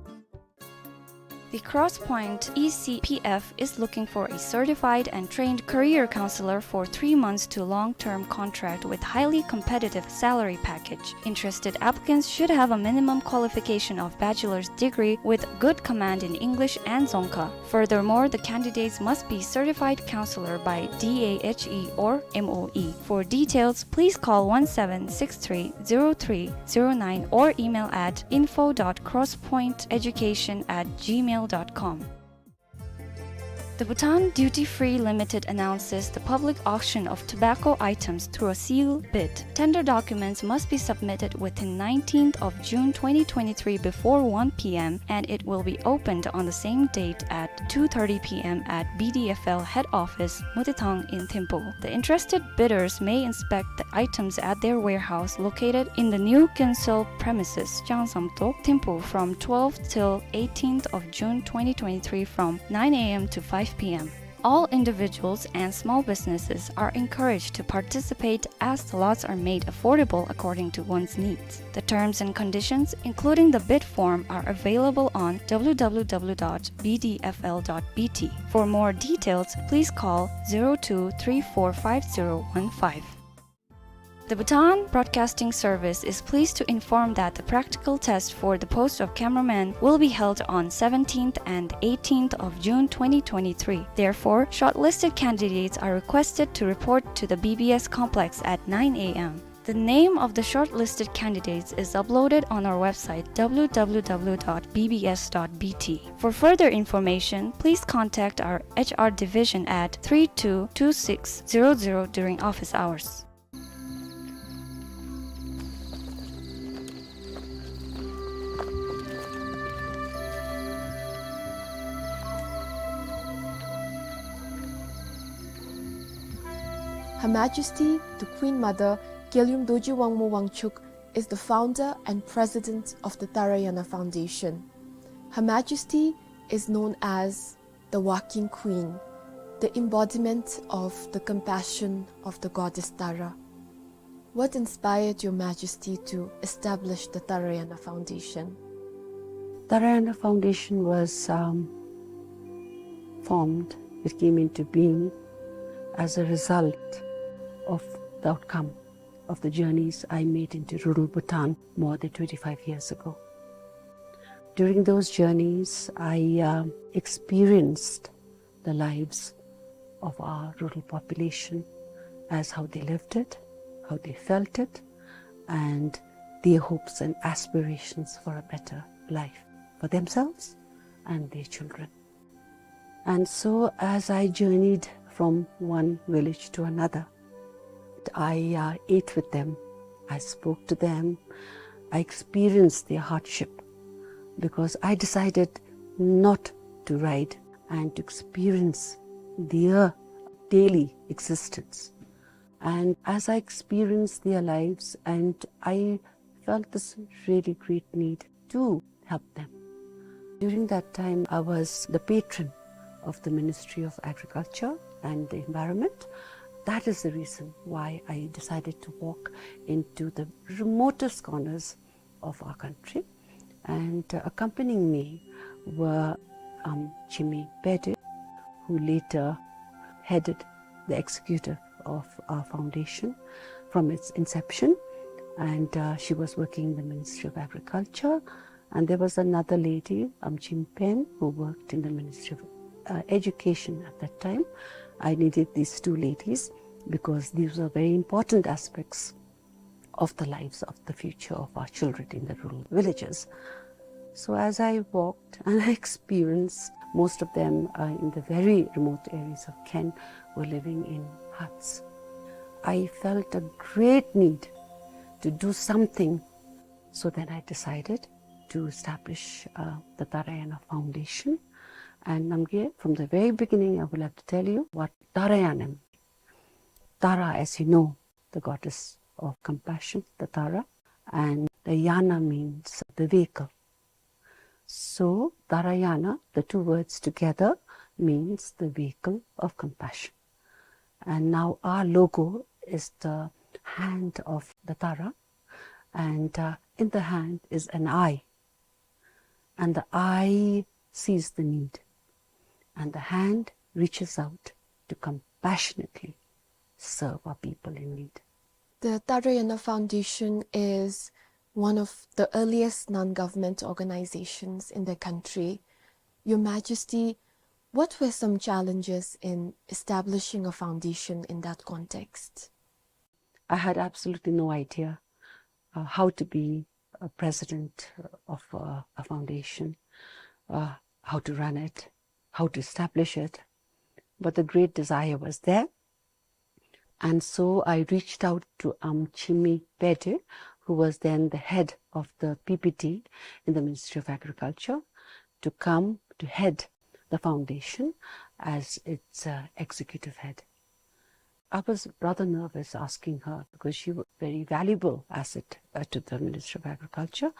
The Cross Point E C P F is looking for a certified and trained career counselor for three months to long-term contract with highly competitive salary package. Interested applicants should have a minimum qualification of bachelor's degree with good command in English and Dzongkha. Furthermore, the candidates must be certified counselor by D A H E or M O E. For details, please call one seven six three zero three zero nine or email at info dot crosspointeducation at gmail dot com. The Bhutan Duty Free Limited announces the public auction of tobacco items through a sealed bid. Tender documents must be submitted within nineteenth of June twenty twenty-three before one p m, and it will be opened on the same date at two thirty p m at B D F L head office, Mutithang in Thimphu. The interested bidders may inspect the items at their warehouse located in the new council premises, Changsamtok, Thimphu, from twelfth till eighteenth of June twenty twenty-three from nine a m to five p m. All individuals and small businesses are encouraged to participate as the lots are made affordable according to one's needs. The terms and conditions, including the bid form, are available on w w w dot b d f l dot b t. For more details, please call zero two three four five zero one five. The Bhutan Broadcasting Service is pleased to inform that the practical test for the post of cameraman will be held on seventeenth and eighteenth of June twenty twenty-three. Therefore, shortlisted candidates are requested to report to the B B S complex at nine a m. The name of the shortlisted candidates is uploaded on our website w w w dot b b s dot b t. For further information, please contact our H R division at three two two six zero zero during office hours. Her Majesty, the Queen Mother, Gyalwyum Dorji Wangmo Wangchuck, is the founder and president of the Tarayana Foundation. Her Majesty is known as the Walking Queen, the embodiment of the compassion of the goddess Tara. What inspired Your Majesty to establish the Tarayana Foundation? Tarayana Foundation was, um, formed, it came into being as a result of the outcome of the journeys I made into rural Bhutan more than twenty-five years ago. During those journeys, I, uh, experienced the lives of our rural population, as how they lived it, how they felt it, and their hopes and aspirations for a better life for themselves and their children. And so, as I journeyed from one village to another, I, uh, ate with them, I spoke to them, I experienced their hardship, because I decided not to ride and to experience their daily existence. And as I experienced their lives, and I felt this really great need to help them. During that time, I was the patron of the Ministry of Agriculture and the Environment. That is the reason why I decided to walk into the remotest corners of our country. And, uh, accompanying me were, um, Chimi Pede, who later headed the executive of our foundation from its inception. And, uh, she was working in the Ministry of Agriculture. And there was another lady, um, Chim Pen, who worked in the Ministry of, uh, Education at that time. I needed these two ladies because these were very important aspects of the lives of the future of our children in the rural villages. So as I walked and I experienced, most of them, uh, in the very remote areas of Khen were living in huts. I felt a great need to do something. So then I decided to establish, uh, the Tarayana Foundation. And Namgay, from the very beginning, I would like to tell you what Tarayana means. Tara, as you know, the goddess of compassion, the Tara, and the Yana means the vehicle. So, Tarayana, the two words together, means the vehicle of compassion. And now our logo is the hand of the Tara, and, uh, in the hand is an eye. And the eye sees the need, and the hand reaches out to compassionately serve our people in need. The Tarayana Foundation is one of the earliest non-government organizations in the country. Your Majesty, what were some challenges in establishing a foundation in that context? I had absolutely no idea, uh, how to be a president of, uh, a foundation, uh, how to run it, how to establish it. but the great desire was there. And so I reached out to Amchimi Pede, who was then the head of the P P D in the Ministry of Agriculture, to come to head the foundation as its, uh, executive head. I was rather nervous asking her because she was a very valuable asset, uh, to the Ministry of Agriculture.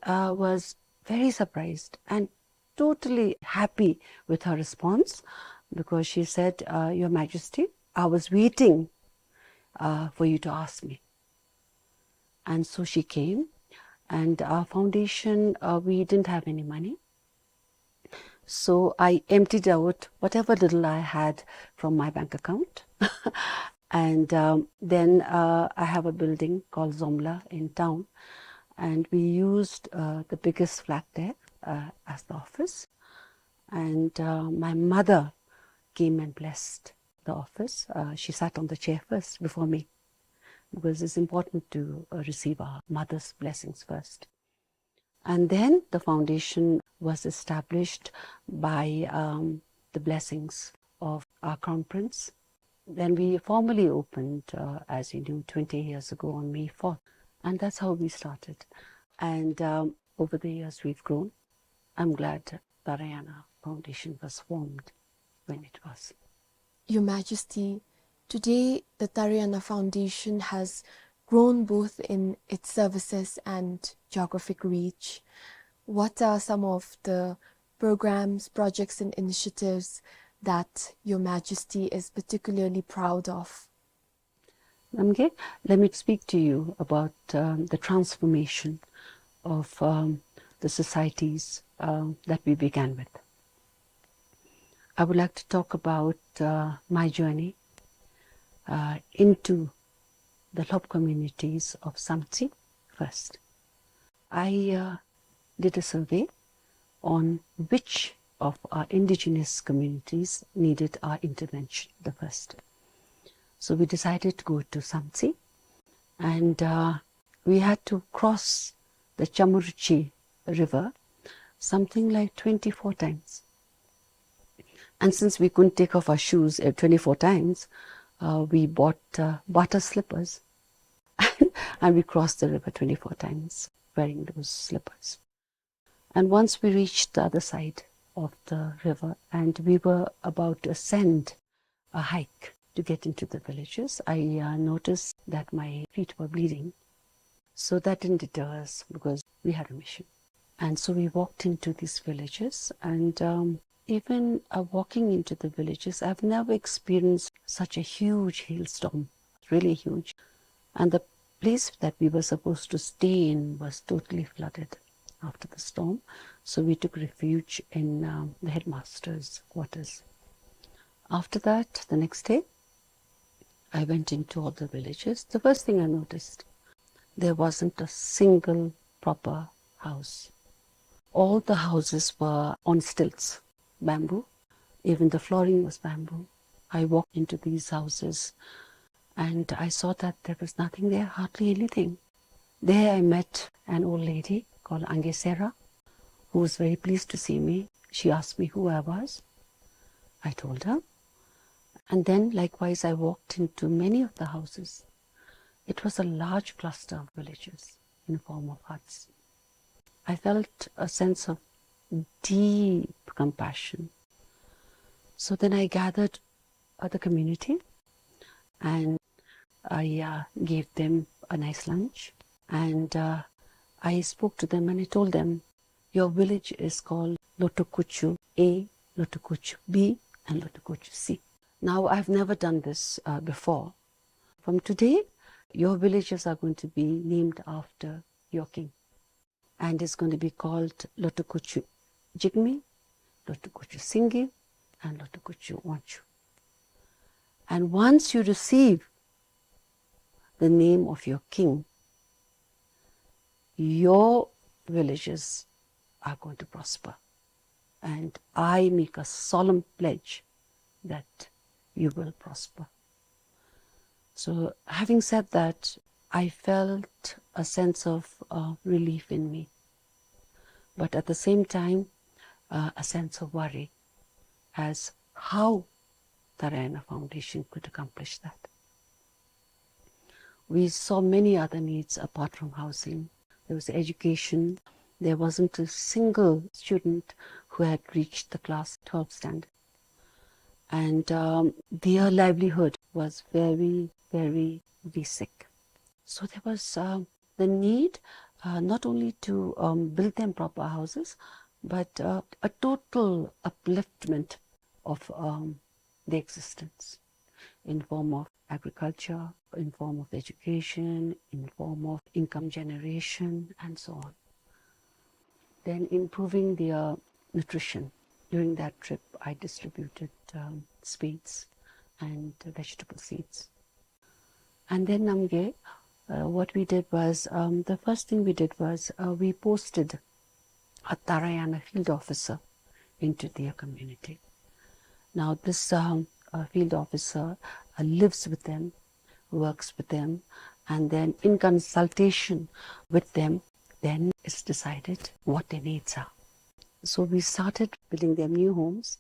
Uh, was very surprised and totally happy with her response, because she said, uh, "Your Majesty, I was waiting, uh, for you to ask me." And so she came, and our foundation, uh, we didn't have any money. So I emptied out whatever little I had from my bank account. And, um, then, uh, I have a building called Zomla in town, and we used, uh, the biggest flat there, uh, as the office. And, uh, my mother came and blessed the office. Uh, she sat on the chair first before me, because it's important to, uh, receive our mother's blessings first. And then the foundation was established by, um, the blessings of our Crown Prince. Then we formally opened, uh, as you knew, twenty years ago on May fourth. And that's how we started. And, um, over the years, we've grown. I'm glad Tarayana Foundation was formed when it was. Your Majesty, today the Tarayana Foundation has grown both in its services and geographic reach. What are some of the programs, projects, and initiatives that Your Majesty is particularly proud of? Namgay, let me speak to you about, um, the transformation of, um, the societies, uh, that we began with. I would like to talk about, uh, my journey, uh, into the Lhob communities of Samtse first. I, uh, did a survey on which of our indigenous communities needed our intervention the first. So we decided to go to Samtse, and, uh, we had to cross the Chamuruchi River something like twenty-four times. And since we couldn't take off our shoes, uh, twenty-four times, uh, we bought, uh, bata slippers and we crossed the river twenty-four times wearing those slippers. And once we reached the other side of the river and we were about to ascend a hike to get into the villages, I, uh, noticed that my feet were bleeding. So that didn't deter us because we had a mission. And so we walked into these villages, and, um, even, uh, walking into the villages, I've never experienced such a huge hailstorm, really huge. And the place that we were supposed to stay in was totally flooded after the storm. So we took refuge in, um, the headmaster's quarters. After that, the next day, I went into all the villages. The first thing I noticed, there wasn't a single proper house. All the houses were on stilts, bamboo. Even the flooring was bamboo. I walked into these houses and I saw that there was nothing there, hardly anything. There I met an old lady called Ange Sarah, who was very pleased to see me. She asked me who I was. I told her. And then likewise, I walked into many of the houses. It was a large cluster of villages in form of huts. I felt a sense of deep compassion. So then I gathered, uh, the community and I, uh, gave them a nice lunch. And, uh, I spoke to them and I told them, "Your village is called Lotokuchu A, Lotokuchu B, and Lotokuchu C. Now, I've never done this, uh, before. From today, your villages are going to be named after your king. And it's going to be called Lotokuchu Jigme, Lotokuchu Singe, and Lotokuchu Wanchu. And once you receive the name of your king, your villages are going to prosper. And I make a solemn pledge that you will prosper." So, having said that, I felt a sense of, uh, relief in me, but at the same time, uh, a sense of worry as how Taraiyana Foundation could accomplish that. We saw many other needs apart from housing. There was education. There wasn't a single student who had reached the class twelve standard. And um, their livelihood was very, very basic. So there was um, the need uh, not only to um, build them proper houses, but uh, a total upliftment of um, the existence in form of agriculture, in form of education, in form of income generation, and so on. Then improving their nutrition. During that trip, I distributed um, spades and vegetable seeds. And then Namgay, uh, what we did was, um, the first thing we did was uh, we posted a Tarayana field officer into their community. Now, this um, uh, field officer uh, lives with them, works with them, and then in consultation with them, then it's decided what their needs are. So we started building them new homes,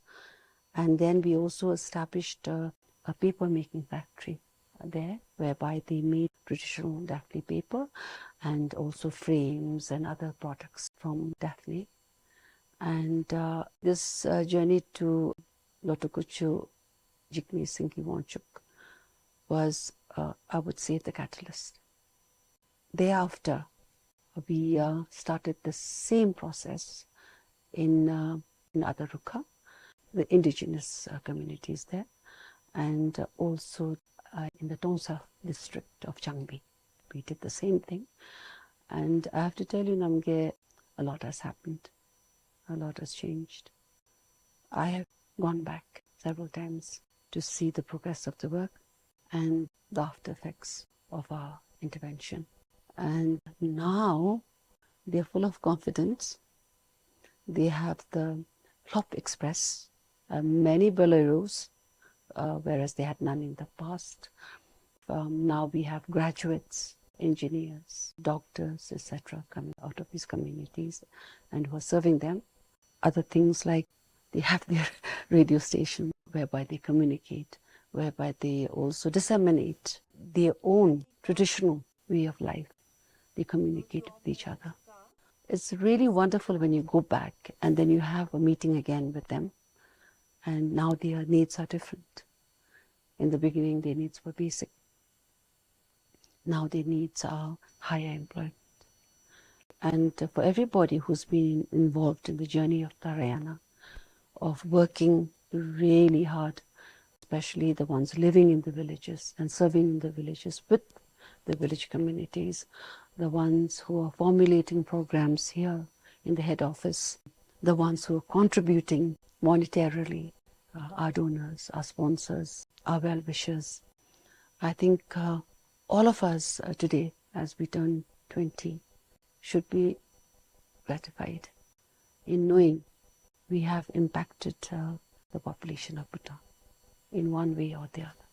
and then we also established a, a paper making factory there, whereby they made traditional Daphne paper and also frames and other products from Daphne. And uh, this uh, journey to Lotokuchu Jigme Singki Wangchuck was, uh, I would say, the catalyst. Thereafter, we uh, started the same process in, uh, in Adarukha, the indigenous uh, communities there, and uh, also uh, in the Tongsar district of Changbi. We did the same thing. And I have to tell you, Namgay, a lot has happened. A lot has changed. I have gone back several times to see the progress of the work and the after effects of our intervention. And now they're full of confidence. They have the Hlop Express, uh, many Boleros, uh, whereas they had none in the past. Um, now we have graduates, engineers, doctors, et cetera, coming out of these communities and who are serving them. Other things like they have their radio station whereby they communicate, whereby they also disseminate their own traditional way of life. They communicate with each other. It's really wonderful when you go back and then you have a meeting again with them. And now their needs are different. In the beginning, their needs were basic. Now their needs are higher employment. And for everybody who's been involved in the journey of Tarayana, of working really hard, especially the ones living in the villages and serving in the villages with the village communities, the ones who are formulating programs here in the head office, the ones who are contributing monetarily, uh, our donors, our sponsors, our well-wishers. I think uh, all of us uh, today, as we turn twenty, should be gratified in knowing we have impacted uh, the population of Bhutan in one way or the other.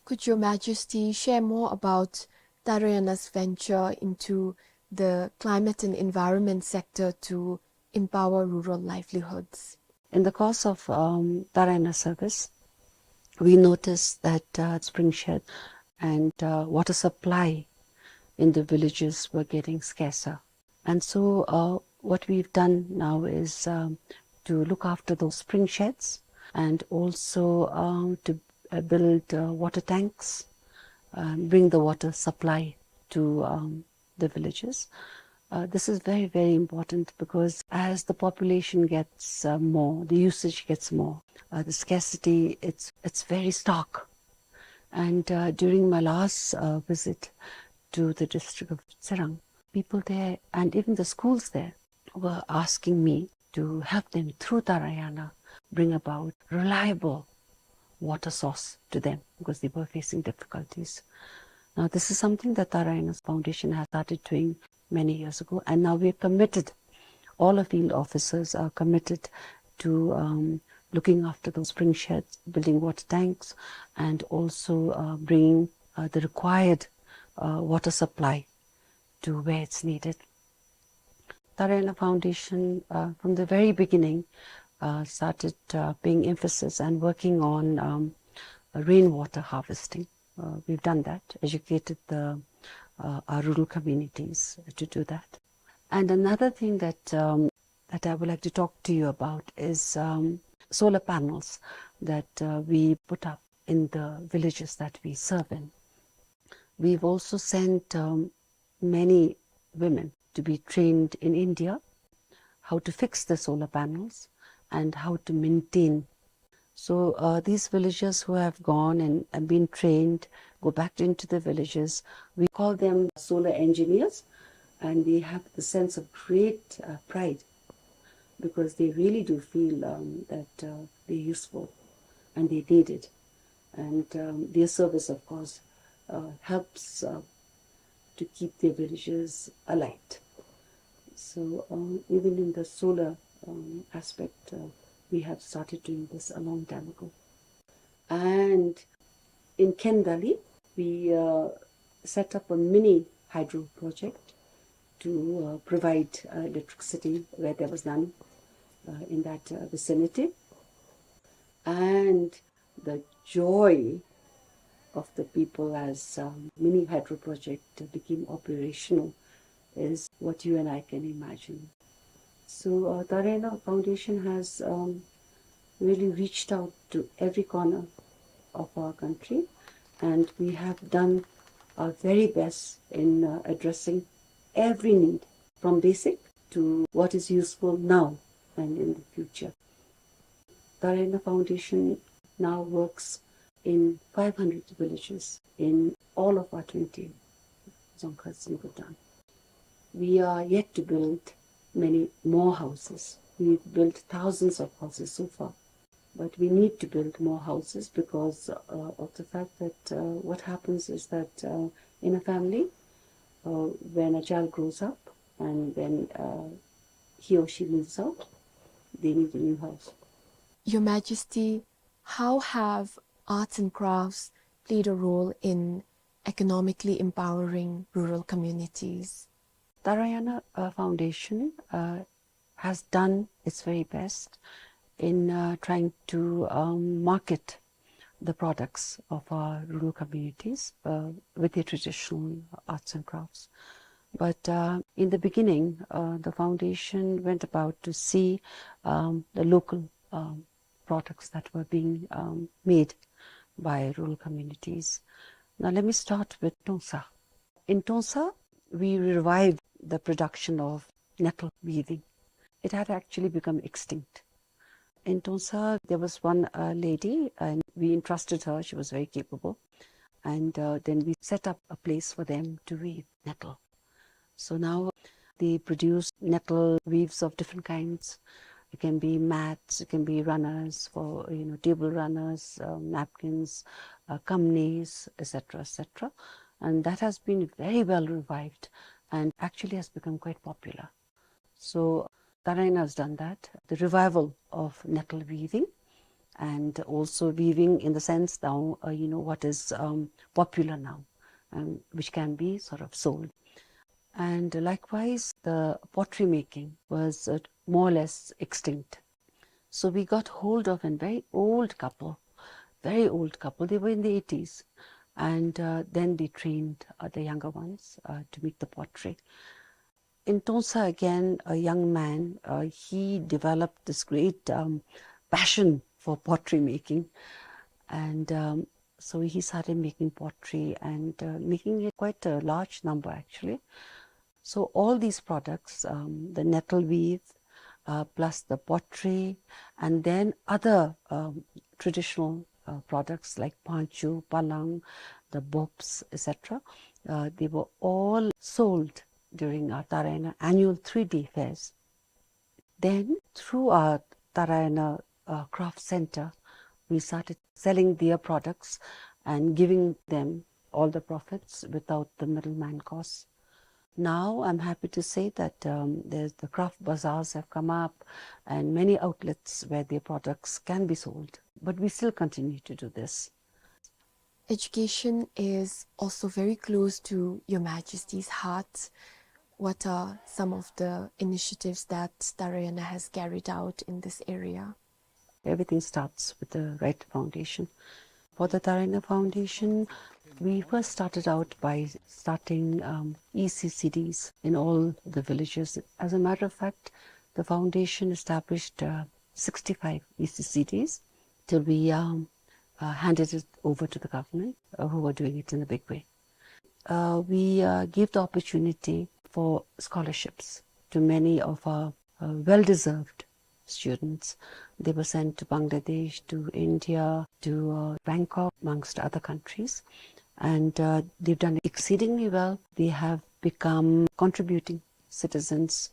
Could Your Majesty share more about Tarayana's venture into the climate and environment sector to empower rural livelihoods? In the course of um, Tarayana service, we noticed that uh, spring shed and uh, water supply in the villages were getting scarcer. And so uh, what we've done now is um, to look after those spring sheds and also um, to uh, build uh, water tanks, um, bring the water supply to um, the villages. Uh, this is very, very important because as the population gets uh, more, the usage gets more, uh, the scarcity, it's, it's very stark. And uh, during my last uh, visit to the district of Tsirang, people there and even the schools there were asking me to help them through Tarayana bring about reliable water source to them because they were facing difficulties. Now, this is something that Tarayana's Foundation has started doing many years ago, and now we are committed, all our field officers are committed to um, looking after those spring sheds, building water tanks, and also uh, bringing uh, the required uh, water supply to where it's needed. Tarayana Foundation, uh, from the very beginning, uh, started uh, paying emphasis and working on um, rainwater harvesting. Uh, we've done that, educated the, uh, our rural communities to do that. And another thing that, um, that I would like to talk to you about is, um, solar panels that, uh, we put up in the villages that we serve in. We've also sent, um, many women to be trained in India, how to fix the solar panels and how to maintain. So, uh, these villagers who have gone and, and been trained, go back into the villages, we call them solar engineers, and they have the sense of great, uh, pride because they really do feel, um, that, uh, they're useful and they're needed. And, um, their service, of course, uh, helps, uh, to keep their villages alight. So, um, even in the solar, um, aspect, uh, we have started doing this a long time ago. And in Kendali, we, uh, set up a mini hydro project to, uh, provide, uh, electricity where there was none, uh, in that, uh, vicinity. And the joy of the people as, um, mini hydro project became operational is what you and I can imagine. So, uh, Tarayana Foundation has, um, really reached out to every corner of our country, and we have done our very best in, uh, addressing every need, from basic to what is useful now and in the future. Tarayana Foundation now works in five hundred villages in all of our twenty dzongkhas in Bhutan. We are yet to build many more houses. We've built thousands of houses so far, but we need to build more houses because, uh, of the fact that, uh, what happens is that, uh, in a family, uh, when a child grows up and when, uh, he or she moves out, they need a new house. Your Majesty, how have arts and crafts played a role in economically empowering rural communities? Tarayana, uh, Foundation, uh, has done its very best in, uh, trying to, um, market the products of our rural communities, uh, with the traditional arts and crafts. But, uh, in the beginning, uh, the foundation went about to see, um, the local, um, products that were being, um, made by rural communities. Now, let me start with Tongsa. In Tongsa, we revived the production of nettle weaving. It had actually become extinct. In Tongsa, there was one, uh, lady, and we entrusted her. She was very capable. And, uh, then we set up a place for them to weave nettle. So now they produce nettle weaves of different kinds. It can be mats, it can be runners for, you know, table runners, uh, napkins, uh, kamnis, et cetera, et cetera. And that has been very well revived and actually has become quite popular. So Tarayana has done that, the revival of nettle weaving, and also weaving in the sense now, uh, you know, what is, um, popular now, um, which can be sort of sold. And likewise, the pottery making was, uh, more or less extinct. So we got hold of a very old couple, very old couple. They were in the eighties. And, uh, then they trained, uh, the younger ones, uh, to make the pottery. In Tongsa again, a young man, uh, he developed this great, um, passion for pottery making. And, um, so he started making pottery and, uh, making it quite a large number actually. So all these products, um, the nettle weave, uh, plus the pottery, and then other, um, traditional, uh, products like panchu, palang, the bops, et cetera, uh, they were all sold during our Tarayana annual three-day fairs. Then, through our Tarayana, uh, craft center, we started selling their products and giving them all the profits without the middleman costs. Now, I'm happy to say that, um, there's, the craft bazaars have come up and many outlets where their products can be sold. But we still continue to do this. Education is also very close to Your Majesty's heart. What are some of the initiatives that Tarayana has carried out in this area? Everything starts with the right foundation. For the Tarayana Foundation, we first started out by starting um, E C C Ds in all the villages. As a matter of fact, the foundation established uh, sixty-five E C C Ds till we um, uh, handed it over to the government, uh, who were doing it in a big way. Uh, we uh, gave the opportunity for scholarships to many of our uh, well-deserved students. They were sent to Bangladesh, to India, to uh, Bangkok, amongst other countries. And uh, they've done exceedingly well. They have become contributing citizens,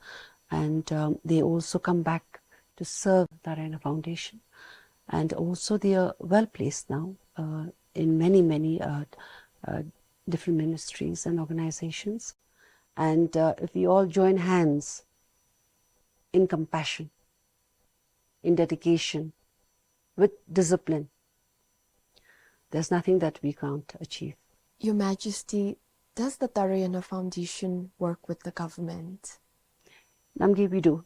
and um, they also come back to serve Tarayana Foundation. And also, they are well placed now uh, in many, many uh, uh, different ministries and organizations. And uh, if we all join hands in compassion, in dedication, with discipline, there's nothing that we can't achieve. Your Majesty, does the Tarayana Foundation work with the government? Namgay, we do.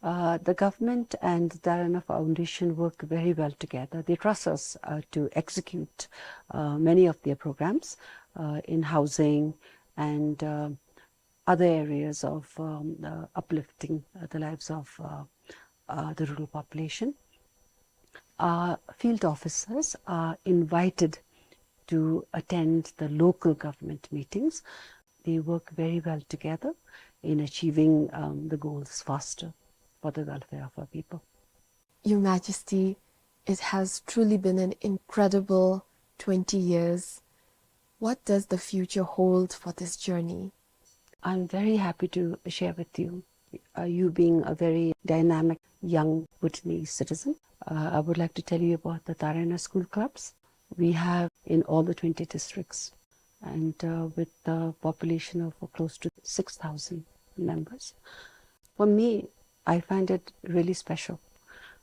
Uh, the government and the Tarayana Foundation work very well together. They trust us uh, to execute uh, many of their programs uh, in housing and uh, other areas of um, uh, uplifting uh, the lives of uh, uh, the rural population. Our field officers are invited to attend the local government meetings. They work very well together in achieving um, the goals faster for the welfare of our people. Your Majesty, it has truly been an incredible twenty years. What does the future hold for this journey? I'm very happy to share with you, uh, you being a very dynamic young Bhutanese citizen. Uh, I would like to tell you about the Tarayana school clubs we have in all the twenty districts, and uh, with a population of close to six thousand members. For me, I find it really special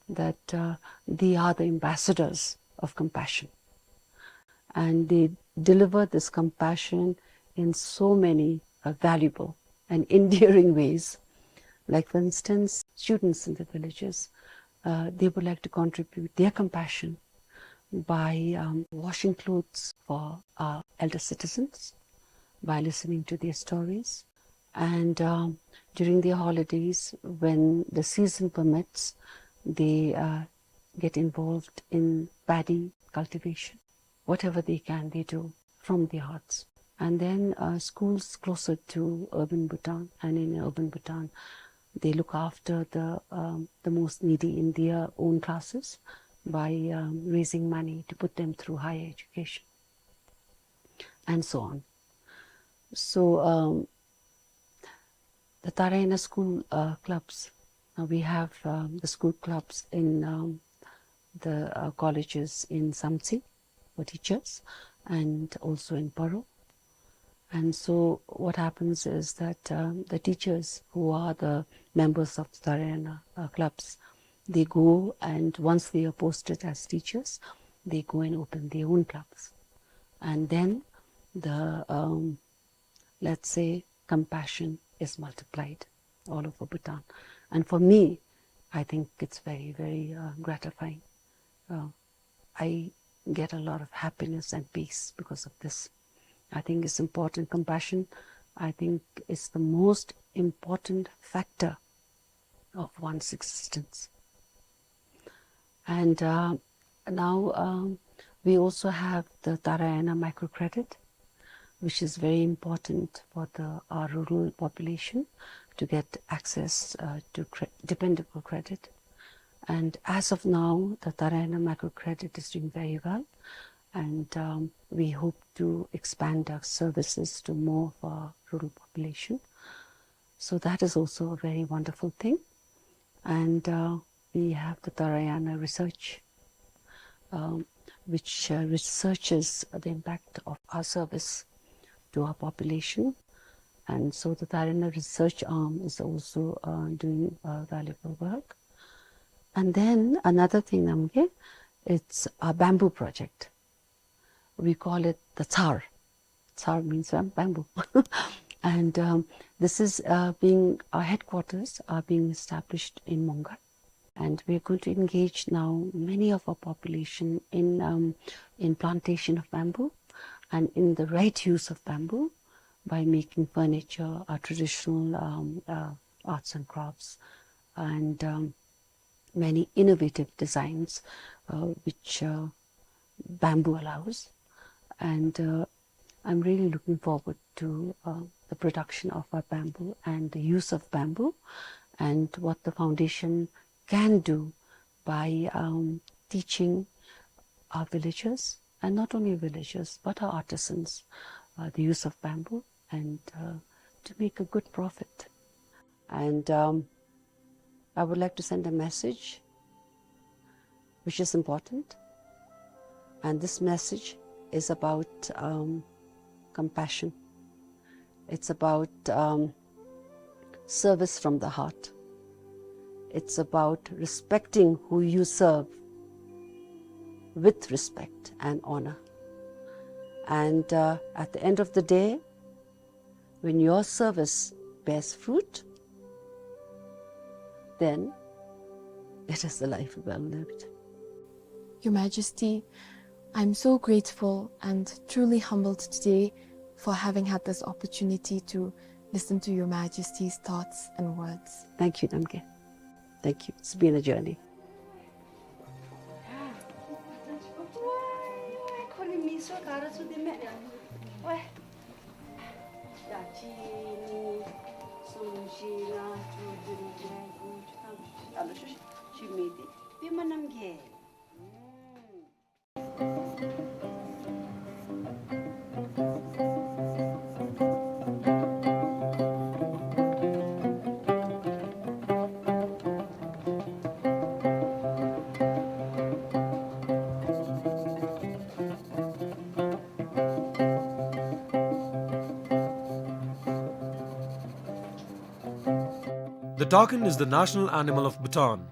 that uh, they are the ambassadors of compassion, and they deliver this compassion in so many uh, valuable and endearing ways. Like, for instance, students in the villages, uh, they would like to contribute their compassion by um, washing clothes for our elder citizens, by listening to their stories. And um, during the holidays, when the season permits, they uh, get involved in paddy cultivation. Whatever they can, they do from their hearts. And then uh, schools closer to urban Bhutan and in urban Bhutan, they look after the, um, the most needy in their own classes by um, raising money to put them through higher education, and so on. So um, the Tarayana school uh, clubs, uh, we have um, the school clubs in um, the uh, colleges in Samtse for teachers and also in Paro. And so what happens is that um, the teachers who are the members of the Tarayana uh, clubs, they go, and once they are posted as teachers, they go and open their own clubs. And then the, um, let's say, compassion is multiplied all over Bhutan. And for me, I think it's very, very uh, gratifying. Uh, I get a lot of happiness and peace because of this. I think it's important. Compassion, I think, is the most important factor of one's existence. And uh, now um, we also have the Tarayana microcredit, which is very important for the our rural population to get access uh, to cre- dependable credit. And as of now, the Tarayana microcredit is doing very well, and um, we hope to expand our services to more of our rural population. So that is also a very wonderful thing. And uh, we have the Tarayana research, um, which uh, researches the impact of our service to our population. And so the Tarayana research arm is also uh, doing uh, valuable work. And then another thing, Namgay, it's a bamboo project. We call it the Tsar. Tsar means um, bamboo. And um, this is uh, being, our headquarters are being established in Mongar. And we're going to engage now many of our population in, um, in plantation of bamboo and in the right use of bamboo by making furniture, our traditional, um, uh, arts and crafts, and, um, many innovative designs, uh, which, uh, bamboo allows. And, uh, I'm really looking forward to, uh, the production of our bamboo and the use of bamboo and what the foundation can do by, um, teaching our villagers, and not only villagers, but our artisans, uh, the use of bamboo and, uh, to make a good profit. And, um, I would like to send a message which is important. And this message is about, um, compassion. It's about, um, service from the heart. It's about respecting who you serve with respect and honor. And, uh, at the end of the day, when your service bears fruit, then it is a life well lived. Your Majesty, I'm so grateful and truly humbled today for having had this opportunity to listen to Your Majesty's thoughts and words. Thank you, Namgay. Thank you. It's been a journey. The takin is the national animal of Bhutan.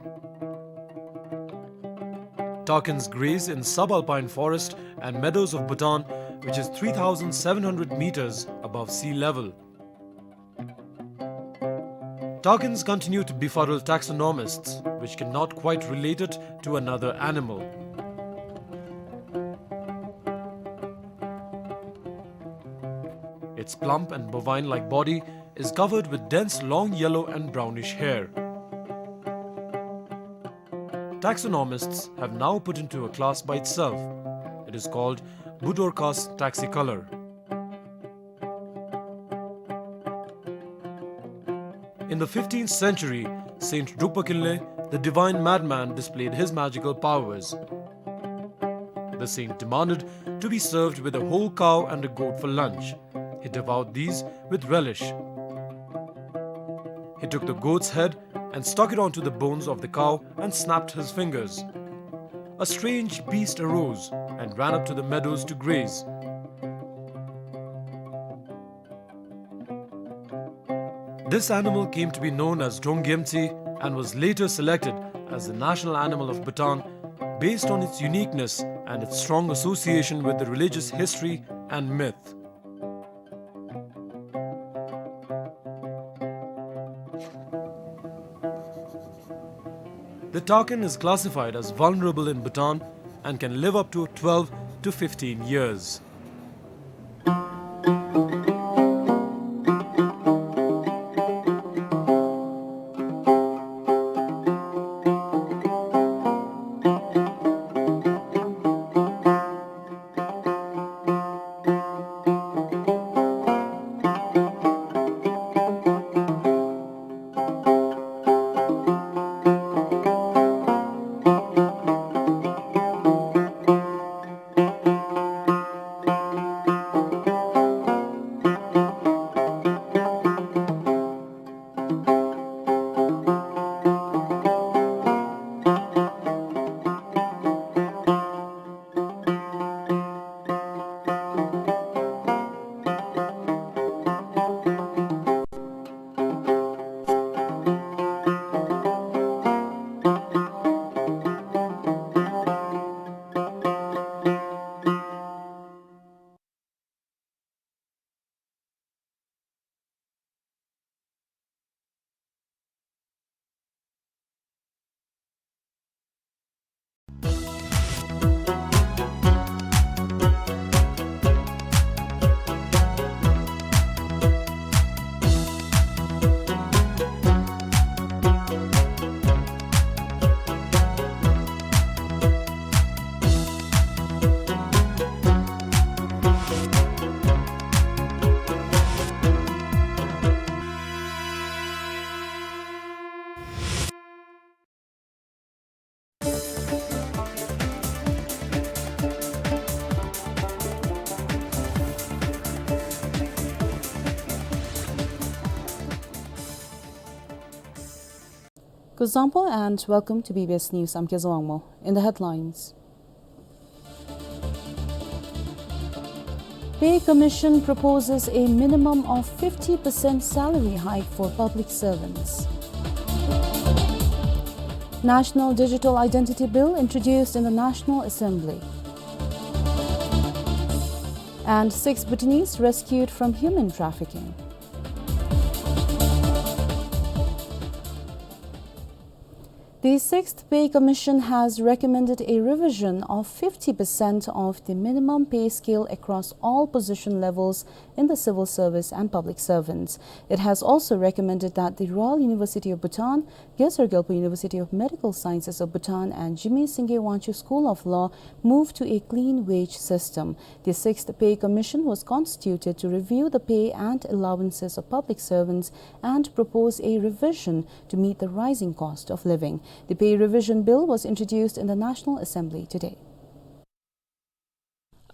Takins graze in subalpine forest and meadows of Bhutan, which is three thousand seven hundred meters above sea level. Takins continue to befuddle taxonomists, which cannot quite relate it to another animal. Its plump and bovine-like body is covered with dense long yellow and brownish hair. Taxonomists have now put into a class by itself. It is called Budorcas taxicolor. In the fifteenth century, Saint Drukpa Kinley, the divine madman, displayed his magical powers. The saint demanded to be served with a whole cow and a goat for lunch. He devoured these with relish. He took the goat's head and stuck it onto the bones of the cow and snapped his fingers. A strange beast arose and ran up to the meadows to graze. This animal came to be known as Drong Gyemtse and was later selected as the national animal of Bhutan based on its uniqueness and its strong association with the religious history and myth. The takin is classified as vulnerable in Bhutan and can live up to twelve to fifteen years. Kuzuzangpo and welcome to B B S News. I'm Kezawangmo. In the headlines, Pay Commission proposes a minimum of fifty percent salary hike for public servants. National Digital Identity Bill introduced in the National Assembly. And six Bhutanese rescued from human trafficking. The Sixth Pay Commission has recommended a revision of fifty percent of the minimum pay scale across all position levels in the civil service and public servants. It has also recommended that the Royal University of Bhutan, Gesar Gyalpo University of Medical Sciences of Bhutan, and Jigme Singye Wangchuck School of Law move to a clean wage system. The Sixth Pay Commission was constituted to review the pay and allowances of public servants and propose a revision to meet the rising cost of living. The pay revision bill was introduced in the National Assembly today.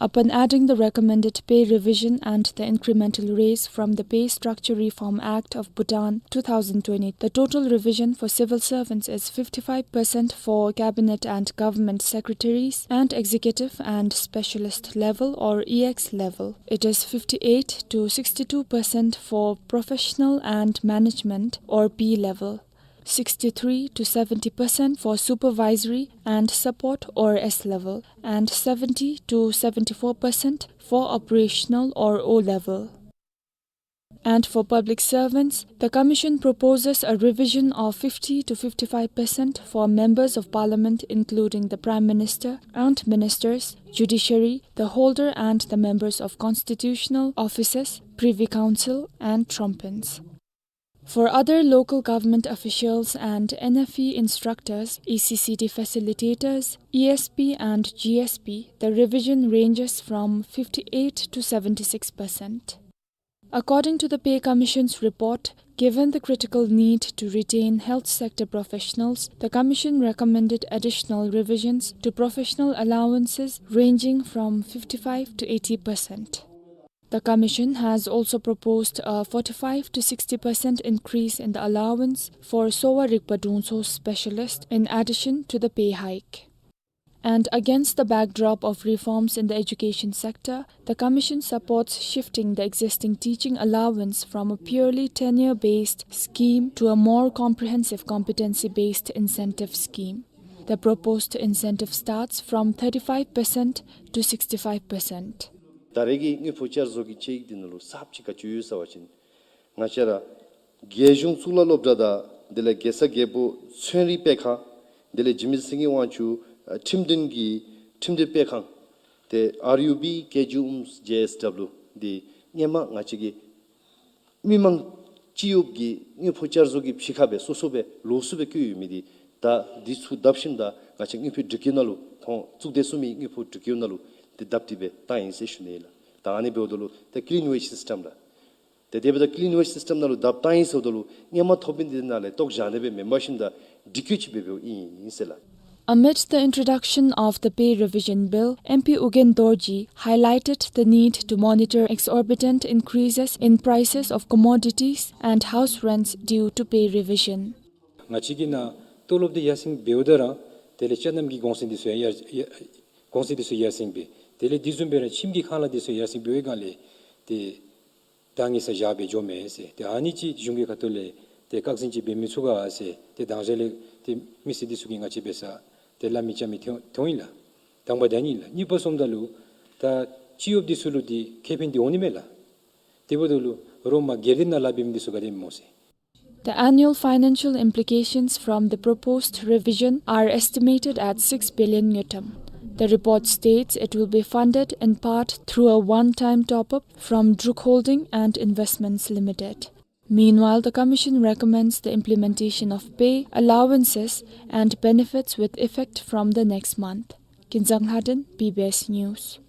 Upon adding the recommended pay revision and the incremental raise from the Pay Structure Reform Act of Bhutan two thousand twenty, the total revision for civil servants is fifty-five percent for cabinet and government secretaries and executive and specialist level or E X level. It is fifty-eight to sixty-two percent for professional and management or P level, sixty-three to seventy percent for supervisory and support or S level, and seventy to seventy-four percent for operational or O level. And for public servants, the Commission proposes a revision of fifty to fifty-five percent for members of Parliament, including the Prime Minister and ministers, judiciary, the holder and the members of constitutional offices, Privy Council, and trumpens. For other local government officials and N F E instructors, E C C D facilitators, E S P and G S P, the revision ranges from fifty-eight to seventy-six percent. According to the Pay Commission's report, given the critical need to retain health sector professionals, the Commission recommended additional revisions to professional allowances ranging from fifty-five to eighty percent. The Commission has also proposed a forty-five to sixty percent increase in the allowance for Sowa Rigpa Drungtso specialist in addition to the pay hike. And against the backdrop of reforms in the education sector, the Commission supports shifting the existing teaching allowance from a purely tenure-based scheme to a more comprehensive competency-based incentive scheme. The proposed incentive starts from thirty-five percent to sixty-five percent. ད་རེས་ཀྱི་དངུལ་ཕོགས་བསྐྱར་བཟོ་གི་དཔྱད་ཡིག་འདི་ནང་ལུ་གསརཔ་ཅིག་ག་ཅི་ཡོད་ཟེར་བ་ཅིན་ང་བཅས་ར་རྒྱལ་གཞུང་གཙུག་ལག་སློབ་གྲྭ་དང་དེ་ལས་གེ་སར་རྒྱལ་པོ་ཚན་རིག་སྤེལ་ཁང་དེ་ལས་འཇིགས་མེད་སེང་གེ་དབང་ཕྱུག་ཨ་ཁྲིམས་དོན་གྱི་ཁྲིམས་དོན་སྤེལ་ཁང་དེ་ཨར་ཡུ་བི་ཀེ་ཇི་ཨུམ་ཇེ་ཨེས་ཌབ་ལུ་འདི་སྔོན་མ་ང་བཅས་ཀྱི་མི་མང་སྤྱི་གཡོགཔ་གི་དངུལ་ཕོགས་བསྐྱར་བཟོ་གི་ཕྱི་ཁར་སྦེ་སོ་སོ་སྦེ་ལོགས་སུ་སྦེ་བཀོད་ཡོད་མི་འདི་ད་འདི་ཚུ་བརྡབ་ཞིནམ་ད་ང་བཅས་དངུལ་ཕོགས་སྒྲིག་བཀོད་ནང་ལུ་ཁོང་གཙུག་སྡེ་གསུམ་མི་དངུལ་ཕོགས་སྒྲིག་བཀོད་ནང་ལུ་འདི་བརྡབ་སྟེ་སྦེ་བཏང་ཡི་ཟེར་ཞུ་ནི་ལགས། ད་ཨ་ནི་འབདཝ་ད་ལུ་ད་ཀི་ལིན་ཝེཇ་སིསི་ཊམ་ལགས། ཏེ་དེ་འབདཝ་ད་ཀི་ལིན་ཝེཇ་སིསི་ཊམ་ནང་ལུ་བརྡབ་བཏང་ཡི་ཟེརཝ་ད་ལུ་སྔོན་མ་ཐོབ་མི་འདི་ནང་ལས་བཏོག་བཞག་ནི་སྦེ་མེན་པར་ཞིནམ་ད་སྒྲིག་བཀོད་ཅིག་འབད་འབདཝ་ཨིན་ཟེར་ལགས། Amid the introduction of the Pay Revision Bill, M P Ugyen Dorji highlighted the need to monitor exorbitant increases in prices of commodities and house rents due to pay revision. ང་བཅས་ཀྱི་ནང་ཏོ་ལོབ་འདི་ཡར་སེང་འབདཝ་ད་ར་དེ་ལས་ཅ་རྣམ་གྱི་གོང་ཚད་འདི་ཚུ་ཡང་ཡར་ཡ་གོང་ཚད་འདི་ཚུ་ཡར་སེང་འབད། དེ་ལས་དེ་བཟུམ་སྦེ་ར་ཁྱིམ་གྱི་ཁང་གླ་འདི་ཚུ་ཡར་སེང་འབད་བའི་སྒང་ལས་ཏེ་ད་ཨ་ནི་ཅིག་བཞག་སྦེ་འགྱོ་མས་ཟེར། ཏེ་ཨ་ནི་ཅིག་གཞུང་གི་ཁ་ཐུག་ལས་ཏེ་བཀག་འཛིན་ཅིག་འབད་མི་ཚུགས་ག་ཟེར་ཏེ་དང་ཞག་ལས་ཏེ་མི་སེར་འདི་ཚུ་གིས་ང་བཅས་འབད་ས་ཏེ་སླབ་མི་རྐྱབ་མི་ཐོན་ཐོན་ཡི་ལགས། དང་པ་དེ་ཨ་ནི་ལགས། གཉིས་པ་སོངམ་ད་ལུ་ད་སྤྱི་གཡོགཔ་འདི་ཚུ་ལུ་འདི་ཁེ་ཕན་འདི་འོང་ནི་མས་ལགས། དེ་འབདཝ་ད་ལུ་རོགས་མ་སྒེར་སྡེ་ནང་ལཱ་འབད་མི་འདི་ཚུ་ག་དེ་སྨོ་ཟེར། The annual financial implications from the proposed revision are estimated at six billion ngultrum. The report states it will be funded in part through a one-time top-up from Druk Holding and Investments Limited. Meanwhile, the Commission recommends the implementation of pay, allowances, and benefits with effect from the next month. Kinzang Lhaden, B B S News.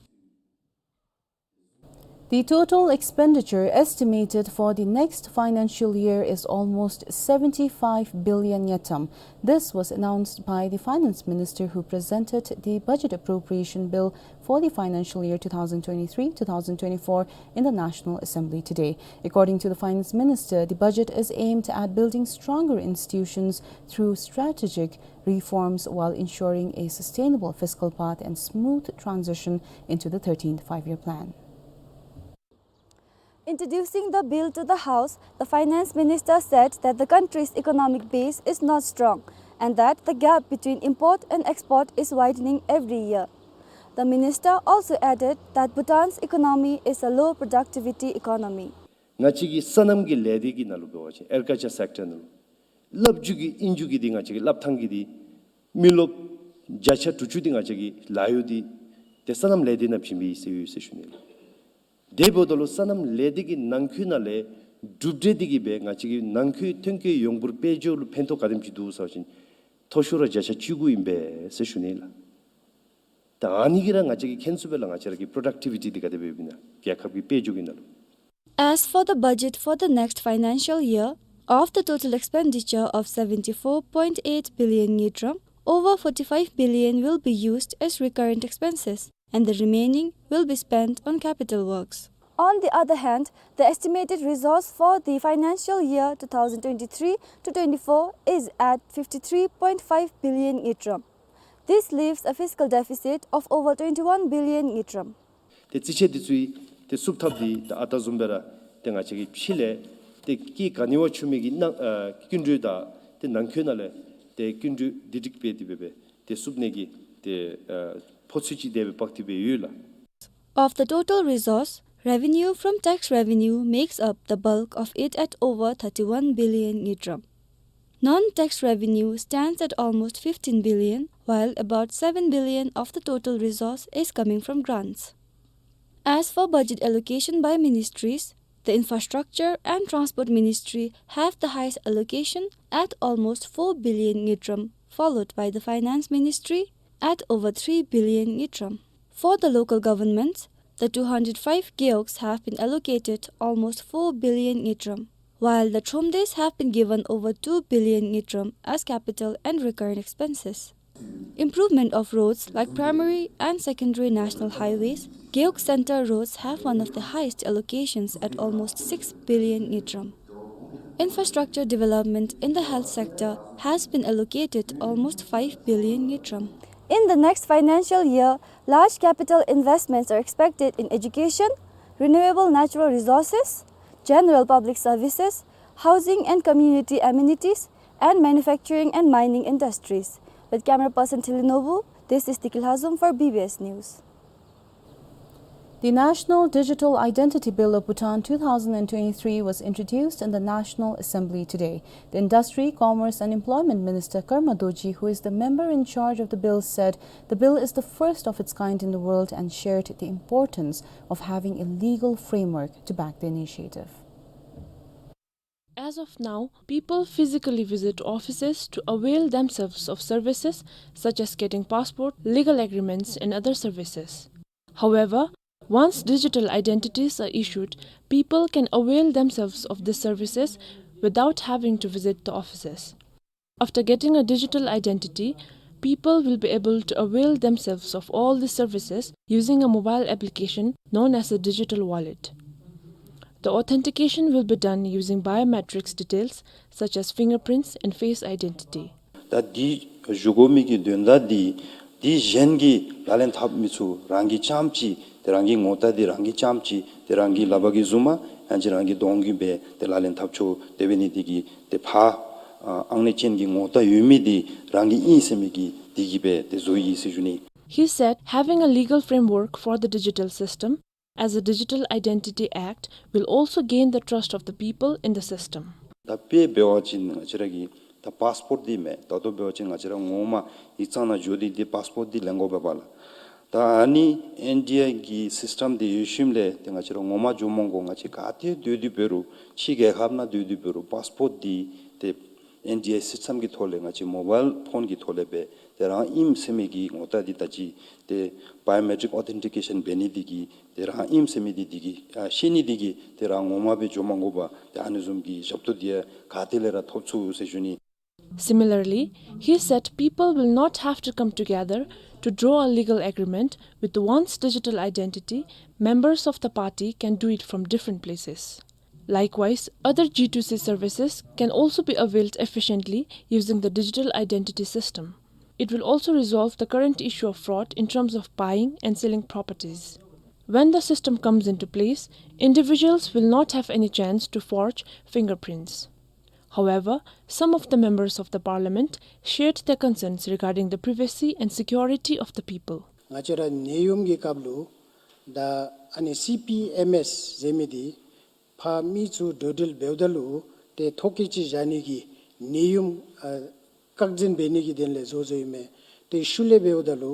The total expenditure estimated for the next financial year is almost seventy-five billion ngultrum. This was announced by the Finance Minister, who presented the Budget Appropriation Bill for the financial year two thousand twenty-three two thousand twenty-four in the National Assembly today. According to the Finance Minister, the budget is aimed at building stronger institutions through strategic reforms while ensuring a sustainable fiscal path and smooth transition into the thirteenth Five-Year Plan. Introducing the bill to the House, the Finance Minister said that the country's economic base is not strong and that the gap between import and export is widening every year. The minister also added that Bhutan's economy is a low productivity economy. ང་བཅས་ཀྱི་སོ་ནམ་གྱི་ལས་སྡེ་གི་ནང་ལུ་འབད་བ་ཅིན་ཨེག་རི་ཀལ་ཅར་སེཀ་ཊར་ནང་ལུ་སླབ་རྒྱུ་གི་ཨིན་རྒྱུ་གི་འདི་ང་བཅས་ཀྱི་སླབ་ཐངས་ཀྱི་འདི་མི་རློབས་བརྒྱ་ཆ་དྲུག་ཅུ་འདི་ང་བཅས་ཀྱི་ལཱ་གཡོག་འདི་ཏེ་སོ་ནམ་ལས་སྡེ་ནང་བྱིན་པའི་ཟེར་ཡོད་ཟེར་ཞུ་ནི་ལགས། དེ་འབདཝ་ད་ལུ་སོ་ནམ་ལས་སྡེ་གི་ནང་འཁོད་ནང་ལས་གྲུབ་འབྲས་འདི་གིས་སྦེ་ང་བཅས་ཀྱི་ནང་འཁོད་ཐོན་སྐྱེད་ཡོངས་འབོར་དཔལ་འབྱོར་ལུ་ཕན་ཐོགས་ག་དེམ་ཅིག་འདུག་ཟེར་བ་ཅིན་མཐོ་ཤོས་ར་བརྒྱ་ཆ་བཅུ་དགུ་ཨིན་པས་ཟེར་ཞུ་ནི་ལགས། ད་ཨ་ནི་གིས་ར་ང་བཅས་ཀྱིས་མཁྱེན་ཚུགས་པས་ལགས། ང་བཅས་ར་གི་པོ་རོ་ཌག་ཊི་བི་ཊི་འདི་ག་དེ་སྦེ་ཡོདཔ་ཨིན་ན་རྒྱལ་ཁབ་ཀྱི་དཔལ་འབྱོར་གྱི་ནང་ལུ། As for the budget for the next financial year, of the total expenditure of seventy-four point eight billion ngultrum, over forty-five billion will be used as recurrent expenses, and the remaining will be spent on capital works. On the other hand, the estimated resource for the financial year two thousand twenty-three to twenty-four is at fifty-three point five billion ngultrum. This leaves a fiscal deficit of over twenty-one billion ngultrum. ཏེ་རྩིས་ཆད་འདི་ཚུ་ཏེ་བསུབ་ཐབས་འདི་ད་ཨ་རྟག་བཟུམ་སྦེ་ར་ཏེ་ང་བཅས་ཀྱིས་ཕྱི་ལས་ཏེ་སྐྱེད་ག་ནི་བ་ཆུང་མི་གི་ནང་ཨ་སྐྱིན་འགྲུལ་དང་ཏེ་ནང་འཁོད་ནང་ལས་ཏེ་སྐྱིན་འགྲུལ་འདི་སྒྲིག་སྦེ་འདི་སྦེ་སྦེ་ཏེ་བསུབ་ནི་གི་ཏེ་ཨ་ཕོ་ཚོད་ཅིག་དེ་སྦེ་འབག་སྟེ་སྦེ་ཡོད་ལགས། Of the total resource, revenue from tax revenue makes up the bulk of it at over thirty-one billion ngultrum. Non-tax revenue stands at almost fifteen billion, while about seven billion of the total resource is coming from grants. As for budget allocation by ministries, the Infrastructure and Transport Ministry have the highest allocation at almost four billion ngultrum, followed by the Finance Ministry at over three billion ngultrum. For the local governments, the two hundred five gewogs have been allocated almost four billion ngultrum, while the thromdays have been given over two billion ngultrum as capital and recurrent expenses. Improvement of roads like primary and secondary national highways, gewog center roads have one of the highest allocations at almost six billion ngultrum. Infrastructure development in the health sector has been allocated almost five billion ngultrum. In the next financial year, large capital investments are expected in education, renewable natural resources, general public services, housing and community amenities, and manufacturing and mining industries. With camera person Tilinobu, this is Tikil Hazum for B B S News. The National Digital Identity Bill of Bhutan two thousand and twenty-three was introduced in the National Assembly today. The Industry, Commerce and Employment Minister Karma Dorji, who is the member in charge of the bill, said the bill is the first of its kind in the world and shared the importance of having a legal framework to back the initiative. As of now, people physically visit offices to avail themselves of services such as getting passport, legal agreements, and other services. However, once digital identities are issued, people can avail themselves of these services without having to visit the offices. After getting a digital identity, people will be able to avail themselves of all the services using a mobile application known as a digital wallet. The authentication will be done using biometrics details such as fingerprints and face identity. ད་འདི་ཞུ་དགོ་མི་གི་དོན་དག་འདི་འདི་གཞན་གྱིས་ལག་ལེན་འཐབ་མི་ཚུགས། རང་གིས་རྐྱངམ་ཅིག་ཏེ་རང་གི་ངོ་རྟགས་འདི་རང་གིས་རྐྱངམ་ཅིག་ཏེ་རང་གི་ལག་པ་གིས་བཟུང་མ་ཡང་ཅིན་རང་གི་གདོང་གིས་སྦེ་ཏེ་ལག་ལེན་འཐབ་ཆོག། དེ་འབད་ནི་འདི་གིས་ཏེ་ཕར་ཨ་ཨང་གནས་ཅན་གྱི་ངོ་རྟགས་ཡོད་མི་འདི་རང་གི་ཨིན་ཟེར་མི་གི་འདི་གིས་སྦེ་ཏེ་བཟོ་ཡི་ཟེར་ཞུ་ནི། He said having a legal framework for the digital system as a Digital Identity Act will also gain the trust of the people in the system. ད་དཔེ་འབད་བ་ཅིན་ང་བཅས་ར་གི་ད་པཱསི་པོརཊ་འདི་མས། ད་ལྟོ་འབད་བ་ཅིན་ང་བཅས་ར་ངོ་མ་ཡིག་ཚང་ནང་འགྱོ་སྟེ་འདི་པཱསི་པོརཊ་འདི་ལེན་དགོ་པས་པ་ལགས། ད་ཨ་ནི་ཨེན་ཌི་ཨའི་གི་སིསི་ཊམ་འདི་ཡོད་ཞིནམ་ལས་ཏེ་ང་བཅས་ར་ངོ་མ་འགྱོ་མ་དགོ། ང་བཅས་ག་ཏེ་སྡོད་དེ་འབད་རུང་ཕྱི་རྒྱལ་ཁབ་ནང་སྡོད་དེ་འབད་རུང་པཱསི་པོརཊ་འདི་ཏེ་ ཨེན་ཌི་ཨའི་སིསི་ཊམ་གི་ཐོག་ལས་ང་བཅས་མོ་བཱའིལ་ཕོན་གྱི་ཐོག་ལས་སྦེ་ཏེ་རང་ཨིནམ་ཟེར་མི་གི་ངོ་རྟགས་འདི་ད་ཅི་ཏེ་བའི་ཡོ་མེ་ཊིཀ་ཨོ་ཐེན་ཊི་ཀེ་ཤཱན་འབད་ནི་འདི་གིས་ཏེ་རང་ཨིནམ་ཟེར་མི་འདི་འདི་གིས་ཨ་ཤེས་ནི་འདི་གིས་ཏེ་རང་ངོ་མ་སྦེ་འགྱོ་མ་དགོ་པར་ཏེ་ཨ་ནི་བཟུམ་གྱི་ཞབས་ཏོག་འདི་ཡང་ག་ཏེ་ལས་ར་ཐོབ་ཚུགས་ཟེར་ཞུ་ནི། Similarly, he said people will not have to come together to draw a legal agreement. With one's digital identity, members of the party can do it from different places. Likewise, other G two C services can also be availed efficiently using the digital identity system. It will also resolve the current issue of fraud in terms of buying and selling properties. When the system comes into place, individuals will not have any chance to forge fingerprints. However, some of the members of the parliament shared their concerns regarding the privacy and security of the people. ང་བཅས་ར་ནད་ཡམས་ཀྱི་སྐབས་ལུ་ད་ཨ་ནི་སི་པི་ཨེམ་ཨེསི་ཟེར་མི་འདི་ཕར་མི་ཚུ་འགྲོ་འགྲུལ་འབདཝ་ད་ལུ་ཏེ་ཐོ་བཀོད་ཅིག་བཞག་ནི་གི་ནད་ཡམས་ཨ་བཀག་འཛིན་འབད་ནི་གི་དོན་ལས་བཟོ་བཟོཝ་ཨིན་མས། ཏེ་ཤུལ་ལས་འབདཝ་ད་ལུ་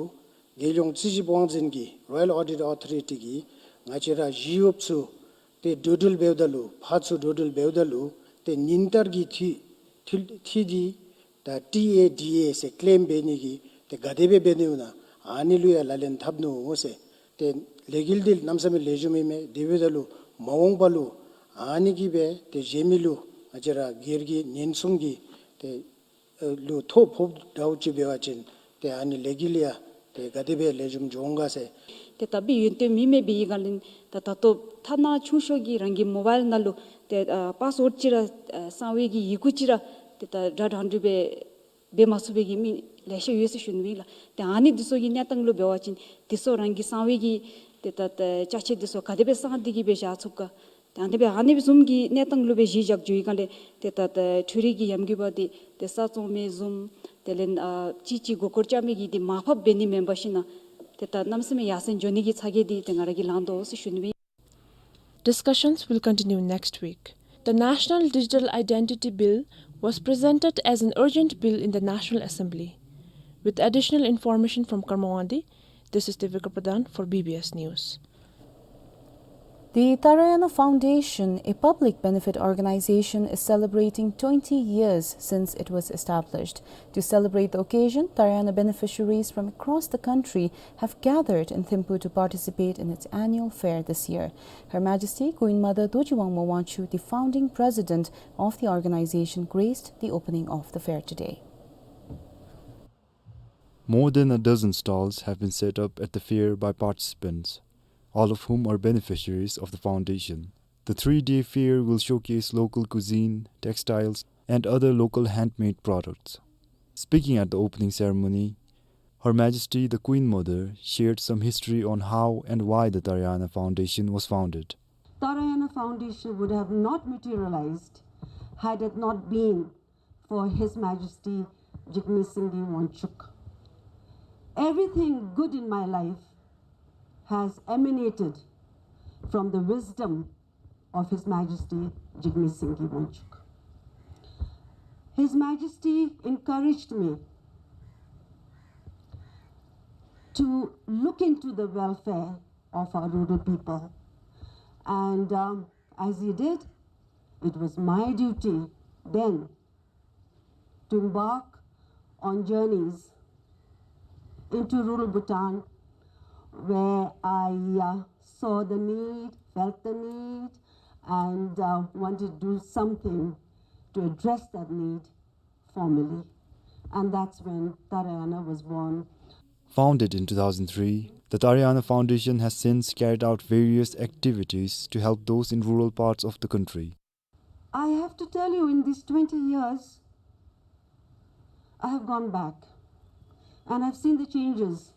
རྒྱལ་ཡོངས་རྩིས་ཞིབ་དབང་འཛིན་གྱི་རོ་ཡལ་ཨོ་ཌིཊ་ཨོ་ཐོ་རི་ཊི་གིས་ང་བཅས་ར་ཞི་གཡོགཔ་ཚུ་ཏེ་འགྲོ་འགྲུལ་འབདཝ་ད་ལུ་ཕར་ཚུར་འགྲོ་འགྲུལ་འབདཝ་ད་ལུ་ཏེ་ཉིན་ལྟར་གྱི་འཐུས་འཐུས་འཐུས་འདི་ད་ཊི་ཨེ་ཌི་ཨེ་ཟེར་ཀེ་ལེམ་འབད་ནི་གི་ཏེ་ག་དེ་སྦེ་འབད་ནི་ཡོད་ན་ཨ་ནི་ལུ་ཡང་ལག་ལེན་འཐབ་ནུག་ཟེར། ཏེ་ལས་འགུལ་འདི་གནམ་མེད་ས་མེད་ལེགས་ཤོམ་ཨིན་མས། དེ་འབདཝ་ད་ལུ་མ་འོངས་པ་ལུ་ཨ་ནི་གིས་སྦེ་ཏེ་གཞན་མི་ལུ་ང་བཅས་ར་སྒེར་གྱི་ཉེན་སྲུང་གི་ཏེ་ཨ་ལུ་ཐོ་ཕོགཔ་འདྲཝ་ཅིག་འབད་བ་ཅིན་ཏེ་ཨ་ནི་ལས་འགུལ་ཡང་ཏེ་ག་དེ་སྦེ་ལེགས་ཤོམ་འགྱོ་འོང་ག་ཟེར། ཏེ་ད་འབད་ཡོན་ཏན་མེད་མི་འབད་བའི་སྒང་ལས་ད་ད་ལྟོ་ཐ་ན་ཆུང་ཤོས་ཀྱི་རང་གི་མོ་བཱའིལ་ནང་ལུ་ཏེ་ཨ་པཱསི་ཝཱརཌ་ཅིག་ར་ཨ་གསང་བའི་གི་ཡི་གུ་ཅིག་ར་ཏེ་ད་སྒྲ་དྲང་སྒྲུབ་སྦེ་འབད་མ་ཚུགས་པའི་གི་མི་ལེ་ཤ་ཡོད་ཟེར་ཞུ་ནི་ཨིན་ལགས། ཏེ་ཨ་ནི་འདི་ཚུ་གི་གནས་སྟངས་ལུ་འབད་བ་ཅིན་འདི་ཚུ་རང་གི་གསང་བའི་གི་ཏེ་ད་ད་ཅ་ཆས་འདི་ཚུ་ག་དེ་སྦེ་གསང་སྟེ་གི་སྦེ་བཞག་ཚུགས་ག། ཏེ་ཨ་ནི་སྦེ་ཨ་ནི་བཟུམ་གྱི་གནས་སྟངས་ལུ་སྦེ་གཞི་བཞག་འགྱོ་བའི་སྒང་ལས་ཏེ་ད་ད་འཕྲུལ་རིག་གི་ཡམས་རྒུད་པ་འདི་ཏེ་ས་བཙོང་མི་བཟུམ་དེ་ལས་ཨ་ཅིག་ཅིག་མགུ་སྐོར་རྐྱབ་མི་གི་འདི་མར་ཕབ་འབད་ནི་མེན་པར་ཞིན་ན་ཏེ་ད་གནམ་མེད་ས་མེད་ཡར་སེང་འགྱོ་ནི་གི་ཚ་གྱང་འདི་ཏེ་ང་ར་གིས་ལང་དོ་ཟེར་ཞུ་ནི་ཨིན། Discussions will continue next week. The National Digital Identity Bill was presented as an urgent bill in the National Assembly. With additional information from Karma Wangdi, this is Devika Pradhan for B B S News. The Tarayana Foundation, a public benefit organization, is celebrating twenty years since it was established. To celebrate the occasion, Tarayana beneficiaries from across the country have gathered in Thimphu to participate in its annual fair this year. Her Majesty Queen Mother Dorji Wangmo Wangchuck, the founding president of the organization, graced the opening of the fair today. More than a dozen stalls have been set up at the fair by participants, all of whom are beneficiaries of the foundation. The three-day fair will showcase local cuisine, textiles, and other local handmade products. Speaking at the opening ceremony, Her Majesty the Queen Mother shared some history on how and why the Tarayana Foundation was founded. Tarayana Foundation would have not materialized had it not been for His Majesty Jigme Singye Wangchuck. Everything good in my life has emanated from the wisdom of His Majesty Jigme Singye Wangchuck. His Majesty encouraged me to look into the welfare of our rural people. And, um, as he did, it was my duty then to embark on journeys into rural Bhutan, where I, uh, saw the need, felt the need, and, uh, wanted to do something to address that need formally. And that's when Tarayana was born. Founded in two thousand three, the Tarayana Foundation has since carried out various activities to help those in rural parts of the country. I have to tell you, in these twenty years, I have gone back and I've seen the changes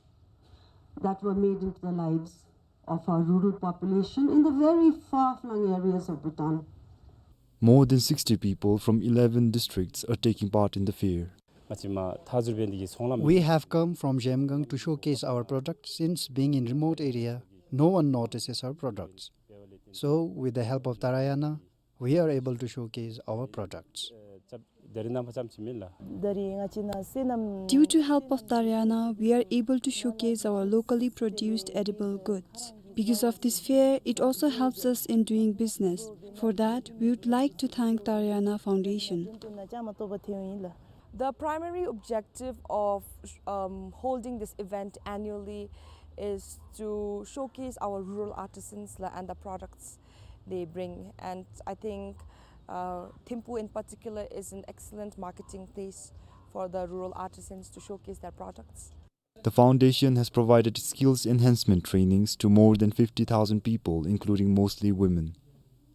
that were made into the lives of our rural population in the very far-flung areas of Bhutan. More than sixty people from eleven districts are taking part in the fair. We have come from Zhemgang to showcase our products. Since being in remote area, no one notices our products. So, with the help of Tarayana, we are able to showcase our products. Due to help of Tarayana, we are able to showcase our locally produced edible goods. Because of this fair, it also helps us in doing business. For that, we would like to thank Taraiyana Foundation. The primary objective of, um, holding this event annually is to showcase our rural artisans la-, and the products they bring. And I think, uh, Thimphu in particular is an excellent marketing place for the rural artisans to showcase their products. The foundation has provided skills enhancement trainings to more than fifty thousand people, including mostly women.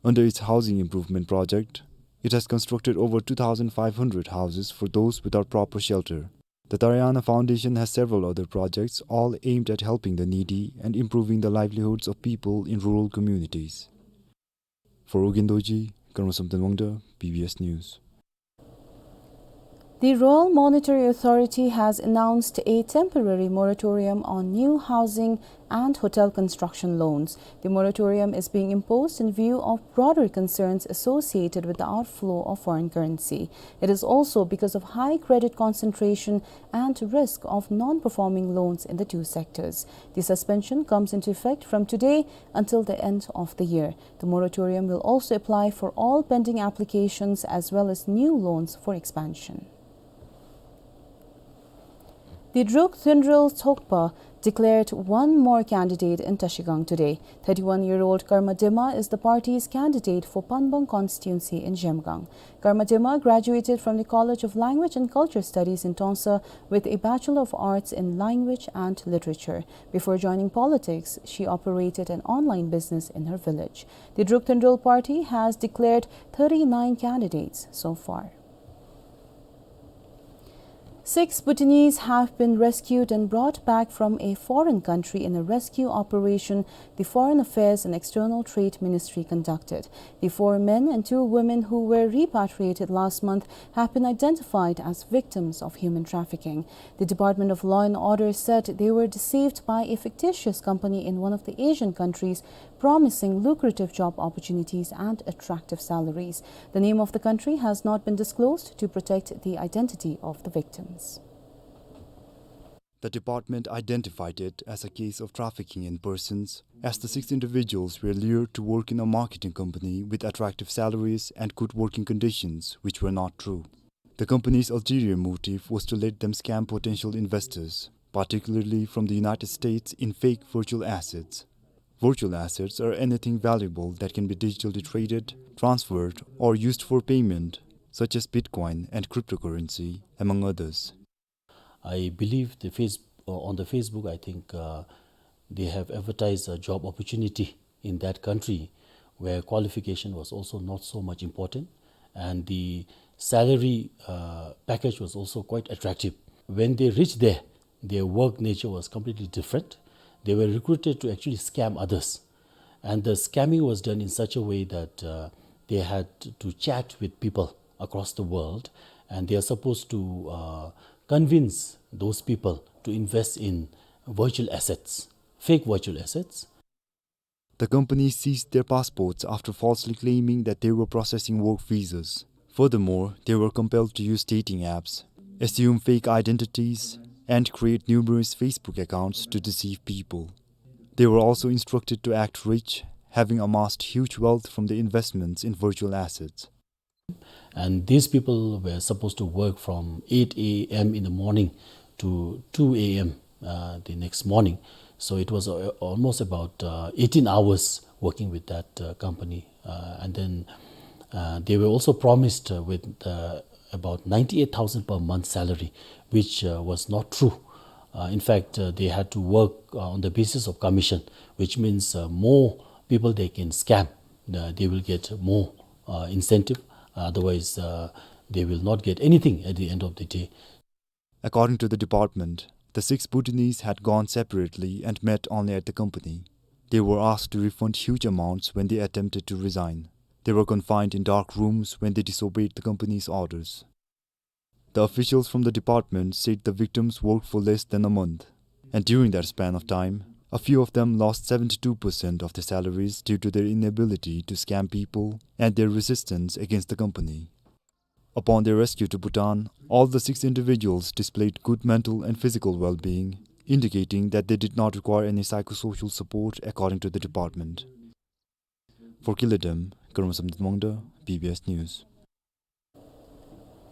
Under its housing improvement project, it has constructed over two thousand five hundred houses for those without proper shelter. The Taraiyana Foundation has several other projects, all aimed at helping the needy and improving the livelihoods of people in rural communities. For Ugyen Dorji, Karma Samten Wangda, B B S News. The Royal Monetary Authority has announced a temporary moratorium on new housing and hotel construction loans. The moratorium is being imposed in view of broader concerns associated with the outflow of foreign currency. It is also because of high credit concentration and risk of non-performing loans in the two sectors. The suspension comes into effect from today until the end of the year. The moratorium will also apply for all pending applications as well as new loans for expansion. The Druk Thundrul Tshogpa declared one more candidate in Trashigang today. Thirty-one-year-old Karma Dema is the party's candidate for Panbang constituency in Zhemgang. Karma Dema graduated from the College of Language and Culture Studies in Tongsa with a Bachelor of Arts in Language and Literature. Before joining politics, she operated an online business in her village. The Druk Thundrul party has declared thirty-nine candidates so far. Six Bhutanese have been rescued and brought back from a foreign country in a rescue operation the Foreign Affairs and External Trade Ministry conducted. The four men and two women who were repatriated last month have been identified as victims of human trafficking. The Department of Law and Order said they were deceived by a fictitious company in one of the Asian countries promising lucrative job opportunities and attractive salaries. The name of the country has not been disclosed to protect the identity of the victims. The department identified it as a case of trafficking in persons, as the six individuals were lured to work in a marketing company with attractive salaries and good working conditions, which were not true. The company's ulterior motive was to let them scam potential investors, particularly from the United States, in fake virtual assets. Virtual assets are anything valuable that can be digitally traded, transferred, or used for payment, such as Bitcoin and cryptocurrency, among others. I believe the face-, uh, on the Facebook, I think, uh, they have advertised a job opportunity in that country where qualification was also not so much important, and the salary, uh, package was also quite attractive. When they reached there, their work nature was completely different. They were recruited to actually scam others. And the scamming was done in such a way that, uh, they had to chat with people across the world, and they are supposed to, uh, convince those people to invest in virtual assets, fake virtual assets. The company seized their passports after falsely claiming that they were processing work visas. Furthermore, they were compelled to use dating apps, assume fake identities, and create numerous Facebook accounts to deceive people. They were also instructed to act rich, having amassed huge wealth from the investments in virtual assets. And these people were supposed to work from eight a m in the morning to two a m, uh, the next morning. So it was, uh, almost about, uh, eighteen hours working with that, uh, company. Uh, and then, uh, they were also promised, uh, with, uh, about ninety-eight thousand per month salary, which, uh, was not true. Uh, in fact, uh, they had to work, uh, on the basis of commission, which means, uh, more people they can scam, uh, they will get more, uh, incentive. Otherwise, uh, they will not get anything at the end of the day. According to the department, the six Bhutanese had gone separately and met only at the company. They were asked to refund huge amounts when they attempted to resign. They were confined in dark rooms when they disobeyed the company's orders. The officials from the department said the victims worked for less than a month, and during that span of time, a few of them lost seventy-two percent of their salaries due to their inability to scam people and their resistance against the company. Upon their rescue to Bhutan, all the six individuals displayed good mental and physical well-being, indicating that they did not require any psychosocial support, according to the department. For Kile Dem, Karma Samdit Mangda, B B S News.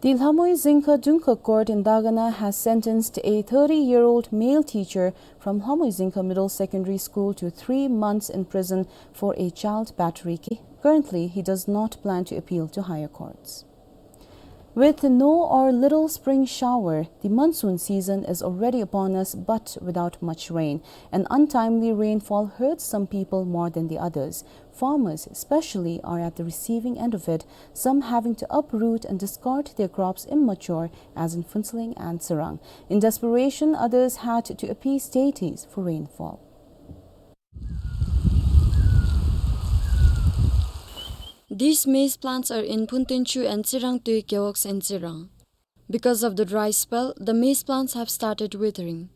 The Lhamui Zingkha Dungkha Court in Dagana has sentenced a thirty-year-old male teacher from Lhamui Zingkha Middle Secondary School to three months in prison for a child battery case. Currently, he does not plan to appeal to higher courts. With no or little spring shower, the monsoon season is already upon us, but without much rain. An untimely rainfall hurts some people more than the others. Farmers especially are at the receiving end of it, some having to uproot and discard their crops immature, as in Phuentsholing and Tsirang. In desperation, others had to appease deities for rainfall. These maize plants are in Phuntenchu and Tsirang Tui gewogs in Tsirang. Because of the dry spell, the maize plants have started withering.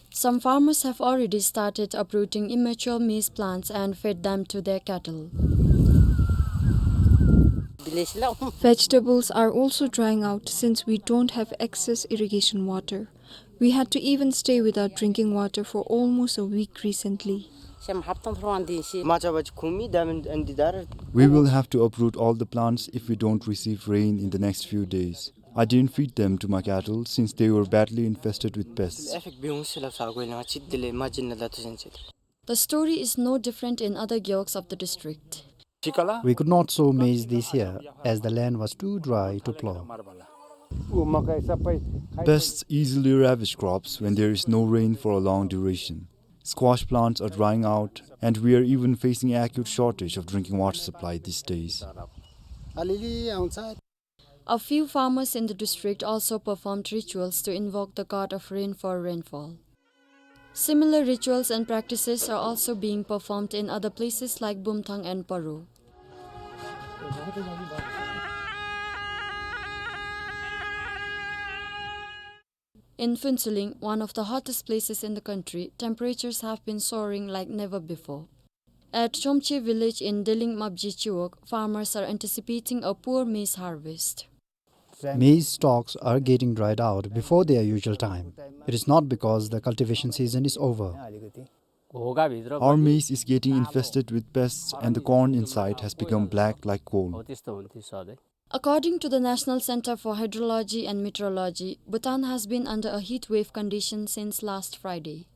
Some farmers have already started uprooting immature maize plants and fed them to their cattle. Vegetables are also drying out since we don't have excess irrigation water. We had to even stay without drinking water for almost a week recently. We will have to uproot all the plants if we don't receive rain in the next few days. I didn't feed them to my cattle since they were badly infested with pests. The story is no different in other gewogs of the district. We could not sow maize this year as the land was too dry to plough. Pests easily ravage crops when there is no rain for a long duration. Squash plants are drying out, and we are even facing acute shortage of drinking water supply these days. A few farmers in the district also performed rituals to invoke the god of rain for rainfall. Similar rituals and practices are also being performed in other places like Bumthang and Paro. In Phuentsholing, one of the hottest places in the country, temperatures have been soaring like never before. At Chomche village in Deling Mapji Chiwog, farmers are anticipating a poor maize harvest. Maize stalks are getting dried out before their usual time. It is not because the cultivation season is over. Our maize is getting infested with pests and the corn inside has become black like coal. According to the National Center for Hydrology and Meteorology, Bhutan has been under a heat wave condition since last Friday.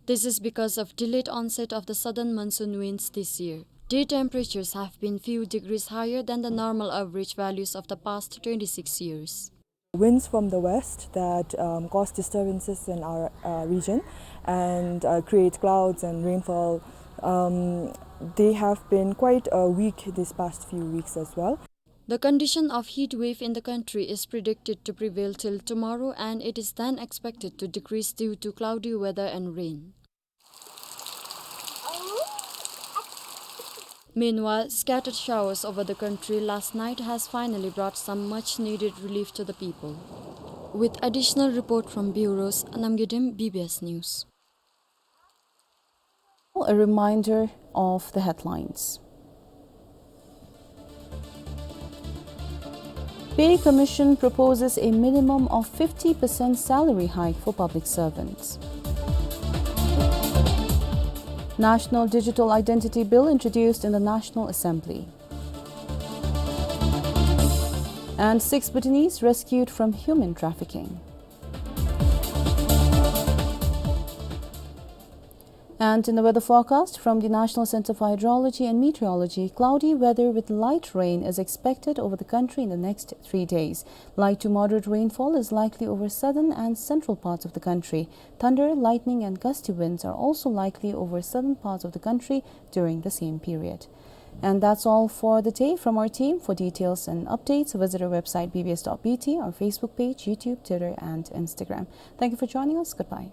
This is because of delayed onset of the southern monsoon winds this year. Day temperatures have been few degrees higher than the normal average values of the past twenty-six years. Winds from the west that, um, cause disturbances in our, uh, region and, uh, create clouds and rainfall, um, they have been quite, uh, weak these past few weeks as well. The condition of heat wave in the country is predicted to prevail till tomorrow, and it is then expected to decrease due to cloudy weather and rain. Meanwhile, scattered showers over the country last night has finally brought some much needed relief to the people. With additional report from bureaus, Namgay Dem, B B S News. A reminder of the headlines. Pay Commission proposes a minimum of fifty percent salary hike for public servants. National Digital Identity Bill introduced in the National Assembly. And six Bhutanese rescued from human trafficking. And in the weather forecast from the National Center for Hydrology and Meteorology, cloudy weather with light rain is expected over the country in the next three days. Light to moderate rainfall is likely over southern and central parts of the country. Thunder, lightning, and gusty winds are also likely over southern parts of the country during the same period. And that's all for the day from our team. For details and updates, visit our website B B S dot B T, our Facebook page, YouTube, Twitter, and Instagram. Thank you for joining us. Goodbye.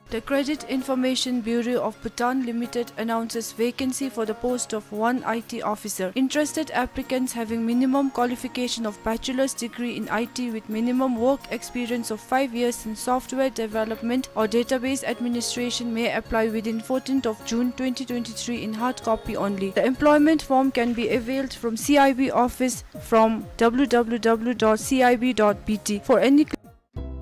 The Credit Information Bureau of Bhutan Limited announces vacancy for the post of one I T officer. Interested applicants having minimum qualification of bachelor's degree in I T with minimum work experience of five years in software development or database administration may apply within fourteenth of June twenty twenty-three in hard copy only. The employment form can be availed from C I B office from W W W dot C I B dot B T. For any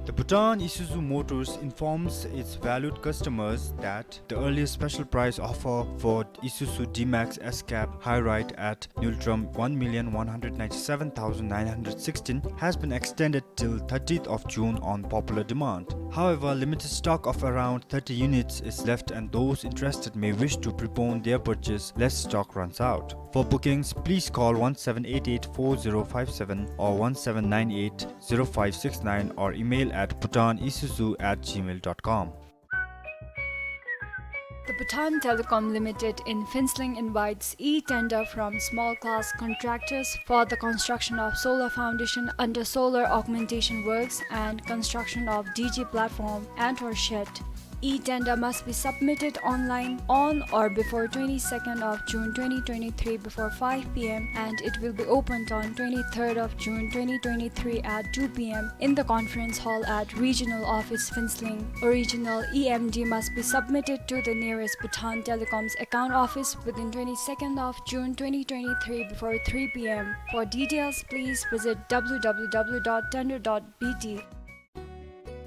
The Bhutan Isuzu Motors informs its valued customers that the earliest special price offer for Isuzu D-Max S-Cab High Ride at Ngultrum one million one hundred ninety-seven thousand nine hundred sixteen has been extended till thirtieth of June on popular demand. However, limited stock of around thirty units is left, and those interested may wish to prepone their purchase lest stock runs out. For bookings, please call one seven eight eight four zero five seven or one seven nine eight zero five six nine or email at bhutanisuzu at gmail dot com. The Bhutan Telecom Limited in Phuentsholing invites e-tender from small class contractors for the construction of solar foundation under solar augmentation works and construction of D G platform and or shed. E-tender must be submitted online on or before twenty-second of June twenty twenty-three before five p m, and it will be opened on twenty-third of June twenty twenty-three at two p m in the conference hall at Regional Office Phuentsholing. Original E M D must be submitted to the nearest Bhutan Telecom's account office within twenty-second of June twenty twenty-three before three p m. For details, please visit W W W dot tender dot B T.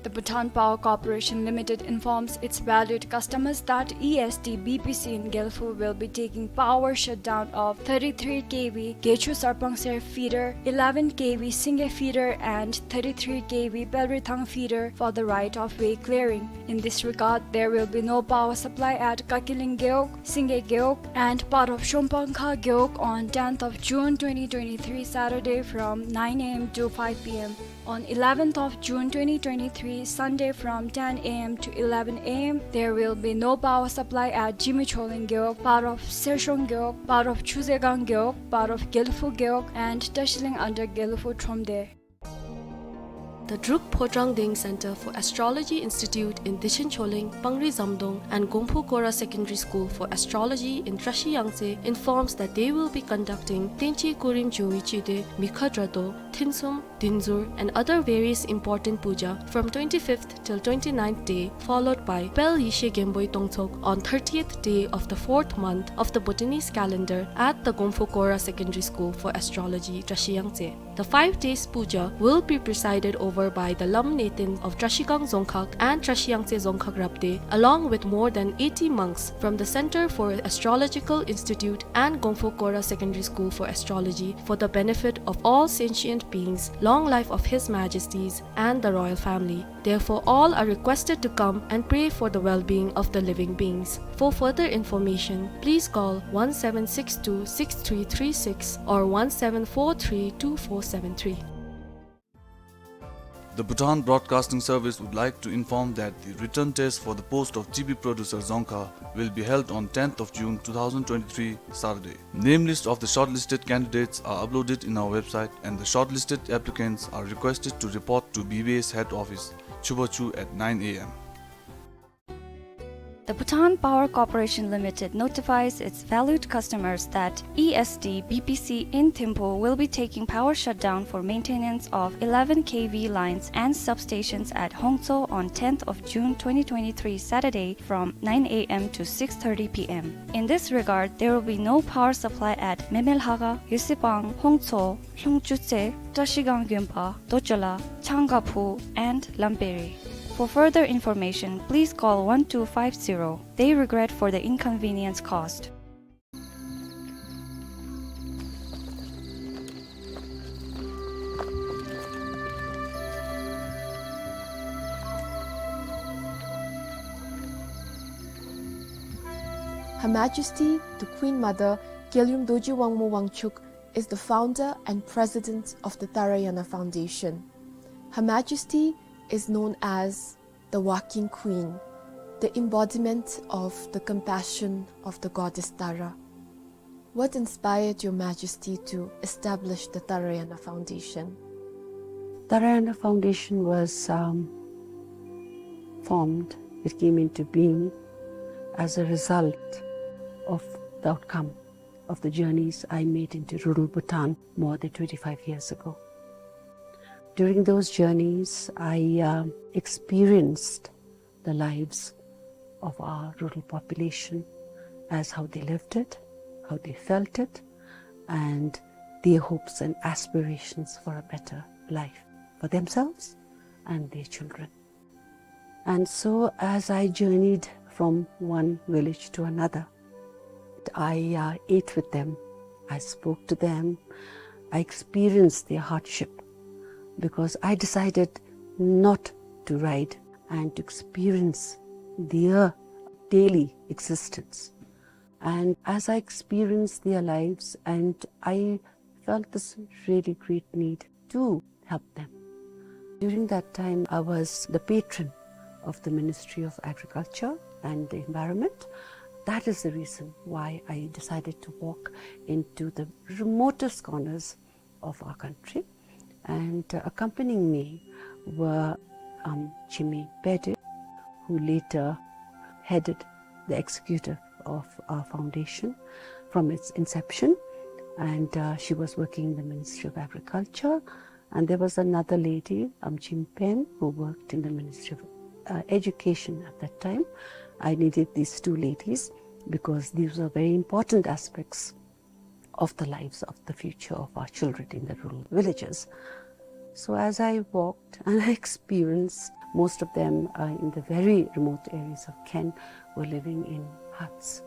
The Bhutan Power Corporation Limited informs its valued customers that E S D B P C in Gelephu will be taking power shutdown of thirty-three K V Gechu Sarpangser feeder, eleven K V Singye feeder, and thirty-three K V Pelrithang feeder for the right of way clearing. In this regard, there will be no power supply at Kakiling Gewog, Singye Gewog, and part of Shongpangkha Gewog on tenth of June twenty twenty-three, Saturday, from nine a m to five p m. On eleventh of June twenty twenty-three, Sunday, from ten a m to eleven a m, there will be no power supply at Jimicholing Gewog, part of Sershong Gewog, part of Chuzegang Gewog, part of Gelephu Gewog, and Tashiling under Gelephu Thromde. The Druk Phodrang Deng Center for Astrology Institute in Dishincholing, Pangri Zamdong, and Gongphu Kora Secondary School for Astrology in Trashi Yangtse informs that they will be conducting Tenchi Kurim Jungwi Chide Mikha Drado, Thinsum, Dinzur, and other various important puja from twenty-fifth till twenty-ninth day, followed by Pel Yishe Genboi Tongtsog on thirtieth day of the fourth month of the Bhutanese calendar at the Gongphu Kora Secondary School for Astrology, Trashi Yangtse. The five days puja will be presided over by the Lam Neten of Trashigang Dzongkhag and Trashi Yangtse Dzongkhag Rabde, along with more than eighty monks from the Center for Astrological Institute and Gongphu Kora Secondary School for Astrology, for the benefit of all sentient beings, long life of His Majesties and the royal family. Therefore, all are requested to come and pray for the well-being of the living beings. For further information, please call one seven six two six three three six or one seven four three two four seven three. The Bhutan Broadcasting Service would like to inform that the written test for the post of T V producer Dzongkha will be held on tenth of June two thousand twenty-three, Saturday. Name list of the shortlisted candidates are uploaded in our website, and the shortlisted applicants are requested to report to B B S head office, Chubachu, at nine a m. The Bhutan Power Corporation Limited notifies its valued customers that E S D B P C in Thimphu will be taking power shutdown for maintenance of eleven K V lines and substations at Hongtso on tenth of June twenty twenty-three, Saturday, from nine a m to six thirty p m. In this regard, there will be no power supply at Memelhaga, Yusipang, Hongtso, Lhungchutse, Trashigang Gyunpa, Dochola, Changaphu, and Lamperi. For further information, please call one two five zero. They regret for the inconvenience caused. Her Majesty, the Queen Mother, Gyalrumthoji Wangmo Wangchuck, is the founder and president of the Tarayana Foundation. Her Majesty is known as the Walking Queen, the embodiment of the compassion of the goddess Tara. What inspired Your Majesty to establish the Tarayana Foundation? Tarayana Foundation was, um, formed It came into being as a result of the outcome of the journeys I made into rural Bhutan more than twenty-five years ago. During those journeys, I, um, experienced the lives of our rural population, as how they lived it, how they felt it, and their hopes and aspirations for a better life for themselves and their children. And so, as I journeyed from one village to another, I, uh, ate with them, I spoke to them, I experienced their hardship, because I decided not to ride and to experience their daily existence. And as I experienced their lives, and I felt this really great need to help them. During that time, I was the patron of the Ministry of Agriculture and the Environment. That is the reason why I decided to walk into the remotest corners of our country. And, uh, accompanying me were, um, Chimi Pede, who later headed the executive of our foundation from its inception. And, uh, she was working in the Ministry of Agriculture. And there was another lady, um, Chim Pen, who worked in the Ministry of, uh, Education at that time. I needed these two ladies because these were very important aspects of the lives of the future of our children in the rural villages. So as I walked and I experienced, most of them, uh, in the very remote areas of Khen were living in huts.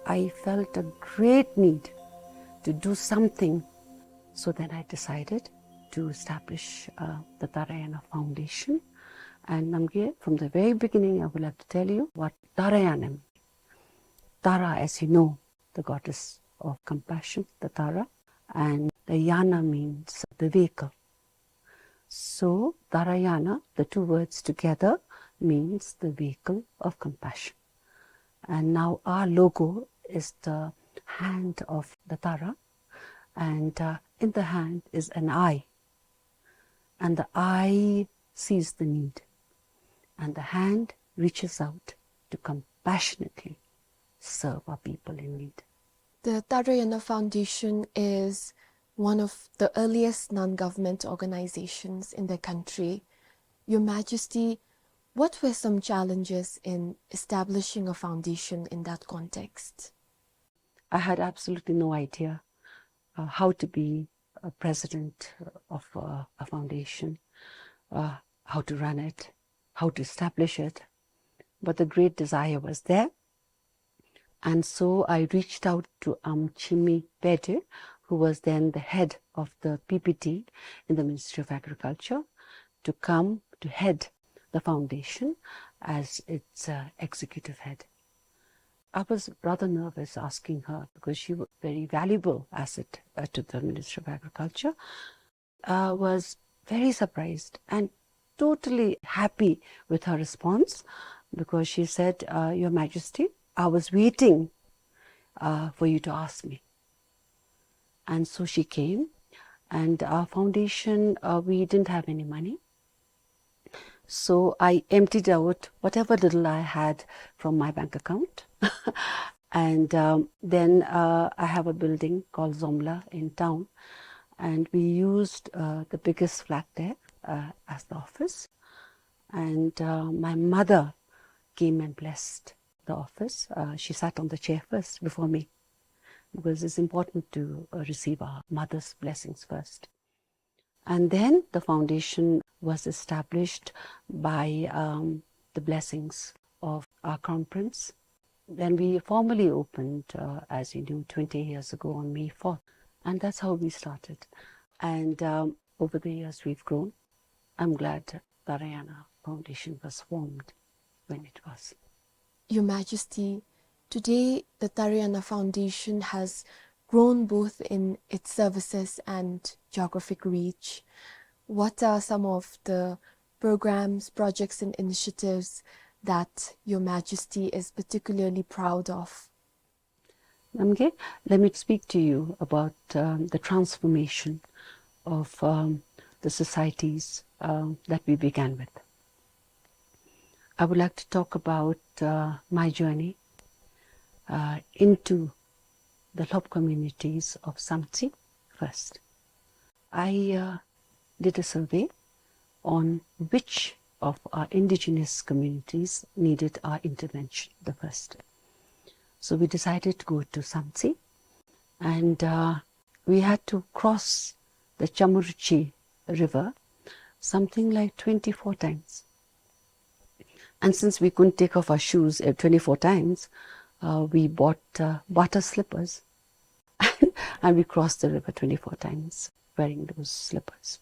I felt a great need to do something. So then I decided to establish, uh, the Tarayana Foundation. And Namgay, from the very beginning, I would like to tell you what Tarayana means. Tara, as you know, the goddess of compassion, the Tara, and the Yana means the vehicle. So, Tarayana, the two words together, means the vehicle of compassion. And now our logo is the hand of the Tara, and, uh, in the hand is an eye. And the eye sees the need, and the hand reaches out to compassionately serve our people in need. The Tarayana Foundation is one of the earliest non-government organizations in the country. Your Majesty, what were some challenges in establishing a foundation in that context? I had absolutely no idea, uh, how to be a president of, uh, a foundation, uh, how to run it, how to establish it. But the great desire was there. And so I reached out to, um, Chimi Pede, who was then the head of the P P D in the Ministry of Agriculture, to come to head the foundation as its, uh, executive head. I was rather nervous asking her because she was a very valuable asset, uh, to the Ministry of Agriculture. I was very surprised and totally happy with her response, because she said, uh, "Your Majesty, I was waiting, uh, for you to ask me." And so she came, and our foundation, uh, we didn't have any money. So I emptied out whatever little I had from my bank account. And, um, then, uh, I have a building called Zomla in town, and we used, uh, the biggest flat there, uh, as the office. And, uh, my mother came and blessed the office. Uh, she sat on the chair first before me, because it's important to, uh, receive our mother's blessings first. And then the foundation was established by, um, the blessings of our Crown Prince. Then we formally opened, uh, as you know, twenty years ago on May fourth. And that's how we started. And, um, over the years, we've grown. I'm glad Tarayana Foundation was formed when it was. Your Majesty, today the Tarayana Foundation has grown both in its services and geographic reach. What are some of the programs, projects, and initiatives that Your Majesty is particularly proud of? Namgay, let me speak to you about, um, the transformation of, um, the societies, um, that we began with. I would like to talk about uh, my journey uh, into the Lhob communities of Samtse first. I uh, did a survey on which of our indigenous communities needed our intervention the first. So we decided to go to Samtse, and uh, we had to cross the Chamuruchi River something like twenty-four times. And since we couldn't take off our shoes uh, twenty-four times, uh, we bought uh, butter slippers and we crossed the river twenty-four times wearing those slippers.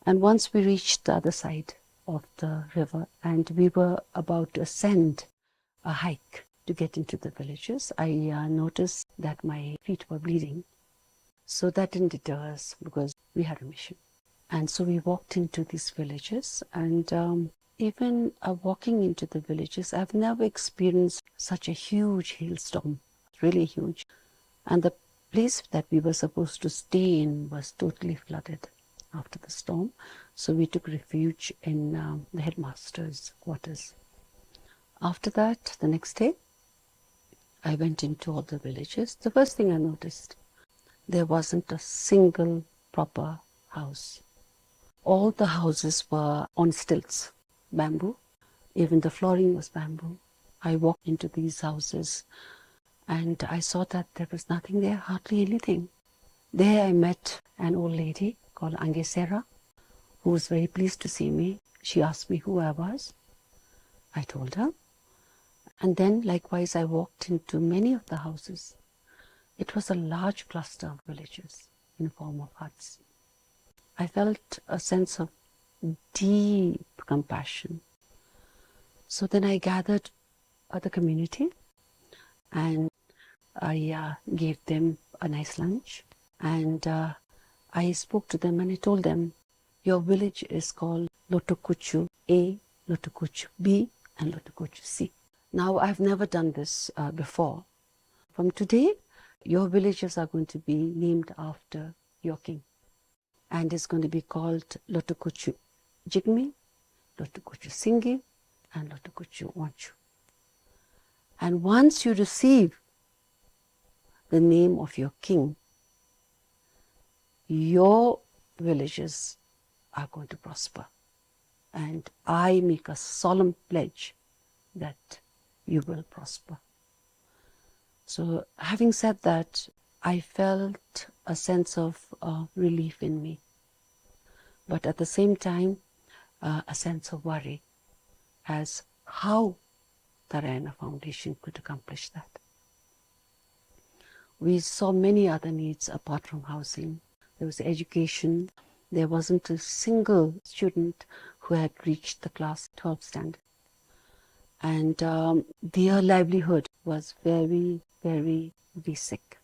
And once we reached the other side of the river and we were about to ascend a hike to get into the villages, I uh, noticed that my feet were bleeding. So that didn't deter us because we had a mission. And so we walked into these villages, and um, even uh, walking into the villages, I've never experienced such a huge hailstorm, really huge. And the place that we were supposed to stay in was totally flooded after the storm. So we took refuge in um, the headmaster's quarters. After that, the next day, I went into all the villages. The first thing I noticed, there wasn't a single proper house. All the houses were on stilts, bamboo. Even the flooring was bamboo. I walked into these houses and I saw that there was nothing there, hardly anything. There I met an old lady called Ange Sera, who was very pleased to see me. She asked me who I was. I told her. And then likewise, I walked into many of the houses. It was a large cluster of villages in form of huts. I felt a sense of deep compassion. So then I gathered other community and I uh, gave them a nice lunch. And uh, I spoke to them and I told them, "Your village is called Lotokuchu A, Lotokuchu B, and Lotokuchu C. Now, I've never done this uh, before. From today, your villages are going to be named after your king. And it's going to be called Lotokuchu Jigme, Lotokuchu Singi, and Lotokuchu Wanchu. And once you receive the name of your king, your villages are going to prosper. And I make a solemn pledge that you will prosper." So, having said that, I felt a sense of uh, relief in me, but at the same time, uh, a sense of worry as how Tarayana Foundation could accomplish that. We saw many other needs apart from housing. There was education. There wasn't a single student who had reached the class twelve standard. And um, their livelihood was very, very basic.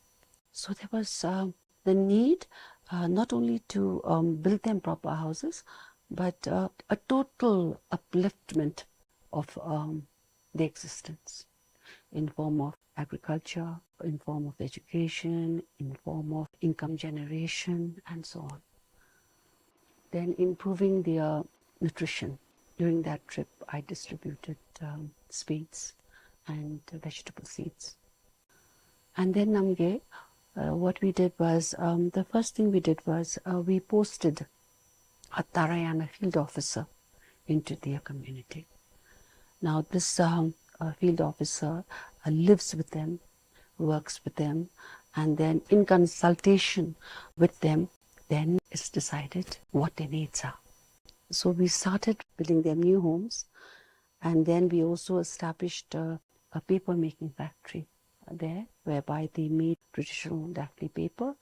So there was um, the need uh, not only to um, build them proper houses, but uh, a total upliftment of um, the existence in form of agriculture, in form of education, in form of income generation, and so on. Then improving their nutrition. During that trip, I distributed um, spades and vegetable seeds. And then Namgay, uh, what we did was, um, the first thing we did was uh, we posted a Tarayana field officer into their community. Now, this um, uh, field officer uh, lives with them, works with them, and then in consultation with them, then it's decided what their needs are. So we started building them new homes, and then we also established a, a paper making factory there, whereby they made traditional Daphne paper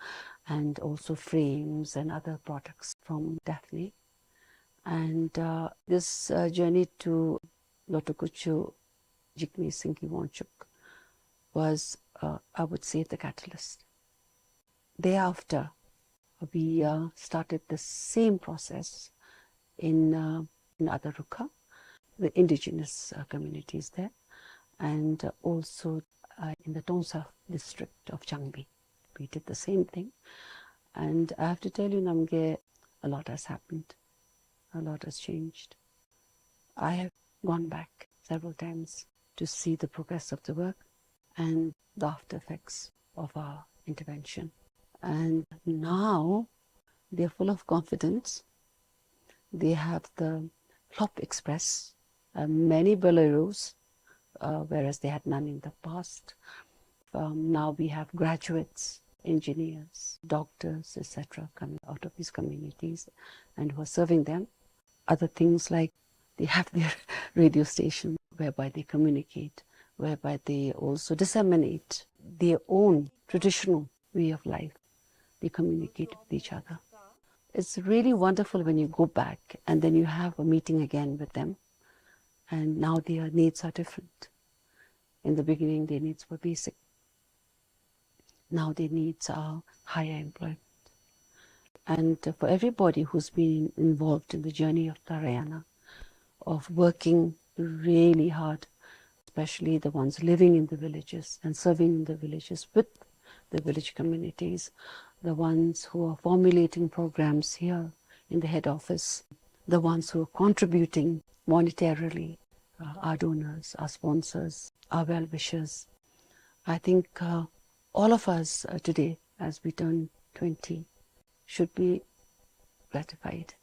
and also frames and other products from Daphne. And uh, this uh, journey to Lotokuchu Jigme Singi Wangchuck was, uh, I would say, the catalyst. Thereafter, we uh, started the same process in, uh, in Adarukha, the indigenous uh, communities there, and uh, also uh, in the Tongsa district of Changbi. We did the same thing. And I have to tell you, Namgay, a lot has happened. A lot has changed. I have gone back several times to see the progress of the work and the after effects of our intervention. And now they are full of confidence. They have the Hlup Express, uh, many Boleros, uh, whereas they had none in the past. Um, now we have graduates, engineers, doctors, et cetera, coming out of these communities and who are serving them. Other things like they have their radio station whereby they communicate, whereby they also disseminate their own traditional way of life. They communicate with each other. It's really wonderful when you go back and then you have a meeting again with them. And now their needs are different. In the beginning, their needs were basic. Now their needs are higher employment. And for everybody who's been involved in the journey of Tarayana, of working really hard, especially the ones living in the villages and serving in the villages with the village communities, the ones who are formulating programs here in the head office, the ones who are contributing monetarily, uh, our donors, our sponsors, our well-wishers. I think, uh, all of us, uh, today, as we turn twenty, should be gratified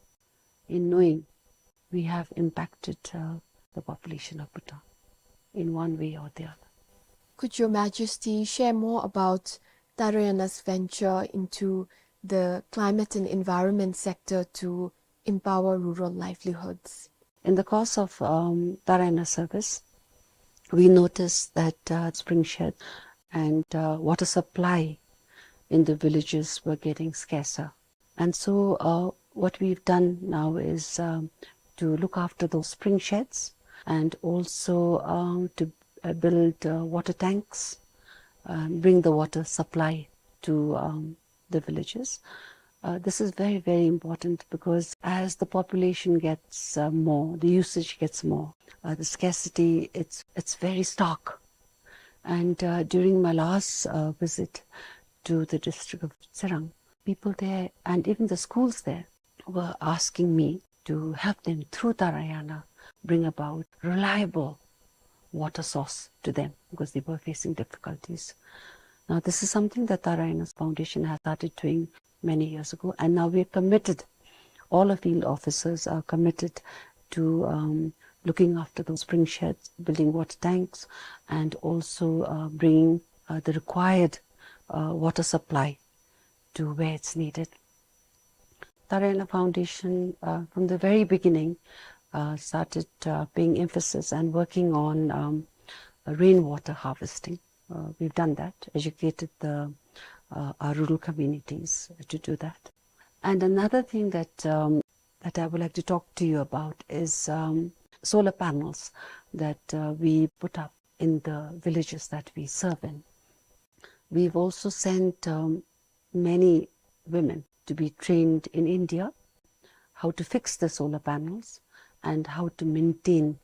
in knowing we have impacted, uh, the population of Bhutan in one way or the other. Could Your Majesty share more about Tarayana's venture into the climate and environment sector to empower rural livelihoods? In the course of, um, Tarayana service, we noticed that, uh, spring shed and, uh, water supply in the villages were getting scarcer. And so, uh, what we've done now is, um, to look after those spring sheds and also, um, to, uh, build, uh, water tanks, um, bring the water supply to, um, the villages. Uh, this is very, very important because as the population gets, uh, more, the usage gets more, uh, the scarcity, it's, it's very stark. And, uh, during my last, uh, visit to the district of Tsirang, people there and even the schools there were asking me to help them through Tarayana bring about reliable water source to them because they were facing difficulties. Now, this is something that Tarayana Foundation has started doing many years ago, and now we are committed, all our field officers are committed to, um, looking after those spring sheds, building water tanks, and also, uh, bringing, uh, the required, uh, water supply to where it's needed. Tarayana Foundation, uh, from the very beginning, uh, started, uh, paying emphasis and working on, um, rainwater harvesting. Uh, we've done that, educated the, uh, our rural communities to do that. And another thing that, um, that I would like to talk to you about is, um, solar panels that, uh, we put up in the villages that we serve in. We've also sent, um, many women to be trained in India, how to fix the solar panels and how to maintain.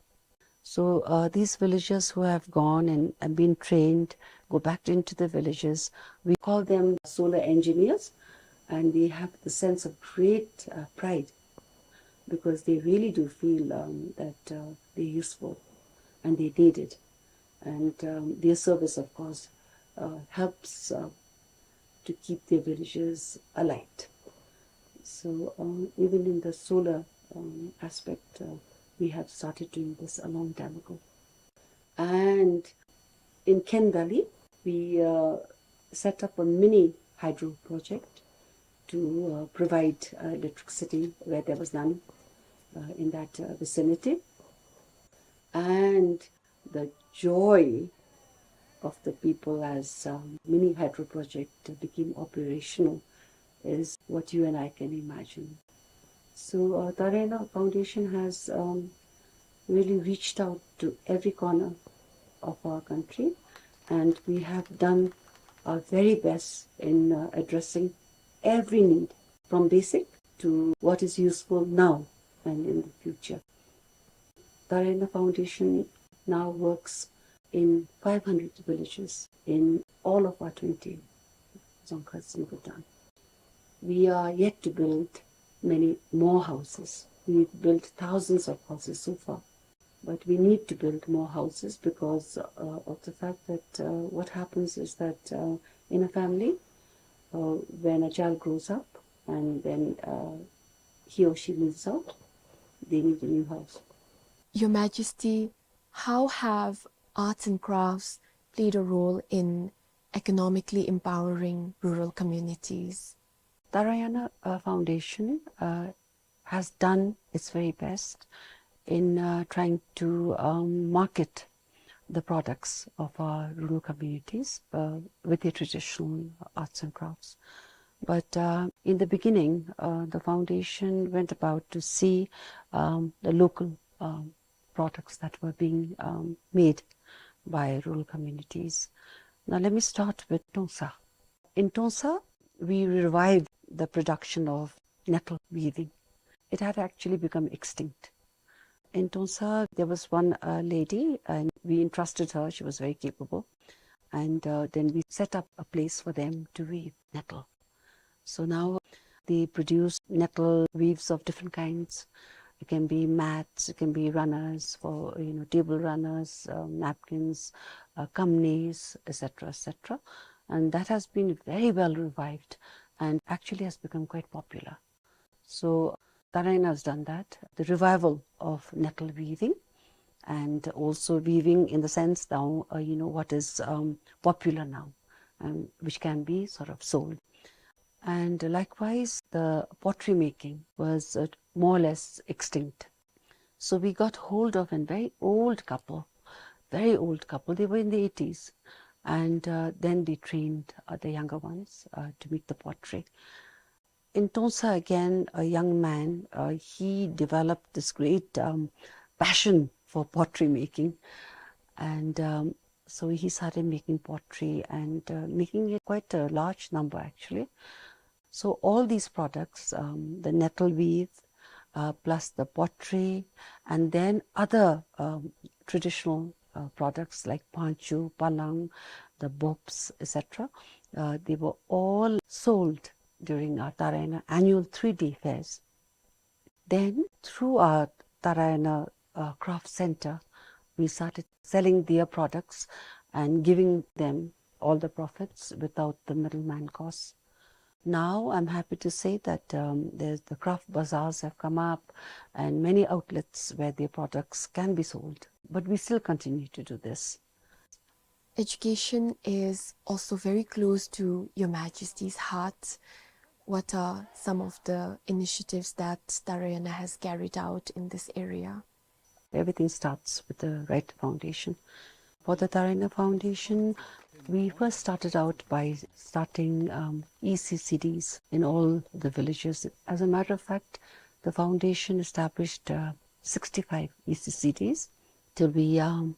So, uh, these villagers who have gone and, and been trained, go back into the villages. We call them solar engineers, and they have the sense of great, uh, pride because they really do feel, um, that, uh, they're useful and they're needed. And, um, their service, of course, uh, helps, uh, to keep their villages alight. So, um, even in the solar, um, aspect, uh, we have started doing this a long time ago. And in Kendali, we, uh, set up a mini hydro project to, uh, provide, uh, electricity where there was none, uh, in that, uh, vicinity. And the joy of the people as, um, mini hydro project became operational is what you and I can imagine. So, uh, Tarayana Foundation has, um, really reached out to every corner of our country, and we have done our very best in, uh, addressing every need, from basic to what is useful now and in the future. Tarayana Foundation now works in five hundred villages in all of our twenty dzongkhas in Bhutan. We are yet to build many more houses. We've built thousands of houses so far. But we need to build more houses because, uh, of the fact that, uh, what happens is that, uh, in a family, uh, when a child grows up and then, uh, he or she moves out, they need a new house. Your Majesty, how have arts and crafts played a role in economically empowering rural communities? Tarayana, uh, Foundation, uh, has done its very best in, uh, trying to, um, market the products of our rural communities, uh, with the traditional arts and crafts. But, uh, in the beginning, uh, the foundation went about to see, um, the local, um, products that were being, um, made by rural communities. Now, let me start with Tongsa. In Tongsa, we revived the production of nettle weaving. It had actually become extinct. In Tongsa, there was one, uh, lady, and we entrusted her. She was very capable. And, uh, then we set up a place for them to weave nettle. So now they produce nettle weaves of different kinds. It can be mats, it can be runners for, you know, table runners, uh, napkins, uh, kamnis, et cetera, et cetera. And that has been very well revived and actually has become quite popular. So Tarayana has done that, the revival of nettle weaving, and also weaving in the sense now, uh, you know, what is, um, popular now, um, which can be sort of sold. And likewise, the pottery making was, uh, more or less extinct. So we got hold of a very old couple, very old couple. They were in the eighties, and, uh, then they trained, uh, the younger ones, uh, to make the pottery. In Tongsa again, a young man, uh, he developed this great, um, passion for pottery making. And, um, so he started making pottery and, uh, making it quite a large number, actually. So all these products, um, the nettle weave, uh, plus the pottery, and then other, um, traditional, uh, products like panchu, palang, the bops, et cetera, uh, they were all sold during our Tarayana annual three-day fairs. Then, through our Tarayana, uh, Craft Center, we started selling their products and giving them all the profits without the middleman costs. Now, I'm happy to say that, um, there's, the craft bazaars have come up and many outlets where their products can be sold. But we still continue to do this. Education is also very close to Your Majesty's heart. What are some of the initiatives that Tarayana has carried out in this area? Everything starts with the right foundation. For the Tarayana Foundation, we first started out by starting, um, E C C Ds in all the villages. As a matter of fact, the foundation established, uh, sixty-five E C C Ds till we, um,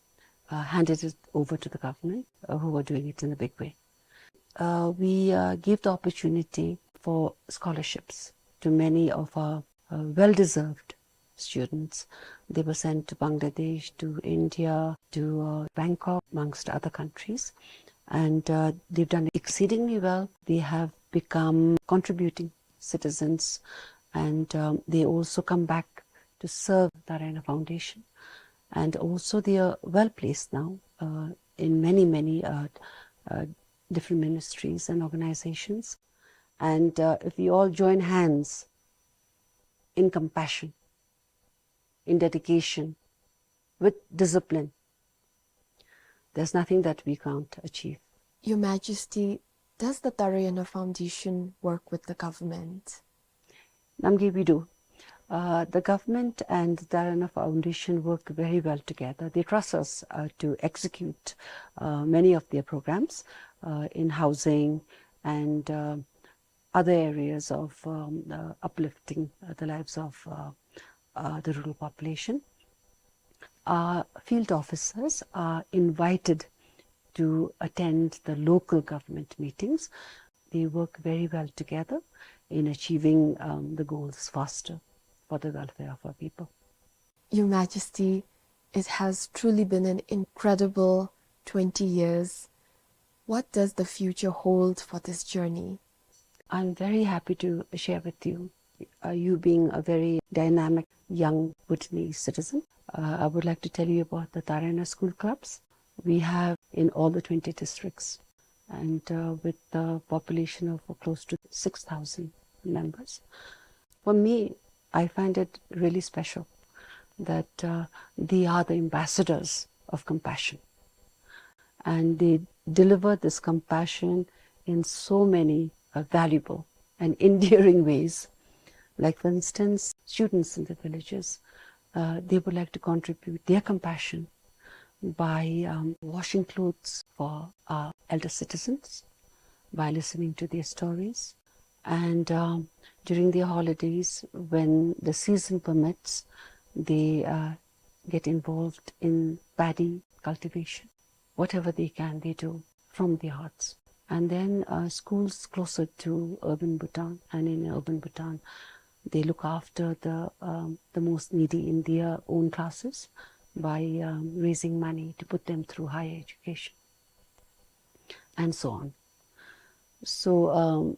uh, handed it over to the government, uh, who were doing it in a big way. Uh, we, uh, gave the opportunity for scholarships to many of our, uh, well-deserved students. They were sent to Bangladesh, to India, to, uh, Bangkok, amongst other countries. And, uh, they've done exceedingly well. They have become contributing citizens, and, um, they also come back to serve Tarayana Foundation. And also they are well placed now, uh, in many, many, uh, uh, different ministries and organizations. And, uh, if we all join hands in compassion, in dedication, with discipline, there's nothing that we can't achieve. Your Majesty, does the Tarayana Foundation work with the government? Namgay, we do. Uh, the government and the Tarayana Foundation work very well together. They trust us, uh, to execute, uh, many of their programs, uh, in housing and, uh, other areas of, um, uh, uplifting, uh, the lives of, uh, uh, the rural population. Our field officers are invited to attend the local government meetings. They work very well together in achieving, um, the goals faster for the welfare of our people. Your Majesty, it has truly been an incredible twenty years. What does the future hold for this journey? I'm very happy to share with you, uh, you being a very dynamic young Bhutanese citizen. Uh, I would like to tell you about the Tarayana school clubs we have in all the twenty districts, and, uh, with a population of close to six thousand members. For me, I find it really special that, uh, they are the ambassadors of compassion. And they deliver this compassion in so many, uh, valuable and endearing ways. Like, for instance, students in the villages, uh, they would like to contribute their compassion by, um, washing clothes for our elder citizens, by listening to their stories. And, um, during their holidays, when the season permits, they, uh, get involved in paddy cultivation. Whatever they can, they do from their hearts. And then, uh, schools closer to urban Bhutan, and in urban Bhutan, they look after the, um, the most needy in their own classes by, um, raising money to put them through higher education, and so on. So, um,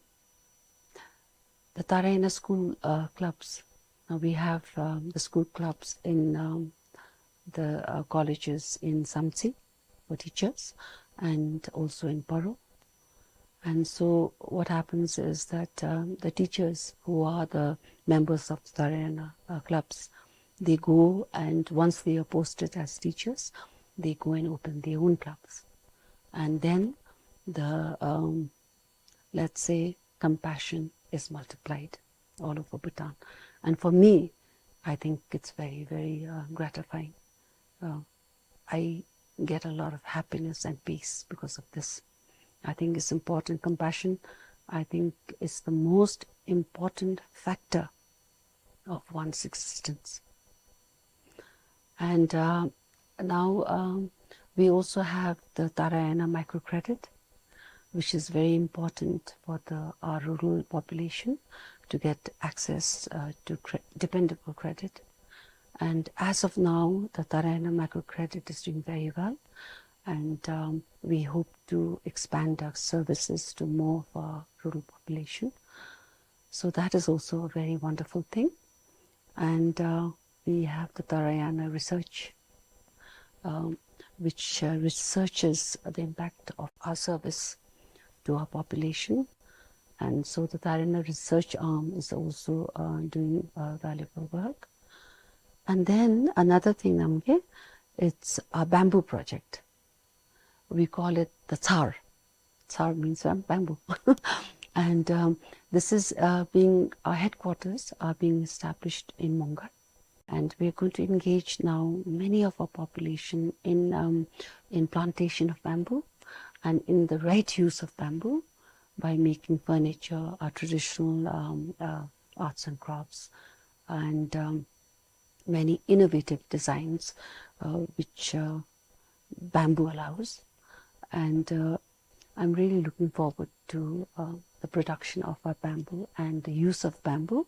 the Tarayana school, uh, clubs. Now we have, um, the school clubs in, um, the, uh, colleges in Samtse for teachers and also in Paro. And so what happens is that, um, the teachers who are the members of the Tarayana, uh, clubs, they go, and once they are posted as teachers, they go and open their own clubs. And then the, um, let's say, compassion is multiplied all over Bhutan. And for me, I think it's very, very, uh, gratifying. Uh, I get a lot of happiness and peace because of this. I think it's important. Compassion, I think, is the most important factor of one's existence. And, uh, now, um, we also have the Tarayana microcredit, which is very important for the, our rural population to get access, uh, to cre-, dependable credit. And as of now, the Tarayana microcredit is doing very well. And, um, we hope to expand our services to more of our rural population. So that is also a very wonderful thing. And, uh, we have the Tarayana research, um, which, uh, researches the impact of our service to our population. And so the Tarayana research arm is also, uh, doing, uh, valuable work. And then another thing, Namgay, it's a bamboo project. We call it the Tsar. Tsar means, um, bamboo. And, um, this is, uh, being, our headquarters are being established in Mongar. And we're going to engage now many of our population in, um, in plantation of bamboo and in the right use of bamboo by making furniture, our traditional, um, uh, arts and crafts, and, um, many innovative designs, uh, which, uh, bamboo allows. And, uh, I'm really looking forward to, uh, the production of our bamboo and the use of bamboo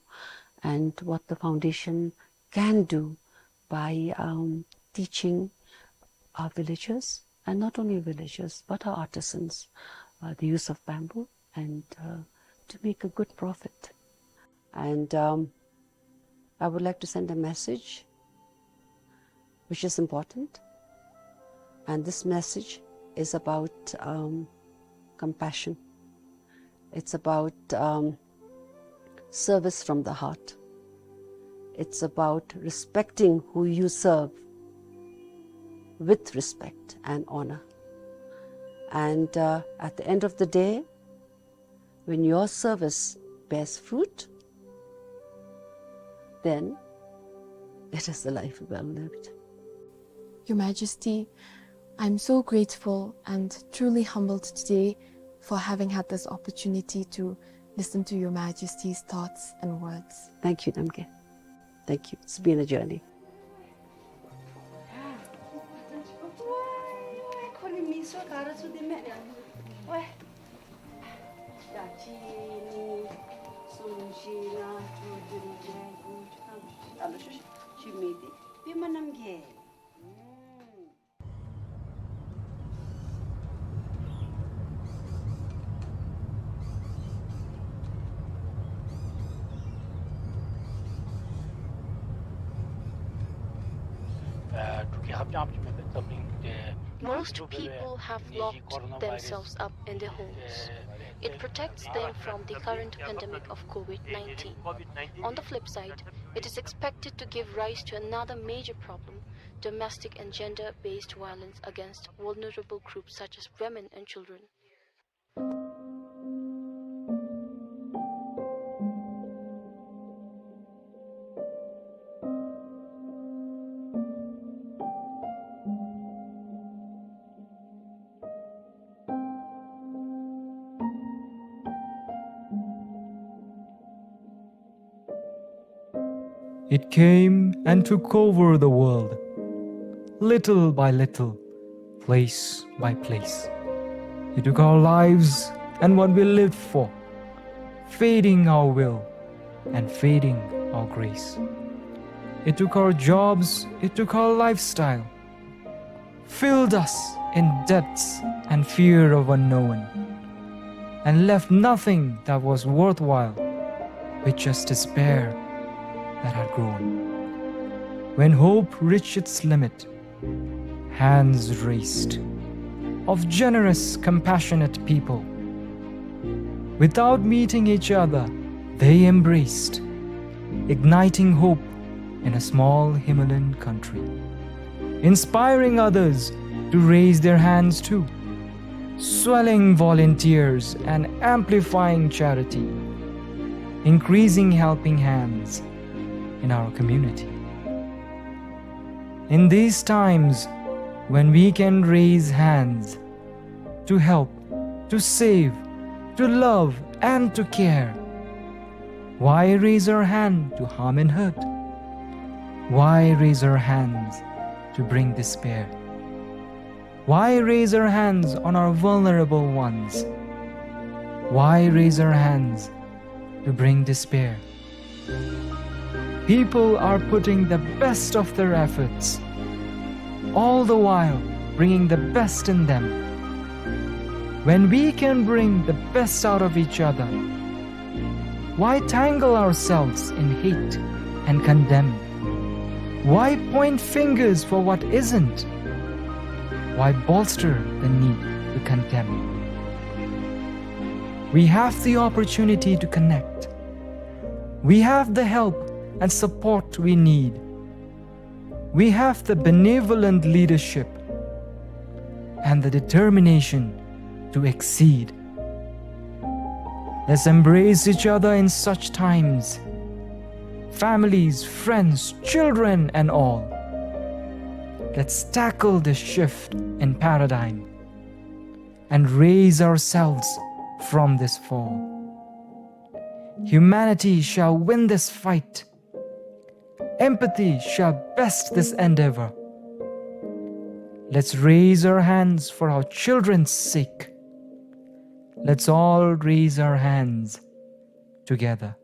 and what the foundation can do by, um, teaching our villagers, and not only villagers, but our artisans, uh, the use of bamboo and, uh, to make a good profit. And, um, I would like to send a message which is important. And this message is about, um, compassion. It's about, um, service from the heart. It's about respecting who you serve with respect and honor. And, uh, at the end of the day, when your service bears fruit, then it is a life well lived. Your Majesty, I'm so grateful and truly humbled today for having had this opportunity to listen to Your Majesty's thoughts and words. Thank you, Namgay. Thank you. It's been a journey. Most people have locked themselves up in their homes. It protects them from the current pandemic of COVID nineteen. On the flip side, it is expected to give rise to another major problem: domestic and gender-based violence against vulnerable groups such as women and children. It came and took over the world, little by little, place by place. It took our lives and what we lived for, fading our will and fading our grace. It took our jobs, it took our lifestyle, filled us in debts and fear of unknown, and left nothing that was worthwhile, with just despair that had grown. When hope reached its limit, hands raised of generous, compassionate people. Without meeting each other, they embraced, igniting hope in a small Himalayan country, inspiring others to raise their hands too, swelling volunteers and amplifying charity, increasing helping hands in our community. In these times when we can raise hands to help, to save, to love, and to care, why raise our hand to harm and hurt? Why raise our hands to bring despair? Why raise our hands on our vulnerable ones? Why raise our hands to bring despair? People are putting the best of their efforts, all the while bringing the best in them. When we can bring the best out of each other, why tangle ourselves in hate and condemn? Why point fingers for what isn't? Why bolster the need to condemn? We have the opportunity to connect. We have the help and support we need. We have the benevolent leadership and the determination to exceed. Let's embrace each other in such times, families, friends, children, and all. Let's tackle this shift in paradigm and raise ourselves from this fall. Humanity shall win this fight. Empathy shall best this endeavor. Let's raise our hands for our children's sake. Let's all raise our hands together.